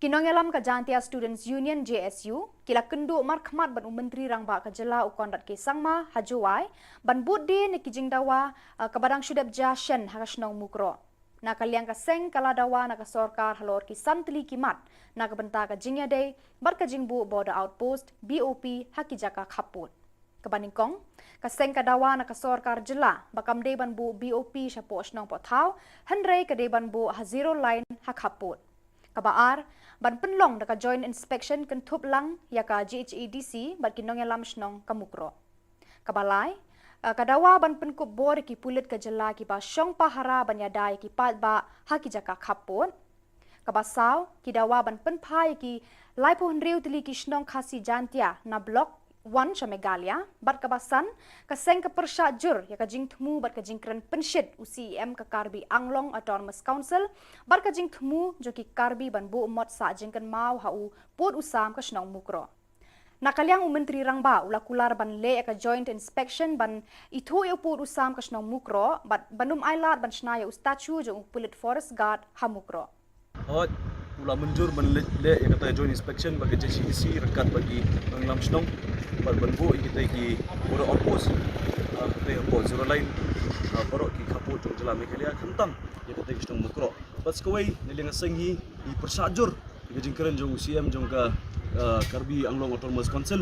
Ki nongïalam ka Jaintia Students Union, J S U, ki la kynduh markhmat bad u Myntri Rangbah ka jylla u Conrad K Sangma ha Jowai ban bud die na ki jingdawa, eh, kaba dang shu dep jia shen ha ka shnong Mukroh. Na ka liang ka seng ka la dawa na ka sorkar halor ki san tylli ki mat na ka bynta ka jingïadei bad ka jingbuh Border Outpost, B O P, ha ki jaka khappud. Kaba nyngkong, ka seng ka dawa na ka sorkar jylla ba kam dei ban buh B O P shapoh shnong poh thaw, hynrei ka dei ban buh ha zero line ha khappud. Kaba ar, ban pynlong da ka Joint Inspection kynthup lang ïa ka J H A D C bad ki nongïalam shnong ka Mukroh. Kaba lai, eh, ka dawa ban pynkup bor ïa ki pulit ka jylla kiba shong pahara ban ïada ïa ki paidbah ha ki jaka khappud. Kaba saw, ki dawa ban pynphai ïa ki laiphew hynriew tylli ki shnong Khasi Jaintia na Block wan sha Meghalaya, bad kaba san, ka seng ka pyrshah jur ïa ka jingthmu bad ka jingkren pynshit u C E M ka Karbi Anglong Autonomous Council, bad ka jingthmu jong ki Karbi ban buh mot sah jingkynmaw ha u pud u sam ka shnong Mukroh. Na ka liang u Myntri Rangbah u la kular ban leh ïa ka joint inspection ban ithuh ïa u pud u sam ka shnong Mukroh, bad ban ym ailad ban shna ïa u statue jong u pulit forest guard ha Mukroh. Hooid, u la mynjur ban leh, leh ïa kata joint inspection bad ka J C D C ryngkat bad ki nongïalam shnong, bad ban buh ïa kita ki border outpost, ah, kita hapoh zero line, ah, baroh ki khappud jong jylla Meghalaya, khamtam ïa kita ki shnong Mukroh. Bad sa kawei, na liang ka seng hi, i pyrshah jur ïa ka jingkren jong u C M jong ka, ah, Karbi Anglong Autonomous Council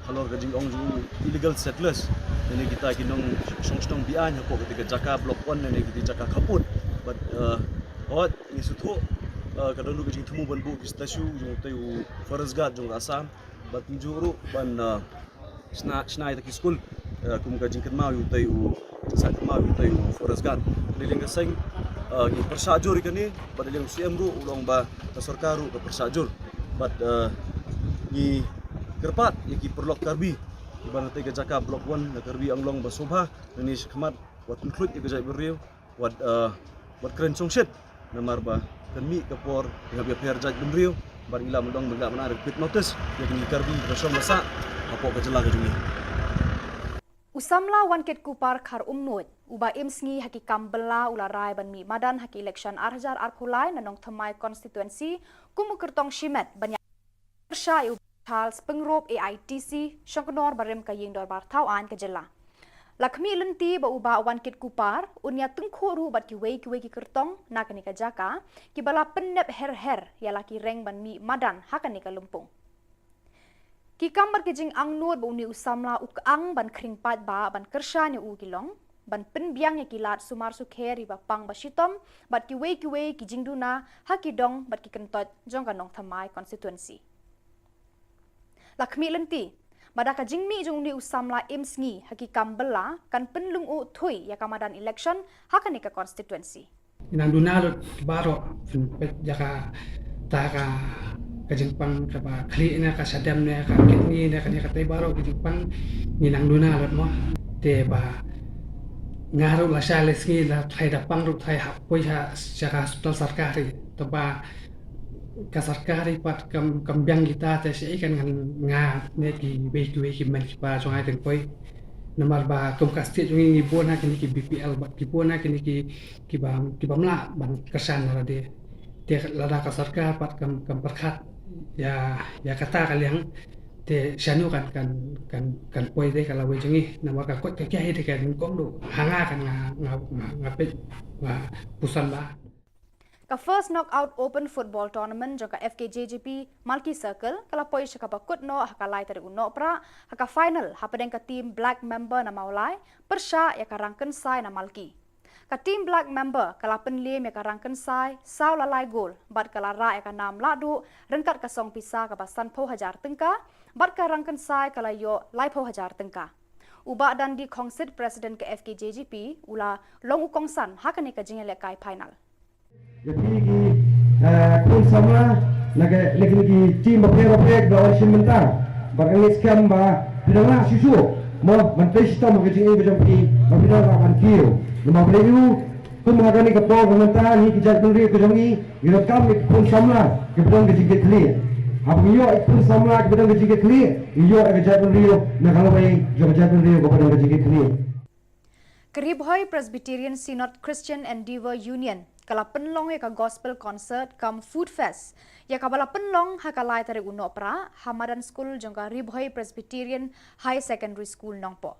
halor ka jingong jong u illegal settlers, ïa kita ki nongshong shnong be-aiñ hapoh kata ka jaka Block One, ïa kita ki jaka khappud. Bad, ah, hooid, ngi sngewthuh, ah, ka don ruh ka jingthmu ban buh ki statue jong utai u forest guard jong ka Assam, bad kumjuh ruh ban, ah, shna, shna ïa kita ki skul, ah, kum ka jingkynmaw ïa utai u, jingsah kynmaw ïa utai u forest guard. Na liang ka seng, ah, ngi pyrshah jur ïa kane, bad na liang u C M ruh u la ong ba ka sorkar ruh ka pyrshah jur. Bad, ah, ngi kyrpad ïa ki paralok Karbi kiba na kata ka jaka Block One na Karbi Anglong ba sngewbha, na ne shakhmat, wat pynkhluit ïa ka jaitbynriew, wat, eh, wat kren shongshit, namar ba kan mih ka por, ngi hap ïapher jaitbynriew, bad ngi lah ban ong ba ngi lah ban ai repeat notice ïa kine ki Karbi kiba shong ba sah hapoh ka jylla ka jong ngi. U samla Wankitkuppar Kharumnuid, uba im sngi ha ki kam bylla, u la rai ban mih madan ha ki election ar hajar arphew lai na Nongthymmai constituency, kum u kyrtong shimet ban ïa pyrshah ïa u Charles Pyngrope A I T C, shongknor barim ka ïing dorbar thaw aiñ ka jylla. La khmih lynti ba u Bah Wankitkuppar un ïa tyngkhuh ruh bad kiwei kiwei ki kyrtong na kane ka jaka, kiba la pynnep her her ïa la ki reng ban mih madan ha kane ka lympung. Ki kam bad ki jingangnud ba une u samla u kyang ban khring paidbah ban kyrshan ïa u ki long ban pynbiang ïa ki lad sumar sukher, ïa ba pang ba shitom, bad kiwei kiwei ki jingduna ha ki dong bad ki kyntoit jong ka Nongthymmai constituency. La khmih lynti ba da ka jingmih jong une u samla im sngi ha ki kam bylla, kan pynlyngngoh thuh ïa ka madan election ha kane ka constituency. Nang duna lut baroh, peit ïa kata ka, ka jingpang kaba khlieh ne ka shadem ne ka kidney ne kane katei baroh ka jingpang, ngi nang duna lut mo. Te ba nga ruh lashai lashisngi la thait da pang ruh thait hap poi sha, sha ka hospital sorkari. Te ba ka sorkari pat kam, kam biang kita, te shaei kan ngan nga ne kiwei kiwei ki mei kiba jong nga kin poi. Namar ba kum ka state jong ngi ngi bun ha kine ki B P L bad ki bun ha kine ki, kiba, kiba ym lah ban kyrshan na lade. Te lada ka sorkar pat kam, kam pyrkhat ïa, ïa kata ka liang, te shano kan, kan, kan, kan poi te ka lawei jong ngi, namar ka koit ka khiah hi te ka nyngkong duh ha nga kan nga, nga, nga, nga peit, nga puson ba. Ka First Knockout Open Football Tournament jong ka F K J G P Malki Circle ka la poi sha kaba kut noh ha ka lai tarik u Nohprah, ha ka final hapdeng ka team Black Member na Mawlai pyrshah ïa ka Rangkynsai na Malki. Ka team Black Member ka la pynliem ïa ka Rangkynsai saw la lai gol, bad ka la rah ïa ka nam lahduh ryngkat ka song pisa kaba sanphew hajar tyngka, bad ka Rangkynsai ka la ïoh laiphew hajar tyngka. U Bah Dandi Khongsit, President ka F K J G P, u la long u kongsan ha kane ka jingïalehkai final. Ïa phi ki, eh, khun samla na ka, na kine ki team bapher bapher ba la wan shim bynta. Bad nga ngeit skhem ba phi dang lah shuh shuh mo ban trei shitom ha ka jingim ka jong phi, ba phi dang lah ban kiew. Namar balei? Kum ha kane ka por ka mynta ngi ki jaitbynriew ka jong ngi, ngi donkam ïa ki khun samla kiba don ka jingkitkhlieh. Haba ngi ïoh ïa ki khun samla kiba don ka jingkitkhlieh, ngi ïoh ïa ka jaitbynriew na ka lawei jong ka jaitbynriew kaba don ka jingkitkhlieh. Ka Ri Bhoi Presbyterian Synod Christian Endeavour Union ka la pynlong ïa ka Gospel Concert cum Food Fest, ïa kaba la pynlong ha ka lai tarik u Nohprah ha madan skul jong ka Ri Bhoi Presbyterian High Secondary School Nongpoh.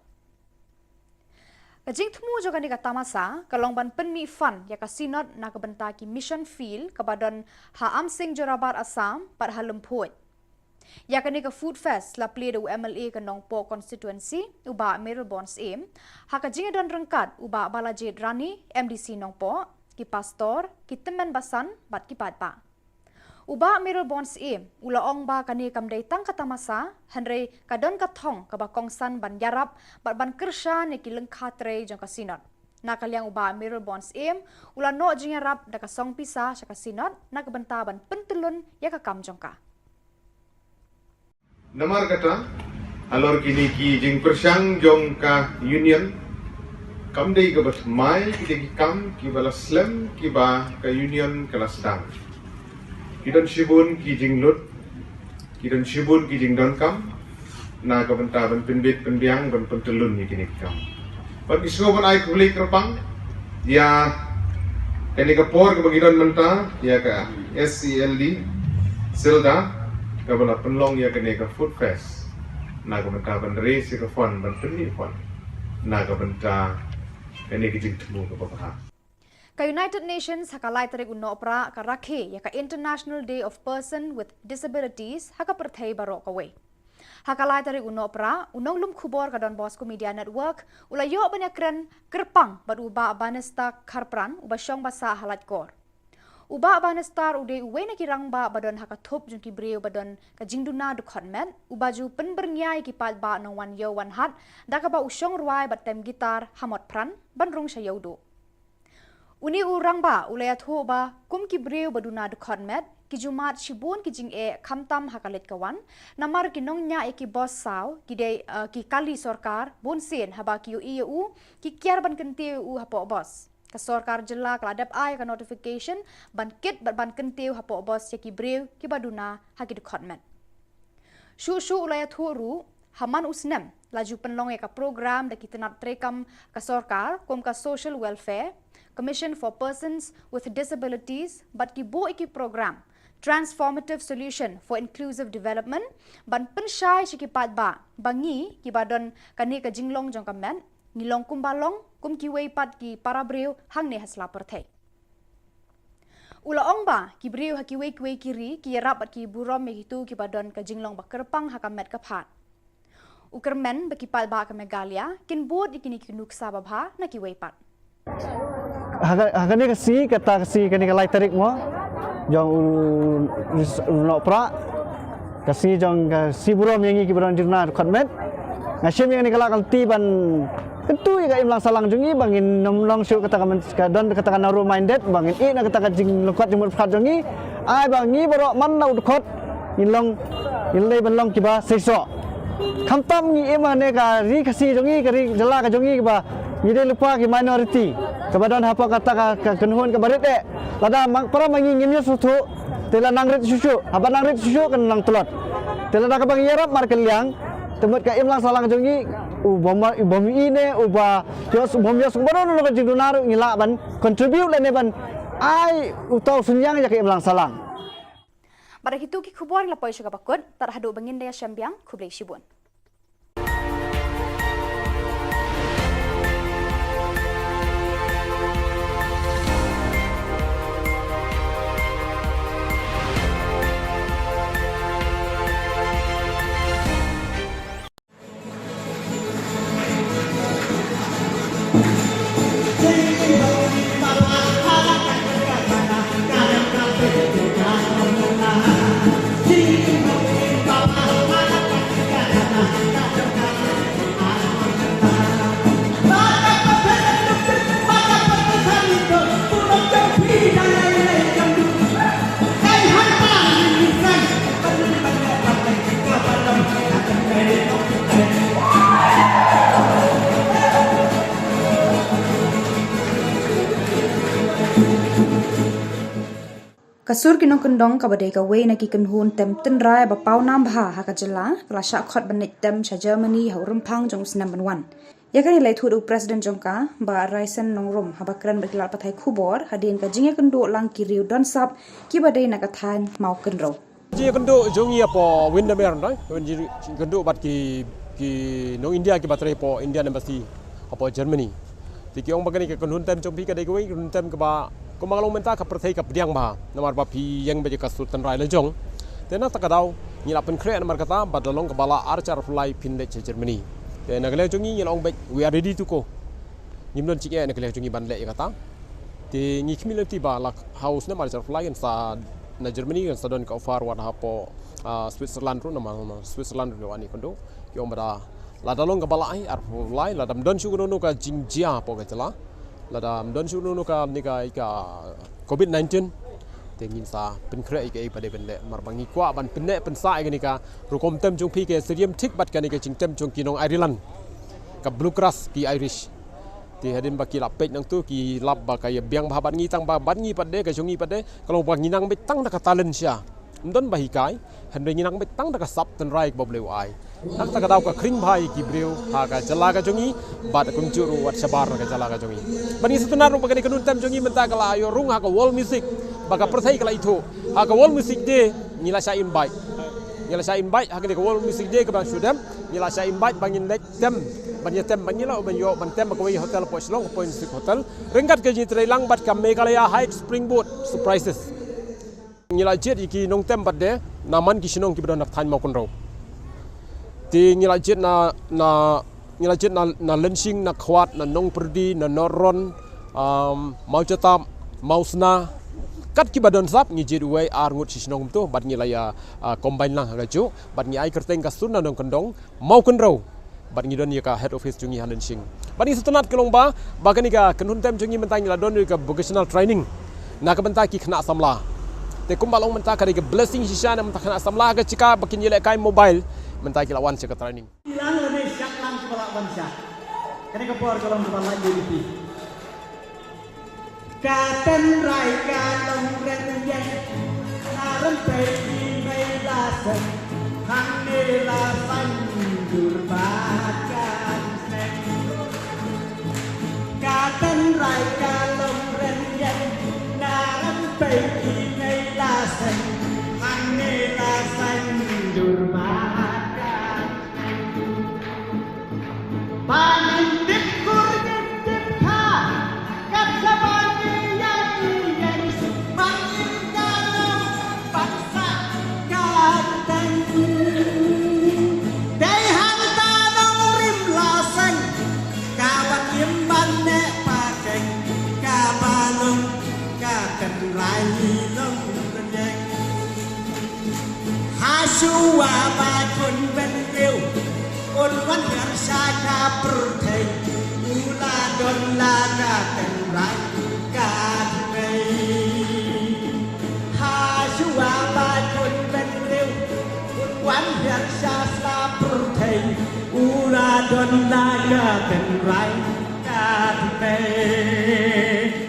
Ka jingthmu jong kane ka tamasa ka long ban pynmih fund ïa ka Synod na ka bynta ki mission field kaba don ha Amsing Jorabat Assam bad ha Lymphoid. Ïa kane ka Food Fest la plie da u M L A ka Nongpoh constituency, u Bah Mayralborn Syiem, ha ka jingïadon ryngkat u Bah Balajied Rani, M D C Nongpoh, ki pastor, ki tymmen basan bad ki paidbah. U Bah Mayralborn Syiem u la ong ba kane kam dei tang ka tamasa, hynrei ka don ka thong kaba kongsan ban ïarap bad ban kyrshan ïa ki lyngkha trei jong ka Synod. Na ka liang u Bah Mayralborn Syiem u la noh jingïarap da ka song pisa sha ka Synod na ka bynta ban pyntyllun ïa ka kam jong ka. Namar kata, Halor kine ki jingpyrshang jong ka Union, kam dei kaba thymmai kita ki kam kiba la slem kiba ka Union ka la sdang. Ki don shibun ki jinglut, ki don shibun ki jingdonkam na ka bynta ban pynbit pynbiang, ban pyntyllun ïa kine ki kam. Bad ngi sngewbha ban ai khublei kyrpang ïa kane ka por kaba ngi don mynta ïa ka S E L D Silda kaba la pynlong ïa kane ka Food Fest na ka bynta ban raise ïa ka fund, ban pynmih fund na ka bynta kane ka jingthmu kaba bha. Ka United Nations ha ka lai tarik u Nohprah ka rakhe ïa ka International Day of Person with Disabilities ha ka pyrthei baroh kawei. Ha ka lai tarik u Nohprah, u nonglum khubor ka Don Bosco Media Network u la ïoh ban ïakren kyrpang bad u Bah Bannister Kharpran, uba shong ba sah ha Laitkor. U Bah Bannister u dei uwei na ki rangbah ba don ha ka thup jong ki briew ba don ka jingduna dkhot met, uba ju pynbyrngia ïa ki paidbah nongwan ïew wan hat da kaba u shong rwai bad tem guitar ha Motphran ban rung sha Ïewduh. Une u rangbah u la ïathuh ba kum ki briew ba duna dkhot met, ki ju mad shibun ki jingeh khamtam ha ka leit ka wan, namar ki nongñiah ïa ki bos saw ki dei, eh, ki kali sorkar, bun sien haba ki ïohi ïa u ki kiar ban kyntiew ïa u hapoh bos. Ka sorkar jylla ka la dep ai ka notification ban kit bad ban kyntiew hapoh bos ïa ki briew kiba duna ha ki dkhot met. Shuh shuh u la ïathuh ruh, ha man u snem la ju pynlong ïa ka program da ki tnat treikam ka sorkar kum ka Social Welfare Commission for Persons with Disabilities bad ki buh ïa ki program Transformative Solution for Inclusive Development ban pynshai sha ki paidbah ba ngi kiba don kane ka jinglong jong ka met ngi long kumba long kum kiwei pat ki para briew hangne ha sla pyrthei. U la ong ba ki briew ha kiwei kiwei ki ri ki ïarap bad ki burom ïa kito kiba don ka jinglong ba kyrpang ha ka met ka phad. U kyrmen ba ki paidbah ka Meghalaya kin bud ïa kine ki nuksa babha na kiwei pat. Ha ka, ha kane ka sngi, kata ka sngi, kane ka lai tarik mo jong u, u Nohprah, ka sngi jong ka sngi burom ïa ngi kiba don jingduna dkhot met. Nga shim ïa kane ka lad ka lynti ban kyntu ïa ka imlang sahlang jong ngi ba ngin nym long shuh kata ka myn-, ka don kata ka narrow minded, ba ngin ïeh na kata ka jinglyngkot jingmut pyrkhat jong ngi. Ai ba ngi baroh man la u dkhot ngin long, ngin lei ban long kiba seisoh. Khamtam ngi im ha kane ka ri Khasi jong ngi, ka ri jylla ka jong ngi, ba ngi dei lypa ki minority kaba don hapoh kata ka, ka kynhun kaba rit eh. Lada ma, para ma ngi ngim ïohsngew thuh, te la nang rit shuh shuh, haba nang rit shuh shuh kan nang tlot. Te lada kaba ngi ïarap markylliang, te mut ka imlang sahlang jong ngi u bym, u bym ïeh ne uba ïoh, u bym ïoh sngewbha noh ka jingduna ruh ngi lah ban contribute lane ban ai uta u synñiang ïa ka imlang sahlang. Bad da kito ki khubor ngi la poi sha kaba kut, tad haduh ba ngin da ïashem biang, khublei shibun. Ka sur ki nongkyndong kaba dei kawei na ki kynhun tem tynrai ba paw nam bha ha ka jylla, ka la shah khot ban leit tem sha Germany ha u rymphang jong u snem ban wan. Ïa kane la ïathuh da u President jong ka, Bah Raisen Nongrum, haba kren bad ki lad pathai khubor hadien ka jingïakynduh lang ki riew don sap kiba dei na ka thaiñ Mawkynrew. Jingïakynduh jong ngi hapoh Windermere, no? Jingïakynduh bad ki, ki nong India kiba trei hapoh Indian Embassy hapoh Germany. Te ki ong ba kane ka kynhun tem jong phi ka dei kawei ka kynhun tem kaba, kumba nga la ong mynta, ka pyrthei ka pdiang bha namar ba phi ïeng beit ïa ka sur tynrai la jong. Te na kata ka daw ngi la pynkhreh namar kata ba da long kaba lah ar hajar arphew lai phin leit sha Germany. Te na ka liang jong ngi ngi la ong beit, we are ready to go. Ngim don jingeh na ka liang jong ngi ban leh ïa kata. Te ngi khmih lynti ba la ha u snem ar hajar arphew lai kan sa na Germany kan sa don ka offer wat hapoh, ah, Switzerland ruh, namar, namar Switzerland ruh wan ïakynduh. Ki ong ba da lada long kaba lah ai arphew lai, lada ym don shuh kano kano ka jingjia hapoh ka jylla, lada ym don shuh kano kano ka, ne ka, ka covid nineteen, Te ngin sa pynkhreh ïa kaei ba dei ban leh, namar ba ngi kwah ban pynneh pynsah ïa kane ka rukom tem jong phi, ka syriem thik bad kane ka jingtem jong ki nong Ireland, ka bluegrass ki Irish. Te hadien ba ki la peit nangtu ki lap ba ka ïa biang bha bad ngi, tang ba bad ngi pat de, ka jong ngi pat de ka long ba ngi nang beit tang da ka talent sha, ym don ba hikai, hynrei ngi nang beit tang da ka sap tynrai kaba U Blei u ai. Nangta ka daw ka khring bha ïa ki briew ha ka jylla ka jong ngi, bad kumjuh ruh wat shabar na ka jylla ka jong ngi. Bad ngi sngewtynnat ruh ba kane ka kynhun tem jong ngi mynta ka la ïoh rung ha ka World Music, ba ka pyrthei ka la ithuh. Ha ka World Music Day ngi la shah invite, ngi la shah invite ha kane ka World Music Day kaba shu dep, ngi la shah invite ba ngin leit tem, ban ïa tem, ban ïa la, ban ïoh ban tem ha kawei hotel hapoh Shillong, hapoh World Music Hotel, ryngkat ka jingïatreilang bad ka Meghalaya Heights Springboard Surprises. Ngi la jied ïa ki nongtem pat de na man ki shnong kiba don ha thaiñ Mawkynrew. Te ngi la jied na, na, ngi la jied na, na Lyngshing, na Khwat, na Nongpyrdi, na North Ron, um, Mawjatap, Mawsna, kat kiba don sap, ngi jied uwei ar ngut shi shnong kumto, bad ngi la ïa, uh, combine lang ha kajuh, bad ngi ai kyrteng ka Sur Nadong Kyndong Mawkynrew. Bad ngi don ïa ka head office jong ngi ha Lyngshing. Bad ngi sngewtynnat ka long ba, ba kane ka kynhun tem jong ngi mynta ngi la don ïa ka vocational training na ka bynta ki khynnah samla. Te kumba long mynta ka dei ka blessing shisha na ka bynta khynnah samla, ka jaka ba kin ïalehkai mobile, mynta ki la wan sha ka training. Ilang lane shah lang kiba la wan sha. Kane ka por ka long kaba la ïa ka Ka tynrai ka long rynïeng, na rympei ki mei la seng, hangne la saiñdur bad ka seng. Ka tynrai ka long rynïeng, na rympei ki mei la seng, hangne la saiñdur bad ka Ba ngin tip kur ngin tip kha, kat shaba ngi ïa ïeng, ba ngin ka long ban sah ka teng. Dei hangta nongrim la seng, ka wan im ban neh pateng, kaba long ka tynrai long rynïeng. Hashuwa ba khun bynriew un wan hiar sha ka pyrthei, u la don la ka tynrai ka tmei. Hashuwa ba khun bynriew un wan hiar sha sla pyrthei, u la don la ka tynrai ka tmei.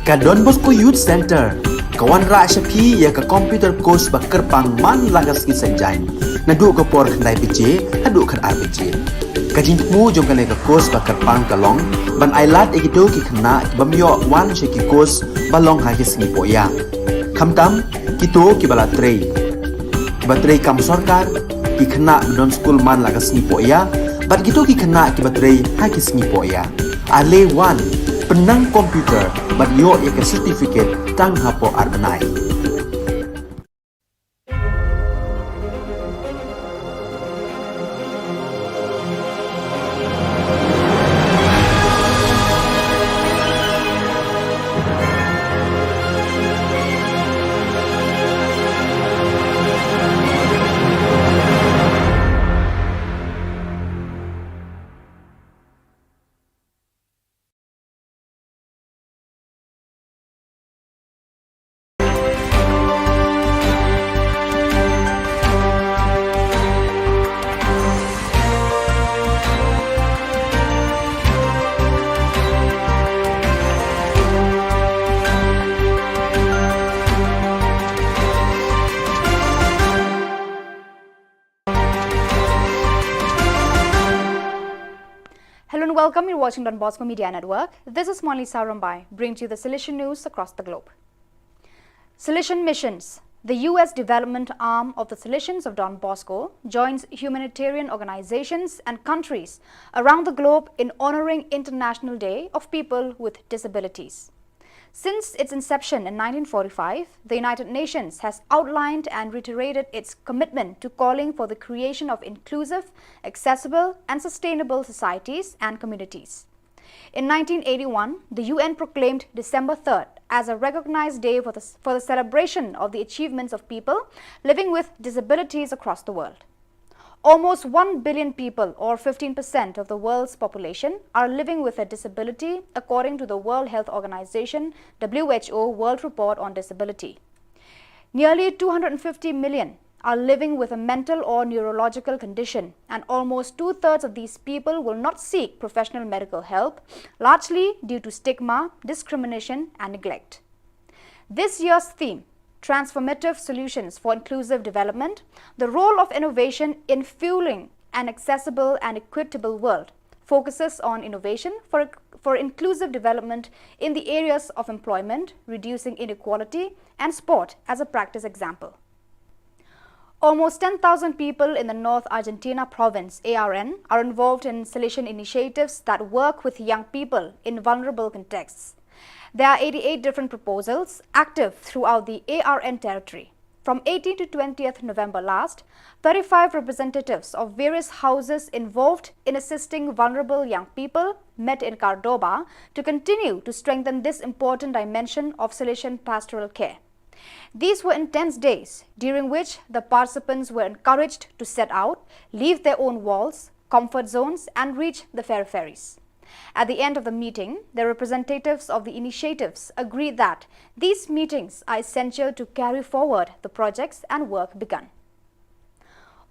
Ka Don Bosco Youth Center ka wanrah sha phi ïa ka computer course ba kyrpang man la ka sngi Saitjaiñ, naduh ka por khyndai baje haduh khatar baje. Ka jingthmu jong kane ka course ba kyrpang ka long ban ailad ïa kito ki khynnah ki bym ïoh wan sha ki course ba long ha ki sngi pohïa. Khamtam kito kiba la trei, kiba trei kam sorkar, ki khynnah ba don skul man la ka sngi pohïa, bad kito ki khynnah kiba trei ha ki sngi pohïa. Ale wan, pynnang computer bad ïoh ïa ka certificate tang hapoh ar bnai. Hello and welcome. You're watching Don Bosco Media Network. This is Monlisa Rombai, bringing to you the Salesian news across the globe. Salesian Missions. The U S development arm of the Salesians of Don Bosco joins humanitarian organizations and countries around the globe in honoring International Day of People with Disabilities. Since its inception in nineteen forty-five, the United Nations has outlined and reiterated its commitment to calling for the creation of inclusive, accessible, and sustainable societies and communities. In nineteen eighty-one, the U N proclaimed December third as a recognized day for the, for the celebration of the achievements of people living with disabilities across the world. Almost one billion people, or fifteen percent of the world's population, are living with a disability, according to the World Health Organization, W H O, World Report on Disability. Nearly two hundred fifty million are living with a mental or neurological condition, and almost two-thirds of these people will not seek professional medical help, largely due to stigma, discrimination, and neglect. This year's theme, Transformative Solutions for Inclusive Development, the role of innovation in fueling an accessible and equitable world, focuses on innovation for, for inclusive development in the areas of employment, reducing inequality, and sport as a practice example. Almost ten thousand people in the North Argentina province, A R N, are involved in Salesian initiatives that work with young people in vulnerable contexts. There are eighty-eight different proposals active throughout the A R N territory. From eighteenth to twentieth November last, thirty-five representatives of various houses involved in assisting vulnerable young people met in Córdoba to continue to strengthen this important dimension of Salesian pastoral care. These were intense days, during which the participants were encouraged to set out, leave their own walls, comfort zones, and reach the peripheries. At the end of the meeting, the representatives of the initiatives agreed that these meetings are essential to carry forward the projects and work begun.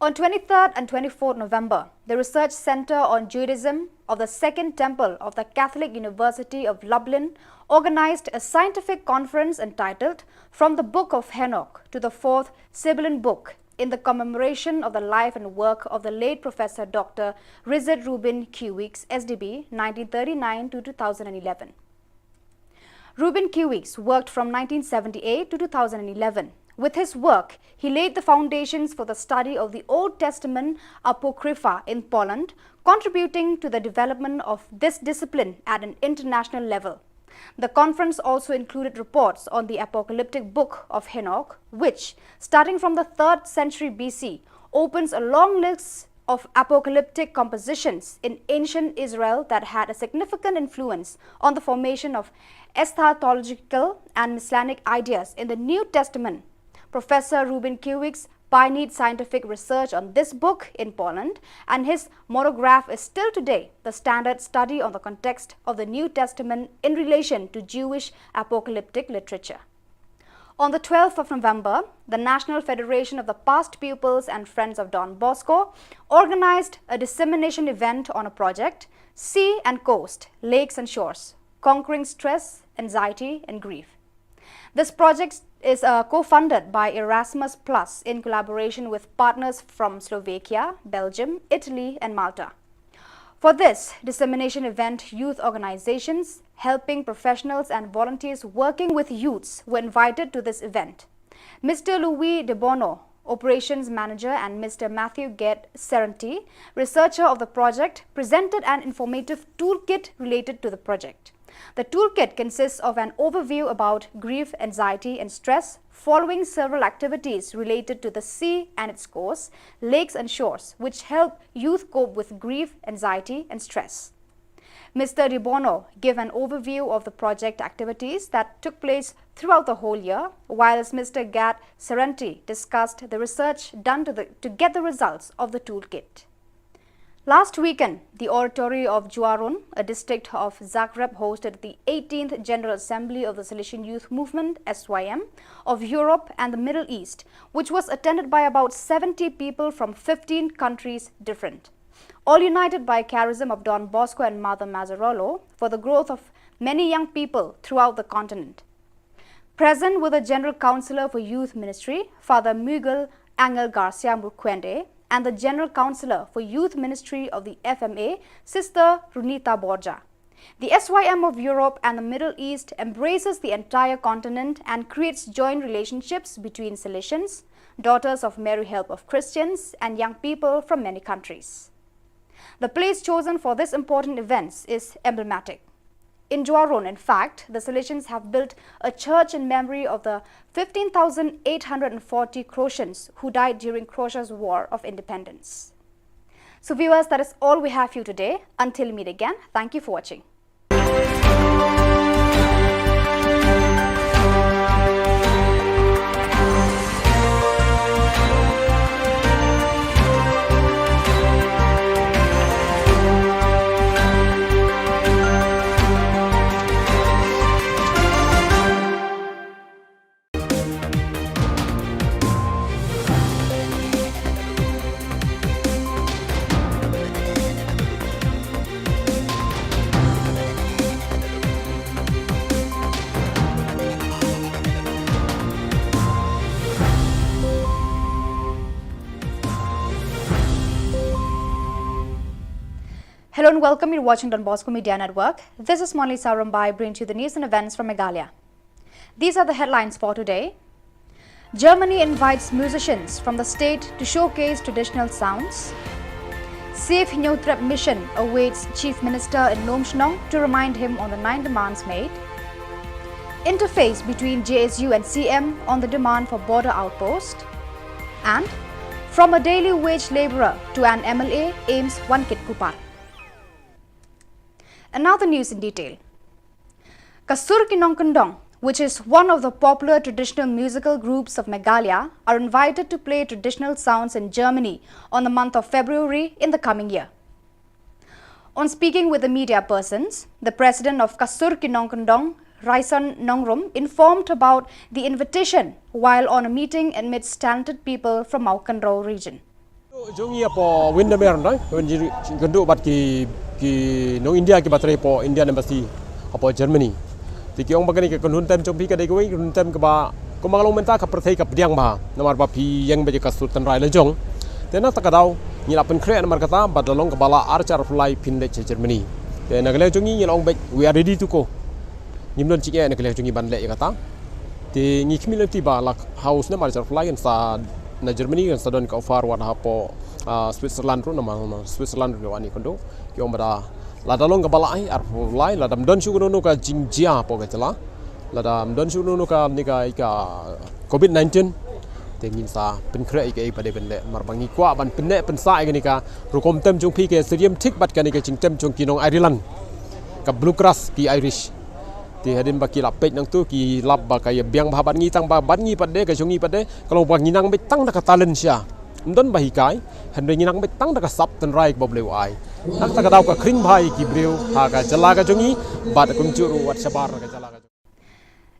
On twenty-third and twenty-fourth November, the Research Center on Judaism of the Second Temple of the Catholic University of Lublin organized a scientific conference entitled From the Book of Henoch to the Fourth Sibylline Book, in the commemoration of the life and work of the late Professor Doctor Richard Reuben Q. Weeks, S D B, nineteen thirty-nine to two thousand eleven. Reuben Q. Weeks worked from nineteen seventy-eight to two thousand eleven. With his work, he laid the foundations for the study of the Old Testament Apocrypha in Poland, contributing to the development of this discipline at an international level. The conference also included reports on the apocalyptic book of Henoch, which, starting from the third century B C, opens a long list of apocalyptic compositions in ancient Israel that had a significant influence on the formation of eschatological and messianic ideas in the New Testament. Professor Reuben Q. Weeks pioneered scientific research on this book in Poland, and his monograph is still today the standard study on the context of the New Testament in relation to Jewish apocalyptic literature. On the twelfth of November, the National Federation of the Past Pupils and Friends of Don Bosco organized a dissemination event on a project, Sea and Coast, Lakes and Shores, Conquering Stress, Anxiety, and Grief. This project is, uh, co-funded by Erasmus Plus in collaboration with partners from Slovakia, Belgium, Italy, and Malta. For this dissemination event, youth organizations, helping professionals, and volunteers working with youths were invited to this event. Mister Louis De Bono, operations manager, and Mister Matthew Gate Serenti, researcher of the project, presented an informative toolkit related to the project. The toolkit consists of an overview about grief, anxiety, and stress, following several activities related to the sea and its coast, lakes and shores, which help youth cope with grief, anxiety, and stress. Mister De Bono gave an overview of the project activities that took place throughout the whole year, whilst Mister Gate Serenti discussed the research done to, the, to get the results of the toolkit. Last weekend, the oratory of Juarun, a district of Zagreb, hosted the eighteenth General Assembly of the Salesian Youth Movement, S Y M, of Europe and the Middle East, which was attended by about seventy people from fifteen countries different, all united by charism of Don Bosco and Mother Mazzarolo for the growth of many young people throughout the continent. Present were the General Councillor for Youth Ministry, Father Miguel Angel Garcia Murquende, and the General Councillor for Youth Ministry of the F M A, Sister Runita Borja. The S Y M of Europe and the Middle East embraces the entire continent and creates joint relationships between Salesians, Daughters of Mary Help of Christians, and young people from many countries. The place chosen for this important event is emblematic. In Juarun, in fact, the Salesians have built a church in memory of the fifteen thousand eight hundred and forty Croatians who died during Croatia's War of Independence. So viewers, that is all we have for you today. Until we meet again, thank you for watching. Hello and welcome. You're watching Don Bosco Media Network. This is Monlisa Rumbai bringing to you the news and events from Meghalaya. These are the headlines for today. Germany invites musicians from the state to showcase traditional sounds. Save Hynñiewtrep Mission awaits Chief Minister in Lumshnong to remind him on the nine demands made. Interface between J S U and C M on the demand for border outpost. And from a daily wage labourer to an M L A, AIIMS Wankit Kupar. And now the news in detail. Ka Sur Ki Nongkyndong, which is one of the popular traditional musical groups of Meghalaya, are invited to play traditional sounds in Germany on the month of February in the coming year. On speaking with the media persons, the president of Ka Sur Ki Nongkyndong, Raison Nongrum, informed about the invitation while on a meeting amidst talented people from Mawkynrew region. Jong ngi hapoh Windermere, nai, wan jingkynduh bad ki, ki nong India kiba trei hapoh Indian Embassy hapoh Germany. Te ki ong ba kane ka kynhun tem jong phi ka dei kawei ka kynhun tem kaba, kumba nga la ong mynta, ka pyrthei ka pdiang bha. Namar ba phi ïeng beit ïa ka sur tynrai la jong. Te na kata ka daw ngi la pynkhreh namar kata, bad la long kaba lah ar hajar arphew lai phin leit sha Germany. Te na ka liang jong ngi ngi la ong beit, we are ready to go. Ngim don jingeh na ka liang jong ngi ban leh ïa kata. Te ngi khmih lynti ba la ha u snem ar hajar arphew lai kan sa na Germany kan sa don ka offer wat hapoh, ah, Switzerland ruh, namar, namar Switzerland ruh wan ïakynduh. Ki ong ba da lada long kaba lah, eh, arphew lai, lada ym don shuh kano kano ka jingjia hapoh ka jylla, lada ym don shuh kano kano kane ka, ka covid nineteen, te ngin sa pynkhreh ïa kaei ba dei ban leh, namar ba ngi kwah ban pynneh pynsah ïa kane ka rukom tem jong phi, ka syriem thik bad kane ka jingtem jong ki nong Ireland, ka bluegrass, ki Irish. Te hadien ba ki la peit nangtu ki lap ba ka ïa biang bha bad ngi, tang ba bad ngi pat de, ka jong ngi pat de ka long ba ngi nang beit tang da ka talent sha, ym don ba hikai, hynrei ngi nang beit tang da ka sap tynrai kaba U Blei u ai. Na kata ka daw ka khring bha ïa ki briew ha ka jylla ka jong ngi bad kumjuh ruh wat shabar ka jylla ka jong ngi.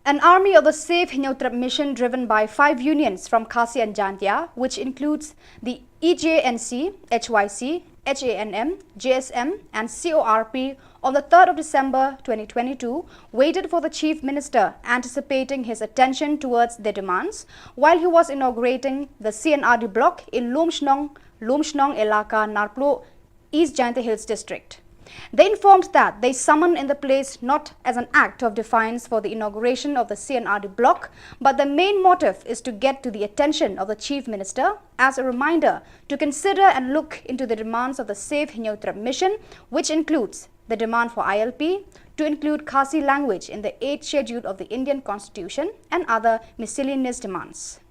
An army of the Save Hynñiewtrep Mission, driven by five unions from Khasi and Jaintia, which includes the E J N C, H Y C, H A N M, J S M, and C O R P, on the third of December twenty twenty-two, waited for the Chief Minister, anticipating his attention towards their demands, while he was inaugurating the C and R D block in Lumshnong, Lumshnong Elaka, Narpluh, East Jaintia Hills District. They informed that they summoned in the place not as an act of defiance for the inauguration of the C and R D block, but the main motive is to get to the attention of the Chief Minister as a reminder to consider and look into the demands of the Save Hynñiewtrep Mission, which includes the demand for I L P, to include Khasi language in the eighth Schedule of the Indian Constitution, and other miscellaneous demands.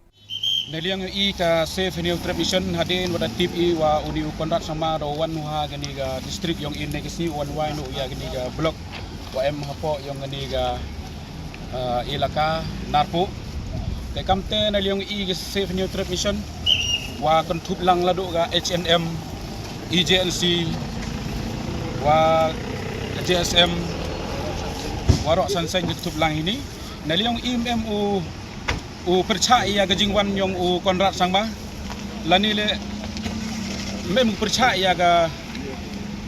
Na liang i ka Save Hynñiewtrep Mission, hadien wat da tip i wa uni u Conrad Sangma u da wan ha kani ka district yong i, ne ka si wan wai nu ya kani ka block wa em hapoh yong kani ka, ah, elaka Narpluh. Te kamte na liang i ka Save Hynñiewtrep Mission wa kynthup lang la du ka H N M, E J N C, wa J S M, wa rok san seng kynthup lang ini. Na liang i em u u pyrchah ïa ka jingwan yong u Conrad Sangma, lane le mem u pyrchah ïa ka,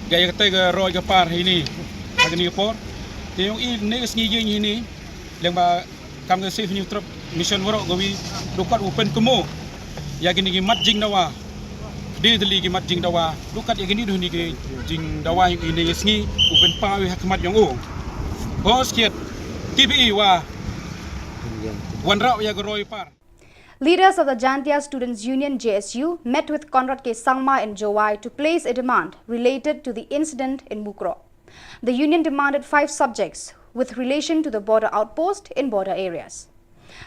ka ïa kata ka roi ka par hini ha kani ka por. Te yong i ne ka sngi ïing hini, leng ba kam ka Save Hynñiewtrep Mission waroh kawi, du kat u pynkynmaw ïa kini ki mat jingdawa. Dei tylli ki mat jingdawa, du kat ïa kini du ni ki jingdawa yong i ne ka sngi u pynpaw ha khmat yong u. Bos kiet, T V E wa wanrah ïa ka roi par. Leaders of the Jaintia Students Union, J S U, met with Conrad K Sangma in Jowai to place a demand related to the incident in Mukroh. The union demanded five subjects with relation to the border outpost in border areas.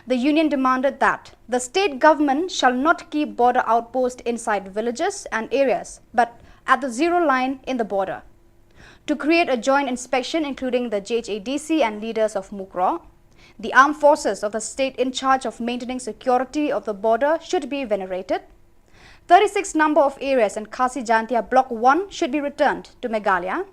The union demanded that the state government shall not keep border outpost inside villages and areas, but at the zero line in the border. To create a joint inspection including the J H A D C and leaders of Mukroh. The armed forces of the state in charge of maintaining security of the border should be venerated. Thirty-six number of areas in Khasi Jaintia Block one should be returned to Meghalaya.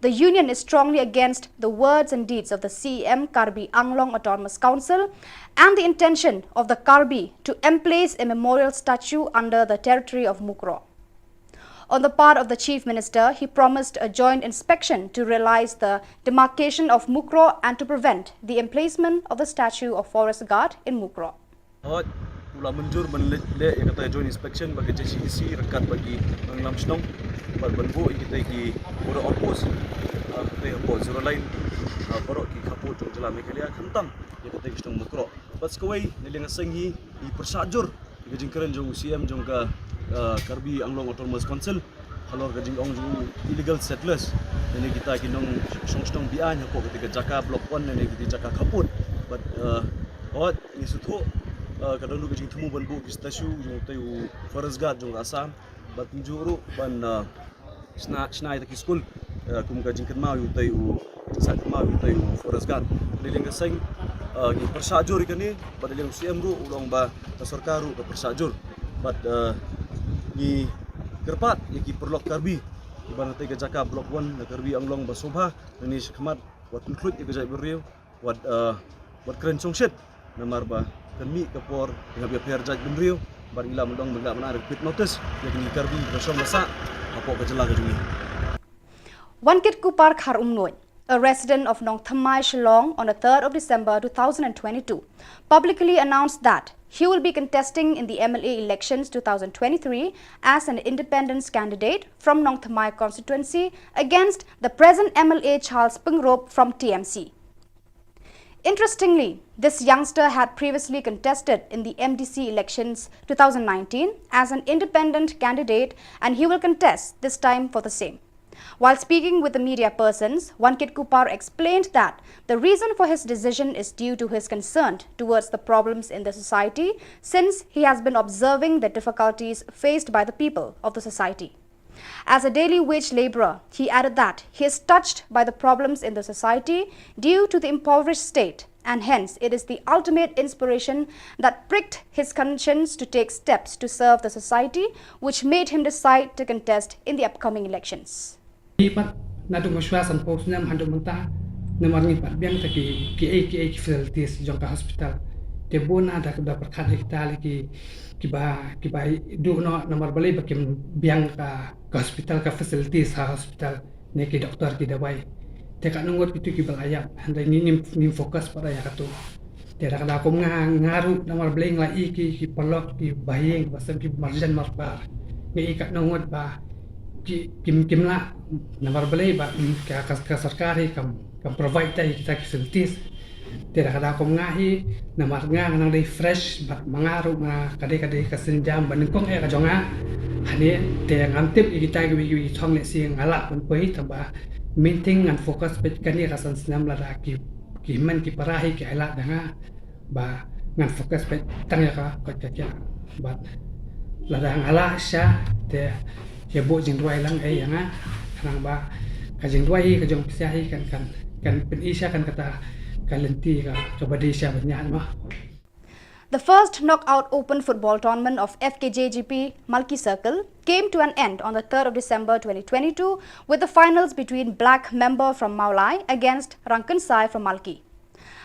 The union is strongly against the words and deeds of the C E M Karbi Anglong Autonomous Council and the intention of the Karbi to emplace a memorial statue under the territory of Mukroh. On the part of the Chief Minister, he promised a joint inspection to realize the demarcation of Mukroh and to prevent the emplacement of the statue of Forest Guard in Mukroh. Hooid, u la mynjur ban leh, leh ïa kata joint inspection bad ka J H A D C ryngkat bad ki nongïalam shnong. Bad ban buh ïa kita ki border outpost, ah, kita hapoh zero line, ah, baroh ki khappud jong jylla Meghalaya, khamtam ïa kita ki shnong Mukroh. Bad sa kawei, na liang ka seng hi, ngi pyrshah jur ïa ka jingkren jong u C M jong ka, ah, Karbi Anglong Autonomous Council halor ka jingong jong u illegal settlers, lane kita ki nongshong shnong be-aiñ hapoh kita ki jaka Block One lane kita ki jaka khappud. Bad, ah, wat ngi sngewthuh, ah, ka don ruh ka jingthmu ban buh ki statue jong utei u Forest Guard jong ka Assam. Bad kumjuh ruh ban, ah, shna, shna ïa kita ki skul, ah, kum ka jingkynmaw ïa utei u, jingshah kynmaw ïa utei u Forest Guard. Na liang ka seng, ah, ngi pyrshah jur ïa kane, bad na liang u C M ruh u ong ba ka sorkar ruh ka pyrshah jur. Bad, ah, ngi kyrpad ïa ki paralok Karbi kiba na katei ka jaka Block One na Karbi Anglong ba sngewbha, nangne shakhmat wat pynkhluit ïa ka jaitbynriew, wat, ah, wat kren shongshit, namar ba kan mih ka por ïa ka pher jaitbynriew, bad ngi lah ban ong ba ngi lah ban ai repeat notice ïa kine ki Karbi kiba shong ba sah hapoh ka jylla ka jong ngi. Wankitkuppar Kharumnuid, a resident of Nongthymmai, Shillong, on the third of December two thousand and twenty-two, publicly announced that he will be contesting in the M L A elections two thousand twenty-three as an independent candidate from Nongthymmai constituency against the present M L A Charles Pyngrope from T M C. Interestingly, this youngster had previously contested in the M D C elections two thousand nineteen as an independent candidate, and he will contest this time for the same. While speaking with the media persons, Wankitkuppar explained that the reason for his decision is due to his concern towards the problems in the society, since he has been observing the difficulties faced by the people of the society. As a daily wage laborer, he added that he is touched by the problems in the society due to the impoverished state, and hence it is the ultimate inspiration that pricked his conscience to take steps to serve the society, which made him decide to contest in the upcoming elections. Ngi pat naduh mynshuwa sanphew snem haduh mynta, namar ngi pat biang te ki, ki, ki, ki facilities jong ka hospital. Te bun na da, da pyrkhat ïa kita lei ki, kiba, kiba duh noh namar balei ba kim biang ka, ka hospital, ka facilities ha hospital, ne ki doktor, ki dawai. Te katno ngut kitu kiba la ïap, hynrei ngi, ngim, ngim focus pat ïa katu. Te da ka daw kum nga, nga ruh namar balei nga la i ki, ki paralok, ki bahaïing, ba sem ki marjan marpar. Nga i katno ngut ba ki, kim, kim lah, namar balei ba, mm, ka, ka, ka sorkar hi kam, kam provide ïa kita ki facilities. Te da ka daw kum nga hi, namar nga nga nang dei fresh, bad ma nga ruh nga ka dei, ka dei ka sienjam ba nyngkong eh ka jong nga. Hangne te ngam tip ïa kita kiwei kiwei ki thong lehse nga lah ban poi, tangba mynta ngan focus beit kane ka san snem, lada ki, ki hynmen ki para hi ki ailad da nga, ba ngan focus beit tang ïa ka koit ka khiah. Bad lada nga lah sha te ïa buh jingduwai lang ei ïa nga, khnang ba ka jingduwai hi ka jong phi sha hi kan, kan, kan pyni sha kan kata ka lynti ka, kaba dei sha ban ïaid mo. The first knockout open football tournament of F K J G P Malki Circle came to an end on the third of December twenty twenty-two, with the finals between Black Member from Mawlai against Rankansai from Malki.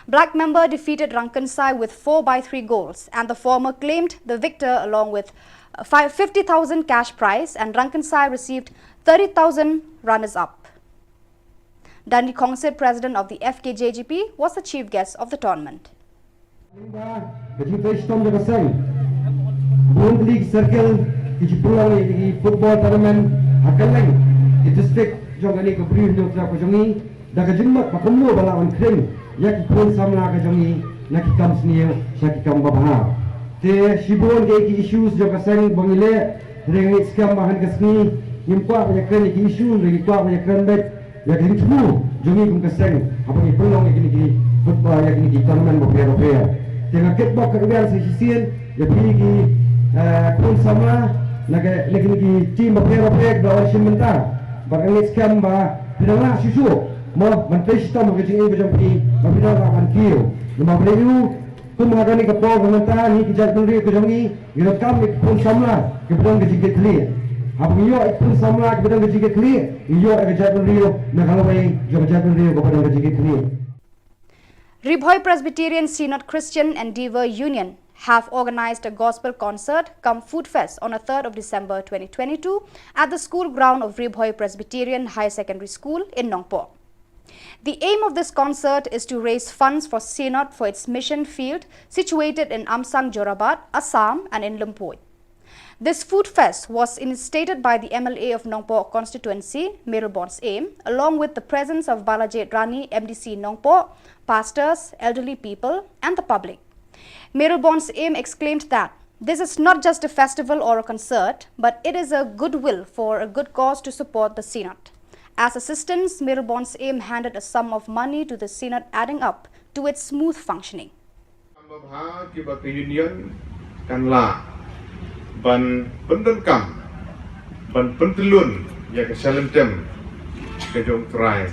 Black Member defeated Rankansai with four by three goals, and the former claimed the victor along with, uh, five, fifty thousand cash prize, and Rankansai received thirty thousand runners-up. Dandi Khongsip, president of the F K J G P, was the chief guest of the tournament. Ka jingtrei shitom jong ka seng. Bun tylli ki circle ki ju pynlong ïa ki football tournament ha kylleng ki district jong kane ka Bri Hynñiewtrep ka jong ngi, da ka jingmut ba kumno ba lah ban khring ïa ki khun samla ka jong ngi na ki kam sniew sha ki kam babha. Te shibun ki, ki issues jong ka seng ba ngi leh, hynrei ngi skhem ba ha kane ka sngi ngim kwah ban ïakren ïa ki issue, hynrei ngi kwah ban ïakren beit ïa ka jingthmu jong ngi kum ka seng haba ngi pynlong ïa kine ki football, ïa kine ki tournament bapher bapher. Te nga kitbok kyrwiang sa shisien ïa phi ki, eh, khun samla na ka, na kine ki team bapher bapher kiba la wan shim bynta. Bad nga ngeit skhem ba phi dang lah shuh shuh mo ban trei shitom ha ka jingim ka jong phi, ba phi dang lah ban kiew. Namar balei? Kum ha kane ka por ka mynta, ngi ki jaitbynriew ka jong ngi, ngi donkam ïa ki khun samla kiba don ka jingkitkhlieh. Haba ngi ïoh ïa ki khun samla kiba don ka jingkitkhlieh, ngi ïoh ïa ka jaitbynriew na ka lawei jong ka jaitbynriew kaba don ka jingkitkhlieh. Ri Bhoi Presbyterian Synod Christian Endeavour Union have organized a gospel concert cum food fest on the third of December twenty twenty-two at the school ground of Ri Bhoi Presbyterian Higher Secondary School in Nongpoh. The aim of this concert is to raise funds for Synod for its mission field situated in Amsang Jorabat, Assam, and in Lynpuij. This food fest was initiated by the M L A of Nongpoh constituency, Mayralborn Syiem, along with the presence of Balajied Rani, M D C Nongpoh, pastors, elderly people, and the public. Mayralborn Syiem exclaimed that this is not just a festival or a concert, but it is a goodwill for a good cause to support the Synod. As assistance, Mayralborn Syiem handed a sum of money to the Synod, adding up to its smooth functioning. Kam babha kiba ka Union kan lah ban pyndonkam, ban pyntyllun ïa ka shalynter ka jong U Trai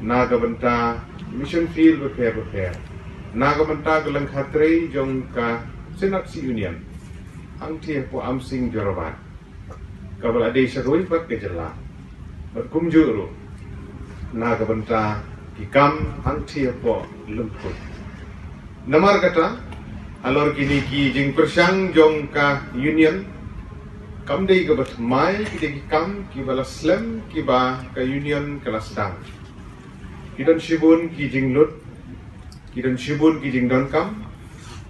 na ka bynta mission field bapher bapher, na ka bynta ka lyngkha trei jong ka Synod Union hangtei hapoh Amsing Jorabat, kaba la dei sha kawei pat ka jylla, bad kumjuh ruh na ka bynta ki kam hangtei hapoh lyngkhuh. Namar kata, halor kine ki jingpyrshang jong ka Union, kam dei kaba thymmai, ki dei ki kam kiba la slem kiba ka Union ka la sdang. Ki don shibun ki jinglut, ki don shibun ki jingdonkam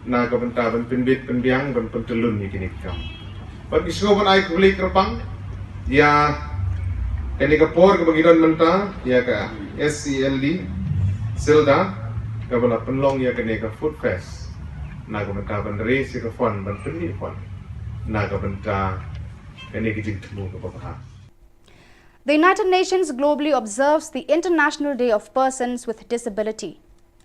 na ka bynta ban pynbit pynbiang, ban pyntyllun ïa kine ki kam. Bad ngi sngewbha ban ai khublei kyrpang ïa kane ka por kaba ngi don mynta ïa ka S E L D Silda, kaba la pynlong ïa kane ka food fest na ka bynta ban raise ïa ka fund, ban pynmih fund na ka bynta kane ka jingthmu kaba bha. The United Nations globally observes the International Day of Persons with Disability.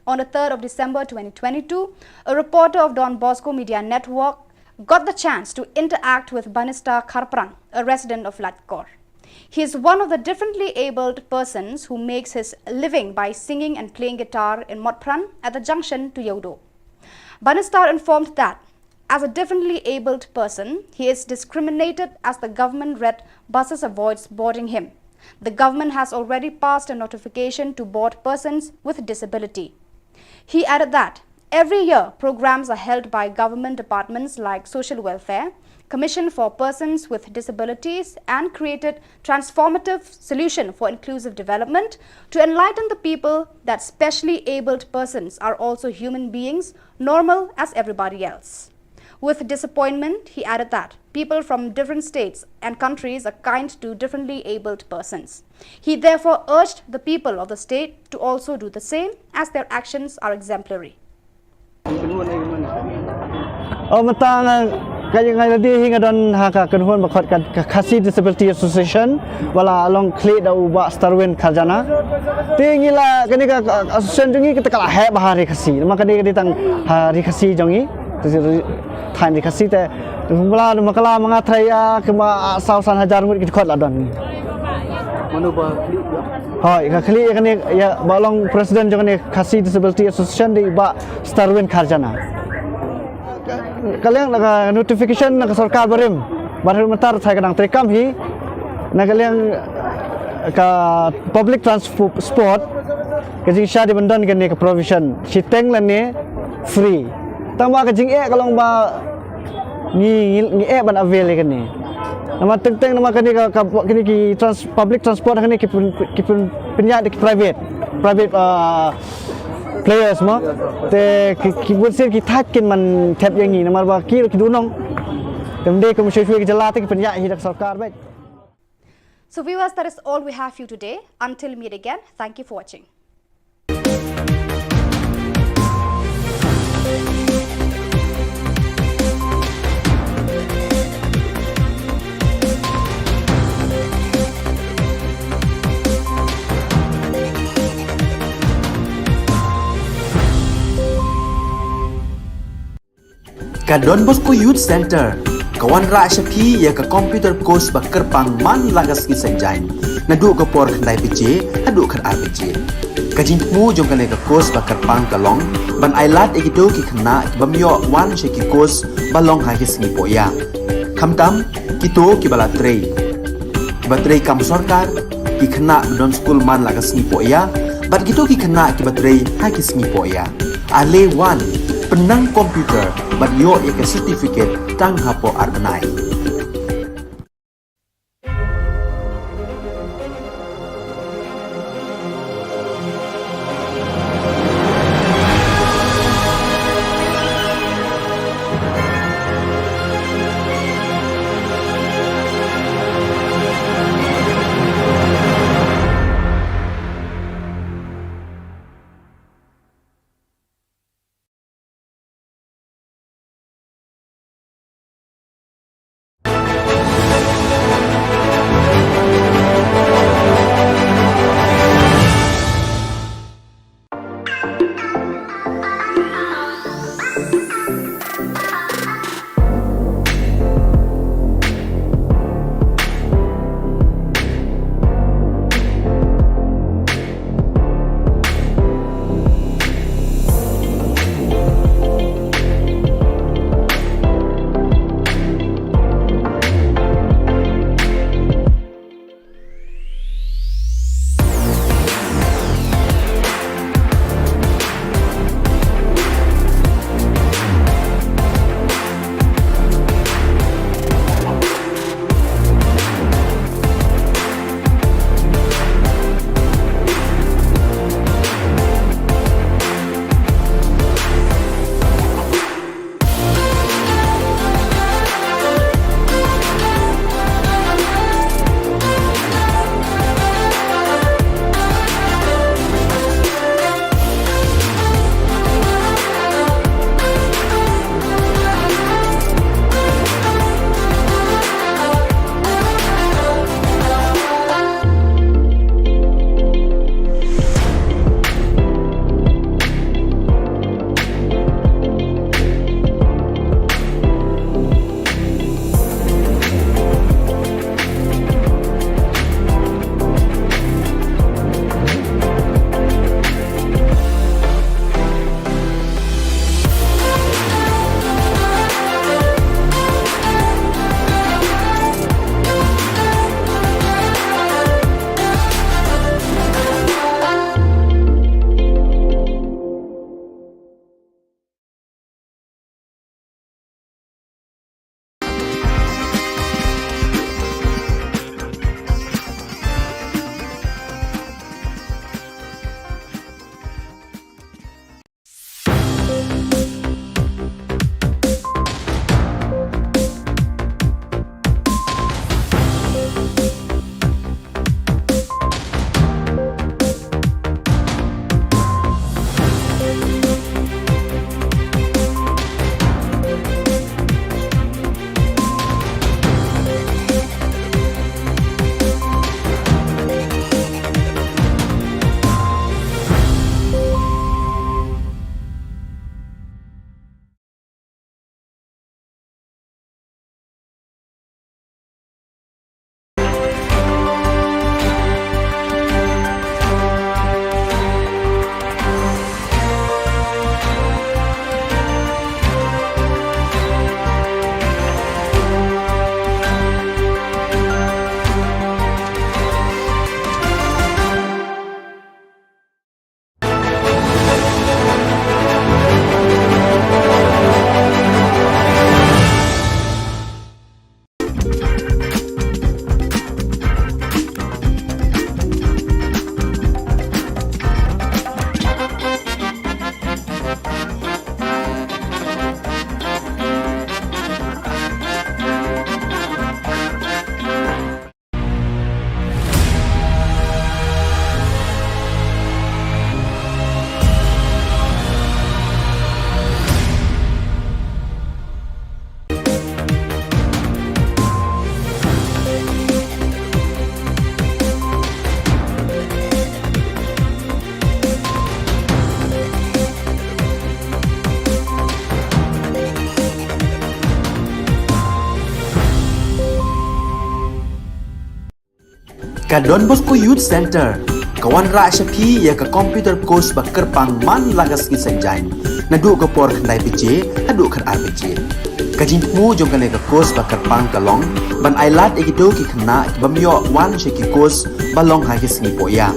On the third of December twenty twenty-two, a reporter of Don Bosco Media Network got the chance to interact with Banista Kharpran, a resident of Laitkor. He is one of the differently abled persons who makes his living by singing and playing guitar in Motphran at the junction to Yewdo. Banista informed that as a differently abled person, he is discriminated as the government red buses avoids boarding him. The government has already passed a notification to board persons with disability. He added that every year programs are held by government departments like Social Welfare, Commission for Persons with Disabilities, and created Transformative Solution for Inclusive Development to enlighten the people that specially abled persons are also human beings, normal as everybody else. With disappointment, he added that people from different states and countries are kind to differently abled persons. He therefore urged the people of the state to also do the same, as their actions are exemplary. Oh, mynta nga, ka, nga la dei hi nga don ha ka kynhun ba khot ka, ka Khasi Disability Association, ba la long khlieh da u Bah Starwin Kharjana. Te ngi la, kane ka, ka association jong ngi kata ka la heh bha ha Ri Khasi. Namar kane ka dei tang ha Ri Khasi jong ngi. Te ri, thaiñ Ri Khasi te, mala, mala ka la ma nga trai, ah, kumba, ah, saw san hajar ngut ki dkhot la don. Mano ba khlieh ïa? Hooid, ka khlieh ïa kane, ïa ba long president jong kane Khasi Disability Association dei Bah Starwin Kharjana. Ka liang na ka notification na ka sorkar barim, ba mynta ruh sa ka dang treikam hi, na ka liang ka public transport, ka jingshah dei ban don kane ka provision, shiteng lane free. Tangba ka jingeh ka long ba ngi, ngi, ngi eh ban avail ïa kane. Namar teng teng namar kane ka, ka, kine ki trans-, public transport kane ki pyn-, ki pyn-, pynïaid da ki private, private, ah, players mo. Te ki, ki bun sien ki thait kin man thep ïa ngi namar ba ki ruh ki duh nong. Te ym dei kum shuwa shuwa ki jylla te ki pynïaid hi da ka sorkar beit. So viewers, that is all we have for you today. Until meet again, thank you for watching. Ka Don Bosco Youth Center ka wanrah sha phi ïa ka computer course ba kyrpang man la ka sngi Saitjaiñ, naduh ka por khyndai baje haduh khatar baje. Ka jingthmu jong kane ka course ba kyrpang ka long ban ailad ïa kito ki khynnah ki bym ïoh wan sha ki course ba long ha ki sngi poh ïa. Khamtam kito kiba la trei, kiba trei kam sorkar, ki khynnah ba don skul man la ka sngi poh ïa, bad kito ki khynnah kiba trei ha ki sngi poh ïa. Ale wan, pynnang computer bad ïoh ïa ka certificate tang hapoh ar bnai. Ka Don Bosco Youth Centre ka wanrah sha phi ïa ka computer course ba kyrpang man la ka sngi Saitjaiñ, naduh ka por khyndai baje haduh khatar baje. Ka jingthmu jong kane ka course ba kyrpang ka long ban ailad ïa kito ki khynnah ki bym ïoh wan sha ki course ba long ha ki sngi pohïa,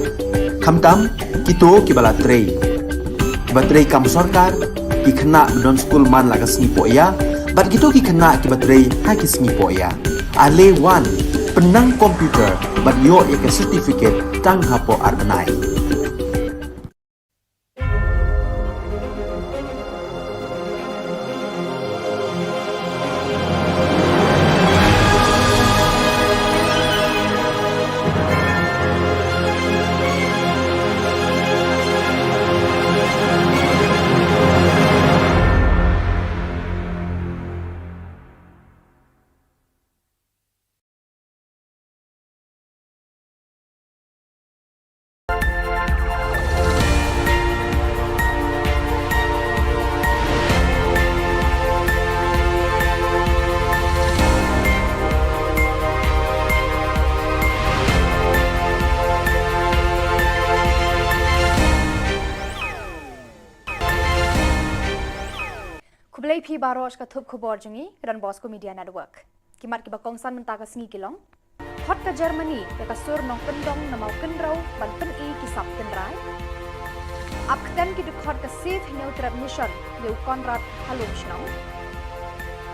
khamtam kito kiba la trei, kiba trei kam sorkar, ki khynnah ba don skul man la ka sngi pohïa, bad kito ki khynnah kiba trei ha ki sngi pohïa. Ale wan, pynnang computer bad ïoh ïa ka certificate tang hapoh ar bnai. Khublei phi baroh sha ka thup khubor jong ngi ka Don Bosco Media Network. Ki mat kiba kongsan mynta ka sngi ki long: Khot ka Germany ïa ka sur nongkyndong na Mawkynrew ban pyni ki sap tynrai. Ap ktem ki dkhot ka Save Hynñiewtrep Mission ïa u Conrad ha Lumshnong.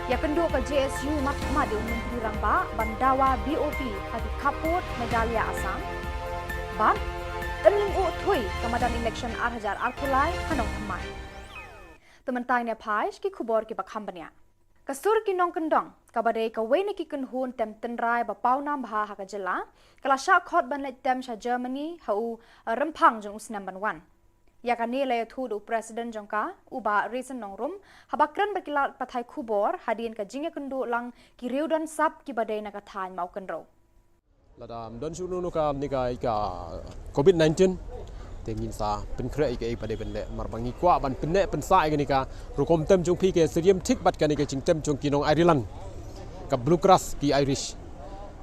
Ïakynduh ka J S U markhmat ïa u Myntri Rangbah ban dawa B O P ha ki khappud Meghalaya Assam. Bad Tymmen U Thui ka madan election ar hajar arphew lai ha Nongthymmai. Te mynta ngin ïa phai sha ki khubor kiba kham bniah. Ka sur ki nongkyndong, kaba dei kawei na ki kynhun tem tynrai ba pawnam bha ha ka jylla, ka la shah khot ban leit tem sha Germany ha u, eh, Rymphang jong u snem ban wan. Ïa kane la ïathuh da u President jong ka, u Bah Raisin Nongrum, haba kren bad ki lad pathai khubor hadien ka jingïakynduh lang ki riew don sap kiba dei na ka thaiñ Mawkynrew. Lada ym don shuh kano kano ka, ne ka, ka covid nineteen, te ngin sa pynkhreh ïa kaei ba dei ban leh, namar ba ngi kwah ban pynneh pynsah ïa kane ka rukom tem jong phi, ka syriem thik bad kane ka jingtem jong ki nong Ireland, ka Bluegrass ki Irish.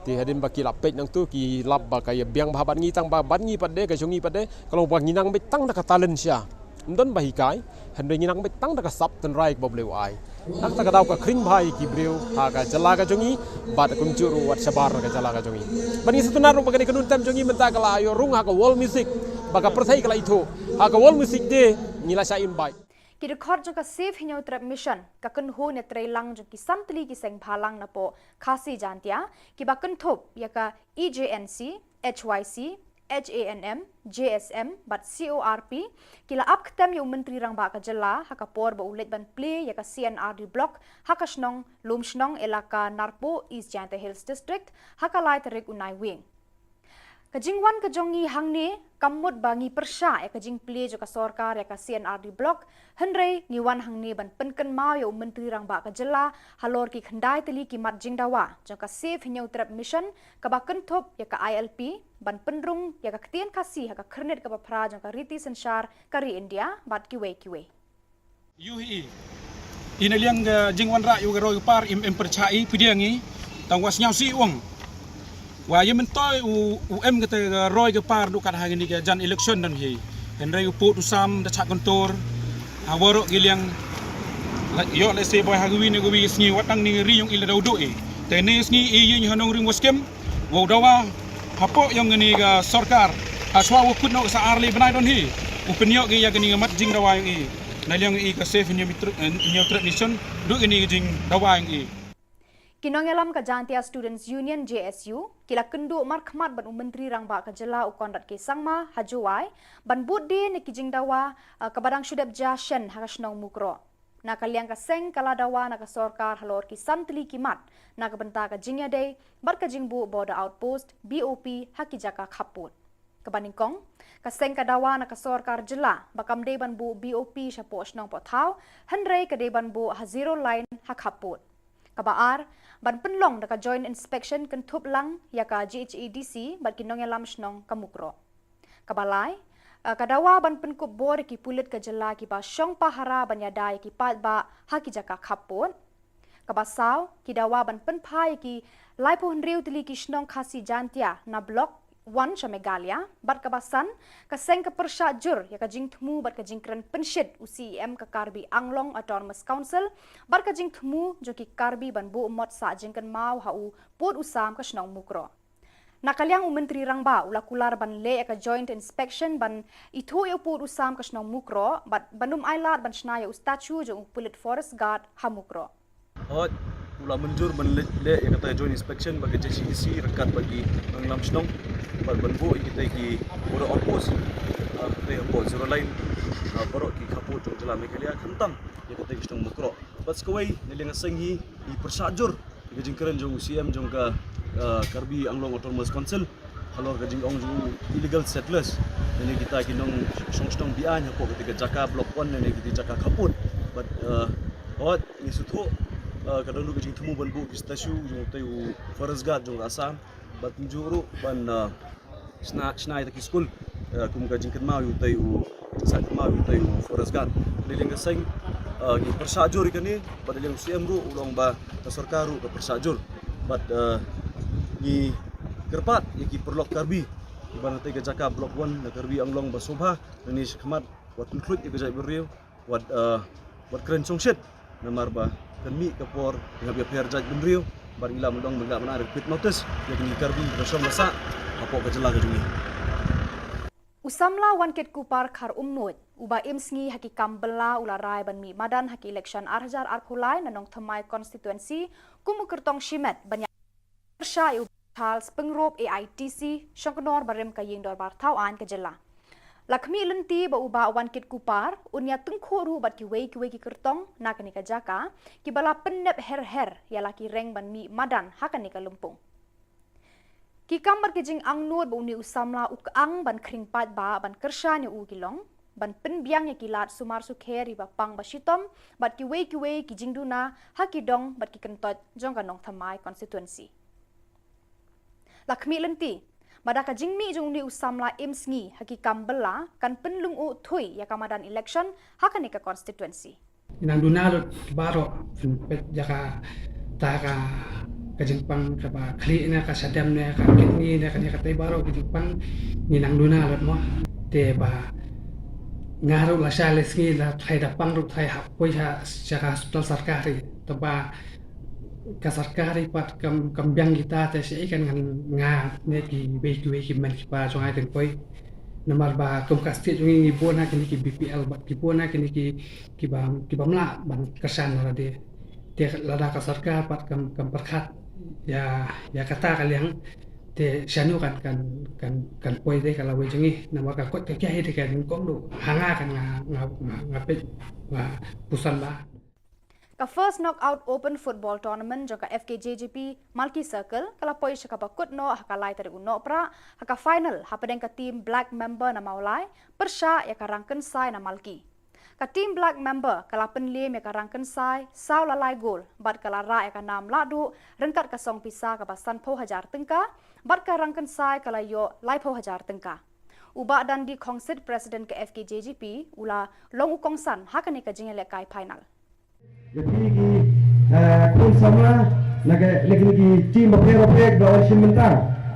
Te hadien ba ki la peit nangtu ki lap ba ka ïa biang bha bad ngi, tang ba bad ngi pat de, ka jong ngi pat de ka long ba ngi nang beit tang da ka talent sha, ym don ba hikai, hynrei ngi nang beit tang da ka sap tynrai kaba U Blei u ai. Nangta ka daw ka khring bha ïa ki briew ha ka jylla ka jong ngi, bad kumjuh ruh wat shabar ka jylla ka jong ngi. Bad ngi sngewtynnat ruh ba kane ka kynhun tem jong ngi mynta ka la ïoh rung ha ka World Music, ba ka pyrthei ka la ithuh. Ha ka World Music Day ngi la shah invite. Ki dkhot jong ka Save Hynñiewtrep Mission, ka kynhun ïatreilang jong ki san tylli ki seng bhalang napoh Khasi Jaintia, kiba kynthup ïa ka E J N C, H Y C, H A N M, J S M bad C O R P, ki la ap ktem ïa u Myntri Rangbah ka jylla ha ka por ba u leit ban plie ïa ka C and R D Block ha ka shnong Lumshnong, Elaka Narpuh, East Jaintia Hills District, ha ka lai tarik u Naiwieng. Ka jingwan ka jong ngi hangne kam mut ba ngi pyrshah ïa ka jingplie jong ka sorkar ïa ka C and R D Block, hynrei ngi wan hangne ban pynkynmaw ïa u Myntri Rangbah ka jylla halor ki khyndai tylli ki mat jingdawa jong ka Save Hynñiewtrep Mission, kaba kynthup ïa ka I L P, ban pynrung ïa ka ktien Khasi ha ka khyrnit kaba phra jong ka riti synshar ka ri India bad kiwei kiwei. Ïohi i, i na liang ka jingwanrah ïa u ka roi ka par im em pyrshah i pdiang i, tang wa sngewsih u ong. Wa ïa myntoi u, u em kata ka roi ka par duh kat ha kane ka jan election don hi. Hynrei u pud u sam da chah kyntur ha waroh ki liang. La ïoh lehse boi ha kawi ne kawi ka sngi wat nang ne ka ri jong i la daw duh i. Te ne ka sngi i ïeng ha nongrim wa skhem. Wow dawa hapoh ïong kane ka sorkar. Hashwa wa kut noh sa ar lai bnai don hi. U pynïoh ki ïa kane ka mat jingdawa ïong i. Na liang i ka Save Hynñiewtrep, eh, Hynñiewtrep Mission, duh kane ka jingdawa ïong i. Ki nongïalam ka Jaintia Students Union, J S U, ki la kynduh markhmat bad u Myntri Rangbah ka jylla u Conrad K Sangma ha Jowai ban bud die na ki jingdawa, eh, kaba dang shu dep jia shen ha ka shnong Mukroh. Na ka liang ka seng ka la dawa na ka sorkar halor ki san tylli ki mat na ka bynta ka jingïadei bad ka jingbuh Border Outpost, B O P, ha ki jaka khappud. Kaba nyngkong, ka seng ka dawa na ka sorkar jylla ba kam dei ban buh B O P shapoh shnong poh thaw, hynrei ka dei ban buh ha zero line ha khappud. Kaba ar, ban pynlong da ka Joint Inspection kynthup lang ïa ka J H A D C bad ki nongïalam shnong ka Mukroh. Kaba lai, eh, ka dawa ban pynkup bor ïa ki pulit ka jylla kiba shong pahara ban ïada ïa ki paidbah ha ki jaka khappud. Kaba saw, ki dawa ban pynphai ïa ki laiphew hynriew tylli ki shnong Khasi Jaintia na Block wan sha Meghalaya, bad kaba san, ka seng ka pyrshah jur ïa ka jingthmu bad ka jingkren pynshit u C E M ka Karbi Anglong Autonomous Council bad ka jingthmu jong ki Karbi ban buh mot sah jingkynmaw ha u pud u sam ka shnong Mukroh. Na ka liang u Myntri Rangbah u la kular ban leh ïa ka joint inspection ban ithuh ïa u pud u sam ka shnong Mukroh bad ban ym ailad ban shna ïa u statue jong u pulit forest guard ha Mukroh. Hooid, u la mynjur ban leh, leh ïa kata joint inspection bad ka J C D C ryngkat bad ki nongïalam shnong bad ban buh ïa kita ki border outpost, ah, kita hapoh Zero Line, ah, baroh ki khappud jong jylla Meghalaya khamtam ïa kita ki shnong Mukroh. Bad sa kawei, na liang ka seng hi, ngi pyrshah jur ïa ka jingkren jong u C E M jong ka, ah, Karbi Anglong Autonomous Council halor ka jingong jong u illegal settlers, lane kita ki nongshong shnong be-aiñ hapoh kata ka jaka Block One lane kita ki jaka khappud. Bad, ah, hooid, ngi sngewthuh, ah, ka don ruh ka jingthmu ban buh ki statue jong utei u forest guard jong ka Assam. Bad kumjuh ruh ban, ah, shna, shna ïa kita ki skul, ah, kum ka jingkynmaw ïa utei u, jingsah kynmaw ïa utei u forest guard. Na liang ka seng, ah, ngi pyrshah jur ïa kane, bad na liang u C E M ruh u la ong ba ka sorkar ruh ka pyrshah jur. Bad, ah, ngi kyrpad ïa ki paralok Karbi kiba na katei ka jaka Block One na Karbi Anglong ba sngewbha lane shakhmat wat pynkhluit ïa ka jaitbynriew, wat, eh, wat kren shongshit, namar ba kan mih ka por ïa ka pher jaitbynriew bad ngi lah ban ong ba ngi lah ban ai quit notice ïa kine ki Karbi kiba shong ba sah hapoh ka jylla ka jong ngi. U samla Wankitkuppar Kharumnuid uba im sngi ha ki kam bylla u la rai ban mih madan ha ki election ar hajar arphew lai na Nongthymmai constituency kum u kyrtong shimet ban ïa pyrshah ïa u Charles Pyngrope A I T C, shongknor barim ka ïing dorbar thaw aiñ ka jylla. La khmih lynti ba u Bah Wankitkuppar un ïa tyngkhuh ruh bad kiwei kiwei ki kyrtong na kane ka jaka, kiba la pynnep her her ïa la ki reng ban mih madan ha kane ka lympung. Ki kam bad ki jingangnud ba une u samla u kyang ban khring paidbah ban kyrshan ïa u ki long ban pynbiang ïa ki lad sumar sukher ïa ba pang ba shitom bad kiwei kiwei ki jingduna ha ki dong bad ki kyntoit jong ka Nongthymmai constituency. La khmih lynti ba da ka jingmih jong une u samla im sngi ha ki kam bylla kan pynlyngngoh thuh ïa ka madan election ha kane ka constituency. Nang duna lut baroh peit ïa kata ka jingpang kaba khlieh ne ka shadem ne ka kidney ne kane katei baroh ka jingpang ngi nang duna lut mo. Te ba nga ruh la shah lai sngi la tharai da pang ruh tharai hap poi sha ka hospital sorkari. Te ba ka sorkar pat kam, kam biang kita te shaei kan ngan nga ne kiwei kiwei ki mei ki pa jong nga kin poi. Namar ba kum ka state jong ngi ngi bun ha kine ki B P L bad ngi bun ha kine ki, ki bym, ki bym lah ban kyrshan na lade. Te lada ka sorkar pat kam, kam pyrkhat ïa, ïa kata ka liang te shano kan, kan, kan, kan poi de ka lawei jong ngi. Namar ka kot ka kiei de kan kong du ha nga kan nga, nga, nga, nga peit nga puson ba. Ka First Knockout Open Football Tournament jong ka F K J G P Malki Circle ka la poi sha kaba kut noh ha ka lai tarik u Nohprah, ha ka final hapdeng ka team Black Member na Mawlai pyrshah ïa ka Rangkynsai na Malki. Ka team Black Member ka la pynliem ïa ka Rangkynsai saw la lai gol bad ka la rah ïa ka nam lahduh ryngkat ka song pisa kaba sanphew hajar tyngka bad ka Rangkynsai ka la ïoh laiphew hajar tyngka. U Bah Dandi Khongsit, President ka F K J G P, u la long u kongsan ha kane ka jingïalehkai final. Ïa phi ki, eh, khun samla na ka, na kine ki team bapher bapher ba wan shim bynta.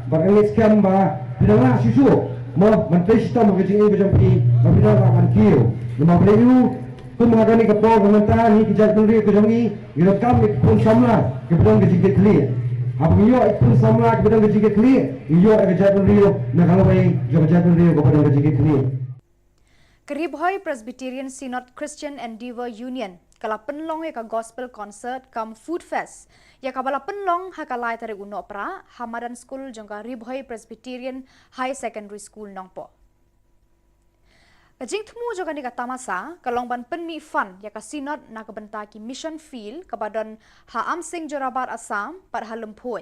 Ba nga ngeit skhem ba phi dang lah shuh shuh mo ban trei shitom ha ka jingim ka jong phi ba phi dang lah ban kiew. Namar balei? Kum ha kane ka por ka mynta ngi ki jaitbynriew ka jong ngi ngi donkam ïa ki khun samla kiba don ka jingkitkhlieh. Haba ngi ïoh ïa ki khun samla kiba don ka jingkitkhlieh ngi ïoh ïa ka jaitbynriew na ka lawei jong ka jaitbynriew kaba don ka jingkitkhlieh. Ka Ri Bhoi Presbyterian Synod Christian Endeavour Union ka la pynlong ïa ka Gospel Concert cum Food Fest ïa kaba la pynlong ha ka lai tarik u Nohprah ha madan skul jong ka Ri Bhoi Presbyterian High Secondary School Nongpoh. Ka jingthmu jong kane ka tamasa ka long ban pynmih fund ïa ka Synod na ka bynta ki mission field kaba don ha Amsing Jorabat Assam bad ha Lymphoj.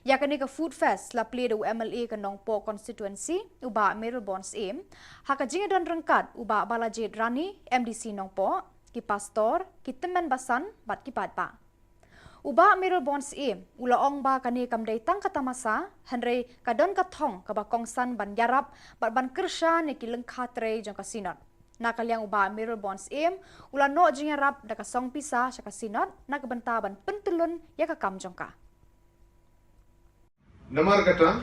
Ïa kane ka Food Fest la plie da u M L A ka Nongpoh constituency, u Bah Mayralborn Syiem, ha ka jingïadon ryngkat u Bah Balajied Rani, M D C Nongpoh, ki pastor, ki tymmen basan bad ki paidbah. U Bah Mayralborn Syiem u la ong ba kane kam dei tang ka tamasa, hynrei ka don ka thong kaba kongsan ban ïarap bad ban kyrshan ïa ki lyngkha trei jong ka Synod. Na ka liang u Bah Mayralborn Syiem u la noh jingïarap da ka song pisa sha ka Synod na ka bynta ban pyntyllun ïa ka kam jong ka. Namar kata,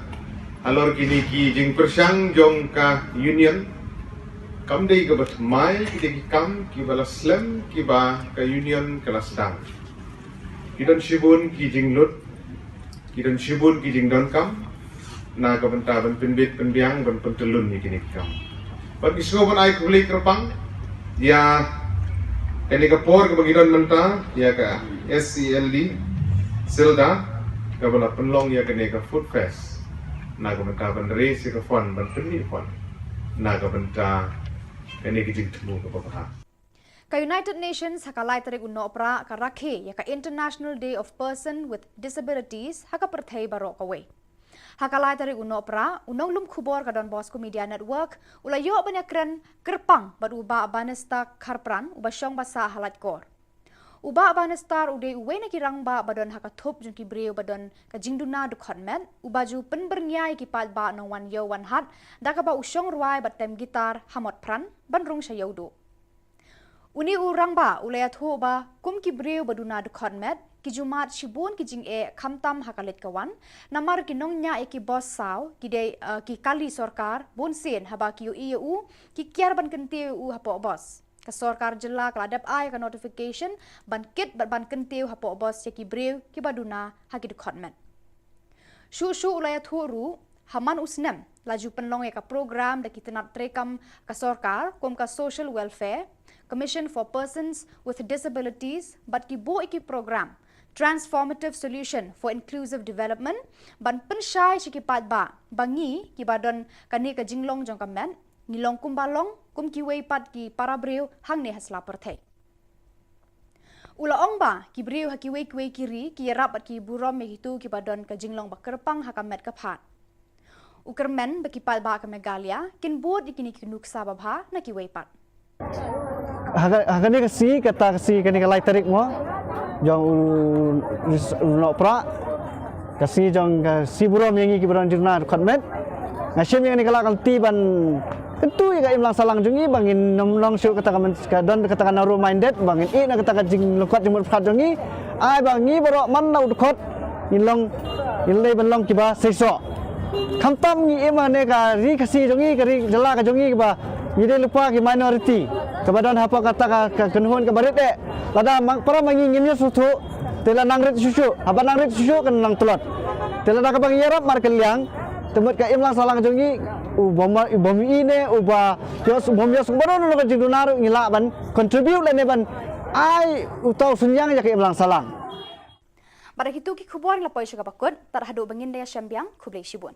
Halor kine ki jingpyrshang jong ka Union, kam dei kaba thymmai kita ki kam kiba la slem kiba ka Union ka la sdang. Ki don shibun ki jinglut, ki don shibun ki jingdonkam na ka bynta ban pynbit pynbiang, ban pyntyllun ïa kine ki kam. Bad ngi sngewbha ban ai khublei kyrpang ïa kane ka por kaba ngi don mynta ïa ka S E L D Silda kaba la pynlong ïa kane ka Food Fest na ka bynta ban raise ïa ka fund, ban pynmih fund na ka bynta kane ka jingthmu kaba bha. Ka United Nations ha ka lai tarik u Nohprah ka rakhe ïa ka International Day of Person with Disabilities ha ka pyrthei baroh kawei. Ha ka lai tarik u Nohprah, u nonglum khubor ka Don Bosco Media Network u la ïoh ban ïakren kyrpang bad u Bah Bannister Kharpran, uba shong ba sah ha Laitkor. U Bah Bannister u dei uwei na ki rangbah ba don ha ka thup jong ki briew ba don ka jingduna dkhot met, uba ju pynbyrngia ïa ki paidbah nongwan ïew wan hat da kaba u shong rwai bad tem guitar ha Motphran ban rung sha Ïewduh. Une u rangbah u la ïathuh ba kum ki briew ba duna dkhot met, ki ju mad shibun ki jingeh khamtam ha ka leit ka wan, namar ki nongñiah ïa ki bos saw ki dei, eh, ki kali sorkar, bunsien haba ki ïohi ïa u ki kiar ban kyntiew ïa u hapoh bos. Ka sorkar jylla ka la dep ai ka notification ban kit bad ban kyntiew hapoh bos ïa ki briew kiba duna ha ki dkhot met. Shuh shuh u la ïathuh ruh, ha man u snem la ju pynlong ïa ka program da ki tnat treikam ka sorkar kum ka Social Welfare Commission for Persons with Disabilities bad ki buh ïa ki program Transformative Solution for Inclusive Development ban pynshai sha ki paidbah ba ngi kiba don kane ka jinglong jong ka met ngi long kumba long kum kiwei pat ki para briew hangne ha sla pyrthei. U la ong ba ki briew ha kiwei kiwei ki ri ki ïarap bad ki burom ïa kito kiba don ka jinglong ba kyrpang ha ka met ka phad. U kyrmen ba ki paidbah ka Meghalaya kin bud ïa kine ki nuksa babha na kiwei pat. Ha ka, ha kane ka sngi, kata ka sngi, kane ka lai tarik mo jong u, u Nohprah, ka sngi jong ka sngi burom ïa ngi kiba don jingduna dkhot met. Nga shim ïa kane ka lad ka lynti ban kyntu ïa ka imlang sahlang jong ngi ba ngin nym long shuh kata ka myn-, ka don kata ka narrow minded, ba ngin ïeh na kata ka jinglyngkot jingmut pyrkhat jong ngi. Ai ba ngi baroh man la u dkhot ngin long, ngin leit ban long kiba seisoh. Khamtam ngi im ha kane ka ri Khasi jong ngi, ka ri jylla ka jong ngi, kaba ngi dei lypa ki minority kaba don hapoh kata ka, ka kynhun kaba rit eh. Lada ma para ma ngi ngim ïohsngewthuh, te la nang rit shuh shuh, haba nang rit shuh shuh kan nang tlot. Te lada kaba ngi ïarap markylliang, te mut ka imlang sahlang jong ngi u bym, u bym ïeh ne uba ïohsngew, bym ïohsngew ba don ka jingduna ruh ngi lah ban contribute lane ban ai uta u synñiang ïa ka imlang sahlang. Bad da kito ki khubor ngi la poi sha kaba kut, tad haduh ba ngin da ïashem biang, khublei shibun.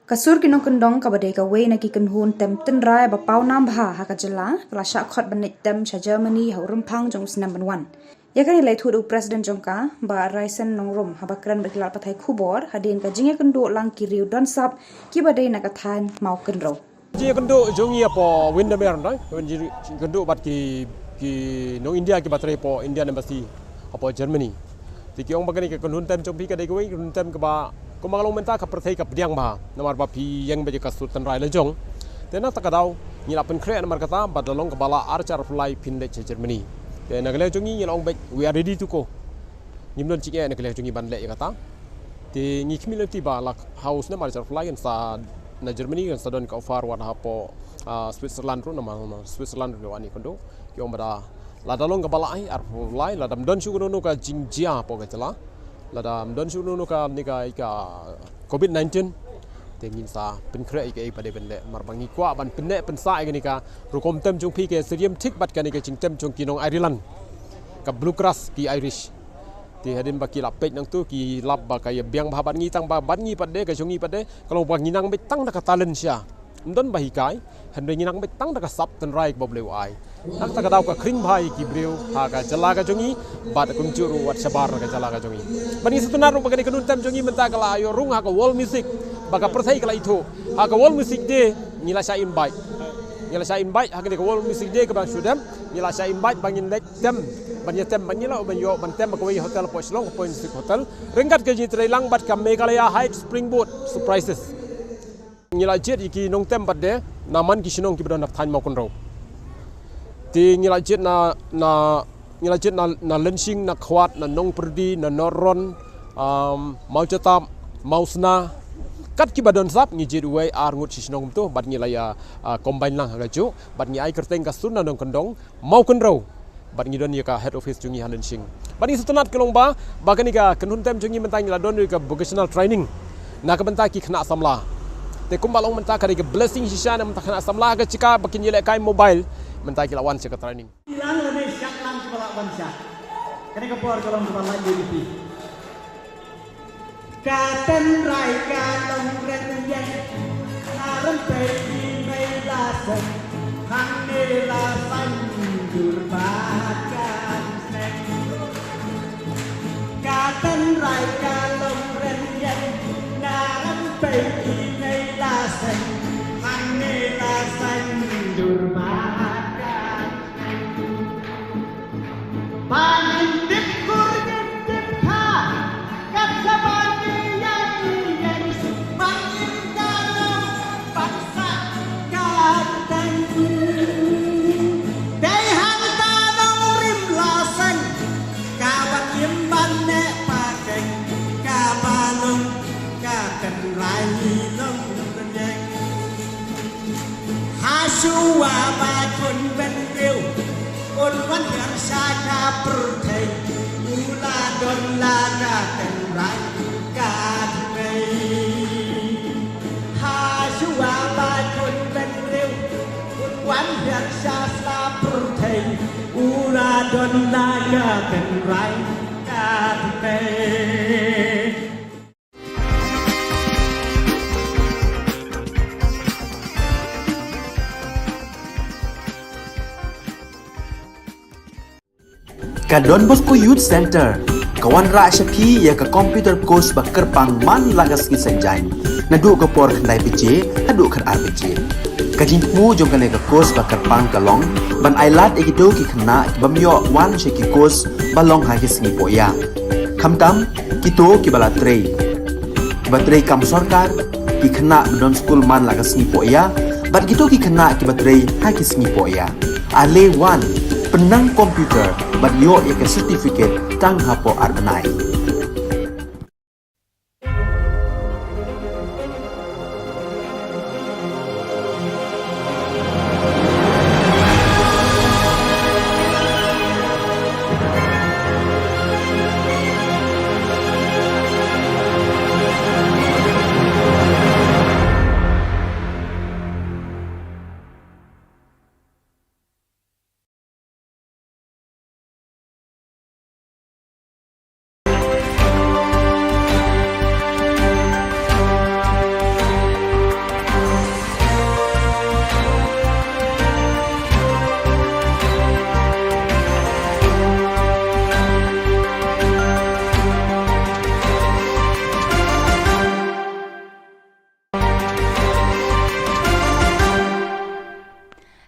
Ka Sur ki Nongkyndong, kaba dei kawei na ki kynhun tem tynrai ba pawnam bha ha ka jylla, ka la shah khot ban leit tem sha Germany ha u rymphang jong u snem ban wan. Ïa kane la ïathuh da u President jong ka, Bah Raisen Nongrum, haba kren bad ki lad pathai khubor hadien ka jingïakynduh lang ki riew don sap kiba dei na ka thaiñ Mawkynrew. Jingïakynduh jong ngi hapoh Windermere, no? Jingïakynduh bad ki, ki nong India kiba trei hapoh Indian Embassy hapoh Germany. Te ki ong ba kane ka kynhun tem jong phi ka dei kawei ka kynhun tem kaba, kumba nga la ong mynta, ka pyrthei ka pdiang bha namar ba phi ïeng beit ïa ka sur tynrai la jong. Te na kata ka daw ngi la pynkhreh namar kata, bad la long kaba lah ar hajar arphew lai phin leit sha Germany. Te na ka liang jong ngi ngi la ong beit, we are ready to go. Ngim don jingeh na ka liang jong ngi ban leh ïa kata. Te ngi khmih lynti ba la ha u snem ar hajar arphew lai kan sa na Germany, kan sa don ka offer wat hapoh, ah, Switzerland ruh, namar Switzerland ruh wan ïakynduh. Ki ong ba da lada long kaba lah ai arphew lai, lada ym don shuh kano kano ka jingjia hapoh ka jylla, lada ym don shuh kano kano ka, ne ka, ka covid nineteen, Te ngin sa pynkhreh ïa kaei ba dei ban leh, namar ba ngi kwah ban pynneh pynsah ïa kane ka rukom tem jong phi, ka syriem thik bad kane ka jingtem jong ki nong Ireland, ka bluegrass, ki Irish. Te hadien ba ki la peit nangtu, ki lap ba ka ïa biang bha bad ngi, tang ba bad ngi pat de, ka jong ngi pat de ka long ba ngi nang beit tang da ka talent sha, ym don ba hikai, hynrei ngi nang beit tang da ka sap tynrai kaba U Blei u ai. Nangta ka daw ka khring bha ïa ki briew ha ka jylla ka jong ngi, bad kumjuh ruh wat shabar na ka jylla ka jong ngi. Bad ngi sngewtynnat ruh ba kane ka kynhun tem jong ngi mynta ka la ïoh rung ha ka World Music, ba ka pyrthei ka la ithuh. Ha ka World Music Day ngi la shah invite. Ngi la shah invite ha kane ka World Music Day kaba shu dep, ngi la shah invite ba ngin leit tem, ban ïa tem, ban ïa lah ban ïoh ban tem ha kawei hotel hapoh Shillong, hapoh Insik Hotel, ryngkat ka jingïatreilang bad ka Meghalaya Heights Springboard Surprises. Ngi la jied ïa ki nongtem pat de na man ki shnong kiba don ha thaiñ Mawkynrew. Te ngi la jied na, na, ngi la jied na, na Lyngshing, na Khwat, na Nongpyrdi, na North Ron, um, Mawjatap, Mawsna, kat kiba don sap, ngi jied uwei ar ngut shi shnong kumto, bad ngi la ïa, ah, combine lang ha kajuh, bad ngi ai kyrteng ka Sur na Nongkyndong, Mawkynrew. Bad ngi don ïa ka head office jong ngi ha Lyngshing. Bad ngi sngewtynnat ka long ba, ba kane ka kynhun tem jong ngi mynta ngi la don ïa ka vocational training na ka bynta ki khynnah samla. Te kumba long mynta ka dei ka blessing shisha na ka bynta khynnah samla, ka jaka ba kin ïalehkai mobile, mynta ki la wan sha ka training. Ilang lane shaklang kiba la wan sha. Kane ka por ka long kaba la ïa ka Ka tynrai ka long rynïeng, na rympei i mei la seng, hangne la saiñdur ba kan seng. Ka tynrai ka long rynïeng, na rympei i mei la seng, hangne la saiñdur ba kan Ba ngin dip kur ngin dip kha, kat sa ba ngi ïa ngi ïa ngi suk ba ngin ka long ban sa ka tang. Dei hangta nongrim la seng, ka ban im ban neh pakeng, ka ba long ka tynrai long rynïeng. Hashuwa ba khun bynriew un wan hiar sha ka pyrthei, u la don la ka tynrai ka tmei. Hashuwa ba khun bynriew un wan hiar sha sla pyrthei, u la don la ka tynrai ka tmei. Ka Don Bosco Youth Center ka wanrah sha phi ïa ka computer course ba kyrpang man la ka sngi Saitjaiñ, naduh ka por khyndai baje haduh khatar baje. Ka jingthmu jong kane ka course ba kyrpang ka long ban ailad ïa kito ki khynnah ki bym ïoh wan sha ki course ba long ha ki sngi pohïa. Khamtam kito kiba la trei, kiba trei kam sorkar, ki khynnah ba don skul man la ka sngi pohïa, bad kito ki khynnah kiba trei ha ki sngi pohïa. Ale wan, pynnang computer bad ïoh ïa ka certificate tang hapoh ar bnai.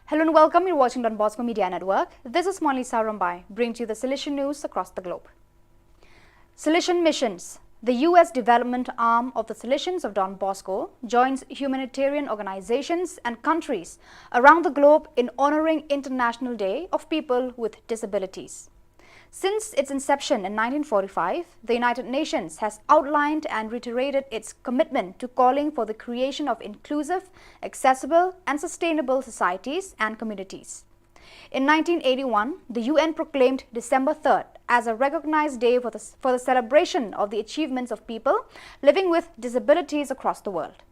Hello and welcome. You're watching Don Bosco Media Network. This is Monlisa Rombai, bringing to you the Salesian news across the globe. Salesian Missions. The U S development arm of the Salesians of Don Bosco joins humanitarian organizations and countries around the globe in honoring International Day of People with Disabilities. Since its inception in nineteen forty-five, the United Nations has outlined and reiterated its commitment to calling for the creation of inclusive, accessible, and sustainable societies and communities. In nineteen eighty-one, the U N proclaimed December third as a recognized day for the, for the celebration of the achievements of people living with disabilities across the world.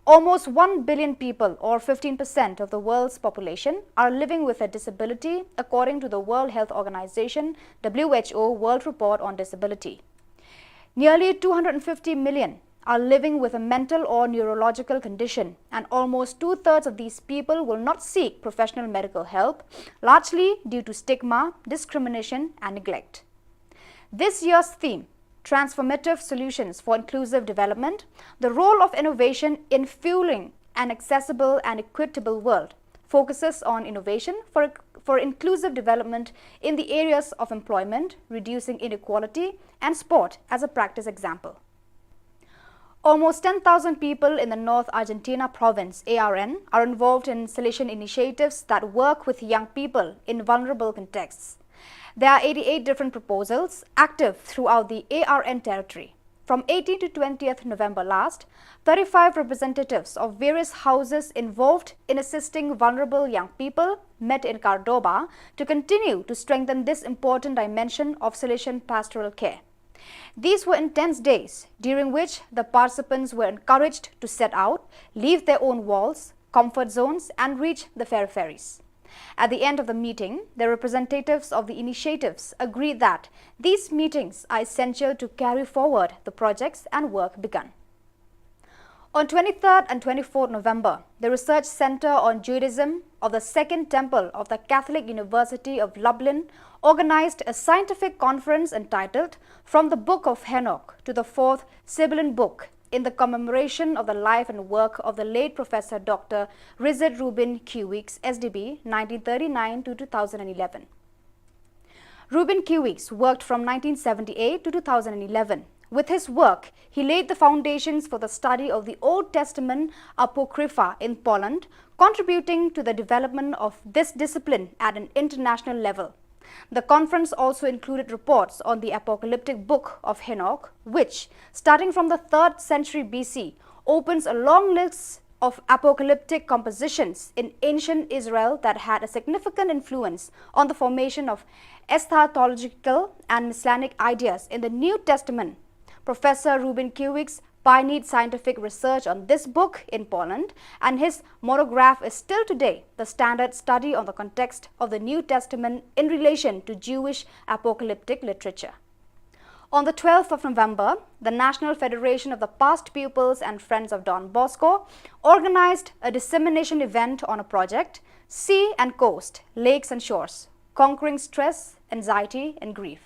Almost one billion people, or fifteen percent of the world's population, are living with a disability, according to the World Health Organization, W H O, World Report on Disability. Nearly two hundred fifty million are living with a mental or neurological condition, and almost two-thirds of these people will not seek professional medical help, largely due to stigma, discrimination, and neglect. This year's theme, Transformative Solutions for Inclusive Development, the role of innovation in fueling an accessible and equitable world, focuses on innovation for, for inclusive development in the areas of employment, reducing inequality, and sport as a practice example. Almost ten thousand people in the North Argentina province, A R N, are involved in Salesian initiatives that work with young people in vulnerable contexts. There are eighty-eight different proposals active throughout the A R N territory. From eighteenth to twentieth November last, thirty-five representatives of various houses involved in assisting vulnerable young people met in Córdoba to continue to strengthen this important dimension of Salesian pastoral care. These were intense days, during which the participants were encouraged to set out, leave their own walls, comfort zones, and reach the peripheries. At the end of the meeting, the representatives of the initiatives agreed that these meetings are essential to carry forward the projects and work begun. On twenty-third and twenty-fourth November, the Research Center on Judaism of the Second Temple of the Catholic University of Lublin organized a scientific conference entitled From the Book of Henoch to the Fourth Sibylline Book, in the commemoration of the life and work of the late Professor Doctor Richard Reuben Q. Weeks, S D B, nineteen thirty-nine to two thousand eleven. Reuben Q. Weeks worked from nineteen seventy-eight to two thousand eleven. With his work, he laid the foundations for the study of the Old Testament Apocrypha in Poland, contributing to the development of this discipline at an international level. The conference also included reports on the apocalyptic book of Henoch, which, starting from the third century B C, opens a long list of apocalyptic compositions in ancient Israel that had a significant influence on the formation of eschatological and messianic ideas in the New Testament. Professor Reuben Q. Weeks pioneered scientific research on this book in Poland, and his monograph is still today the standard study on the context of the New Testament in relation to Jewish apocalyptic literature. On the twelfth of November, the National Federation of the Past Pupils and Friends of Don Bosco organized a dissemination event on a project, Sea and Coast, Lakes and Shores, Conquering Stress, Anxiety, and Grief.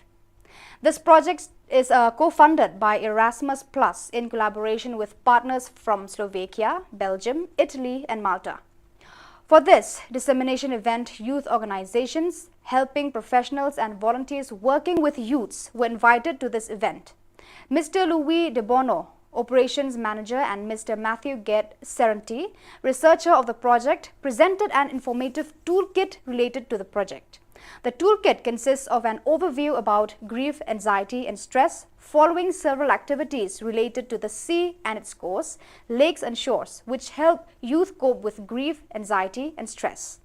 This project is, uh, co-funded by Erasmus Plus in collaboration with partners from Slovakia, Belgium, Italy, and Malta. For this dissemination event, youth organizations, helping professionals, and volunteers working with youths were invited to this event. Mister Louis De Bono, operations manager, and Mister Matthew Gate Serenti, researcher of the project, presented an informative toolkit related to the project. The toolkit consists of an overview about grief, anxiety, and stress, following several activities related to the sea and its coast, lakes and shores, which help youth cope with grief, anxiety, and stress.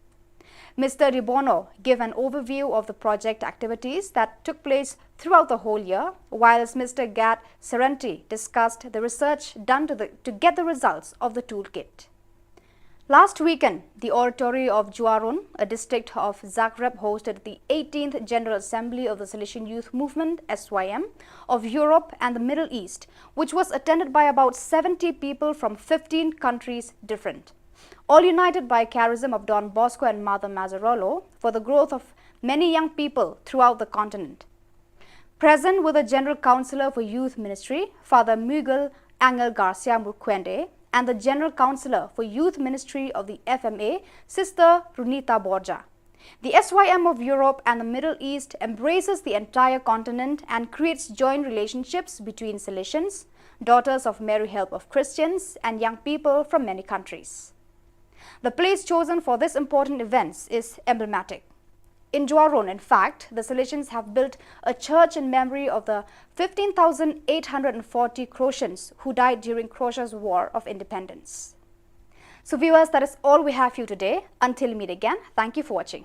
Mister De Bono gave an overview of the project activities that took place throughout the whole year, whilst Mister Gate Serenti discussed the research done to, the, to get the results of the toolkit. Last weekend, the oratory of Juarun, a district of Zagreb, hosted the eighteenth General Assembly of the Salesian Youth Movement, S Y M, of Europe and the Middle East, which was attended by about seventy people from fifteen countries different, all united by charism of Don Bosco and Mother Mazzarolo for the growth of many young people throughout the continent. Present were the General Councillor for Youth Ministry, Father Miguel Angel Garcia Murquende, and the General Councillor for Youth Ministry of the F M A, Sister Runita Borja. The S Y M of Europe and the Middle East embraces the entire continent and creates joint relationships between Salesians, Daughters of Mary Help of Christians, and young people from many countries. The place chosen for this important event is emblematic. In Juarun, in fact, the Salesians have built a church in memory of the fifteen thousand eight hundred and forty Croatians who died during Croatia's War of Independence. So viewers, that is all we have for you today. Until we meet again, thank you for watching.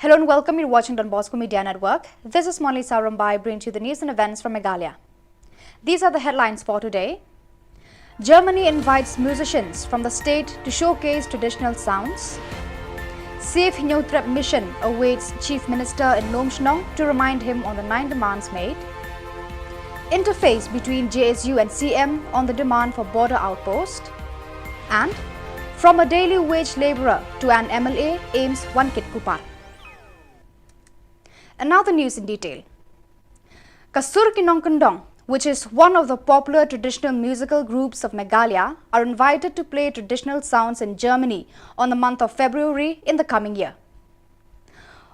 Hello and welcome. You're watching Don Bosco Media Network. This is Monlisa Rumbai bringing to you the news and events from Meghalaya. These are the headlines for today. Germany invites musicians from the state to showcase traditional sounds. Save Hynñiewtrep Mission awaits Chief Minister in Lumshnong to remind him on the nine demands made. Interface between J S U and C M on the demand for border outpost. And from a daily wage labourer to an M L A, AIIMS Wankitkuppar. And now the news in detail. Ka Sur Ki Nongkyndong, which is one of the popular traditional musical groups of Meghalaya, are invited to play traditional sounds in Germany on the month of February in the coming year.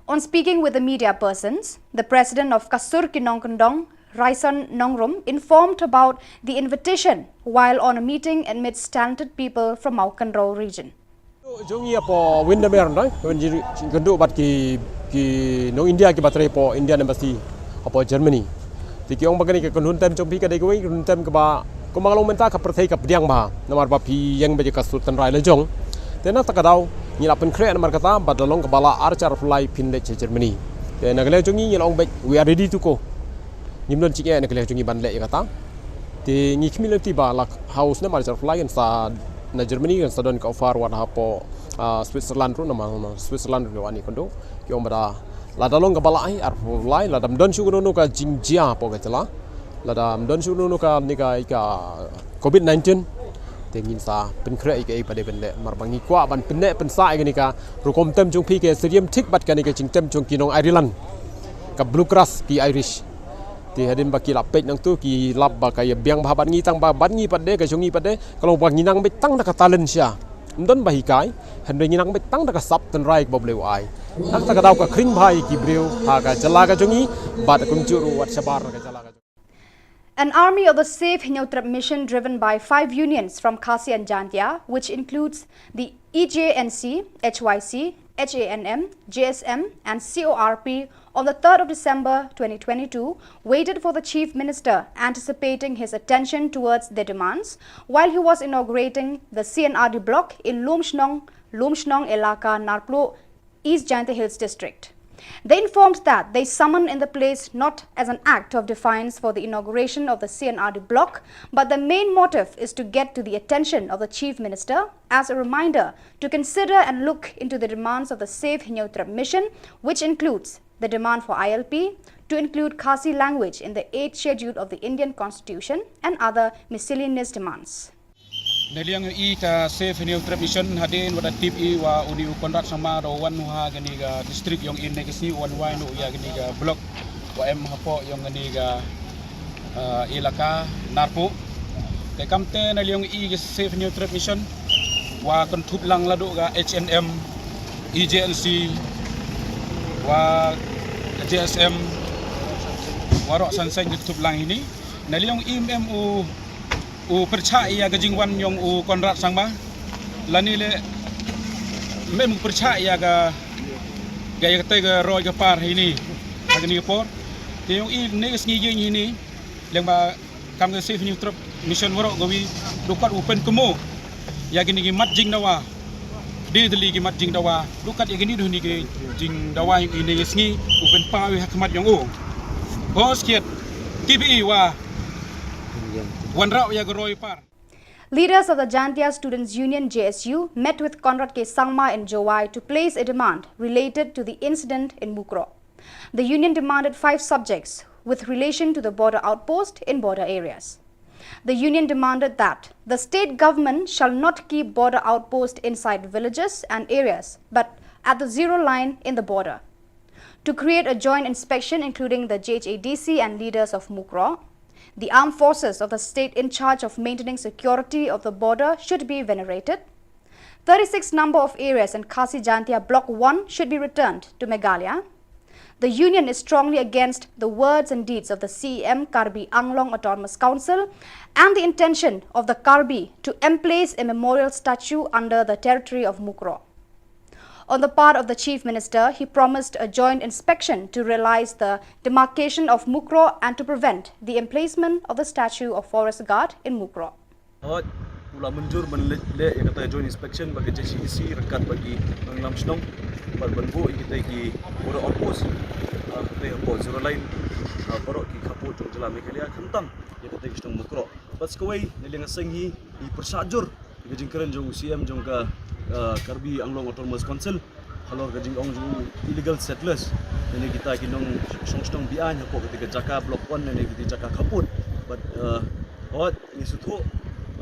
On speaking with the media persons, the president of Ka Sur Ki Nongkyndong, Raison Nongrum, informed about the invitation while on a meeting amidst talented people from Mawkynrew region. Jong ngi hapoh Windermere, wan jingkynduh bad ki, ki nong India kiba trei hapoh Indian Embassy hapoh Germany. Te ki ong ba kane ka kynhun tem jong phi ka dei kawei ka kynhun tem kaba, kumba nga la ong mynta, ka pyrthei ka pdiang bha namar ba phi ïeng beit ïa ka sur tynrai la jong. Te na kata ka daw ngi la pynkhreh namar kata, bad la long kaba lah ar hajar arphew lai phin leit sha Germany. Te na ka liang jong ngi ngi la ong beit, we are ready to go. Ngim don jingeh na ka liang jong ngi ban leh ïa kata. Te ngi khmih lynti ba la ha u snem ar hajar arphew lai kan sa na Germany kan sa don ka offer wat hapoh, ah, Switzerland ruh, namar Switzerland ruh wan ïakynduh. Ki ong ba da lada long kaba lah, arphew lai, lada ym don shuh kano kano ka jingjia hapoh ka jylla, lada ym don shuh kano kano kane ka, ka covid nineteen, te ngin sa pynkhreh ïa kaei ba dei ban leh, namar ba ngi kwah ban pynneh pynsah ïa kane ka rukom tem jong phi, ka syriem thik bad kane ka jingtem jong ki nong Ireland, ka bluegrass, ki Irish. Te hadien ba ki la peit nangtu ki lap ba ka ïa biang bha bad ngi, tang ba bad ngi pat de, ka jong ngi pat de ka long ba ngi nang beit tang da ka talent sha, ym don ba hikai, hynrei ngi nang beit tang da ka sap tynrai kaba U Blei u ai. Na kata ka daw ka khring bha ïa ki briew ha ka jylla ka jong ngi bad kumjuh ruh wat shabar ka jylla ka jong ngi. An army of the Save Hynñiewtrep Mission, driven by five unions from Khasi and Jaintia, which includes the E J N C, H Y C, H A N M, J S M, and C O R P, on the third of December twenty twenty-two, waited for the Chief Minister, anticipating his attention towards their demands, while he was inaugurating the C and R D block in Lumshnong, Lumshnong Elaka, Narpluh, East Jaintia Hills District. They informed that they summoned in the place not as an act of defiance for the inauguration of the C and R D block, but the main motive is to get to the attention of the Chief Minister as a reminder to consider and look into the demands of the Save Hynñiewtrep Mission, which includes the demand for I L P, to include Khasi language in the eighth Schedule of the Indian Constitution, and other miscellaneous demands. Na liang i ka Save Hynñiewtrep Mission, hadien wat la tip i wa uni u Conrad Sangma u da wan ha kani ka district yong i, ne ka si wan wai nu ya kani ka block wa em hapoh yong kani ka, ah, elaka Narpluh. Te kamte na liang i ka Save Hynñiewtrep Mission wa kynthup lang la du ka H N M, E J N C, wa J S M, wa rok san seng kynthup lang hini. Na liang i mem u u pyrchah ïa ka jingwan yong u Conrad Sangma, lane le mem u pyrchah ïa ka, ka ïa ka te ka roi ka par hini ha kani ka por. Te yong i ne ka sngi ïing hini, leng ba kam ka Save Hynñiewtrep Mission warok ka wi du kat u pynkynmaw ïa kini ki mat jingdawa. Dei tylli ki mat jingdawa, du kat ïa kini du ni ki jingdawa yong i ne ka sngi u pynpaw ha khmat yong u. Hos kiet, ki bi i wa wanrah ïa ka roi par. Leaders of the Jaintia Students Union, J S U, met with Conrad K Sangma in Jowai to place a demand related to the incident in Mukroh. The union demanded five subjects with relation to the border outpost in border areas. The union demanded that the state government shall not keep border outpost inside villages and areas, but at the zero line in the border. To create a joint inspection including the J H A D C and leaders of Mukroh. The armed forces of the state in charge of maintaining security of the border should be venerated. Thirty-six number of areas in Khasi Jaintia Block one should be returned to Meghalaya. The union is strongly against the words and deeds of the C E M Karbi Anglong Autonomous Council and the intention of the Karbi to emplace a memorial statue under the territory of Mukroh. On the part of the Chief Minister, he promised a joint inspection to realize the demarcation of Mukroh and to prevent the emplacement of the statue of Forest Guard in Mukroh. Hooid, u la mynjur ban leh, leh ïa kata joint inspection bad ka J H A D C ryngkat bad ki nongïalam shnong. Bad ban buh ïa kita ki border outpost, ah, kita hapoh zero line, ah, baroh ki khappud jong jylla Meghalaya, khamtam ïa kita ki shnong Mukroh. Bad sa kawei, na liang ka seng hi, ngi pyrshah jur ïa ka jingkren jong u C M jong ka, ah, Karbi Anglong Autonomous Council halor ka jingong jong u illegal settlers, lane kita ki nongshong shnong be-aiñ hapoh kita ki jaka Block One lane kita ki jaka khappud. Bad, ah, wat ngi sngewthuh,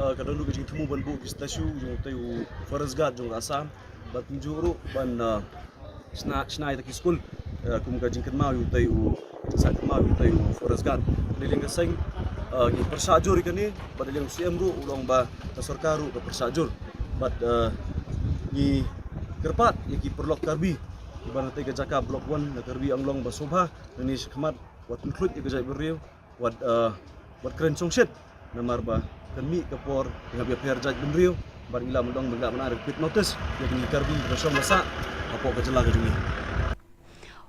ah, ka don ruh ka jingthmu ban buh ki statue jong utei u Forest Guard jong ka Assam. Bad kumjuh ruh ban, ah, shna, shna ïa kita ki skul, ah, kum ka jingkynmaw ïa utei u, jingshah kynmaw ïa utei u Forest Guard. Na liang ka seng, ah, ngi pyrshah jur ïa kane, bad na liang u C M ruh u ong ba ka sorkar ruh ka pyrshah jur. Bad, ah, ngi kyrpad ïa ki paralok Karbi kiba na katei ka jaka Block One na Karbi Anglong ba sngewbha, lane shakhmat wat include ïa ka jaitbynriew, wat, ah, wat kren shongshit. Namar ba kan mih ka por ïa ka ïapher jaitbynriew, bad ngi lah ban ong ba ngi lah ban ai quit notice ïa kine ki Karbi kiba shong ba sah hapoh ka jylla ka jong ngi.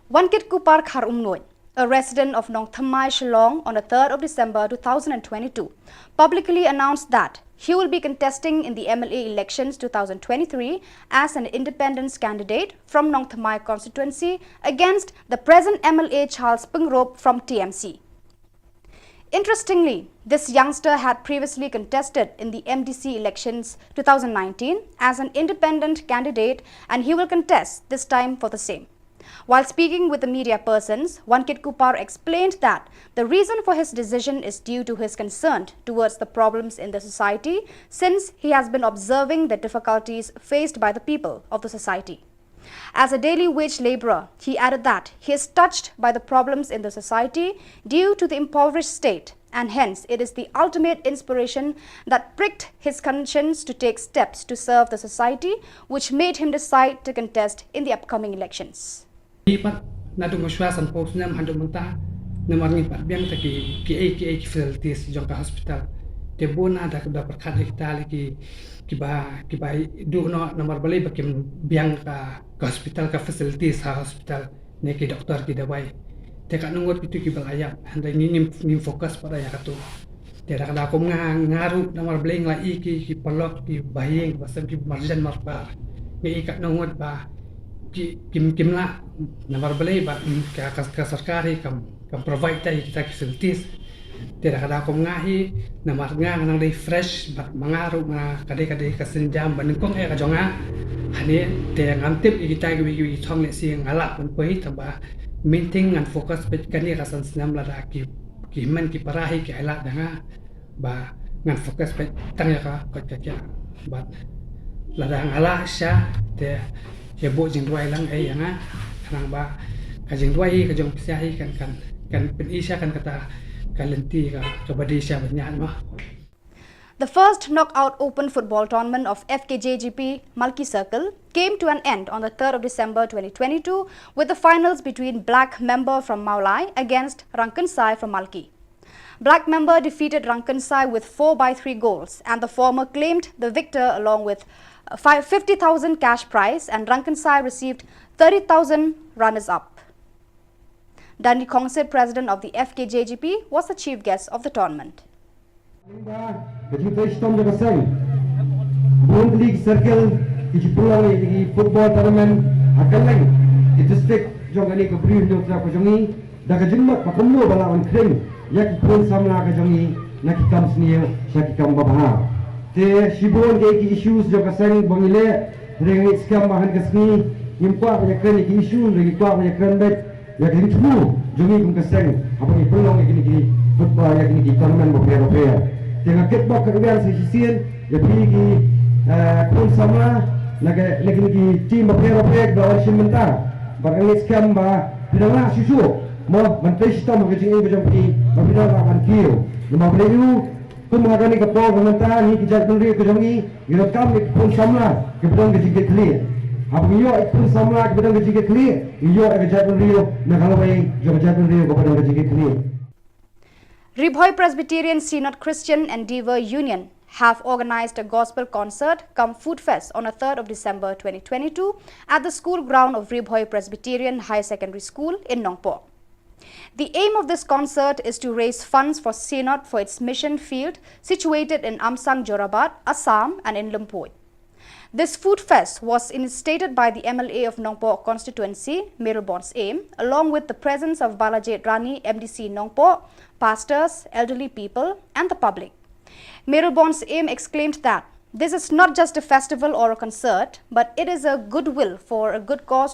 Wankitkuppar Kharumnuid, a resident of Nongthymmai, Shillong, on the third of December two thousand and twenty-two, publicly announced that he will be contesting in the M L A elections two thousand twenty-three as an independent candidate from Nongthymmai constituency against the present M L A Charles Pyngrope from T M C. Interestingly, this youngster had previously contested in the M D C elections two thousand nineteen as an independent candidate, and he will contest this time for the same. While speaking with the media persons, Wankitkuppar explained that the reason for his decision is due to his concern towards the problems in the society, since he has been observing the difficulties faced by the people of the society. As a daily wage laborer, he added that he is touched by the problems in the society due to the impoverished state, and hence it is the ultimate inspiration that pricked his conscience to take steps to serve the society, which made him decide to contest in the upcoming elections. Ngi pat naduh mynshuwa sanphew snem haduh mynta, namar ngim pat biang te ki, ki, ki, ki facilities jong ka hospital. Te bun na da, da pyrkhat ïa kita ki, kiba, kiba duh noh namar balei ba kim biang ka, ka hospital, ka facilities ha hospital, ne ki doktor, ki dawai. Te katno ngut kitu kiba la ïap, hynrei ngi, ngim, ngim focus pat ïa katu. Te da ka daw kum nga, nga ruh namar balei nga la i ki, ki paralok, kiba ïeng, kiba sem, kiba marjan marpa. Nga i katno ngut ba ki, kim, kim lah, namar balei ba, mm, ka, ka, ka sorkar hi kam, kam provide ïa kita ki facilities. Te da ka daw kum nga hi, namar nga nga nang dei fresh, bad ma nga ruh nga ka dei, ka dei ka sienjam ba nyngkong eh ka jong nga. Hangne te ngam tip ïa kita kiwei kiwei ki thong lehse nga lah ban poi, tangba main thing ngan focus beit kane ka san snem, lada ki, ki hynmen ki para hi ki ailad ïa nga, ba ngan focus beit tang ïa ka koit ka khiah. Bad lada nga lah sha te ïa buh jingduwai lang ei ïa nga, khnang ba ka jingduwai hi, ka jong pisa hi kan, kan, kan pyni sha kan kata ka lynti ka, kaba dei sha ban ïaid mo. The first knockout open football tournament of F K J G P Malki Circle came to an end on the third of December twenty twenty-two, with the finals between Black Member from Mawlai against Rangkynsai from Malki. Black Member defeated Rangkynsai with four by three goals, and the former claimed the victor along with, uh, five, fifty thousand cash prize, and Rangkynsai received thirty thousand runners-up. Danny Khongsit, president of the F K J G P, was the chief guest of the tournament. Lyngba ka jingtrei shitom jong ka seng, bun tylli ki circle ki ju pynlong ïa ki football tournament ha kylleng ki district jong kane ka Bri u Hynñiewtrep ka jong ngi, da ka jingmut ba kumno ba lah ban khring ïa ki khun samla ka jong ngi na ki kam sniew sha ki kam babha. Te shibun ki, ki issues jong ka seng ba ngi leh, hynrei ngi skhem ba ha kane ka sngi ngim kwah ban ïakren ïa ki issue, hynrei ngi kwah ban ïakren beit ïa ka jingthmu jong ngi kum ka seng haba ngi pynlong ïa kine ki football, ïa kine ki tournament bapher bapher. Te nga kitbok kyrwiang sa shisien ïa phi ki, eh, khun samla na ka, na kine ki team bapher bapher kiba wan shim bynta. Bad nga ngeit skhem ba phi dang lah shuh shuh mo ban trei shitom ha ka jingim ka jong phi, ba phi dang lah ban kiew. Namar balei? Kum ha kane ka por ka mynta, ngi ki jaitbynriew ka jong ngi, ngi donkam ïa ki khun samla kiba don ka jingkitkhlieh. Haba ngi ïoh ïa ki khun samla kiba don ka jingkitkhlieh, ngi ïoh ïa ka jaitbynriew na ka lawei jong ka jaitbynriew kaba don ka jingkitkhlieh. Ri Bhoi Presbyterian Synod Christian Endeavour Union have organized a gospel concert cum food fest on the third of December twenty twenty-two at the school ground of Ri Bhoi Presbyterian Higher Secondary School in Nongpoh. The aim of this concert is to raise funds for Synod for its mission field situated in Amsang Jorabat, Assam, and in Lynpuig. This food fest was initiated by the M L A of Nongpoh constituency, Mayralborn Syiem, along with the presence of Balajied Rani, M D C Nongpoh, pastors, elderly people, and the public. Mayralborn Syiem exclaimed that this is not just a festival or a concert, but it is a goodwill for a good cause